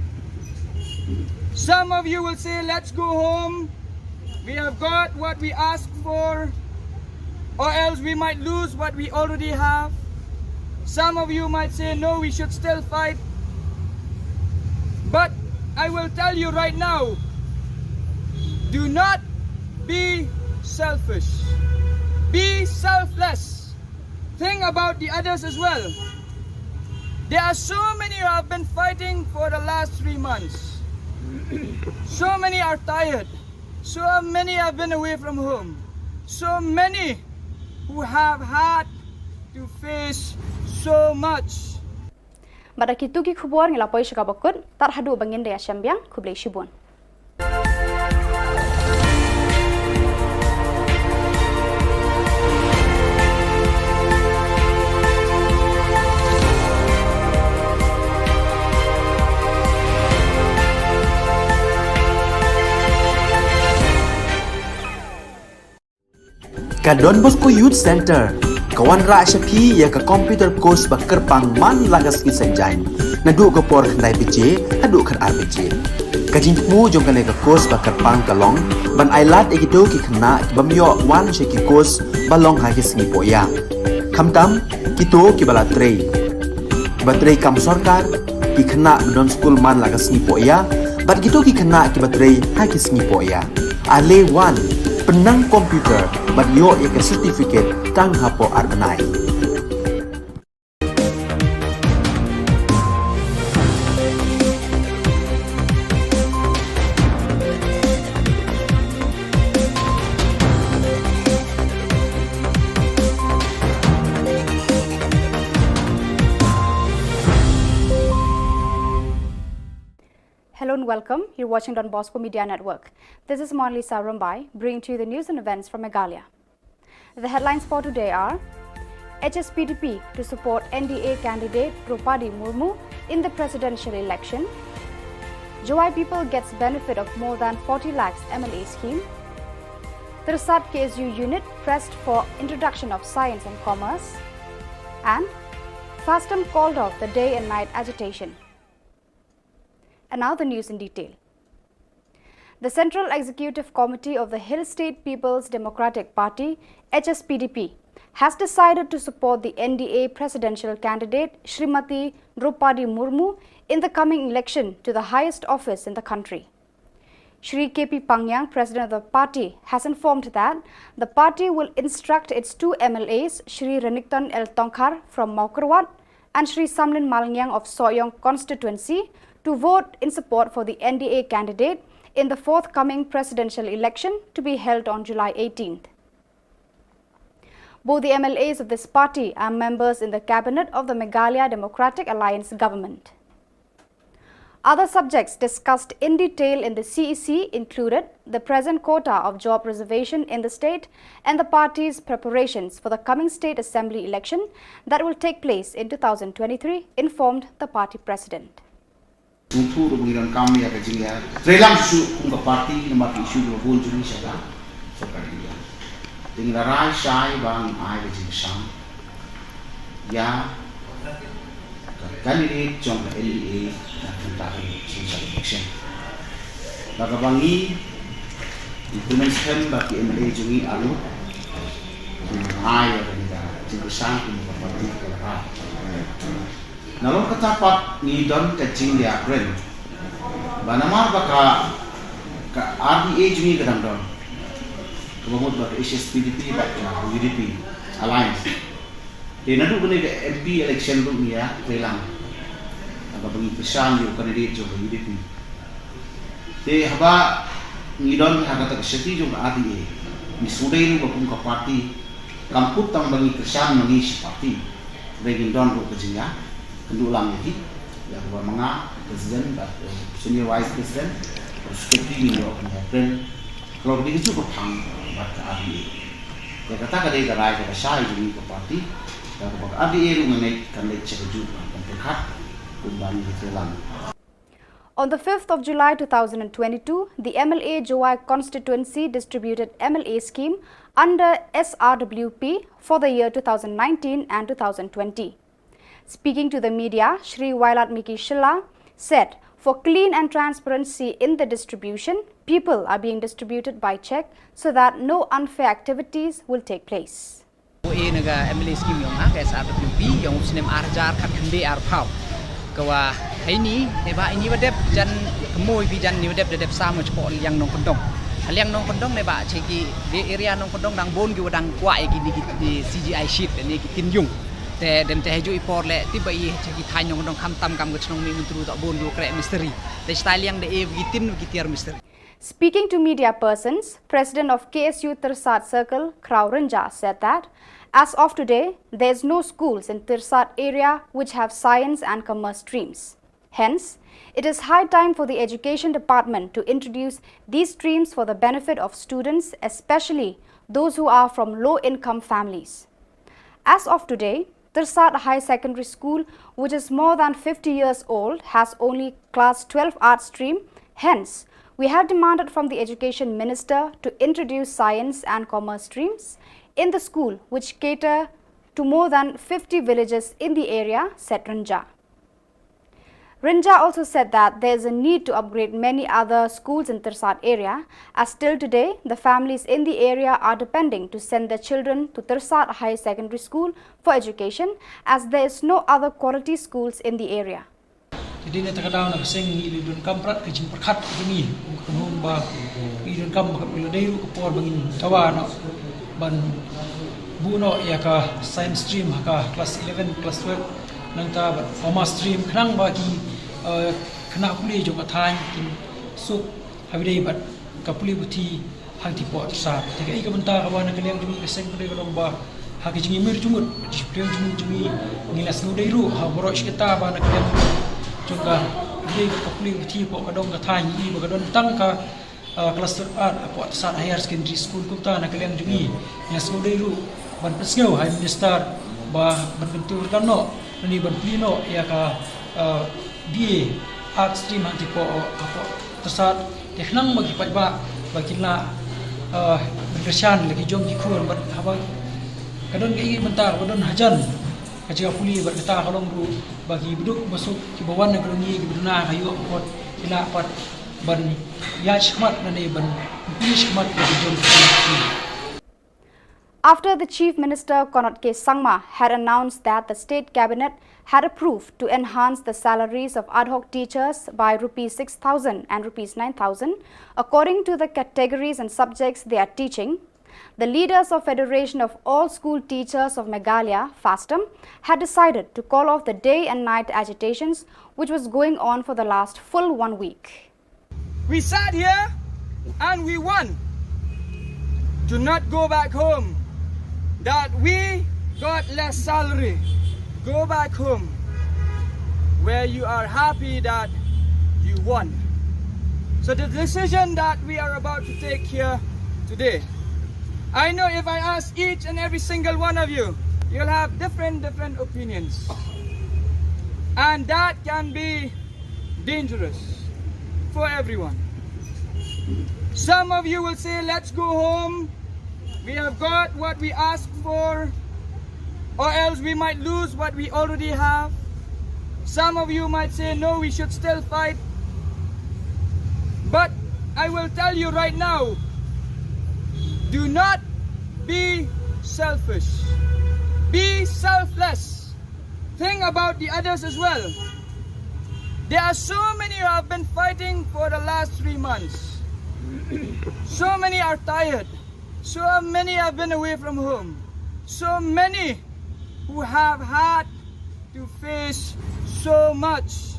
Some of you will say, "Let's go home. We have got what we asked for, or else we might lose what we already have." Some of you might say, "No, we should still fight." But I will tell you right now, do not be selfish. Be selfless. Think about the others as well. There are so many who have been fighting for the last three months. So many are tired. So many have been away from home. So many who have had to face so much. Bad da kito ki khubor ngi la poi sha kaba kut, tad haduh ba ngin da ïashem biang, khublei shibun. Ka Don Bosco Youth Centre ka wanrah sha phi ïa ka computer course ba kyrpang man la ka sngi Saitjaiñ, naduh ka por khyndai baje haduh khatar baje. Ka jingthmu jong kane ka course ba kyrpang ka long ban ailad ïa kito ki khynnah ki bym ïoh wan sha ki course ba long ha ki sngi pohïa, khamtam kito kiba la trei, kiba trei kam sorkar, ki khynnah ba don skul man la ka sngi pohïa, bad kito ki khynnah kiba trei ha ki sngi pohïa. Ale wan, pynnang computer bad ïoh ïa ka certificate tang hapoh ar bnai. Hello and welcome. You're watching Don Bosco Media Network. This is Monalisa Rumbai, bringing to you the news and events from Meghalaya. The headlines for today are: H S P D P to support N D A candidate Droupadi Murmu in the presidential election. Jowai people gets benefit of more than forty lakhs M L A scheme. Tirsat K S U unit pressed for introduction of science and commerce, and FASTM called off the day and night agitation. And now the news in detail. The Central Executive Committee of the Hill State People's Democratic Party, H S P D P, has decided to support the N D A presidential candidate Shrimati Droupadi Murmu in the coming election to the highest office in the country. Shri K P Pangyang, president of the party, has informed that the party will instruct its two M L As, Shri Renikton L Tongkhar from Mawkyrwat and Shri Samlin Malngiang of Sohiong constituency, to vote in support for the N D A candidate in the forthcoming presidential election to be held on July eighteenth. Both the M L As of this party are members in the cabinet of the Meghalaya Democratic Alliance government. Other subjects discussed in detail in the C E C included the present quota of job reservation in the state and the party's preparations for the coming state assembly election that will take place in two thousand twenty-three, informed the party president. Sngewthuh ruh ba ngi donkam ïa ka jingïatreilang shuh kum ka party namar ka issue ba bun jong ngi sha ka sorkar India. Te ngi la rai shai ba ngin ai ka jingkyrshan ïa ka candidate jong ka N D A na ka bynta ka presidential election. Bad kaba ngi, ngi kyrmen skhem ba ki M L A jong ngi arngut kin ai ïa kane ka jingkyrshan kum ka party ka la rai. Nalor kata pat ngi don ka jingïakren ba namar ba ka, ka R D A jong ngi ka dang don, kaba mut ba ka H S P D P bad ka U D P alliance. Te naduh kane ka M P election ruh ngi ïatreilang, haba ngi kyrshan ïa u candidate jong ka U D P. Te haba ngi don ha kata ka seti jong ka R D A, ngi sngewdei ruh ba kum ka party kam kut tang ba ngi kyrshan ma ngi shi party, hynrei ngin don ruh ka jingïakynduh lang ïa ki, ïa kaba ma nga president bad, eh, senior vice president, secretary, ngin ïoh ban ïakren halor kane kajuh ka phang bad ka R D A. Ïa kata ka dei ka rai kaba shai jong ngi ka party, ïa kaba ka R D A ruh nga ngeit kan leit sha kajuh ka pyrkhat kumba ngi ïatreilang. On the fifth of July two thousand and twenty-two, the M L A Jowai constituency distributed M L A scheme under S R W P for the year two thousand nineteen and two thousand twenty. Speaking to the media, Shri Wailadmiki Shylla said, for clean and transparency in the distribution, people are being distributed by check so that no unfair activities will take place. Ko e na ka M L A scheme yong ha ka S R W P yong u snem ar hajar khat khyndai arphew. Ka wa hei ni ne ba ini wa dep jan kemoi bi jan ni wa dep da dep sa mo chpo liang nongkyndong. Liang nongkyndong ne ba che ki de area nongkyndong dang bun ki wa dang kwah ïa ki ni ki, ki C G I sheet ne ki tin yung. Te dem te haju i por le ti ba i che ki thaiñ nongkyndong kham tam kam ka chnong mi Myntdu to bun ki wa kreh mistri. Te stai liang de e ki tin ki tiar mistri. Speaking to media persons, President of K S U Tirsat Circle, Kraw Rynjah, said that as of today, there is no schools in Tirsat area which have science and commerce streams. Hence, it is high time for the Education Department to introduce these streams for the benefit of students, especially those who are from low-income families. As of today, Tirsat High Secondary School, which is more than fifty years old, has only Class twelve Arts stream. Hence, we have demanded from the Education Minister to introduce Science and Commerce streams in the school, which cater to more than fifty villages in the area, said Rynjah. Rynjah also said that there is a need to upgrade many other schools in Tirsat area, as till today, the families in the area are depending to send their children to Tirsat High Secondary School for education, as there is no other quality schools in the area. Te dei na kata ka daw na ka seng ngi i donkam prat ka jingpyrkhat ka jong ngi, ka nong ba i donkam ba ka phi la dei ruh ka por ba ngin dawa noh ban buh noh ïa ka science stream ha ka class eleven, class twelve, nangta bad commerce stream khnang ba ki, eh, khynnah pule jong ka thaiñ kin suk ha ba dei bad ka pule puthi hangtei poh Tirsat. Te ka i ka bynta kaba na ka liang jong ngi ka seng ka dei ka long ba ha ka jingïamir jingmut, jingpyrshang jingmut jong ngi, ngi la sngewdei ruh ha baroh shi katta ba na ka liang jong ka dei ka pule puthi poh ka dong ka thaiñ ngi ba ka don tang ka, ah, class twelve ar poh Tirsat Higher Secondary School. Kumta na ka liang jong ngi ngi la sngewdei ruh ban pynsngew ha i minister ba ban kyntu kan noh, nani ban plie noh ïa ka, ah, B A Arts stream hangtei poh, ah, poh Tirsat, te khnang ba ki paidbah ba kin lah Ah, kyrshan la ki jong ki khun bad haba ka don ka ïing bynta ba don hajan ka jaka pule bad kata ka long ruh ba ki bduk ba suk ki ba wan na ka long ïing ki ba duna ka ïoh ka kot ki la pat ban ïa shmat na ne ban pule shmat ba ki jong ki. After the Chief Minister Conrad K Sangma had announced that the state cabinet had approved to enhance the salaries of ad hoc teachers by rupees six thousand and rupees nine thousand, according to the categories and subjects they are teaching, the leaders of Federation of All School Teachers of Meghalaya, FASTOM, had decided to call off the day and night agitations which was going on for the last full one week. We sat here and we won. Do not go back home. That we got less salary. Go back home where you are happy that you won. So the decision that we are about to take here today, I know if I ask each and every single one of you, you'll have different, different opinions. And that can be dangerous for everyone. Some of you will say, "Let's go home. We have got what we asked for, or else we might lose what we already have." Some of you might say, "No, we should still fight." But I will tell you right now, do not be selfish. Be selfless. Think about the others as well. There are so many who have been fighting for the last three months. So many are tired. So many have been away from home. So many who have had to face so much.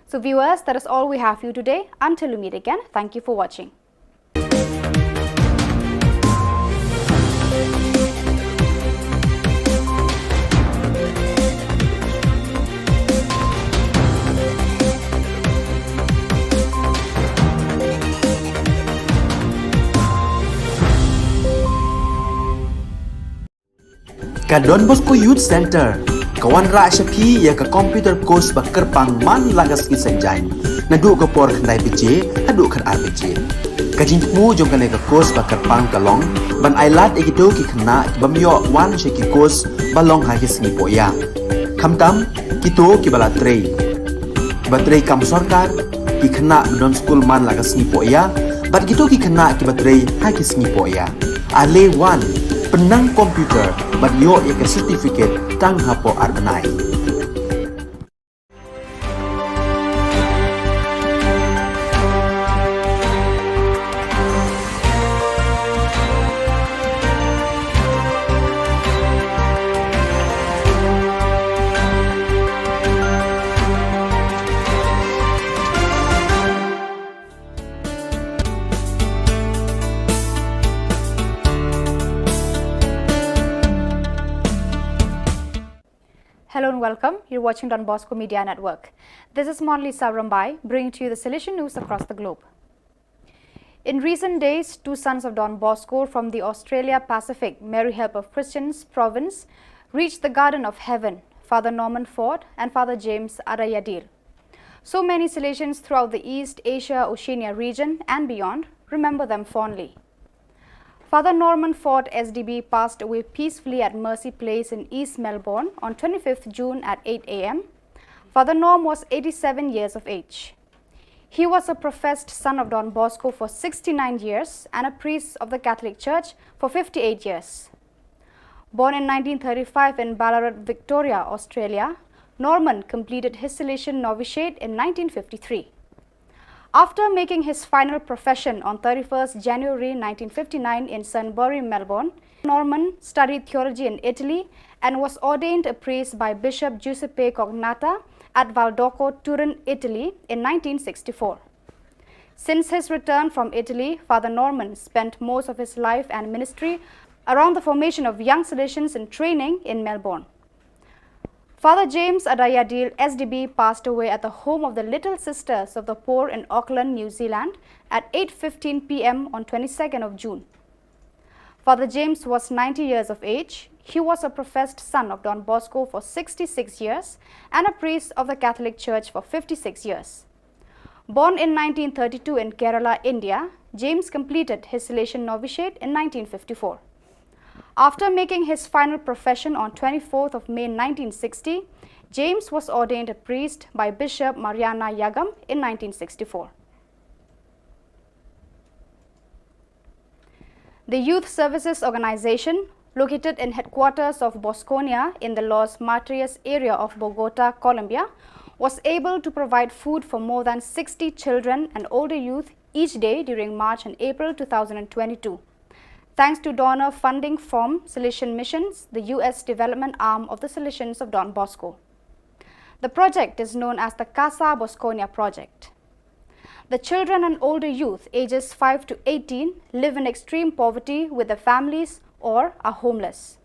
So viewers, that is all we have for you today. Until we meet again, thank you for watching. Ka Don Bosco Youth Centre ka wanrah sha phi ïa ka computer course ba kyrpang man la ka sngi Saitjaiñ, naduh ka por khyndai baje haduh khatar baje. Ka jingthmu jong kane ka course ba kyrpang ka long ban ailad ïa kito ki khynnah ki bym ïoh wan sha ki course ba long ha ki sngi pohïa, khamtam kito kiba la trei, kiba trei kam sorkar, ki khynnah ba don skul man la ka sngi pohïa bad kito ki khynnah kiba trei ha ki sngi pohïa. Ale wan, pynnang computer bad ïoh ïa ka certificate tang hapoh ar bnai. Hello and welcome. You're watching Don Bosco Media Network. This is Monlisa Rambai, bringing to you the Salesian news across the globe. In recent days, two sons of Don Bosco from the Australia Pacific Mary Help of Christians province reached the Garden of Heaven, Father Norman Ford and Father James Adayadil. So many Salesians throughout the East Asia Oceania region and beyond remember them fondly. Father Norman Ford S D B passed away peacefully at Mercy Place in East Melbourne on twenty-fifth June at eight a m. Father Norm was eighty-seven years of age. He was a professed son of Don Bosco for sixty-nine years and a priest of the Catholic Church for fifty-eight years. Born in nineteen thirty-five in Ballarat, Victoria, Australia, Norman completed his Salesian novitiate in nineteen fifty-three. After making his final profession on thirty-first January nineteen fifty-nine in Sunbury, Melbourne, Norman studied theology in Italy and was ordained a priest by Bishop Giuseppe Cognatta at Valdocco, Turin, Italy in nineteen sixty-four. Since his return from Italy, Father Norman spent most of his life and ministry around the formation of young Salesians in training in Melbourne. Father James Adayadil S D B passed away at the home of the Little Sisters of the Poor in Auckland, New Zealand at eight fifteen p m on twenty-second of June. Father James was ninety years of age. He was a professed son of Don Bosco for sixty-six years and a priest of the Catholic Church for fifty-six years. Born in nineteen thirty-two in Kerala, India, James completed his Salesian novitiate in nineteen fifty-four. After making his final profession on twenty-fourth of May nineteen sixty, James was ordained a priest by Bishop Mariana Yagam in nineteen sixty-four. The Youth Services Organization, located in headquarters of Bosconia in the Los Matres area of Bogota, Colombia, was able to provide food for more than sixty children and older youth each day during March and April two thousand twenty-two, thanks to donor funding from Salesian Missions, the U S development arm of the Salesians of Don Bosco. The project is known as the Casa Bosconia project. The children and older youth ages five to eighteen live in extreme poverty with their families or are homeless.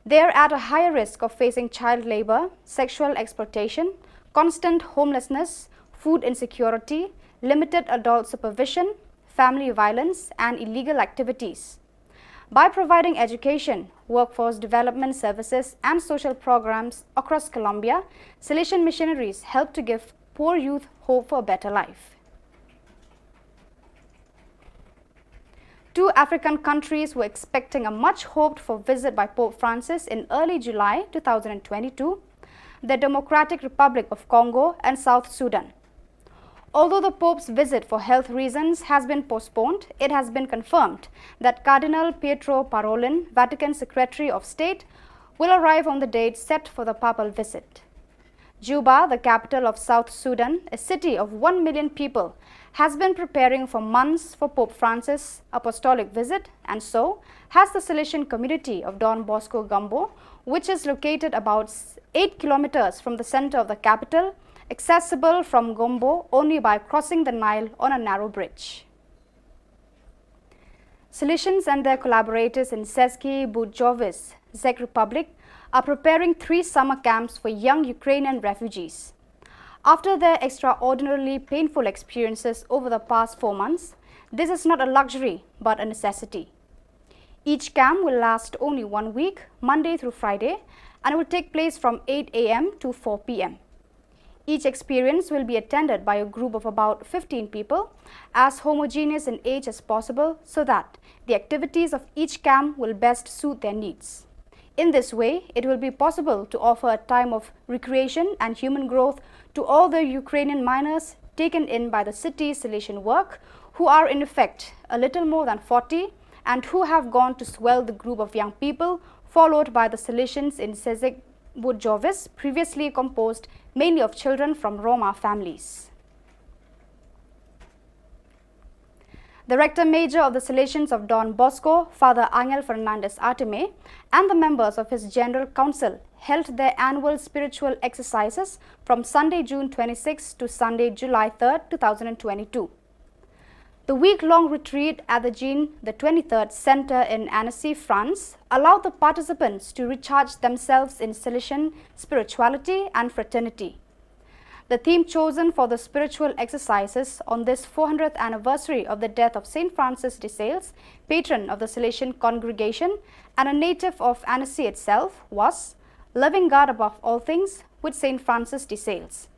They are at a higher risk of facing child labor, sexual exploitation, constant homelessness, food insecurity, limited adult supervision, family violence, and illegal activities. By providing education, workforce development services, and social programs across Colombia, Salesian missionaries help to give poor youth hope for a better life. Two African countries were expecting a much hoped for visit by Pope Francis in early July two thousand twenty-two, the Democratic Republic of Congo and South Sudan. Although the Pope's visit for health reasons has been postponed, it has been confirmed that Cardinal Pietro Parolin, Vatican Secretary of State, will arrive on the date set for the papal visit. Juba, the capital of South Sudan, a city of one million people, has been preparing for months for Pope Francis' apostolic visit, and so has the Salesian community of Don Bosco Gumbo, which is located about eight kilometers from the center of the capital, accessible from Gumbo only by crossing the Nile on a narrow bridge. Salesians and their collaborators in Seski Bujovice, Czech Republic, are preparing three summer camps for young Ukrainian refugees. After their extraordinarily painful experiences over the past four months, this is not a luxury but a necessity. Each camp will last only one week, Monday through Friday, and will take place from eight a m to four p m. Each experience will be attended by a group of about fifteen people, as homogeneous in age as possible, so that the activities of each camp will best suit their needs. In this way, it will be possible to offer a time of recreation and human growth to all the Ukrainian minors taken in by the city's Salesian work, who are in effect a little more than forty and who have gone to swell the group of young people, followed by the Salesians in Sezek Bujovice, previously composed mainly of children from Roma families. The Rector Major of the Salesians of Don Bosco, Father Angel Fernandez Artime, and the members of his General Council held their annual spiritual exercises from Sunday, June twenty-sixth to Sunday, July third, two thousand twenty-two. The week-long retreat at the Jean the twenty-third Center in Annecy, France, allowed the participants to recharge themselves in Salesian spirituality and fraternity. The theme chosen for the spiritual exercises on this four hundredth anniversary of the death of Saint Francis de Sales, patron of the Salesian congregation and a native of Annecy itself, was Loving God Above All Things with Saint Francis de Sales.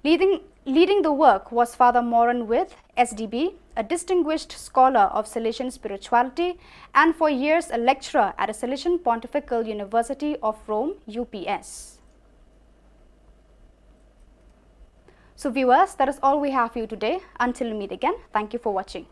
Leading, leading the work was Father Moran With, S D B, a distinguished scholar of Salesian spirituality and for years a lecturer at a Salesian Pontifical University of Rome, U P S. So viewers, that is all we have for you today. Until we meet again, thank you for watching.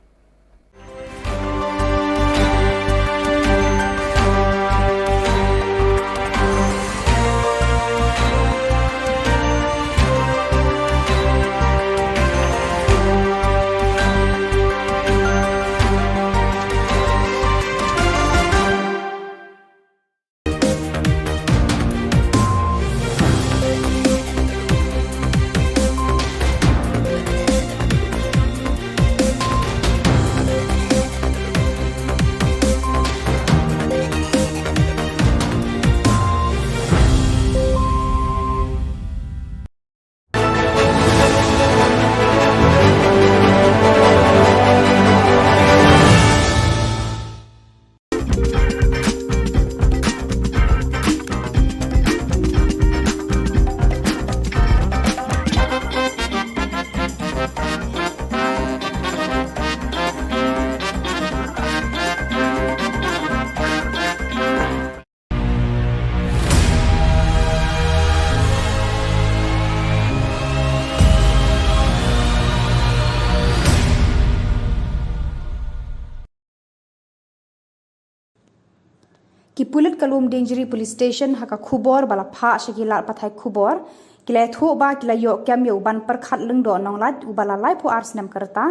Ki pulit ka Lumdiengjri Police Station ha ka khubor ba la phah sha ki lad pathai khubor ki la ïathuh ba ki la ïoh kem ïa u Banpyrkhat Lyngdoh Nonglait uba la laiphew ar snem ka rta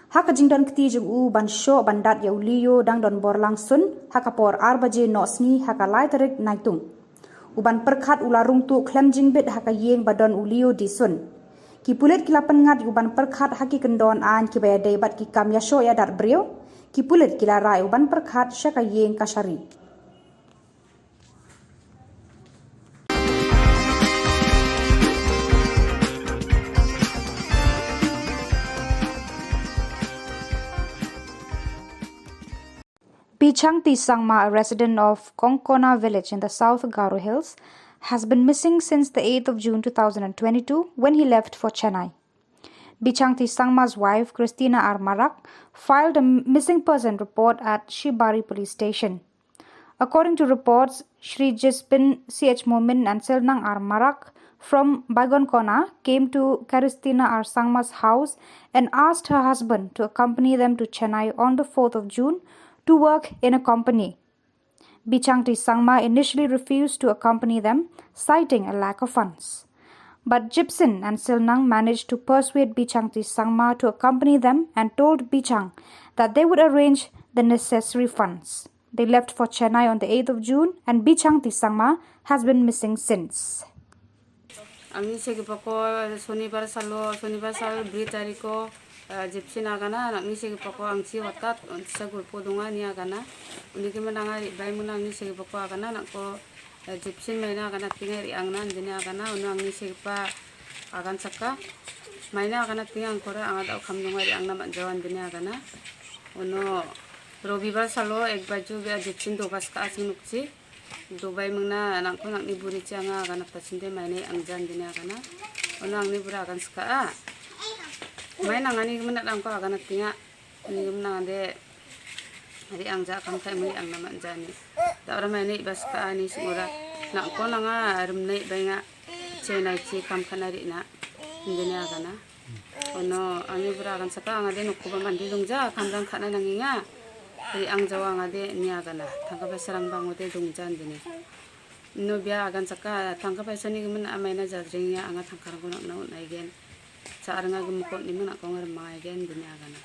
ha ka jingdon kti jong u ban shoh ban dat ïa u Leo dang don bor lang sun ha ka por ar baje noh sngi ha ka lai tarik Naitung. U Banpyrkhat u la rung tuh khlem jingbit ha ka ïing ba don u Leo dih sun. Ki pulit ki la pynngat ïa u Banpyrkhat ha ki kyndon aiñ kiba ïadei bad ki kam ïashoh ïadat briew. Ki pulit ki la rah ïa u Banpyrkhat sha ka ïing kashari. Bichangti Sangma, a resident of Kongkona village in the South Garo Hills, has been missing since the eighth of June two thousand and twenty-two, when he left for Chennai. Bichangti Sangma's wife, Christina R Marak, filed a missing person report at Shibari Police Station. According to reports, Shri Jispin C H Momin and Silnang R Marak from Baigonkona came to Christina R Sangma's house and asked her husband to accompany them to Chennai on the fourth of June to work in a company. Bichangti Sangma initially refused to accompany them, citing a lack of funds. But Jipsin and Silnang managed to persuade Bichangti Sangma to accompany them and told Bichang that they would arrange the necessary funds. They left for Chennai on the eighth of June, and Bichangti Sangma has been missing since. Angni segipa ko sonibar salo, sonibar sal bri tariko, eh, Jipsin agana, angni segipa ko angsi watat, sa gulpo dunga ni agana. Uni ki menanga ri bai muna angni segipa ko agana, nangko, eh, Jipsin maina agana tinga ri angna, dini agana, unu angni segipa agan saka. Maina agana tinga angkora anga dau kam dunga ri angna manjawan dini agana. Unu Robibar salo ek baju bia Jipsin do baska asing nukci. Dubai mengna nangko nangni buri ci anga agana ta sinde maine angjan dini agana. Ono angni bura agan saka a. Mai nangani menat angko agana tinga. Ni menang de. Hari angja kam kai mai ang nama jani. Da ora maine bas ka ani singura. Nangko nanga remne bainga. Chenai ci kam kana ri na. Dini agana. Ono angni bura agan saka anga de nukku ba mandi dungja kam dang kana nanginga. Ri ang jawa anga de ni agana. Tangka ba serang bang de dungjan dini. No bia agan saka tangka paisa ni gmen amai na jajring ya anga tangka rang kono na na igen. Sa arnga gem ko ni mena ko ngar mai gen dini agana.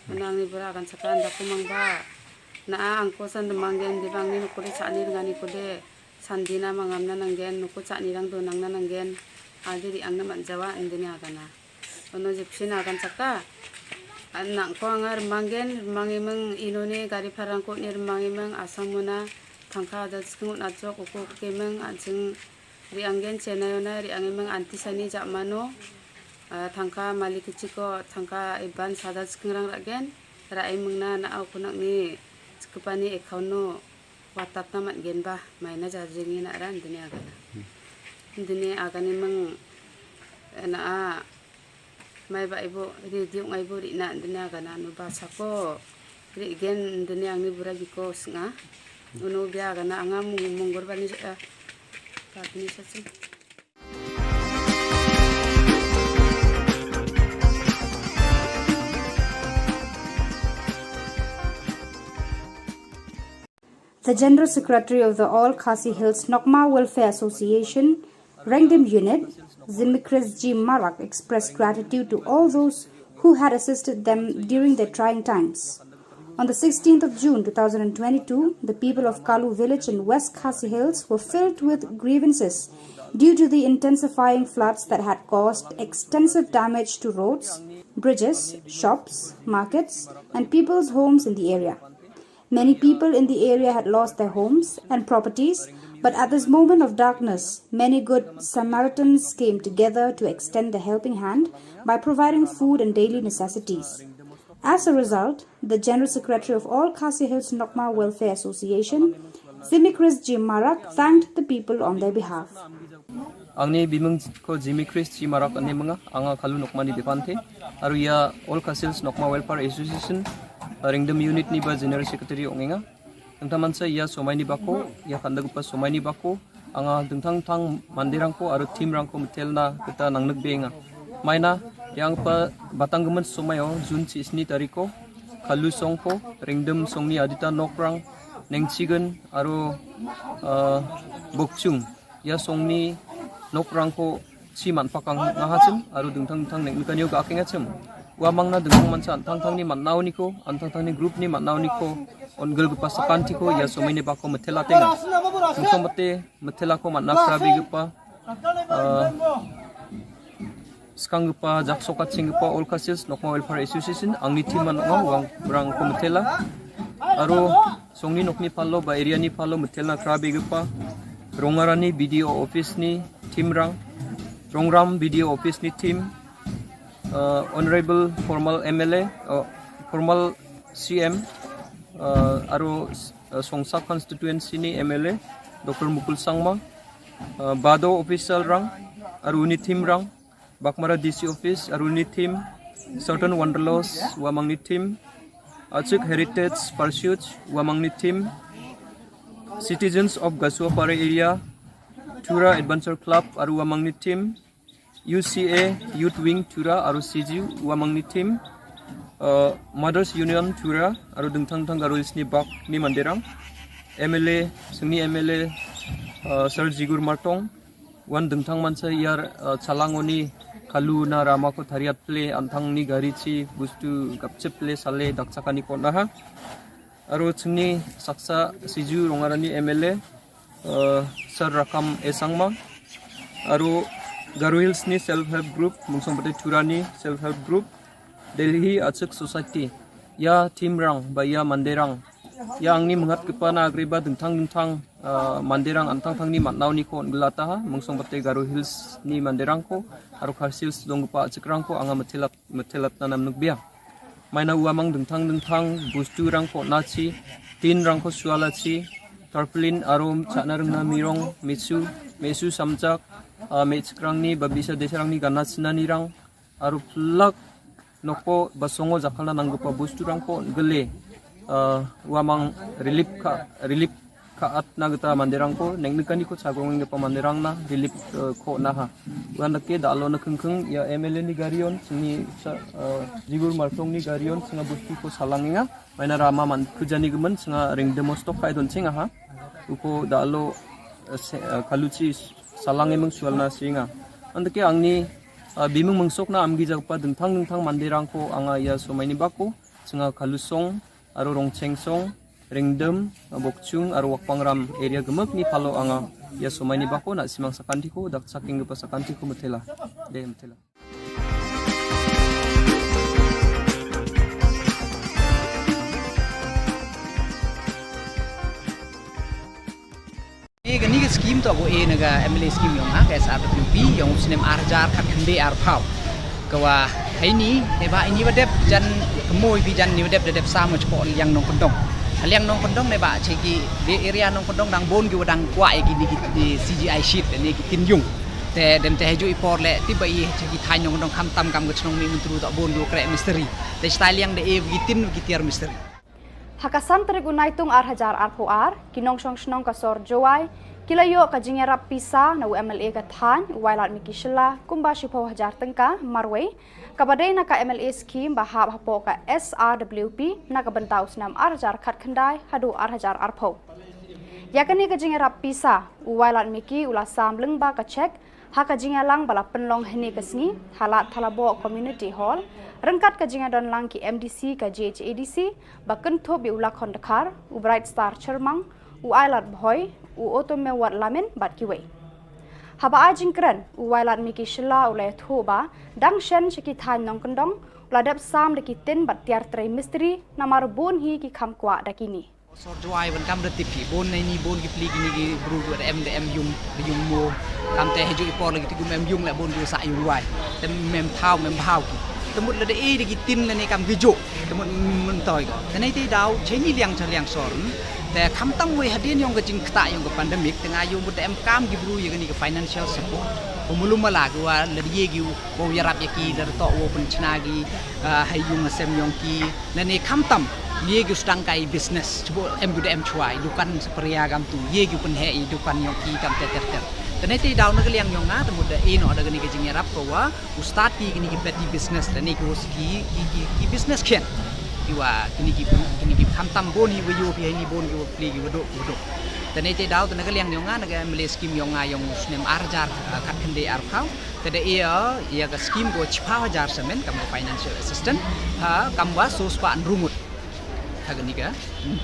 Mena angni bura agan saka anda ko mang ba. Na a angko san de mang gen di bang ni nuko de sa ni dengan ni ko de. San dina mangam na nang gen nuko sa ni dang do nang na nang gen. Adi ri ang na man jawa dini agana. Ono Jipsin agan saka. An nangko anga remang gen, remang imeng inone gari parang ko ni remang imeng asang muna tangka ada skengut najok uku kemeng anjing ri anggen Chennai ona ri angimeng anti sani jak mano. Ah, tangka malik keciko tangka iban sada skengrang rak gen. Rak imeng na na au kunak ni sekepani ekauno. Watat na mat gen ba mai na jajring ni na ran dini agana. Dini agani meng na a mai ba ibu ri diung ai bu ri na dini agana nu ba sako ri gen dini angni bura biko snga. Unu bia agana anga mung munggur bani eh, ba bini sasing. The General Secretary of the All Khasi Hills Nokma Welfare Association, Rengdim Unit, Zimikris G Marak expressed gratitude to all those who had assisted them during their trying times. On the sixteenth of June two thousand and twenty-two, the people of Kalu village in West Khasi Hills were filled with grievances due to the intensifying floods that had caused extensive damage to roads, bridges, shops, markets, and people's homes in the area. Many people in the area had lost their homes and properties, but at this moment of darkness, many good Samaritans came together to extend the helping hand by providing food and daily necessities. As a result, the General Secretary of All Khasi Hills Nokma Welfare Association, Zimikris G Marak, thanked the people on their behalf. Angni bimung ko Jimmy Chris G Marak ani manga anga Kalu Nokma ni bipante. Aru ia All Khasi Hills Nokma Welfare Association, Rengdim Unit ni ba General Secretary ongenga. Tangtaman sa ia somai ni bako, ia kanda gupa somai ni bako, anga dengtang tang mandirangko aru team rangko metelna kita nangnek benga. Maina, ia pa batang gemen somai o, June chi sni tariko, Kalu songko, Rengdim songni adita nokrang, Nengchigen aro, ah, Bokchung. Ïa songni nokrang ko chi man pakang nga ha chim, aro dingthang dingthang neng kane ka king ha chim. Wa mang na dingthang man chan thang thang ni man nau ni ko, an thang thang ni group ni man nau ni ko, on gel gepa sakan ti ko, ïa somai ni ba ko metela tenga. Song song mate, metela ko man na krabi gepa. Ah, Skang gepa, jak sokat sing gepa, All Khasi Hills Nokma Welfare Association, angni team man nga, wang berang ko metela. Aro, songni nokni palo, ba area ni palo, metela krabi gepa. Rongarani B D O office ni team rang. Rongram B D O office ni team. Uh, Honorable formal M L A, uh, formal C M, uh, aro, uh, Songsa constituency ni M L A, Doctor Mukul Sangma, uh, Bado official rang, aro ni team rang, Baghmara D C office, aro ni team, Southern Wanderlust, wa mang ni team, Achik Heritage Pursuit, wa mang ni team, Citizens of Gasuapara area, Tura Adventure Club, aro wa mang ni team, U C A Youth Wing Tura, aro C G, wa mang ni team, uh, Mothers Union Tura, aro dingthang dingthang aro isni bak ni manderang, M L A, sengni M L A, uh, Sir Jigur Martong, wan dingthang mansa ïar, uh, chalangoni kalu na rama ko thariat ple, anthang ni gari chi, bustu gapchep ple, sale, dakchakani ko naha. Aro chengni saksa siju Rongarani M L A, uh, Sir Rakam Esangma. Aro Garo Hills ni self help group, mungsong pate Turani self help group. Delhi Achik Society. Ïa team rang, ba ïa manderang. Ïa angni mengat kepa na agri ba dingthang dingthang, uh, manderang anthang thang ni mat nau ni ko ngelata ha, mungsong pate Garo Hills ni manderang ko, aro Khasi Hills dong gepa Achik rang ko, anga metelap metelat nanam nukbia. Maina ua mang dengthang dengthang, bustu rang ko nachi, tin rang ko suala chi, tarpaulin arum, chana rengna mirong, mesu, mesu samjak, ah, mechkrang ni, babisa desrang ni, gana china ni rang, aru plak, noko, basongo jakalna nanggupa bustu rang ko gele, ah, ua mang relief ka, relief ka at na gita manderang ko, neng neka ni ko chagong ngepa manderang na, relief, eh, ko na ha. Wan dake da alo na kengkeng, ya M L A ni garion, sini sa, eh, Jigur Marsong ni garion, singa busti ko salang inga, maina rama man kujani gemen, singa ring demos tok kai don singa ha. Uko da alo, eh, se, eh, kaluchi salang emeng sual na singa. Andake angni, eh, bimeng mengsok na amgi jagpa dengthang dengthang manderang ko, anga ya somai ni bako, singa kalusong, aro rongchengsong, Ringdem, Bokchung, aro Wakpangram area gemek ni palo anga ya somai ni bako na simang sakanti ko, dak saking gepa sakanti ko metela. De metela. Ni ka, ni ka scheme to ko e na ka M L A scheme yong ha, ka S R W P, yong u snem ar hajar khat khyndai arphew. Ka wa hei ni, ne ba ini wa dep jan kemoi bi jan ni wa dep, da dep sa mo chpo liang nongkyndong. Liang nongkyndong ne ba che ki, de area nongkyndong dang bon ki wa dang kwah ya ki ni ki, ni C G I sheet, ne ki tin yung. Te dem te heju i por le, ti ba i che ki thaiñ nongkyndong khamtam kam ka chnong Mihmyntdu to bon ki wa kreh mistri. Te stai liang de e ki tin ki tiar mistri. Ha ka san tarik u Naitung ar hajar arphew ar, ki nongshong shnong ka sor Jowai, ki la ïoh ka jingïarap pisa na u M L A ka thaiñ, u Wailadmiki Shylla, kumba shiphew hajar tyngka, marwei, kaba dei na ka M L A scheme ba hap hapoh ka S R W P, na ka bynta u snem ar hajar khat khyndai, haduh ar hajar arphew. Ïa kane ka jingïarap pisa, u Wailadmiki u la sam lyngba ka cheque, ha ka jingïalang ba la pynlong hynne ka sngi, ha Lad Thalabo Community Hall, ryngkat ka jingïadon lang ki M D C ka J H A D C, ba kynthup ïa u Lakhon Dkhar, u Bright Star Chyrmang, u Ailad Bhoi, u Otomewat Lamin, bad kiwei. Haba ai jingkren, u Wailadmiki Shylla u la ïathuh ba, dang shen sha ki thaiñ nongkyndong, u la dep sam da ki tin bad tiar trei mistri, namar bun hi ki kham kwah da kine. Sor Jowai wan kam da tip hi, bon nei ni bon ki pli kine ki bru ki wa da em da em yung, da yung mo. Kam te heju i por lagi ti gum em yung la bon ki wa sa yung wai. Te mem thaw, mem bhaw ki. Te mut la da e da ki tin la ne kam ki jo. Te mut mem toi ko. Te nei te daw, che ni liang cha liang sor. Te khamtam wei hadien yong ka jingkta yong ka pandemic, te nga yung mut da em kam ki bru ya kane ka financial support. Ko mulum mala ki wa la da ye ki u, ko yarap ya ki, la da to wo pynchna ki, ah, hai yung sem yong ki. Lane khamtam, ye ki u sdang kai business, chubo em gu da em chwa, i dukan sa pria gam tu, ye ki u pynheh i dukan yong ki kam te ter ter. Te nei te daw na ka liang yong nga, te mut da e no da kane ka jingïarap ko wa, u start ki kine ki petty business, lane ki u ki, ki, ki, ki business khian. Ki wa kini ki, kini ki khamtam bun hi wa ïoh phi ha ini bun ki wa pli ki wa duk, ki wa duk. Te ne te daw te na ka liang yong nga, na ka M L A scheme yong nga yong snem ar hajar, ah, khat khyndai ar phaw. Te da ïa, ïa ka scheme ko chiphaw hajar samen kam ka financial assistance. Ha, kam wa so spah hynriew ngut. Ha kani ka,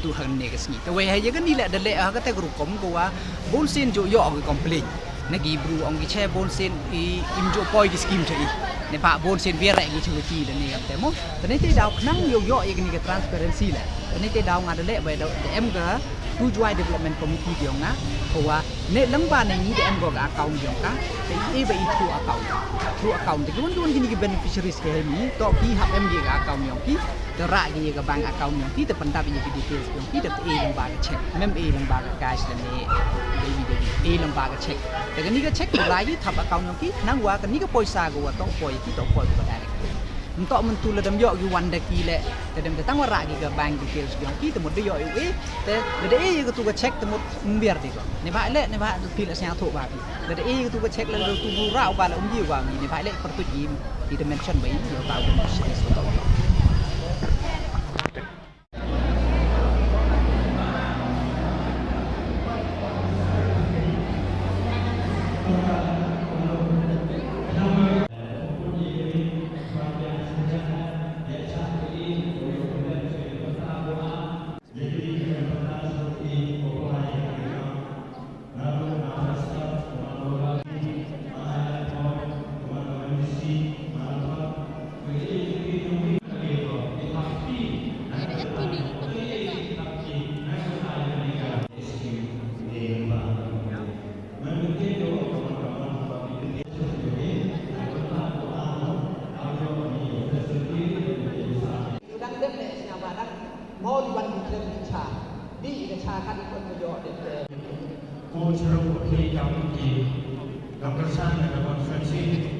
tu ha kani ka sngi. Te wei ha ïa kani leh da leh ha kata ka rukom ko wa bun sien ju ïoh ki complain. Na ki bru ong ki che bun sien i im ju poi ki scheme che i. Ne ba bun sien biar ki che ki da ne kam te mo. Te ne te daw khnang ïoh ïoh ïa kani ka transparency leh. Te ne te daw nga da leh ba da em ka tu Jowai Development Committee yong nga. Ko wa ne lang ba ne ni da em ko ka account yong ka. Te i ba i through account. Through account. Te ki wan ki wan kini ki beneficiaries ke ni. To ki hap em ki ka account yong ki. Te rah ki ïa ka bank account yong ki, te pyndap ïa ki details yong ki, te e lang ba ka check. Mem e lang ba ka cash lane debit, debit. E lang ba ka check. Te kani ka check la ïa thap account yong ki, nang wa kani ka poisa ka wa to poi ki, to poi ka direct. Nto myntu la dam ïoh ki wan da ki leh, te dam te tang wa rah ki ka bank details yong ki, te mut da ïoh ïa u e, te la da e ïa ka tu ka check, te mut mbiar di ko. Ne ba leh, ne ba tu ki la sñiaw thoh ba ki. Lada e tu ka check lada tu bu rah u ba la um ji u ba mi ne ba leh pertut i i da mention ba i ïa u ta u ba serious u ta u. Mo di ban ki khlem ki cha. Di ka cha ka di kon ko yo de. Ko chero ko phei kam ki. Kam ka cha na ka conference.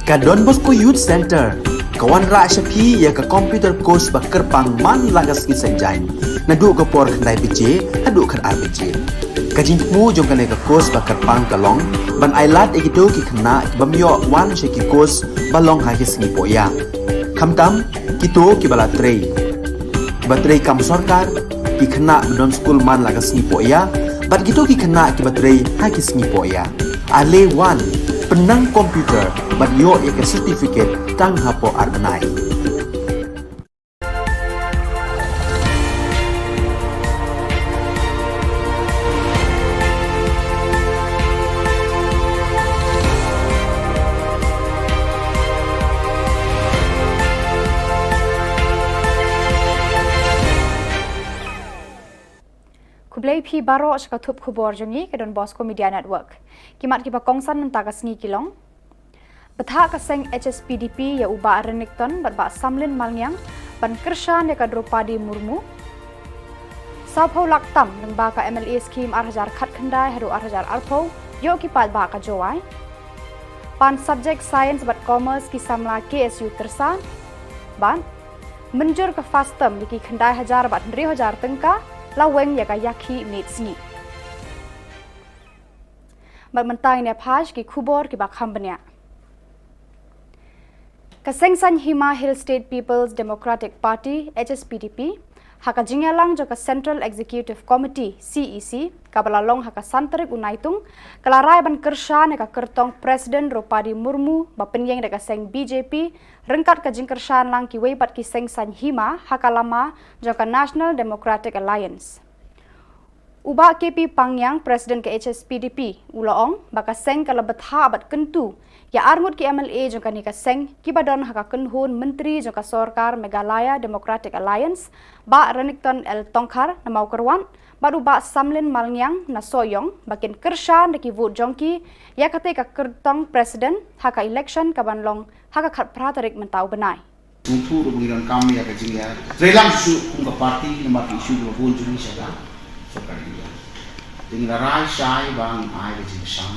Ka Don Bosco Youth Centre ka wanrah sha phi ïa ka computer course ba kyrpang man la ka sngi Saitjaiñ, naduh ka por khyndai baje haduh khatar baje. Ka jingthmu jong kane ka course ba kyrpang ka long ban ailad ïa kito ki khynnah ki bym ïoh wan sha ki course ba long ha ki sngi pohïa, khamtam kito kiba la trei, kiba trei kam sorkar, ki khynnah ba don skul man la ka sngi pohïa bad kito ki khynnah kiba trei ha ki sngi pohïa. Ale wan, pynnang computer bad ïoh ïa ka certificate tang hapoh ar bnai. Khublei phi baroh sha ka thup khubor jong ngi ka Don Bosco Media Network. Ki mat kiba kongsan mynta ka sngi ki long: Bthah ka seng H S P D P ïa u Bah Renikton bad Bah Samlin Malngiang ban kyrshan ïa ka Droupadi Murmu. Sawphew lak tam lyngba ka M L A scheme ar hajar khatkhyndai haduh ar hajar arphew ïoh ki paidbah ka Jowai. Pan subject science bad commerce ki samla K S U Tyrsad. Bad mynjur ka FAST term ïa ki khyndai hajar bad hynriew hajar tyngka la weng ïa ka ïakhih miet sngi. Bad mynta ngin ïa phai sha ki khubor kiba kham bniah. Ka seng saiñ hima Hill State People's Democratic Party, H S P D P, ha ka jingïalang jong ka Central Executive Committee, C E C, kaba la long ha ka san tarik u Naitung, ka la rai ban kyrshan ïa ka kyrtong President Droupadi Murmu ba pynïeng da ka seng B J P, ryngkat ka jingkyrshan lang kiwei pat ki seng saiñ hima ha ka lama jong ka National Democratic Alliance. U Bah K P Pangngiang, President ka H S P D P, u la ong ba ka seng ka la bthah bad kyntu ïa arngut ki M L A jong kane ka seng kiba don ha ka kynhun myntri jong ka sorkar Meghalaya Democratic Alliance, Bah Renikton L Tongkhar na Mawkyrwat bad u Bah Samlin Malngiang na Sohiong ba kin kyrshan da ki vote jong ki ïa katei ka kyrtong President ha ka election kaban long ha ka khatphra tarik mynta u bnai. Sngewthuh ruh ba ngi donkam ïa ka jingïatreilang shuh kum ka party namar ki issue kiba bun jong ngi sha ka sorkar India. Te ngi la rai shai ba ngin ai ka jingkyrshan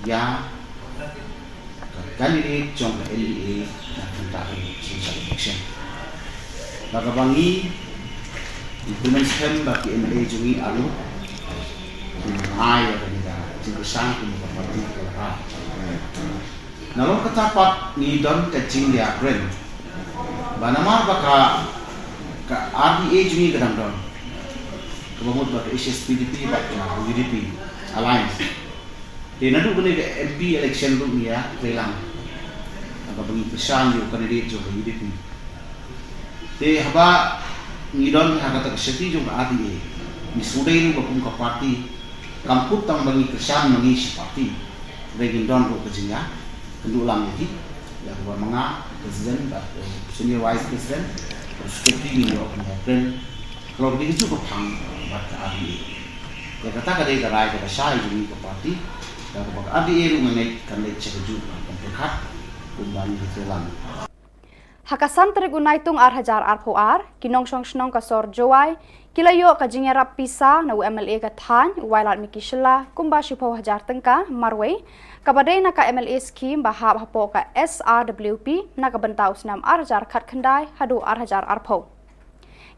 ïa ka candidate jong ka N D A na ka bynta ka jingkyrshan election. Ba kaba ngi, ngi kyrmen skhem ba ki M L A jong ngi arngut kin ai ïa kane ka jingkyrshan kum ka party ka la rai. Nalor kata pat ngi don ka jingïakren ba namar ba ka, ka R D A jong ngi ka dang don, kaba mut ba ka H S P D P bad ka U D P alliance. Te naduh kane ka M P election ruh ngi ïatreilang, kaba ngi kyrshan ïa u candidate jong ka U D P. Te haba ngi don ha kata ka seti jong ka R D A, ngi sngewdei ruh ba kum ka party kam kut tang ba ngi kyrshan ma ngi shi party, hynrei ngin don ruh ka jingïakynduh lang ïa ki, ïa kaba ma nga president bad, eh, senior vice president bad secretary, ngin ïoh ban ïakren halor kine kijuh ka phang bad ka R D A. Ïa kata ka dei ka rai kaba shai jong ngi ka party, ïa kaba ka R D A ruh nga ngeit kan leit sha kajuh ka kam pyrkhat kumba ngi ïatreilang. Ha ka san tarik u Naitung ar hajar arphew ar, ki nongshong shnong ka sor Jowai ki la ïoh ka jingïarap pisa na u M L A ka thaiñ u Wailadmiki Shylla kumba shiphew hajar tyngka marwei, kaba dei na ka M L A scheme ba hap hapoh ka S R W P na ka bynta u snem ar hajar khatkhyndai haduh ar hajar arphew.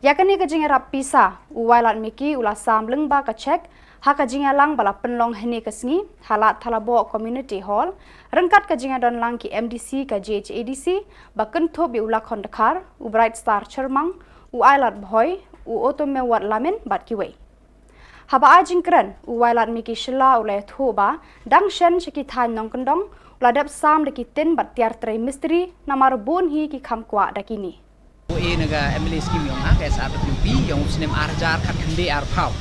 Ïa kane ka jingïarap pisa u Wailadmiki u la sam lyngba ka cheque ha ka jingïalang ba la pynlong hynne ka sngi ha Lad Thalaboh Community Hall, ryngkat ka jingïadon lang ki M D C ka J H A D C, ba kynthup ïa u Lakhon Dkhar, u Bright Star Chyrmang, u Ailad Bhoi, u Otomewat Lamin bad kiwei. Haba ai jingkren, u Wailadmiki Shylla u la ïathuh ba dang shen sha ki thaiñ nongkyndong u la dep sam da ki tin bad tiar trei mistri, namar bun hi ki kham kwah da kine. Ïa na ka M L A scheme ïong ha ka S R W P ïong u snem ar hajar khatkhyndai arphew.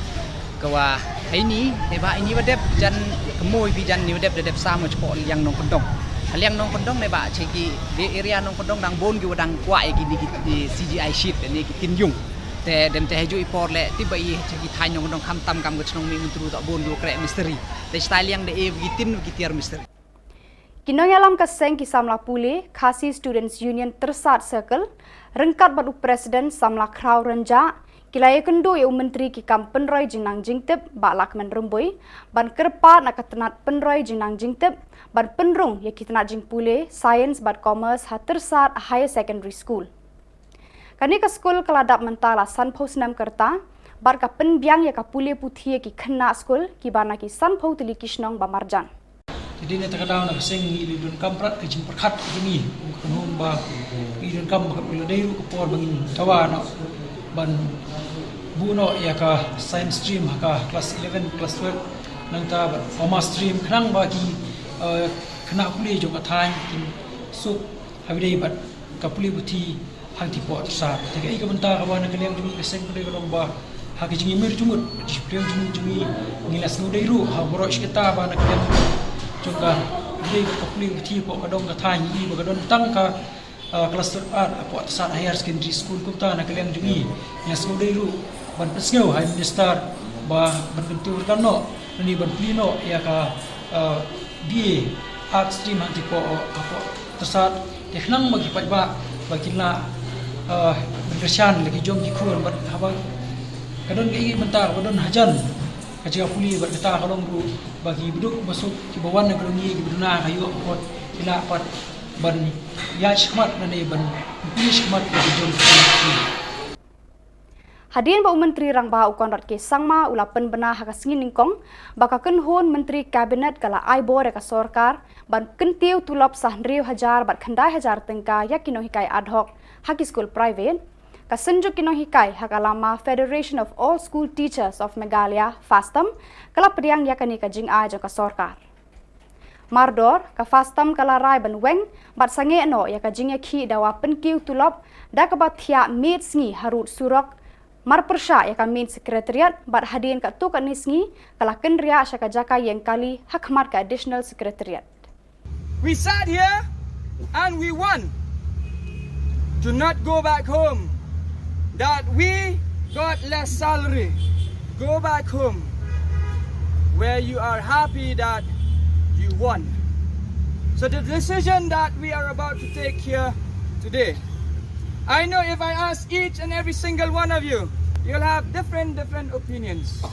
Ka wa ha ini, ne ba ini wa dep jan kmoi bi jan ni wa dep da dep sam shapoh liang nongkyndong. Ha liang nongkyndong ne ba sha ki area nongkyndong dang bun ki wa dang kwah ïa kine ki, ki C G I sheet ne ki tin ïung. Te dem te ha juh i por leh tip ba i sha ki thaiñ nongkyndong khamtam kam ka chnong Mihmyntdu toh bun ki wa kreh mistri. Te shatai liang da e ki tin ki tiar mistri. Ki nongïalam ka seng ki samla pule Khasi Students Union Tyrsad Circle, ryngkat bad u President samla Khraw Rynjah, Ki la ïakynduh ïa u Myntri ki kam pynroi jingnang jingtip, Bah Lahkmen Rymbui, ban kyrpad na ka tnat pynroi jingnang jingtip ban pynrung ïa ki tnat jingpule, Science bad Commerce ha Tyrsad Higher Secondary School. Kane ka skul ka la dap mynta la sanphew snem ka rta bad ka pynbiang ïa ka pule puthi ïa ki khynnah skul kiba na ki sanphew tylli ki shnong ba marjan. Te dei na kata ka daw na ka seng ngi la donkam prat ka jingpyrkhat ka jong ngi, ka kynhun ba ngi donkam ba ka la dei ruh ka por ba ngin dawa noh ban buh noh ïa ka science stream ha ka class eleven, class twelve, nangta bad commerce stream khnang ba ki, eh, khynnah pule jong ka thaiñ kin suk ha ba dei bad ka pule puthi hangtei hapoh Tyrsad. Te kaei ka bynta kaba na ka liang jong ngi ka seng ka dei ka long ba ha ka jingïamir jingmut, jingpyrshang jingmut jong ngi, ngi la sngewdei ruh ha baroh shi katta ba na ka liang jong ka, dei ka pule puthi hapoh ka dong ka thaiñ ngi ba ka don tang ka, ah, cluster art hapoh Tyrsad Higher Secondary School. Kumta na ka liang jong ngi, ngi la sngewdei ruh ban pynsngew ha i Minister ba ban kyntiew ryngkat noh, lane ban plie noh ïa ka, ah, B A Art Stream hangtei hapoh, hapoh Tyrsad, te khnang ba ki paidbah ba kin lah, eh, ban kyrshan la ki jong ki khun bad haba ka don kaei kaei bynta ba don hajan ka jaka pule bad kata ka long ruh ba ki baduk basuk kiba wan na ka jong ngi kiba duna ka ïoh ka kot ki lah pat ban ïaid shakhmat lane ban pule shakhmat la ki jong ki khun. Hadien ba u Myntri Rangbah u Conrad K Sangma u la pynbna ha ka sngi nyngkong ba ka kynhun Myntri Cabinet ka la ai bor ïa ka sorkar ban kyntiew tulop sa hynriew hajar bad khyndai hajar tyngka ïa ki nonghikai ad hoc ha ki skul private, ka Synjuk ki Nonghikai ha ka lama Federation of All School Teachers of Meghalaya, FASTAM, ka la pdiang ïa kane ka jingai jong ka sorkar. Mardor, ka FASTAM ka la rai ban weng bad sangeh noh ïa ka jingïakhih dawa pynkiew tulop da kaba thiah miet sngi harud surok, marpyrshah ïa ka main secretariat bad hadien katto katne sngi ka la kynriah sha ka jaka ïeng kali ha khmat ka additional secretariat. We sat here and we won. Do not go back home that we got less salary. Go back home where you are happy that you won. So the decision that we are about to take here today, I know if I ask each and every single one of you, you'll have different, different opinions.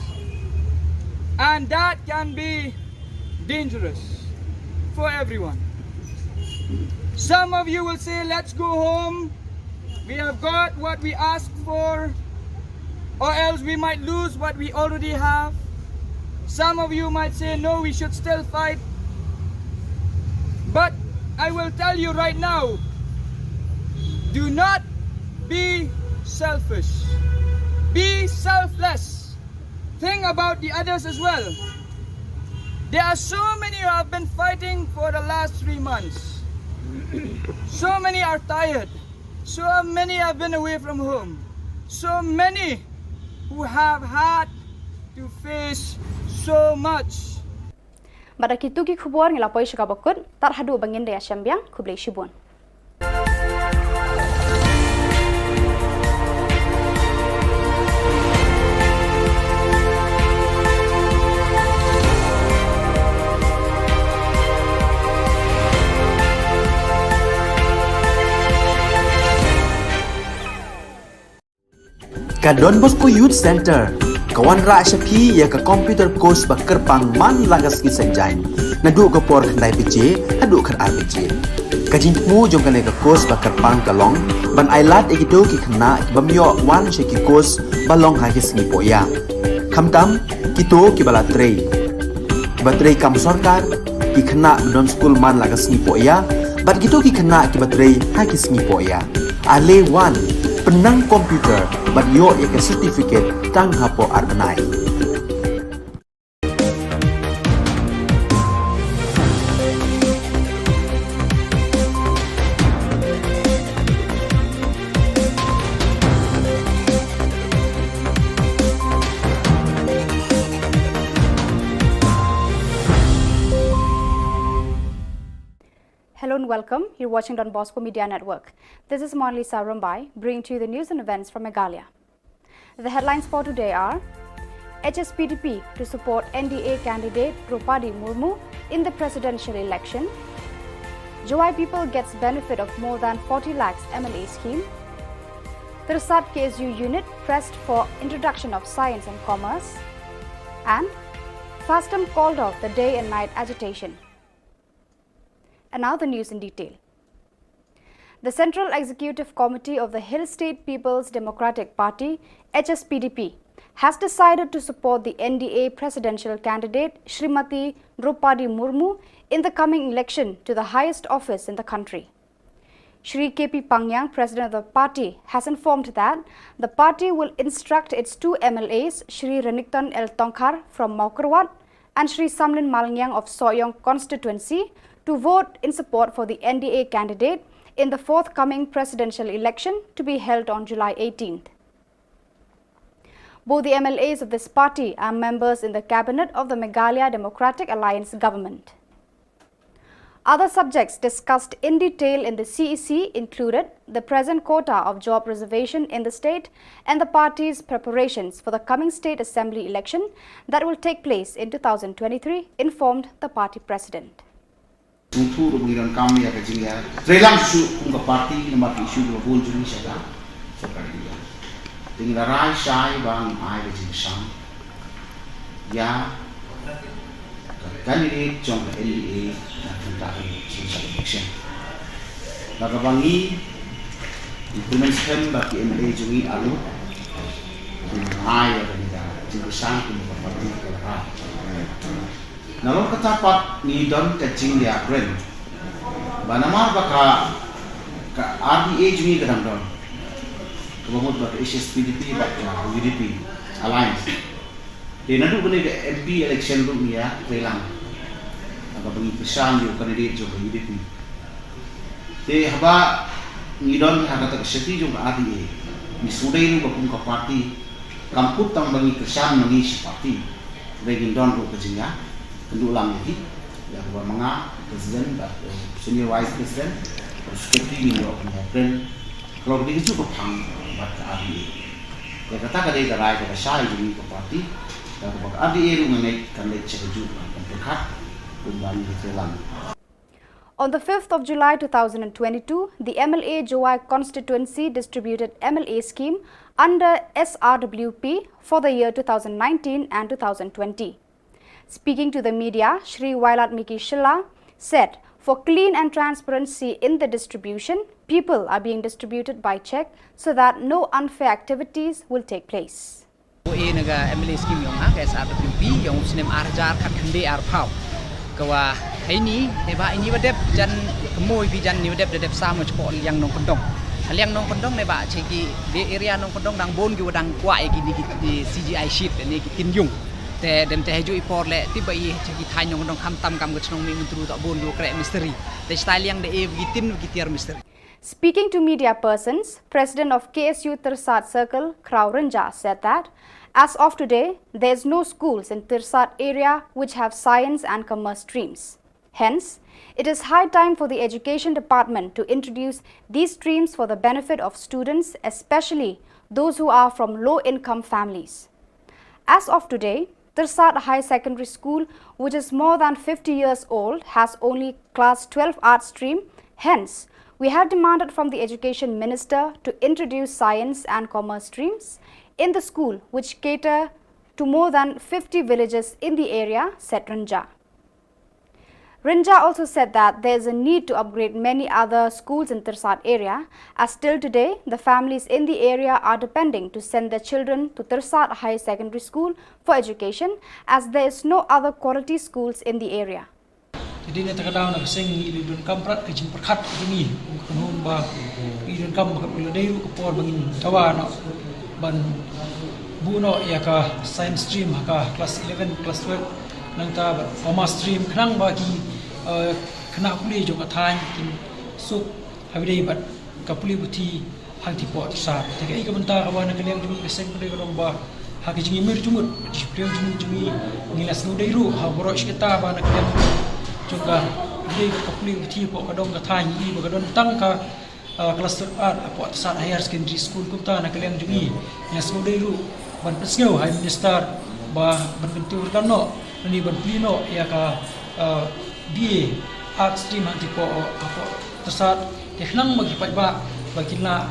And that can be dangerous for everyone. Some of you will say, "Let's go home. We have got what we asked for, or else we might lose what we already have." Some of you might say, "No, we should still fight." But I will tell you right now, do not be selfish. Be selfless. Think about the others as well. There are so many who have been fighting for the last three months. So many are tired. So many have been away from home. So many who have had to face so much. Bad da kitu ki khubor ngi la poi sha kaba kut, tad haduh ba ngin da ïashem biang, khublei shibun. Ka Don Bosco Youth Centre ka wanrah sha phi ïa ka computer course ba kyrpang man la ka sngi Saitjaiñ, naduh ka por khyndai baje haduh khatar baje. Ka jingthmu jong kane ka course ba kyrpang ka long ban ailad ïa kito ki khynnah ki bym ïoh wan sha ki course ba long ha ki sngi pohïa, khamtam kito kiba la trei, kiba trei kam sorkar, ki khynnah ba don skul man la ka sngi pohïa, bad kito ki khynnah kiba trei ha ki sngi pohïa. Ale wan, pynnang computer bad ïoh ïa ka certificate tang hapoh ar bnai. Hello and welcome. You're watching Don Bosco Media Network. This is Monalisa Rumbai, bringing to you the news and events from Meghalaya. The headlines for today are: H S P D P to support N D A candidate Droupadi Murmu in the presidential election. Jowai people gets benefit of more than forty lakhs M L A scheme. Tirsat K S U unit pressed for introduction of science and commerce, and FASTM called off the day and night agitation. And now the news in detail. The Central Executive Committee of the Hill State People's Democratic Party, H S P D P, has decided to support the N D A presidential candidate Shrimati Droupadi Murmu in the coming election to the highest office in the country. Shri K P Pangyang, president of the party, has informed that the party will instruct its two M L As, Shri Renikton L Tongkhar from Mawkyrwat and Shri Samlin Malangyang of Sohiong constituency, to vote in support for the N D A candidate in the forthcoming presidential election to be held on July eighteenth. Both the M L As of this party are members in the cabinet of the Meghalaya Democratic Alliance government. Other subjects discussed in detail in the C E C included the present quota of job reservation in the state and the party's preparations for the coming state assembly election that will take place in two thousand twenty-three, informed the party president. Ungthu ruh ngi donkam ïa ka jingïatreilang shuh kum ka party namar ki issue kiba bun jong ngi sha ka sorkar India. Te ngi la rai shai ba ngin ai ka jingshang ïa ka candidate jong ka N D A na ka bynta ka jingshang election. Ba kaba ngi implement skhem ba ki M L A jong ngi arngut kin ai ïa kane ka jingshang kum ka party ka la rai. Nalor kata pat ngi don ka jingïakren ba namar ba ka, ka R D A jong ngi ka dang don kaba mut ba ka H S P D P bad ka U D P alliance. Te naduh kane ka M P election ruh ngi ïatreilang, kaba ngi kyrshan ïa u candidate jong ka U D P. Te haba ngi don ha kata ka seti jong ka R D A, ngi sngewdei ruh ba kum ka party kam kut tang ba ngi kyrshan ma ngi shi party, hynrei ngin don ruh ka jingïakynduh lang ïa ki, ïa kaba ma nga president bad senior vice president bad secretary ngin ïoh ban ïakren halor kine ki juh ka phang bad ka R D A. Ïa kata ka dei ka rai kaba shai jong ngi ka party, ïa kaba ka R D A ruh nga ngeit kan leit sha kajuh ka pyrkhat kumba ngi ïatreilang. On the fifth of July two thousand twenty-two, the M L A Jowai constituency distributed M L A scheme under S R W P for the year two thousand nineteen and two thousand twenty. Speaking to the media, Shri Wailadmiki Shylla said, for clean and transparency in the distribution, people are being distributed by check so that no unfair activities will take place. Ko e na ka M L A scheme yong nga ka S R W P yong u snem ar hajar khat khyndai ar phaw. Ka wa hai ni ne ba ini wa dep jan kemoi bi jan ni wa dep da dep sa mo chko liang nong kendong. Liang nong kendong ne ba che ki de area nong kendong dang bon ki wa dang kwa e ki ni ki C G I sheet ne ki tin yung. Te dem te heju i por le ti ba i che ki thai nong kendong kham tam kam ka chnong mi mentru ta bon ki wa kre misteri. Te stai liang de e ki tin ki tiar misteri. Speaking to media persons, President of K S U Tirsat Circle, Kraw Rynja, said that as of today, there is no schools in Tirsat area which have science and commerce streams. Hence, it is high time for the Education Department to introduce these streams for the benefit of students, especially those who are from low-income families. As of today, Tirsat High Secondary School, which is more than fifty years old, has only Class twelve Arts stream. Hence, we have demanded from the Education Minister to introduce Science and Commerce streams in the school, which cater to more than fifty villages in the area, said Rynja. Rynja also said that there is a need to upgrade many other schools in Tirsat area, as till today, the families in the area are depending to send their children to Tirsat High Secondary School for education, as there is no other quality schools in the area. Te dei na kata ka daw na ka seng ngi la donkam prat ka jingpyrkhat ka jong ngi, ka nong ba ngi donkam ba ka la dei ruh ka por ba ngin dawa noh ban buh noh ïa ka science stream ha ka class eleven, class twelve, nangta bad commerce stream khnang ba ki khynnah pule jong ka thaiñ kin suk ha ba dei bad ka pule puthi hangtei poh Tirsat. Te kaei ka bynta kaba na ka liang jong ngi ka seng pule ka long ba ha ka jingïamir jingmut, ka jingpyrshang jingmut jong ngi, ngi la sngewdei ruh ha baroh shi katta ba na ka liang jong ka pule, ka pule puthi poh ka dong ka thaiñ ngi ba ka don tang ka class twelve Art hapoh Tirsat Higher Secondary School. Kumta na ka liang jong ngi ngi la sngewdei ruh ban pynsngew ha i Minister ba ban pyntiur kan noh lane ban plie noh ïa ka B A Art stream hangtei poh hapoh Tirsat. Te khnang ba ki paidbah ba kin lah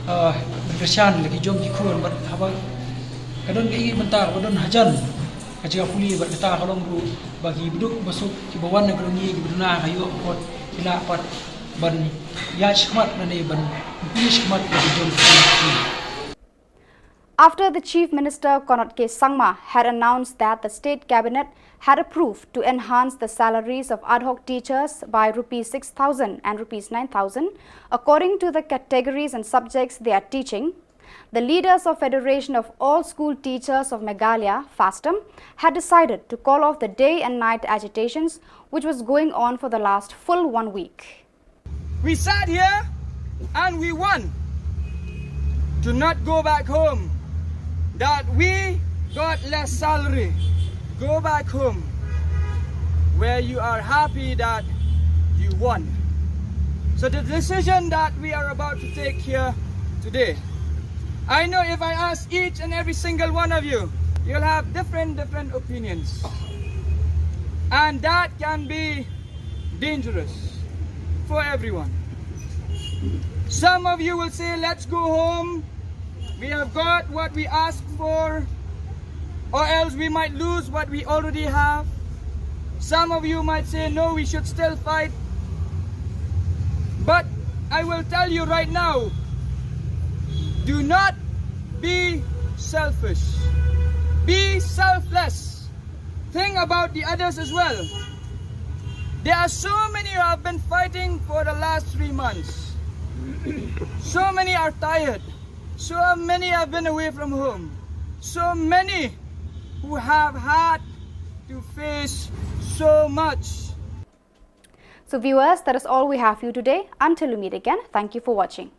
ban Kyrshan la ki jong ki khun bad haba ka don kaei bynta ba don hajan ka jaka pule bad kata ka long ruh ba ki bduk basuk kiba wan na ka dong ïa kiba duna ka ïoh kot ki lah pat ban ïa shmat na ne ban pule shmat ka jong ki. After the Chief Minister Conrad K Sangma had announced that the state cabinet had approved to enhance the salaries of ad hoc teachers by rupees six thousand and rupees nine thousand, according to the categories and subjects they are teaching, the leaders of Federation of All School Teachers of Meghalaya, FASTOM, had decided to call off the day and night agitations which was going on for the last full one week. We sat here and we won to not go back home, that we got less salary. Go back home where you are happy that you won. So the decision that we are about to take here today, I know if I ask each and every single one of you, you'll have different, different opinions. And that can be dangerous for everyone. Some of you will say, let's go home. We have got what we asked for, or else we might lose what we already have. Some of you might say, no, we should still fight. But I will tell you right now, do not be selfish. Be selfless. Think about the others as well. There are so many who have been fighting for the last three months. So many are tired. So many have been away from home. So many who have had to face so much. So viewers, that is all we have for you today. Until we meet again, thank you for watching.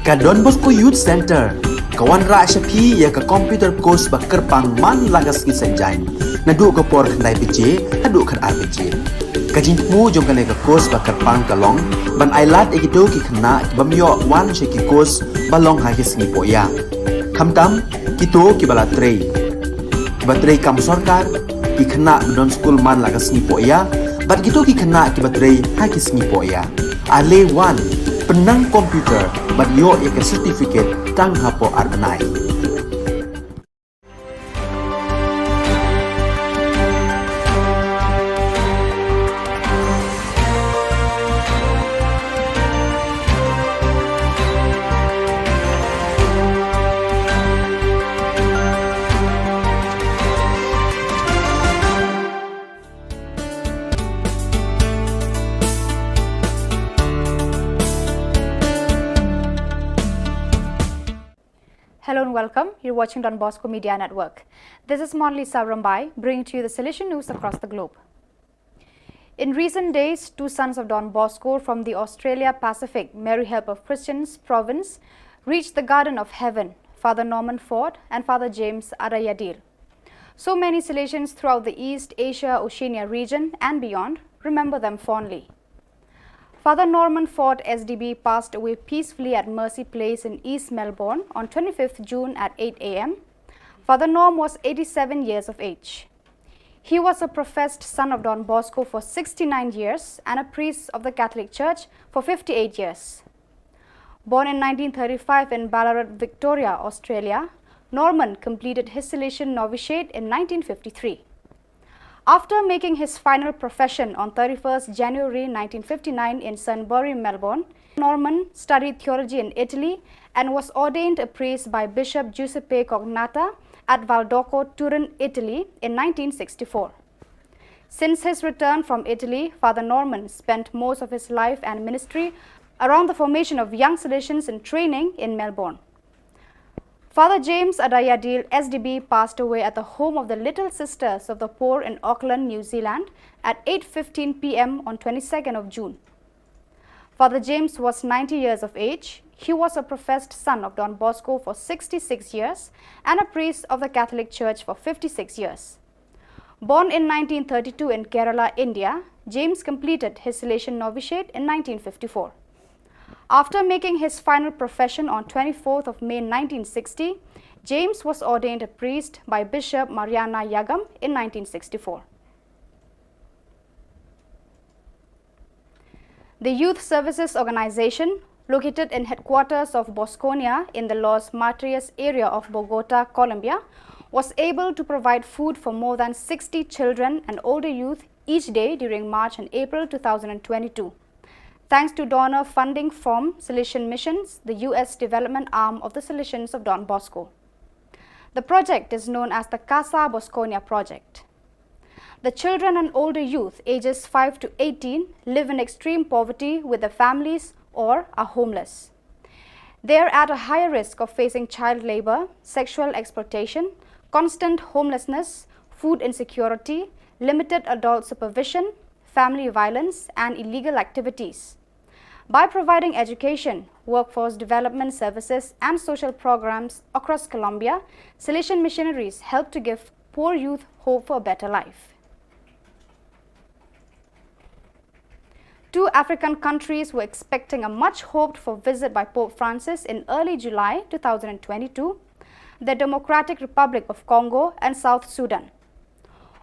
Ka Don Bosco Youth Centre ka wanrah sha phi ïa ka computer course ba kyrpang man la ka sngi Saitjaiñ, naduh ka por khyndai baje haduh khatar baje. Ka jingthmu jong kane ka course ba kyrpang ka long ban ailad ïa kito ki khynnah ki bym ïoh wan sha ki course ba long ha ki sngi pohïa, khamtam kito kiba la trei, kiba trei kam sorkar, ki khynnah ba don skul man la ka sngi pohïa bad kito ki khynnah kiba trei ha ki sngi pohïa. Ale wan, pynnang computer bad ïoh ïa ka certificate tang hapoh ar bnai. Hello and welcome. You're watching Don Bosco Media Network. This is Monlisa Rambai, bringing to you the Salesian news across the globe. In recent days, two sons of Don Bosco from the Australia Pacific Mary Help of Christians province reached the Garden of Heaven, Father Norman Ford and Father James Adayadil. So many Salesians throughout the East Asia Oceania region and beyond remember them fondly. Father Norman Ford S D B passed away peacefully at Mercy Place in East Melbourne on twenty-fifth June at eight A M. Father Norm was eighty-seven years of age. He was a professed son of Don Bosco for sixty-nine years and a priest of the Catholic Church for fifty-eight years. Born in nineteen thirty-five in Ballarat, Victoria, Australia, Norman completed his Salesian novitiate in nineteen fifty-three. After making his final profession on thirty-first January nineteen fifty-nine in Sunbury, Melbourne, Norman studied theology in Italy and was ordained a priest by Bishop Giuseppe Cognatta at Valdocco, Turin, Italy in nineteen sixty-four. Since his return from Italy, Father Norman spent most of his life and ministry around the formation of young Salesians in training in Melbourne. Father James Adayadil S D B passed away at the home of the Little Sisters of the Poor in Auckland, New Zealand at eight fifteen P M on twenty-second of June. Father James was ninety years of age. He was a professed son of Don Bosco for sixty-six years and a priest of the Catholic Church for fifty-six years. Born in nineteen thirty-two in Kerala, India, James completed his Salesian novitiate in nineteen fifty-four. After making his final profession on twenty-fourth of May nineteen sixty, James was ordained a priest by Bishop Mariana Yagam in nineteen sixty-four. The Youth Services Organization, located in headquarters of Bosconia in the Los Matres area of Bogota, Colombia, was able to provide food for more than sixty children and older youth each day during March and April two thousand twenty-two, thanks to donor funding from Salesian Missions, the U S development arm of the Salesians of Don Bosco. The project is known as the Casa Bosconia project. The children and older youth ages five to eighteen live in extreme poverty with their families or are homeless. They are at a higher risk of facing child labor, sexual exploitation, constant homelessness, food insecurity, limited adult supervision, family violence, and illegal activities. By providing education, workforce development services, and social programs across Colombia, Salesian missionaries help to give poor youth hope for a better life. Two African countries were expecting a much hoped for visit by Pope Francis in early July two thousand twenty-two, the Democratic Republic of Congo and South Sudan.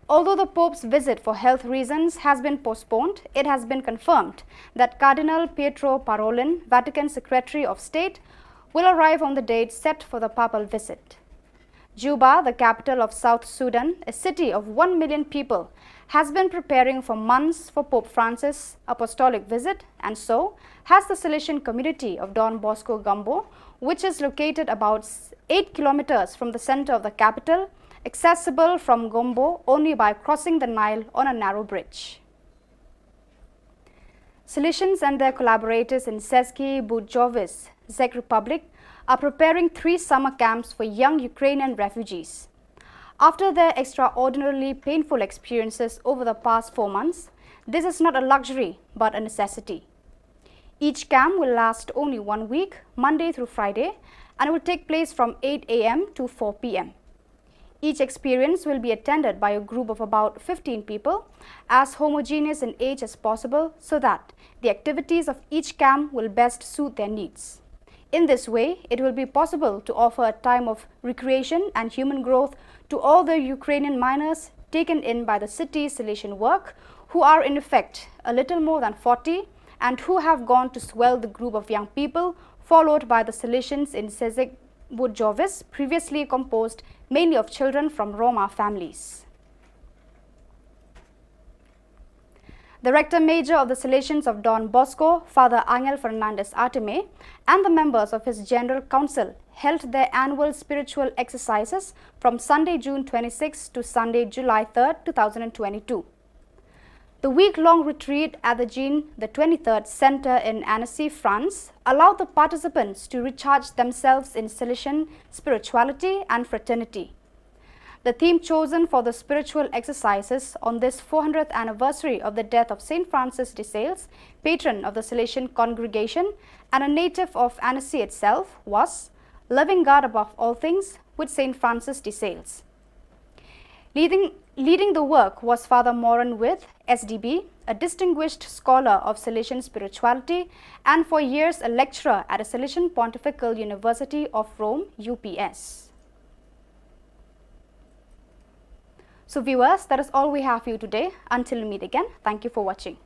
Although the Pope's visit for health reasons has been postponed, it has been confirmed that Cardinal Pietro Parolin, Vatican Secretary of State, will arrive on the date set for the papal visit. Juba, the capital of South Sudan, a city of one million people, has been preparing for months for Pope Francis' apostolic visit, and so has the Salesian community of Don Bosco Gumbo, which is located about s-, eight kilometers from the center of the capital, accessible from Gumbo only by crossing the Nile on a narrow bridge. Salesians and their collaborators in Seski Bujovice, Czech Republic, are preparing three summer camps for young Ukrainian refugees. After their extraordinarily painful experiences over the past four months, this is not a luxury but a necessity. Each camp will last only one week, Monday through Friday, and will take place from eight a m to four p m. Each experience will be attended by a group of about fifteen people, as homogeneous in age as possible, so that the activities of each camp will best suit their needs. In this way, it will be possible to offer a time of recreation and human growth to all the Ukrainian minors taken in by the city's Salesian work, who are in effect a little more than forty and who have gone to swell the group of young people, followed by the Salesians in Sezek Bujovice, previously composed mainly of children from Roma families. The Rector Major of the Salesians of Don Bosco, Father Angel Fernandez Artime, and the members of his General Council held their annual spiritual exercises from Sunday, June twenty-sixth to Sunday, July third, two thousand twenty-two. The week-long retreat at the Jean the twenty-third Center in Annecy, France, allowed the participants to recharge themselves in Salesian spirituality and fraternity. The theme chosen for the spiritual exercises on this four hundredth anniversary of the death of Saint Francis de Sales, patron of the Salesian congregation and a native of Annecy itself, was Loving God Above All Things with Saint Francis de Sales. Leading, leading the work was Father Moran With, S D B, a distinguished scholar of Salesian spirituality and for years a lecturer at a Salesian Pontifical University of Rome, U P S. So viewers, that is all we have for you today. Until we meet again, thank you for watching.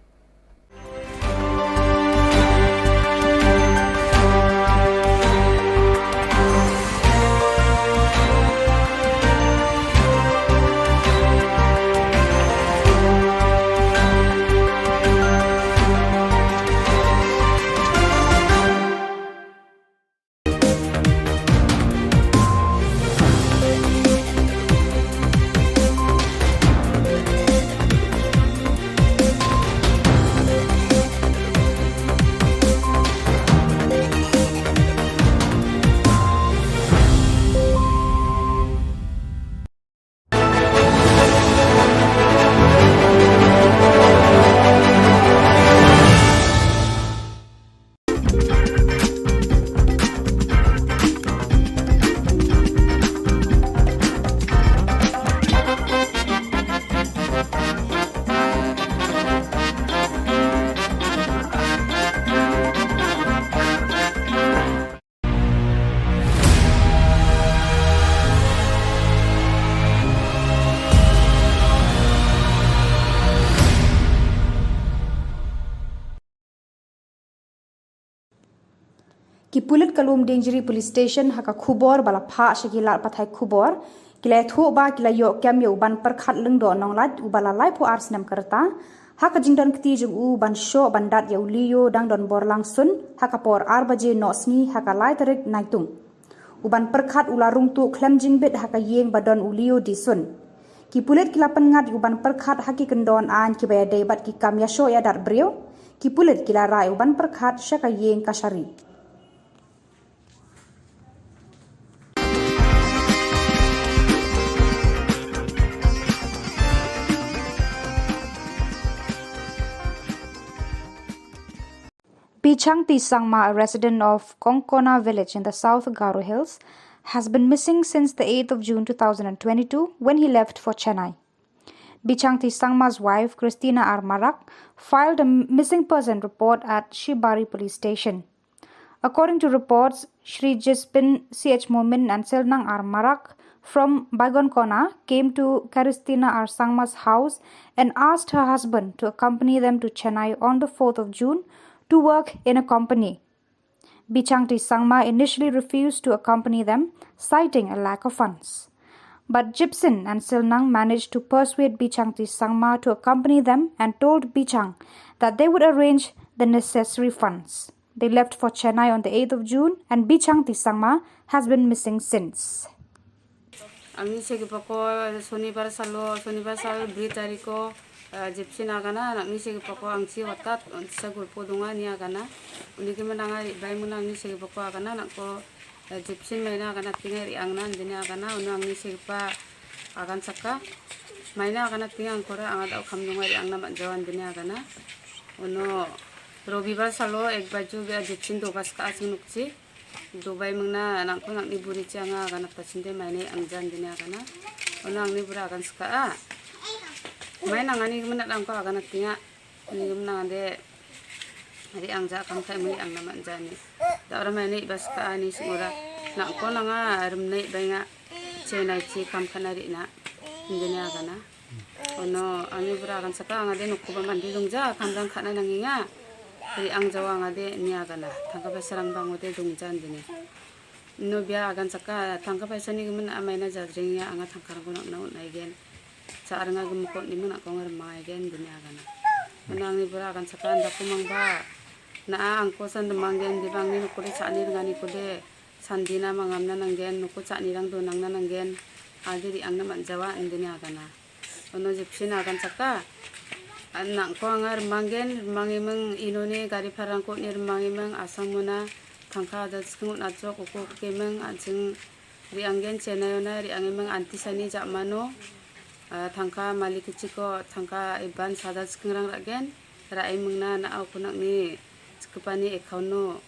Ki pulit ka Lumdiengjri Police Station ha ka khubor ba la phah sha ki lad pathai khubor ki la ïathuh ba ki la ïoh kem ïa u Banpyrkhat Lyngdoh Nonglait uba la laiphew ar snem ka rta ha ka jingdon kti jong u ban shoh ban dat ïa u Leo dang don bor lang sun ha ka por ar baje noh sngi ha ka lai tarik Naitung. U Banpyrkhat u la rung tuh khlem jingbit ha ka ïing ba don u Leo dih sun. Ki pulit ki la pynngat ïa u Banpyrkhat ha ki kyndon aiñ kiba ïadei bad ki kam ïashoh ïadat briew. Ki pulit ki la rah ïa u Banpyrkhat sha ka ïing kashari. Bichangti Sangma, a resident of Kongkona village in the South Garo Hills, has been missing since the eighth of June two thousand twenty-two, when he left for Chennai. Bichangti Sangma's wife, Christina R Marak, filed a missing person report at Shibari Police Station. According to reports, Shri Jispin C H Momin and Silnang R Marak from Baigonkona came to Christina R Sangma's house and asked her husband to accompany them to Chennai on the fourth of June to work in a company. Bichangti Sangma initially refused to accompany them, citing a lack of funds. But Jipsin and Silnang managed to persuade Bichangti Sangma to accompany them and told Bichang that they would arrange the necessary funds. They left for Chennai on the eighth of June, and Bichangti Sangma has been missing since. Angni segipa ko, Sonibar salo, Sonibar salo bri tariko, eh, Jipsin agana, angni segipa ko angchi watat, sa gulpo dunga ni agana. Uni ki menanga bai muna angni segipa ko agana, nangko, eh, Jipsin maina agana tinga ri angna, dini agana, unu angni segipa agan saka. Maina agana tinga angkora angada kam dunga ri angna manjawan dini agana. Unu Robibar salo ek baju bia Jipsin do bas ka asing nukchi. Dubai mengna nangko nangni buri chi anga agana ta chinde maine angjan dini agana. Ono angni bura agan saka a. Mai nangani kemena nangko agana tinga. Ani kemena ande. Ari angja kam kai mai angna manjani. Da ora maine bas ka ani singura. Nangko nanga remnai bainga. Chennai chi kam kana ri na. Dini agana. Ono angni bura agan saka angade nukku ba mandi dungja kamdang khana nanginga. Ri ang jawa angade ni agana. Tangka ba sarang bang ode dungjan dini. No bia agan saka tangka ba sani gemen amaina jajringa anga tangka rangko nak naun aigen. Sa aranga gemukot ni mena kong remang aigen dini agana. Ono angni bura agan saka anda kumang ba. Na a angko san demang gen di bang ni nukku de sani rengani kude. Sandina mangamna nanggen nukku sani rang donangna nanggen. Ade ri angna manjawa dini agana. Ono Jipsin agan saka. An nangko anga remang gen, remang imeng inoni gari parang kot ni remang imeng asang muna tangka ada sekeng un ajok uku kemeng anjing ri anggen Chennai ona ri ang imeng anti sani jak mano. Ah, tangka malik keciko tangka iban sada sekeng rang ragen. Ra imeng na na au kunak ni sekepani account no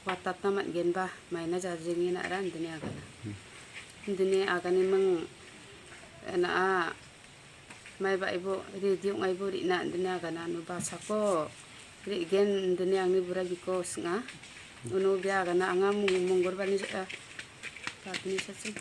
watat na mat gen ba maina jajing ina ran dini agana. Dini agani meng na a Mai ba ibu ri diung ai bu ri na dini agana nu ba sako ri gen dini angni bura biko snga. Unu bia agana anga mung munggur bani sa. Patni sa sing.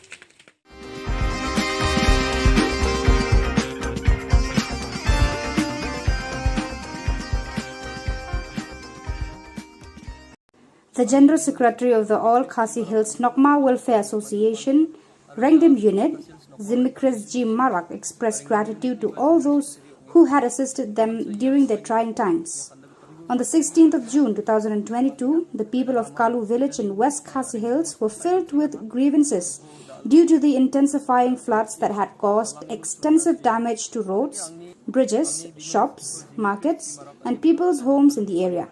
The General Secretary of the All Khasi Hills Nokma Welfare Association, Rengdim Unit, Zimikris G Marak expressed gratitude to all those who had assisted them during their trying times. On the sixteenth of June two thousand twenty-two, the people of Kalu village in West Khasi Hills were filled with grievances due to the intensifying floods that had caused extensive damage to roads, bridges, shops, markets, and people's homes in the area.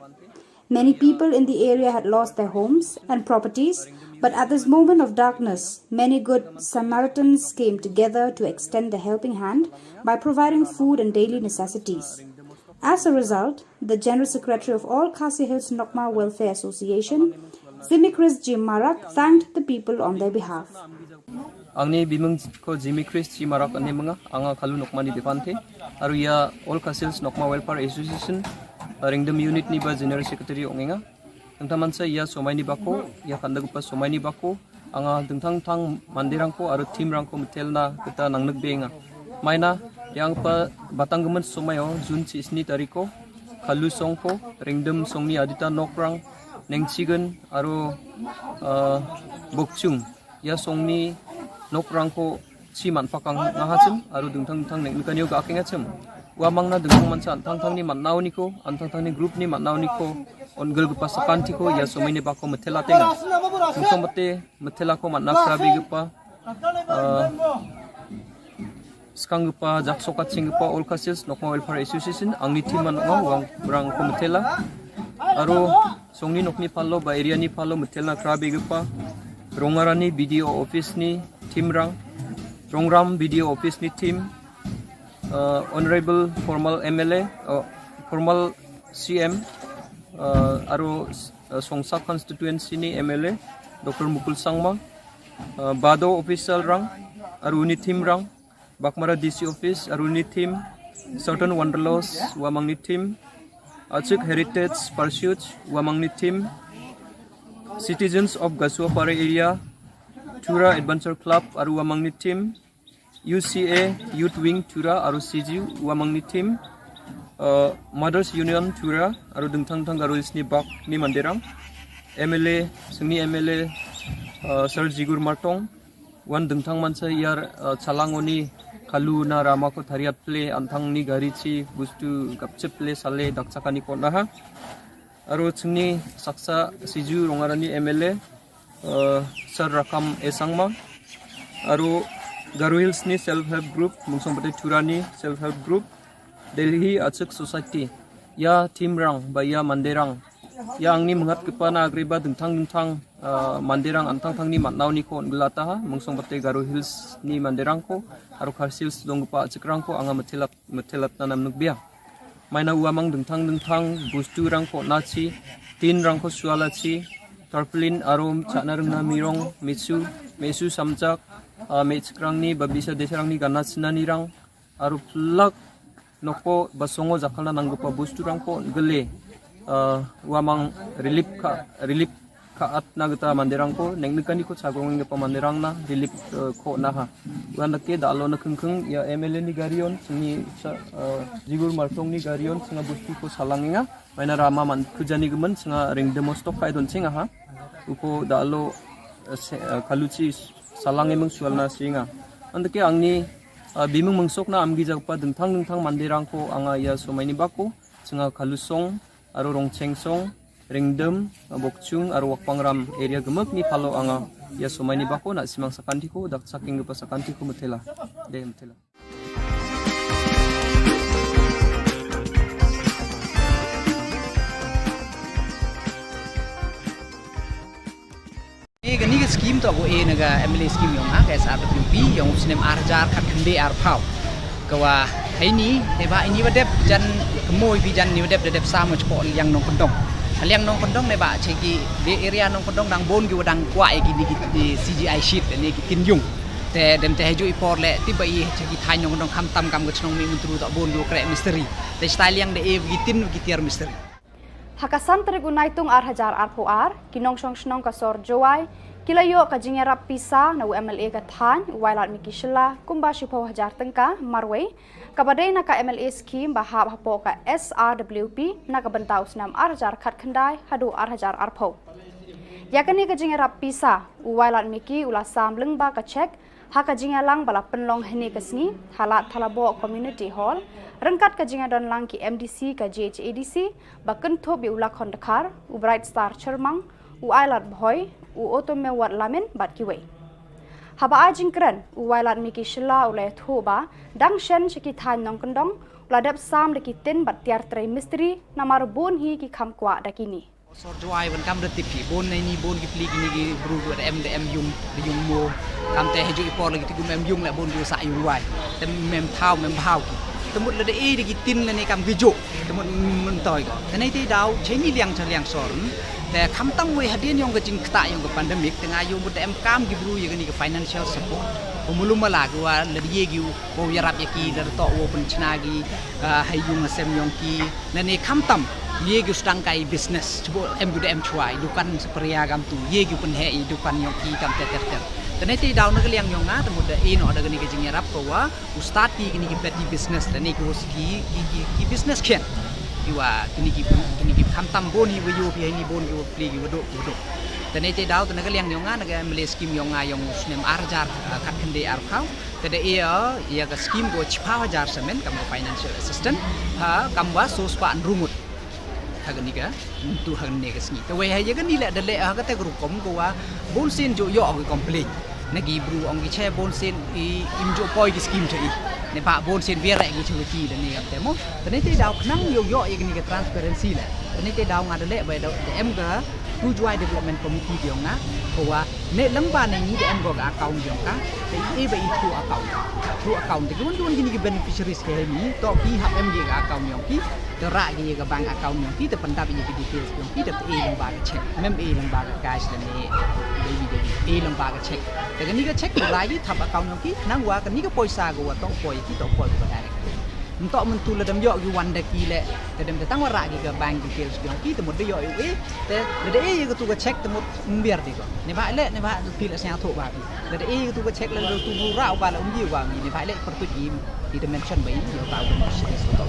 Many people in the area had lost their homes and properties, but at this moment of darkness, many good Samaritans came together to extend a helping hand by providing food and daily necessities. As a result, the General Secretary of All Khasi Hills Nokma Welfare Association, Zimikris G Marak, thanked the people on their behalf. Angni bimung ko Zimikris G Marak ani manga, anga Kalu Nokma ni Depante, aru ia All Khasi Hills Nokma Welfare Association, Rengdim Unit ni ba General Secretary ongenga. Tangtaman sa ia somai ni bako, ia kanda gupa somai ni bako, anga dengtang tang mandirangko aru teamrangko metelna kita nangnuk benga. Maina, ia angpa batang gemen somai o, June sisni tariko, Kalu songko, Rengdim songni adita nokrang, Nengchigen aro, ah, Bokchung, ïa songni nokrang ko chi man pakang nga ha chim, aro dingtang dingtang neng kane ka king ha chim. Wa mang na dingtang man chan tang tang ni man nau ni ko, an tang tang ni group ni man nau ni ko, on gel gepa sakan ti ko, ïa somai ni ba ko metela tenga. Mukong mate metela ko man na krabi gepa, ah, skang gepa, jak sokat sing gepa, All Khasi Hills Nokma Welfare Association, angni team man nga, wang rang ko metela. Aro songni nokni palo ba area ni palo metel na krabi gepa, Rongarani B D O office ni team rang, Rongram B D O office ni team, uh, Honorable formal M L A, uh, formal C M, uh, aro, uh, Songsa constituency ni M L A, Doctor Mukul Sangma, uh, Bado official rang, aro ni team rang, Baghmara D C office, aro ni team, Southern Wanderlust, wa mang ni team, Achik Heritage Pursuit, wa mang ni team, Citizens of Gasuapara area, Tura Adventure Club, aro wa mang ni team, U C A Youth Wing Tura, aro C G, wa mang ni team, uh, Mothers Union Tura, aro dingtang dingtang Garo Hills ni bak ni manderang, M L A, sengni M L A, uh, Sir Jigur Martong, wan dingtang man sa ïar, uh, chalang oni kalu na rama ko thariat ple, antang ni gari chi, bustu gapchep ple, sale, dakchakani ko naha. Aro chingni saksa siju Rongarani M L A, uh, Sir Rakam A Sangma. Aro Garo Hills ni self help group, Mungsong Pate Tura ni self help group, Delhi Achik Society. Ïa team rang, ba ïa manderang. Ïa angni mengat kepa na agri ba dingtang dingtang, uh, manderang antang tang ni mat nau ni ko ngelata ha, Mungsong Pate Garo Hills ni manderang ko, aro Khasi Hills dong kepa Achik rang ko, anga metelat, metelat nanam nuk bia. Maina wa mang dingtang dingtang, bustu rang ko nachi, tin rang ko suala chi, tarpaulin arum, chana rengna mirong, mesu, mesu samjak, uh, mech rang ni, babisa desa rang ni, gana china ni rang, aro plak, noko basongo jakhalna nanggepa bustu rang ko gele, uh, wa mang relief ka, relief ka at na geta manderang ko, neng nekani ko chagong ngepa manderang na relief, uh, ko naha. Wan dake da alo na khengkheng ïa M L A ni garion, sini sa, uh, Jigur Martong ni garion, singa bustu ko salang nga, maina rama man kujani gemen, singa ring demo stok kai don singa ha. Uko da alo, uh, se, uh, kaluchi salang emeng sual na singa. Andake angni, uh, bimeng mengsok na amgi jakpa dingtang dingtang manderang ko anga ïa somai ni bako, singa kalusong, aro rongcheng song, ringdem, bokchung, aro wakpangram area gemek ni palo anga ïa somai ni bako, na simang sakanti ko, dak saking gepa sakanti ko metela. De metela. Ni kani ka scheme to ko e na ka M L A scheme yong ha ka S R W P yong u snem ar hajar khat khyndai arphaw. Ka wa hai ni te ba ini wa dep jan kemoi bi jan ni wa dep da dep sa mo chko liang nong kendong. Liang nong kendong ne ba che ki de area nong kendong dang bon ki wa dang kwa e ki ni ki C G I sheet ne ki tin yung. Te dem te haju i por le ti ba i che ki thai nong kendong kham tam kam ka chnong mi mentru to bon ki wa kre misteri. Te stai liang de e ki tin ki tiar misteri. Ha ka san tarik u Naitung ar hajar arphew ar, ki nongshong shnong ka sor Jowai ki la ïoh ka jingïarap pisa na u M L A ka thaiñ, u Wailadmiki Shylla, kumba shiphew hajar tyngka marwei, kaba dei na ka M L A scheme ba hap hapoh ka S R W P na ka bynta u snem ar hajar khat khyndai haduh ar hajar arphew. Ïa kane ka jingïarap pisa, u Wailadmiki u la sam lyngba ka cheque ha ka jingïalang ba la pynlong hynne ka sngi ha Lad Thalaboh Community Hall, ryngkat ka jingïadon lang ki M D C ka J H A D C, ba kynthup ïa u Lakhon Dkhar, u Bright Star Chyrmang, u Ailad Bhoi, u Otomewat Lamin bad kiwei. Haba ai jingkren, u Wailadmiki Shylla u la ïathuh ba dang shen sha ki thaiñ nongkyndong, u la dep sam da ki tin bad tiar trei misteri, namar bun hi ki kham kwah da kine. Sor Jowai ban kam da tip hi, bun na ini bun ki pli kini ki bru da em da em yung, da yung mo. Kam te haju i por lagi ti gum em yung le bun ki sa yung wai. Te mem thau, mem bhau ki. Te mut la da e da ki tin la ne kam ki jo. Te mut mem toi ko. Te nei te daw, che ni liang cha liang sor. Te kham tam wei hadien yong ka jingkta yong ka pandemic, te nga yung mut da em kam ki bru ïa kani ka financial support. Ko mulum mala ki wa la da ye ki u, ko ïarap ïa ki, la da to wo pynchna ki, ah, hai yung ha sem yong ki. Lane kham tam, ye ki u sdang kai business, chibun em ki u da em chwa, i dukan saparia kam tu, ye ki u pynheh i dukan yong ki kam ter ter ter. Te nei te daw na ka liang yong nga, te mut da e noh da kani ka jingïarap ko wa u start ki kini ki petty business, lane ki u ki, ki, ki, ki business khian. Ki wa kini ki, kini ki khamtam bun hi wa ïoh phi ha ini, bun ki wa pli ki wa duk, ki wa duk. Te ne te daw te na ka liang yong nga, na ka M L A scheme yong nga yong u snem ar hajar, ah, khatkhyndai arphew. Te da ïa, ïa ka scheme ko chiphew hajar samen kam ka financial assistance. Ha, kam wa so spah hynriew ngut. Ha kani ka, tu ha kani ka sngi. Te wei ha ïa kani leh da leh ha kata ka rukom ko wa bun sien ju ïoh ki complain. Na ki bru ong ki che bun sien i im ju poi ki scheme cha i. Ne ba bun sien biar ki cha ki da ne kam te mo. Te ne te daw khnang ïoh ïoh ïa kani ka transparency leh. Te ne te daw nga da leh ba da em ka Pu Jwai Development Committee yong nga, ko wa ne lang ba ne ngi da em ko ka account yong ka, te i ba i through account. Through account te ki wan ki wan kini ki beneficiaries ki ha ini, to ki hap em ki ka account yong ki, te rah ki ïa ka bank account yong ki, te pyndap ïa ki details yong ki, te e lang ba ka check, mem e lang ba ka cash lane debit, debit, e lang ba ka check. Te kani ka check te rah ki thap account yong ki, nang wa kani ka poisa ko wa to poi ki, to poi ko direct. Mynta mynta lada ym ïoh ki wan da ki leh, te dem te tang wa rah ki ka bank details yong ki, te mut da ïoh ïoh e, te lada e ïa katu ka check te mut ym biar di ko. Ne ba leh, ne ba tu phi la sñiawthuh ba phi. Lada e ïa katu ka check lada tu bu rah u ka la um ji u ka ngi, ne ba leh pyrtuit im, ki te mention ba im ïa u ka u beneficiaries u to.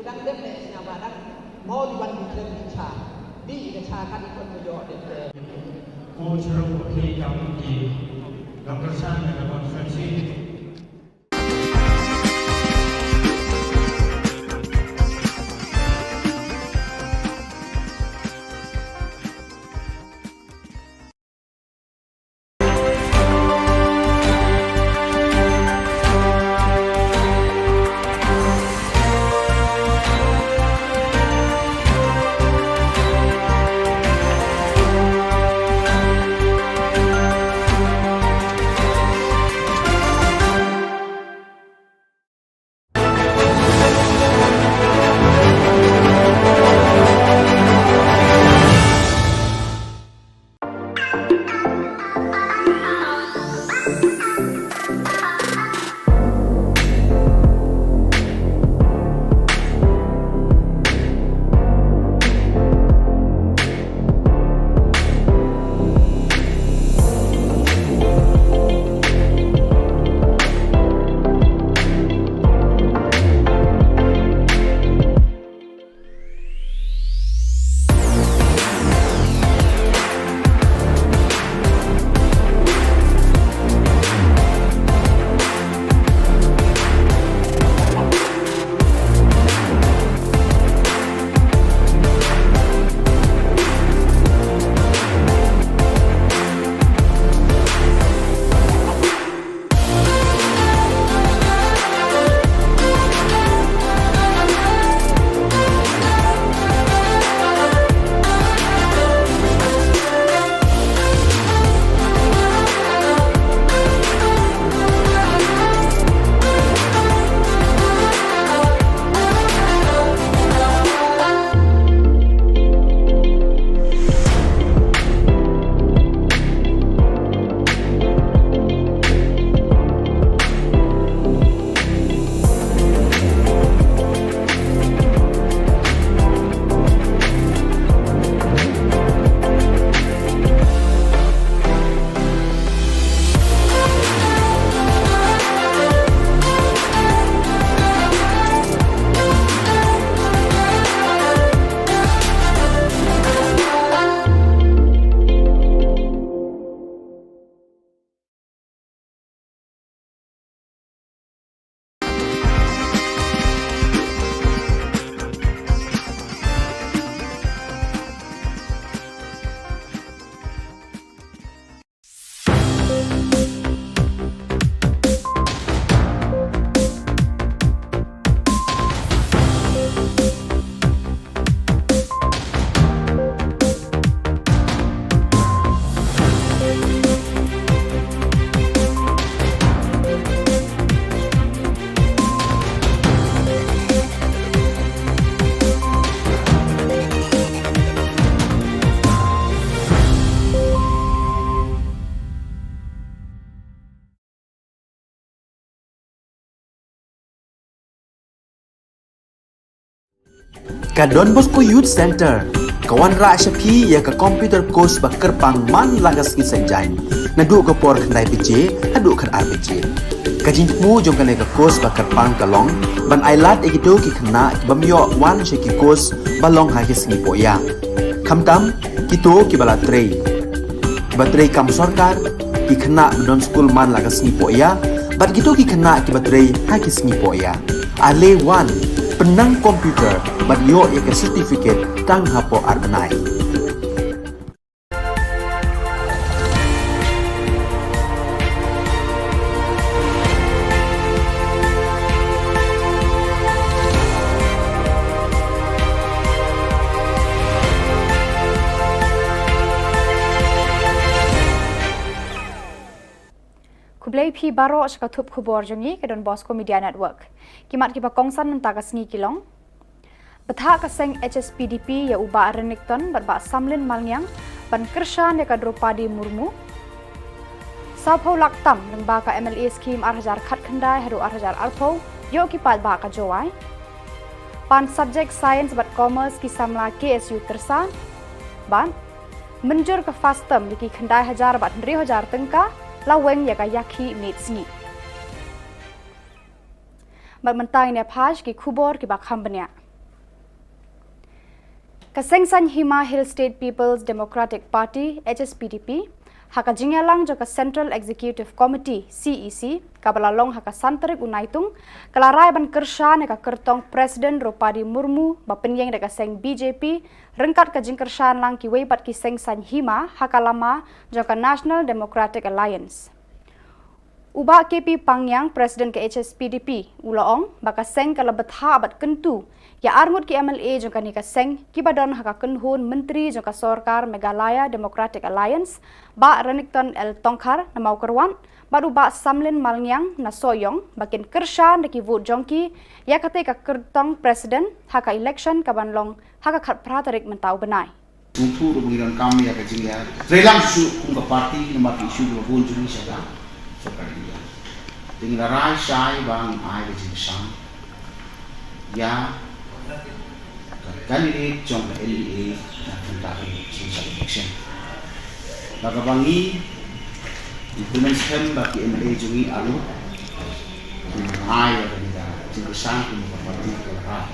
Dang dep ne sñiaw ba dang mo di wan di kren di cha. Di ka cha ka di kon mo yo de. Ko chero ko phri kam ki. Dang kersan na ka conference. Ka Don Bosco Youth Centre ka wanrah sha phi ïa ka computer course ba kyrpang man la ka sngi Saitjaiñ, naduh ka por khyndai baje haduh khatar baje. Ka jingthmu jong kane ka course ba kyrpang ka long ban ailad ïa kito ki khynnah ki bym ïoh wan sha ki course ba long ha ki sngi pohïa, khamtam kito kiba la trei, kiba trei kam sorkar, ki khynnah ba don skul man la ka sngi pohïa, bad kito ki khynnah kiba trei ha ki sngi pohïa. Ale wan, pynnang computer bad ïoh ïa ka certificate tang hapoh ar bnai. Khublei phi baroh sha ka thup khubor jong ngi ka Don Bosco Media Network. Ki mat kiba kongsan mynta ka sngi ki long: Bthah ka seng H S P D P ïa u Bah Renikton bad Bah Samlin Malngiang ban kyrshan ïa ka Droupadi Murmu. Sawphew lak tam lyngba ka M L A scheme ar hajar khatkhyndai haduh ar hajar arphew ïoh ki paidbah ka Jowai. Pan subject Science bad Commerce ki samla K S U Tyrsad. Bad mynjur ka FAST term ïa ki khyndai hajar bad hynriew hajar tyngka la weng ïa ka ïakhih miet sngi. Bad mynta ngin ïa phai sha ki khubor kiba kham bniah. Ka seng saiñ hima Hill State People's Democratic Party, H S P D P, ha ka jingïalang jong ka Central Executive Committee, C E C, kaba la long ha ka san tarik u Naitung, ka la rai ban kyrshan ïa ka kyrtong President Droupadi Murmu ba pynïeng da ka seng B J P, ryngkat ka jingkyrshan lang kiwei pat ki seng saiñ hima ha ka lama jong ka National Democratic Alliance. U Bah K P Pangngiang, President ka H S P D P, u la ong ba ka seng ka la bthah bad kyntu ïa arngut ki M L A jong kane ka seng kiba don ha ka kynhun myntri jong ka sorkar Meghalaya Democratic Alliance, Bah Renikton L Tongkhar na Mawkyrwat bad u Bah Samlin Malngiang na Sohiong ba kin kyrshan da ki vote jong ki ïa katei ka kyrtong President ha ka election kaban long ha ka khatphra tarik mynta u bnai. Sngewthuh ruh ba ngi donkam ïa ka jingïatreilang shuh kum ka party namar ki issue kiba bun jong ngi sha ka sorkar India. Te ngi la rai shai ba ngin ai ka jingkyrshan ïa ka candidate jong ka N D A na ka bynta ka jingkyrshan election. Ba kaba ngi, ngi kyrmen skhem ba ki M L A jong ngi arngut kin ai ïa kane ka jingkyrshan kum ka party ka la rai.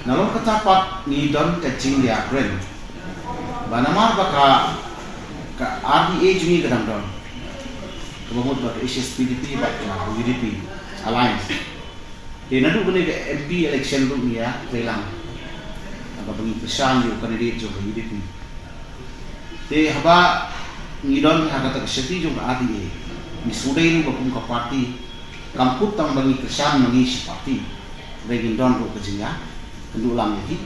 Nalor kata pat ngi don ka jingïakren ba namar ba ka, ka R D A jong ngi ka dang don, kaba mut ba ka H S P D P bad ka U D P alliance. Te naduh kane ka M P election ruh ngi ïatreilang, kaba ngi kyrshan ïa u candidate jong ka U D P. Te haba ngi don ha kata ka shuki jong ka R D A, ngi sngewdei ruh ba kum ka party kam kut tang ba ngi kyrshan ma ngi shi party. Hynrei ngin don ruh ka jingïakynduh lang ïa ki,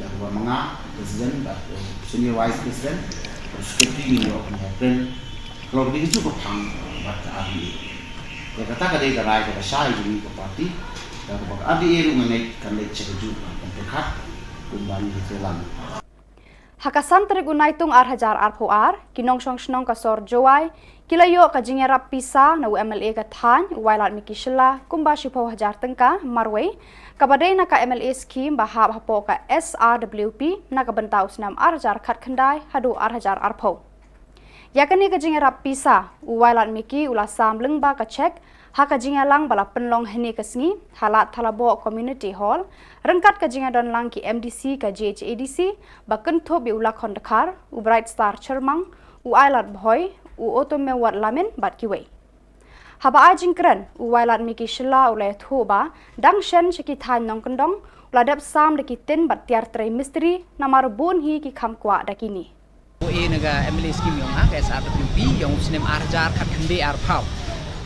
ïa kaba ma nga president bad, eh, senior vice president bad secretary, ngin ïoh ban ïakren halor kane kajuh ka phang bad ka R D A. Ïa kata ka dei ka rai kaba shai jong ngi ka party, ïa kaba ka R D A ruh nga ngeit kan leit sha kajuh ka pyrkhat kumba ngi ïatreilang. Ha ka san tarik u Naitung ar hajar arphew ar, ki nongshong shnong ka sor Jowai ki la ïoh ka jingïarap pisa na u M L A ka thaiñ u Wailadmiki Shylla kumba shiphew hajar tyngka marwei, kaba dei na ka M L A scheme ba hap hapoh ka S R W P na ka bynta u snem ar hajar khatkhyndai haduh ar hajar arphew. Ïa kane ka jingïarap pisa u Wailadmiki u la sam lyngba ka cheque ha ka jingïalang ba la pynlong hynne ka sngi ha Lad Thalaboh Community Hall, ryngkat ka jingïadon lang ki M D C ka J H A D C, ba kynthup ïa u Lakhon Dkhar, u Bright Star Chyrmang, u Ailad Bhoi, u Otomewat Lamin bad kiwei. Haba ai jingkren, u Wailadmiki Shylla u la ïathuh ba dang shen sha ki thaiñ nongkyndong u la dep sam da ki tin bad tiar trei mistri, namar bun hi ki kham kwah da kine. Ko e na ka M L A scheme ïong ha ka S R W P ïong u snem ar hajar khatkhyndai arphew.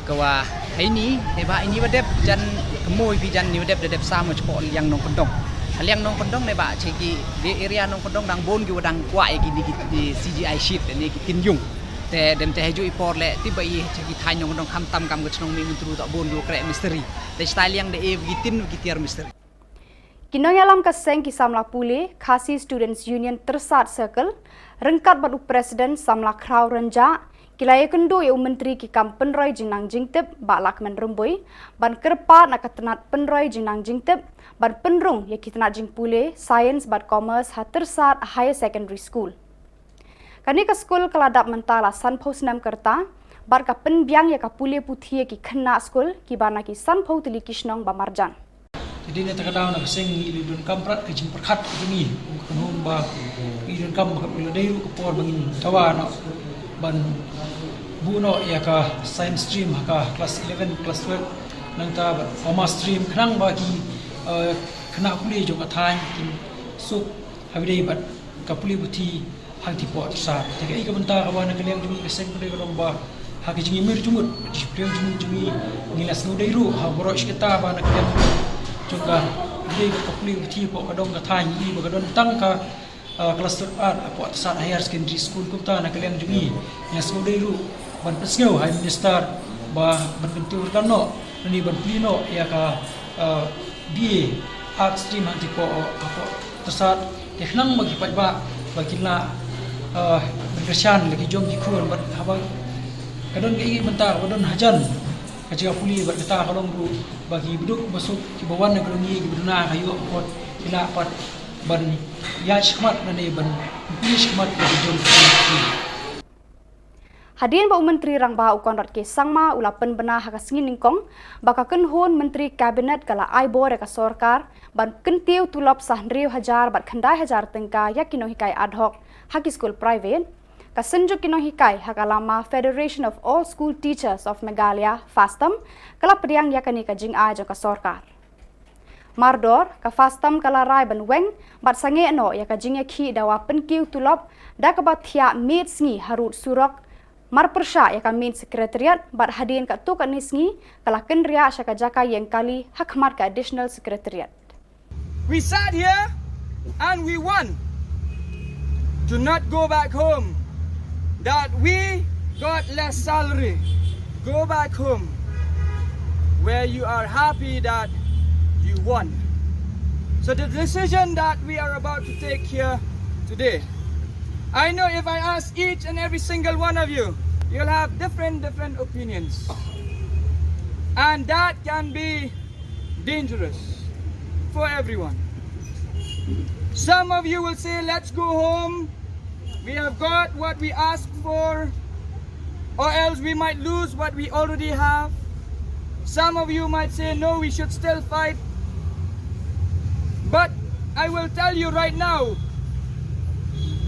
Ka wa haini, ne ba ini wa dep jan kmoi phi jan ni wa dep da dep sam wa chpok liang nongkyndong. Ka liang nongkyndong ne ba che ki de area nongkyndong dang bun ki wa dang kwah ïa ki ni ki, ki C G I sheet ne ki tin ïung. Te dem te haju i por le ti ba i che ki thaiñ nongkyndong kham tam kam ka chnong Mihmyntdu ta bun ki wa kreh mistri. Te stai liang de e ki tin ki tiar mistri. Ki nongïalam ka seng ki samla pule Khasi Students Union Tyrsad Circle, ryngkat bad u President samla Khraw Rynjah, Ki la ïakynduh ïa u Myntri ki kam pynroi jingnang jingtip, Bah Lahkmen Rymbui, ban kyrpad na ka tnat pynroi jingnang jingtip ban pynrung ïa ki tnat jingpule, Science bad Commerce ha Tyrsad Higher Secondary School. Kane ka skul ka la dap mynta la sanphew snem ka rta bad ka pynbiang ïa ka pule puthi ïa ki khynnah skul kiba na ki sanphew tylli ki shnong ba marjan. Te dei na kata ka daw na ka seng ngi la donkam prat ka jingpyrkhat ka jong ngi, ka kynhun ba ngi donkam ba ka la dei ruh ka por ba ngin dawa noh ban buh noh ïa ka science stream ha ka class eleven, class twelve, nangta bad commerce stream khnang ba ki, eh, khynnah pule jong ka thaiñ kin suk ha ba dei bad ka pule puthi hangtei hapoh Tyrsad. Te kaei ka bynta kaba na ka liang jong ngi ka seng ka dei ka long ba ha ka jingïamir jingmut, jingpyrshang jingmut jong ngi, ngi la sngewdei ruh ha baroh shi katta ba na ka liang jong ka, dei ka pule puthi hapoh ka dong ka thaiñ ngi ba ka don tang ka, ah, class twelve ar hapoh Tyrsad Higher Secondary School. Kumta na ka liang jong ngi, ngi la sngewdei ruh ban pynsngew ha i Minister ba ban kyntiew ruh noh, lane ban plie noh ïa ka, ah, B A Arts stream hangtei hapoh, hapoh Tyrsad, te khnang ba ki paidbah ba kin lah, eh, ban kyrshan la ki jong ki khun bad haba ka don kaei ka bynta ba don hajan ka jaka pule bad kata ka long ruh ba ki baduk basuk kiba wan na ka jong ngi kiba duna ka ïoh ka kot ki lah pat ban ïaid shakhmat lane ban pule shakhmat la ki jong ki khun. Hadien ba u Myntri Rangbah u Conrad K Sangma u la pynbna ha ka sngi nyngkong ba ka kynhun Myntri Cabinet ka la ai bor ïa ka sorkar ban kyntiew tulop sa hynriew hajar bad khyndai hajar tyngka ïa ki nonghikai ad hoc ha ki skul private, ka Synjuk ki Nonghikai ha ka lama Federation of All School Teachers of Meghalaya, FASTAM, ka la pdiang ïa kane ka jingai jong ka sorkar. Mardor, ka FASTAM ka la rai ban weng bad sangeh noh ïa ka jingïakhih dawa pynkiew tulop da kaba thiah miet sngi harud surok, marpyrshah ïa ka main secretariat bad hadien katto katne sngi ka la kynriah sha ka jaka ïeng kali ha khmat ka additional secretariat. We sat here and we won. Do not go back home. That we got less salary. Go back home where you are happy that you won. So the decision that we are about to take here today, I know if I ask each and every single one of you, you'll have different, different opinions. And that can be dangerous for everyone. Some of you will say, "Let's go home. We have got what we asked for, or else we might lose what we already have." Some of you might say, "No, we should still fight." But I will tell you right now,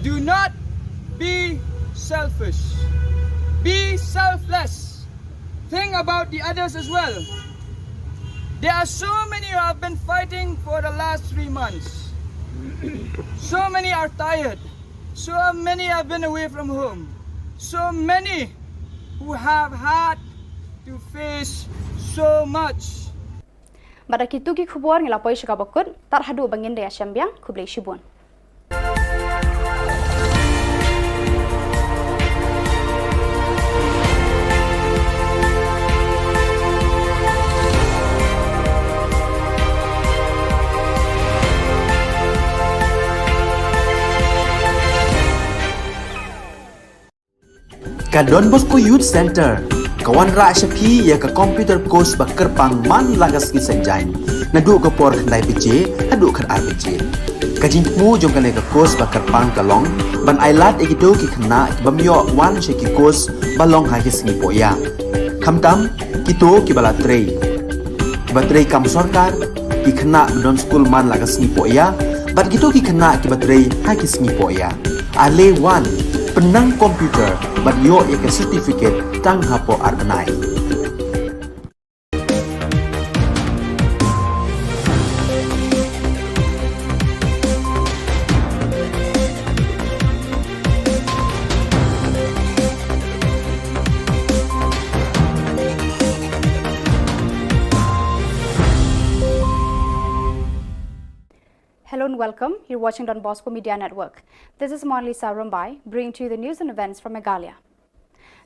do not be selfish. Be selfless. Think about the others as well. There are so many who have been fighting for the last three months. So many are tired. So many have been away from home. So many who have had to face so much. Bad da kito ki khubor ngi la poi sha kaba kut, tad haduh ba ngin da ïashem biang, khublei shibun. Ka Don Bosco Youth Centre ka wanrah sha phi ïa ka computer course ba kyrpang man la ka sngi Saitjaiñ, naduh ka por khyndai baje haduh khatar baje. Ka jingthmu jong kane ka course ba kyrpang ka long ban ailad ïa kito ki khynnah ki bym ïoh wan sha ki course ba long ha ki sngi pohïa, khamtam kito kiba la trei, kiba trei kam sorkar, ki khynnah ba don skul man la ka sngi pohïa, bad kito ki khynnah kiba trei ha ki sngi pohïa. Ale wan, pynnang computer bad ïoh ïa ka certificate tang hapoh ar bnai. Hello and welcome. You're watching Don Bosco Media Network. This is Monalisa Rumbai, bringing to you the news and events from Meghalaya.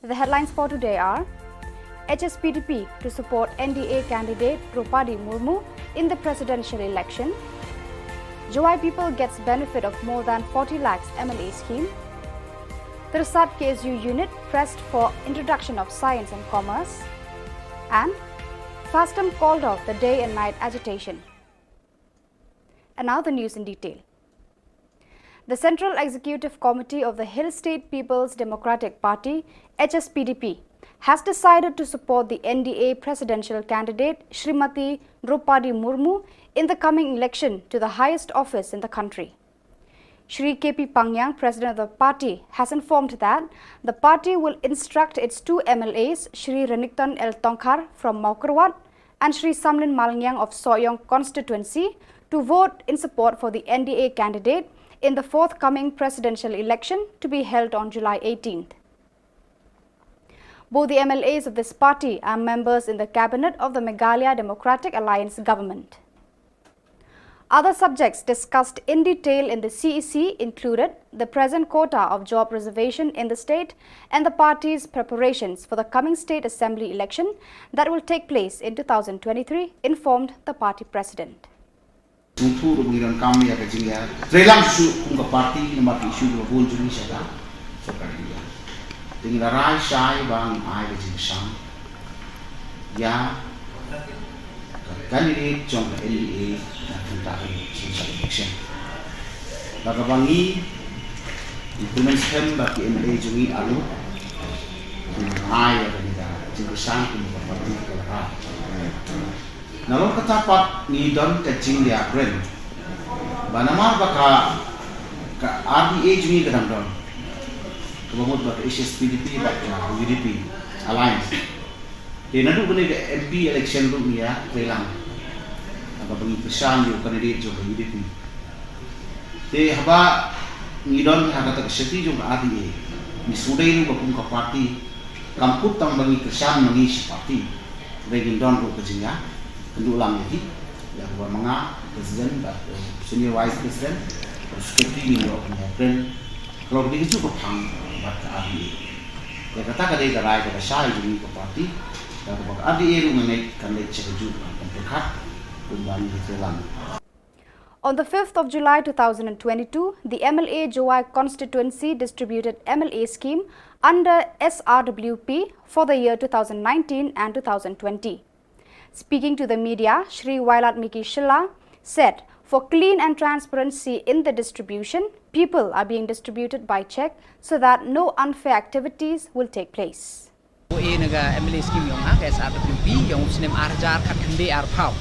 The headlines for today are: H S P D P to support N D A candidate Droupadi Murmu in the presidential election. Jowai people gets benefit of more than forty lakhs M L A scheme. Tirsat K S U unit pressed for introduction of science and commerce, and FASTM called off the day and night agitation. And now the news in detail. The Central Executive Committee of the Hill State People's Democratic Party, H S P D P, has decided to support the N D A presidential candidate Shrimati Droupadi Murmu in the coming election to the highest office in the country. Shri K P Pangyang, president of the party, has informed that the party will instruct its two M L As, Shri Renikton L Tongkhar from Mawkyrwat and Shri Samlin Malangyang of Sohiong constituency, to vote in support for the N D A candidate in the forthcoming presidential election to be held on July eighteenth. Both the M L As of this party are members in the cabinet of the Meghalaya Democratic Alliance government. Other subjects discussed in detail in the C E C included the present quota of job reservation in the state and the party's preparations for the coming state assembly election that will take place in two thousand twenty-three, informed the party president. Sngewthuh ruh ba ngi donkam ïa ka jingïatreilang shuh kum ka party namar ki issue kiba bun jong ngi sha ka sorkar India. Te ngi la rai shai ba ngin ai ka jingkyrshan ïa ka candidate jong ka N D A na ka bynta ka jingkyrshan election. Bad kaba ngi, ngi kyrmen skhem ba ki M L A jong ngi arngut kin ai ïa kane ka jingkyrshan kum ka party ka la rai. Nalor kata pat ngi don ka jingïakren ba namar ba ka, ka R D A jong ngi ka dang don, kaba mut ba ka H S P D P bad ka U D P alliance. Te naduh kane ka M P election ruh ngi ïatreilang, haba ngi kyrshan ïa u candidate jong ka U D P. Te haba ngi don ha kata ka seti jong ka R D A, ngi sngewdei ruh ba kum ka party kam kut tang ba ngi kyrshan ma ngi shi party, hynrei ngin don ruh ka jingïakynduh lang ïa ki, ïa kaba ma nga president bad, eh, senior vice president bad secretary, ngin ïoh ban ïakren halor kine kijuh ki phang bad ka R D A. Ïa kata ka dei ka rai kaba shai jong ngi ka party, ïa kaba ka R D A ruh nga ngeit kan leit sha kajuh ka pyrkhat kumba ngi ïatreilang. On the fifth of July two thousand twenty-two, the M L A Jowai constituency distributed M L A scheme under S R W P for the year two thousand nineteen and two thousand twenty. Speaking to the media, Shri Wailadmiki Shylla said, for clean and transparency in the distribution, people are being distributed by check so that no unfair activities will take place. Ko e na ka M L A scheme yong nga ka S R W P yong u snem ar hajar khatkhyndai arphew.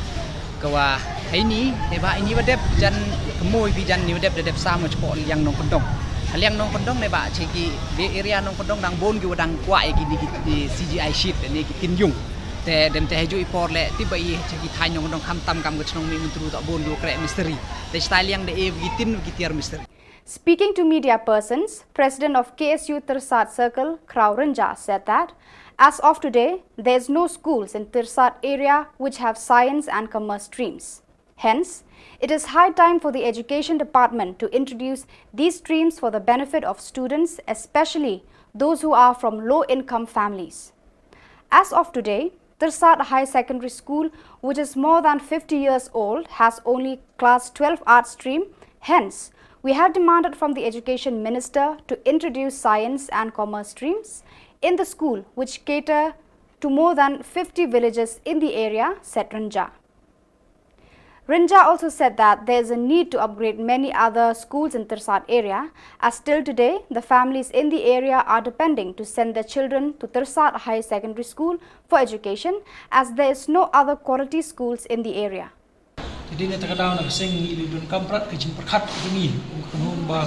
Ka wa haini, ne ba ini wa dep jan kemoi bi jan ni wa dep da dep sam nga chpok liang nongkyndong. Ka liang nongkyndong ne ba che ki, de area nongkyndong dang bun ki wa dang kwah ïa ki ni ki, ki C G I sheet ne ki tin yung. Te dem te haju i por le ti ba i che ki thaiñ nongkyndong kham tam kam ka chnong Mihmyntdu ta bun ki wa kreh mistri. Te stai liang de e ki tin ki tiar mistri. Speaking to media persons, President of K S U Tirsat Circle, Kraw Rynjah, said that as of today, there is no schools in Tirsat area which have science and commerce streams. Hence, it is high time for the Education Department to introduce these streams for the benefit of students, especially those who are from low-income families. As of today, Tirsat High Secondary School, which is more than fifty years old, has only class twelve art stream. Hence, we have demanded from the Education Minister to introduce science and commerce streams in the school, which cater to more than fifty villages in the area, said Rynjah. Rynjah also said that there is a need to upgrade many other schools in Tirsat area, as till today, the families in the area are depending to send their children to Tirsat High Secondary School for education, as there is no other quality schools in the area. Te dei na kata ka daw na ka seng ngi la donkam prat ka jingpyrkhat ka jong ngi, ka nong ba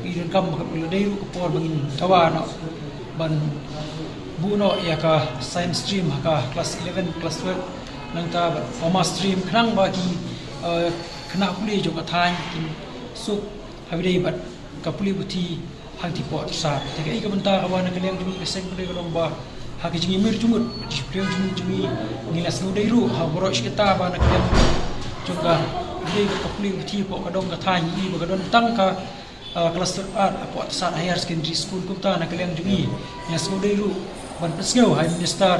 ngi donkam ba ka la dei ruh ka por ba ngin dawa noh ban buh noh ïa ka science stream ha ka class eleven, class twelve, nangta bad commerce stream khnang ba ki, eh, khynnah pule jong ka thaiñ kin suk ha ba dei bad ka pule puthi hangtei poh Tirsat. Te kaei ka bynta kaba na ka liang jong ngi ka seng pule ka long ba ha ka jingïamir jingmut, ka jingpyrshang jingmut jong ngi, ngi la sngewdei ruh ha baroh shi katta ba na ka liang jong ka, dei ka pule puthi poh ka dong ka thaiñ ngi ba ka don tang ka, ah, class twelve art hapoh Tirsat Higher Secondary School. Kumta na ka liang jong ngi, ngi la sngewdei ruh ban pynsngew ha i Minister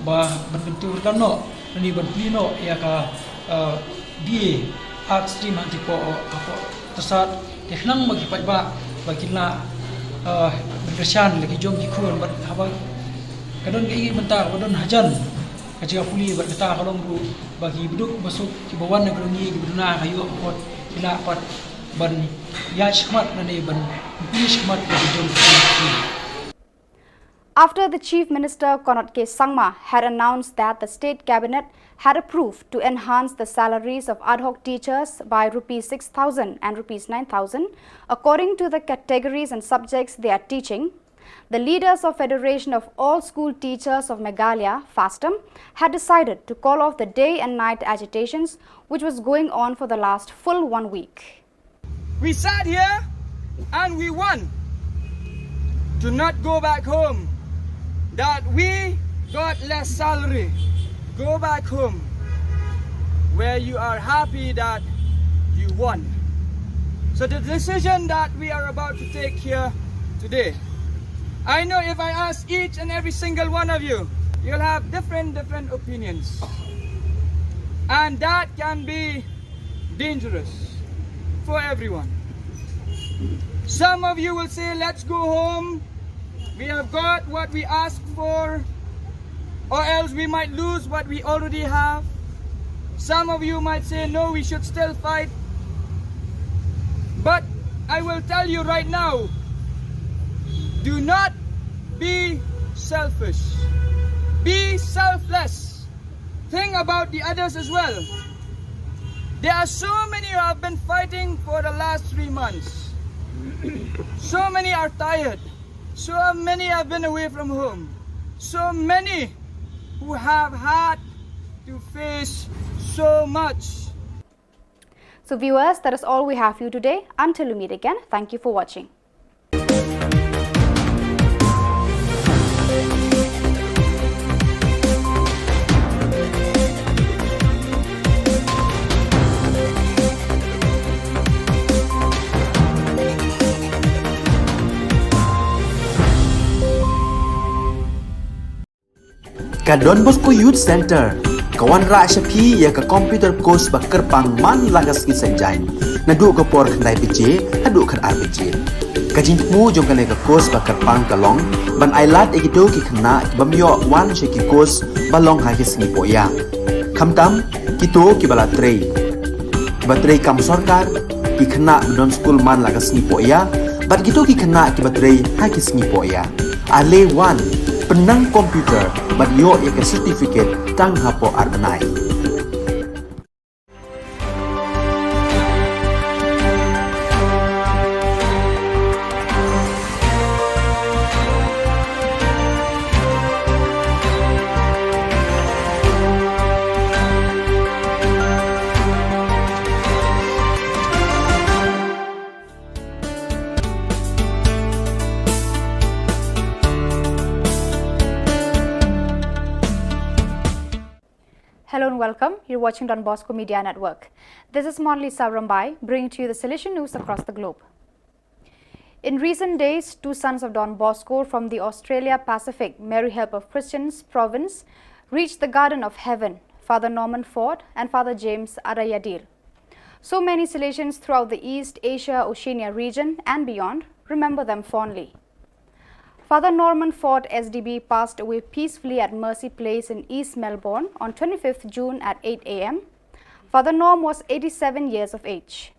ba ban pynthut kan noh, lane ban plie noh ïa ka, ah, B A Art stream hangtei poh, hapoh Tirsat. Te khnang ba ki paidbah ba kin lah, eh, Kyrshan la ki jong ki khun bad haba ka don ka i bynta ba don hajan ka jaka pule bad kata ka long ruh ba ki baduk basuk ki ba wan na ka dongi ki ba duna ka ïoh ka kot ki lah pat ban ïa shmat na ne ban pule shmat ka jong ki. After the Chief Minister Conrad K Sangma had announced that the state cabinet had approved to enhance the salaries of ad hoc teachers by rupees six thousand and rupees nine thousand, according to the categories and subjects they are teaching, the leaders of Federation of All School Teachers of Meghalaya, FASTOM, had decided to call off the day and night agitations which was going on for the last full one week. We sat here and we won to not go back home, that we got less salary. Go back home where you are happy that you won. So the decision that we are about to take here today, I know if I ask each and every single one of you, you'll have different, different opinions. And that can be dangerous for everyone. Some of you will say, let's go home. We have got what we asked for, or else we might lose what we already have. Some of you might say, no, we should still fight. But I will tell you right now, do not be selfish. Be selfless. Think about the others as well. There are so many who have been fighting for the last three months. So many are tired. So many have been away from home. So many who have had to face so much. So viewers, that is all we have for you today. Until we meet again, thank you for watching. Ka Don Bosco Youth Centre ka wanrah sha phi ïa ka computer course ba kyrpang man la ka sngi Saitjaiñ, naduh ka por khyndai baje haduh khatar baje. Ka jingthmu jong kane ka course ba kyrpang ka long ban ailad ïa kito ki khynnah ki bym ïoh wan sha ki course ba long ha ki sngi pohïa, khamtam kito kiba la trei, kiba trei kam sorkar, ki khynnah ba don skul man la ka sngi pohïa bad kito ki khynnah kiba trei ha ki sngi pohïa. Ale wan, pynnang computer bad ïoh ïa ka certificate tang hapoh ar bnai. Hello and welcome. You're watching Don Bosco Media Network. This is Monlisa Rambai, bringing to you the Salesian news across the globe. In recent days, two sons of Don Bosco from the Australia Pacific Mary Help of Christians province reached the Garden of Heaven, Father Norman Ford and Father James Adayadil. So many Salesians throughout the East Asia Oceania region and beyond remember them fondly. Father Norman Ford S D B passed away peacefully at Mercy Place in East Melbourne on twenty-fifth June at eight A M. Father Norm was eighty-seven years of age.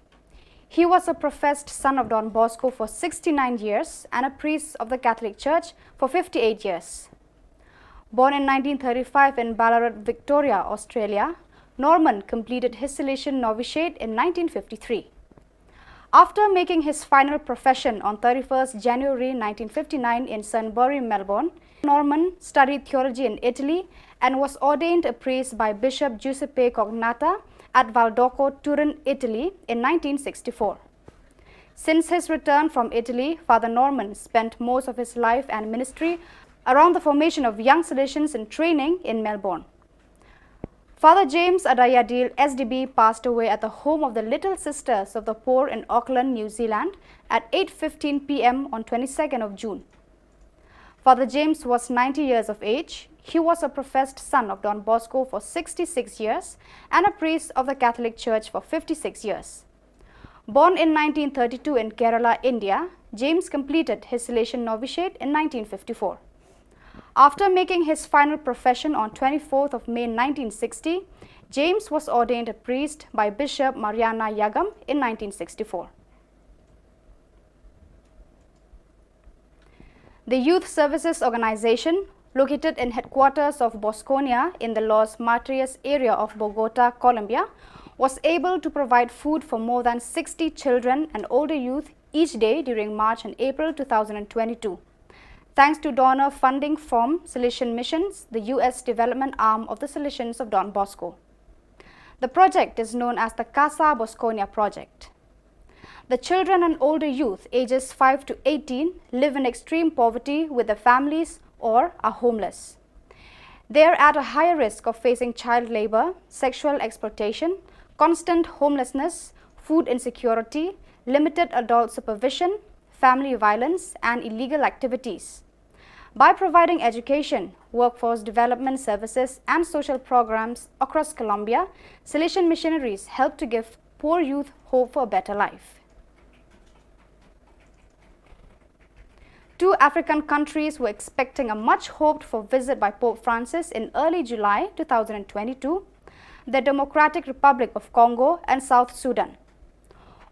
He was a professed son of Don Bosco for sixty-nine years and a priest of the Catholic Church for fifty-eight years. Born in nineteen thirty-five in Ballarat, Victoria, Australia, Norman completed his Salesian novitiate in nineteen fifty-three. After making his final profession on thirty-first January nineteen fifty-nine in Sunbury, Melbourne, Norman studied theology in Italy and was ordained a priest by Bishop Giuseppe Cognatta at Valdocco, Turin, Italy in nineteen sixty-four. Since his return from Italy, Father Norman spent most of his life and ministry around the formation of young Salesians in training in Melbourne. Father James Adayadil S D B passed away at the home of the Little Sisters of the Poor in Auckland, New Zealand at eight fifteen P M on twenty-second of June. Father James was ninety years of age. He was a professed son of Don Bosco for sixty-six years and a priest of the Catholic Church for fifty-six years. Born in nineteen thirty-two in Kerala, India, James completed his Salesian novitiate in nineteen fifty-four. After making his final profession on twenty-fourth of May nineteen sixty, James was ordained a priest by Bishop Mariana Yagam in nineteen sixty-four. The Youth Services Organization, located in headquarters of Bosconia in the Los Martyrs area of Bogota, Colombia, was able to provide food for more than sixty children and older youth each day during March and April two thousand twenty-two, thanks to donor funding from Salesian Missions, the U S development arm of the Salesians of Don Bosco. The project is known as the Casa Bosconia project. The children and older youth ages five to eighteen live in extreme poverty with their families or are homeless. They are at a higher risk of facing child labor, sexual exploitation, constant homelessness, food insecurity, limited adult supervision, family violence, and illegal activities. By providing education, workforce development services, and social programs across Colombia, Salesian missionaries help to give poor youth hope for a better life. Two African countries were expecting a much hoped for visit by Pope Francis in early July two thousand twenty-two, the Democratic Republic of Congo and South Sudan.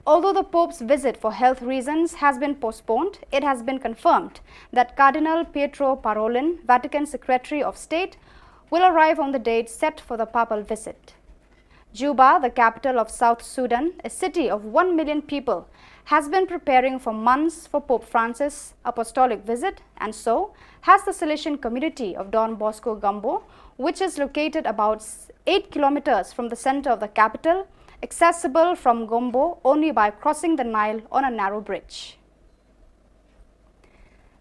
Although the Pope's visit for health reasons has been postponed, it has been confirmed that Cardinal Pietro Parolin, Vatican Secretary of State, will arrive on the date set for the papal visit. Juba, the capital of South Sudan, a city of one million people, has been preparing for months for Pope Francis' apostolic visit, and so has the Salesian community of Don Bosco Gumbo, which is located about s-, eight kilometers from the center of the capital, accessible from Gumbo only by crossing the Nile on a narrow bridge.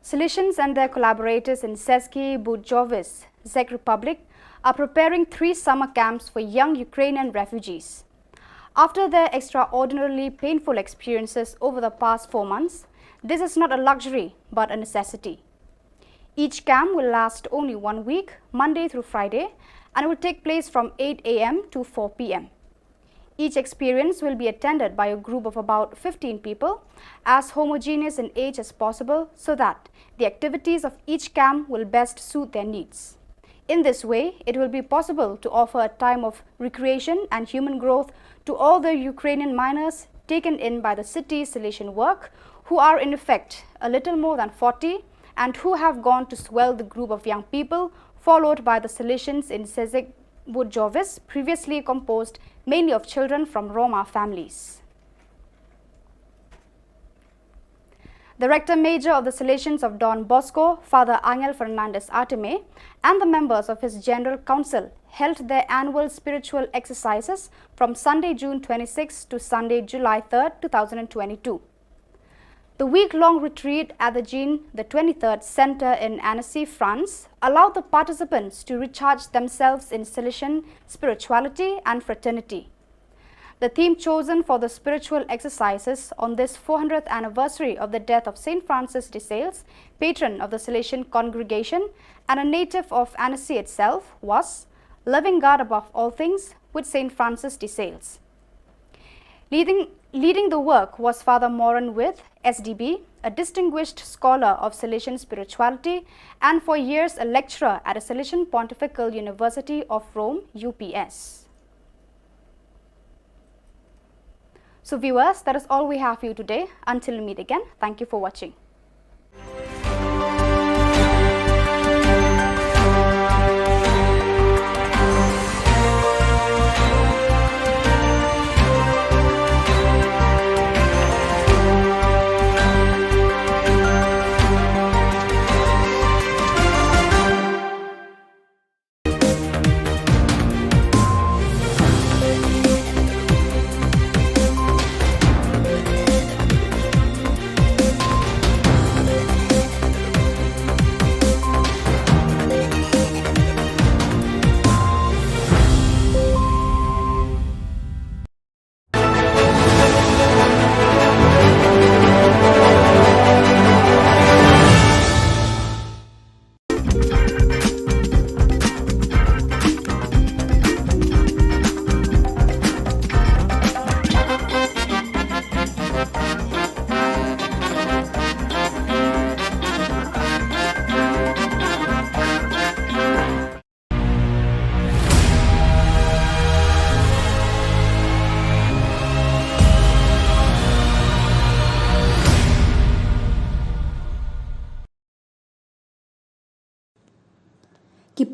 Salesians and their collaborators in Seski Bujovice, Czech Republic, are preparing three summer camps for young Ukrainian refugees. After their extraordinarily painful experiences over the past four months, this is not a luxury but a necessity. Each camp will last only one week, Monday through Friday, and will take place from eight a m to four p m. Each experience will be attended by a group of about fifteen people, as homogeneous in age as possible, so that the activities of each camp will best suit their needs. In this way, it will be possible to offer a time of recreation and human growth to all the Ukrainian minors taken in by the city's Salesian work, who are in effect a little more than forty and who have gone to swell the group of young people followed by the Salesians in Seski Bujovice, previously composed mainly of children from Roma families. The Rector Major of the Salesians of Don Bosco, Father Angel Fernandez Artime, and the members of his General Council held their annual spiritual exercises from Sunday, June twenty-sixth to Sunday, July third, two thousand twenty-two. The week-long retreat at the Jean the twenty-third Center in Annecy, France, allowed the participants to recharge themselves in Salesian spirituality and fraternity. The theme chosen for the spiritual exercises on this four hundredth anniversary of the death of Saint Francis de Sales, patron of the Salesian congregation and a native of Annecy itself, was Loving God Above All Things with Saint Francis de Sales. Leading, leading the work was Father Moran With, S D B, a distinguished scholar of Salesian spirituality and for years a lecturer at the Salesian Pontifical University of Rome, U P S. So viewers, that is all we have for you today. Until we meet again, thank you for watching.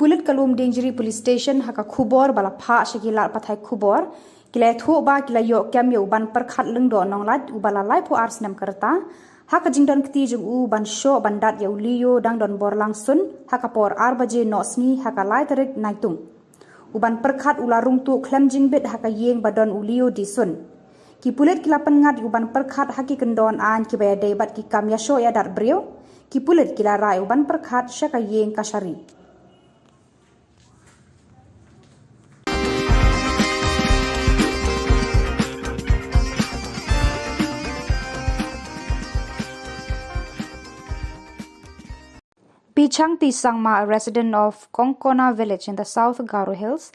Pulit ka Lumdiengjri Police Station ha ka khubor ba la phah sha ki lad pathai khubor, ki la ïathuh ba ki la ïoh kem ïa u Banpyrkhat Lyngdoh Nonglait uba la laiphew ar snem ka rta, ha ka jingdon kti jong u ban shoh ban dat ïa u Leo dang don bor lang sun, ha ka por ar baje noh sngi ha ka lai tarik Naitung. U Banpyrkhat u la rung tuh khlem jingbit ha ka ïing ba don u Leo die sun. Ki pulit ki la pynngat ïa u Banpyrkhat ha ki kyndon aiñ kiba ïadei bad ki kam ïashoh ïadat briew. Ki pulit ki la rah ïa u Banpyrkhat sha ka ïing kashari. Bichangti Sangma, a resident of Kongkona village in the South Garo Hills,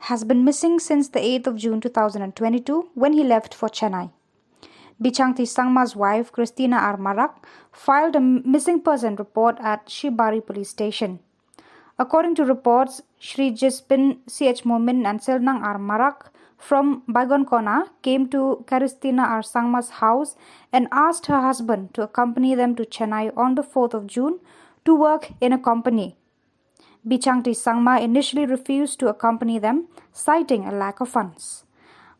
has been missing since the eighth of June two thousand and twenty-two, when he left for Chennai. Bichangti Sangma's wife, Christina R Marak, filed a missing person report at Shibari Police Station. According to reports, Shri Jispin C H Momin and Silnang R Marak from Baigonkona came to Christina R Sangma's house and asked her husband to accompany them to Chennai on the fourth of June to work in a company. Bichangti Sangma initially refused to accompany them, citing a lack of funds.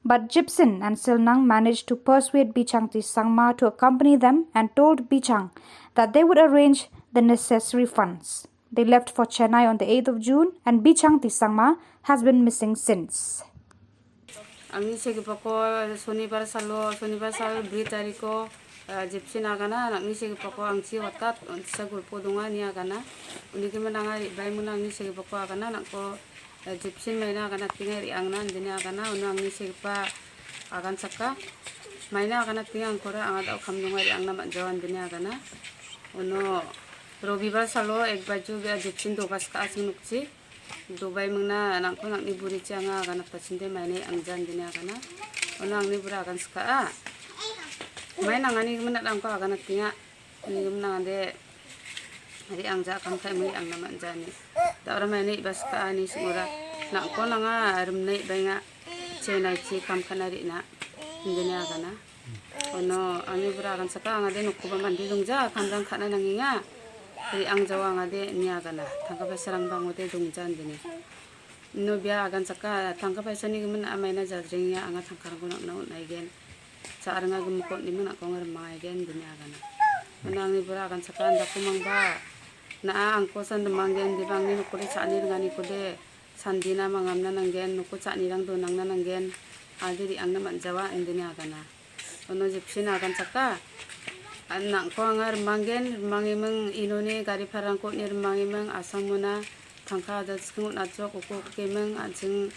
But Jipsin and Silnang managed to persuade Bichangti Sangma to accompany them and told Bichang that they would arrange the necessary funds. They left for Chennai on the eighth of June, and Bichangti Sangma has been missing since. Angni segipa ko Sonibar salo, Sonibar sal bri tariko, ah, Jipsin agana, nangni segipa ko angchi hotat, sa gulpo dunga ni agana. Uni ki menanga ri bai muna angni segipa ko agana, nangko, eh, Jipsin maina agana tinga ri angna, dini agana, uno angni segipa agan saka. Maina agana tinga angkora anga dau kam dunga ri angna man jawan dini agana. Uno Robibar salo ek baju bia Jipsin do bas ka asing nukchi. Dubai mengna nangko nangni buri chi anga agana ta chinde maine angjan dini agana. Uno angni bura agan saka a. Mai nangani menat angko agana tinga. Ni gum nang de ri ang ja kam kai mui ang nama jani. Da ora mai ni bas ka ani singura. Nangko nanga rim nei bai nga che nai che kam kana ri na. Inde ni agana. Ono ani bura agan saka anga de nukku ba mandi dung ja kam jang kana nang inga. Ri ang jawa anga de ni agana. Tangka ba serang bang ode dung jan dini. No bia agan saka tangka paisa ni gimin amai na jajring ya anga tangka rang kunak na ut na igen. Sa arnga gem ko ni mena ko ngar mai gen dini agana. Mena angni bura agan saka anda kumang ba. Na a angko san demang gen di bang ni nukuri sa ni dengan ni kude. San dina mangam na nanggen nuku sa ni rang donang na nanggen. Adi di ang na man jawa indi ni agana. Ono Jipsin agan saka. An nangko anga remang gen, remang imeng inoni gari parang kot ni remang imeng asang muna tangka ada sekeng un ajok uku kemeng anjing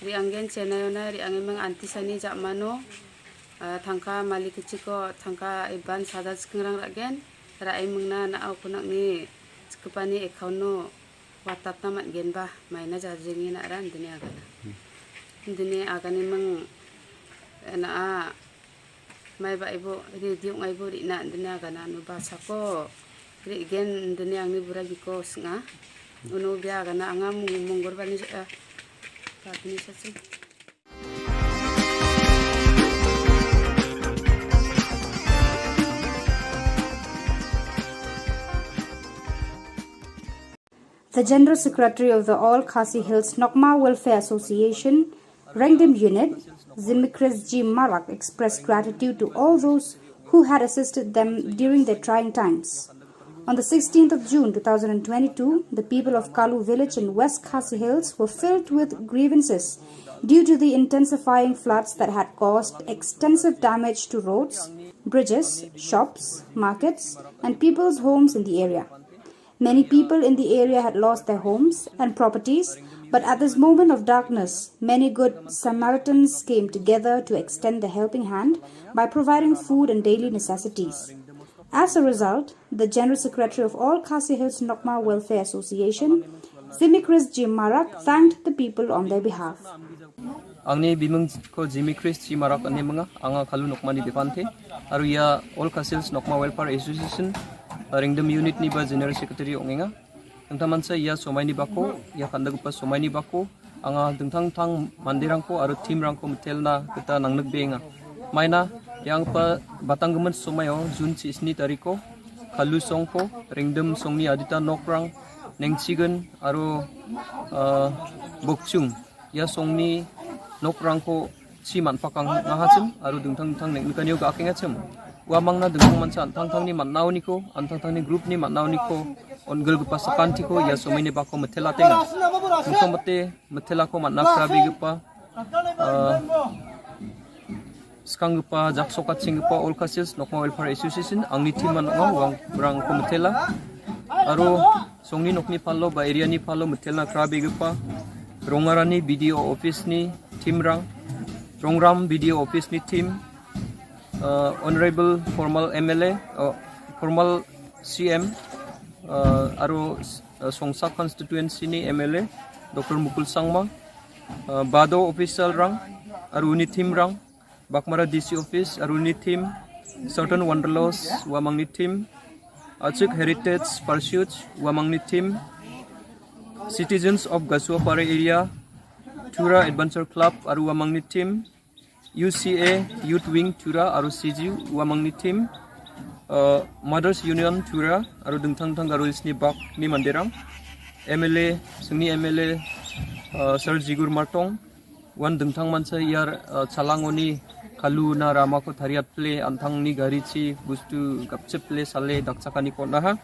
ri anggen Chennai ona ri angimeng anti sani jak mano. Ah, tangka malik keciko tangka iban sada sekeng rang ragen. Ra imeng na na au kunak ni sekepani account no watat na mat gen ba mai na jajing ni na ran dini agana. Dini agani meng na a mai ba ibu ri diuk ngai bu ri na dini agana nu ba sako ri gen dini angni bura biko snga. Unu bia agana anga mung munggur bani eh, ba bini sasing. The General Secretary of the All Khasi Hills Nokma Welfare Association, Rengdim Unit, Zimikris G Marak expressed gratitude to all those who had assisted them during their trying times. On the sixteenth of June two thousand and twenty-two, the people of Kalu village in West Khasi Hills were filled with grievances due to the intensifying floods that had caused extensive damage to roads, bridges, shops, markets, and people's homes in the area. Many people in the area had lost their homes and properties, but at this moment of darkness, many good Samaritans came together to extend a helping hand by providing food and daily necessities. As a result, the General Secretary of All Khasi Hills Nokma Welfare Association, Zimikris G Marak, thanked the people on their behalf. Angni bimung ko Zimikris G Marak ani manga, anga Kalu Nokma ni bipante, aru ia All Khasi Hills Nokma Welfare Association, Rengdim Unit ni ba General Secretary ongenga. Tangtaman sa ia somai ni bako, ia kanda gupa somai ni bako, anga dengtang tang mandirangko aru teamrangko metelna kita nangnekbenga. Maina, yang pa batang gemen somayo, June sisni tariko, Kalu songko, Rengdim songni adita nokrang, Nengchigen aro, ah, Bokchung, ïa songni nokrang ko chi man pakang nga ha chim, aro dingtang dingtang neng kane ka keng ha chim. Wa mang na dingtang man sa, tang tang ni man nau ni ko, an tang tang ni group ni man nau ni ko, on gel gepa sakan ti ko, ïa somai ni ba ko metela tenga. Mungkong bete, metela ko man na krabi gepa, ah, skang gepa, jak sokat sing gepa, All Khasi Hills Nokma Welfare Association, angni team man nga, wang brang ko metela. Aro, songni nokni palo, ba area ni palo, metela krabi gepa. Rongarani B D O office ni team rang. Rongram B D O office ni team. Uh, Honorable formal M L A, uh, formal C M, uh, aro, uh, Songsa constituency ni M L A, Doctor Mukul Sangma, uh, Bado official rang, aro uni team rang, Baghmara D C office, aro uni team, Southern Wanderlust, wa mang ni team, Achik Heritage Pursuit, wa mang ni team, Citizens of Gasuapara area, Tura Adventure Club, aro wa mang ni team, U C A Youth Wing Tura aro C G U wa mang ni team, uh, Mothers Union Tura aro dingtang dingtang Garo Hills ni bak ni manderang, M L A, sengni M L A, uh, Sir Jigur Martong, wan dingtang mansa ïar, uh, chalang oni kalu na rama ko thariat ple, antang ni gari chi, bustu gapchep ple, sale, dakchakani ko naha.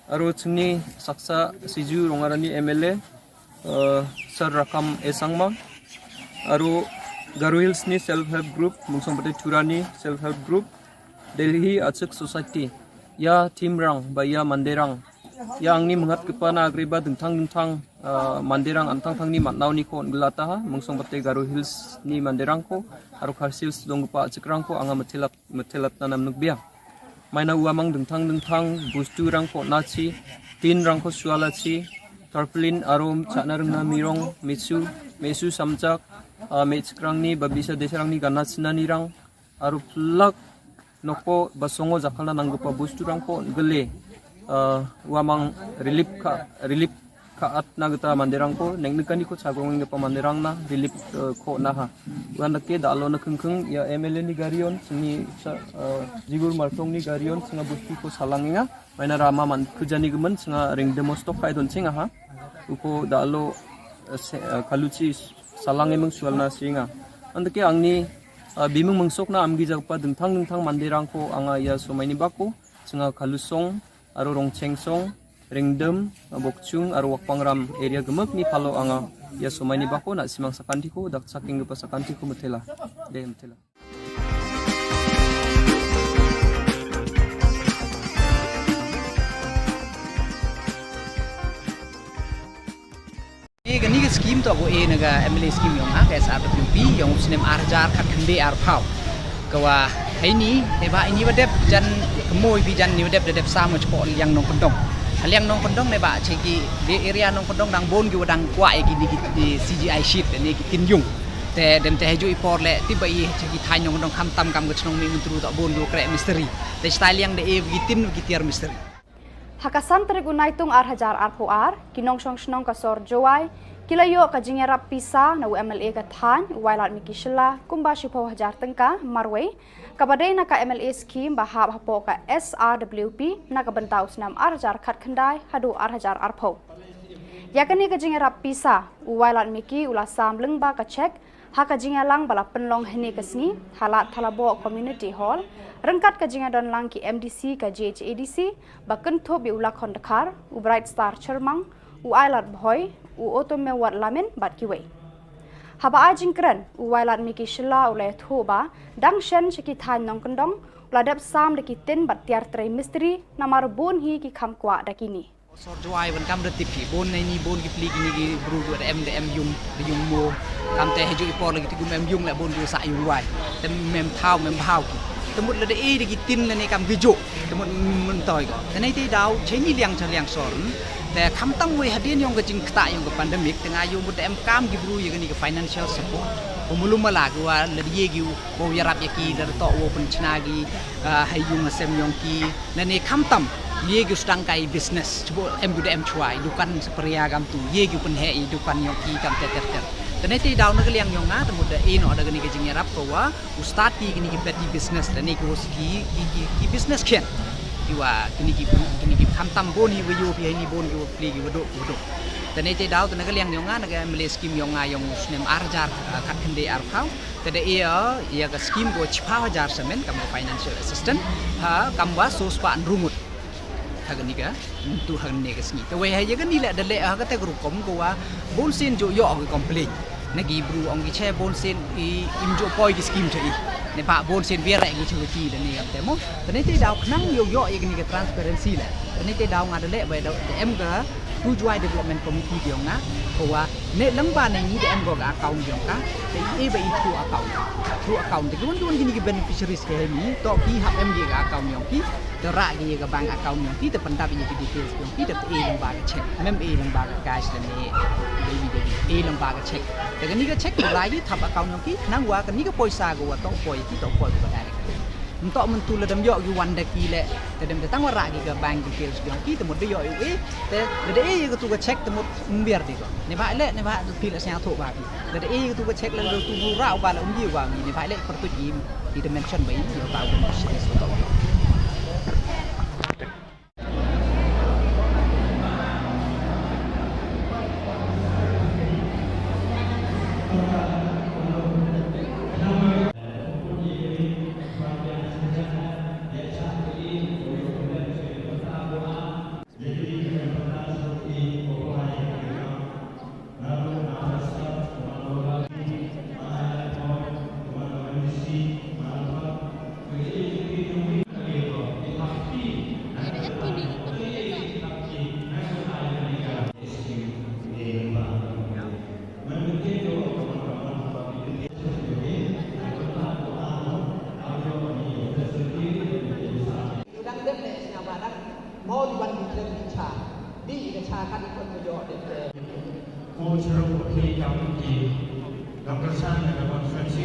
Aro chingni saksa siju Rongarani M L A, uh, Sir Rakam A Sangma. Aro Garo Hills ni self help group, Mungsong Pate Tura ni self help group, Delhi Achik Society. Ïa team rang, ba ïa manderang. Ïa angni mengat kepa na agri ba dingtang dingtang, uh, manderang antang tang ni matnau ni kon gelata ha, Mungsong Pate Garo Hills ni manderang ko, aro Khasi Hills dong kepa Achik rang ko, anga metelap metelat nanam nukbia. Maina u amang dengthang dengthang, bustu rang ko nachi, tin rang ko suala chi, tarpaulin arum, chana rengna mirong, mesu, mesu samjak, ah, mechkrang ni, babisa desrang ni, gana china ni rang, aru plak, noko basongo jakalna nanggupa bustu rang ko gele, ah, u amang relief ka, relief ka at na gita manderang ko, neng neka ni ko chagong ngepa manderang na, relief, eh, ko na ha. Wan dake da alo na kengkeng, ya M L A ni garion, sini sa, eh, Jigur Martong ni garion, singa busti ko salang nga, maina rama man kujani gemen, singa ring demos tok kai don singa ha. Uko da alo, eh, se, eh, kaluchi salang emeng sual na singa. Andake angni, eh, bimeng mengsok na amgi jagpa dengthang dengthang manderang ko, anga ya somai ni bako, singa kalusong, aru Rongchengsong, Rengdem, Bokchung, aru Wakpangram area gemek ni palo anga ya somai ni bako na simang sakanti ko, dak saking gepa sakanti ko metela. De metela. Kani ka scheme to ko e na ka M L A scheme yong ha ka S R W P yong u snem ar hajar khatkhyndai arphaw. Kawa heini, neba ini wadep jan kemoi bi jan ni wadep da dep sa mo chpo liang Nongkyndong. Liang Nongkyndong neba cheki de area Nongkyndong dang bon ki wadang kwah ya ki di ki C G I sheet ne ki tin yung. Te dem te heju i por le tiba i cheki thai Nongkyndong khamtam kam ka chnong mi mentru to bon ki kre misteri. Te chtai liang de e ki tin ki tiar misteri. Ha ka san tarik u Naitung ar hajar arphew ar, ki nongshong shnong ka sor Jowai ki la ïoh ka jingïarap pisa na u M L A ka thaiñ, u Wailadmiki Shylla, kumba shiphew hajar tyngka marwei, kaba dei na ka M L A scheme ba hap hapoh ka S R W P na ka bynta u snem ar hajar khatkhyndai haduh ar hajar arphew. Ïa kane ka jingïarap pisa, u Wailadmiki u la sam lyngba ka cheque ha ka jingïalang ba la pynlong hynne ka sngi ha Lad Thalabo Community Hall, ryngkat ka jingïadon lang ki M D C ka J H A D C, ba kynthup ïa u Lakhon Dkhar, u Bright Star Chyrmang, u Ailad Bhoi, u Otomewat Lamin bad kiwei. Haba ai jingkren, u Wailadmiki Shylla u la ïathuh ba dang shen sha ki thaiñ Nongkyndong u la dep sam da ki tin bad tiar trei mistri, namar bun hi ki kham kwah da kine. Sor Jowai ban kam da tip hi, bon nei ni bon ki pli kini ki bru da em da em yung, da yung mo. Kam te heju i por lagi ti gum em yung la bon du sa yung wai. Te mem thaw mem bhaw ki. Te mut la da e da ki tin la ne kam ki jo. Te mut men toi ko. Te nei te daw che ni liang cha liang sor. Te kham tam wei hadien yong ka jingkta yong ka pandemic te nga yung mut da em kam ki bru ya kani ka financial support. Ko mulum mala ki wa la da ye ki u, ko yarap ya ki la da to wo pen chna ki, ah, hai yung sem yong ki. Lane khamtam, ye gyu sdang kai business, chubo em gyu da em chwa, i dukan sa pria gam tu, ye gyu pynhe i dukan yong ki kam ter ter ter. Tene te daw na ka liang yong nga, te mut da e no da kani ka jingïarap ko wa, u start ki kini ki petty business, lane ki was ki, ki, ki, ki business khian. Wa kini ki, kini ki khamtam bun hi wa ïoh phi ha ini, bun ki wa pli ki wa duk, ki wa duk. Te ne te daw te na ka liang yong nga, na ka M L A scheme yong nga yong u snem ar hajar, ah, khat khyndai ar phew. Te da ïa, ïa ka scheme ko chiphew hajar samen kam ka financial assistance. Ha, kam wa so spah hynriew ngut. Ha kani ka, tu ha kani ka sngi. Te wei ha ïa kani leh da leh ha kata ka rukom ko wa bun sien ju ïoh ki complain. Na ki bru ong ki che bun sien i, im ju poi ki scheme cha i. Ne ba bun sien biar ki cha ki da ne kam te mo. Te ne te daw khnang ïoh ïoh ïa kani ka transparency leh. Te ne te daw nga da leh ba da em ka tu Jowai Development Committee yong nga. Ko wa ne lang ba ne ngi da em ko ka account yong ka. Te i ba i through account. Through account. Te ki wan ki wan kini ki beneficiaries ki ha ini. To ki hap em ki ka account yong ki. Te rah ki ïa ka bank account yong ki, te pyndap ïa ki details yong ki, te, te e lang ba ka check. Mem e lang ba ka cash lane, e lang ba ka check. Te kani ka check, te rah ki thap account yong ki, nang wa kani ka poisa ka wa to poi ki, to poi ka direct. Mynta mynta lada ym ïoh ki wan da ki leh, te dem te tang wa rah ki ka bank details yong ki, te mut da ïoh ïa u e, te lada e ïa ka tu ka check, te mut ym biar di ko. Ne ba leh, ne ba tu phi la sñiawthuh ba ki. Lada e ka tu ka check lada tu bu rah u ba la um ji u ba ngi ne ba leh pyrtuit im. Ki da mention ba im ïa u ba u beneficiaries u to. U dang dep ne sñiaw ba dang mo di ban di klem di cha. Di ka cha ka di kon mo jo de. Ko chero ko kli kam ki dang ka san na ka conference.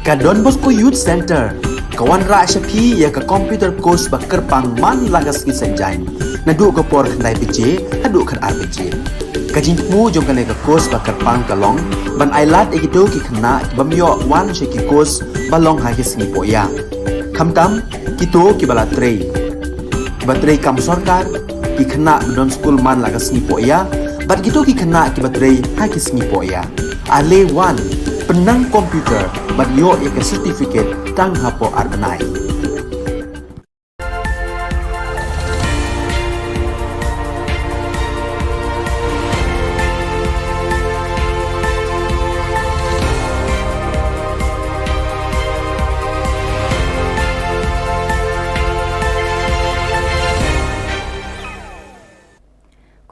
Ka Don Bosco Youth Centre ka wanrah sha phi ïa ka computer course ba kyrpang man la ka sngi Saitjaiñ, naduh ka por khyndai baje haduh khatar baje. Ka jingthmu jong kane ka course ba kyrpang ka long ban ailad ïa kito ki khynnah ki bym ïoh wan sha ki course ba long ha ki sngi pohïa, khamtam kito kiba la trei, kiba trei kam sorkar, ki khynnah ba don skul man la ka sngi pohïa bad kito ki khynnah kiba trei ha ki sngi pohïa. Ale wan, pynnang computer bad ïoh ïa ka certificate tang hapoh ar bnai.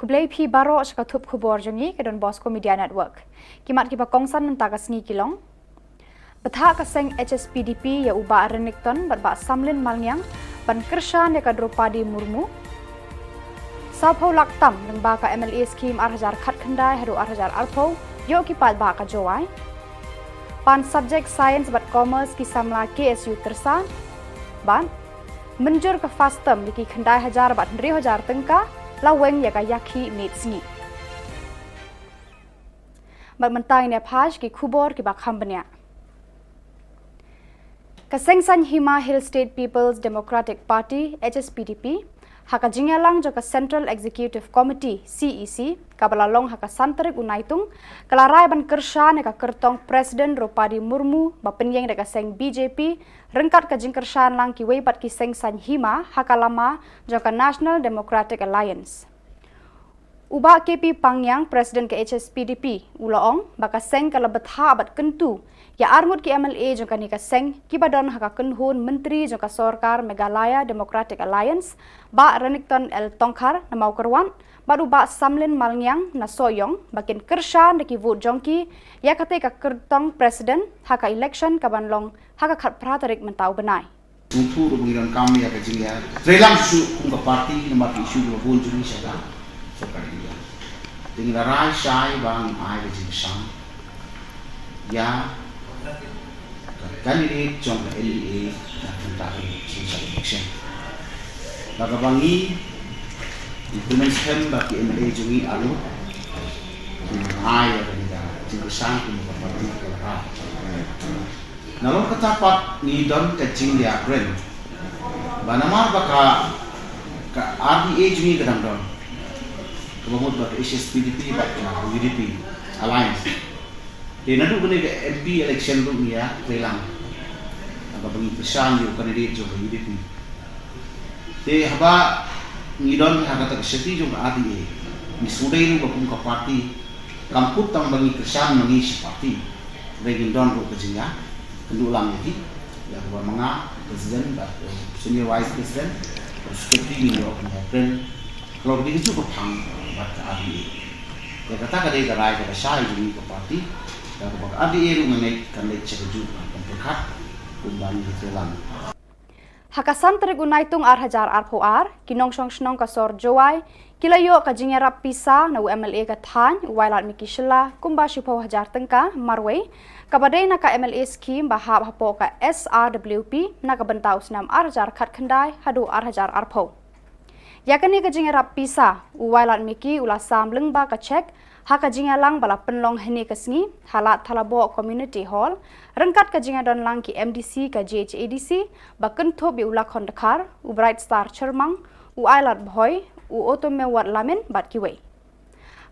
Khublei phi baroh sha ka thup khubor jong ngi ka Don Bosco Media Network. Ki mat kiba kongsan mynta ka sngi ki long: Bthah ka seng H S P D P ïa u Bah Renikton bad Bah Samlin Malngiang ban kyrshan ïa ka Droupadi Murmu. Sawphew lak tam lyngba ka M L A scheme ar hajar khatkhyndai haduh ar hajar arphew ïoh ki paidbah ka Jowai. Pan subject Science bad Commerce ki samla K S U Tirsat. Bad mynjur ka FAST term ïa ki khyndai hajar bad hynriew hajar tyngka la weng ïa ka ïakhih miet sngi. Bad mynta ngin ïa phai sha ki khubor kiba kham bniah. Ka seng saiñ hima Hill State People's Democratic Party, H S P D P, ha ka jingïalang jong ka Central Executive Committee, C E C, kaba la long ha ka san tarik u Naitung, ka la rai ban kyrshan ïa ka kyrtong President Droupadi Murmu ba pynïeng da ka seng B J P, ryngkat ka jingkyrshan lang kiwei pat ki seng saiñ hima ha ka lama jong ka National Democratic Alliance. U Bah K P Pangngiang, President ka H S P D P, u la ong ba ka seng ka la bthah bad kyntu ïa arngut ki M L A jong kane ka seng kiba don ha ka kynhun myntri jong ka sorkar Meghalaya Democratic Alliance, Bah Renikton L Tongkhar na Mawkyrwat bad u Bah Samlin Malngiang na Sohiong ba kin kyrshan da ki vote jong ki ïa katei ka kyrtong President ha ka election kaban long ha ka khatphra tarik mynta u bnai. Sngewthuh ruh ba ngi donkam ïa ka jingïatreilang shuh kum ka party namar ki issue kiba bun jong ngi sha ka sorkar India. Te ngi la rai shai ba ngin ai ka jingkyrshan ïa ka candidate jong ka N D A na ka bynta ka jingkyrshan election. Ba kaba ngi, ngi kyrmen skhem ba ki M L A jong ngi arngut kin ai ïa ka jingkyrshan kum ka party ka la rai. Nalor kata pat ngi don ka jingïakren ba namar ba ka, ka R D A jong ngi ka dang don, kaba mut ba ka H S P D P bad ka U D P alliance. Te naduh kane ka M P election ruh ngi ïatreilang, kaba ngi kyrshan ïa u candidate jong ka U D P. Te haba ngi don ha kata ka seti jong ka R D A, ngi sngewdei ruh ba kum ka party kam kut tang ba ngi kyrshan ma ngi shi party. Hynrei ngin don ruh ka jingïakynduh lang ïa ki, ïa kaba ma nga president bad, eh, senior vice president, bad secretary ngin ïoh ban ïakren halor kine ki juh ka phang bad ka R D A. Ïa kata ka dei ka rai kaba shai jong ngi ka party, ïa kaba ka R D A ruh nga ngeit kan leit sha kajuh ka pyrkhat kumba ngi ïatreilang. Ha ka san tarik u Naitung ar hajar arphew ar, ki nongshong shnong ka sor Jowai ki la ïoh ka jingïarap pisa na u M L A ka thaiñ u Wailadmiki Shylla kumba shiphew hajar tyngka marwei, kaba dei na ka M L A scheme ba hap hapoh ka S R W P na ka bynta u snem ar hajar khatkhyndai haduh ar hajar arphew. Ïa kane ka jingïarap pisa, u Wailadmiki u la sam lyngba ka cheque ha ka jingïalang ba la pynlong hynne ka sngi ha Lad Thalaboh Community Hall, ryngkat ka jingïadon lang ki M D C ka J H A D C, ba kynthup ïa u Lakhon Dkhar, u Bright Star Chyrmang, u Ailad Bhoi, u Otomewat Lamin bad kiwei.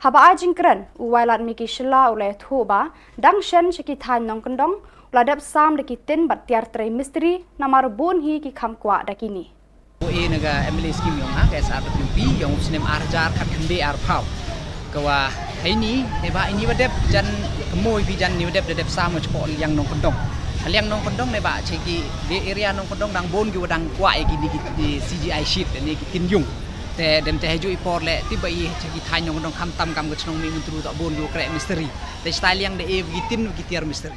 Haba ai jingkren, u Wailadmiki Shylla u la ïathuh ba dang shen sha ki thaiñ nongkyndong u la dep sam da ki tin bad tiar trei mistri, namar bun hi ki kham kwah da kine. Ko e na ka M L A scheme yong ha ka S R W P yong u snem ar hajar khatkhyndai arphew. Ka wa heini, haba ini wa dep jan kmoi phi jan ni wa dep da dep sam nga chpok liang nongkyndong. Liang nongkyndong ne ba che ki de area nongkyndong dang bun ki wa dang kwah ïa kine ki, ki C G I sheet ne ki tin yung. Te dem te haju i por le ti ba i che ki thaiñ nongkyndong kham tam kam ka chnong Mihmyntdu ta bun ki wa kreh mistri. Te stai liang de e ki tin ki tiar mistri.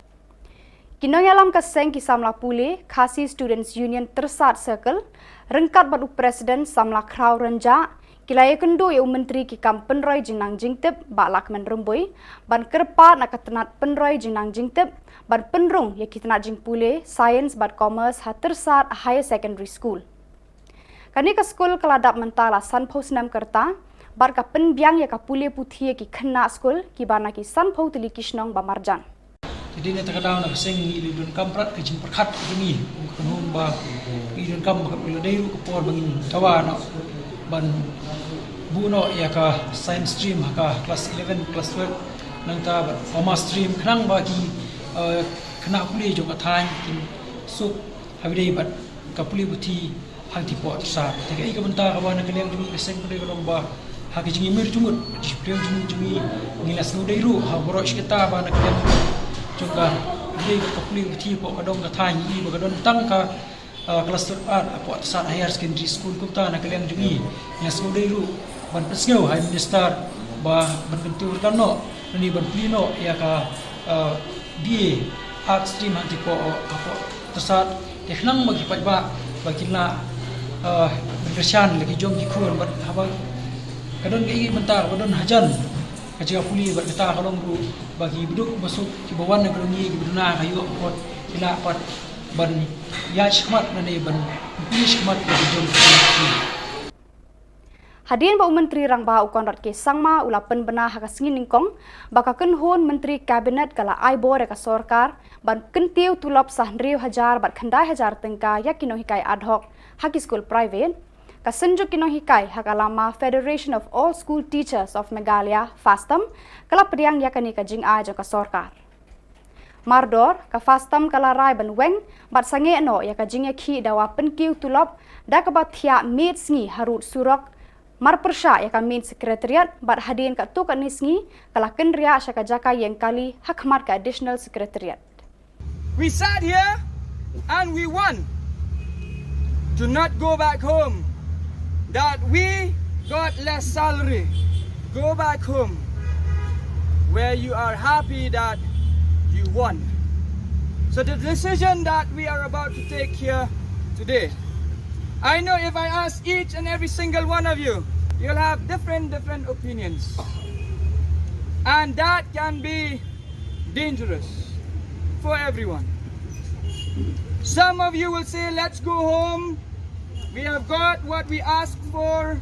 Ki nongïalam ka seng ki samla pule Khasi Students Union Tyrsad Circle, ryngkat bad u President samla Khraw Rynjah, Ki la ïakynduh ïa u Myntri ki kam pynroi jingnang jingtip, Bah Lahkmen Rymbui, ban kyrpad na ka tnat pynroi jingnang jingtip ban pynrung ïa ki tnat jingpule Science bad Commerce ha Tyrsad Higher Secondary School. Kane ka skul ka la dap mynta la sanphew snem ka rta, bad ka pynbiang ïa ka pule puthi ïa ki khynnah skul kiba na ki sanphew tylli ki shnong ba marjan. Te dei na kata ka daw na ka seng ngi la donkam prat ka jingpyrkhat ka jong ngi, ka kynhun ba ngi donkam ba ka la dei ruh ka por ba ngin dawa noh ban buh noh ïa ka science stream ha ka class eleven, class twelve, nangta bad commerce stream khnang ba ki, eh, khynnah pule jong ka thaiñ kin suk ha kaba ïadei bad ka pule puthi hangtei hapoh Tyrsad. Te kaei ka bynta kaba na ka liang jong ngi ka seng pule ka long ba ha ka jingïamir jingmut, ka jingpyrshang jingmut jong ngi, ngi la sngewdei ruh ha baroh shi katta ba na ka liang jong ka, dei ka pule puthi hapoh ka dong ka thaiñ ngi ba ka don tang ka, ah, class twelve ar hapoh Tyrsad Higher Secondary School. Kumta na ka liang jong ngi, ngi la sngewdei ruh ban pynsngew ha i Minister ba ban kyntiew ryngkat noh, lane ban plie noh ïa ka, ah, B A Arts stream hangtei hapoh, hapoh Tyrsad, te khnang ba ki paidbah ba kin lah, eh, ban kyrshan la ki jong ki khun bad haba ka don kaei kaei bynta ba don hajan ka jaka pule bad kata ka long ruh ba ki baduk basuk kiba wan na ka dong ngi kiba duna ka ïoh ka kot ki lah pat ban ïaid shakhmat lane ban pule shakhmat la ki jong ki khun. Hadien ba u Myntri Rangbah u Conrad K Sangma u la pynbna ha ka sngi nyngkong ba ka kynhun Myntri Cabinet ka la ai bor ïa ka sorkar ban kyntiew tulop sa hynriew hajar bad khyndai hajar tyngka ïa ki nonghikai ad hoc ha ki skul private, ka Synjuk ki Nonghikai ha ka lama Federation of All School Teachers of Meghalaya, FASTAM, ka la pdiang ïa kane ka jingai jong ka sorkar. Mardor, ka FASTAM ka la rai ban weng bad sangeh noh ïa ka jingïakhih dawa pynkiew tulop da kaba thiah miet sngi harud surok marpyrshah ïa ka main secretariat bad hadien katto katne sngi ka la kynriah sha ka jaka ïeng kali ha khmat ka additional secretariat. We sat here and we won. Do not go back home. That we got less salary. Go back home where you are happy that you won. So the decision that we are about to take here today, I know if I ask each and every single one of you, you'll have different, different opinions. And that can be dangerous for everyone. Some of you will say, "Let's go home. We have got what we asked for,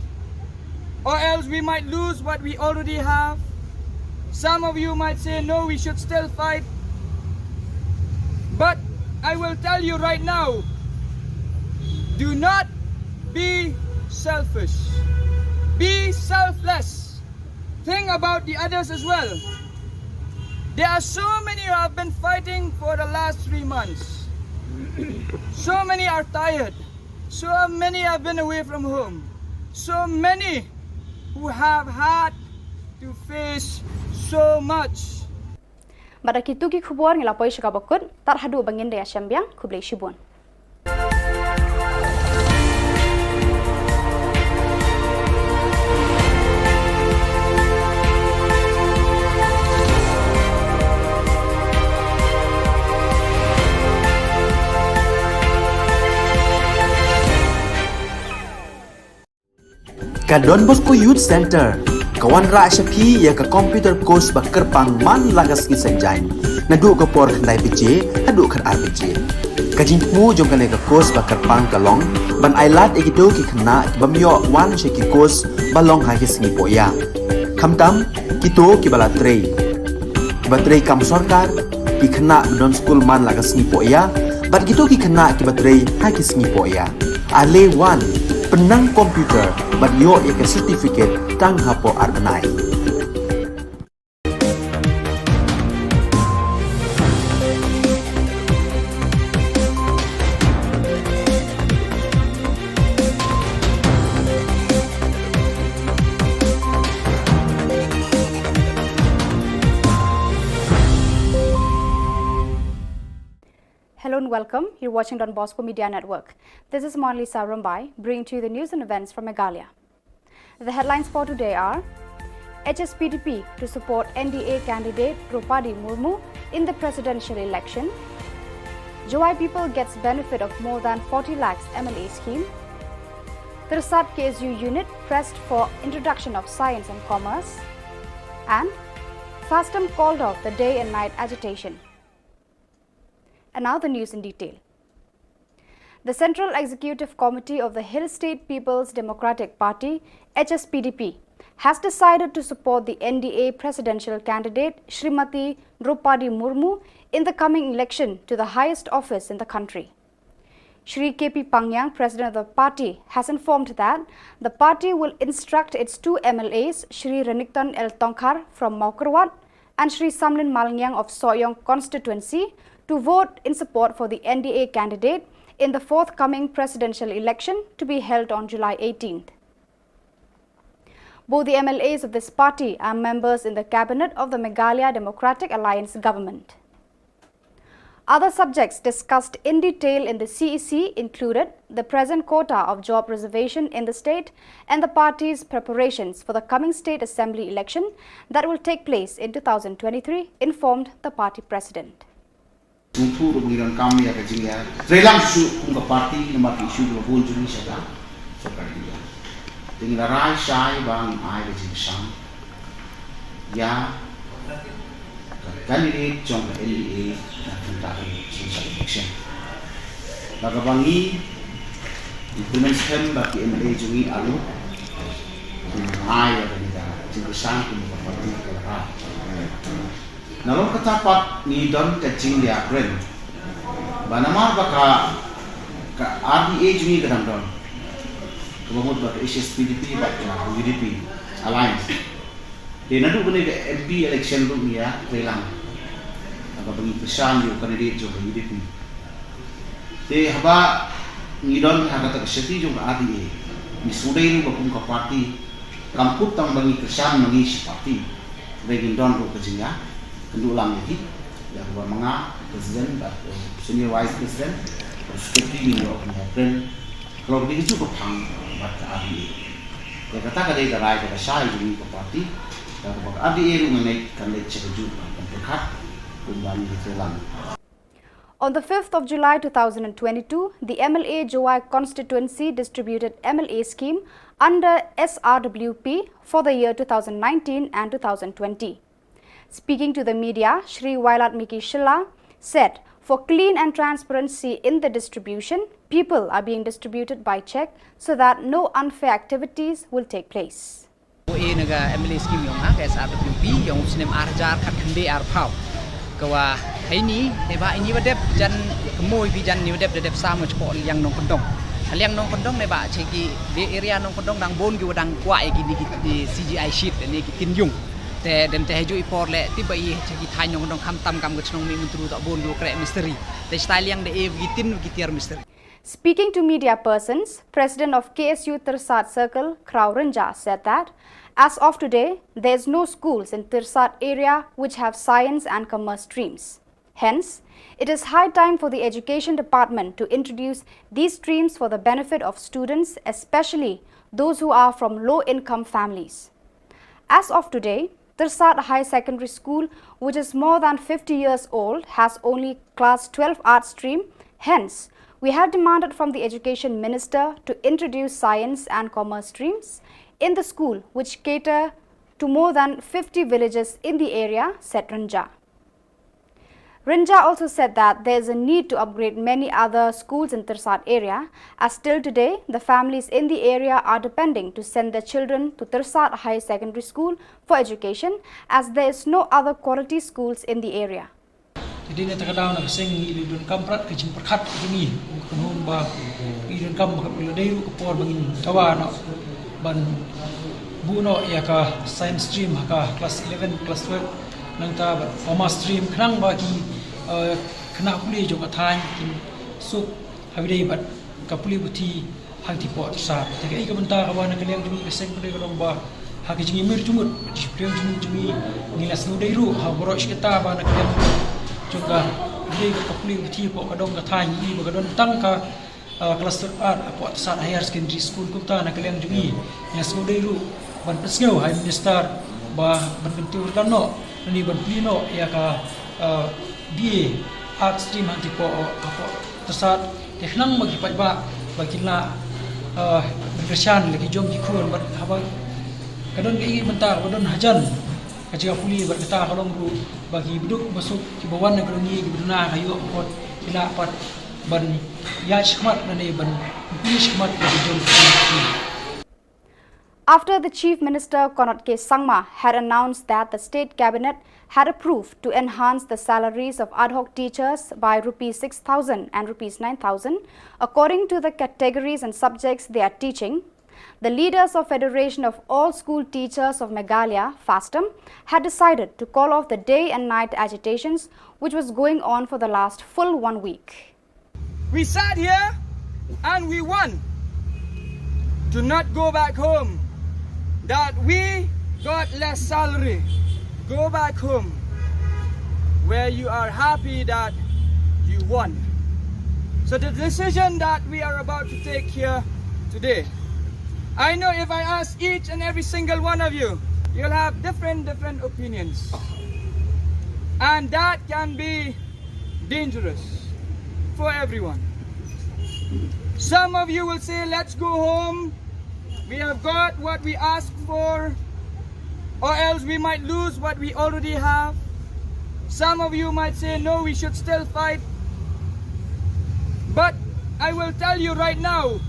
or else we might lose what we already have." Some of you might say, "No, we should still fight." But I will tell you right now, do not be selfish. Be selfless. Think about the others as well. There are so many who have been fighting for the last three months. So many are tired. So many have been away from home. So many who have had to face so much. Bad da kito ki khubor ngi la poi sha kaba kut, tad haduh ba ngin da ïashem biang, khublei shibun. Ka Don Bosco Youth Centre ka wanrah sha phi ïa ka computer course ba kyrpang man la ka sngi Saitjaiñ, naduh ka por khyndai baje haduh khatar baje. Ka jingthmu jong kane ka course ba kyrpang ka long ban ailad ïa kito ki khynnah ki bym ïoh wan sha ki course ba long ha ki sngi pohïa, khamtam kito kiba la trei, kiba trei kam sorkar, ki khynnah ba don skul man la ka sngi pohïa, bad kito ki khynnah kiba trei ha ki sngi pohïa. Ale wan, pynnang computer bad ïoh ïa ka certificate tang hapoh ar bnai. Hello and welcome. You're watching Don Bosco Media Network. This is Monalisa Rumbai, bringing to you the news and events from Meghalaya. The headlines for today are: H S P D P to support N D A candidate Droupadi Murmu in the presidential election. Jowai people gets benefit of more than forty lakhs M L A scheme. Tyrsad K S U unit pressed for introduction of science and commerce, and FASTM called off the day and night agitation. And now the news in detail. The Central Executive Committee of the Hill State People's Democratic Party, H S P D P, has decided to support the N D A presidential candidate Shrimati Droupadi Murmu in the coming election to the highest office in the country. Shri K P Pangyang, president of the party, has informed that the party will instruct its two M L As, Shri Renikton L Tongkhar from Mawkyrwat and Shri Samlin Malngiang of Sohiong constituency, to vote in support for the N D A candidate in the forthcoming presidential election to be held on July eighteenth. Both the M L As of this party are members in the cabinet of the Meghalaya Democratic Alliance government. Other subjects discussed in detail in the C E C included the present quota of job reservation in the state and the party's preparations for the coming state assembly election that will take place in two thousand twenty-three, informed the party president. Ngi phuh ruh ngi donkam ïa ka jingïatreilang shuh kum ka party namar ki issue kiba bun jong ngi sha ka sorkar India. Te ngi la rai shai ba ngin ai ka jingkyrshan ïa ka candidate jong ka N D A na ka bynta ka presidential election. Bad kaba ngi, ngi kyrmen skhem ba ki M L A jong ngi arngut kin ai ïa kane ka jingkyrshan kum ka party ka la rai. Nalor kata pat ngi don ka jingïakren ba namar ba ka, ka R D A jong ngi ka dang don, kaba mut ba ka H S P D P bad ka U D P alliance. Te naduh kane ka M P election ruh ngi ïatreilang, haba ngi kyrshan ïa u candidate jong ka U D P. Te haba ngi don ha kata ka seti jong ka R D A, ngi sngewdei ruh ba kum ka party kam kut tang ba ngi kyrshan ma ngi shi party, hynrei ngin don ruh ka jingïakynduh lang ïa ki, ïa kaba ma nga president bad, eh, senior vice president, secretary, ngin ïoh ban ïakren halor kine kijuh ki phang bad ka R D A. Ïa kata ka dei ka rai kaba shai jong ngi ka party, ïa kaba ka R D A ruh nga ngeit kan leit sha kajuh ka pyrkhat kumba ngi ïatreilang. On the fifth of July two thousand twenty-two, the M L A Jowai constituency distributed M L A scheme under S R W P for the year two thousand nineteen and two thousand twenty. Speaking to the media, Shri Wailadmiki Shylla said, for clean and transparency in the distribution, people are being distributed by check so that no unfair activities will take place. Ko e na ka M L A scheme yong nga, ka S R W P, yong u snem ar hajar khat khyndai arphew. Ka wa, hei ni, ne ba ini wa dep jan, kemoi bi jan ni wa dep, da dep sam, chapoh liang nongkyndong. Liang nongkyndong ne ba, che ki, de area nongkyndong dang bun ki wa dang kwah ïa ki ni ki, ki C G I sheet, ne ki tin yung. Te dem te haju i por le, ti ba i, che ki thaiñ nongkyndong kham tam kam ka chnong mi myntru ta bun ki wa kreh mistri. Te stai liang de e, ki tin, ki tiar mistri. Speaking to media persons, President of K S U Tyrsad Circle, Kraw Rynja, said that as of today, there is no schools in Tyrsad area which have science and commerce streams. Hence, it is high time for the Education Department to introduce these streams for the benefit of students, especially those who are from low-income families. As of today, Tyrsad High Secondary School, which is more than fifty years old, has only class twelve art stream. Hence, we have demanded from the Education Minister to introduce science and commerce streams in the school, which cater to more than fifty villages in the area, said Rynja. Rynja also said that there is a need to upgrade many other schools in Tyrsad area, as till today, the families in the area are depending to send their children to Tyrsad Higher Secondary School for education, as there is no other quality schools in the area. Te dei na kata ka daw na ka seng ngi la donkam prat ka jingpyrkhat ka jong ngi, ka nong ba ngi donkam ba ka la dei ruh ka por ba ngin dawa noh ban buh noh ïa ka science stream ha ka class eleven, class twelve, nangta bad commerce stream khnang ba ki, eh, khynnah pule jong ka thaiñ kin suk ha ba dei bad ka pule puthi hangtei poh Tyrsad. Te kaei ka bynta kaba na ka liang jong ngi ka seng ka dei ka long ba ha ka jingïamir jingmut, jingpyrshang jingmut jong ngi, ngi la sngewdei ruh ha baroh shi katta ba na ka liang jong ka dei ka pule puthi poh ka dong ka thaiñ ngi ba ka don tang ka, ah, class twelve art hapoh Tyrsad Higher Secondary School. Kumta na ka liang jong ngi, ngi la sngewdei ruh ban pynsngew ha i Minister ba ban kyntiew ryngkat noh, lane ban plie noh ïa ka, ah, B A Art Stream hangtei poh, hapoh Tyrsad, te khnang ba ki paidbah ba kin lah, ah, ban Kyrshan la ki jong ki khun bad haba ka don ka ïing bynta kaba don hajan ka jaka pule bad kata ka long ruh ba ki baduk basuk kiba wan na ka dong ïing kiba duna ka ïoh kot ki lah pat ban ïaid shakhmat lane ban pule shakhmat la ki jong ki khun. After the Chief Minister Conrad K Sangma had announced that the state cabinet had approved to enhance the salaries of ad hoc teachers by rupees six thousand and rupees nine thousand, according to the categories and subjects they are teaching, the leaders of Federation of All School Teachers of Meghalaya, FASTOM, had decided to call off the day and night agitations which was going on for the last full one week. We sat here and we won to not go back home, that we got less salary. Go back home where you are happy that you won. So the decision that we are about to take here today, I know if I ask each and every single one of you, you'll have different, different opinions. And that can be dangerous for everyone. Some of you will say, let's go home. We have got what we asked for, or else we might lose what we already have. Some of you might say, no, we should still fight. But I will tell you right now,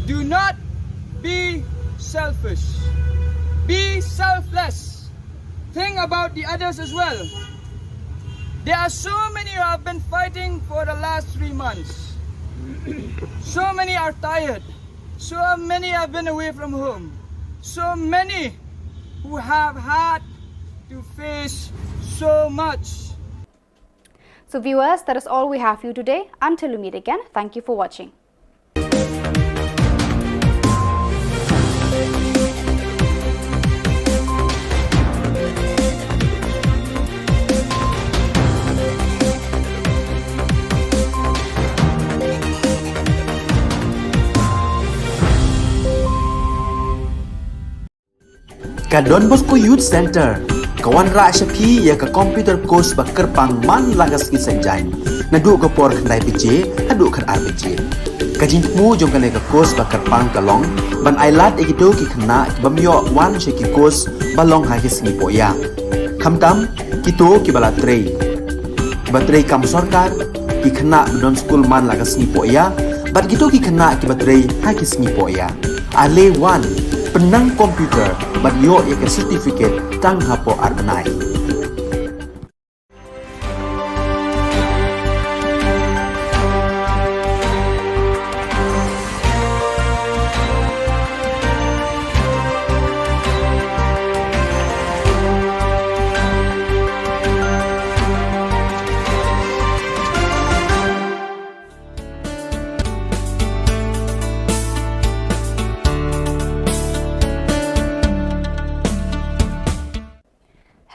do not be selfish. Be selfless. Think about the others as well. There are so many who have been fighting for the last three months. So many are tired. So many have been away from home. So many who have had to face so much. So viewers, that is all we have for you today. Until we meet again, thank you for watching. Ka Don Bosco Youth Centre ka wanrah sha phi ïa ka computer course ba kyrpang man la ka sngi Saitjaiñ, naduh ka por khyndai baje haduh khatar baje. Ka jingthmu jong kane ka course ba kyrpang ka long ban ailad ïa kito ki khynnah ki bym ïoh wan sha ki course ba long ha ki sngi pohïa, khamtam kito kiba la trei, kiba trei kam sorkar, ki khynnah ba don skul man la ka sngi pohïa bad kito ki khynnah kiba trei ha ki sngi pohïa. Ale wan, pynnang computer bad ïoh ïa ka certificate tang hapoh ar bnai.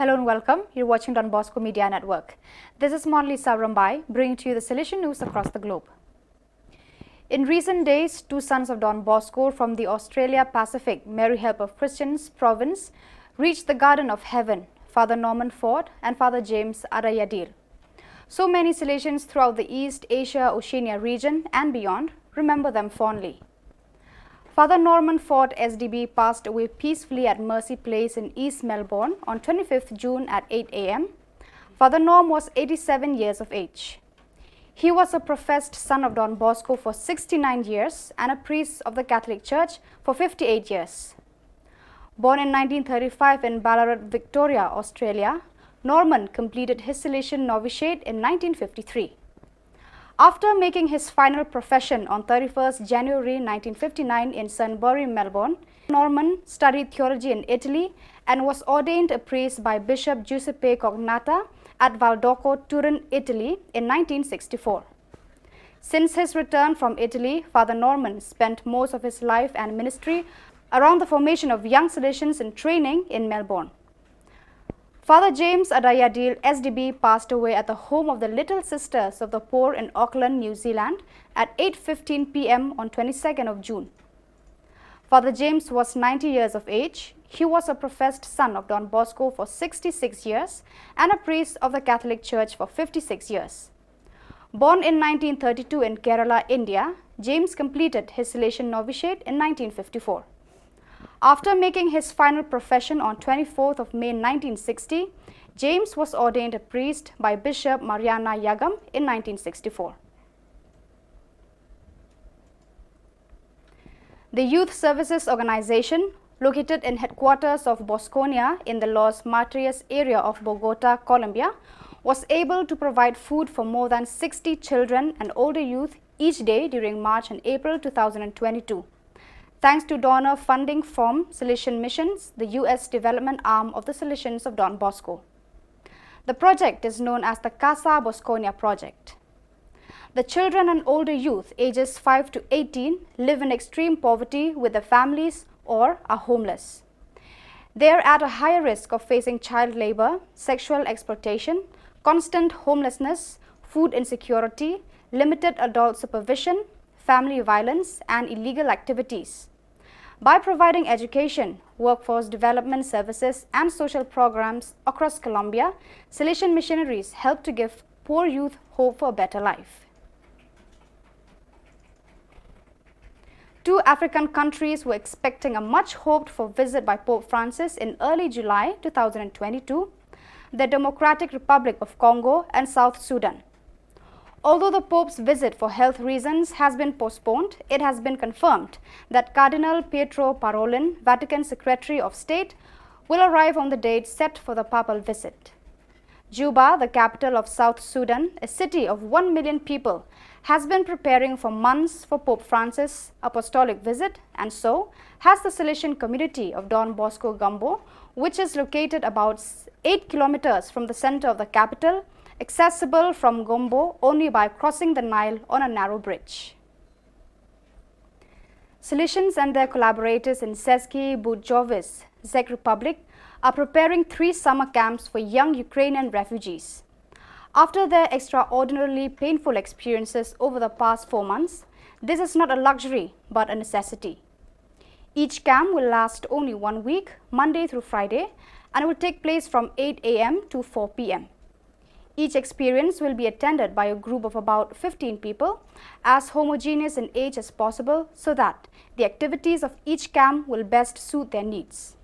Hello and welcome. You're watching Don Bosco Media Network. This is Monalisa Rymbai, bringing to you the Salesian news across the globe. In recent days, two sons of Don Bosco from the Australia Pacific Mary Help of Christians province reached the Garden of Heaven, Father Norman Ford and Father James Adayadil. So many Salesians throughout the East Asia Oceania region and beyond remember them fondly. Father Norman Ford S D B passed away peacefully at Mercy Place in East Melbourne on twenty-fifth June at eight A M. Father Norm was eighty-seven years of age. He was a professed son of Don Bosco for sixty-nine years and a priest of the Catholic Church for fifty-eight years. Born in nineteen thirty-five in Ballarat, Victoria, Australia, Norman completed his Salesian novitiate in nineteen fifty-three. After making his final profession on thirty-first January nineteen fifty-nine in Sunbury, Melbourne, Norman studied theology in Italy and was ordained a priest by Bishop Giuseppe Cognatta at Valdocco, Turin, Italy in nineteen sixty-four. Since his return from Italy, Father Norman spent most of his life and ministry around the formation of young Salesians in training in Melbourne. Father James Adayadil S D B passed away at the home of the Little Sisters of the Poor in Auckland, New Zealand at eight fifteen P M on twenty-second of June. Father James was ninety years of age. He was a professed son of Don Bosco for sixty-six years and a priest of the Catholic Church for fifty-six years. Born in nineteen thirty-two in Kerala, India, James completed his Salesian novitiate in nineteen fifty-four. After making his final profession on twenty-fourth of May nineteen sixty, James was ordained a priest by Bishop Mariana Yagam in nineteen sixty-four. The Youth Services Organization, located in headquarters of Bosconia in the Los Martyrs area of Bogota, Colombia, was able to provide food for more than sixty children and older youth each day during March and April two thousand twenty-two, thanks to donor funding from Salesian Missions, the U S development arm of the Salesians of Don Bosco. The project is known as the Casa Bosconia project. The children and older youth ages five to eighteen live in extreme poverty with their families or are homeless. They are at a higher risk of facing child labor, sexual exploitation, constant homelessness, food insecurity, limited adult supervision, family violence, and illegal activities. By providing education, workforce development services, and social programs across Colombia, Salesian missionaries help to give poor youth hope for a better life. Two African countries were expecting a much hoped for visit by Pope Francis in early July two thousand twenty-two, the Democratic Republic of Congo and South Sudan. Although the Pope's visit for health reasons has been postponed, it has been confirmed that Cardinal Pietro Parolin, Vatican Secretary of State, will arrive on the date set for the papal visit. Juba, the capital of South Sudan, a city of one million people, has been preparing for months for Pope Francis' apostolic visit, and so has the Salesian community of Don Bosco Gumbo, which is located about s-, eight kilometers from the center of the capital, accessible from Gumbo only by crossing the Nile on a narrow bridge. Salesians and their collaborators in Seski Bujovice, Czech Republic, are preparing three summer camps for young Ukrainian refugees. After their extraordinarily painful experiences over the past four months, this is not a luxury but a necessity. Each camp will last only one week, Monday through Friday, and will take place from eight a m to four p m. Each experience will be attended by a group of about fifteen people, as homogeneous in age as possible, so that the activities of each camp will best suit their needs.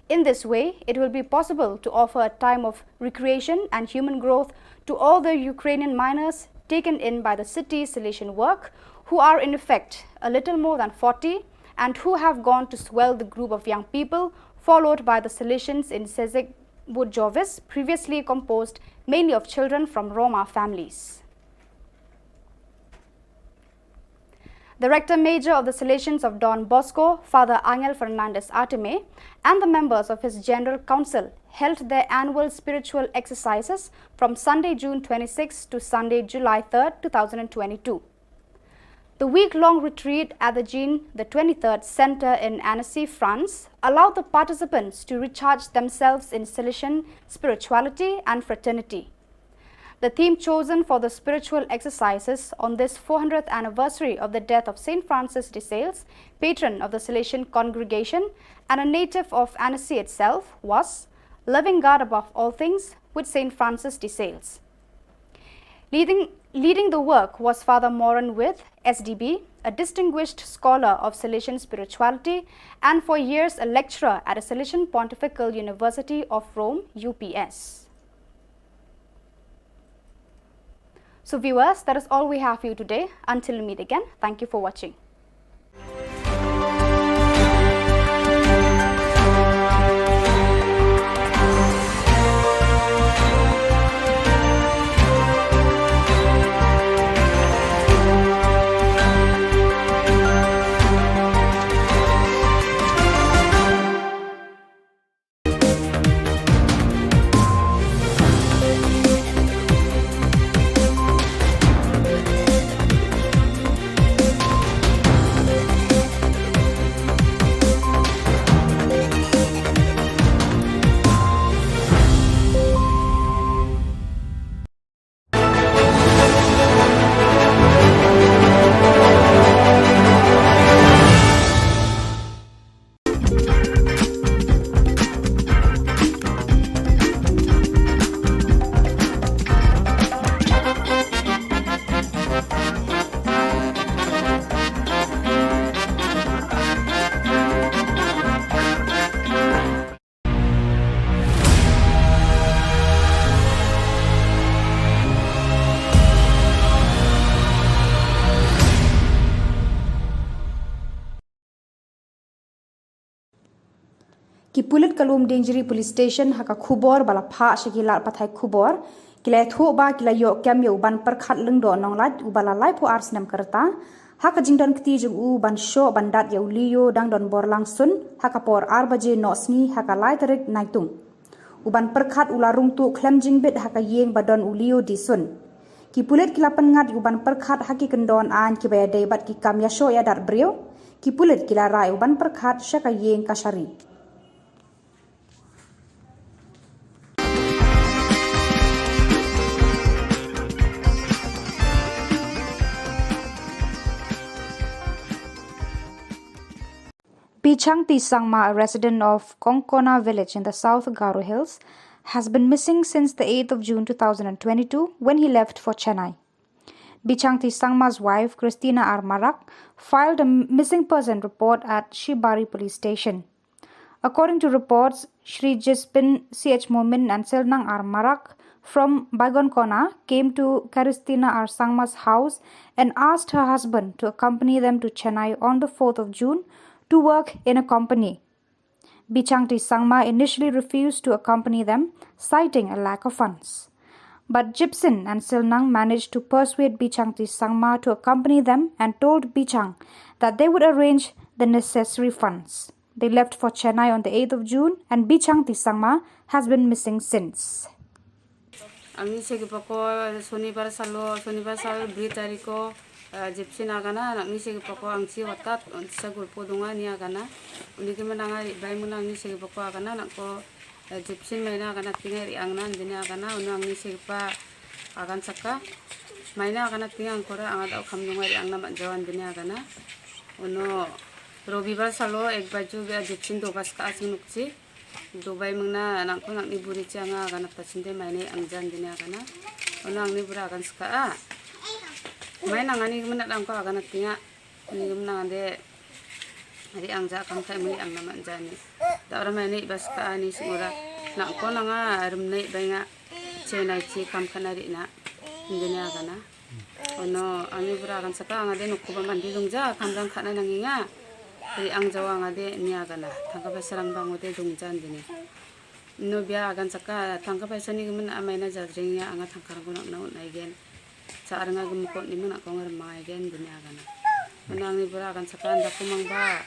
In this way, it will be possible to offer a time of recreation and human growth to all the Ukrainian minors taken in by the city's Salesian work, who are in effect a little more than forty and who have gone to swell the group of young people, followed by the Salesians in Sezek Bujovice, previously composed mainly of children from Roma families. The Rector Major of the Salesians of Don Bosco, Father Angel Fernandez Artime, and the members of his General Council held their annual spiritual exercises from Sunday, June twenty-sixth to Sunday, July third, two thousand twenty-two. The week-long retreat at the Jean the twenty-third Center in Annecy, France, allowed the participants to recharge themselves in Salesian spirituality and fraternity. The theme chosen for the spiritual exercises on this four hundredth anniversary of the death of Saint Francis de Sales, patron of the Salesian congregation and a native of Annecy itself, was Loving God Above All Things with Saint Francis de Sales. Leading, leading the work was Father Moran With, S D B, a distinguished scholar of Salesian spirituality and for years a lecturer at a Salesian Pontifical University of Rome, U P S. So viewers, that is all we have for you today. Until we meet again, thank you for watching. Pulit ka Lumdiengjri Police Station ha ka khubor ba la phah sha ki lad pathai khubor, ki la ïathuh ba ki la ïoh kem ïa u Banpyrkhat Lyngdoh Nonglait uba la laiphew ar snem ka rta ha ka jingdon kti jong u ban shoh ban dat ïa u Leo Dangdonborlang Sun ha ka por ar baje noh sngi ha ka lai tarik Naitung. U Banpyrkhat u la rung tuh khlem jingbit ha ka ïing ba don u Leo D. Sun. Ki pulit ki la pynngat ïa u Banpyrkhat ha ki kyndon aiñ kiba ïadei bad ki kam ïashoh ïadat briew. Ki pulit ki la rah ïa u Banpyrkhat sha ka ïing kashari. Bichangti Sangma, a resident of Kongkona village in the South Garo Hills, has been missing since the eighth of June two thousand and twenty-two, when he left for Chennai. Bichangti Sangma's wife, Christina R. Marak, filed a missing person report at Shibari Police Station. According to reports, Shri Jispin C H Momin and Silnang R. Marak from Baigonkona came to Christina R. Sangma's house and asked her husband to accompany them to Chennai on the fourth of June to work in a company. Bichangti Sangma initially refused to accompany them, citing a lack of funds. But Jipsin and Silnang managed to persuade Bichangti Sangma to accompany them and told Bichang that they would arrange the necessary funds. They left for Chennai on the eighth of June, and Bichangti Sangma has been missing since. Angni segipa ko Sonibar salo, Sonibar salo bri tariko, eh, Jipsin agana, angni segipa ko angsi watat, on sa gulpo dunga ni agana. Uni ki menanga bai muna angni segipa ko agana, nangko, eh, Jipsin maina agana tinga ri angna, dini agana, unu angni segipa agan saka. Maina agana tinga angkora anga dau kam dunga ri angna man jawan dini agana. Unu Robibar salo ek baju bia Jipsin do baska asing nukchi. Dubai mengna nangko nangni buri chi anga agana ta chinde maine angjan dini agana. Ono angni bura agan saka a. Mai nangani gumna dangko agana tinga. Ni gumna ande. Ari angja kam kai muni angna manjani. Da ora maine bas ka ani singura. Nangko nanga rimne bainga. Chenai chi kam kana ri na. Dini agana. Ono angni bura agan saka anga de nukku ba mandi dungja kamjang khana nanginga. Ri ang jawa anga de ni agana. Thangka ba serang bango de dungjan dini. No bia agan saka thangka ba sani gumna amaina jajring ya anga thangka rang kunak na unai gen. Sa aranga gumko ni muna kong remang gen dini agana. Ono angni bura agan saka anda kumang ba.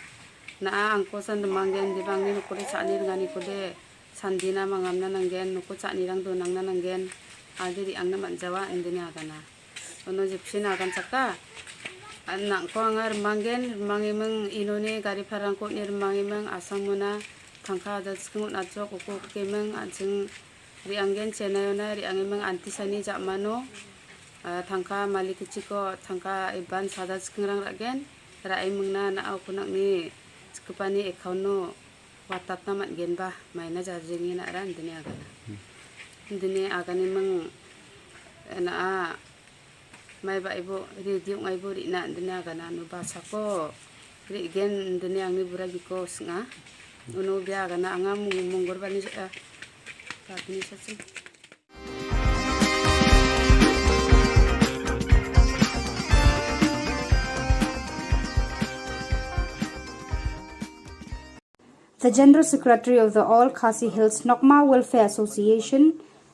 Na a angko san remang gen di bang ni nukku de sa ni rengani kude. Sandina mangamna nanggen, nuku chani rang donangna nanggen, adi ri angna manjawa indini agana. Ono Jipsin agan saka, an nangko anga remanggen, remangi meng inoni gari parang kot ni remangi meng asang muna, thangka adat skeng un ajo kuku ke meng, anseng ri anggen Chennai ona, ri angi meng anti sani jak mano, ah, thangka malik kichiko, thangka iban sadat skeng rang ragen, ra ai mengna na au kunak ni, sekepani ekauno, Watat na mat gen ba, mai na jar jing ina ran dini agana. Dini agani meng na a mai ba ibu ri diung ai bu ri na dini agana nu ba sako ri gen dini angni bura giko snga. Unu bia agana anga mung munggur bani eh, ba bini sasing. The General Secretary of the All Khasi Hills Nokma Welfare Association,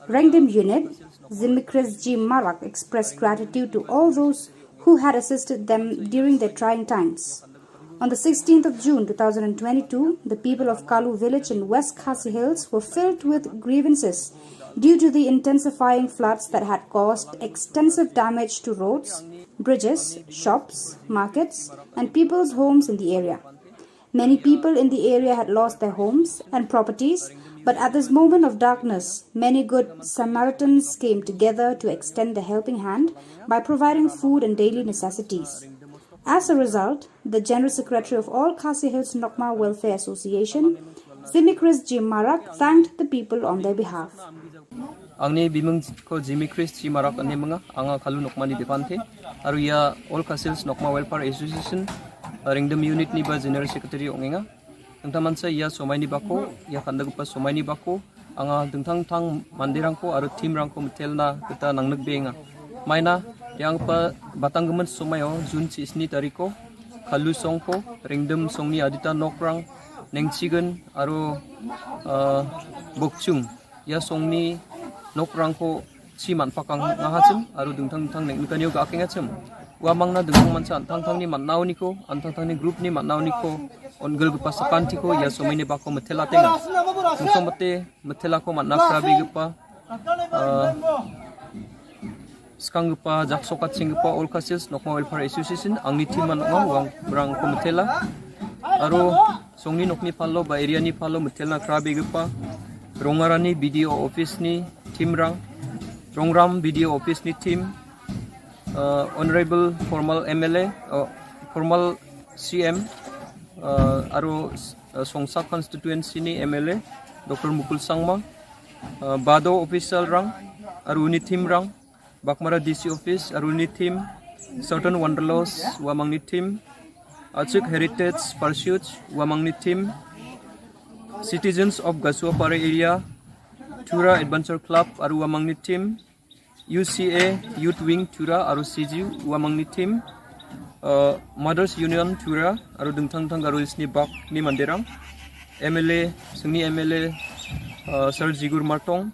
Rengdim Unit, Zimikris G. Marak, expressed gratitude to all those who had assisted them during their trying times. On the sixteenth of June two thousand twenty-two, the people of Kalu village in West Khasi Hills were filled with grievances due to the intensifying floods that had caused extensive damage to roads, bridges, shops, markets, and people's homes in the area. Many people in the area had lost their homes and properties, but at this moment of darkness, many good Samaritans came together to extend a helping hand by providing food and daily necessities. As a result, the General Secretary of All Khasi Hills Nokma Welfare Association, Zimikris G. Marak, thanked the people on their behalf. Angni bimung ko Zimikris G. Marak ani manga, anga Kalu Nokma ni Depante, aru ia All Khasi Hills Nokma Welfare Association, Rengdim Unit ni ba General Secretary ongenga. Tengtaman sa ia somai ni bako, ia kanda gupa somai ni bako, anga dengtang tang mandirangko aru teamrangko metelna kita nangnekbenga. Maina, ia pa batang gemen somai o, June sisni tariko, Kalu songko, Rengdim songni adita nokrang, Nengchigen aro, ah, Bokchung, ïa songni nokrang ko chi man pakang nga ha chim, aro dingtang dingtang neng nikaniu ga akeng ha chim. Wa mangna dingtang mansa antang tangni man nau niko, antang tangni group ni man nau niko, on gel gepa sakan tiko, ïa somai ni bako metela tenga. Musong bate, metela ko man nakra bi gepa, ah, skang gepa, jak sokat sing gepa, All Khasi Hills Nokma Welfare Association, angni team man nokma, wang brang ko metela. Aro, songni nokni palo, ba area ni palo, metela nakra bi gepa. Rongarani B D O office ni team rang. Rongram B D O office ni team. Uh, Honorable formal M L A, uh, formal C M, uh, aro, uh, Songsa constituency ni M L A, Doctor Mukul Sangma, uh, Bado official rang, aro uni team rang, Baghmara D C office, aro uni team, Southern Wanderlust, wamangni team, Achik Heritage Pursuit, wamangni team, Citizens of Gasuapara area, Tura Adventure Club, aro wamangni team, U C A Youth Wing Tura aro C G U wamangni team, uh, Mothers Union Tura aro dingtang dingtang Garo Hills ni bak ni manderang, M L A, sengni M L A, uh, Sir Jigur Martong,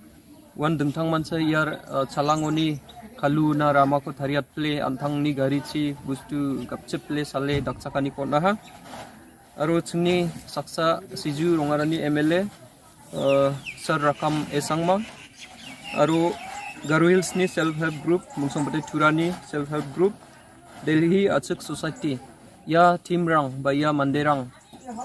wan dingtang mansa ïar, uh, chalang oni kalu na rama ko thariat ple antang ni gari chi bustu gapchep ple sale dakchakani ko naha. Aro chingni saksa siju Rongarani M L A, uh, Sir Rakam Esangma. Aro Garo Hills ni self help group, Mungsong Bate Tura ni self help group, Delhi Achik Society. Ïa team rang, ba ïa manderang.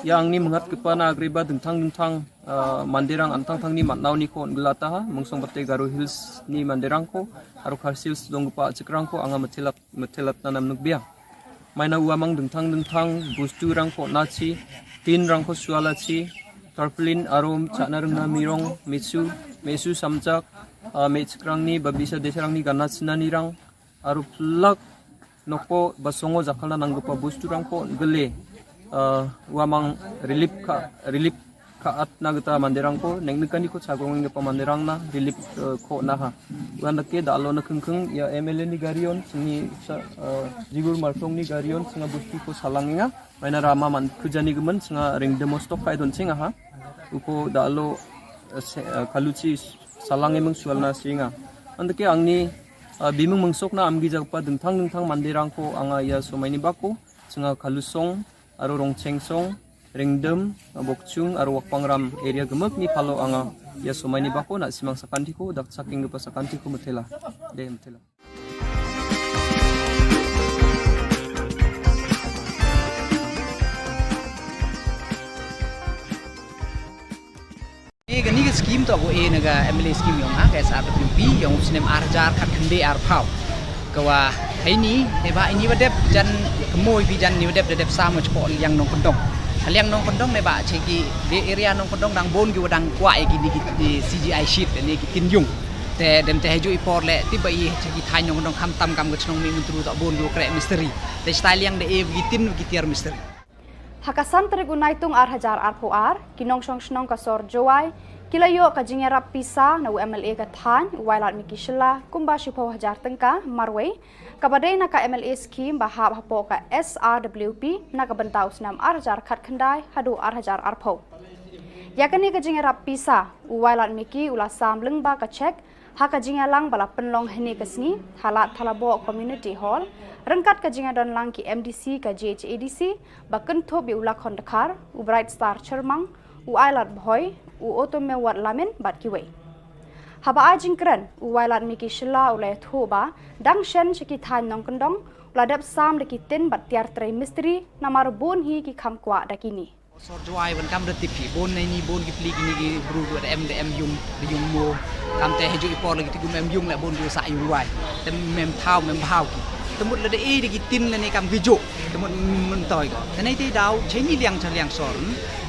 Ïa angni mengat kepa na agriba dingtang dingtang, uh, manderang antang tangni matnau ni ko ngelata ha, Mungsong Bate Garo Hills ni manderang ko, aro Khasi Hills dong kepa Achik rang ko, anga metelap metelat nanam nukbia. Maina wamang dingtang dingtang, bustu rang ko nachi, tin rang ko sualachi, tarpaulin arum, chana rengna mirong, mesu, mesu samjak, uh, mechkrang ni, babisa desrang ni, gana china ni rang, aru plak, noko basongo jakala nanggepa bustu rang ko gele, uh, wamang relief ka, relief ka at na geta manderang ko, neng nekani ko chagong ngepa manderang na, relief, eh, ko na ha. Wan dake da alo na kengkeng, ïa M L A ni garion, sini sa, eh, Jigur Martong ni garion, singa busti ko salang nga. Maina rama man kujani gemen, singa ring demos tok kai don singa ha. Uko da alo, eh, se, eh, kaluchi salang emeng sual na singa. Andake angni, eh, bimeng mengsok na amgi jagpa dengtang dengtang manderang ko, anga ïa somai ni bako, singa kalusong, aro Rongchengsong, Rengdem, Bokchung, aro Wakpangram area gemek ni palo anga ïa somai ni bako na simang sakan tiko, dak saking gepa sakan tiko metela. De metela. Kani ka scheme to ko e na ka M L A scheme yong ha ka S R W P yong u snem ar hajar khatkhyndai arphew. Kawa heini, neba ini wadep jan kemoi bi jan ni wadep da dep sa mo chpo liang nongkyndong. Liang nongkyndong neba cheki de area nongkyndong dang bon ki wadang kwah ïa kini ki C G I sheet ne ki tin yung. Te dem te heju i por le tiba i cheki thaiñ nongkyndong khamtam kam ka chnong Mihmyntdu to bon ki wa kreh mistri. Te stai liang de e ki tin ki tiar mistri. Ha ka san tarik u Naitung ar hajar arphew ar, ki nongshong shnong ka sor Jowai ki la ïoh ka jingïarap pisa na u M L A ka thaiñ, u Wailadmiki Shylla, kumba shiphew hajar tyngka marwei, kaba dei na ka M L A scheme ba hap hapoh ka S R W P na ka bynta u snem ar hajar khatkhyndai haduh ar hajar arphew. Ïa kane ka jingïarap pisa, u Wailadmiki u la sam lyngba ka cheque ha ka jingïalang ba la pynlong hynne ka sngi ha Lad Thalaboh Community Hall, ryngkat ka jingïadonlang ki M D C ka J H A D C, ba kynthup ïa u Lakhon Dkhar, u Bright Star Chyrmang, u Ailad Bhoi, u Otomewat Lamin bad kiwei. Haba ai jingkren, u Wailadmiki Shylla u la ïathuh ba dang shen sha ki thaiñ nongkyndong u la dep sam da ki tin bad tiar trei mistri, namar bun hi ki kham kwah da kine. Sor Jowai ban kam da tip hi, bun na ini, bun ki pli kini ki bru da em, da em yung, da yung mo. Kam te heju i por lagi ti gum em yung la bun du sa yung wai. Te mem thaw, mem bhaw ki. Te mut la da e da ki tin la ne kam ki jo. Te mut mem toi ko. Te nei te daw, che ni liang cha liang sor.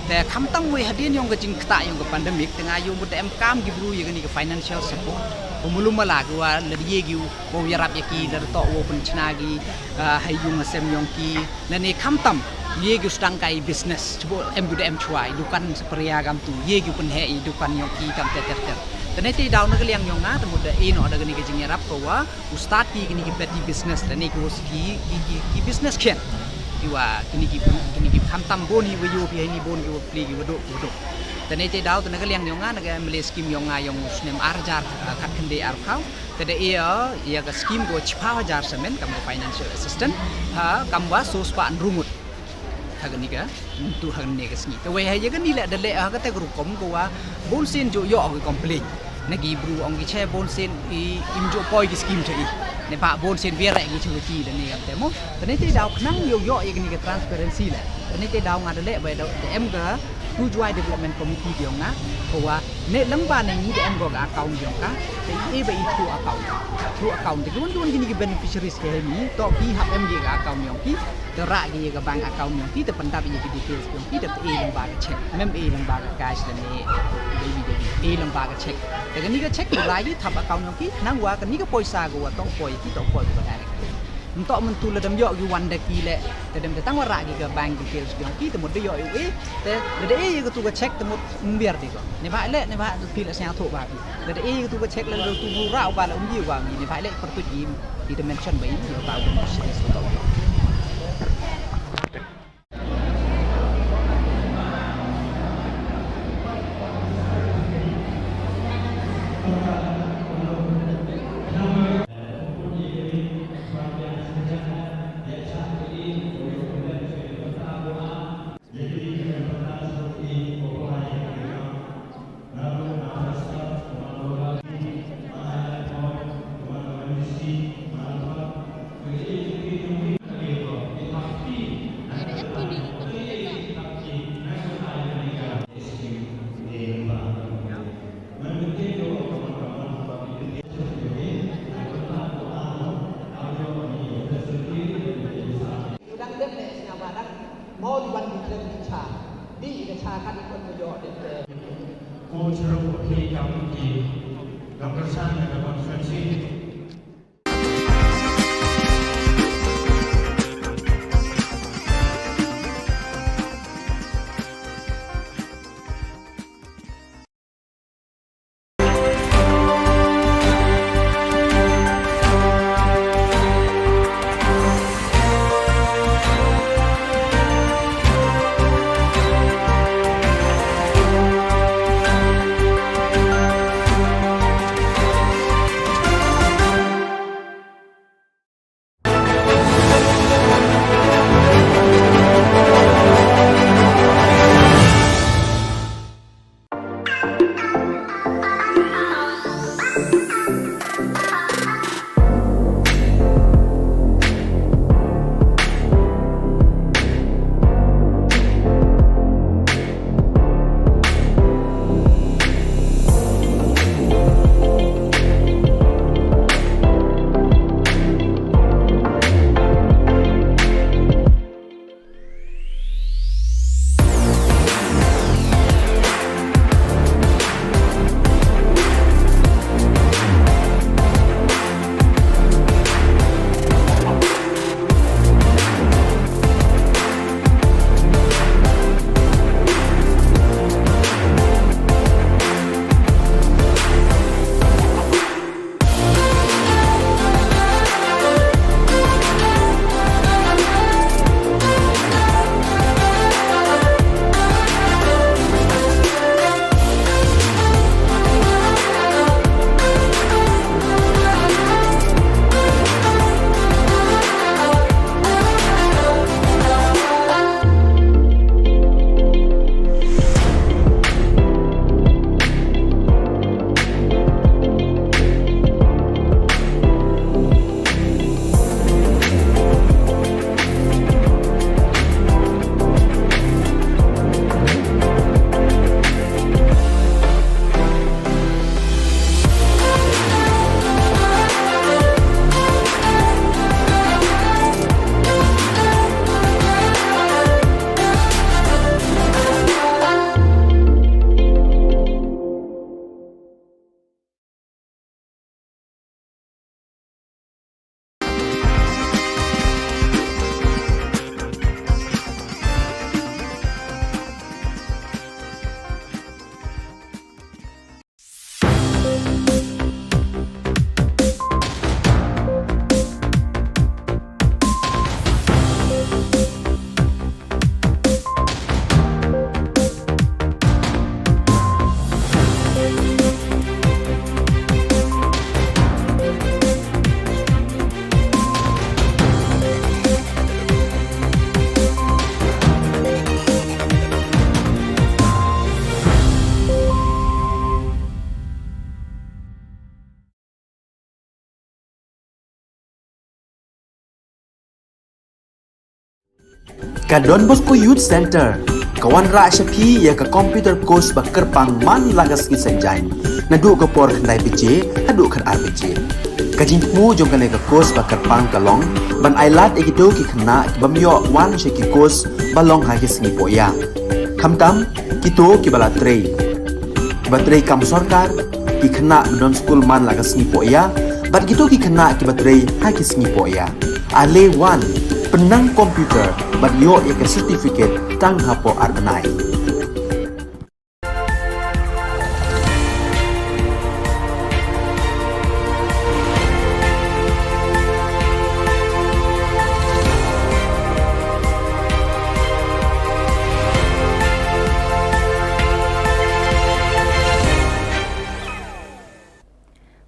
Te kham tam wei hadien yong ka jingkta yong ka pandemic, te nga yung mut da em kam ki bru ïa kani ka financial support. Ko mulum mala ki wa la da ye ki u, wa ïarap ïa ki, la da to wa pynchna ki, ah, hai yung sem yong ki. Lane khamtam, ye ki u sdang kai business, chubok em ki u da em chwa, i dukan sa pria kam tu, ye ki u pynheh i dukan yong ki kam ter ter ter. Te nei te daw na ka liang yong nga, te mut da e noh da kani ka jingïarap ko wa u start ki kini ki petty business, lane ki wa ki, ki, ki business khian. Ki wa kini ki, kini ki Khamtam bun hi wa yu phi hi ni bun ki wa pli ki wa duk ki wa duk. Te ne te daw te na ka liang yong nga na ka M L A scheme yong nga yong u snem ar hajar, ah, khat khyndai ar phaw. Te da e, ah, ïa ka scheme ko chiphaw hajar samen kam ka financial assistance. Ha, kam wa so spah hynriew ngut. Ha kani ka, tu ha kani ka sngi. Te wei ha ïa kani leh da leh ha ka te ka rukom ko wa bun sien ju ïoh ki complain. Na ki bru ong ki che bun sien i im ju poi ki scheme che i. Ne ba bun sien biar ki che ki da ne kam te mo. Te ne te daw khnang ïoh ïoh ïa kani ka transparency leh. Te ne te daw nga da leh ba da te em ka tu Jowai Development Committee yong nga. Ko wa ne lang ba ne ngi da em ko ka account yong ka. Te i e ba i through account. Through account te ki wan ki wan kini ki beneficiaries ke he mi. To ki hap em ki ka account yong ki. Te rah ki ïa ka bank account yong ki, te pyndap ïa ki details yong ki, te e lang ba ka check, mem e lang ba ka cash lane, baby, baby, e lang ba ka check. Te kani ka check, te rah ki thap account yong ki, nang wa kani ka poisa ka wa to poi ki, to poi ka direct. Mynto myntu la dem ïoh ki wan da ki leh, te dem te tang wa rah ki ka bank details yong ki, te mut da ïoh ïa u e, te da e ïa ka tu ka check, te mut mbiar di ko. Ne ba leh, ne ba tu phi la sñiawthuh ba ki. Lada e ka tu ka check lada tu bu rah u ba la um ji u ba ngi ne ba leh pyrtuit im. Di dimension ba im ïa u ba u ba serious u tau. U dang dep ne sñiaw ba dang mo di wan di khlem di cha. Di ka cha ka di kon ko jooh dep te. Ko chru phi kam ki kam ka san ka constituency. Ka Don Bosco Youth Centre ka wanrah sha phi ïa ka computer course ba kyrpang man la ka sngi Saitjaiñ, naduh ka por khyndai baje haduh khatar baje. Ka jingthmu jong kane ka course ba kyrpang ka long ban ailad ïa kito ki khynnah ki bym ïoh wan sha ki course ba long ha ki sngi pohïa, khamtam kito kiba la trei, kiba trei kam sorkar, ki khynnah ba don skul man la ka sngi pohïa, bad kito ki khynnah kiba trei ha ki sngi pohïa. Ale wan, pynnang computer bad ïoh ïa ka certificate tang hapoh ar bnai.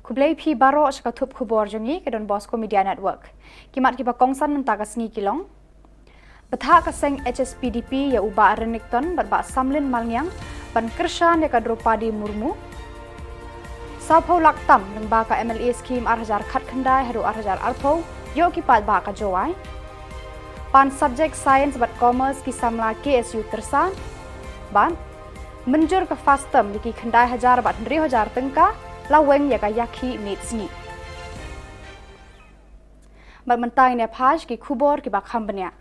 Khublei phi baroh sha ka thup khubor jong ngi ka Don Bosco Media Network. Ki mat kiba kongsan mynta ka sngi ki long: Bthah ka seng H S P D P ïa u Bah Renikton bad Bah Samlin Malngiang ban kyrshan ïa ka Droupadi Murmu. Sawphew lak tam lyngba ka M L A scheme ar hajar khatkhyndai haduh ar hajar arphew ïoh ki paidbah ka Jowai. Pan subject science bad commerce ki samla K S U Kyrsa. Bad mynjur ka FAST term ïa ki khyndai hajar bad hynriew hajar tyngka la weng ïa ka ïakhih miet sngi. Bad mynta ngin ïa phai sha ki khubor kiba kham bniah.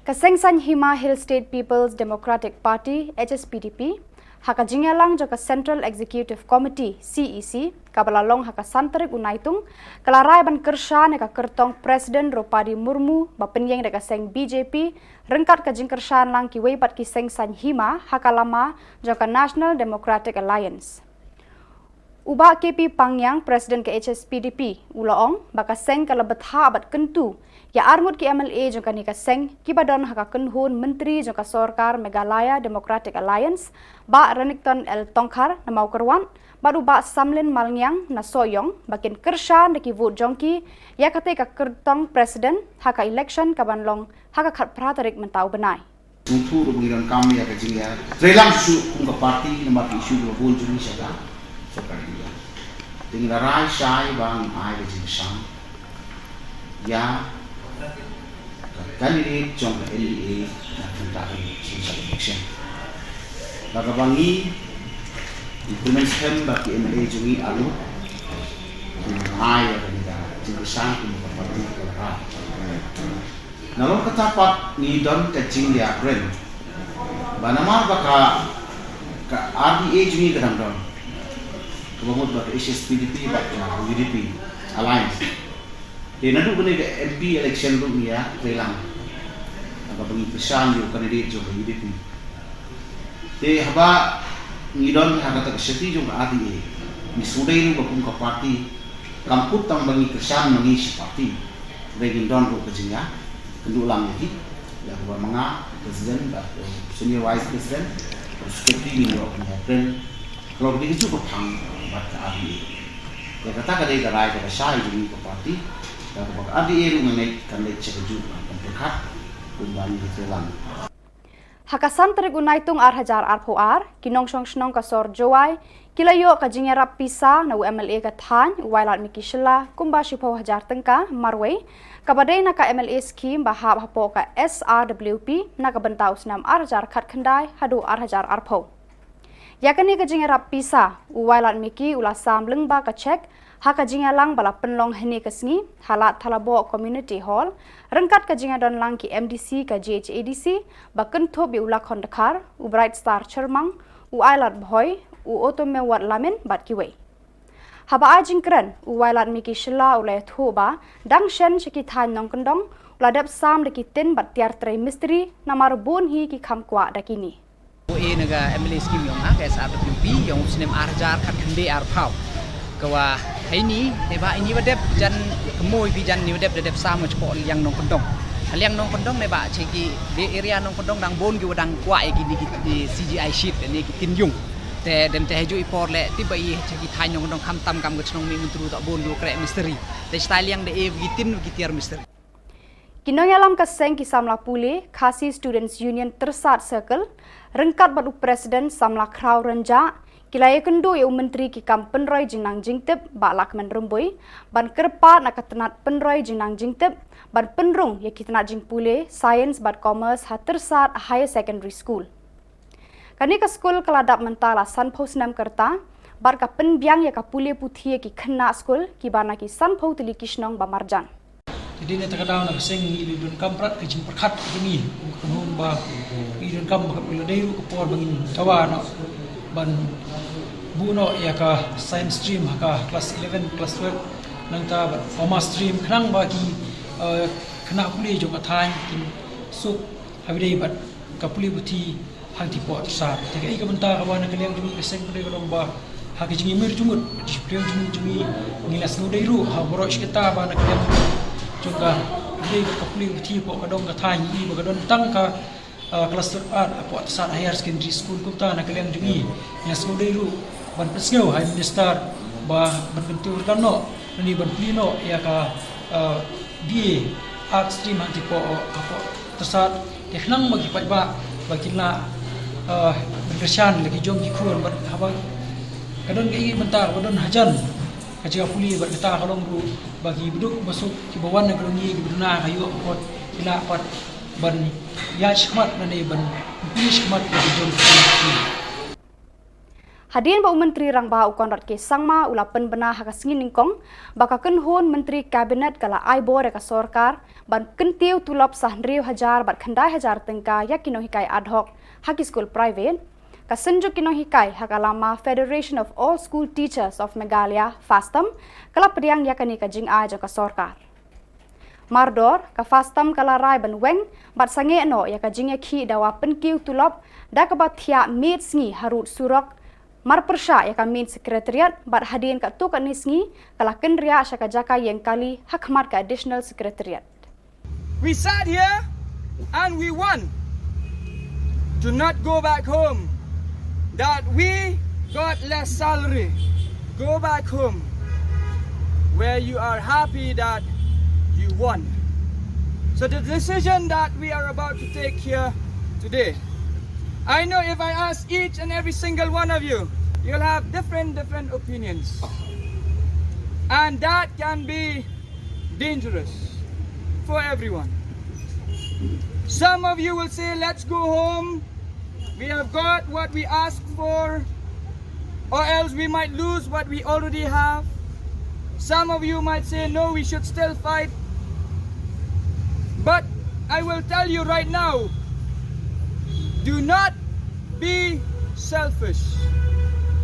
Ka Seng Saiñ Hima Hill State People's Democratic Party, H S P D P, ha ka jingïalang jong ka Central Executive Committee, C E C, kaba la long ha ka san tarik u Naitung, ka la rai ban kyrshan ïa ka kyrtong President Droupadi Murmu ba pynïeng da ka seng B J P, ryngkat ka jingkyrshan lang kiwei pat ki seng saiñ hima ha ka lama jong ka National Democratic Alliance. U Bah K P Pangngiang, President ka H S P D P, u la ong ba ka seng ka la bthah bad kyntu ïa arngut ki M L A jong kane ka seng kiba don ha ka kynhun myntri jong ka sorkar Meghalaya Democratic Alliance, Bah Renikton L Tongkhar na Mawkyrwat bad u Bah Samlin Malngiang na Sohiong ba kin kyrshan da ki vote jong ki ïa katei ka kyrtong President ha ka election kaban long ha ka khatphra tarik mynta u bnai. Sngewthuh ruh ba ngi donkam ïa ka jingïa treilang shuh kum ka party namar ki issue kiba bun jong ngi sha ka sorkar India. Te ngi la rai shai ba ngin ai ka jingkyrshan ïa ka candidate jong ka N D A na ka bynta ka election. Bad kaba ngi implement skhem ba ki M L A jong ngi arngut ngi ai ïa kane ka jingkyrshan kum ka party ka la rai. Nalor kata pat ngi don ka jingïakren ba namar ba ka, ka R D A jong ngi ka dang don kaba mut ba ka H S P D P bad ka U D P alliance. Te naduh kane ka M P election ruh ngi ïa treilang, kaba ngi kyrshan ïa u candidate jong ka U D P. Te haba ngi don ha kata ka seti jong ka R D A, ngi sngewdei ruh ba kum ka party kam kut tang ba ngi kyrshan ma ngi shi party. Hynrei ngin don ruh ka jingïakynduh lang ïa ki, ïa kaba ma nga president bad senior vice president bad secretary, ngin ïoh ban ïakren halor kine kijuh ki phang bad ka R D A. Ïa kata ka dei ka rai kaba shai jong ngi ka party. Ïa kaba ka R D A ruh nga ngeit kan leit sha kajuh ka pyrkhat kumba ngi treilang. Ha ka san tarik u Naitung ar hajar arphew ar, ki nongshong shnong ka sor Jowai ki la ïoh ka jingïarap pisa na u M L A ka thaiñ u Wailadmiki Shylla kumba shiphew hajar tyngka marwei, kaba dei na ka M L A scheme ba hap hapoh ka S R W P na ka bynta u snem ar hajar khatkhyndai haduh ar hajar arphew. Ïa kane ka jingïarap pisa u Wailadmiki u la sam lyngba ka cheque ha ka jingïalang ba la pynlong hynne ka sngi ha Lad Thalaboh Community Hall, ryngkat ka jingïadon lang ki M D C ka J H A D C, ba kynthup ïa u Lakhon Dkhar, u Bright Star Chyrmang, u Ailad Bhoi, u Otomewat Lamin bad kiwei. Haba ai jingkren, u Wailadmiki Shylla u la ïathuh ba dang shen sha ki thaiñ nongkyndong u la dep sam da ki tin bad tiar trei mistri namar bun hi ki kham kwah da kine. Ko e na ka M L A scheme yong nga ka S R W P yong u snem ar hajar khatkhyndai arphew. Ka wa haini, ne ba ini wa dep jan kmoi bi jan ni wa dep da dep sam wa chpo liang nongkyndong. Liang nongkyndong ne ba che ki de area nongkyndong dang bun ki wa dang kwah ïa ki ni ki, ki C G I sheet ne ki tin yung. Te dem te haju i por le ti ba i che ki thaiñ nongkyndong kham tam kam ka chnong mi myntru ta bun ki wa kreh mistri. Te stai liang de e ki tin ki tiar mistri. Ki nongïalam ka seng ki samla pule Khasi Students Union Tyrsad Circle, ryngkat bad u President samla Khraw Rynjah, Ki la ïakynduh ïa u Myntri ki kam pynroi jingnang jingtip, Bah Lahkmen Rymbui, ban kyrpad na ka tnat pynroi jingnang jingtip ban pynrung ïa ki tnat jingpule Science bad Commerce ha Tyrsad Higher Secondary School. Kane ka skul ka la dap mynta la sanphew snem ka rta bad ka pynbiang ïa ka pule puthi ïa ki khynnah skul kiba na ki sanphew tylli ki shnong ba marjan. Te dei na kata ka daw na ka seng ngi la donkam bad ka jingpyrkhat ka jong ngi, ka hynrei ba ngi donkam ba ka phi la dei ruh ka por ba ngin dawa noh ban buh noh ïa ka science stream ha ka class eleven, class twelve, nangta bad commerce stream khnang ba ki, eh, khynnah pule jong ka thaiñ kin suk ha ba dei bad ka pule puthi hangtei hapoh Tyrsad. Te kaei ka bynta kaba na ka liang jong ngi ka seng pule ka long ba ha ka jingïamir jingmut, ka jingpyrshang jingmut jong ngi, ngi la sngewdei ruh ha baroh shi katta ba na ka liang jong ka, dei ka pule puthi hapoh ka dong ka thaiñ ngi ba ka don tang ka, ah, class twelve ar hapoh Tyrsad Higher Secondary School. Kumta na ka liang jong ngi, ngi la sngewdei ruh ban pynsngew ha i Minister ba ban kyntiew kyrdan noh, lane ban plie noh ïa ka, ah, B A Arts stream hangtei hapoh, hapoh Tyrsad, te khnang ba ki paidbah ba kin lah, eh, ban kyrshan la ki jong ki khun bad haba ka don kaei kaei bynta ba don hajan ka jaka pule bad kata ka long ruh ba ki baduk basuk kiba wan na ka jong ngi kiba duna ka ïoh ka kot ki lah pat ban ïaid shakhmat lane ban pule shakhmat la ki jong ki khun. Hadien ba u Myntri Rangbah u Conrad K Sangma u la pynbna ha ka sngi nyngkong ba ka kynhun Myntri Cabinet ka la ai bor ïa ka sorkar ban kyntiew tulop sa hynriew hajar bad khyndai hajar tyngka ïa ki nonghikai ad hoc ha ki skul private, ka Synjuk ki Nonghikai ha ka lama Federation of All School Teachers of Meghalaya, FASTOM, ka la pdiang ïa kane ka jingai jong ka sorkar. Mardor, ka FASTOM ka la rai ban weng bad sangeh noh ïa ka jingïakhih dawa pynkiew tulop da kaba thiah miet sngi harud surok marpyrshah ïa ka main secretariat bad hadien katto katne sngi ka la kynriah sha ka jaka ïeng kali ha khmat ka additional secretariat. We sat here and we won. Do not go back home. That we got less salary. Go back home where you are happy that you won. So the decision that we are about to take here today, I know if I ask each and every single one of you, you'll have different, different opinions. And that can be dangerous for everyone. Some of you will say, "Let's go home. We have got what we asked for, or else we might lose what we already have." Some of you might say, "No, we should still fight." But I will tell you right now, do not be selfish.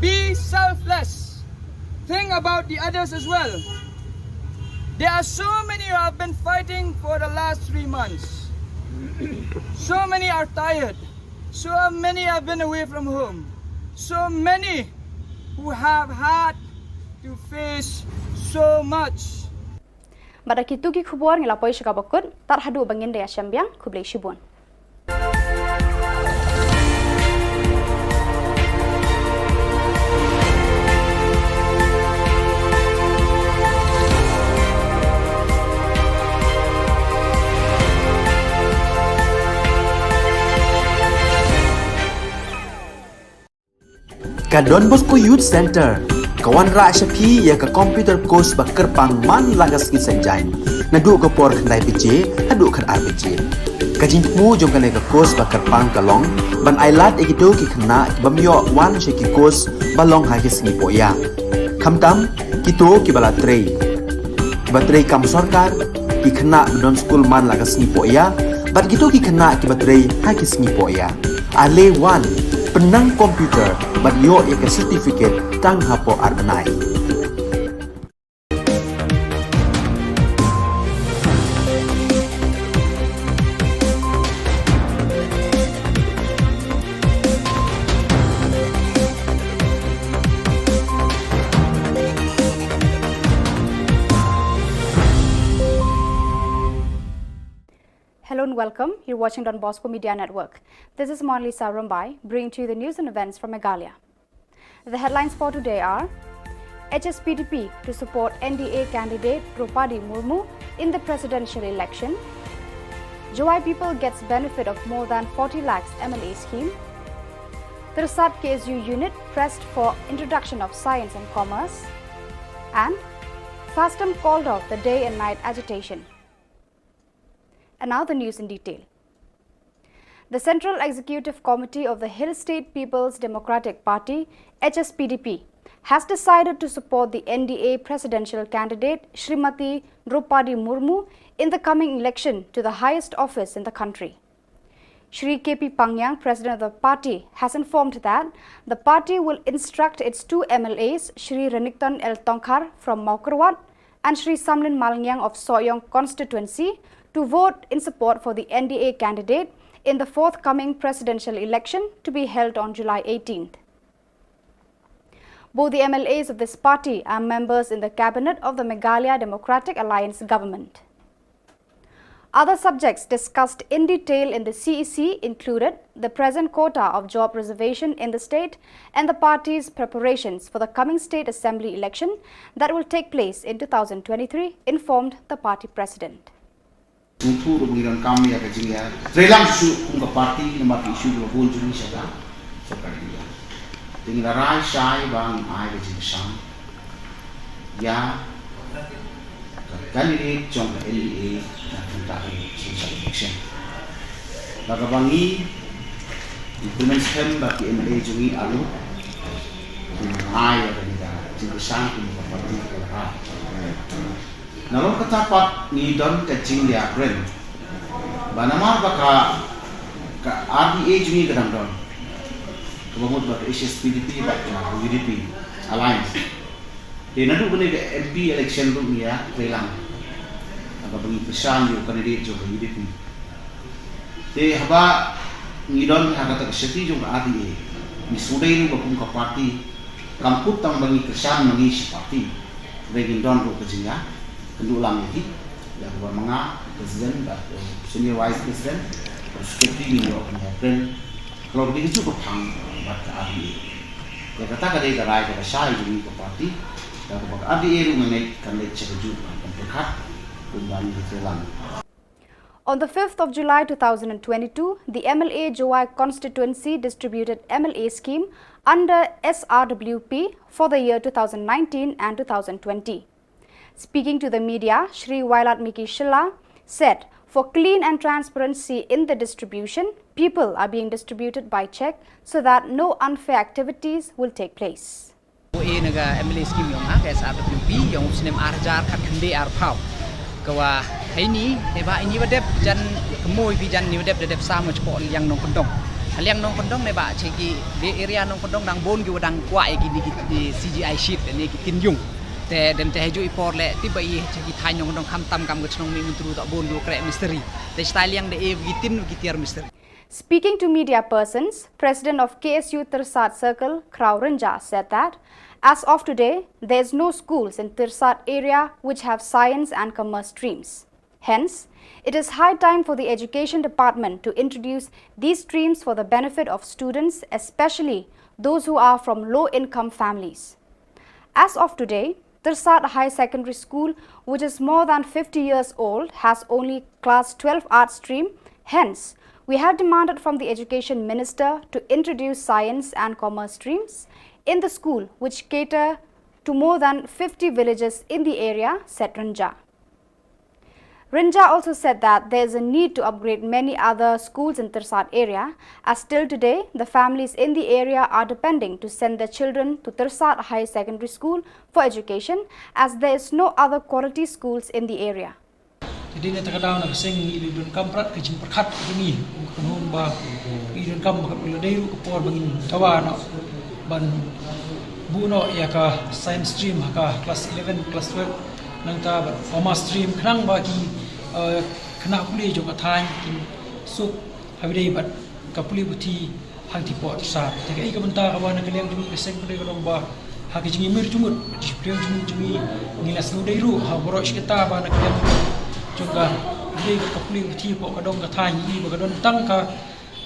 Be selfless. Think about the others as well. There are so many who have been fighting for the last three months. So many are tired. So many have been away from home. So many who have had to face so much. Bad da kito ki khubor ngi la poi sha kaba kut, tad haduh ba ngin da ïashem biang, khublei shibun. Ka Don Bosco Youth Centre ka wanrah sha phi ïa ka computer course ba kyrpang man la ka sngi Saitjaiñ, naduh ka por khyndai baje haduh khatar baje. Ka jingthmu jong kane ka course ba kyrpang ka long ban ailad ïa kito ki khynnah ki bym ïoh wan sha ki course ba long ha ki sngi pohïa, khamtam kito kiba la trei, kiba trei kam sorkar, ki khynnah ba don skul man la ka sngi pohïa, bad kito ki khynnah kiba trei ha ki sngi pohïa. Ale wan, pynnang computer bad ïoh ïa ka certificate tang hapoh ar bnai. Hello and welcome. You're watching Don Bosco Media Network. This is Monalisa Rumbai, bringing to you the news and events from Meghalaya. The headlines for today are: H S P D P to support N D A candidate Droupadi Murmu in the presidential election. Jowai people gets benefit of more than forty lakhs M L A scheme. Tirsat K S U unit pressed for introduction of science and commerce, and FASTM called off the day and night agitation. And now the news in detail. The Central Executive Committee of the Hill State People's Democratic Party, H S P D P, has decided to support the N D A presidential candidate Shrimati Droupadi Murmu in the coming election to the highest office in the country. Shri K P Pangyang, president of the party, has informed that the party will instruct its two M L As, Shri Renikton L Tongkhar from Mawkyrwat and Shri Samlin Malngiang of Sohiong constituency, to vote in support for the N D A candidate in the forthcoming presidential election to be held on July eighteenth. Both the M L As of this party are members in the cabinet of the Meghalaya Democratic Alliance government. Other subjects discussed in detail in the C E C included the present quota of job reservation in the state and the party's preparations for the coming state assembly election that will take place in two thousand twenty-three, informed the party president. Sngewthuh ruh ngi donkam ïa ka jingïatreilang shuh kum ka party namar ki issue kiba bun jong ngi sha ka sorkar India. Te ngi la rai shai ba ngin ai ka jingkyrshan ïa ka candidate jong ka N D A na ka bynta ka presidential election. Bad kaba ngi, ngi kyrmen skhem ba ki M L A jong ngi arngut kin ai ïa kane ka jingkyrshan kum ka party ka la rai. Nalor kata pat ngi don ka jingleh kren ba namar ba ka, ka R D A jong ngi ka dang don, kaba mut ba ka H S P D P bad ka U D P alliance. Te naduh kane ka M P election ruh ngi ïatreilang, haba ngi kyrshan ïa u candidate jong ka U D P. Te haba ngi don ha kata ka seti jong ka R D A, ngi sngewdei ruh ba kum ka party kam kut tang ba ngi kyrshan ma ngi shi party, hynrei ngin don ruh ka jingïakynduh lang ïa ki, ïa kaba ma nga president bad, eh, senior vice president bad secretary, ngin ïoh ban ïakren halor kine kijuh ki phang bad ka R D A. Ïa kata ka dei ka rai kaba shai jong ngi ka party, ïa kaba ka R D A ruh nga ngeit kan leit sha kajuh ka pyrkhat kumba ngi ïatreilang. On the fifth of July two thousand twenty-two, the M L A Jowai constituency distributed M L A scheme under S R W P for the year two thousand nineteen and two thousand twenty. Speaking to the media, Shri Wailadmiki Shylla said, for clean and transparency in the distribution, people are being distributed by check so that no unfair activities will take place. Ko e na ka M L A scheme yong nga, ka S R W P, yong u snem ar hajar khatkhyndai arphew. Ka wa, hei ni, ne ba ini wa dep jan kmoi bi jan ni wa dep da dep sam wa chapoh liang nongkyndong. Liang nongkyndong ne ba che ki, de area nongkyndong dang bun ki wa dang kwah ïa ki ni ki, ki C G I sheet ne ki tin yung. Te dem te haju i por le, ti ba i che ki thaiñ nongkyndong khamtam kam ka chnong Mihmyntdu ta bun ki wa kreh mistri. Te stai liang de e ki tin ki tiar mistri. Speaking to media persons, President of K S U Tirsat Circle, Kraw Rynjah, said that as of today, there is no schools in Tirsat area which have science and commerce streams. Hence, it is high time for the Education Department to introduce these streams for the benefit of students, especially those who are from low-income families. As of today, Tirsat High Secondary School, which is more than fifty years old, has only class twelve art stream. Hence, we have demanded from the education minister to introduce science and commerce streams in the school, which cater to more than fifty villages in the area, said Rynjah. Rynjah also said that there is a need to upgrade many other schools in Tirsat area, as till today, the families in the area are depending to send their children to Tirsat High Secondary School for education, as there is no other quality schools in the area. Te dei na kata ka daw na ka seng ngi i donkam pyrkhat ka jingpyrkhat ka jong ngi, ka nong ba i donkam ba ka la dei ruh ka por ba ngin dawa noh ban buh noh ïa ka science stream ha ka class eleven, class twelve, nangta bad commerce stream khnang ba ki, eh, khynnah pule jong ka thaiñ kin suk ha ba dei bad ka pule puthi hangtei poh Tirsat. Te ka i ka bynta kaba na ka liang jong ngi ka seng ka dei ka long ba ha ka jingïamir jingmut, jingpyrshang jingmut jong ngi, ngi la sngewdei ruh ha baroh shi katta ba na ka liang jong ka dei ka pule puthi poh ka dong ka thaiñ ngi ba ka don tang ka,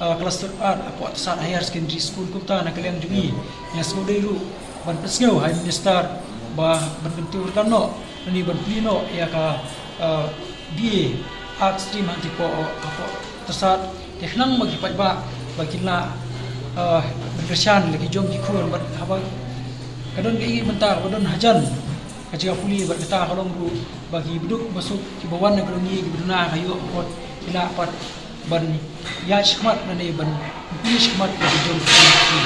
ah, cluster art hapoh Tirsat Higher Secondary School. Kumta na ka liang jong ngi ngi la sngewdei ruh ban pynsngew ha i minister ba ban kyntiew ryngkat noh, lane ban plie noh ïa ka, ah, B A Art Stream hangtei poh, hapoh Tirsat, te khnang ba ki paidbah ba kin lah Ah, ban kyrshan la ki jong ki khun bad haba ka don ka i bynta ba don hajan ka jaka pule bad kata ka long ruh ba ki baduk basuk ki ba wan na ka long i ki ba duna ka ïoh kot ki la pat ban ïa shmat na ne ban pule shmat la ki jong ki khun.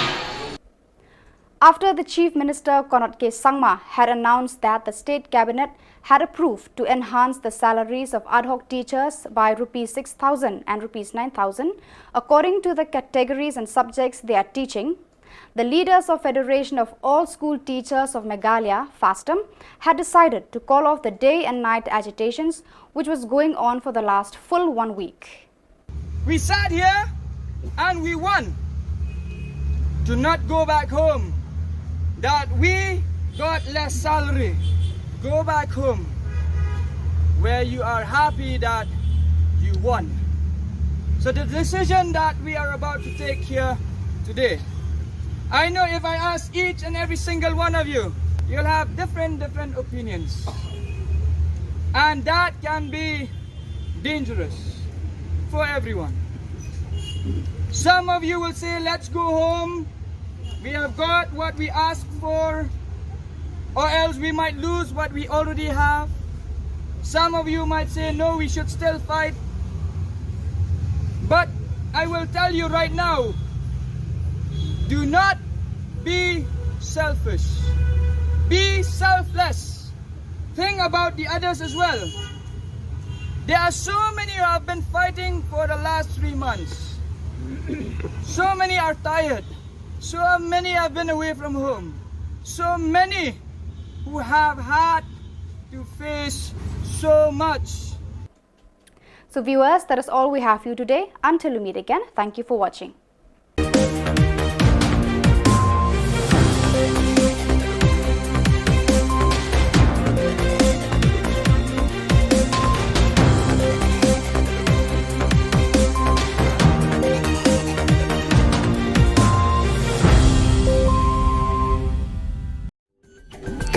After the Chief Minister Conrad K Sangma had announced that the state cabinet had approved to enhance the salaries of ad hoc teachers by rupees six thousand and rupees nine thousand, according to the categories and subjects they are teaching, the leaders of Federation of All School Teachers of Meghalaya, FASTOM, had decided to call off the day and night agitations which was going on for the last full one week. We sat here and we won to not go back home, that we got less salary. Go back home where you are happy that you won. So the decision that we are about to take here today, I know if I ask each and every single one of you, you'll have different, different opinions. And that can be dangerous for everyone. Some of you will say, let's go home. We have got what we asked for, or else we might lose what we already have. Some of you might say, no, we should still fight. But I will tell you right now, do not be selfish. Be selfless. Think about the others as well. There are so many who have been fighting for the last three months. So many are tired. So many have been away from home. So many who have had to face so much. So viewers, that is all we have for you today. Until we meet again, thank you for watching.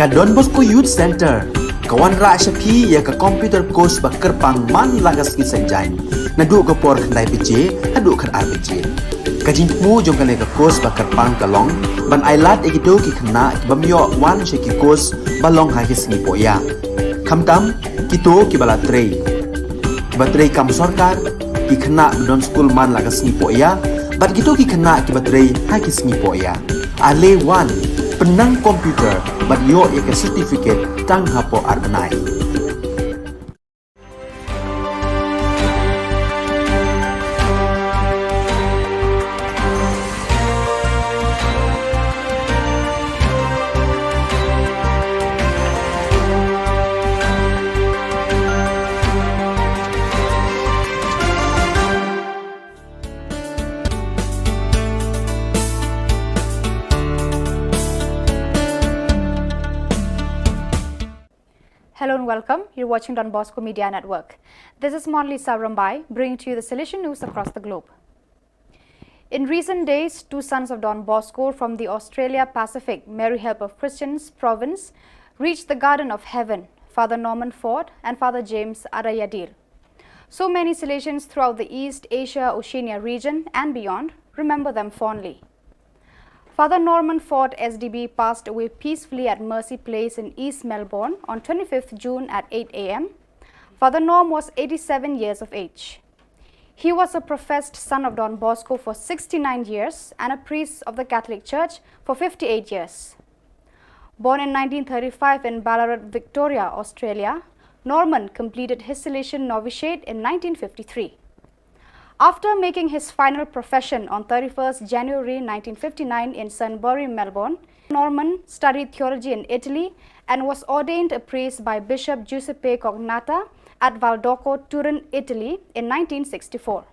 Ka Don Bosco Youth Centre ka wanrah sha phi ïa ka computer course ba kyrpang man la ka sngi Saitjaiñ, naduh ka por khyndai baje haduh khatar baje. Ka jingthmu jong kane ka course ba kyrpang ka long ban ailad ïa kito ki khynnah ki bym ïoh wan sha ki course ba long ha ki sngi pohïa, khamtam kito ki ba la trei, ki ba trei kam sorkar, ki khynnah ba don skul man la ka sngi pohïa bad kito ki khynnah ki ba trei ha ki sngi pohïa. Ale wan, pynnang computer bad ïoh ïa ka certificate tang hapoh ar bnai. Hello and welcome. You're watching Don Bosco Media Network. This is Monlisa Rambai, bringing to you the Salesian news across the globe. In recent days, two sons of Don Bosco from the Australia Pacific Mary Help of Christians province reached the Garden of Heaven, Father Norman Ford and Father James Adayadil. So many Salesians throughout the East Asia Oceania region and beyond remember them fondly. Father Norman Ford S D B passed away peacefully at Mercy Place in East Melbourne on twenty-fifth June at eight A M. Father Norm was eighty-seven years of age. He was a professed son of Don Bosco for sixty-nine years and a priest of the Catholic Church for fifty-eight years. Born in nineteen thirty-five in Ballarat, Victoria, Australia, Norman completed his Salesian novitiate in nineteen fifty-three. After making his final profession on thirty-first January nineteen fifty-nine in Sunbury, Melbourne, Norman studied theology in Italy and was ordained a priest by Bishop Giuseppe Cognatta at Valdocco, Turin, Italy in nineteen sixty-four.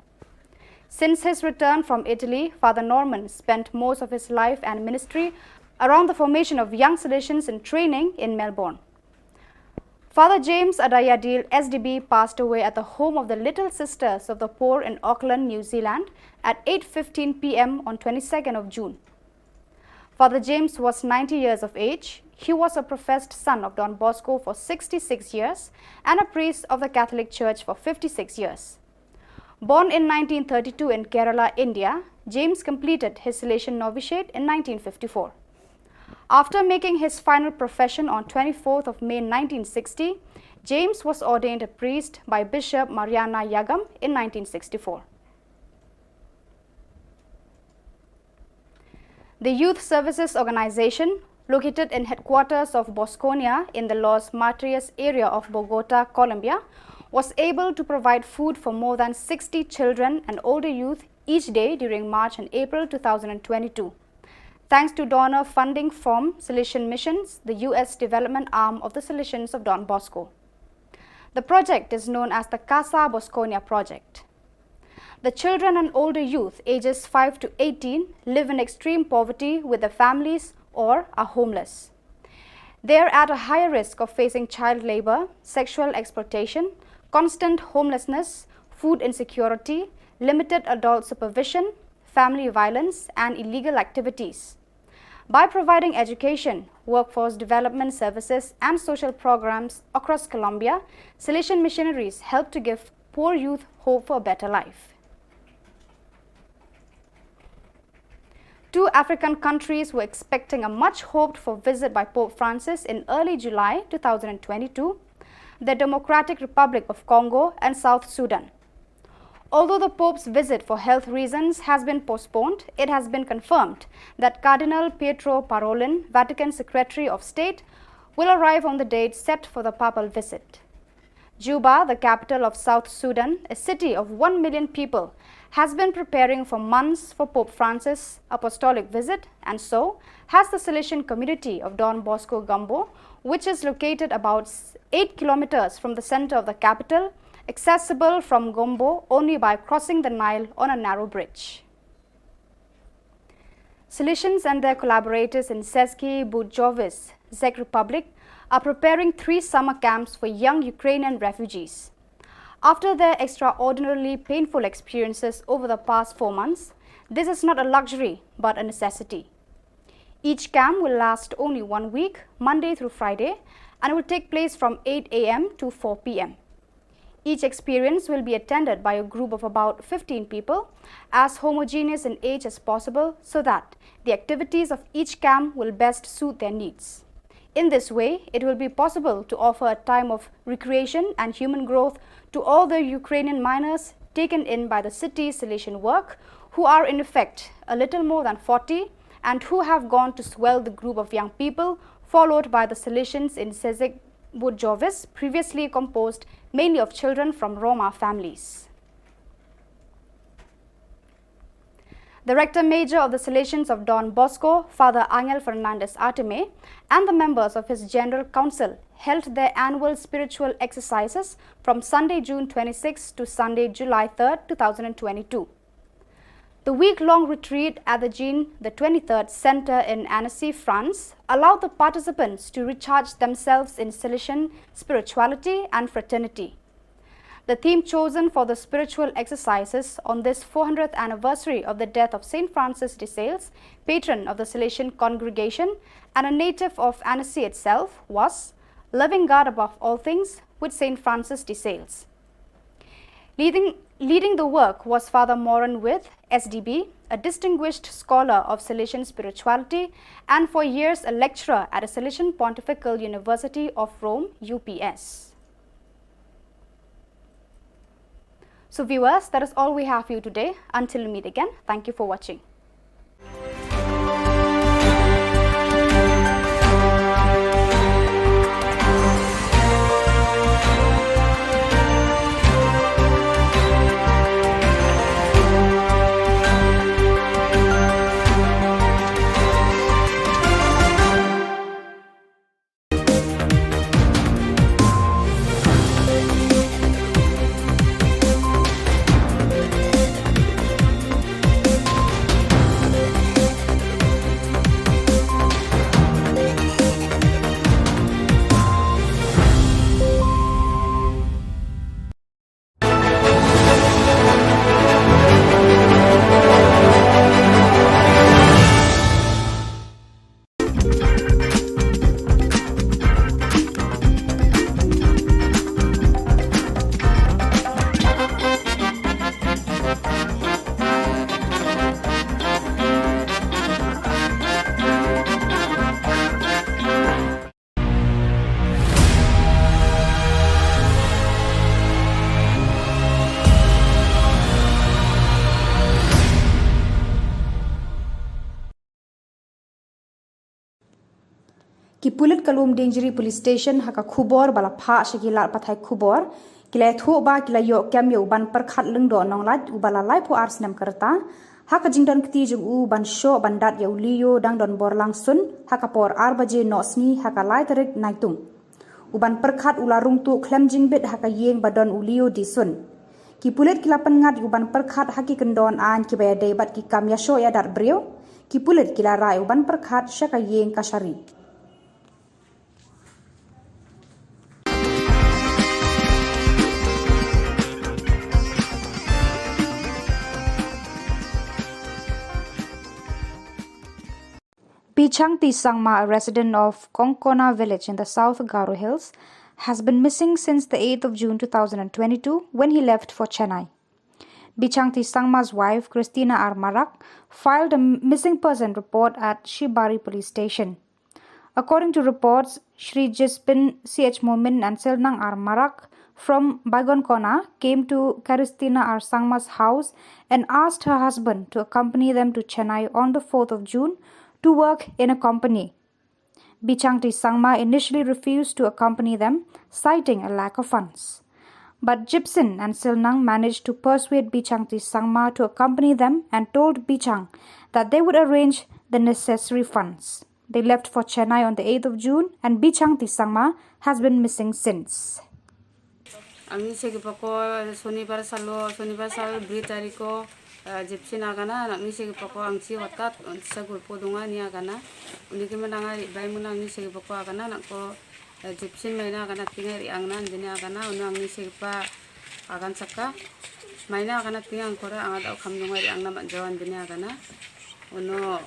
Since his return from Italy, Father Norman spent most of his life and ministry around the formation of young Salesians in training in Melbourne. Father James Adayadil S D B passed away at the home of the Little Sisters of the Poor in Auckland, New Zealand at eight fifteen P M on twenty-second of June. Father James was ninety years of age. He was a professed son of Don Bosco for sixty-six years and a priest of the Catholic Church for fifty-six years. Born in nineteen thirty-two in Kerala, India, James completed his Salesian novitiate in nineteen fifty-four. After making his final profession on twenty-fourth of May nineteen sixty, James was ordained a priest by Bishop Mariana Yagam in nineteen sixty-four. The Youth Services Organization, located in headquarters of Bosconia in the Los Matrias area of Bogota, Colombia, was able to provide food for more than sixty children and older youth each day during March and April two thousand twenty-two, thanks to donor funding from Salesian Missions, the U S development arm of the Salesians of Don Bosco. The project is known as the Casa Bosconia project. The children and older youth ages five to eighteen live in extreme poverty with their families or are homeless. They are at a higher risk of facing child labor, sexual exploitation, constant homelessness, food insecurity, limited adult supervision, family violence, and illegal activities. By providing education, workforce development services, and social programs across Colombia, Salesian missionaries help to give poor youth hope for a better life. Two African countries were expecting a much hoped for visit by Pope Francis in early July two thousand twenty-two, the Democratic Republic of Congo and South Sudan. Although the Pope's visit for health reasons has been postponed, it has been confirmed that Cardinal Pietro Parolin, Vatican Secretary of State, will arrive on the date set for the papal visit. Juba, the capital of South Sudan, a city of one million people, has been preparing for months for Pope Francis' apostolic visit, and so has the Salesian community of Don Bosco Gumbo, which is located about s-, eight kilometers from the center of the capital, accessible from Gumbo only by crossing the Nile on a narrow bridge. Salesians and their collaborators in Seski Bujovice, Czech Republic, are preparing three summer camps for young Ukrainian refugees. After their extraordinarily painful experiences over the past four months, this is not a luxury but a necessity. Each camp will last only one week, Monday through Friday, and will take place from eight a m to four p m. Each experience will be attended by a group of about fifteen people, as homogeneous in age as possible, so that the activities of each camp will best suit their needs. In this way, it will be possible to offer a time of recreation and human growth to all the Ukrainian minors taken in by the city's Salesian work, who are in effect a little more than forty and who have gone to swell the group of young people, followed by the Salesians in Sezek Bujovice, previously composed mainly of children from Roma families. The Rector Major of the Salesians of Don Bosco, Father Angel Fernandez Artime, and the members of his General Council held their annual spiritual exercises from Sunday, June twenty-sixth to Sunday, July third, two thousand twenty-two. The week-long retreat at the Jean the twenty-third Center in Annecy, France, allowed the participants to recharge themselves in Salesian spirituality and fraternity. The theme chosen for the spiritual exercises on this four hundredth anniversary of the death of Saint Francis de Sales, patron of the Salesian congregation and a native of Annecy itself, was Loving God Above All Things with Saint Francis de Sales. Leading, leading the work was Father Moran With, S D B, a distinguished scholar of Salesian spirituality and for years a lecturer at a Salesian Pontifical University of Rome, U P S. So viewers, that is all we have for you today. Until we meet again, thank you for watching. Ki pulit ka Lumdiengjri Police Station ha ka khubor ba la phah sha ki lad pathai khubor ki la ïathuh ba ki la ïoh kem ïa u Banpyrkhat Lyngdoh Nonglait uba la laiphew ar snem ka rta ha ka jingdon kti jong u ban shoh ban dat ïa u Leo dang don bor lang sun ha ka por ar baje noh sngi ha ka lai tarik Naitung. U Banpyrkhat u la rung tuh khlem jingbit ha ka ïing ba don u Leo di sun. Ki pulit ki la pynngat ïa u Banpyrkhat ha ki kyndon aiñ kiba ïadei bad ki kam ïashoh ïadat briew. Ki pulit ki la rah ïa u Banpyrkhat sha ka ïing kashari. Bichangti Sangma, a resident of Kongkona village in the South Garo Hills, has been missing since the eighth of June two thousand and twenty-two, when he left for Chennai. Bichangti Sangma's wife, Christina R Marak, filed a missing person report at Shibari Police Station. According to reports, Shri Jispin C H Momin and Silnang R Marak from Baigonkona came to Christina R Sangma's house and asked her husband to accompany them to Chennai on the fourth of June to work in a company. Bichangti Sangma initially refused to accompany them, citing a lack of funds. But Jipsin and Silnang managed to persuade Bichangti Sangma to accompany them and told Bichang that they would arrange the necessary funds. They left for Chennai on the eighth of June, and Bichangti Sangma has been missing since. Angni se ki pako, Sonibar salo, Sonibar sal bri tariko, eh, Jipsin agana, angni se ki pako angsi watat, sa gulpo dunga ni agana. Uni ki menanga ri bai menang ni se ki pako agana, nangko, eh, Jipsin maina agana tinga ri angna, dini agana, unu angni se ki pa agan saka. Maina agana tinga angkora, angada kham dunga ri angna man jawan dini agana. Unu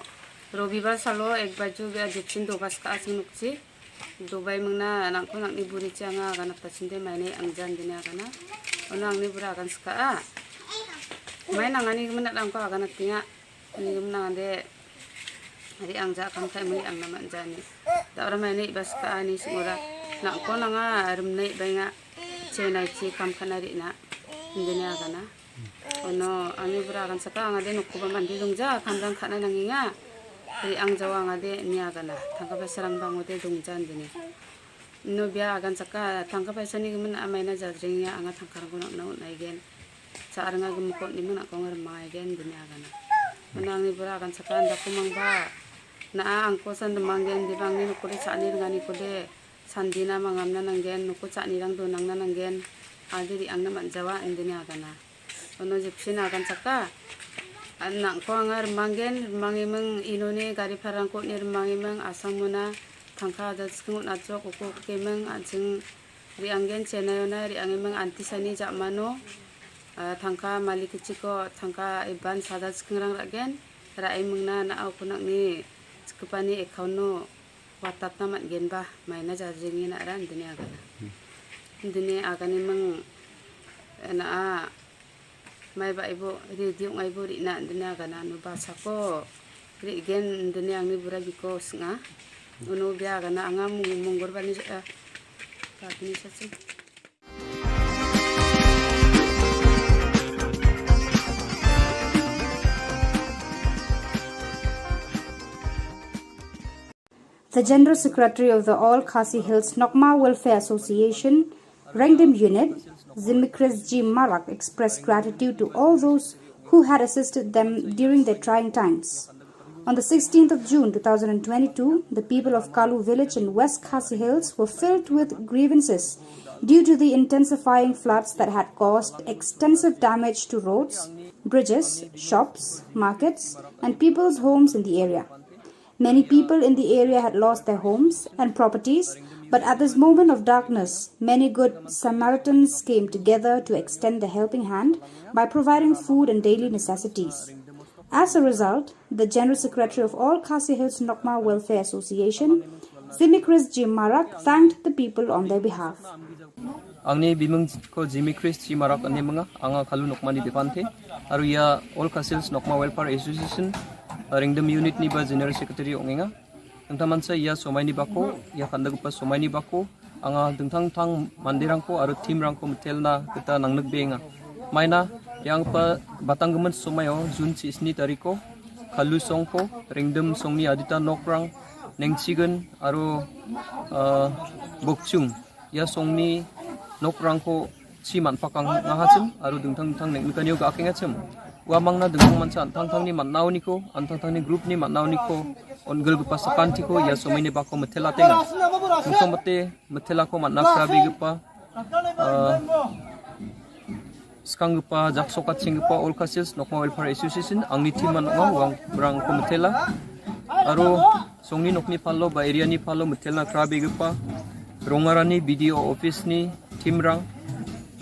Robibar salo, ek baju bia Jipsin do bas ka asing nukchi. Dubai mengna nangko nangni buri chi anga agana ta sinde maine angjan dini agana. Ono angni bura agan saka a. Mai nangani kemena nangko agana tinga. Ni kemena ande ri angja kam kai mei angna manjani. Da ora maine bas ka ani singora. Nangko nanga remnei bainga. Chenai chi kam kana ri na. Dini agana. Ono angni bura agan saka anga de nukku ba mandi dungja kamrang khana nanginga. Ri ang jawa anga de ni agana. Thangka ba serang bang ode dungja dini. No bia agan saka thangka ba sani gemen amai na jajring ya anga thangka rang kono na unai gen. Sa aranga gem ko ni mena ko ngar mai gen dini agana. Ono angni bura agan saka anda kumang ba. Na a angko san demang gen di bang ni nukku de sa ni dengan ni kude. Sandina mangam na nanggen, nuku chak nirang donang na nanggen. Adi ri ang na man jawa endini agana. Ono Jipsin agan saka. An nangko anga remanggen, remangi meng inone gari pharang ko ni remangi meng asang muna thangka ada skeng un ajok uko ke meng ajeng ri anggen Chennai ona ri angi meng anti sani jak mano. Ah, thangka malik chiko thangka iban sada skeng rang ragen. Ra ai meng na na au kunak ni skepani ekauno. Watat na mat gen ba, mai na jajing ina ran dini agana. Dini agani meng na a mai ba ibu ri diung ai bu ri na dini agana nu ba sako ri gen dini angni bura biko snga. Unu bia agana anga mung munggur bani eh, ka bini sasing. The General Secretary of the All Khasi Hills Nokma Welfare Association, Rengdim Unit, Zimikris G Marak, expressed gratitude to all those who had assisted them during their trying times. On the sixteenth of June two thousand and twenty-two, the people of Kalu village in West Khasi Hills were filled with grievances due to the intensifying floods that had caused extensive damage to roads, bridges, shops, markets, and people's homes in the area. Many people in the area had lost their homes and properties, but at this moment of darkness, many good Samaritans came together to extend the helping hand by providing food and daily necessities. As a result, the General Secretary of All Khasi Hills Nokma Welfare Association, Zimikris G Marak, thanked the people on their behalf. Angni bimung ko Zimikris G Marak ani manga, anga Kalu Nokma ni dipante, aru ia All Khasi Hills Nokma Welfare Association, Rengdim Unit ni ba General Secretary ongenga. Tengtaman sa ia somai ni bako, ia kanda gupa somai ni bako, anga dingtang tang mandirangko aru teamrangko metelna kita nangnuk benga. Maina, yang pa batang gemen somayo, June sisni tariko, Kalu songko, Rengdim songni adita nokrang, Nengchigen aro, ah, Bokchung, ïa songni nokrang ko chi man pakang nga ha chim, aro dingthang dingthang neng nikaniu ga keng ha chim. Wa mang na dingthang mansa anthang thang ni man nau ni ko, anthang thang ni group ni man nau ni ko, on gel gepa sakan ti ko, ïa somai ni bako metela tenga. Mungkong mete, metela ko man na krabi gepa, ah, skang gepa, jak sokat sing gepa, All Khasi Hills Nokma Welfare Association, angni team man nokma, wang berang ko metela. Aro, songni nokni palo, ba area ni palo, metela krabi gepa. Rongarani B D O office ni team rang.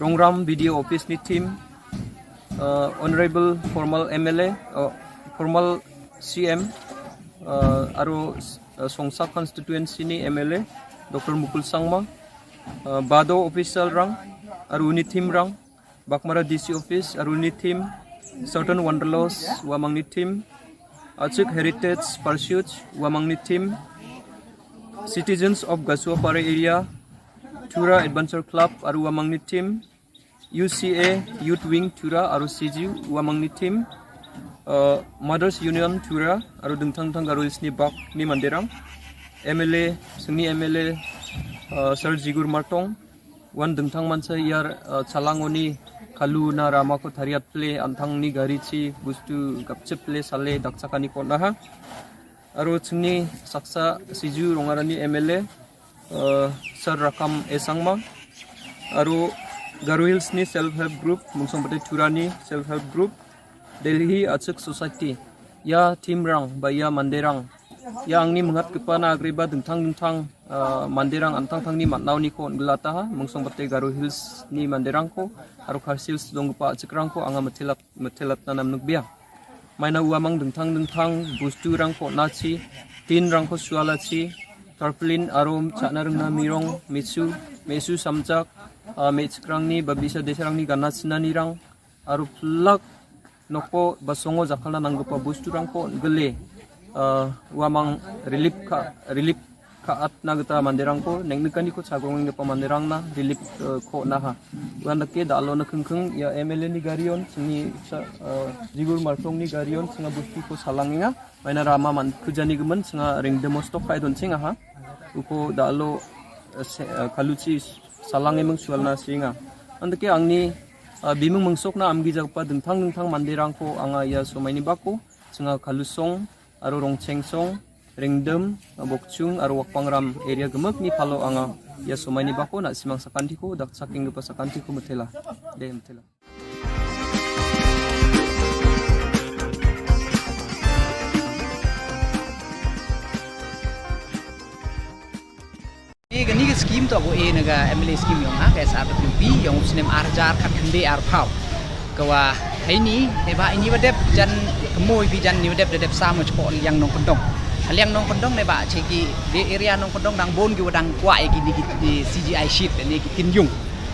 Rongram B D O office ni team. Uh, Honorable formal M L A, uh, formal C M, uh, aro, uh, Songsa constituency ni M L A, Doctor Mukul Sangma, uh, Bado official rang, aro ni team rang, Bakmara D C office, aro ni team, Southern Wanderlust, wamang ni team, Achik Heritage Pursuit, wamang ni team, Citizens of Gasuapara area, Tura Adventure Club, aro wamang ni team, U C A Youth Wing Tura aro C G wamang ni team, uh, Mothers Union Tura aro dingthang dingthang Garo Hills ni bak ni manderang, M L A, sengni M L A, uh, Sir Jigur Martong, wan dingthang mansa ïar, uh, chalangoni kalu na rama ko thariat ple, anthang ni gari chi, bustu gapchip ple, sale, dakchakani ko naha. Aro chingni saksa Siju Rongarani M L A, uh, Sir Rakam Esangma. Aro Garo Hills ni self help group, Mungsong Bate Turani self help group, Delhi Achik Society. Ïa team rang, ba ïa manderang. Ïa angni mengat kepa na agriba dingthang dingthang, uh, manderang anthang thangni matnau ni ko ngelata ha, Mungsong Bate Garo Hills ni manderang ko, aro Khasi Hills dong kepa Achik rang ko, anga metelap metelat nanam nukbia. Maina uamang dingthang dingthang, bustu rang ko nachi, tin rang ko suala chi, tarpaulin arum, chana rengna mirong, mesu, mesu samjak, ah, mechkrang ni, babisa desarang ni, gana china ni rang, aru plak, noko, basongo jakalna nanggupa bustu rang ko gele, ah, uamang relief ka, relief ka at na gita manderang ko, neng neka ni ko chagong ngepa manderang na, relief, eh, ko na ha. Wan dake da alo na kengkeng, ïa M L A ni garion, sini sa, eh, Jigur Martong ni garion, singa busti ko salang inga, maina rama man kujani gemen, singa ring demos tok kai don singa ha. Uko da alo, eh, se, eh, kaluchi salang emeng sual na singa. Andake angni, eh, bimeng mengsok na amgi jagpa dengthang dengthang manderang ko, anga ïa somai ni bako, singa kalusong, aro rongchengsong, ringdem, bokchung, aro wakpangram area gemek ni palo anga ïa somai ni bako na simang sakanti ko, dak saking gepa sakanti ko metela. De metela. Ïa kani ka skim to ko e na ka M L A skim yong ha ka S R W P yong u snem ar hajar khatkhyndai arphew. Ka wa heini, neba ini wa dep jan kemoi bi jan ni wa dep da dep sa mo chpo liang nongkyndong. Liang nongkyndong neba che ki de area nongkyndong dang bun ki wa dang kwah ïa kini ki C G I sheet ne ki tin yung.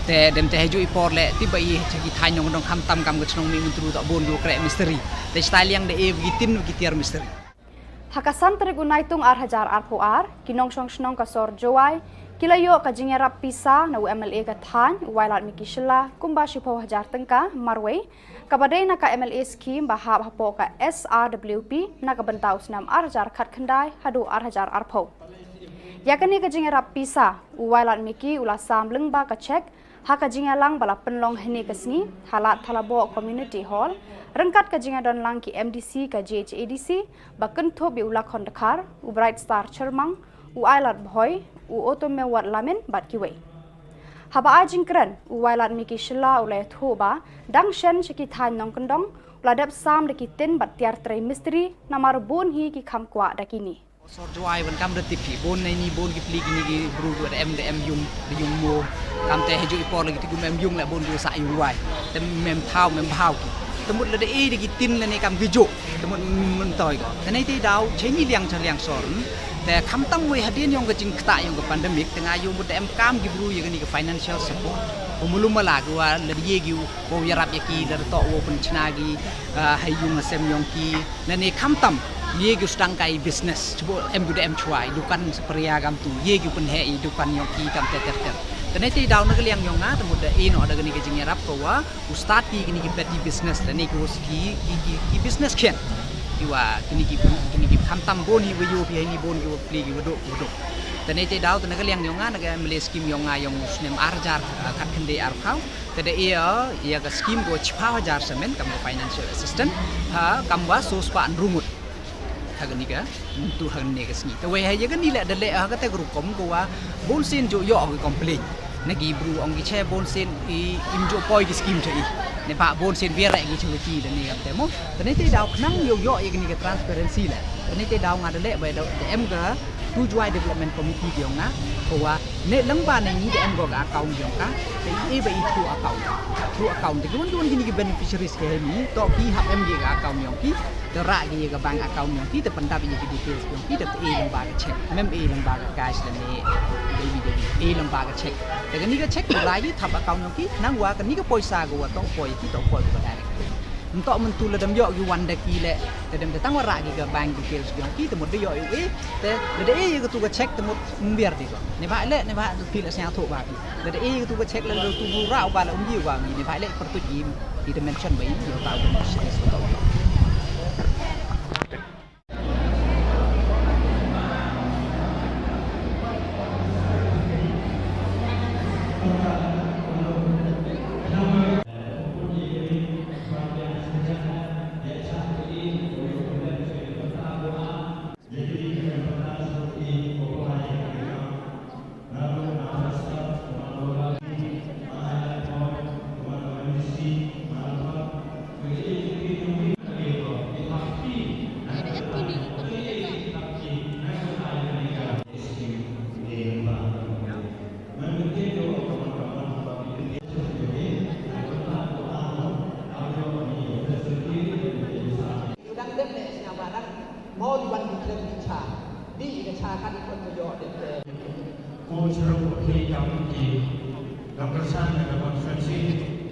Te dem te heju i por le ti ba i che ki thaiñ nongkyndong khamtam kam ka chnong Mihmyntdu to bun ki wa kreh mistri. Te stai liang de e ki tin ki tiar mistri. Ha ka san tarik u Naitung ar hajar arphew ar, ki nongshong shnong ka sor Jowai ki la ïoh ka jingïarap pisa na u M L A ka thaiñ, u Wailadmiki Shylla, kumba shiphew hajar tyngka marwei, kaba dei na ka M L A skim ba hap hapoh ka S R W P na ka bynta u snem ar hajar khatkhyndai haduh ar hajar arphew. Ïa kane ka jingïarap pisa, u Wailadmiki u la sam lyngba ka cheque ha ka jingïalang ba la pynlong hynne ka sngi ha Lad Thalaboh Community Hall, ryngkat ka jingïadonlang ki M D C ka J H A D C, ba kynthup ïa u Lakhon Dkhar, u Bright Star Chyrmang, u Ailad Bhoi, u Otomewat Lamin bad kiwei. Haba ai jingkren, u Wailadmiki Shylla u la ïathuh ba dang shen sha ki thaiñ nongkyndong u la dep sam da ki tin bad tiar trei mistri, namar bun hi ki kham kwah da kine. Sor Jowai wan kam da tip hi, bun na ini bun ki pli kini ki bru ki wa da em da em yung, da yung mo. Kam te heju i por lagi ti kum em yung la bun ki wa sa yung wai. Te mem thaw, mem bhaw ki. Te mut la da e da ki tin la ne kam ki jo. Te mut mem toi ko. Te nei te daw, che ni liang cha liang sor. Te khamtam wei hadien yong ka jingkta yong ka pandemic, te nga yung mut da em kam ki bru ïa kani ka financial support. Ko mulum mala ki wa la da ye ki u, ko ïarap ïa ki, la da to wo pynchna ki, ah, ha yung ha sem yong ki. Lane khamtam, ïa ki u sdang kai business, chibun em ki da em chwa, i dukan sa pria kam tu, ïa ki u pynheh i dukan yong ki kam ter ter ter. Te nei te daw na ka liang yong nga, te mut da e noh da kani ka jingïarap ko wa u start ki kini ki petty business, lane ki u ki, ki, ki, ki business khian. Ki wa kini ki, kini ki khamtam bun hi wa yu phi ha ini bun ki wa pli ki wa duk, ki wa duk. Te ne te daw te na ka liang yong nga, na ka M L A scheme yong nga yong snem ar hajar, ah, khat khyndai ar phaw. Te da ïa, ïa ka scheme ko chiphaw hajar samen kam ka financial assistance. Ha, kam wa so spah hynriew ngut. Ha kani ka, mynta ha kani ka sngi. Te wei ha ïa kani leh da leh ha kata ka rukom ko wa bun sien ju ïoh ki complain. Na ki bru ong ki che bun sien i im ju poi ki scheme cha i. Ne ba bun sien biar ki cha ki da ne kam te mo. Te ne te daw khnang ïoh ïoh ïa kani ka transparency leh. Te ne te daw nga da leh ba da em ka Tu Jwai Development Committee yong nga ko wa ne lang ba ne ngi da em ko ka account yong ka. Te i ba i through account. Through account te ki wan ki wan kini ki beneficiaries ki ha ini to ki hap em ki ka account yong ki. Te rah ki ïa ka bank account yong ki, te pyndap ïa ki details yong ki, te, te e lang ba ka check. Mem e lang ba ka cash lane debit, debit. E lang ba ka check. Te kani ka check la ïa thap account yong ki, nang wa kani ka poisa ka wa to poi ki, to poi ka direct. Nto mynta la dam ïoh ki wan da ki leh, te dam da tang wa rah ki ka bank details yong ki, te mut da ïoh ïa u e, te la da e ïa ka tu ka check, te mut mbiar di ko. Ne ba leh, ne ba tu ki la sñiaw thoh ba ki. La da e ïa ka tu ka check, la da tu bu rah u ba la um ji u ba ngi, ne ba leh, pyrtuit ki. Ita mention ba i, ïa u tau beneficiaries u tau. Dang dep ne sñiaw ba dang mo di wan ki khlem ki cha. Di ka cha ka di kon ko yo dep te. Ko chero ko phei kam ki. Dang kersan na ka conference.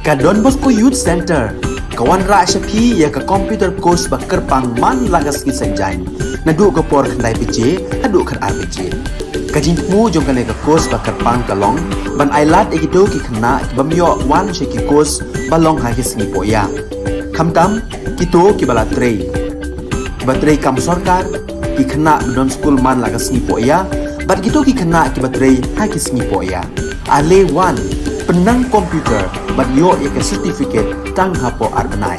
Ka Don Bosco Youth Centre ka wanrah sha phi ïa ka computer course ba kyrpang man la ka sngi Saitjaiñ, naduh ka por khyndai baje haduh khatar baje. Ka jingthmu jong kane ka course ba kyrpang ka long ban ailad ïa kito ki khynnah ki bym ïoh wan sha ki course ba long ha ki sngi pohïa, khamtam kito kiba la trei, kiba trei kam sorkar, ki khynnah ba don skul man la ka sngi pohïa bad kito ki khynnah kiba trei ha ki sngi pohïa. Ale wan, pynnang computer bad ïoh ïa ka certificate tang hapoh ar bnai.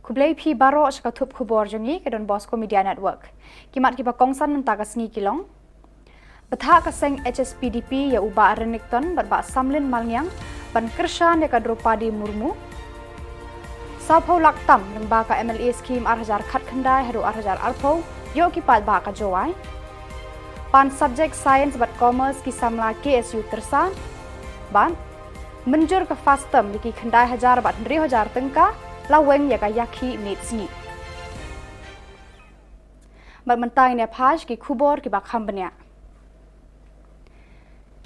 Khublei phi baroh sha ka thup khubor jong ngi ka Don Bosco Media Network. Ki mat kiba kongsan mynta ka sngi ki long: Bthah ka seng H S P D P ïa u Bah Renikton bad Bah Samlin Malngiang ban kyrshan ïa ka Droupadi Murmu. Sawphew lak tam lyngba ka M L A scheme ar hajar khatkhyndai haduh ar hajar arphew ïoh ki paidbah ka Jowai. Pan subject science bad commerce ki samla K S U Tyrsad. Bad mynjur ka FAST term ïa ki khyndai hajar bad hynriew hajar tyngka la weng ïa ka ïakhih miet sngi. Bad mynta ngin ïa phai sha ki khubor kiba kham bniah.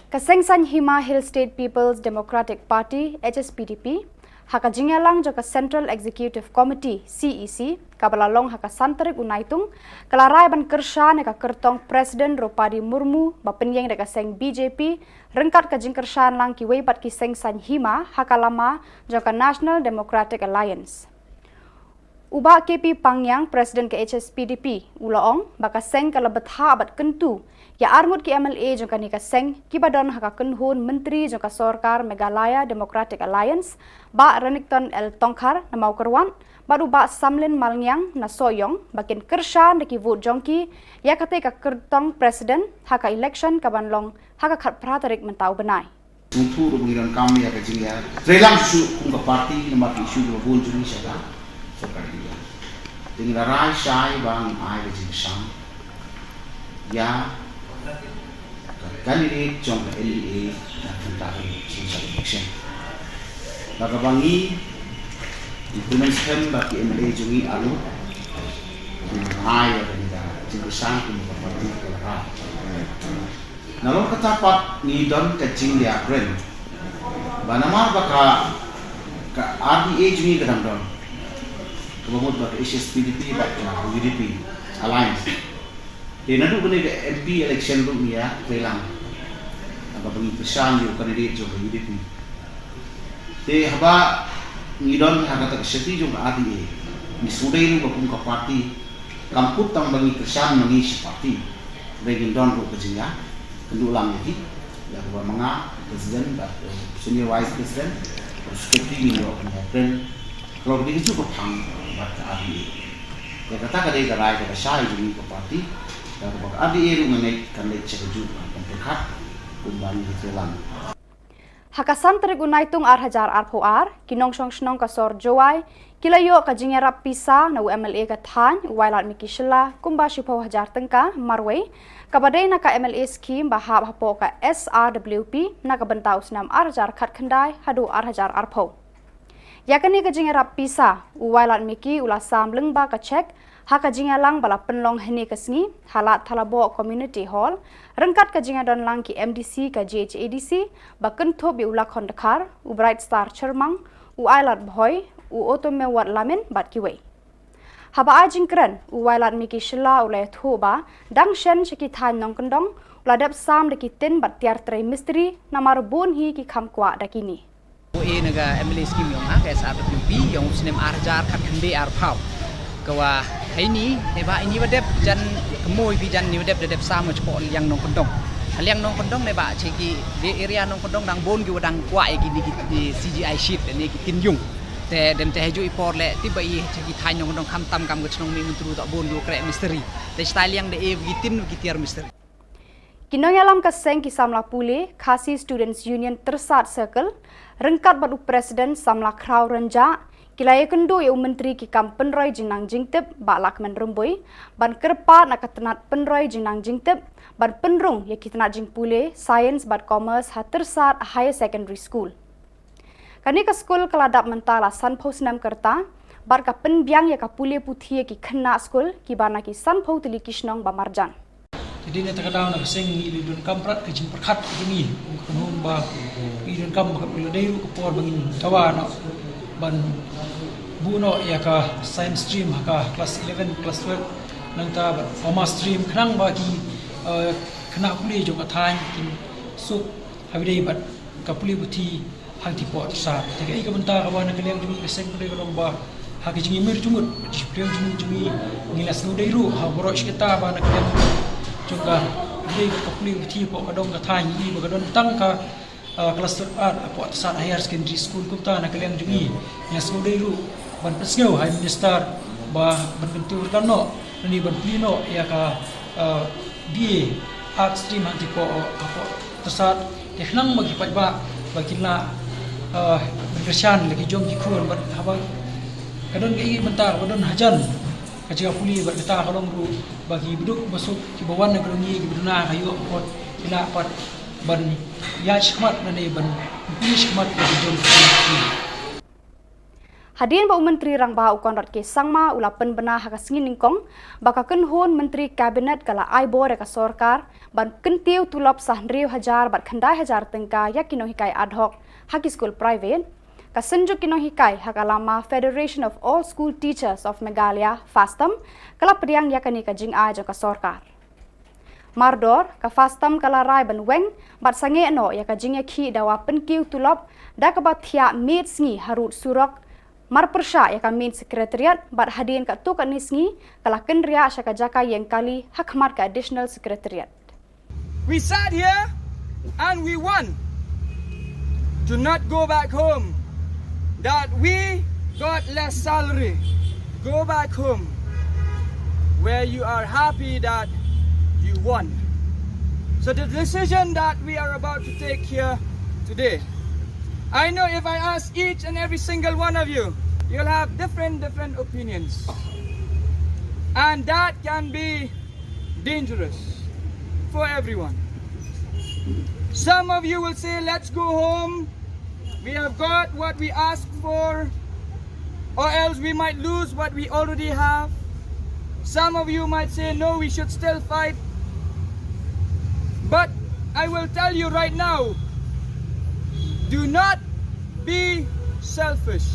Ka seng saiñ hima Hill State People's Democratic Party, H S P D P, ha ka jingïalang jong ka Central Executive Committee, C E C, kaba la long ha ka san tarik u Naitung, ka la rai ban kyrshan ïa ka kyrtong President Droupadi Murmu ba pynïeng da ka seng B J P, ryngkat ka jingkyrshan lang kiwei pat ki seng saiñ hima ha ka lama jong ka National Democratic Alliance. U Bah K P Pangiang, President ka H S P D P, u la ong ba ka seng ka la bthah bad kyntu ïa arngut ki M L A jong kane ka seng kiba don ha ka kynhun myntri jong ka sorkar Meghalaya Democratic Alliance, Bah Renikton L Tongkhar na Mawkyrwat bad u Bah Samlin Malngiang na Sohiong ba kin kyrshan da ki vote jong ki ïa katei ka kyrtong President ha ka election kaban long ha ka khatphra tarik mynta u bnai. Sngewthuh ruh ba ngi donkam ïa ka jingïatreilang shuh kum ka party namar ki issue kiba bun jong ngi sha ka sorkar India. Te ngi la rai shai ba ngin ai ka jingkyrshan ïa ka candidate jong ka N D A na ka bynta ka jingkyrshan election. Ba kaba ngi, ngi kyrmen skhem ba ki M L A jong ngi arngut kin ai ïa kane ka jingkyrshan kum ka party ka la rai. Nalor kata pat ngi don ka jingïakren ba namar ba ka, ka R D A jong ngi ka dang don, kaba mut ba ka H S P D P bad ka U D P alliance. Te naduh kane ka M P election ruh ngi ïatreilang, haba ngi kyrshan ïa u candidate jong ka U D P. Te haba ngi don ha kata ka seti jong ka R D A, ngi sngewdei ruh ba kum ka party kam kut tang ba ngi kyrshan ma ngi shi party, hynrei ngin don ruh ka jingïakynduh lang ïa ki, ïa kaba ma nga president bad, eh, senior vice president bad secretary, ngin ïoh ban ïakren halor kane kajuh ka phang bad ka R D A. Ïa kata ka dei ka rai kaba shai jong ngi ka party, ïa kaba ka R D A ruh nga ngeit kan leit sha kajuh ka kam pyrkhat kumba ngi ïatreilang. Ha ka san tarik u Naitung ar hajar arphew ar, ki nongshong shnong ka sor Jowai ki la ïoh ka jingïarap pisa na u M L A ka thaiñ u Wailadmiki Shylla kumba shiphew hajar tyngka marwei, kaba dei na ka M L A scheme ba hap hapoh ka S R W P na ka bynta u snem ar hajar khatkhyndai haduh ar hajar arphew. Ïa kane ka jingïarap pisa u Wailadmiki u la sam lyngba ka cheque ha ka jingïalang ba la pynlong hynne ka sngi ha Lad Thalaboh Community Hall, ryngkat ka jingïadon lang ki M D C ka J H A D C, ba kynthup ïa u Lakhon Dkhar, u Bright Star Chyrmang, u Ailad Bhoi, u Otomewat Lamin bad kiwei. Haba ai jingkren, u Wailadmiki Shylla u la ïathuh ba dang shen sha ki thaiñ nongkyndong u la dep sam da ki tin bad tiar trei mistri namar bun hi ki kham kwah da kine. Ïa na ka M L A scheme ïong ha ka S R W P ïong u snem ar hajar khatkhyndai arphew. Ka wa haini, ne ba ini wa dep jan kmoi bi jan ni wa dep da dep sam wa chpok liang nongkyndong. Liang nongkyndong ne ba che ki, di area nongkyndong dang bun ki wa dang kwah ïa ki ni ki, ki C G I sheet ne ki tin ïung. Te dem te haju i por le ti ba i che ki thaiñ nongkyndong kham tam kam ka chnong Mihmyntdu ta bun ki wa kreh mistri. Te stai liang da e ki tin ki tiar mistri. Ki nongïalam ka seng ki samla pule Khasi Students Union Tyrsad Circle, ryngkat bad u President samla Khraw Rynjah, Ki la ïakynduh ïa u Myntri ki kam pynroi jingnang jingtip, Bah Lahkmen Rymbui, ban kyrpad na ka tnat pynroi jingnang jingtip ban pynrung ïa ki tnat jingpule, Science bad Commerce ha Tyrsad Higher Secondary School. Kane ka skul ka la dap mynta la sanphew snem ka rta, bad ka pynbiang ïa ka pule puthi ïa ki khynnah skul kiba na ki sanphew tylli ki shnong ba marjan. Te dei na kata ka daw na ka seng ngi la donkam prat ka jingpyrkhat ka jong ngi, ka kynhun ba ngi donkam ba ka la dei ruh ka por ba ngin dawa noh ban buh noh ïa ka science stream ha ka class eleven, class twelve, nangta bad commerce stream khnang ba ki, eh, khynnah pule jong ka thaiñ kin suk ha ba dei bad ka pule puthi hangtei hapoh Tyrsad. Te kaei ka bynta kaba na ka liang jong ngi ka seng ka dei ka long ba ha ka jingïamir jingmut, jingpyrshang jingmut jong ngi, ngi la sngewdei ruh ha baroh shi katta ba na ka liang jong ka, dei ka pule puthi hapoh ka dong ka thaiñ ngi ba ka don tang ka, ah, class twelve ar hapoh Tyrsad Higher Secondary School. Kumta na ka liang jong ngi, ngi la sngewdei ruh ban pynsngew ha i Minister ba ban kyntiew ruh noh, lane ban plie noh ïa ka, ah, B A Arts stream hangtei hapoh, hapoh Tyrsad, te khnang ba ki paidbah ba kin lah, eh, ban kyrshan la ki jong ki khun bad haba ka don kaei ka bynta ba don hajan ka jaka pule bad kata ka long ruh ba ki baduk basuk kiba wan na ka jong ngi kiba duna ka ïoh ka kot ki lah pat ban ïaid shakhmat lane ban pule shakhmat la ki jong ki khun. Hadien ba u Myntri Rangbah u Conrad K Sangma u la pynbna ha ka sngi nyngkong ba ka kynhun Myntri Cabinet ka la ai bor ïa ka sorkar ban kyntiew tulop sa hynriew hajar bad khyndai hajar tyngka ïa ki nonghikai ad hoc ha ki skul private, ka Synjuk ki Nonghikai ha ka lama Federation of All School Teachers of Meghalaya, FASTAM, ka la pdiang ïa kane ka jingai jong ka sorkar. Mardor, ka FASTAM ka la rai ban weng bad sangeh noh ïa ka jingïakhih dawa pynkiew tulop da kaba thiah miet sngi harud surok, marpyrshah ïa ka main secretariat bad hadien katto katne sngi ka la kynriah sha ka jaka ïeng kali ha khmat ka additional secretariat. We sat here and we won. Do not go back home. That we got less salary. Go back home where you are happy that you won. So the decision that we are about to take here today, I know if I ask each and every single one of you, you'll have different, different opinions. And that can be dangerous for everyone. Some of you will say, "Let's go home. We have got what we asked for, or else we might lose what we already have." Some of you might say, "No, we should still fight." But I will tell you right now, do not be selfish.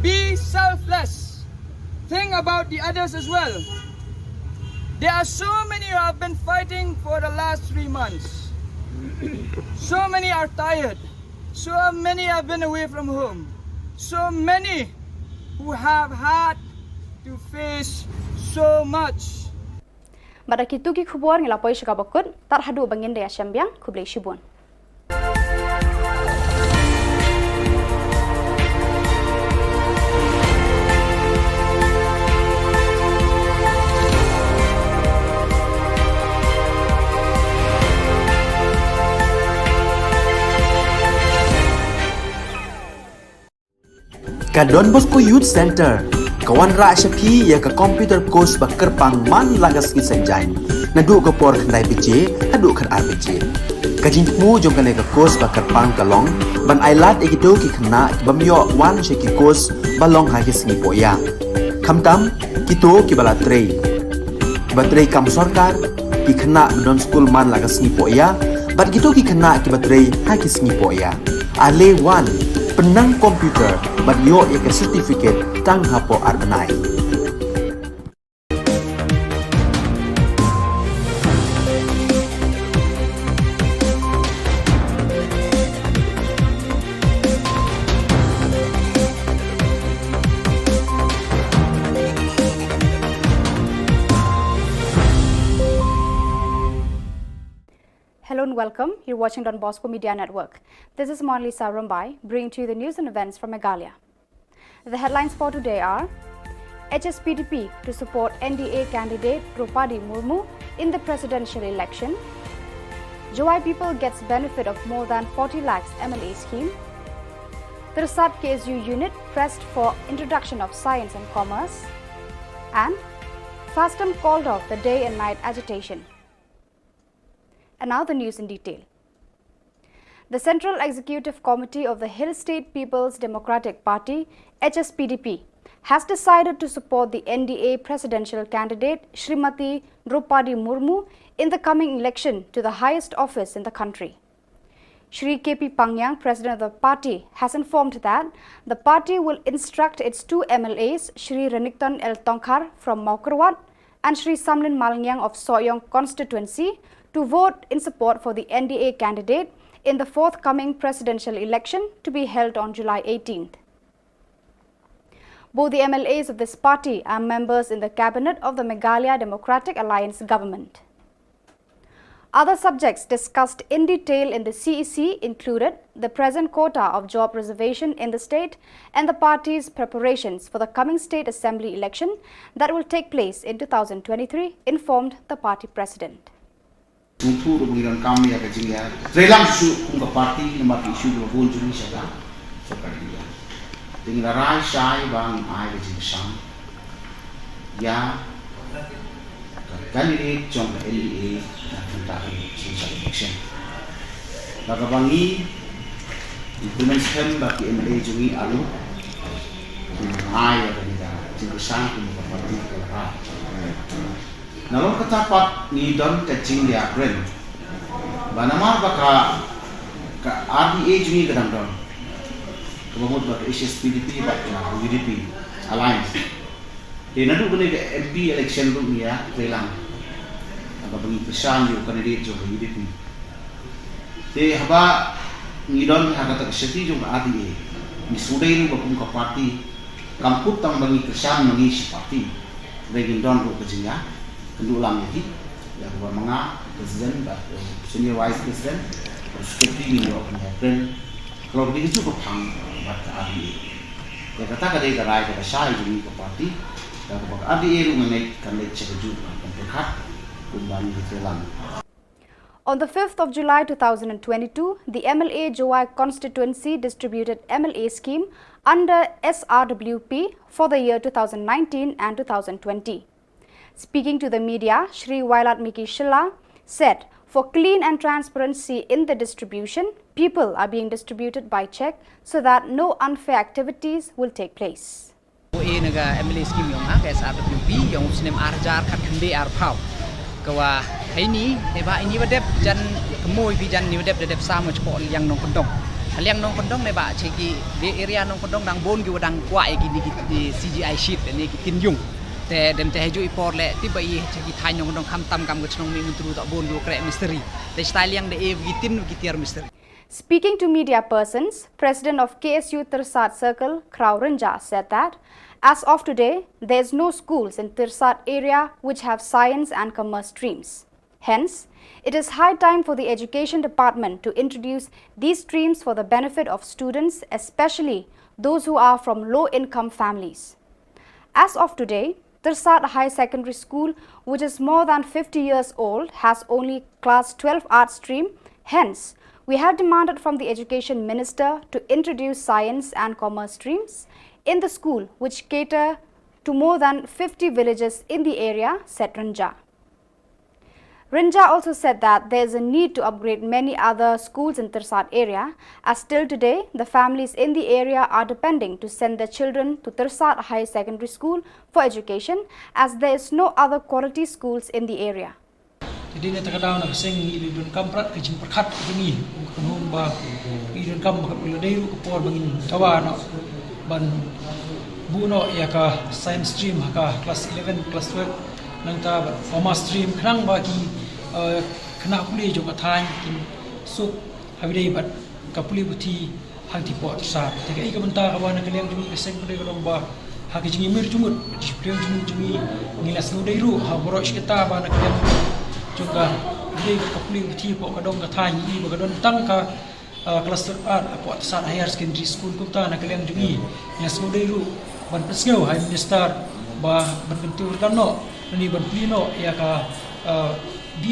Be selfless. Think about the others as well. There are so many who have been fighting for the last three months. So many are tired. So many have been away from home. So many who have had to face so much. Bad da kito ki khubor ngi la poi sha kaba kut, tad haduh ba ngin da ïashem biang, khublei shibun. Ka Don Bosco Youth Centre ka wanrah sha phi ïa ka computer course ba kyrpang man la ka sngi Saitjaiñ, naduh ka por khyndai baje haduh khatar baje. Ka jingthmu jong kane ka course ba kyrpang ka long ban ailad ïa kito ki khynnah ki bym ïoh wan sha ki course ba long ha ki sngi pohïa. Khamtam kito kiba la trei, kiba trei kam sorkar, ki khynnah ba don skul man la ka sngi pohïa, bad kito ki khynnah kiba trei ha ki sngi pohïa. Ale wan, pynnang computer bad ïoh ïa ka certificate tang hapoh ar bnai. Hello and welcome. You're watching Don Bosco Media Network. This is Monalisa Rumbai, bringing to you the news and events from Meghalaya. The headlines for today are: H S P D P to support N D A candidate Droupadi Murmu in the presidential election. Jowai people gets benefit of more than forty lakhs M L A scheme. Tirsat K S U unit pressed for introduction of science and commerce, and FASTM called off the day and night agitation. And now the news in detail. The Central Executive Committee of the Hill State People's Democratic Party, H S P D P, has decided to support the N D A presidential candidate Shrimati Droupadi Murmu in the coming election to the highest office in the country. Shri K P Pangyang, president of the party, has informed that the party will instruct its two M L As, Shri Renikton L Tongkhar from Mawkyrwat and Shri Samlin Malngiang of Sohiong constituency, to vote in support for the N D A candidate in the forthcoming presidential election to be held on July eighteenth. Both the M L As of this party are members in the cabinet of the Meghalaya Democratic Alliance government. Other subjects discussed in detail in the C E C included the present quota of job reservation in the state and the party's preparations for the coming state assembly election that will take place in two thousand twenty-three, informed the party president. Sngewthuh ruh ba ngi donkam ïa ka jingïatreilang shuh kum ka party namar ki issue kiba bun jong ngi sha ka sorkar India. Te ngi la rai shai ba ngin ai ka jingkyrshan ïa ka candidate jong ka N D A na ka bynta ka presidential election. Bad kaba ngi implement skhem ba ki M L A jong ngi arngut kin ai ïa kane ka jingkyrshan kum ka party ka la rai. Nalor kata pat ngi don ka jingïakren ba namar ba ka, ka R D A jong ngi ka dang don, kaba mut ba ka H S P D P bad ka U D P alliance. Te naduh kane ka M P election ruh ngi ïatreilang, haba ngi kyrshan ïa u candidate jong ka U D P. Te haba ngi don ha kata ka seti jong ka R D A, ngi sngewdei ruh ba kum ka party kam kut tang ba ngi kyrshan ma ngi shi party, hynrei ngin don ruh ka jingïakynduh lang ïa ki, ïa kaba ma nga president bad senior vice president bad secretary ngin ïoh ban ïakren halor kine ki juh ka phang bad ka R D A. Ïa kata ka dei ka rai kaba shai jong ngi ka party, ïa kaba ka R D A ruh nga ngeit kan leit sha kajuh ka pyrkhat kumba ngi ïatreilang. On the fifth of July two thousand twenty-two, the M L A Jowai constituency distributed M L A scheme under S R W P for the year two thousand nineteen and two thousand twenty. Speaking to the media, Shri Wailadmiki Shylla said, for clean and transparency in the distribution, people are being distributed by check so that no unfair activities will take place. Ko e na ka M L A scheme yong nga ka S R W P yong u snem ar hajar khat khyndai ar phaw. Ka wa hai ni ne ba ini wa dep jan kemoi bi jan ni wa dep da dep sa mo chpo liang nong kendong. Liang nong kendong ne ba che ki de area nong kendong dang bon ki wa dang kwa e ki ni ki C G I sheet ne ki tin yung. Te dem te haju i por le ti ba i che ki thai nong kendong kham tam kam ka chnong mi mun tru ta bon ki wa kre misteri. Te stai liang de e ki tin ki tiar misteri. Speaking to media persons, President of K S U Tirsat Circle, Kraw Rynjah, said that as of today, there is no schools in Tirsat area which have science and commerce streams. Hence, it is high time for the Education Department to introduce these streams for the benefit of students, especially those who are from low-income families. As of today, Tirsat High Secondary School, which is more than fifty years old, has only class twelve art stream. Hence, we have demanded from the Education Minister to introduce science and commerce streams in the school, which cater to more than fifty villages in the area, said Rynjah. Rynjah also said that there is a need to upgrade many other schools in Tirsat area, as till today, the families in the area are depending to send their children to Tirsat High Secondary School for education, as there is no other quality schools in the area. Te dei na kata ka daw na ka seng ngi la donkam prat ka jingpyrkhat ka jong ngi, ka nong ba ngi donkam ba ka phi la dei ruh ka por ba ngin dawa noh ban buh noh ïa ka science stream ha ka class eleven, class twelve, nangta bad commerce stream khnang ba ki, eh, khynnah pule jong ka thaiñ kin suk ha ba dei bad ka pule puthi hangtei poh Tirsat. Te kaei ka bynta kaba na ka liang jong ngi ka seng ka dei ka long ba ha ka jingïamir jingmut, ka jingpyrshang jingmut jong ngi, ngi la sngewdei ruh ha baroh shi katta ba na ka liang jong ka, ka dei ka pule puthi poh ka dong ka thaiñ ngi ba ka don tang ka, ah, class twelve art hapoh Tirsat Higher Secondary School. Kumta na ka liang jong ngi, ngi la sngewdei ruh ban pynsngew ha i Minister ba ban kyntiew rkam noh lane ban plie noh ïa ka, ah, B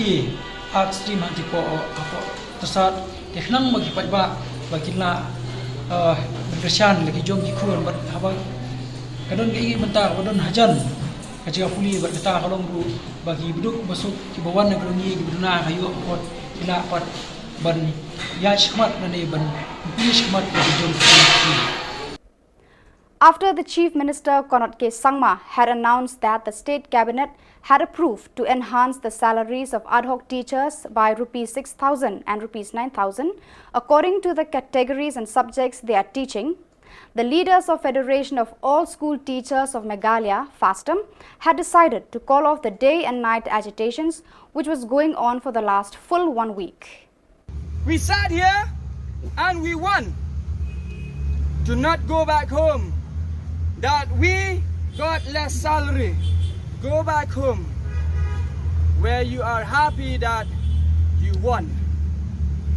A Arts stream hangtei poh, hapoh Tirsat, te khnang ba ki paidbah ba kin lah, eh, Kyrshan la ki jong ki khun bad haba ka don ka i mynta kaba don hajan ka jaka pule bad kata ka long ruh ba ki baduk basuk kiba wan na ka dong ngi kiba duna ka ïoh pat ki lah pat ban ïa shmat na ne ban ïa shmat na ki jong ki khun. After the Chief Minister Conrad K Sangma had announced that the state cabinet had approved to enhance the salaries of ad hoc teachers by rupees six thousand and rupees nine thousand, according to the categories and subjects they are teaching, the leaders of Federation of All School Teachers of Meghalaya, FASTOM, had decided to call off the day and night agitations which was going on for the last full one week. We sat here and we won to not go back home, that we got less salary. Go back home where you are happy that you won.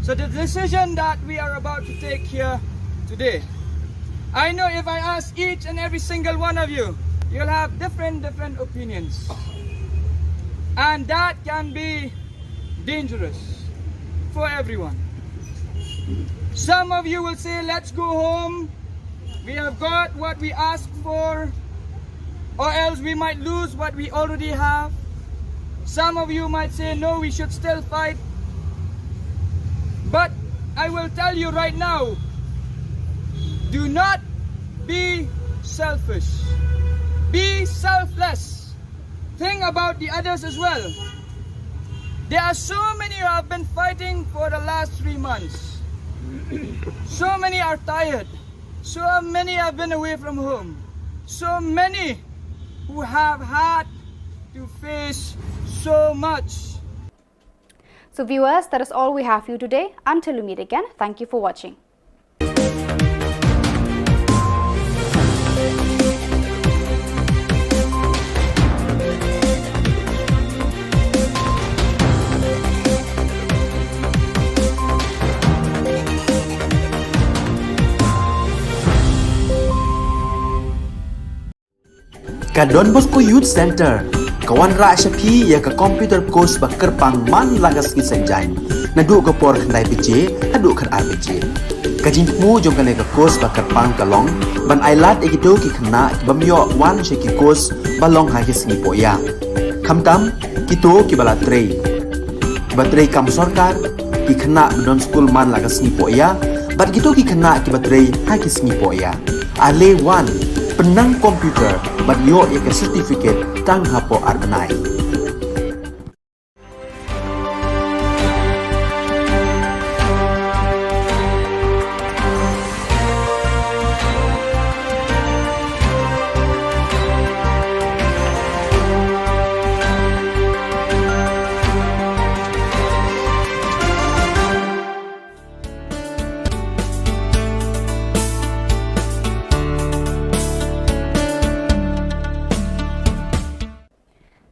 So the decision that we are about to take here today, I know if I ask each and every single one of you, you'll have different, different opinions. And that can be dangerous for everyone. Some of you will say, let's go home. We have got what we asked for, or else we might lose what we already have. Some of you might say, no, we should still fight. But I will tell you right now, do not be selfish. Be selfless. Think about the others as well. There are so many who have been fighting for the last three months. So many are tired. So many have been away from home. So many who have had to face so much. So viewers, that is all we have for you today. Until we meet again, thank you for watching. Ka Don Bosco Youth Centre ka wanrah sha phi ïa ka computer course ba kyrpang man la ka sngi Saitjaiñ, naduh ka por khyndai baje haduh khatar baje. Ka jingthmu jong kane ka course ba kyrpang ka long ban ailad ïa kito ki khynnah ki bym ïoh wan sha ki course ba long ha ki sngi pohïa, khamtam kito kiba la trei, kiba trei kam sorkar, ki khynnah ba don skul man la ka sngi pohïa bad kito ki khynnah kiba trei ha ki sngi pohïa. Ale wan, pynnang computer bad ïoh ïa ka certificate tang hapoh ar bnai.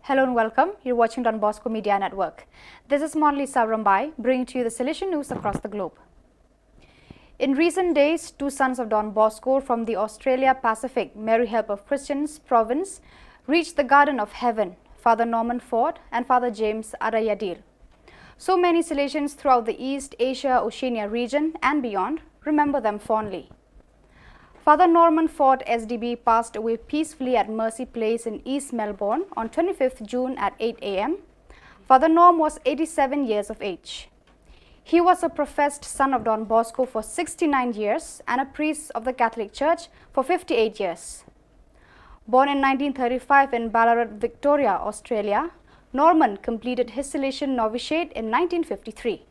Hello and welcome. You're watching Don Bosco Media Network. This is Monalisa Rymbai, bringing to you the Salesian news across the globe. In recent days, two sons of Don Bosco from the Australia Pacific Mary Help of Christians province reached the Garden of Heaven, Father Norman Ford and Father James Adayadil. So many Salesians throughout the East Asia Oceania region and beyond remember them fondly. Father Norman Ford S D B passed away peacefully at Mercy Place in East Melbourne on twenty-fifth June at eight A M. Father Norm was eighty-seven years of age. He was a professed son of Don Bosco for sixty-nine years and a priest of the Catholic Church for fifty-eight years. Born in nineteen thirty-five in Ballarat, Victoria, Australia, Norman completed his Salesian novitiate in nineteen fifty-three.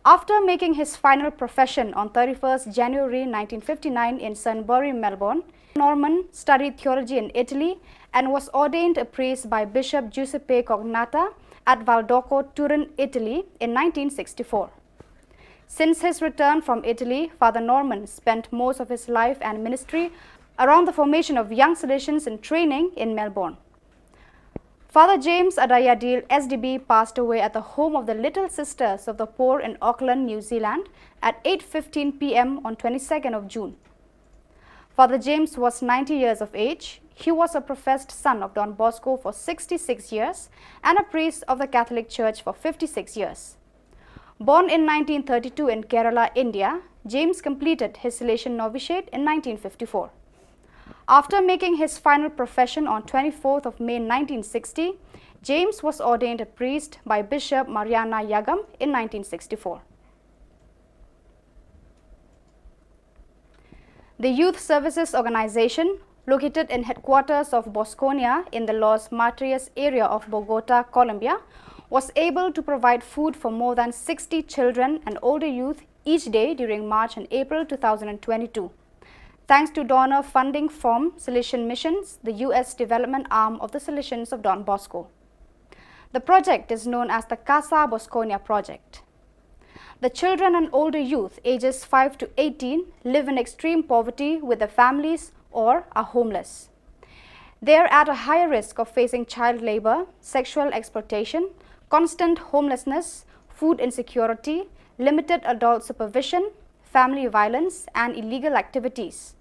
After making his final profession on thirty-first January nineteen fifty-nine in Sunbury, Melbourne, Norman studied theology in Italy and was ordained a priest by Bishop Giuseppe Cognatta at Valdocco, Turin, Italy in nineteen sixty-four. Since his return from Italy, Father Norman spent most of his life and ministry around the formation of young Salesians in training in Melbourne. Father James Adayadil S D B passed away at the home of the Little Sisters of the Poor in Auckland, New Zealand at eight fifteen P M on twenty-second of June. Father James was ninety years of age. He was a professed son of Don Bosco for sixty-six years and a priest of the Catholic Church for fifty-six years. Born in nineteen thirty-two in Kerala, India, James completed his Salesian novitiate in nineteen fifty-four. After making his final profession on twenty-fourth of May nineteen sixty, James was ordained a priest by Bishop Mariana Yagam in nineteen sixty-four. The Youth Services Organization, located in headquarters of Bosconia in the Los Matres area of Bogota, Colombia, was able to provide food for more than sixty children and older youth each day during March and April two thousand twenty-two, thanks to donor funding from Salesian Missions, the U S development arm of the Salesians of Don Bosco. The project is known as the Casa Bosconia Project. The children and older youth, ages five to eighteen, live in extreme poverty with their families or are homeless. They are at a higher risk of facing child labor, sexual exploitation, constant homelessness, food insecurity, limited adult supervision, family violence, and illegal activities.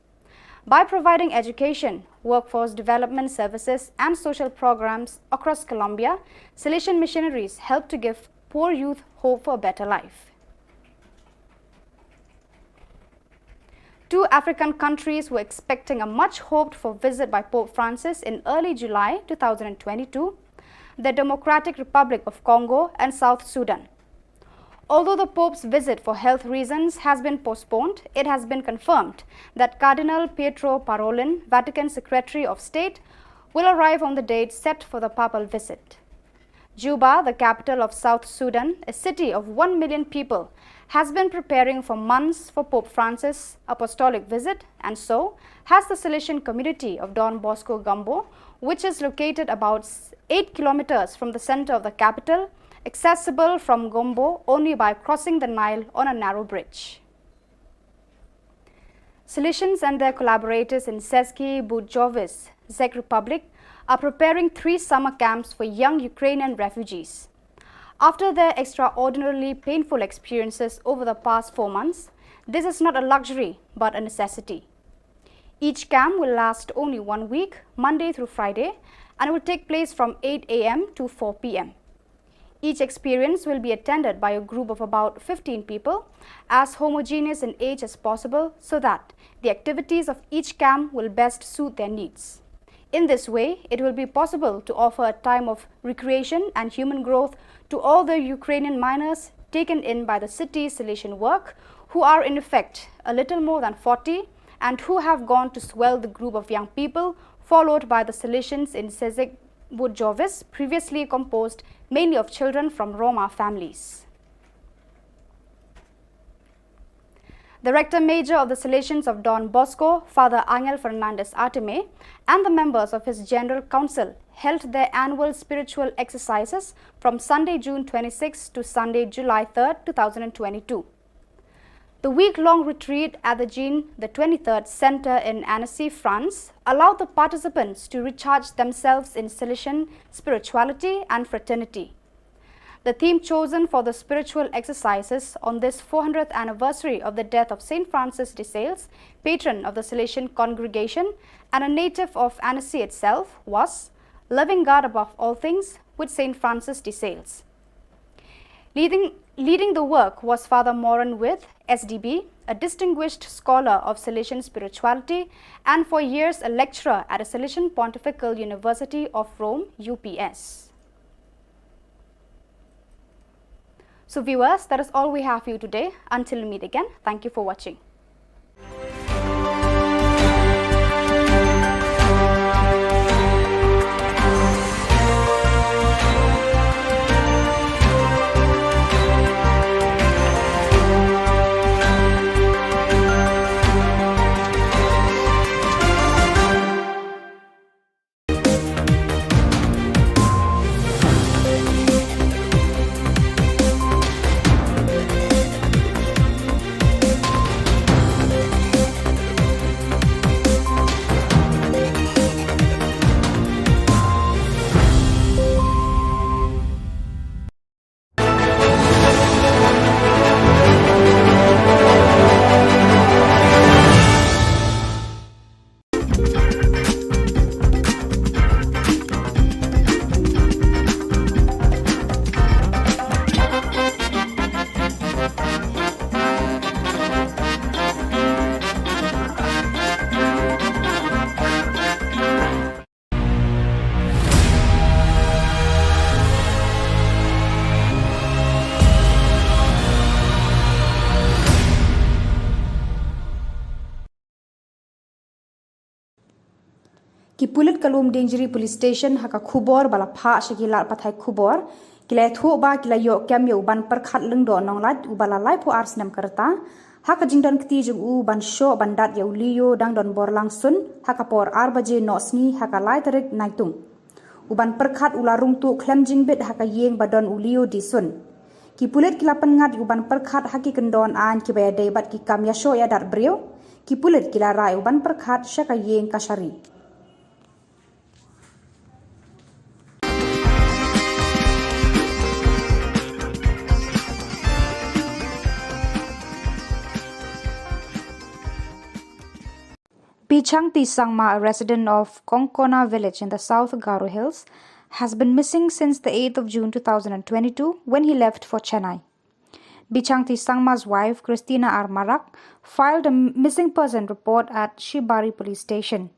By providing education, workforce development services, and social programs across Colombia, Salesian missionaries help to give poor youth hope for a better life. Two African countries were expecting a much hoped for visit by Pope Francis in early July two thousand twenty-two, the Democratic Republic of Congo and South Sudan. Although the Pope's visit for health reasons has been postponed, it has been confirmed that Cardinal Pietro Parolin, Vatican Secretary of State, will arrive on the date set for the papal visit. Juba, the capital of South Sudan, a city of one million people, has been preparing for months for Pope Francis' apostolic visit, and so has the Salesian community of Don Bosco Gumbo, which is located about eight kilometers from the center of the capital, accessible from Gumbo only by crossing the Nile on a narrow bridge. Salesians and their collaborators in Seski Bujovice, Czech Republic, are preparing three summer camps for young Ukrainian refugees. After their extraordinarily painful experiences over the past four months, this is not a luxury but a necessity. Each camp will last only one week, Monday through Friday, and will take place from eight a m to four p m. Each experience will be attended by a group of about fifteen people, as homogeneous in age as possible, so that the activities of each camp will best suit their needs. In this way, it will be possible to offer a time of recreation and human growth to all the Ukrainian minors taken in by the city's Salesian work, who are in effect a little more than forty and who have gone to swell the group of young people followed by the Salesians in Sezik Bujovice, previously composed mainly of children from Roma families. The Rector Major of the Salesians of Don Bosco, Father Angel Fernandez Artime, and the members of his General Council held their annual spiritual exercises from Sunday, June twenty-sixth to Sunday, July third, two thousand twenty-two. The week-long retreat at the Jean the twenty-third Center in Annecy, France, allowed the participants to recharge themselves in Salesian spirituality and fraternity. The theme chosen for the spiritual exercises on this four hundredth anniversary of the death of Saint Francis de Sales, patron of the Salesian congregation and a native of Annecy itself, was Loving God Above All Things with Saint Francis de Sales. Leading, leading the work was Father Moran With, S D B, a distinguished scholar of Salesian spirituality and for years a lecturer at the Salesian Pontifical University of Rome, U P S. So viewers, that is all we have for you today. Until we meet again, thank you for watching. Ki pulit ka Lumdiengjri Police Station ha ka khubor ba la phah sha ki lad pathai khubor, ki la ïathuh ba ki la ïoh kem ïa u Banpyrkhat Lyngdoh Nonglait uba la laiphew ar snem ka rta ha ka jingdon kti jong u ban shoh ban dat ïa u Leo dang don bor lang sun ha ka por ar baje noh sngi ha ka lai tarik Naitung. U Banpyrkhat u la rung tuh khlem jingbit ha ka ïing ba don u Leo die sun. Ki pulit ki la pynngat ïa u Banpyrkhat ha ki kyndon aiñ kiba ïadei bad ki kam ïashoh ïadat briew. Ki pulit ki la rah ïa u Banpyrkhat sha ka ïing kashari. Bichangti Sangma, a resident of Kongkona village in the South Garo Hills, has been missing since the eighth of June two thousand and twenty-two, when he left for Chennai. Bichangti Sangma's wife, Christina R Marak, filed a missing person report at Shibari Police Station.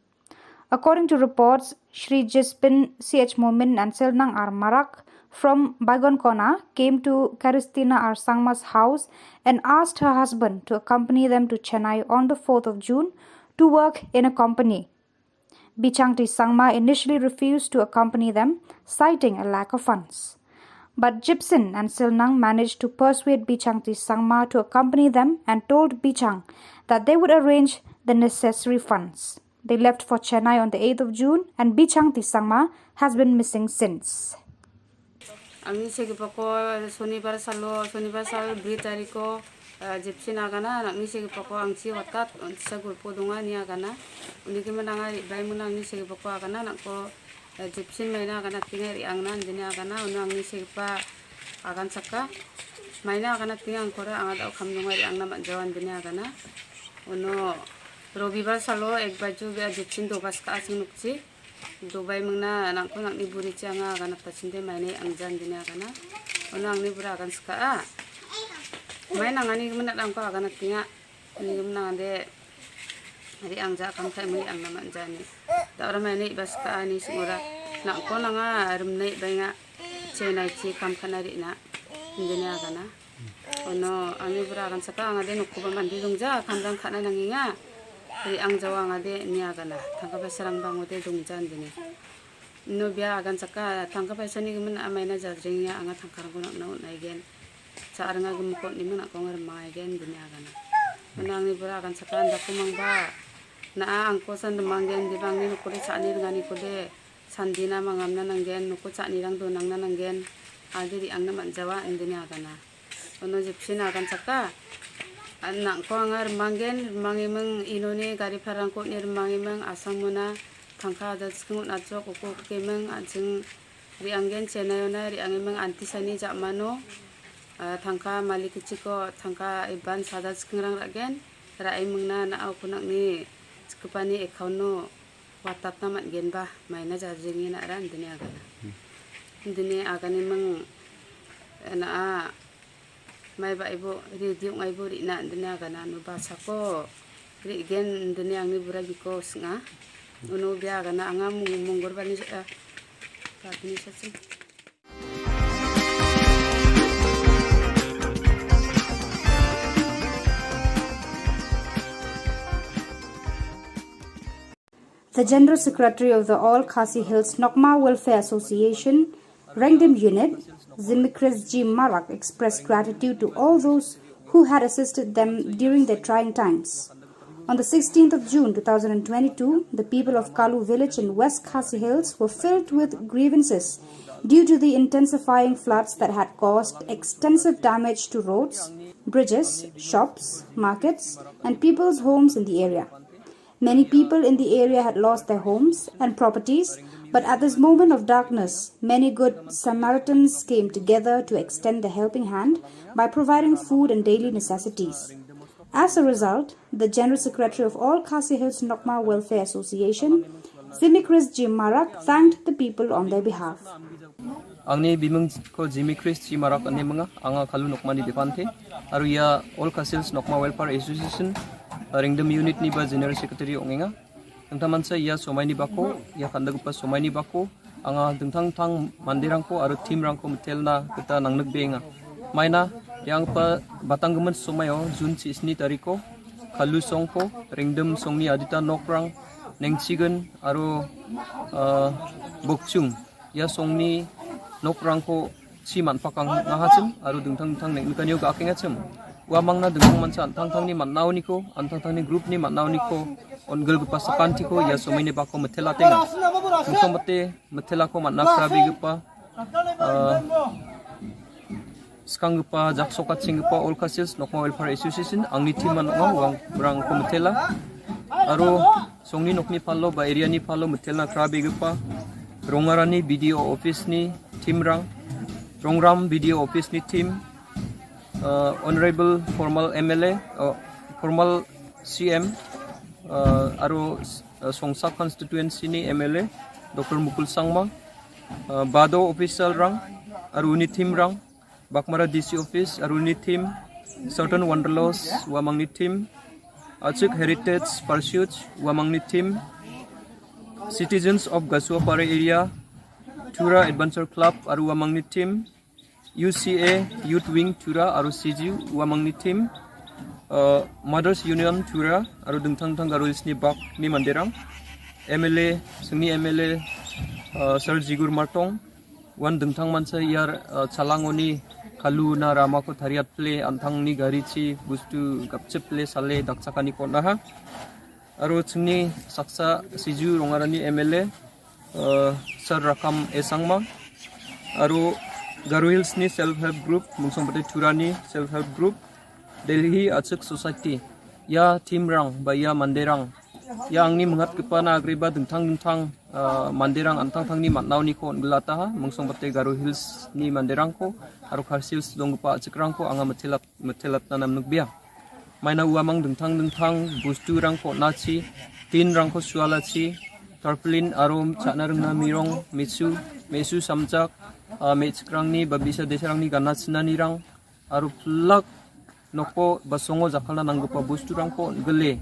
According to reports, Shri Jispin C H Momin and Silnang R Marak from Baigonkona came to Christina R Sangma's house and asked her husband to accompany them to Chennai on the fourth of June to work in a company. Bichangti Sangma initially refused to accompany them, citing a lack of funds. But Jipsin and Silnang managed to persuade Bichangti Sangma to accompany them and told Bichang that they would arrange the necessary funds. They left for Chennai on the eighth of June, and Bichangti Sangma has been missing since. Angni segi pako Sonibar salo, Sonibar sal bri tariko, eh, Jipsin agana, nangni segi pako angsi watat, on sa gulpo dunga ni agana. Uni ki menanga ri bai menang ni segi pako agana, nangko, eh, Jipsin maina agana tinga ri angna, dini agana, unu angni segi pa agan saka. Maina agana tinga angkora angada kam dunga ri angna man jawan dini agana. Unu Robibar salo ek baju bia Jipsin do bas ka asing nukchi. Dubai mengna nangko nangni buri chi anga agana ta chinde maine angjan dini agana. Ono angni bura agan saka a. Mai nangani kemena dangko agana tinga. Ni kemena ande. Ri angja kam kai mui angna manjani. Da ora maine bas ka ani singura. Nangko nanga remnai bainga. Chenai chi kam kana ri na. Dini agana. Ono angni bura agan saka angade nukku ba mandi dungja kamjang khana nanginga. Ri ang jawa angade ni agana. Tangka ba serang bang ode dungja dini. No bia agan saka tangka ba sani gemen amai na jajring ya anga tangka rangko nak naut na igen. Sa aranga gemkot ni mena kong remang igen dini agana. Ono angni bura agan saka anda kumang ba. Na a angko san remang gen di bang ni nukku de sa ni dengan ni kude. Sandina mangam na nanggen, nuku chak nirang donang na nanggen. Adi ri ang na man jawa endini agana. Ono Jipsin agan saka. An nangko anga remang gen, remang imeng inoni gari parang ko ni remang imeng asang muna. Tangka ada sekeng un ajok uku kemeng ajeng ri anggen Chennai ona ri ang imeng anti sani jak mano. Ah, tangka malik keciko, tangka iban sada sekeng rang rak gen. Rak imeng na na au kunak ni sekepani account no. Watat na mat gen ba, mai na jajing ina ran dini agana. Dini agani meng na a mai ba ibu ri diung ai bu ri na dini agana nu ba sako ri gen dini angni bura biko snga. Unu bia agana anga mung munggur bani eh, ba bini sasing. The General Secretary of the All Khasi Hills Nokma Welfare Association, Rengdim Unit, Zimikris G Marak expressed gratitude to all those who had assisted them during their trying times. On the sixteenth of June two thousand and twenty-two, the people of Kalu village in West Khasi Hills were filled with grievances due to the intensifying floods that had caused extensive damage to roads, bridges, shops, markets, and people's homes in the area. Many people in the area had lost their homes and properties, but at this moment of darkness, many good Samaritans came together to extend the helping hand by providing food and daily necessities. As a result, the General Secretary of All Khasi Hills Nokma Welfare Association, Zimikris G Marak, thanked the people on their behalf. Angni bimung ko Zimikris G Marak ani manga, anga Kalu Nokma ni bipante, aru ia All Khasi Hills Nokma Welfare Association, Rengdim Unit ni ba General Secretary ongenga. Tangtaman sa ia somai ni bako, ia kanda gupa somai ni bako, anga dengtang tang mandirangko aru teamrangko metelna kita nangnuk benga. Maina, yang pa batang gemen somai o, June chi sni tariko, Kalu songko, Rengdim songni adita nokrang, Nengchigen aro, ah, Bokchung, ïa songni nokrang ko chi man pakang nga ha chim, aro dingthang dingthang neng kane ka king ha chim. Wa mang na dingthang man chan thang thang ni man nau ni ko, an thang thang ni group ni man nau ni ko, on gel gepa sakan ti ko, ïa somai ni ba ko metela tenga. Mungkong mate, metela ko man na krabi gepa, ah, skang gepa, jak sokat sing gepa, All Khasi Hills Nokma Welfare Association, angni team man nokma, wang berang ko metela. Aro, songni nokni palo, ba area ni palo, metela krabi gepa. Rongarani B D O office ni team rang. Rongram B D O office ni team. Uh, Honorable formal M L A, uh, formal C M, uh, aro, uh, Songsa constituency ni M L A, Doctor Mukul Sangma, uh, Bado official rang, aro ni team rang, Bakmara D C office, aro ni team, Southern Wanderlust, wamang ni team, Achik Heritage Pursuit, wamang ni team, Citizens of Gasuapara area, Tura Adventure Club, aro wamang ni team, U C A Youth Wing Tura aro C G U wamang ni team, uh, Mothers Union Tura aro dingthang dingthang Garo Hills ni bak ni manderang, M L A, sengni M L A, uh, Sir Jigur Martong, wan dingthang mansa ïar, uh, chalangoni kalu na rama ko thariat ple, anthang ni gari chi, bustu gapchip ple, sale, dakchakani ko naha. Aro chingni saksa C G U Rongarani M L A, uh, Sir Rakam A Sangma. Aro Garo Hills ni self help group, Mungsong Pate Tura ni self help group, Delhi Achik Society. Ïa team rang, ba ïa manderang. Ïa angni mengat kepa na agri ba dingthang dingthang, uh, manderang anthang thang ni mat nau ni ko ngelata ha, Mungsong Pate Garo Hills ni manderang ko, aro Khasi Hills dong kepa Achik rang ko, anga metelap metelat nanam nukbia. Maina wamang dingthang dingthang, bustu rang ko nachi, tin rang ko suala chi, tarpaulin arum, chana rengna mirong, mesu, mesu samjak, ah, mechkrang ni, babisa desrang ni, gana china ni rang, aru plak, noko, basongo jakalna nanggupa bustu rang ko gele,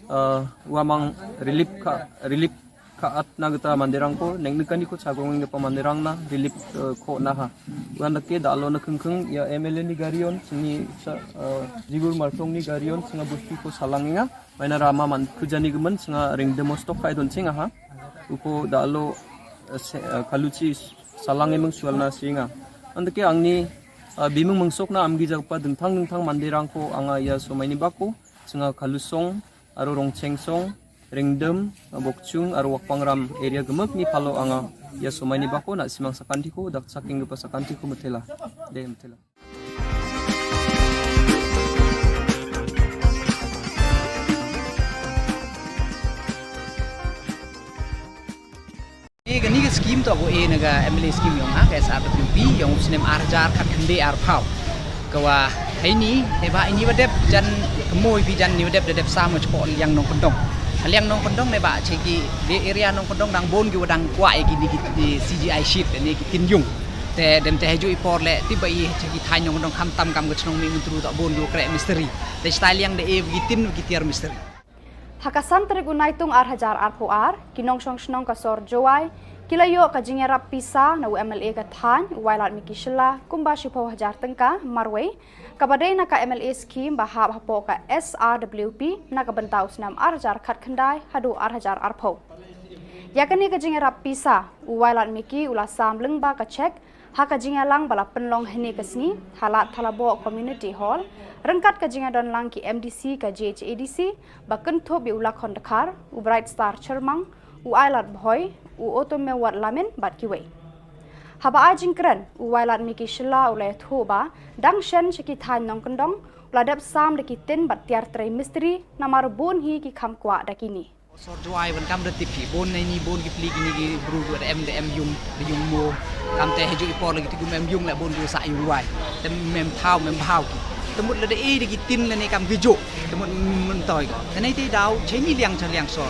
ah, wamang relief ka, relief ka at na gita manderang ko, neng nekani ko chagong ngepa manderang na, relief, eh, ko na ha. Wan dake da alo na kengkeng, ïa M L A ni garion, sini sa, eh, Jigur Martong ni garion, singa busti ko salang inga, maina rama man kujani gemen, singa ring demos tok kai don singa ha. Uko da alo, eh, se, eh, kaluchi salang emeng sual na singa. Andake angni, eh, bimeng mengsok na amgi jagpa dengthang dengthang manderang ko, anga ïa somai ni bako, singa kalusong, aro rongchengsong, Ringdem, Bokchung, aro Wakpangram area gemek ni palo anga ïa somai ni bako na simang sakanti ko, dak saking gepa sakanti ko metela. De metela. Ïa kani ka scheme to ko e na ka M L A scheme yong nga ka S R W P yong u snem ar hajar khatkhyndai arphew. Kawa heini, neba ini wadep jan kemoi bi jan ni wadep da dep sam chpo liang nongkyndong. Liang nongkyndong neba cheki de area nongkyndong dang bon ki wadang kwah ïa kini ki C G I sheet ne ki tin yung. Te dem te heju i por le tiba i cheki thaiñ nongkyndong khamtam kam ka chnong Mihmyntdu to bon ki kreh mistri. Te stai liang de e ki tin ki tiar mistri. Ha ka san tarik u Naitung ar hajar arphew ar, ki nongshong shnong ka sor Jowai ki la ïoh ka jingïarap pisa na u M L A ka thaiñ, u Wailadmiki Shylla, kumba shiphew hajar tyngka marwei, kaba dei na ka M L A scheme ba hap hapoh ka S R W P na ka bynta u snem ar hajar khatkhyndai haduh ar hajar arphew. Ïa kane ka jingïarap pisa, u Wailadmiki u la sam lyngba ka cheque, ha ka jingïalang ba la pynlong hynne ka sngi, ha Lad Thalaboh Community Hall, ryngkat ka jingïadonlang ki M D C ka J H A D C, ba kynthup ïa u Lakhon Dkhar, u Bright Star Chyrmang, u Ailad Bhoi, u Otomewat Lamin bad kiwei. Haba ai jingkren, u Wailadmiki Shylla u la ïathuh ba, dang shen sha ki thaiñ nongkyndong, u la dep sam da ki tin bad tiar trei mistri, namar bun hi ki kham kwah da kine. Sor Jowai wan kam da tip hi, bon na ini bon ki pli kini ki bru ki wa da em da em yung, da yung mo. Kam te heju i por lagi ti kum em yung la bon ki wa sa yung wai. Te mem thaw, mem bhaw ki. Te mut la da e da ki tin la ne kam ki jo. Te mut mem toi ko. Te nei te daw, che ni liang cha liang sor.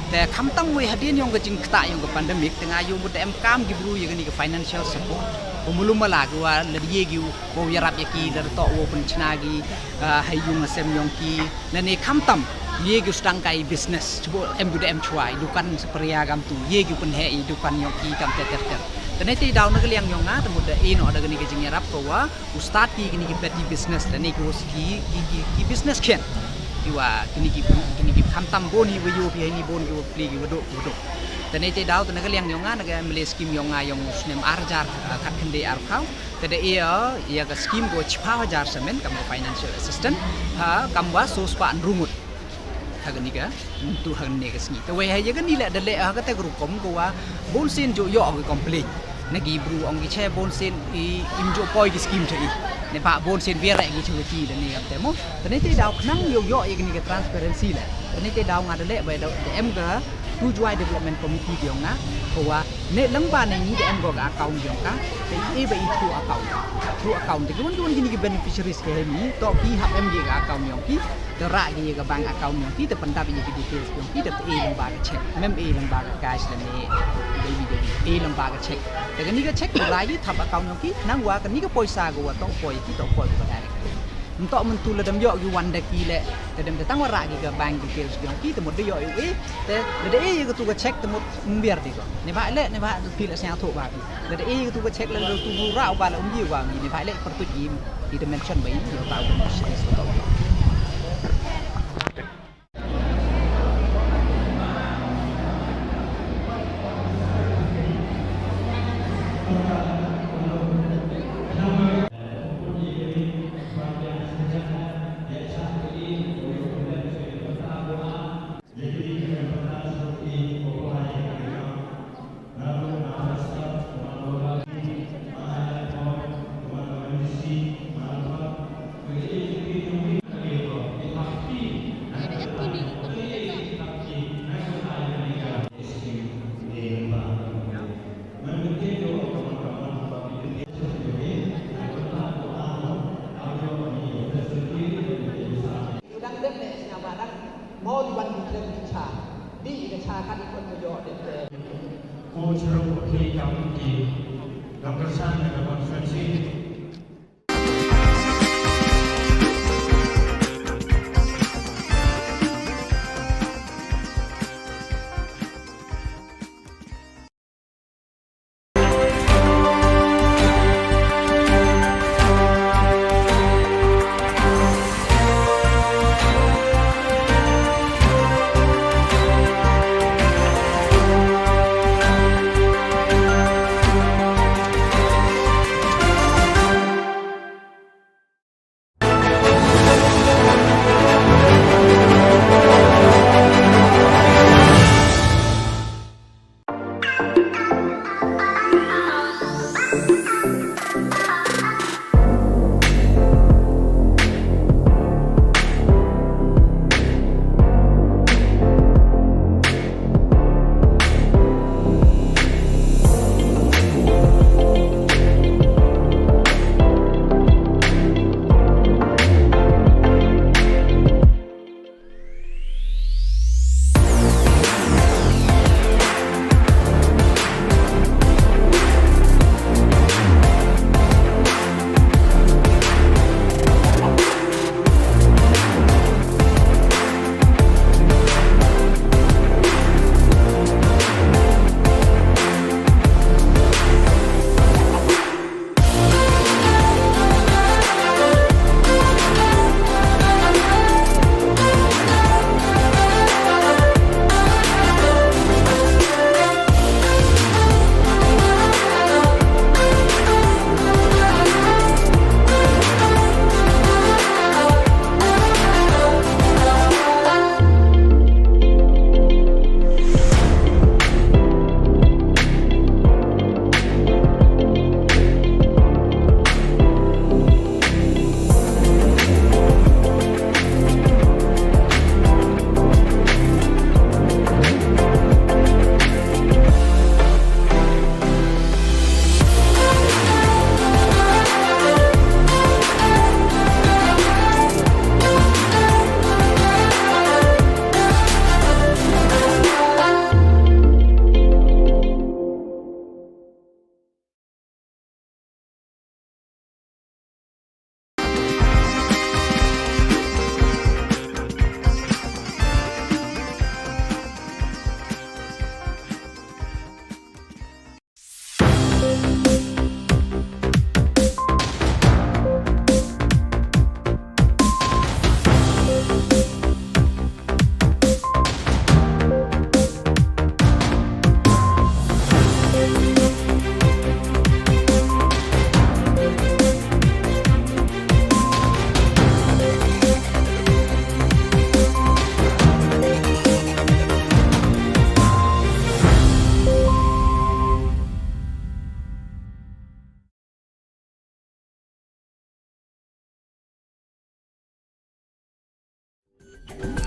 Te kham tam wei hadien yong ka jingkta yong ka pandemic, te nga yung mut da em kam ki bru ïa kani ka financial support. Ba mulum mala ki wa la da ye ki u, wa ïarap ïa ki, la da to wa pynchna ki, ah, hai yung asem yong ki. Lane khamtam, ïa ki u sdang kai business, chibun em ki da em chwa, i dukan sa pria gam tu, ïa ki u pynheh i dukan yong ki kam ter ter ter. Te nei te daw na ka liang yong nga, te mut da e noh da kani ka jingïarap ko wa, u start ki kini ki petty business, lane ki u ki, ki, ki, ki business khian. Wa kini ki, kini ki khamtam bun hi wa ïoh phi ha ini bun ki wa pli ki wa duk, ki wa duk. Te ne te daw te na ka liang yong nga, na ka M L A scheme yong nga yong snem ar hajar, ah, khat khyndai ar phew. Te da ïa, ïa ka scheme ko chiphaw hajar samen kam ka financial assistance. Ha, kam wa so spah hynriew ngut. Ha kani ka, tu ha kani ka sngi. Te wei ha ïa kani leh da leh ha kata ka rukom ko wa bun sien ju ïoh ki complain. Na ki bru ong ki che bun sien i im ju poi ki scheme che i. Ne ba bun sien biar ki che ki da ni kam te mo. Te ne te daw khnang ïoh ïoh ïa kani ka transparency leh. Te ne te daw nga da leh ba da em ka Tujuai Development Committee yong nga. Ko wa ne lang ba ne ni da em ko ka account yong ka. Te i ba i through account. Through account te ki wan ki wan kini ki beneficiaries ke ni. To ki hap em ki ka account yong ki. Te rah ki ïa ka bank account yong ki, te pyndap ïa ki details yong ki, te pei lang ba ka check. Mem pei lang ba ka cash lane debit, debit. Pei lang ba ka check. Te kani ka check u la ïa thap account yong ki, nang wa kani ka poisa ko wa to poi ki, to poi ko direct. Nto myntu la dem ïoh ki wan da ki leh, te dem te tang wa rah ki ka bank details yong ki, te mut da ïoh ïa u e, te da e ïa ka tu ka check, te mut mbiar di ko. Ne ba leh, ne ba phi la sñiawthuh ba phi. Lada e tu ka check lada tu bu rah ba la um ji wa ngi ni ba leh pyrtuit i, i da mention ba i, i ta u beneficiaries ba ta u. Mo di ban di khlem di cha. Di ka cha ka di kon mo yo de. Ko chero ko phei kam ki. Kam ka cha na ka ban sa chi.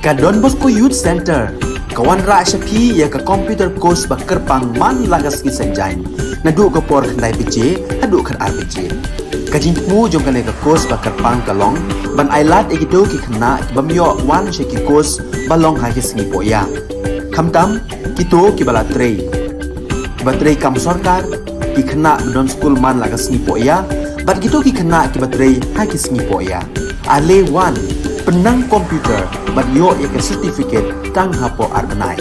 Ka Don Bosco Youth Centre ka wanrah sha phi ïa ka computer course ba kyrpang man la ka sngi Saitjaiñ, naduh ka por khyndai baje haduh khatar baje. Ka jingthmu jong kane ka course ba kyrpang ka long ban ailad ïa kito ki khynnah ki bym ïoh wan sha ki course ba long ha ki sngi pohïa, khamtam kito kiba la trei, kiba trei kam sorkar, ki khynnah ba don skul man la ka sngi pohïa bad kito ki khynnah kiba trei ha ki sngi pohïa. Ale wan, pynnang computer bad ïoh ïa ka certificate tang hapoh ar bnai.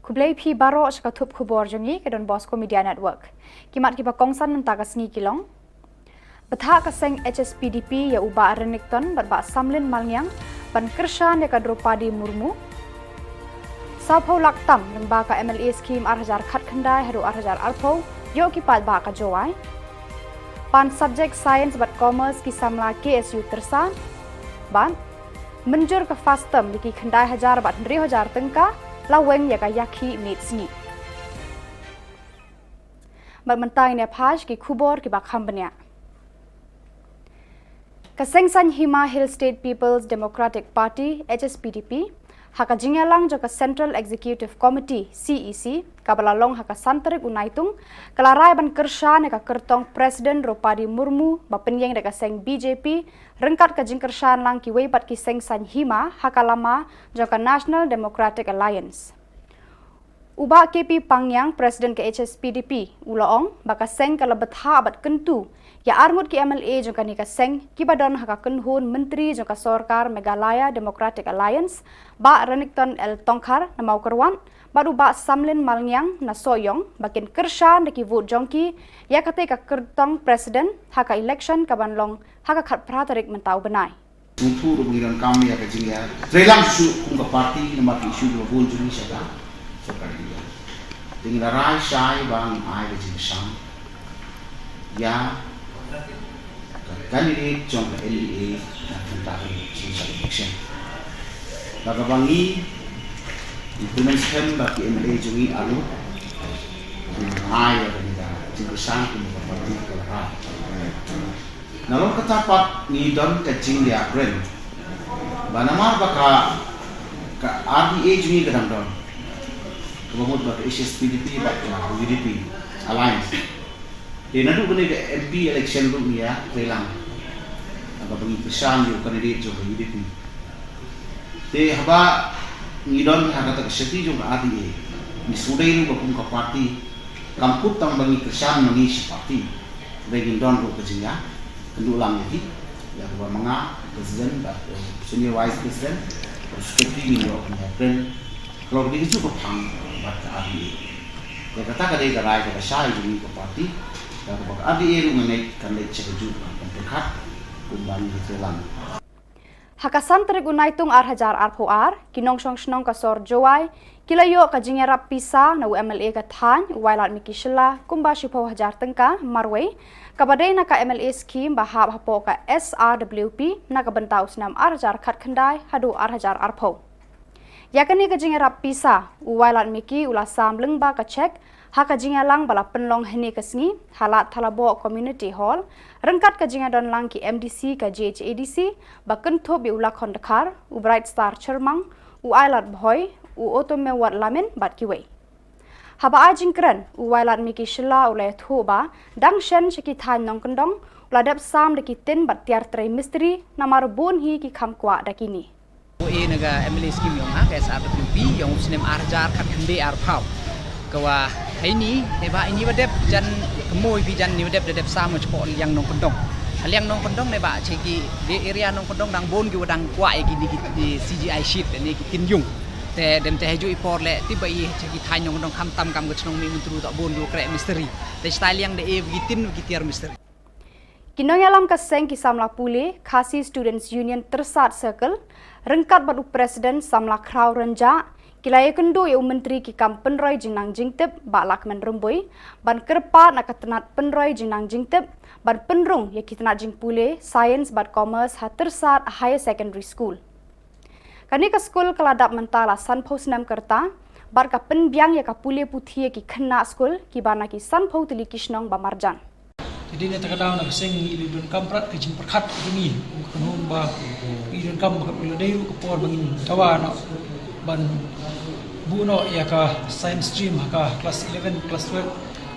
Khublei phi baroh sha ka thup khubor jong ngi ka Don Bosco Media Network. Ki mat kiba kongsan mynta ka sngi ki long: Bthah ka seng H S P D P ïa u Bah Renikton bad Bah Samlin Malngiang ban kyrshan ïa ka Droupadi Murmu. Sawphew lak tam lyngba ka M L A scheme ar hajar khatkhyndai haduh ar hajar arphew ïoh ki paidbah ka Jowai. Pan subject science bad commerce ki samla K S U Tyrsad. Bad mynjur ka FASTOM ïa ki khyndai hajar bad hynriew hajar tyngka la weng ïa ka ïakhih miet sngi. Bad mynta ngin ïa peit ki khubor kiba kham bniah. Ka seng saiñ hima Hill State People's Democratic Party, H S P D P, ha ka jingïalang jong ka Central Executive Committee, C E C, kaba la long ha ka san tarik u Naitung, ka la rai ban kyrshan ïa ka kyrtong President Droupadi Murmu ba pynïeng da ka seng B J P, ryngkat ka jingkyrshan lang kiwei pat ki seng saiñ hima ha ka lama jong ka National Democratic Alliance. U Bah K P Pangngiang, President ka H S P D P, u la ong ba ka seng ka la bthah bad kyntu ïa arngut ki M L A jong kane ka seng kiba don ha ka kynhun myntri jong ka sorkar Meghalaya Democratic Alliance, Bah Renikton L Tongkhar na Mawkyrwat bad u Bah Samlin Malngiang na Sohiong ba kin kyrshan da ki vote jong ki ïa katei ka kyrtong President ha ka election kaban long ha ka khatphra tarik mynta u bnai. Sngewthuh ruh ba ngi donkam ïa ka jingïatreilang shuh kum ka party namar ki issue kiba bun jong ngi sha ka sorkar India. Te ngi la rai shai ba ngin ai ka jingkyrshan ïa ka candidate jong ka N D A na ka bynta ka jingkyrshan election. Ba kaba ngi, ngi kyrmen skhem ba ki M L A jong ngi arngut kin ai ïa ka jingkyrshan kum ka party ka la rai. Nalor kata pat ngi don ka jingïakren ba namar ba ka, ka R D A jong ngi ka dang don, kaba mut ba ka H S P D P bad ka U D P alliance. Te naduh kane ka M P election ruh ngi ïatreilang, kaba ngi kyrshan ïa u candidate jong ka U D P. Te haba ngi don ha kata ka seti jong ka R D A, ngi sngewdei ruh ba kum ka party kam kut tang ba ngi kyrshan ma ngi shi party. Hynrei ngin don ruh ka jingïakynduh lang ïa ki, ïa kaba ma nga president bad, eh, senior vice president bad secretary ngin ïoh ban ïakren. Ka long ka dei kajuh ka phang bad ka R D A. Ïa kata ka dei ka rai kaba shai jong ngi ka party. Ïa kaba ka R D A ruh nga ngeit kan leit sha kajuh ka pyrkhat kumba ngi ïatreilang. Ha ka san tarik u Naitung ar hajar arphew ar, ki nongshong shnong ka sor Jowai ki la ïoh ka jingïarap pisa na u M L A ka thaiñ u Wailadmiki Shylla kumba shiphew hajar tyngka marwei, kaba dei na ka M L A scheme ba hap hapoh ka S R W P na ka bynta u snem ar hajar khatkhyndai haduh ar hajar arphew. Ïa kane ka jingïarap pisa, u Wailadmiki u la sam lyngba ka cheque ha ka jingïalang ba la pynlong hynne ka sngi ha Lad Thalaboh Community Hall, ryngkat ka jingïadon lang ki M D C ka J H A D C, ba kynthup ïa u Lakhon Dkhar, u Bright Star Chyrmang, u Ailad Bhoi, u Otomewat Lamin bad kiwei. Haba ai jingkren, u Wailadmiki Shylla u la ïathuh ba dang shen sha ki thaiñ nongkyndong u la dep sam da ki tin bad tiar trei mistri, namar bun hi ki kham kwah da kine. Ko e na ka M L A scheme yong ha ka S R W P yong u snem ar hajar khatkhyndai arphew. Ka wa haini ne ba ini wa dep jan kmoi bi jan ni wa dep da dep sam u chpok liang nongkyndong. Liang nongkyndong ne ba che ki de area nongkyndong dang bun ki wa dang kwah ïa ki ni ki, ki C G I sheet ne ki tin yung. Te dem te haju i por le ti ba i che ki thaiñ nongkyndong kham tam kam ka chnong Mihmyntdu ta bun ki wa kreh mistri. Te stai liang de e ki tin ki tiar mistri. Ki nongïalam ka seng ki samla pule Khasi Students Union Tyrsad Circle, ryngkat bad u President samla Khraw Rynjah, Ki la ïakynduh ïa u Myntri ki kam pynroi jingnang jingtip, Bah Lahkmen Rymbui, ban kyrpad na ka tnat pynroi jingnang jingtip ban pynrung ïa ki tnat jingpule Science bad Commerce ha Tyrsad Higher Secondary School. Kane ka skul ka la dap mynta la sanphew snem ka rta bad ka pynbiang ïa ka pule puthi ïa ki khynnah skul kiba na ki sanphew tylli ki shnong ba marjan. Te dei na kata ka daw na ka seng ngi la donkam prat ka jingpyrkhat ka jong ngi, ka kynhun ba ngi donkam ba ka la dei ruh ka por ba ngin dawa noh ban buh noh ïa ka science stream ha ka class eleven, class twelve,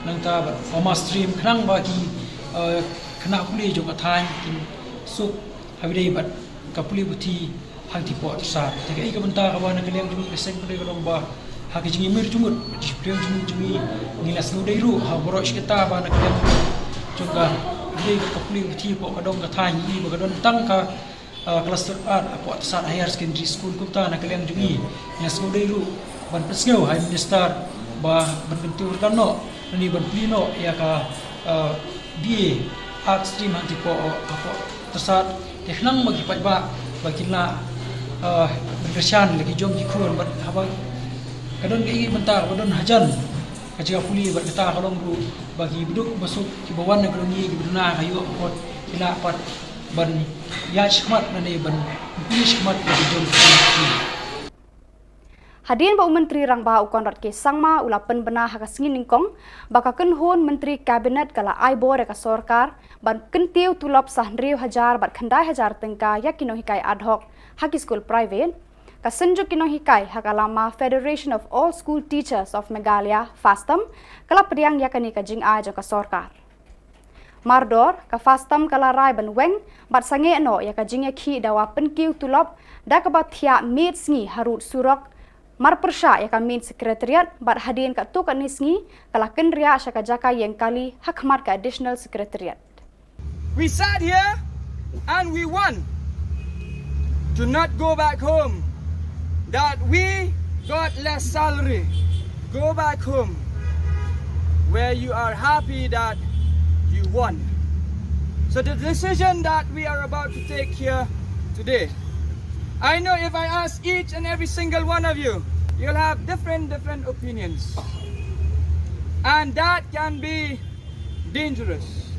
nangta bad commerce stream khnang ba ki, eh, khynnah pule jong ka thaiñ kin suk ha ba dei bad ka pule puthi hangtei hapoh Tyrsad. Te kaei ka bynta kaba na ka liang jong ngi ka seng pule ka long ba ha ka jingïamir jingmut, jingpyrshang jingmut jong ngi, ngi la sngewdei ruh ha baroh shi katta ba na ka liang jong ka, dei ka pule puthi hapoh ka dong ka thaiñ ngi ba ka don tang ka, ah, cluster art hapoh Tyrsad Higher Secondary School. Kumta na ka liang jong ngi, ngi la sngewdei ruh ban pynsngew ha i Minister ba ban kyntiew ruh noh, lane ban plie noh ïa ka, ah, B A Art Stream hangtei hapoh, hapoh Tyrsad, te khnang ba ki paidbah ba kin lah, ah, ban kyrshan la ki jong ki khun bad haba ka don kaei ka bynta ba don hajan ka jaka pule bad kata ka long ruh ba ki baduk basuk kiba wan na ka dong ngi kiba duna ka ïoh ka kot ki lah pat ban ïaid shakhmat lane ban pule shakhmat la ki jong ki khun. Hadien ba u Myntri Rangbah u Conrad K Sangma u la pynbna ha ka sngi nyngkong ba ka kynhun Myntri Cabinet ka la ai bor ïa ka sorkar ban kyntiew tulop sa hynriew hajar bad khyndai hajar tyngka ïa ki nonghikai ad hoc ha ki skul private, ka Synjuk ki Nonghikai ha ka lama Federation of All School Teachers of Meghalaya, FASTAM, ka la pdiang ïa kane ka jingai jong ka sorkar. Mardor, ka FASTAM ka la rai ban weng bad sangeh noh ïa ka jingïakhih dawa pynkiew tulop da kaba thiah miet sngi harud surok, marpyrshah ïa ka main secretariat bad hadien katto katne sngi ka la kynriah sha ka jaka ïeng kali ha khmat ka additional secretariat. We sat here and we won. Do not go back home that we got less salary. Go back home where you are happy that you won. So the decision that we are about to take here today, I know if I ask each and every single one of you, you'll have different, different opinions. And that can be dangerous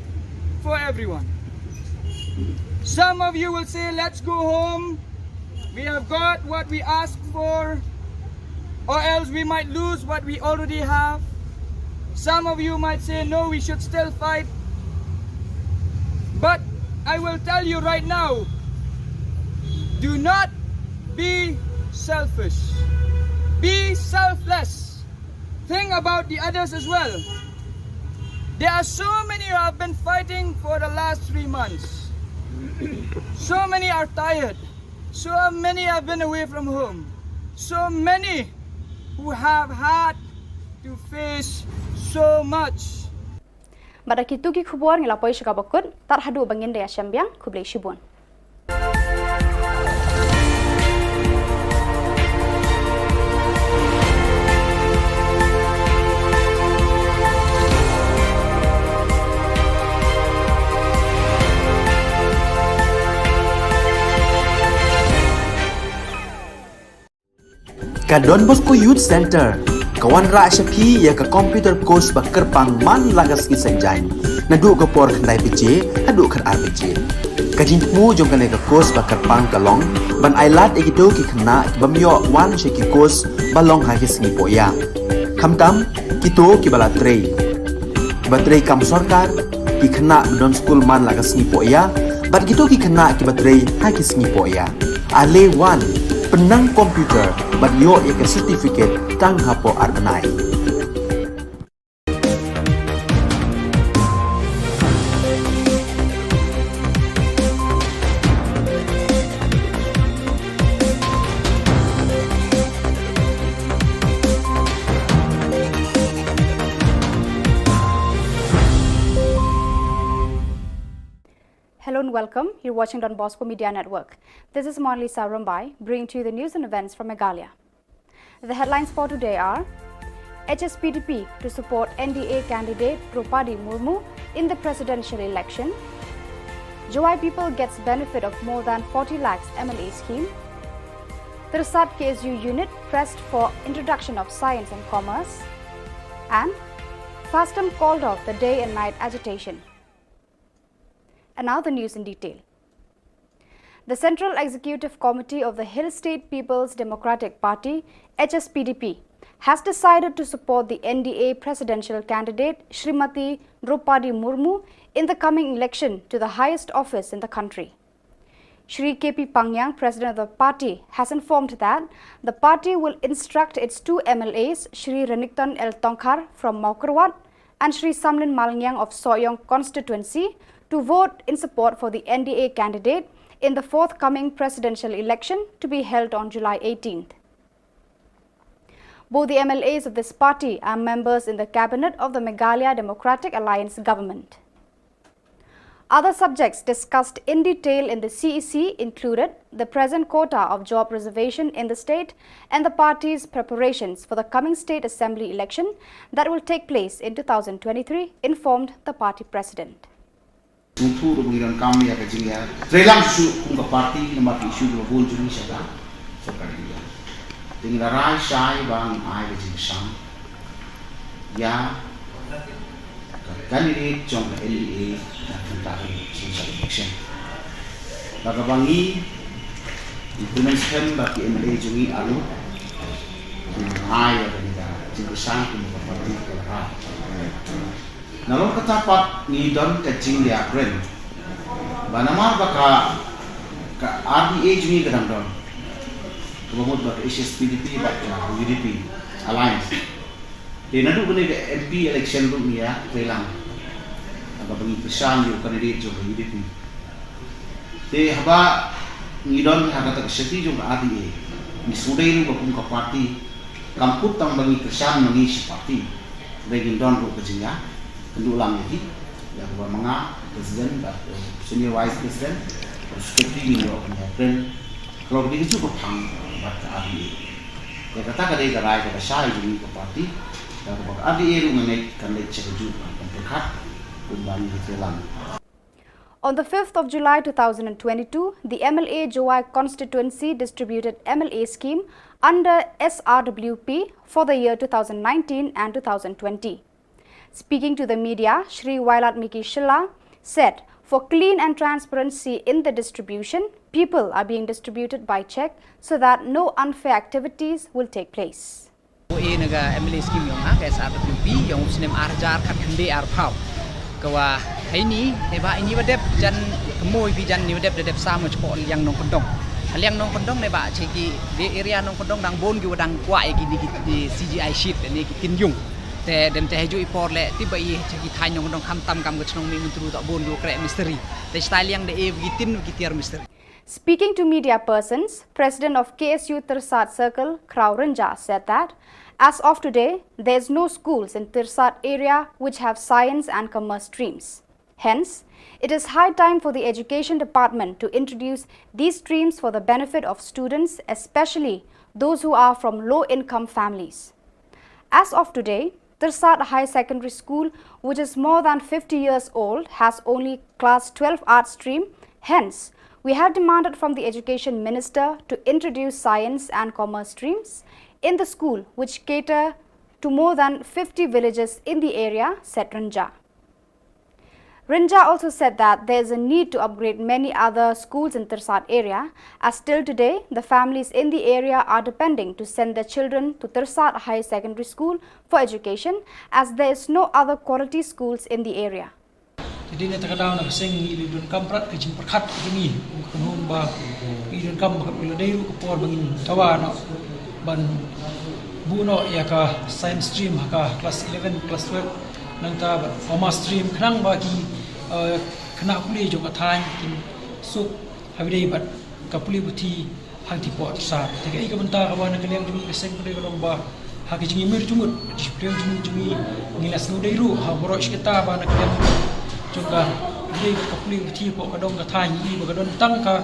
for everyone. Some of you will say, "Let's go home. We have got what we asked for, or else we might lose what we already have." Some of you might say, "No, we should still fight." But I will tell you right now, do not be selfish. Be selfless. Think about the others as well. There are so many who have been fighting for the last three months. So many are tired. So many have been away from home. So many who have had to face so much. Bad da kito ki khubor ngi la poi sha kaba kut, tad haduh ba ngin da ïashem biang, khublei shibun. Ka Don Bosco Youth Centre ka wanrah sha phi ïa ka computer course ba kyrpang man la ka sngi Saitjaiñ, naduh ka por khyndai baje haduh khatar baje. Ka jingthmu jong kane ka course ba kyrpang ka long ban ailad ïa kito ki khynnah ki bym ïoh wan sha ki course ba long ha ki sngi pohïa, khamtam kito kiba la trei, kiba trei kam sorkar, ki khynnah ba don skul man la ka sngi pohïa, bad kito ki khynnah kiba trei ha ki sngi pohïa. Ale wan, pynnang computer bad ïoh ïa ka certificate tang hapoh ar bnai. Hello and welcome. You're watching Don Bosco Media Network. This is Monalisa Rumbai, bringing to you the news and events from Meghalaya. The headlines for today are: H S P D P to support N D A candidate Droupadi Murmu in the presidential election. Jowai people gets benefit of more than forty lakhs M L A scheme. Tirsat K S U unit pressed for introduction of science and commerce, and FASTM called off the day and night agitation. And now the news in detail. The Central Executive Committee of the Hill State People's Democratic Party, H S P D P, has decided to support the N D A presidential candidate Shrimati Droupadi Murmu in the coming election to the highest office in the country. Shri K P Pangyang, president of the party, has informed that the party will instruct its two M L As, Shri Renikton L Tongkhar from Mawkyrwat and Shri Samlin Malngiang of Sohiong constituency, to vote in support for the N D A candidate in the forthcoming presidential election to be held on July eighteenth. Both the M L As of this party are members in the cabinet of the Meghalaya Democratic Alliance government. Other subjects discussed in detail in the C E C included the present quota of job reservation in the state and the party's preparations for the coming state assembly election that will take place in two thousand twenty-three, informed the party president. Sngewthuh ruh ba ngi donkam ïa ka jingïatreilang shuh kum ka party namar ki issue kiba bun jong ngi sha ka sorkar India. Te ngi la rai shai ba ngin ai ka jingkyrshan ïa ka candidate jong ka N D A na ka bynta ka presidential election. Bad kaba ngi, ngi kyrmen skhem ba ki M L A jong ngi arngut kin ai ïa kane ka jingkyrshan kum ka party ka la rai. Nalor kata pat ngi don ka jingïakren ba namar ba ka, ka R D A jong ngi ka dang don, kaba mut ba ka H S P D P bad ka U D P alliance. Te naduh kane ka M P election ruh ngi ïatreilang, haba ngi kyrshan ïa u candidate jong ka U D P. Te haba ngi don ha kata ka seti jong ka R D A, ngi sngewdei ruh ba kum ka party kam kut tang ba ngi kyrshan ma ngi shi party, hynrei ngin don ruh ka jingïakynduh lang ïa ki, ïa kaba ma nga president bad, eh, senior vice president bad secretary, ngin ïoh ban ïakren halor kine ki juh ka phang bad ka R D A. Ïa kata ka dei ka rai kaba shai jong ngi ka party, ïa kaba ka R D A ruh nga ngeit kan leit sha kajuh ka pyrkhat kumba ngi ïatreilang. On the fifth of July two thousand twenty-two, the M L A Jowai constituency distributed M L A scheme under S R W P for the year two thousand nineteen and two thousand twenty. Speaking to the media, Shri Wailadmiki Shylla said, for clean and transparency in the distribution, people are being distributed by check so that no unfair activities will take place. Ko e na ka M L A scheme yong ha ka S R W P yong u snem ar hajar khat khyndai arphew. Ka wa hai ni ne ba ini ba dep jan kemoi bi jan ni ba dep da dep sa mo chpo liang nongkyndong. Liang nongkyndong ne ba che ki de area nongkyndong dang bun ki wa dang kwah ïa ki ni ki, ki C G I sheet ne ki tin yung. Te dem te haju i por le ti ba i che ki thaiñ nongkyndong kham tam kam ka chnong Mihmyntdu ta bun ki wa kreh mistri. Te stai liang de e ki tin ki tiar mistri. Speaking to media persons, President of K S U Tirsat Circle, Khraw Rynjah, said that as of today, there is no schools in Tirsat area which have science and commerce streams. Hence, it is high time for the Education Department to introduce these streams for the benefit of students, especially those who are from low-income families. As of today, Tirsat High Secondary School, which is more than fifty years old, has only class twelve art stream. Hence, we have demanded from the Education Minister to introduce science and commerce streams in the school, which cater to more than fifty villages in the area, said Rynjah. Rynjah also said that there is a need to upgrade many other schools in Tirsat area, as till today, the families in the area are depending to send their children to Tirsat High Secondary School for education, as there is no other quality schools in the area. Te dei na kata ka daw na ka seng ngi la donkam prat ka jingpyrkhat ka jong ngi, ka nong ba ngi donkam ba ka phi la dei ruh ka por ba ngin dawa noh ban buh noh ïa ka science stream ha ka class eleven, class twelve, nangta bad commerce stream khnang ba ki, eh, khynnah pule jong ka thaiñ kin suk ha ba dei bad ka pule puthi hangtei poh Tirsat. Te kaei ka bynta kaba na ka liang jong ngi ka seng ka dei ka long ba ha ka jingïamir jingmut, ka jingpyrshang jingmut jong ngi, ngi la sngewdei ruh ha baroh shi katta ba na ka liang jong ka, ka dei ka pule puthi poh ka dong ka thaiñ ngi ba ka don tang ka,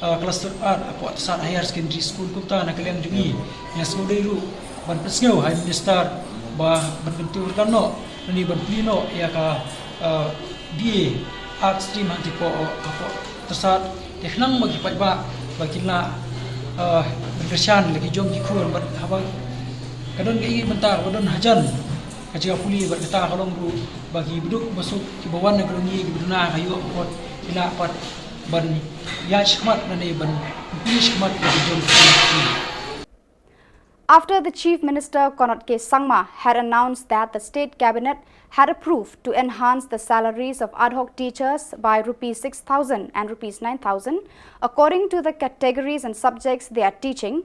ah, class twelve art hapoh Tirsat Higher Secondary School. Kumta na ka liang jong ngi, ngi la sngewdei ruh ban pynsngew ha i Minister ba ban kyntiew ryngkat noh lane ban plie noh ïa ka, ah, B A Art Stream hangtei poh, hapoh Tirsat, te khnang ba ki paidbah ba kin lah Ah, ban kyrshan la ki jong ki khun bad haba ka don ka ïing bynta ba don hajan ka jaka pule bad kata ka long ruh ba ki baduk basuk kiba wan na ka long ïing kiba duna ka ïoh ka pot ki lah pat ban ïaid shakhmat lane ban pule shakhmat la ki jong ki khun. After the Chief Minister Conrad K Sangma had announced that the state cabinet had approved to enhance the salaries of ad hoc teachers by rupees six thousand and rupees nine thousand, according to the categories and subjects they are teaching,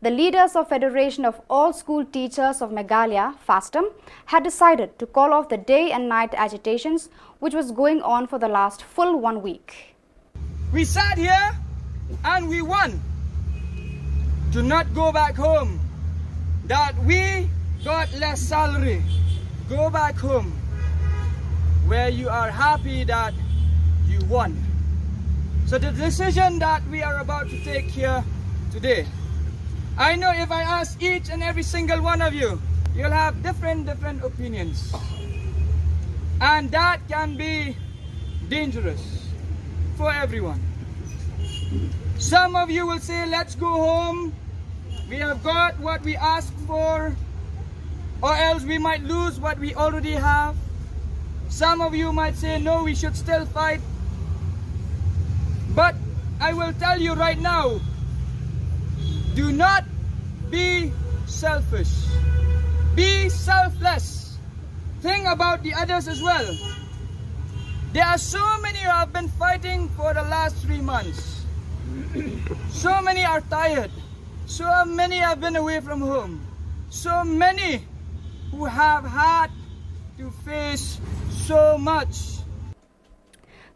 the leaders of Federation of All School Teachers of Meghalaya, FASTOM, had decided to call off the day and night agitations which was going on for the last full one week. We sat here and we won. Do not go back home. That we got less salary. Go back home where you are happy that you won. So the decision that we are about to take here today, I know if I ask each and every single one of you, you'll have different, different opinions. And that can be dangerous for everyone. Some of you will say, let's go home. We have got what we asked for, or else we might lose what we already have. Some of you might say, no, we should still fight. But I will tell you right now, do not be selfish. Be selfless. Think about the others as well. There are so many who have been fighting for the last three months. So many are tired. So many have been away from home. So many who have had to face so much.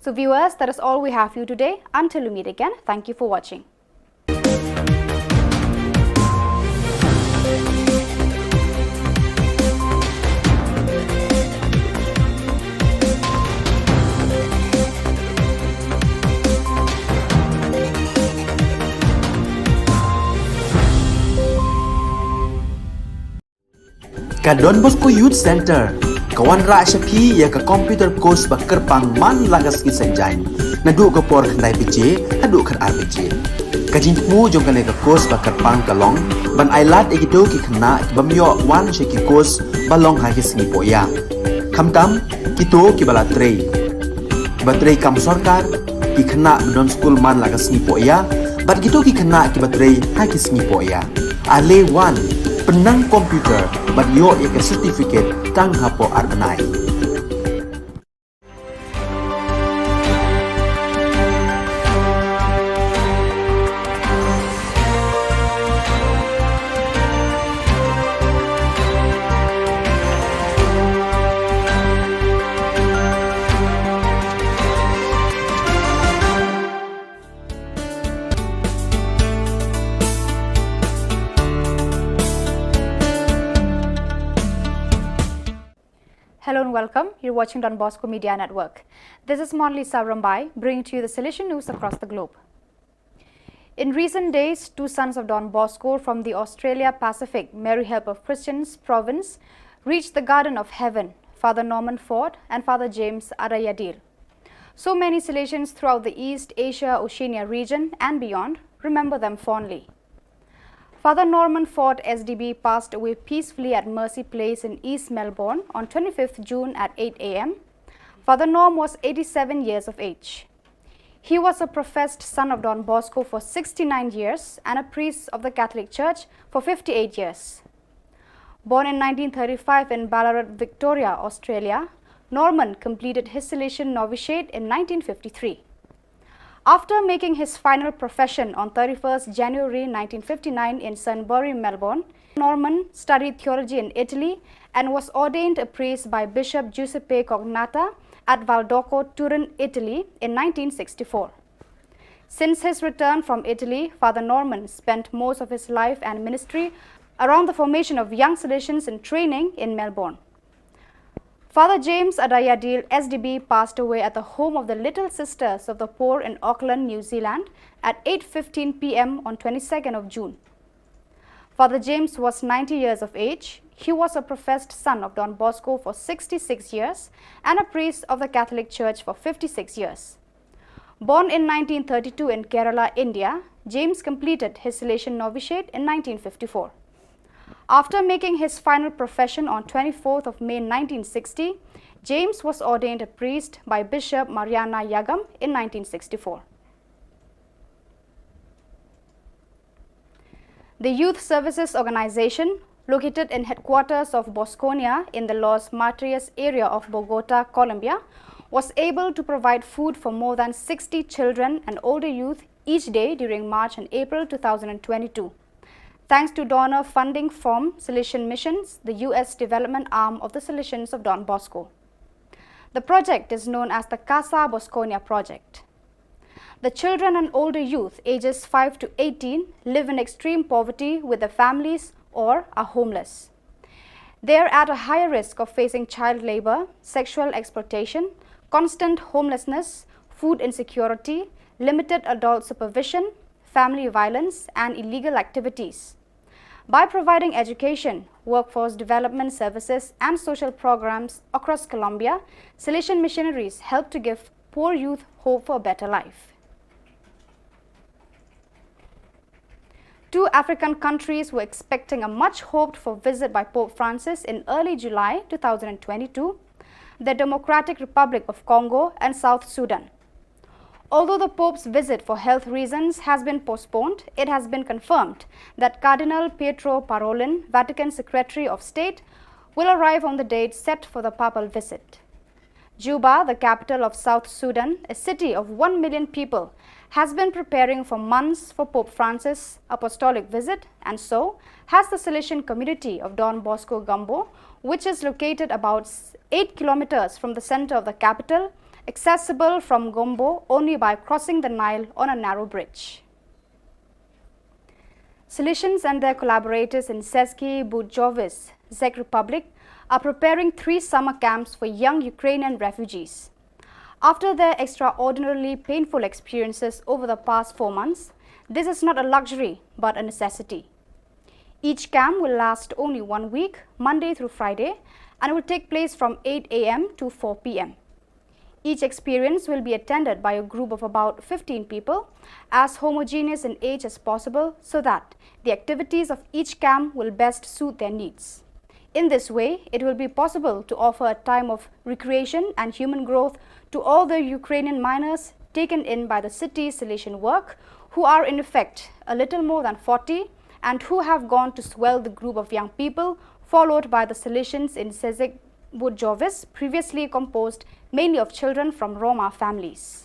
So viewers, that is all we have for you today. Until we meet again, thank you for watching. Ka Don Bosco Youth Centre ka wanrah sha phi ïa ka computer course ba kyrpang man la ka sngi Saitjaiñ, naduh ka por khyndai baje haduh khatar baje. Ka jingthmu jong kane ka course ba kyrpang ka long ban ailad ïa kito ki khynnah ki bym ïoh wan sha ki course ba long ha ki sngi pohïa, khamtam kito kiba la trei, kiba trei kam sorkar, ki khynnah ba don skul man la ka sngi pohïa bad kito ki khynnah kiba trei ha ki sngi pohïa. Ale wan, pynnang computer bad ïoh ïa ka certificate tang hapoh ar bnai. Hello and welcome. You're watching Don Bosco Media Network. This is Monlisa Rambai, bringing to you the Salesian news across the globe. In recent days, two sons of Don Bosco from the Australia Pacific Mary Help of Christians province reached the Garden of Heaven, Father Norman Ford and Father James Adayadil. So many Salesians throughout the East Asia Oceania region and beyond remember them fondly. Father Norman Ford S D B passed away peacefully at Mercy Place in East Melbourne on twenty-fifth June at eight A M. Father Norm was eighty-seven years of age. He was a professed son of Don Bosco for sixty-nine years and a priest of the Catholic Church for fifty-eight years. Born in nineteen thirty-five in Ballarat, Victoria, Australia, Norman completed his Salesian novitiate in nineteen fifty-three. After making his final profession on thirty-first January nineteen fifty-nine in Sunbury, Melbourne, Norman studied theology in Italy and was ordained a priest by Bishop Giuseppe Cognatta at Valdocco, Turin, Italy in nineteen sixty-four. Since his return from Italy, Father Norman spent most of his life and ministry around the formation of young Salesians in training in Melbourne. Father James Adayadil S D B passed away at the home of the Little Sisters of the Poor in Auckland, New Zealand at eight fifteen P M on twenty-second of June. Father James was ninety years of age. He was a professed son of Don Bosco for sixty-six years and a priest of the Catholic Church for fifty-six years. Born in nineteen thirty-two in Kerala, India, James completed his Salesian novitiate in nineteen fifty-four. After making his final profession on twenty-fourth of May nineteen sixty, James was ordained a priest by Bishop Mariana Yagam in nineteen sixty-four. The Youth Services Organization, located in headquarters of Bosconia in the Los Matrias area of Bogota, Colombia, was able to provide food for more than sixty children and older youth each day during March and April two thousand twenty-two, thanks to donor funding from Salesian Missions, the U S development arm of the Salesians of Don Bosco. The project is known as the Casa Bosconia project. The children and older youth ages five to eighteen live in extreme poverty with their families or are homeless. They are at a higher risk of facing child labor, sexual exploitation, constant homelessness, food insecurity, limited adult supervision, family violence, and illegal activities. By providing education, workforce development services, and social programs across Colombia, Salesian missionaries help to give poor youth hope for a better life. Two African countries were expecting a much hoped for visit by Pope Francis in early July two thousand twenty-two, the Democratic Republic of Congo and South Sudan. Although the Pope's visit for health reasons has been postponed, it has been confirmed that Cardinal Pietro Parolin, Vatican Secretary of State, will arrive on the date set for the papal visit. Juba, the capital of South Sudan, a city of one million people, has been preparing for months for Pope Francis' apostolic visit, and so has the Salesian community of Don Bosco Gumbo, which is located about eight kilometers from the center of the capital, accessible from Gumbo only by crossing the Nile on a narrow bridge. Salesians and their collaborators in Seski Bujovice, Czech Republic, are preparing three summer camps for young Ukrainian refugees. After their extraordinarily painful experiences over the past four months, this is not a luxury but a necessity. Each camp will last only one week, Monday through Friday, and will take place from eight a m to four p m. Each experience will be attended by a group of about fifteen people, as homogeneous in age as possible, so that the activities of each camp will best suit their needs. In this way, it will be possible to offer a time of recreation and human growth to all the Ukrainian minors taken in by the city's Salesian work, who are in effect a little more than forty and who have gone to swell the group of young people, followed by the Salesians in Sezek Bujovice, previously composed mainly of children from Roma families.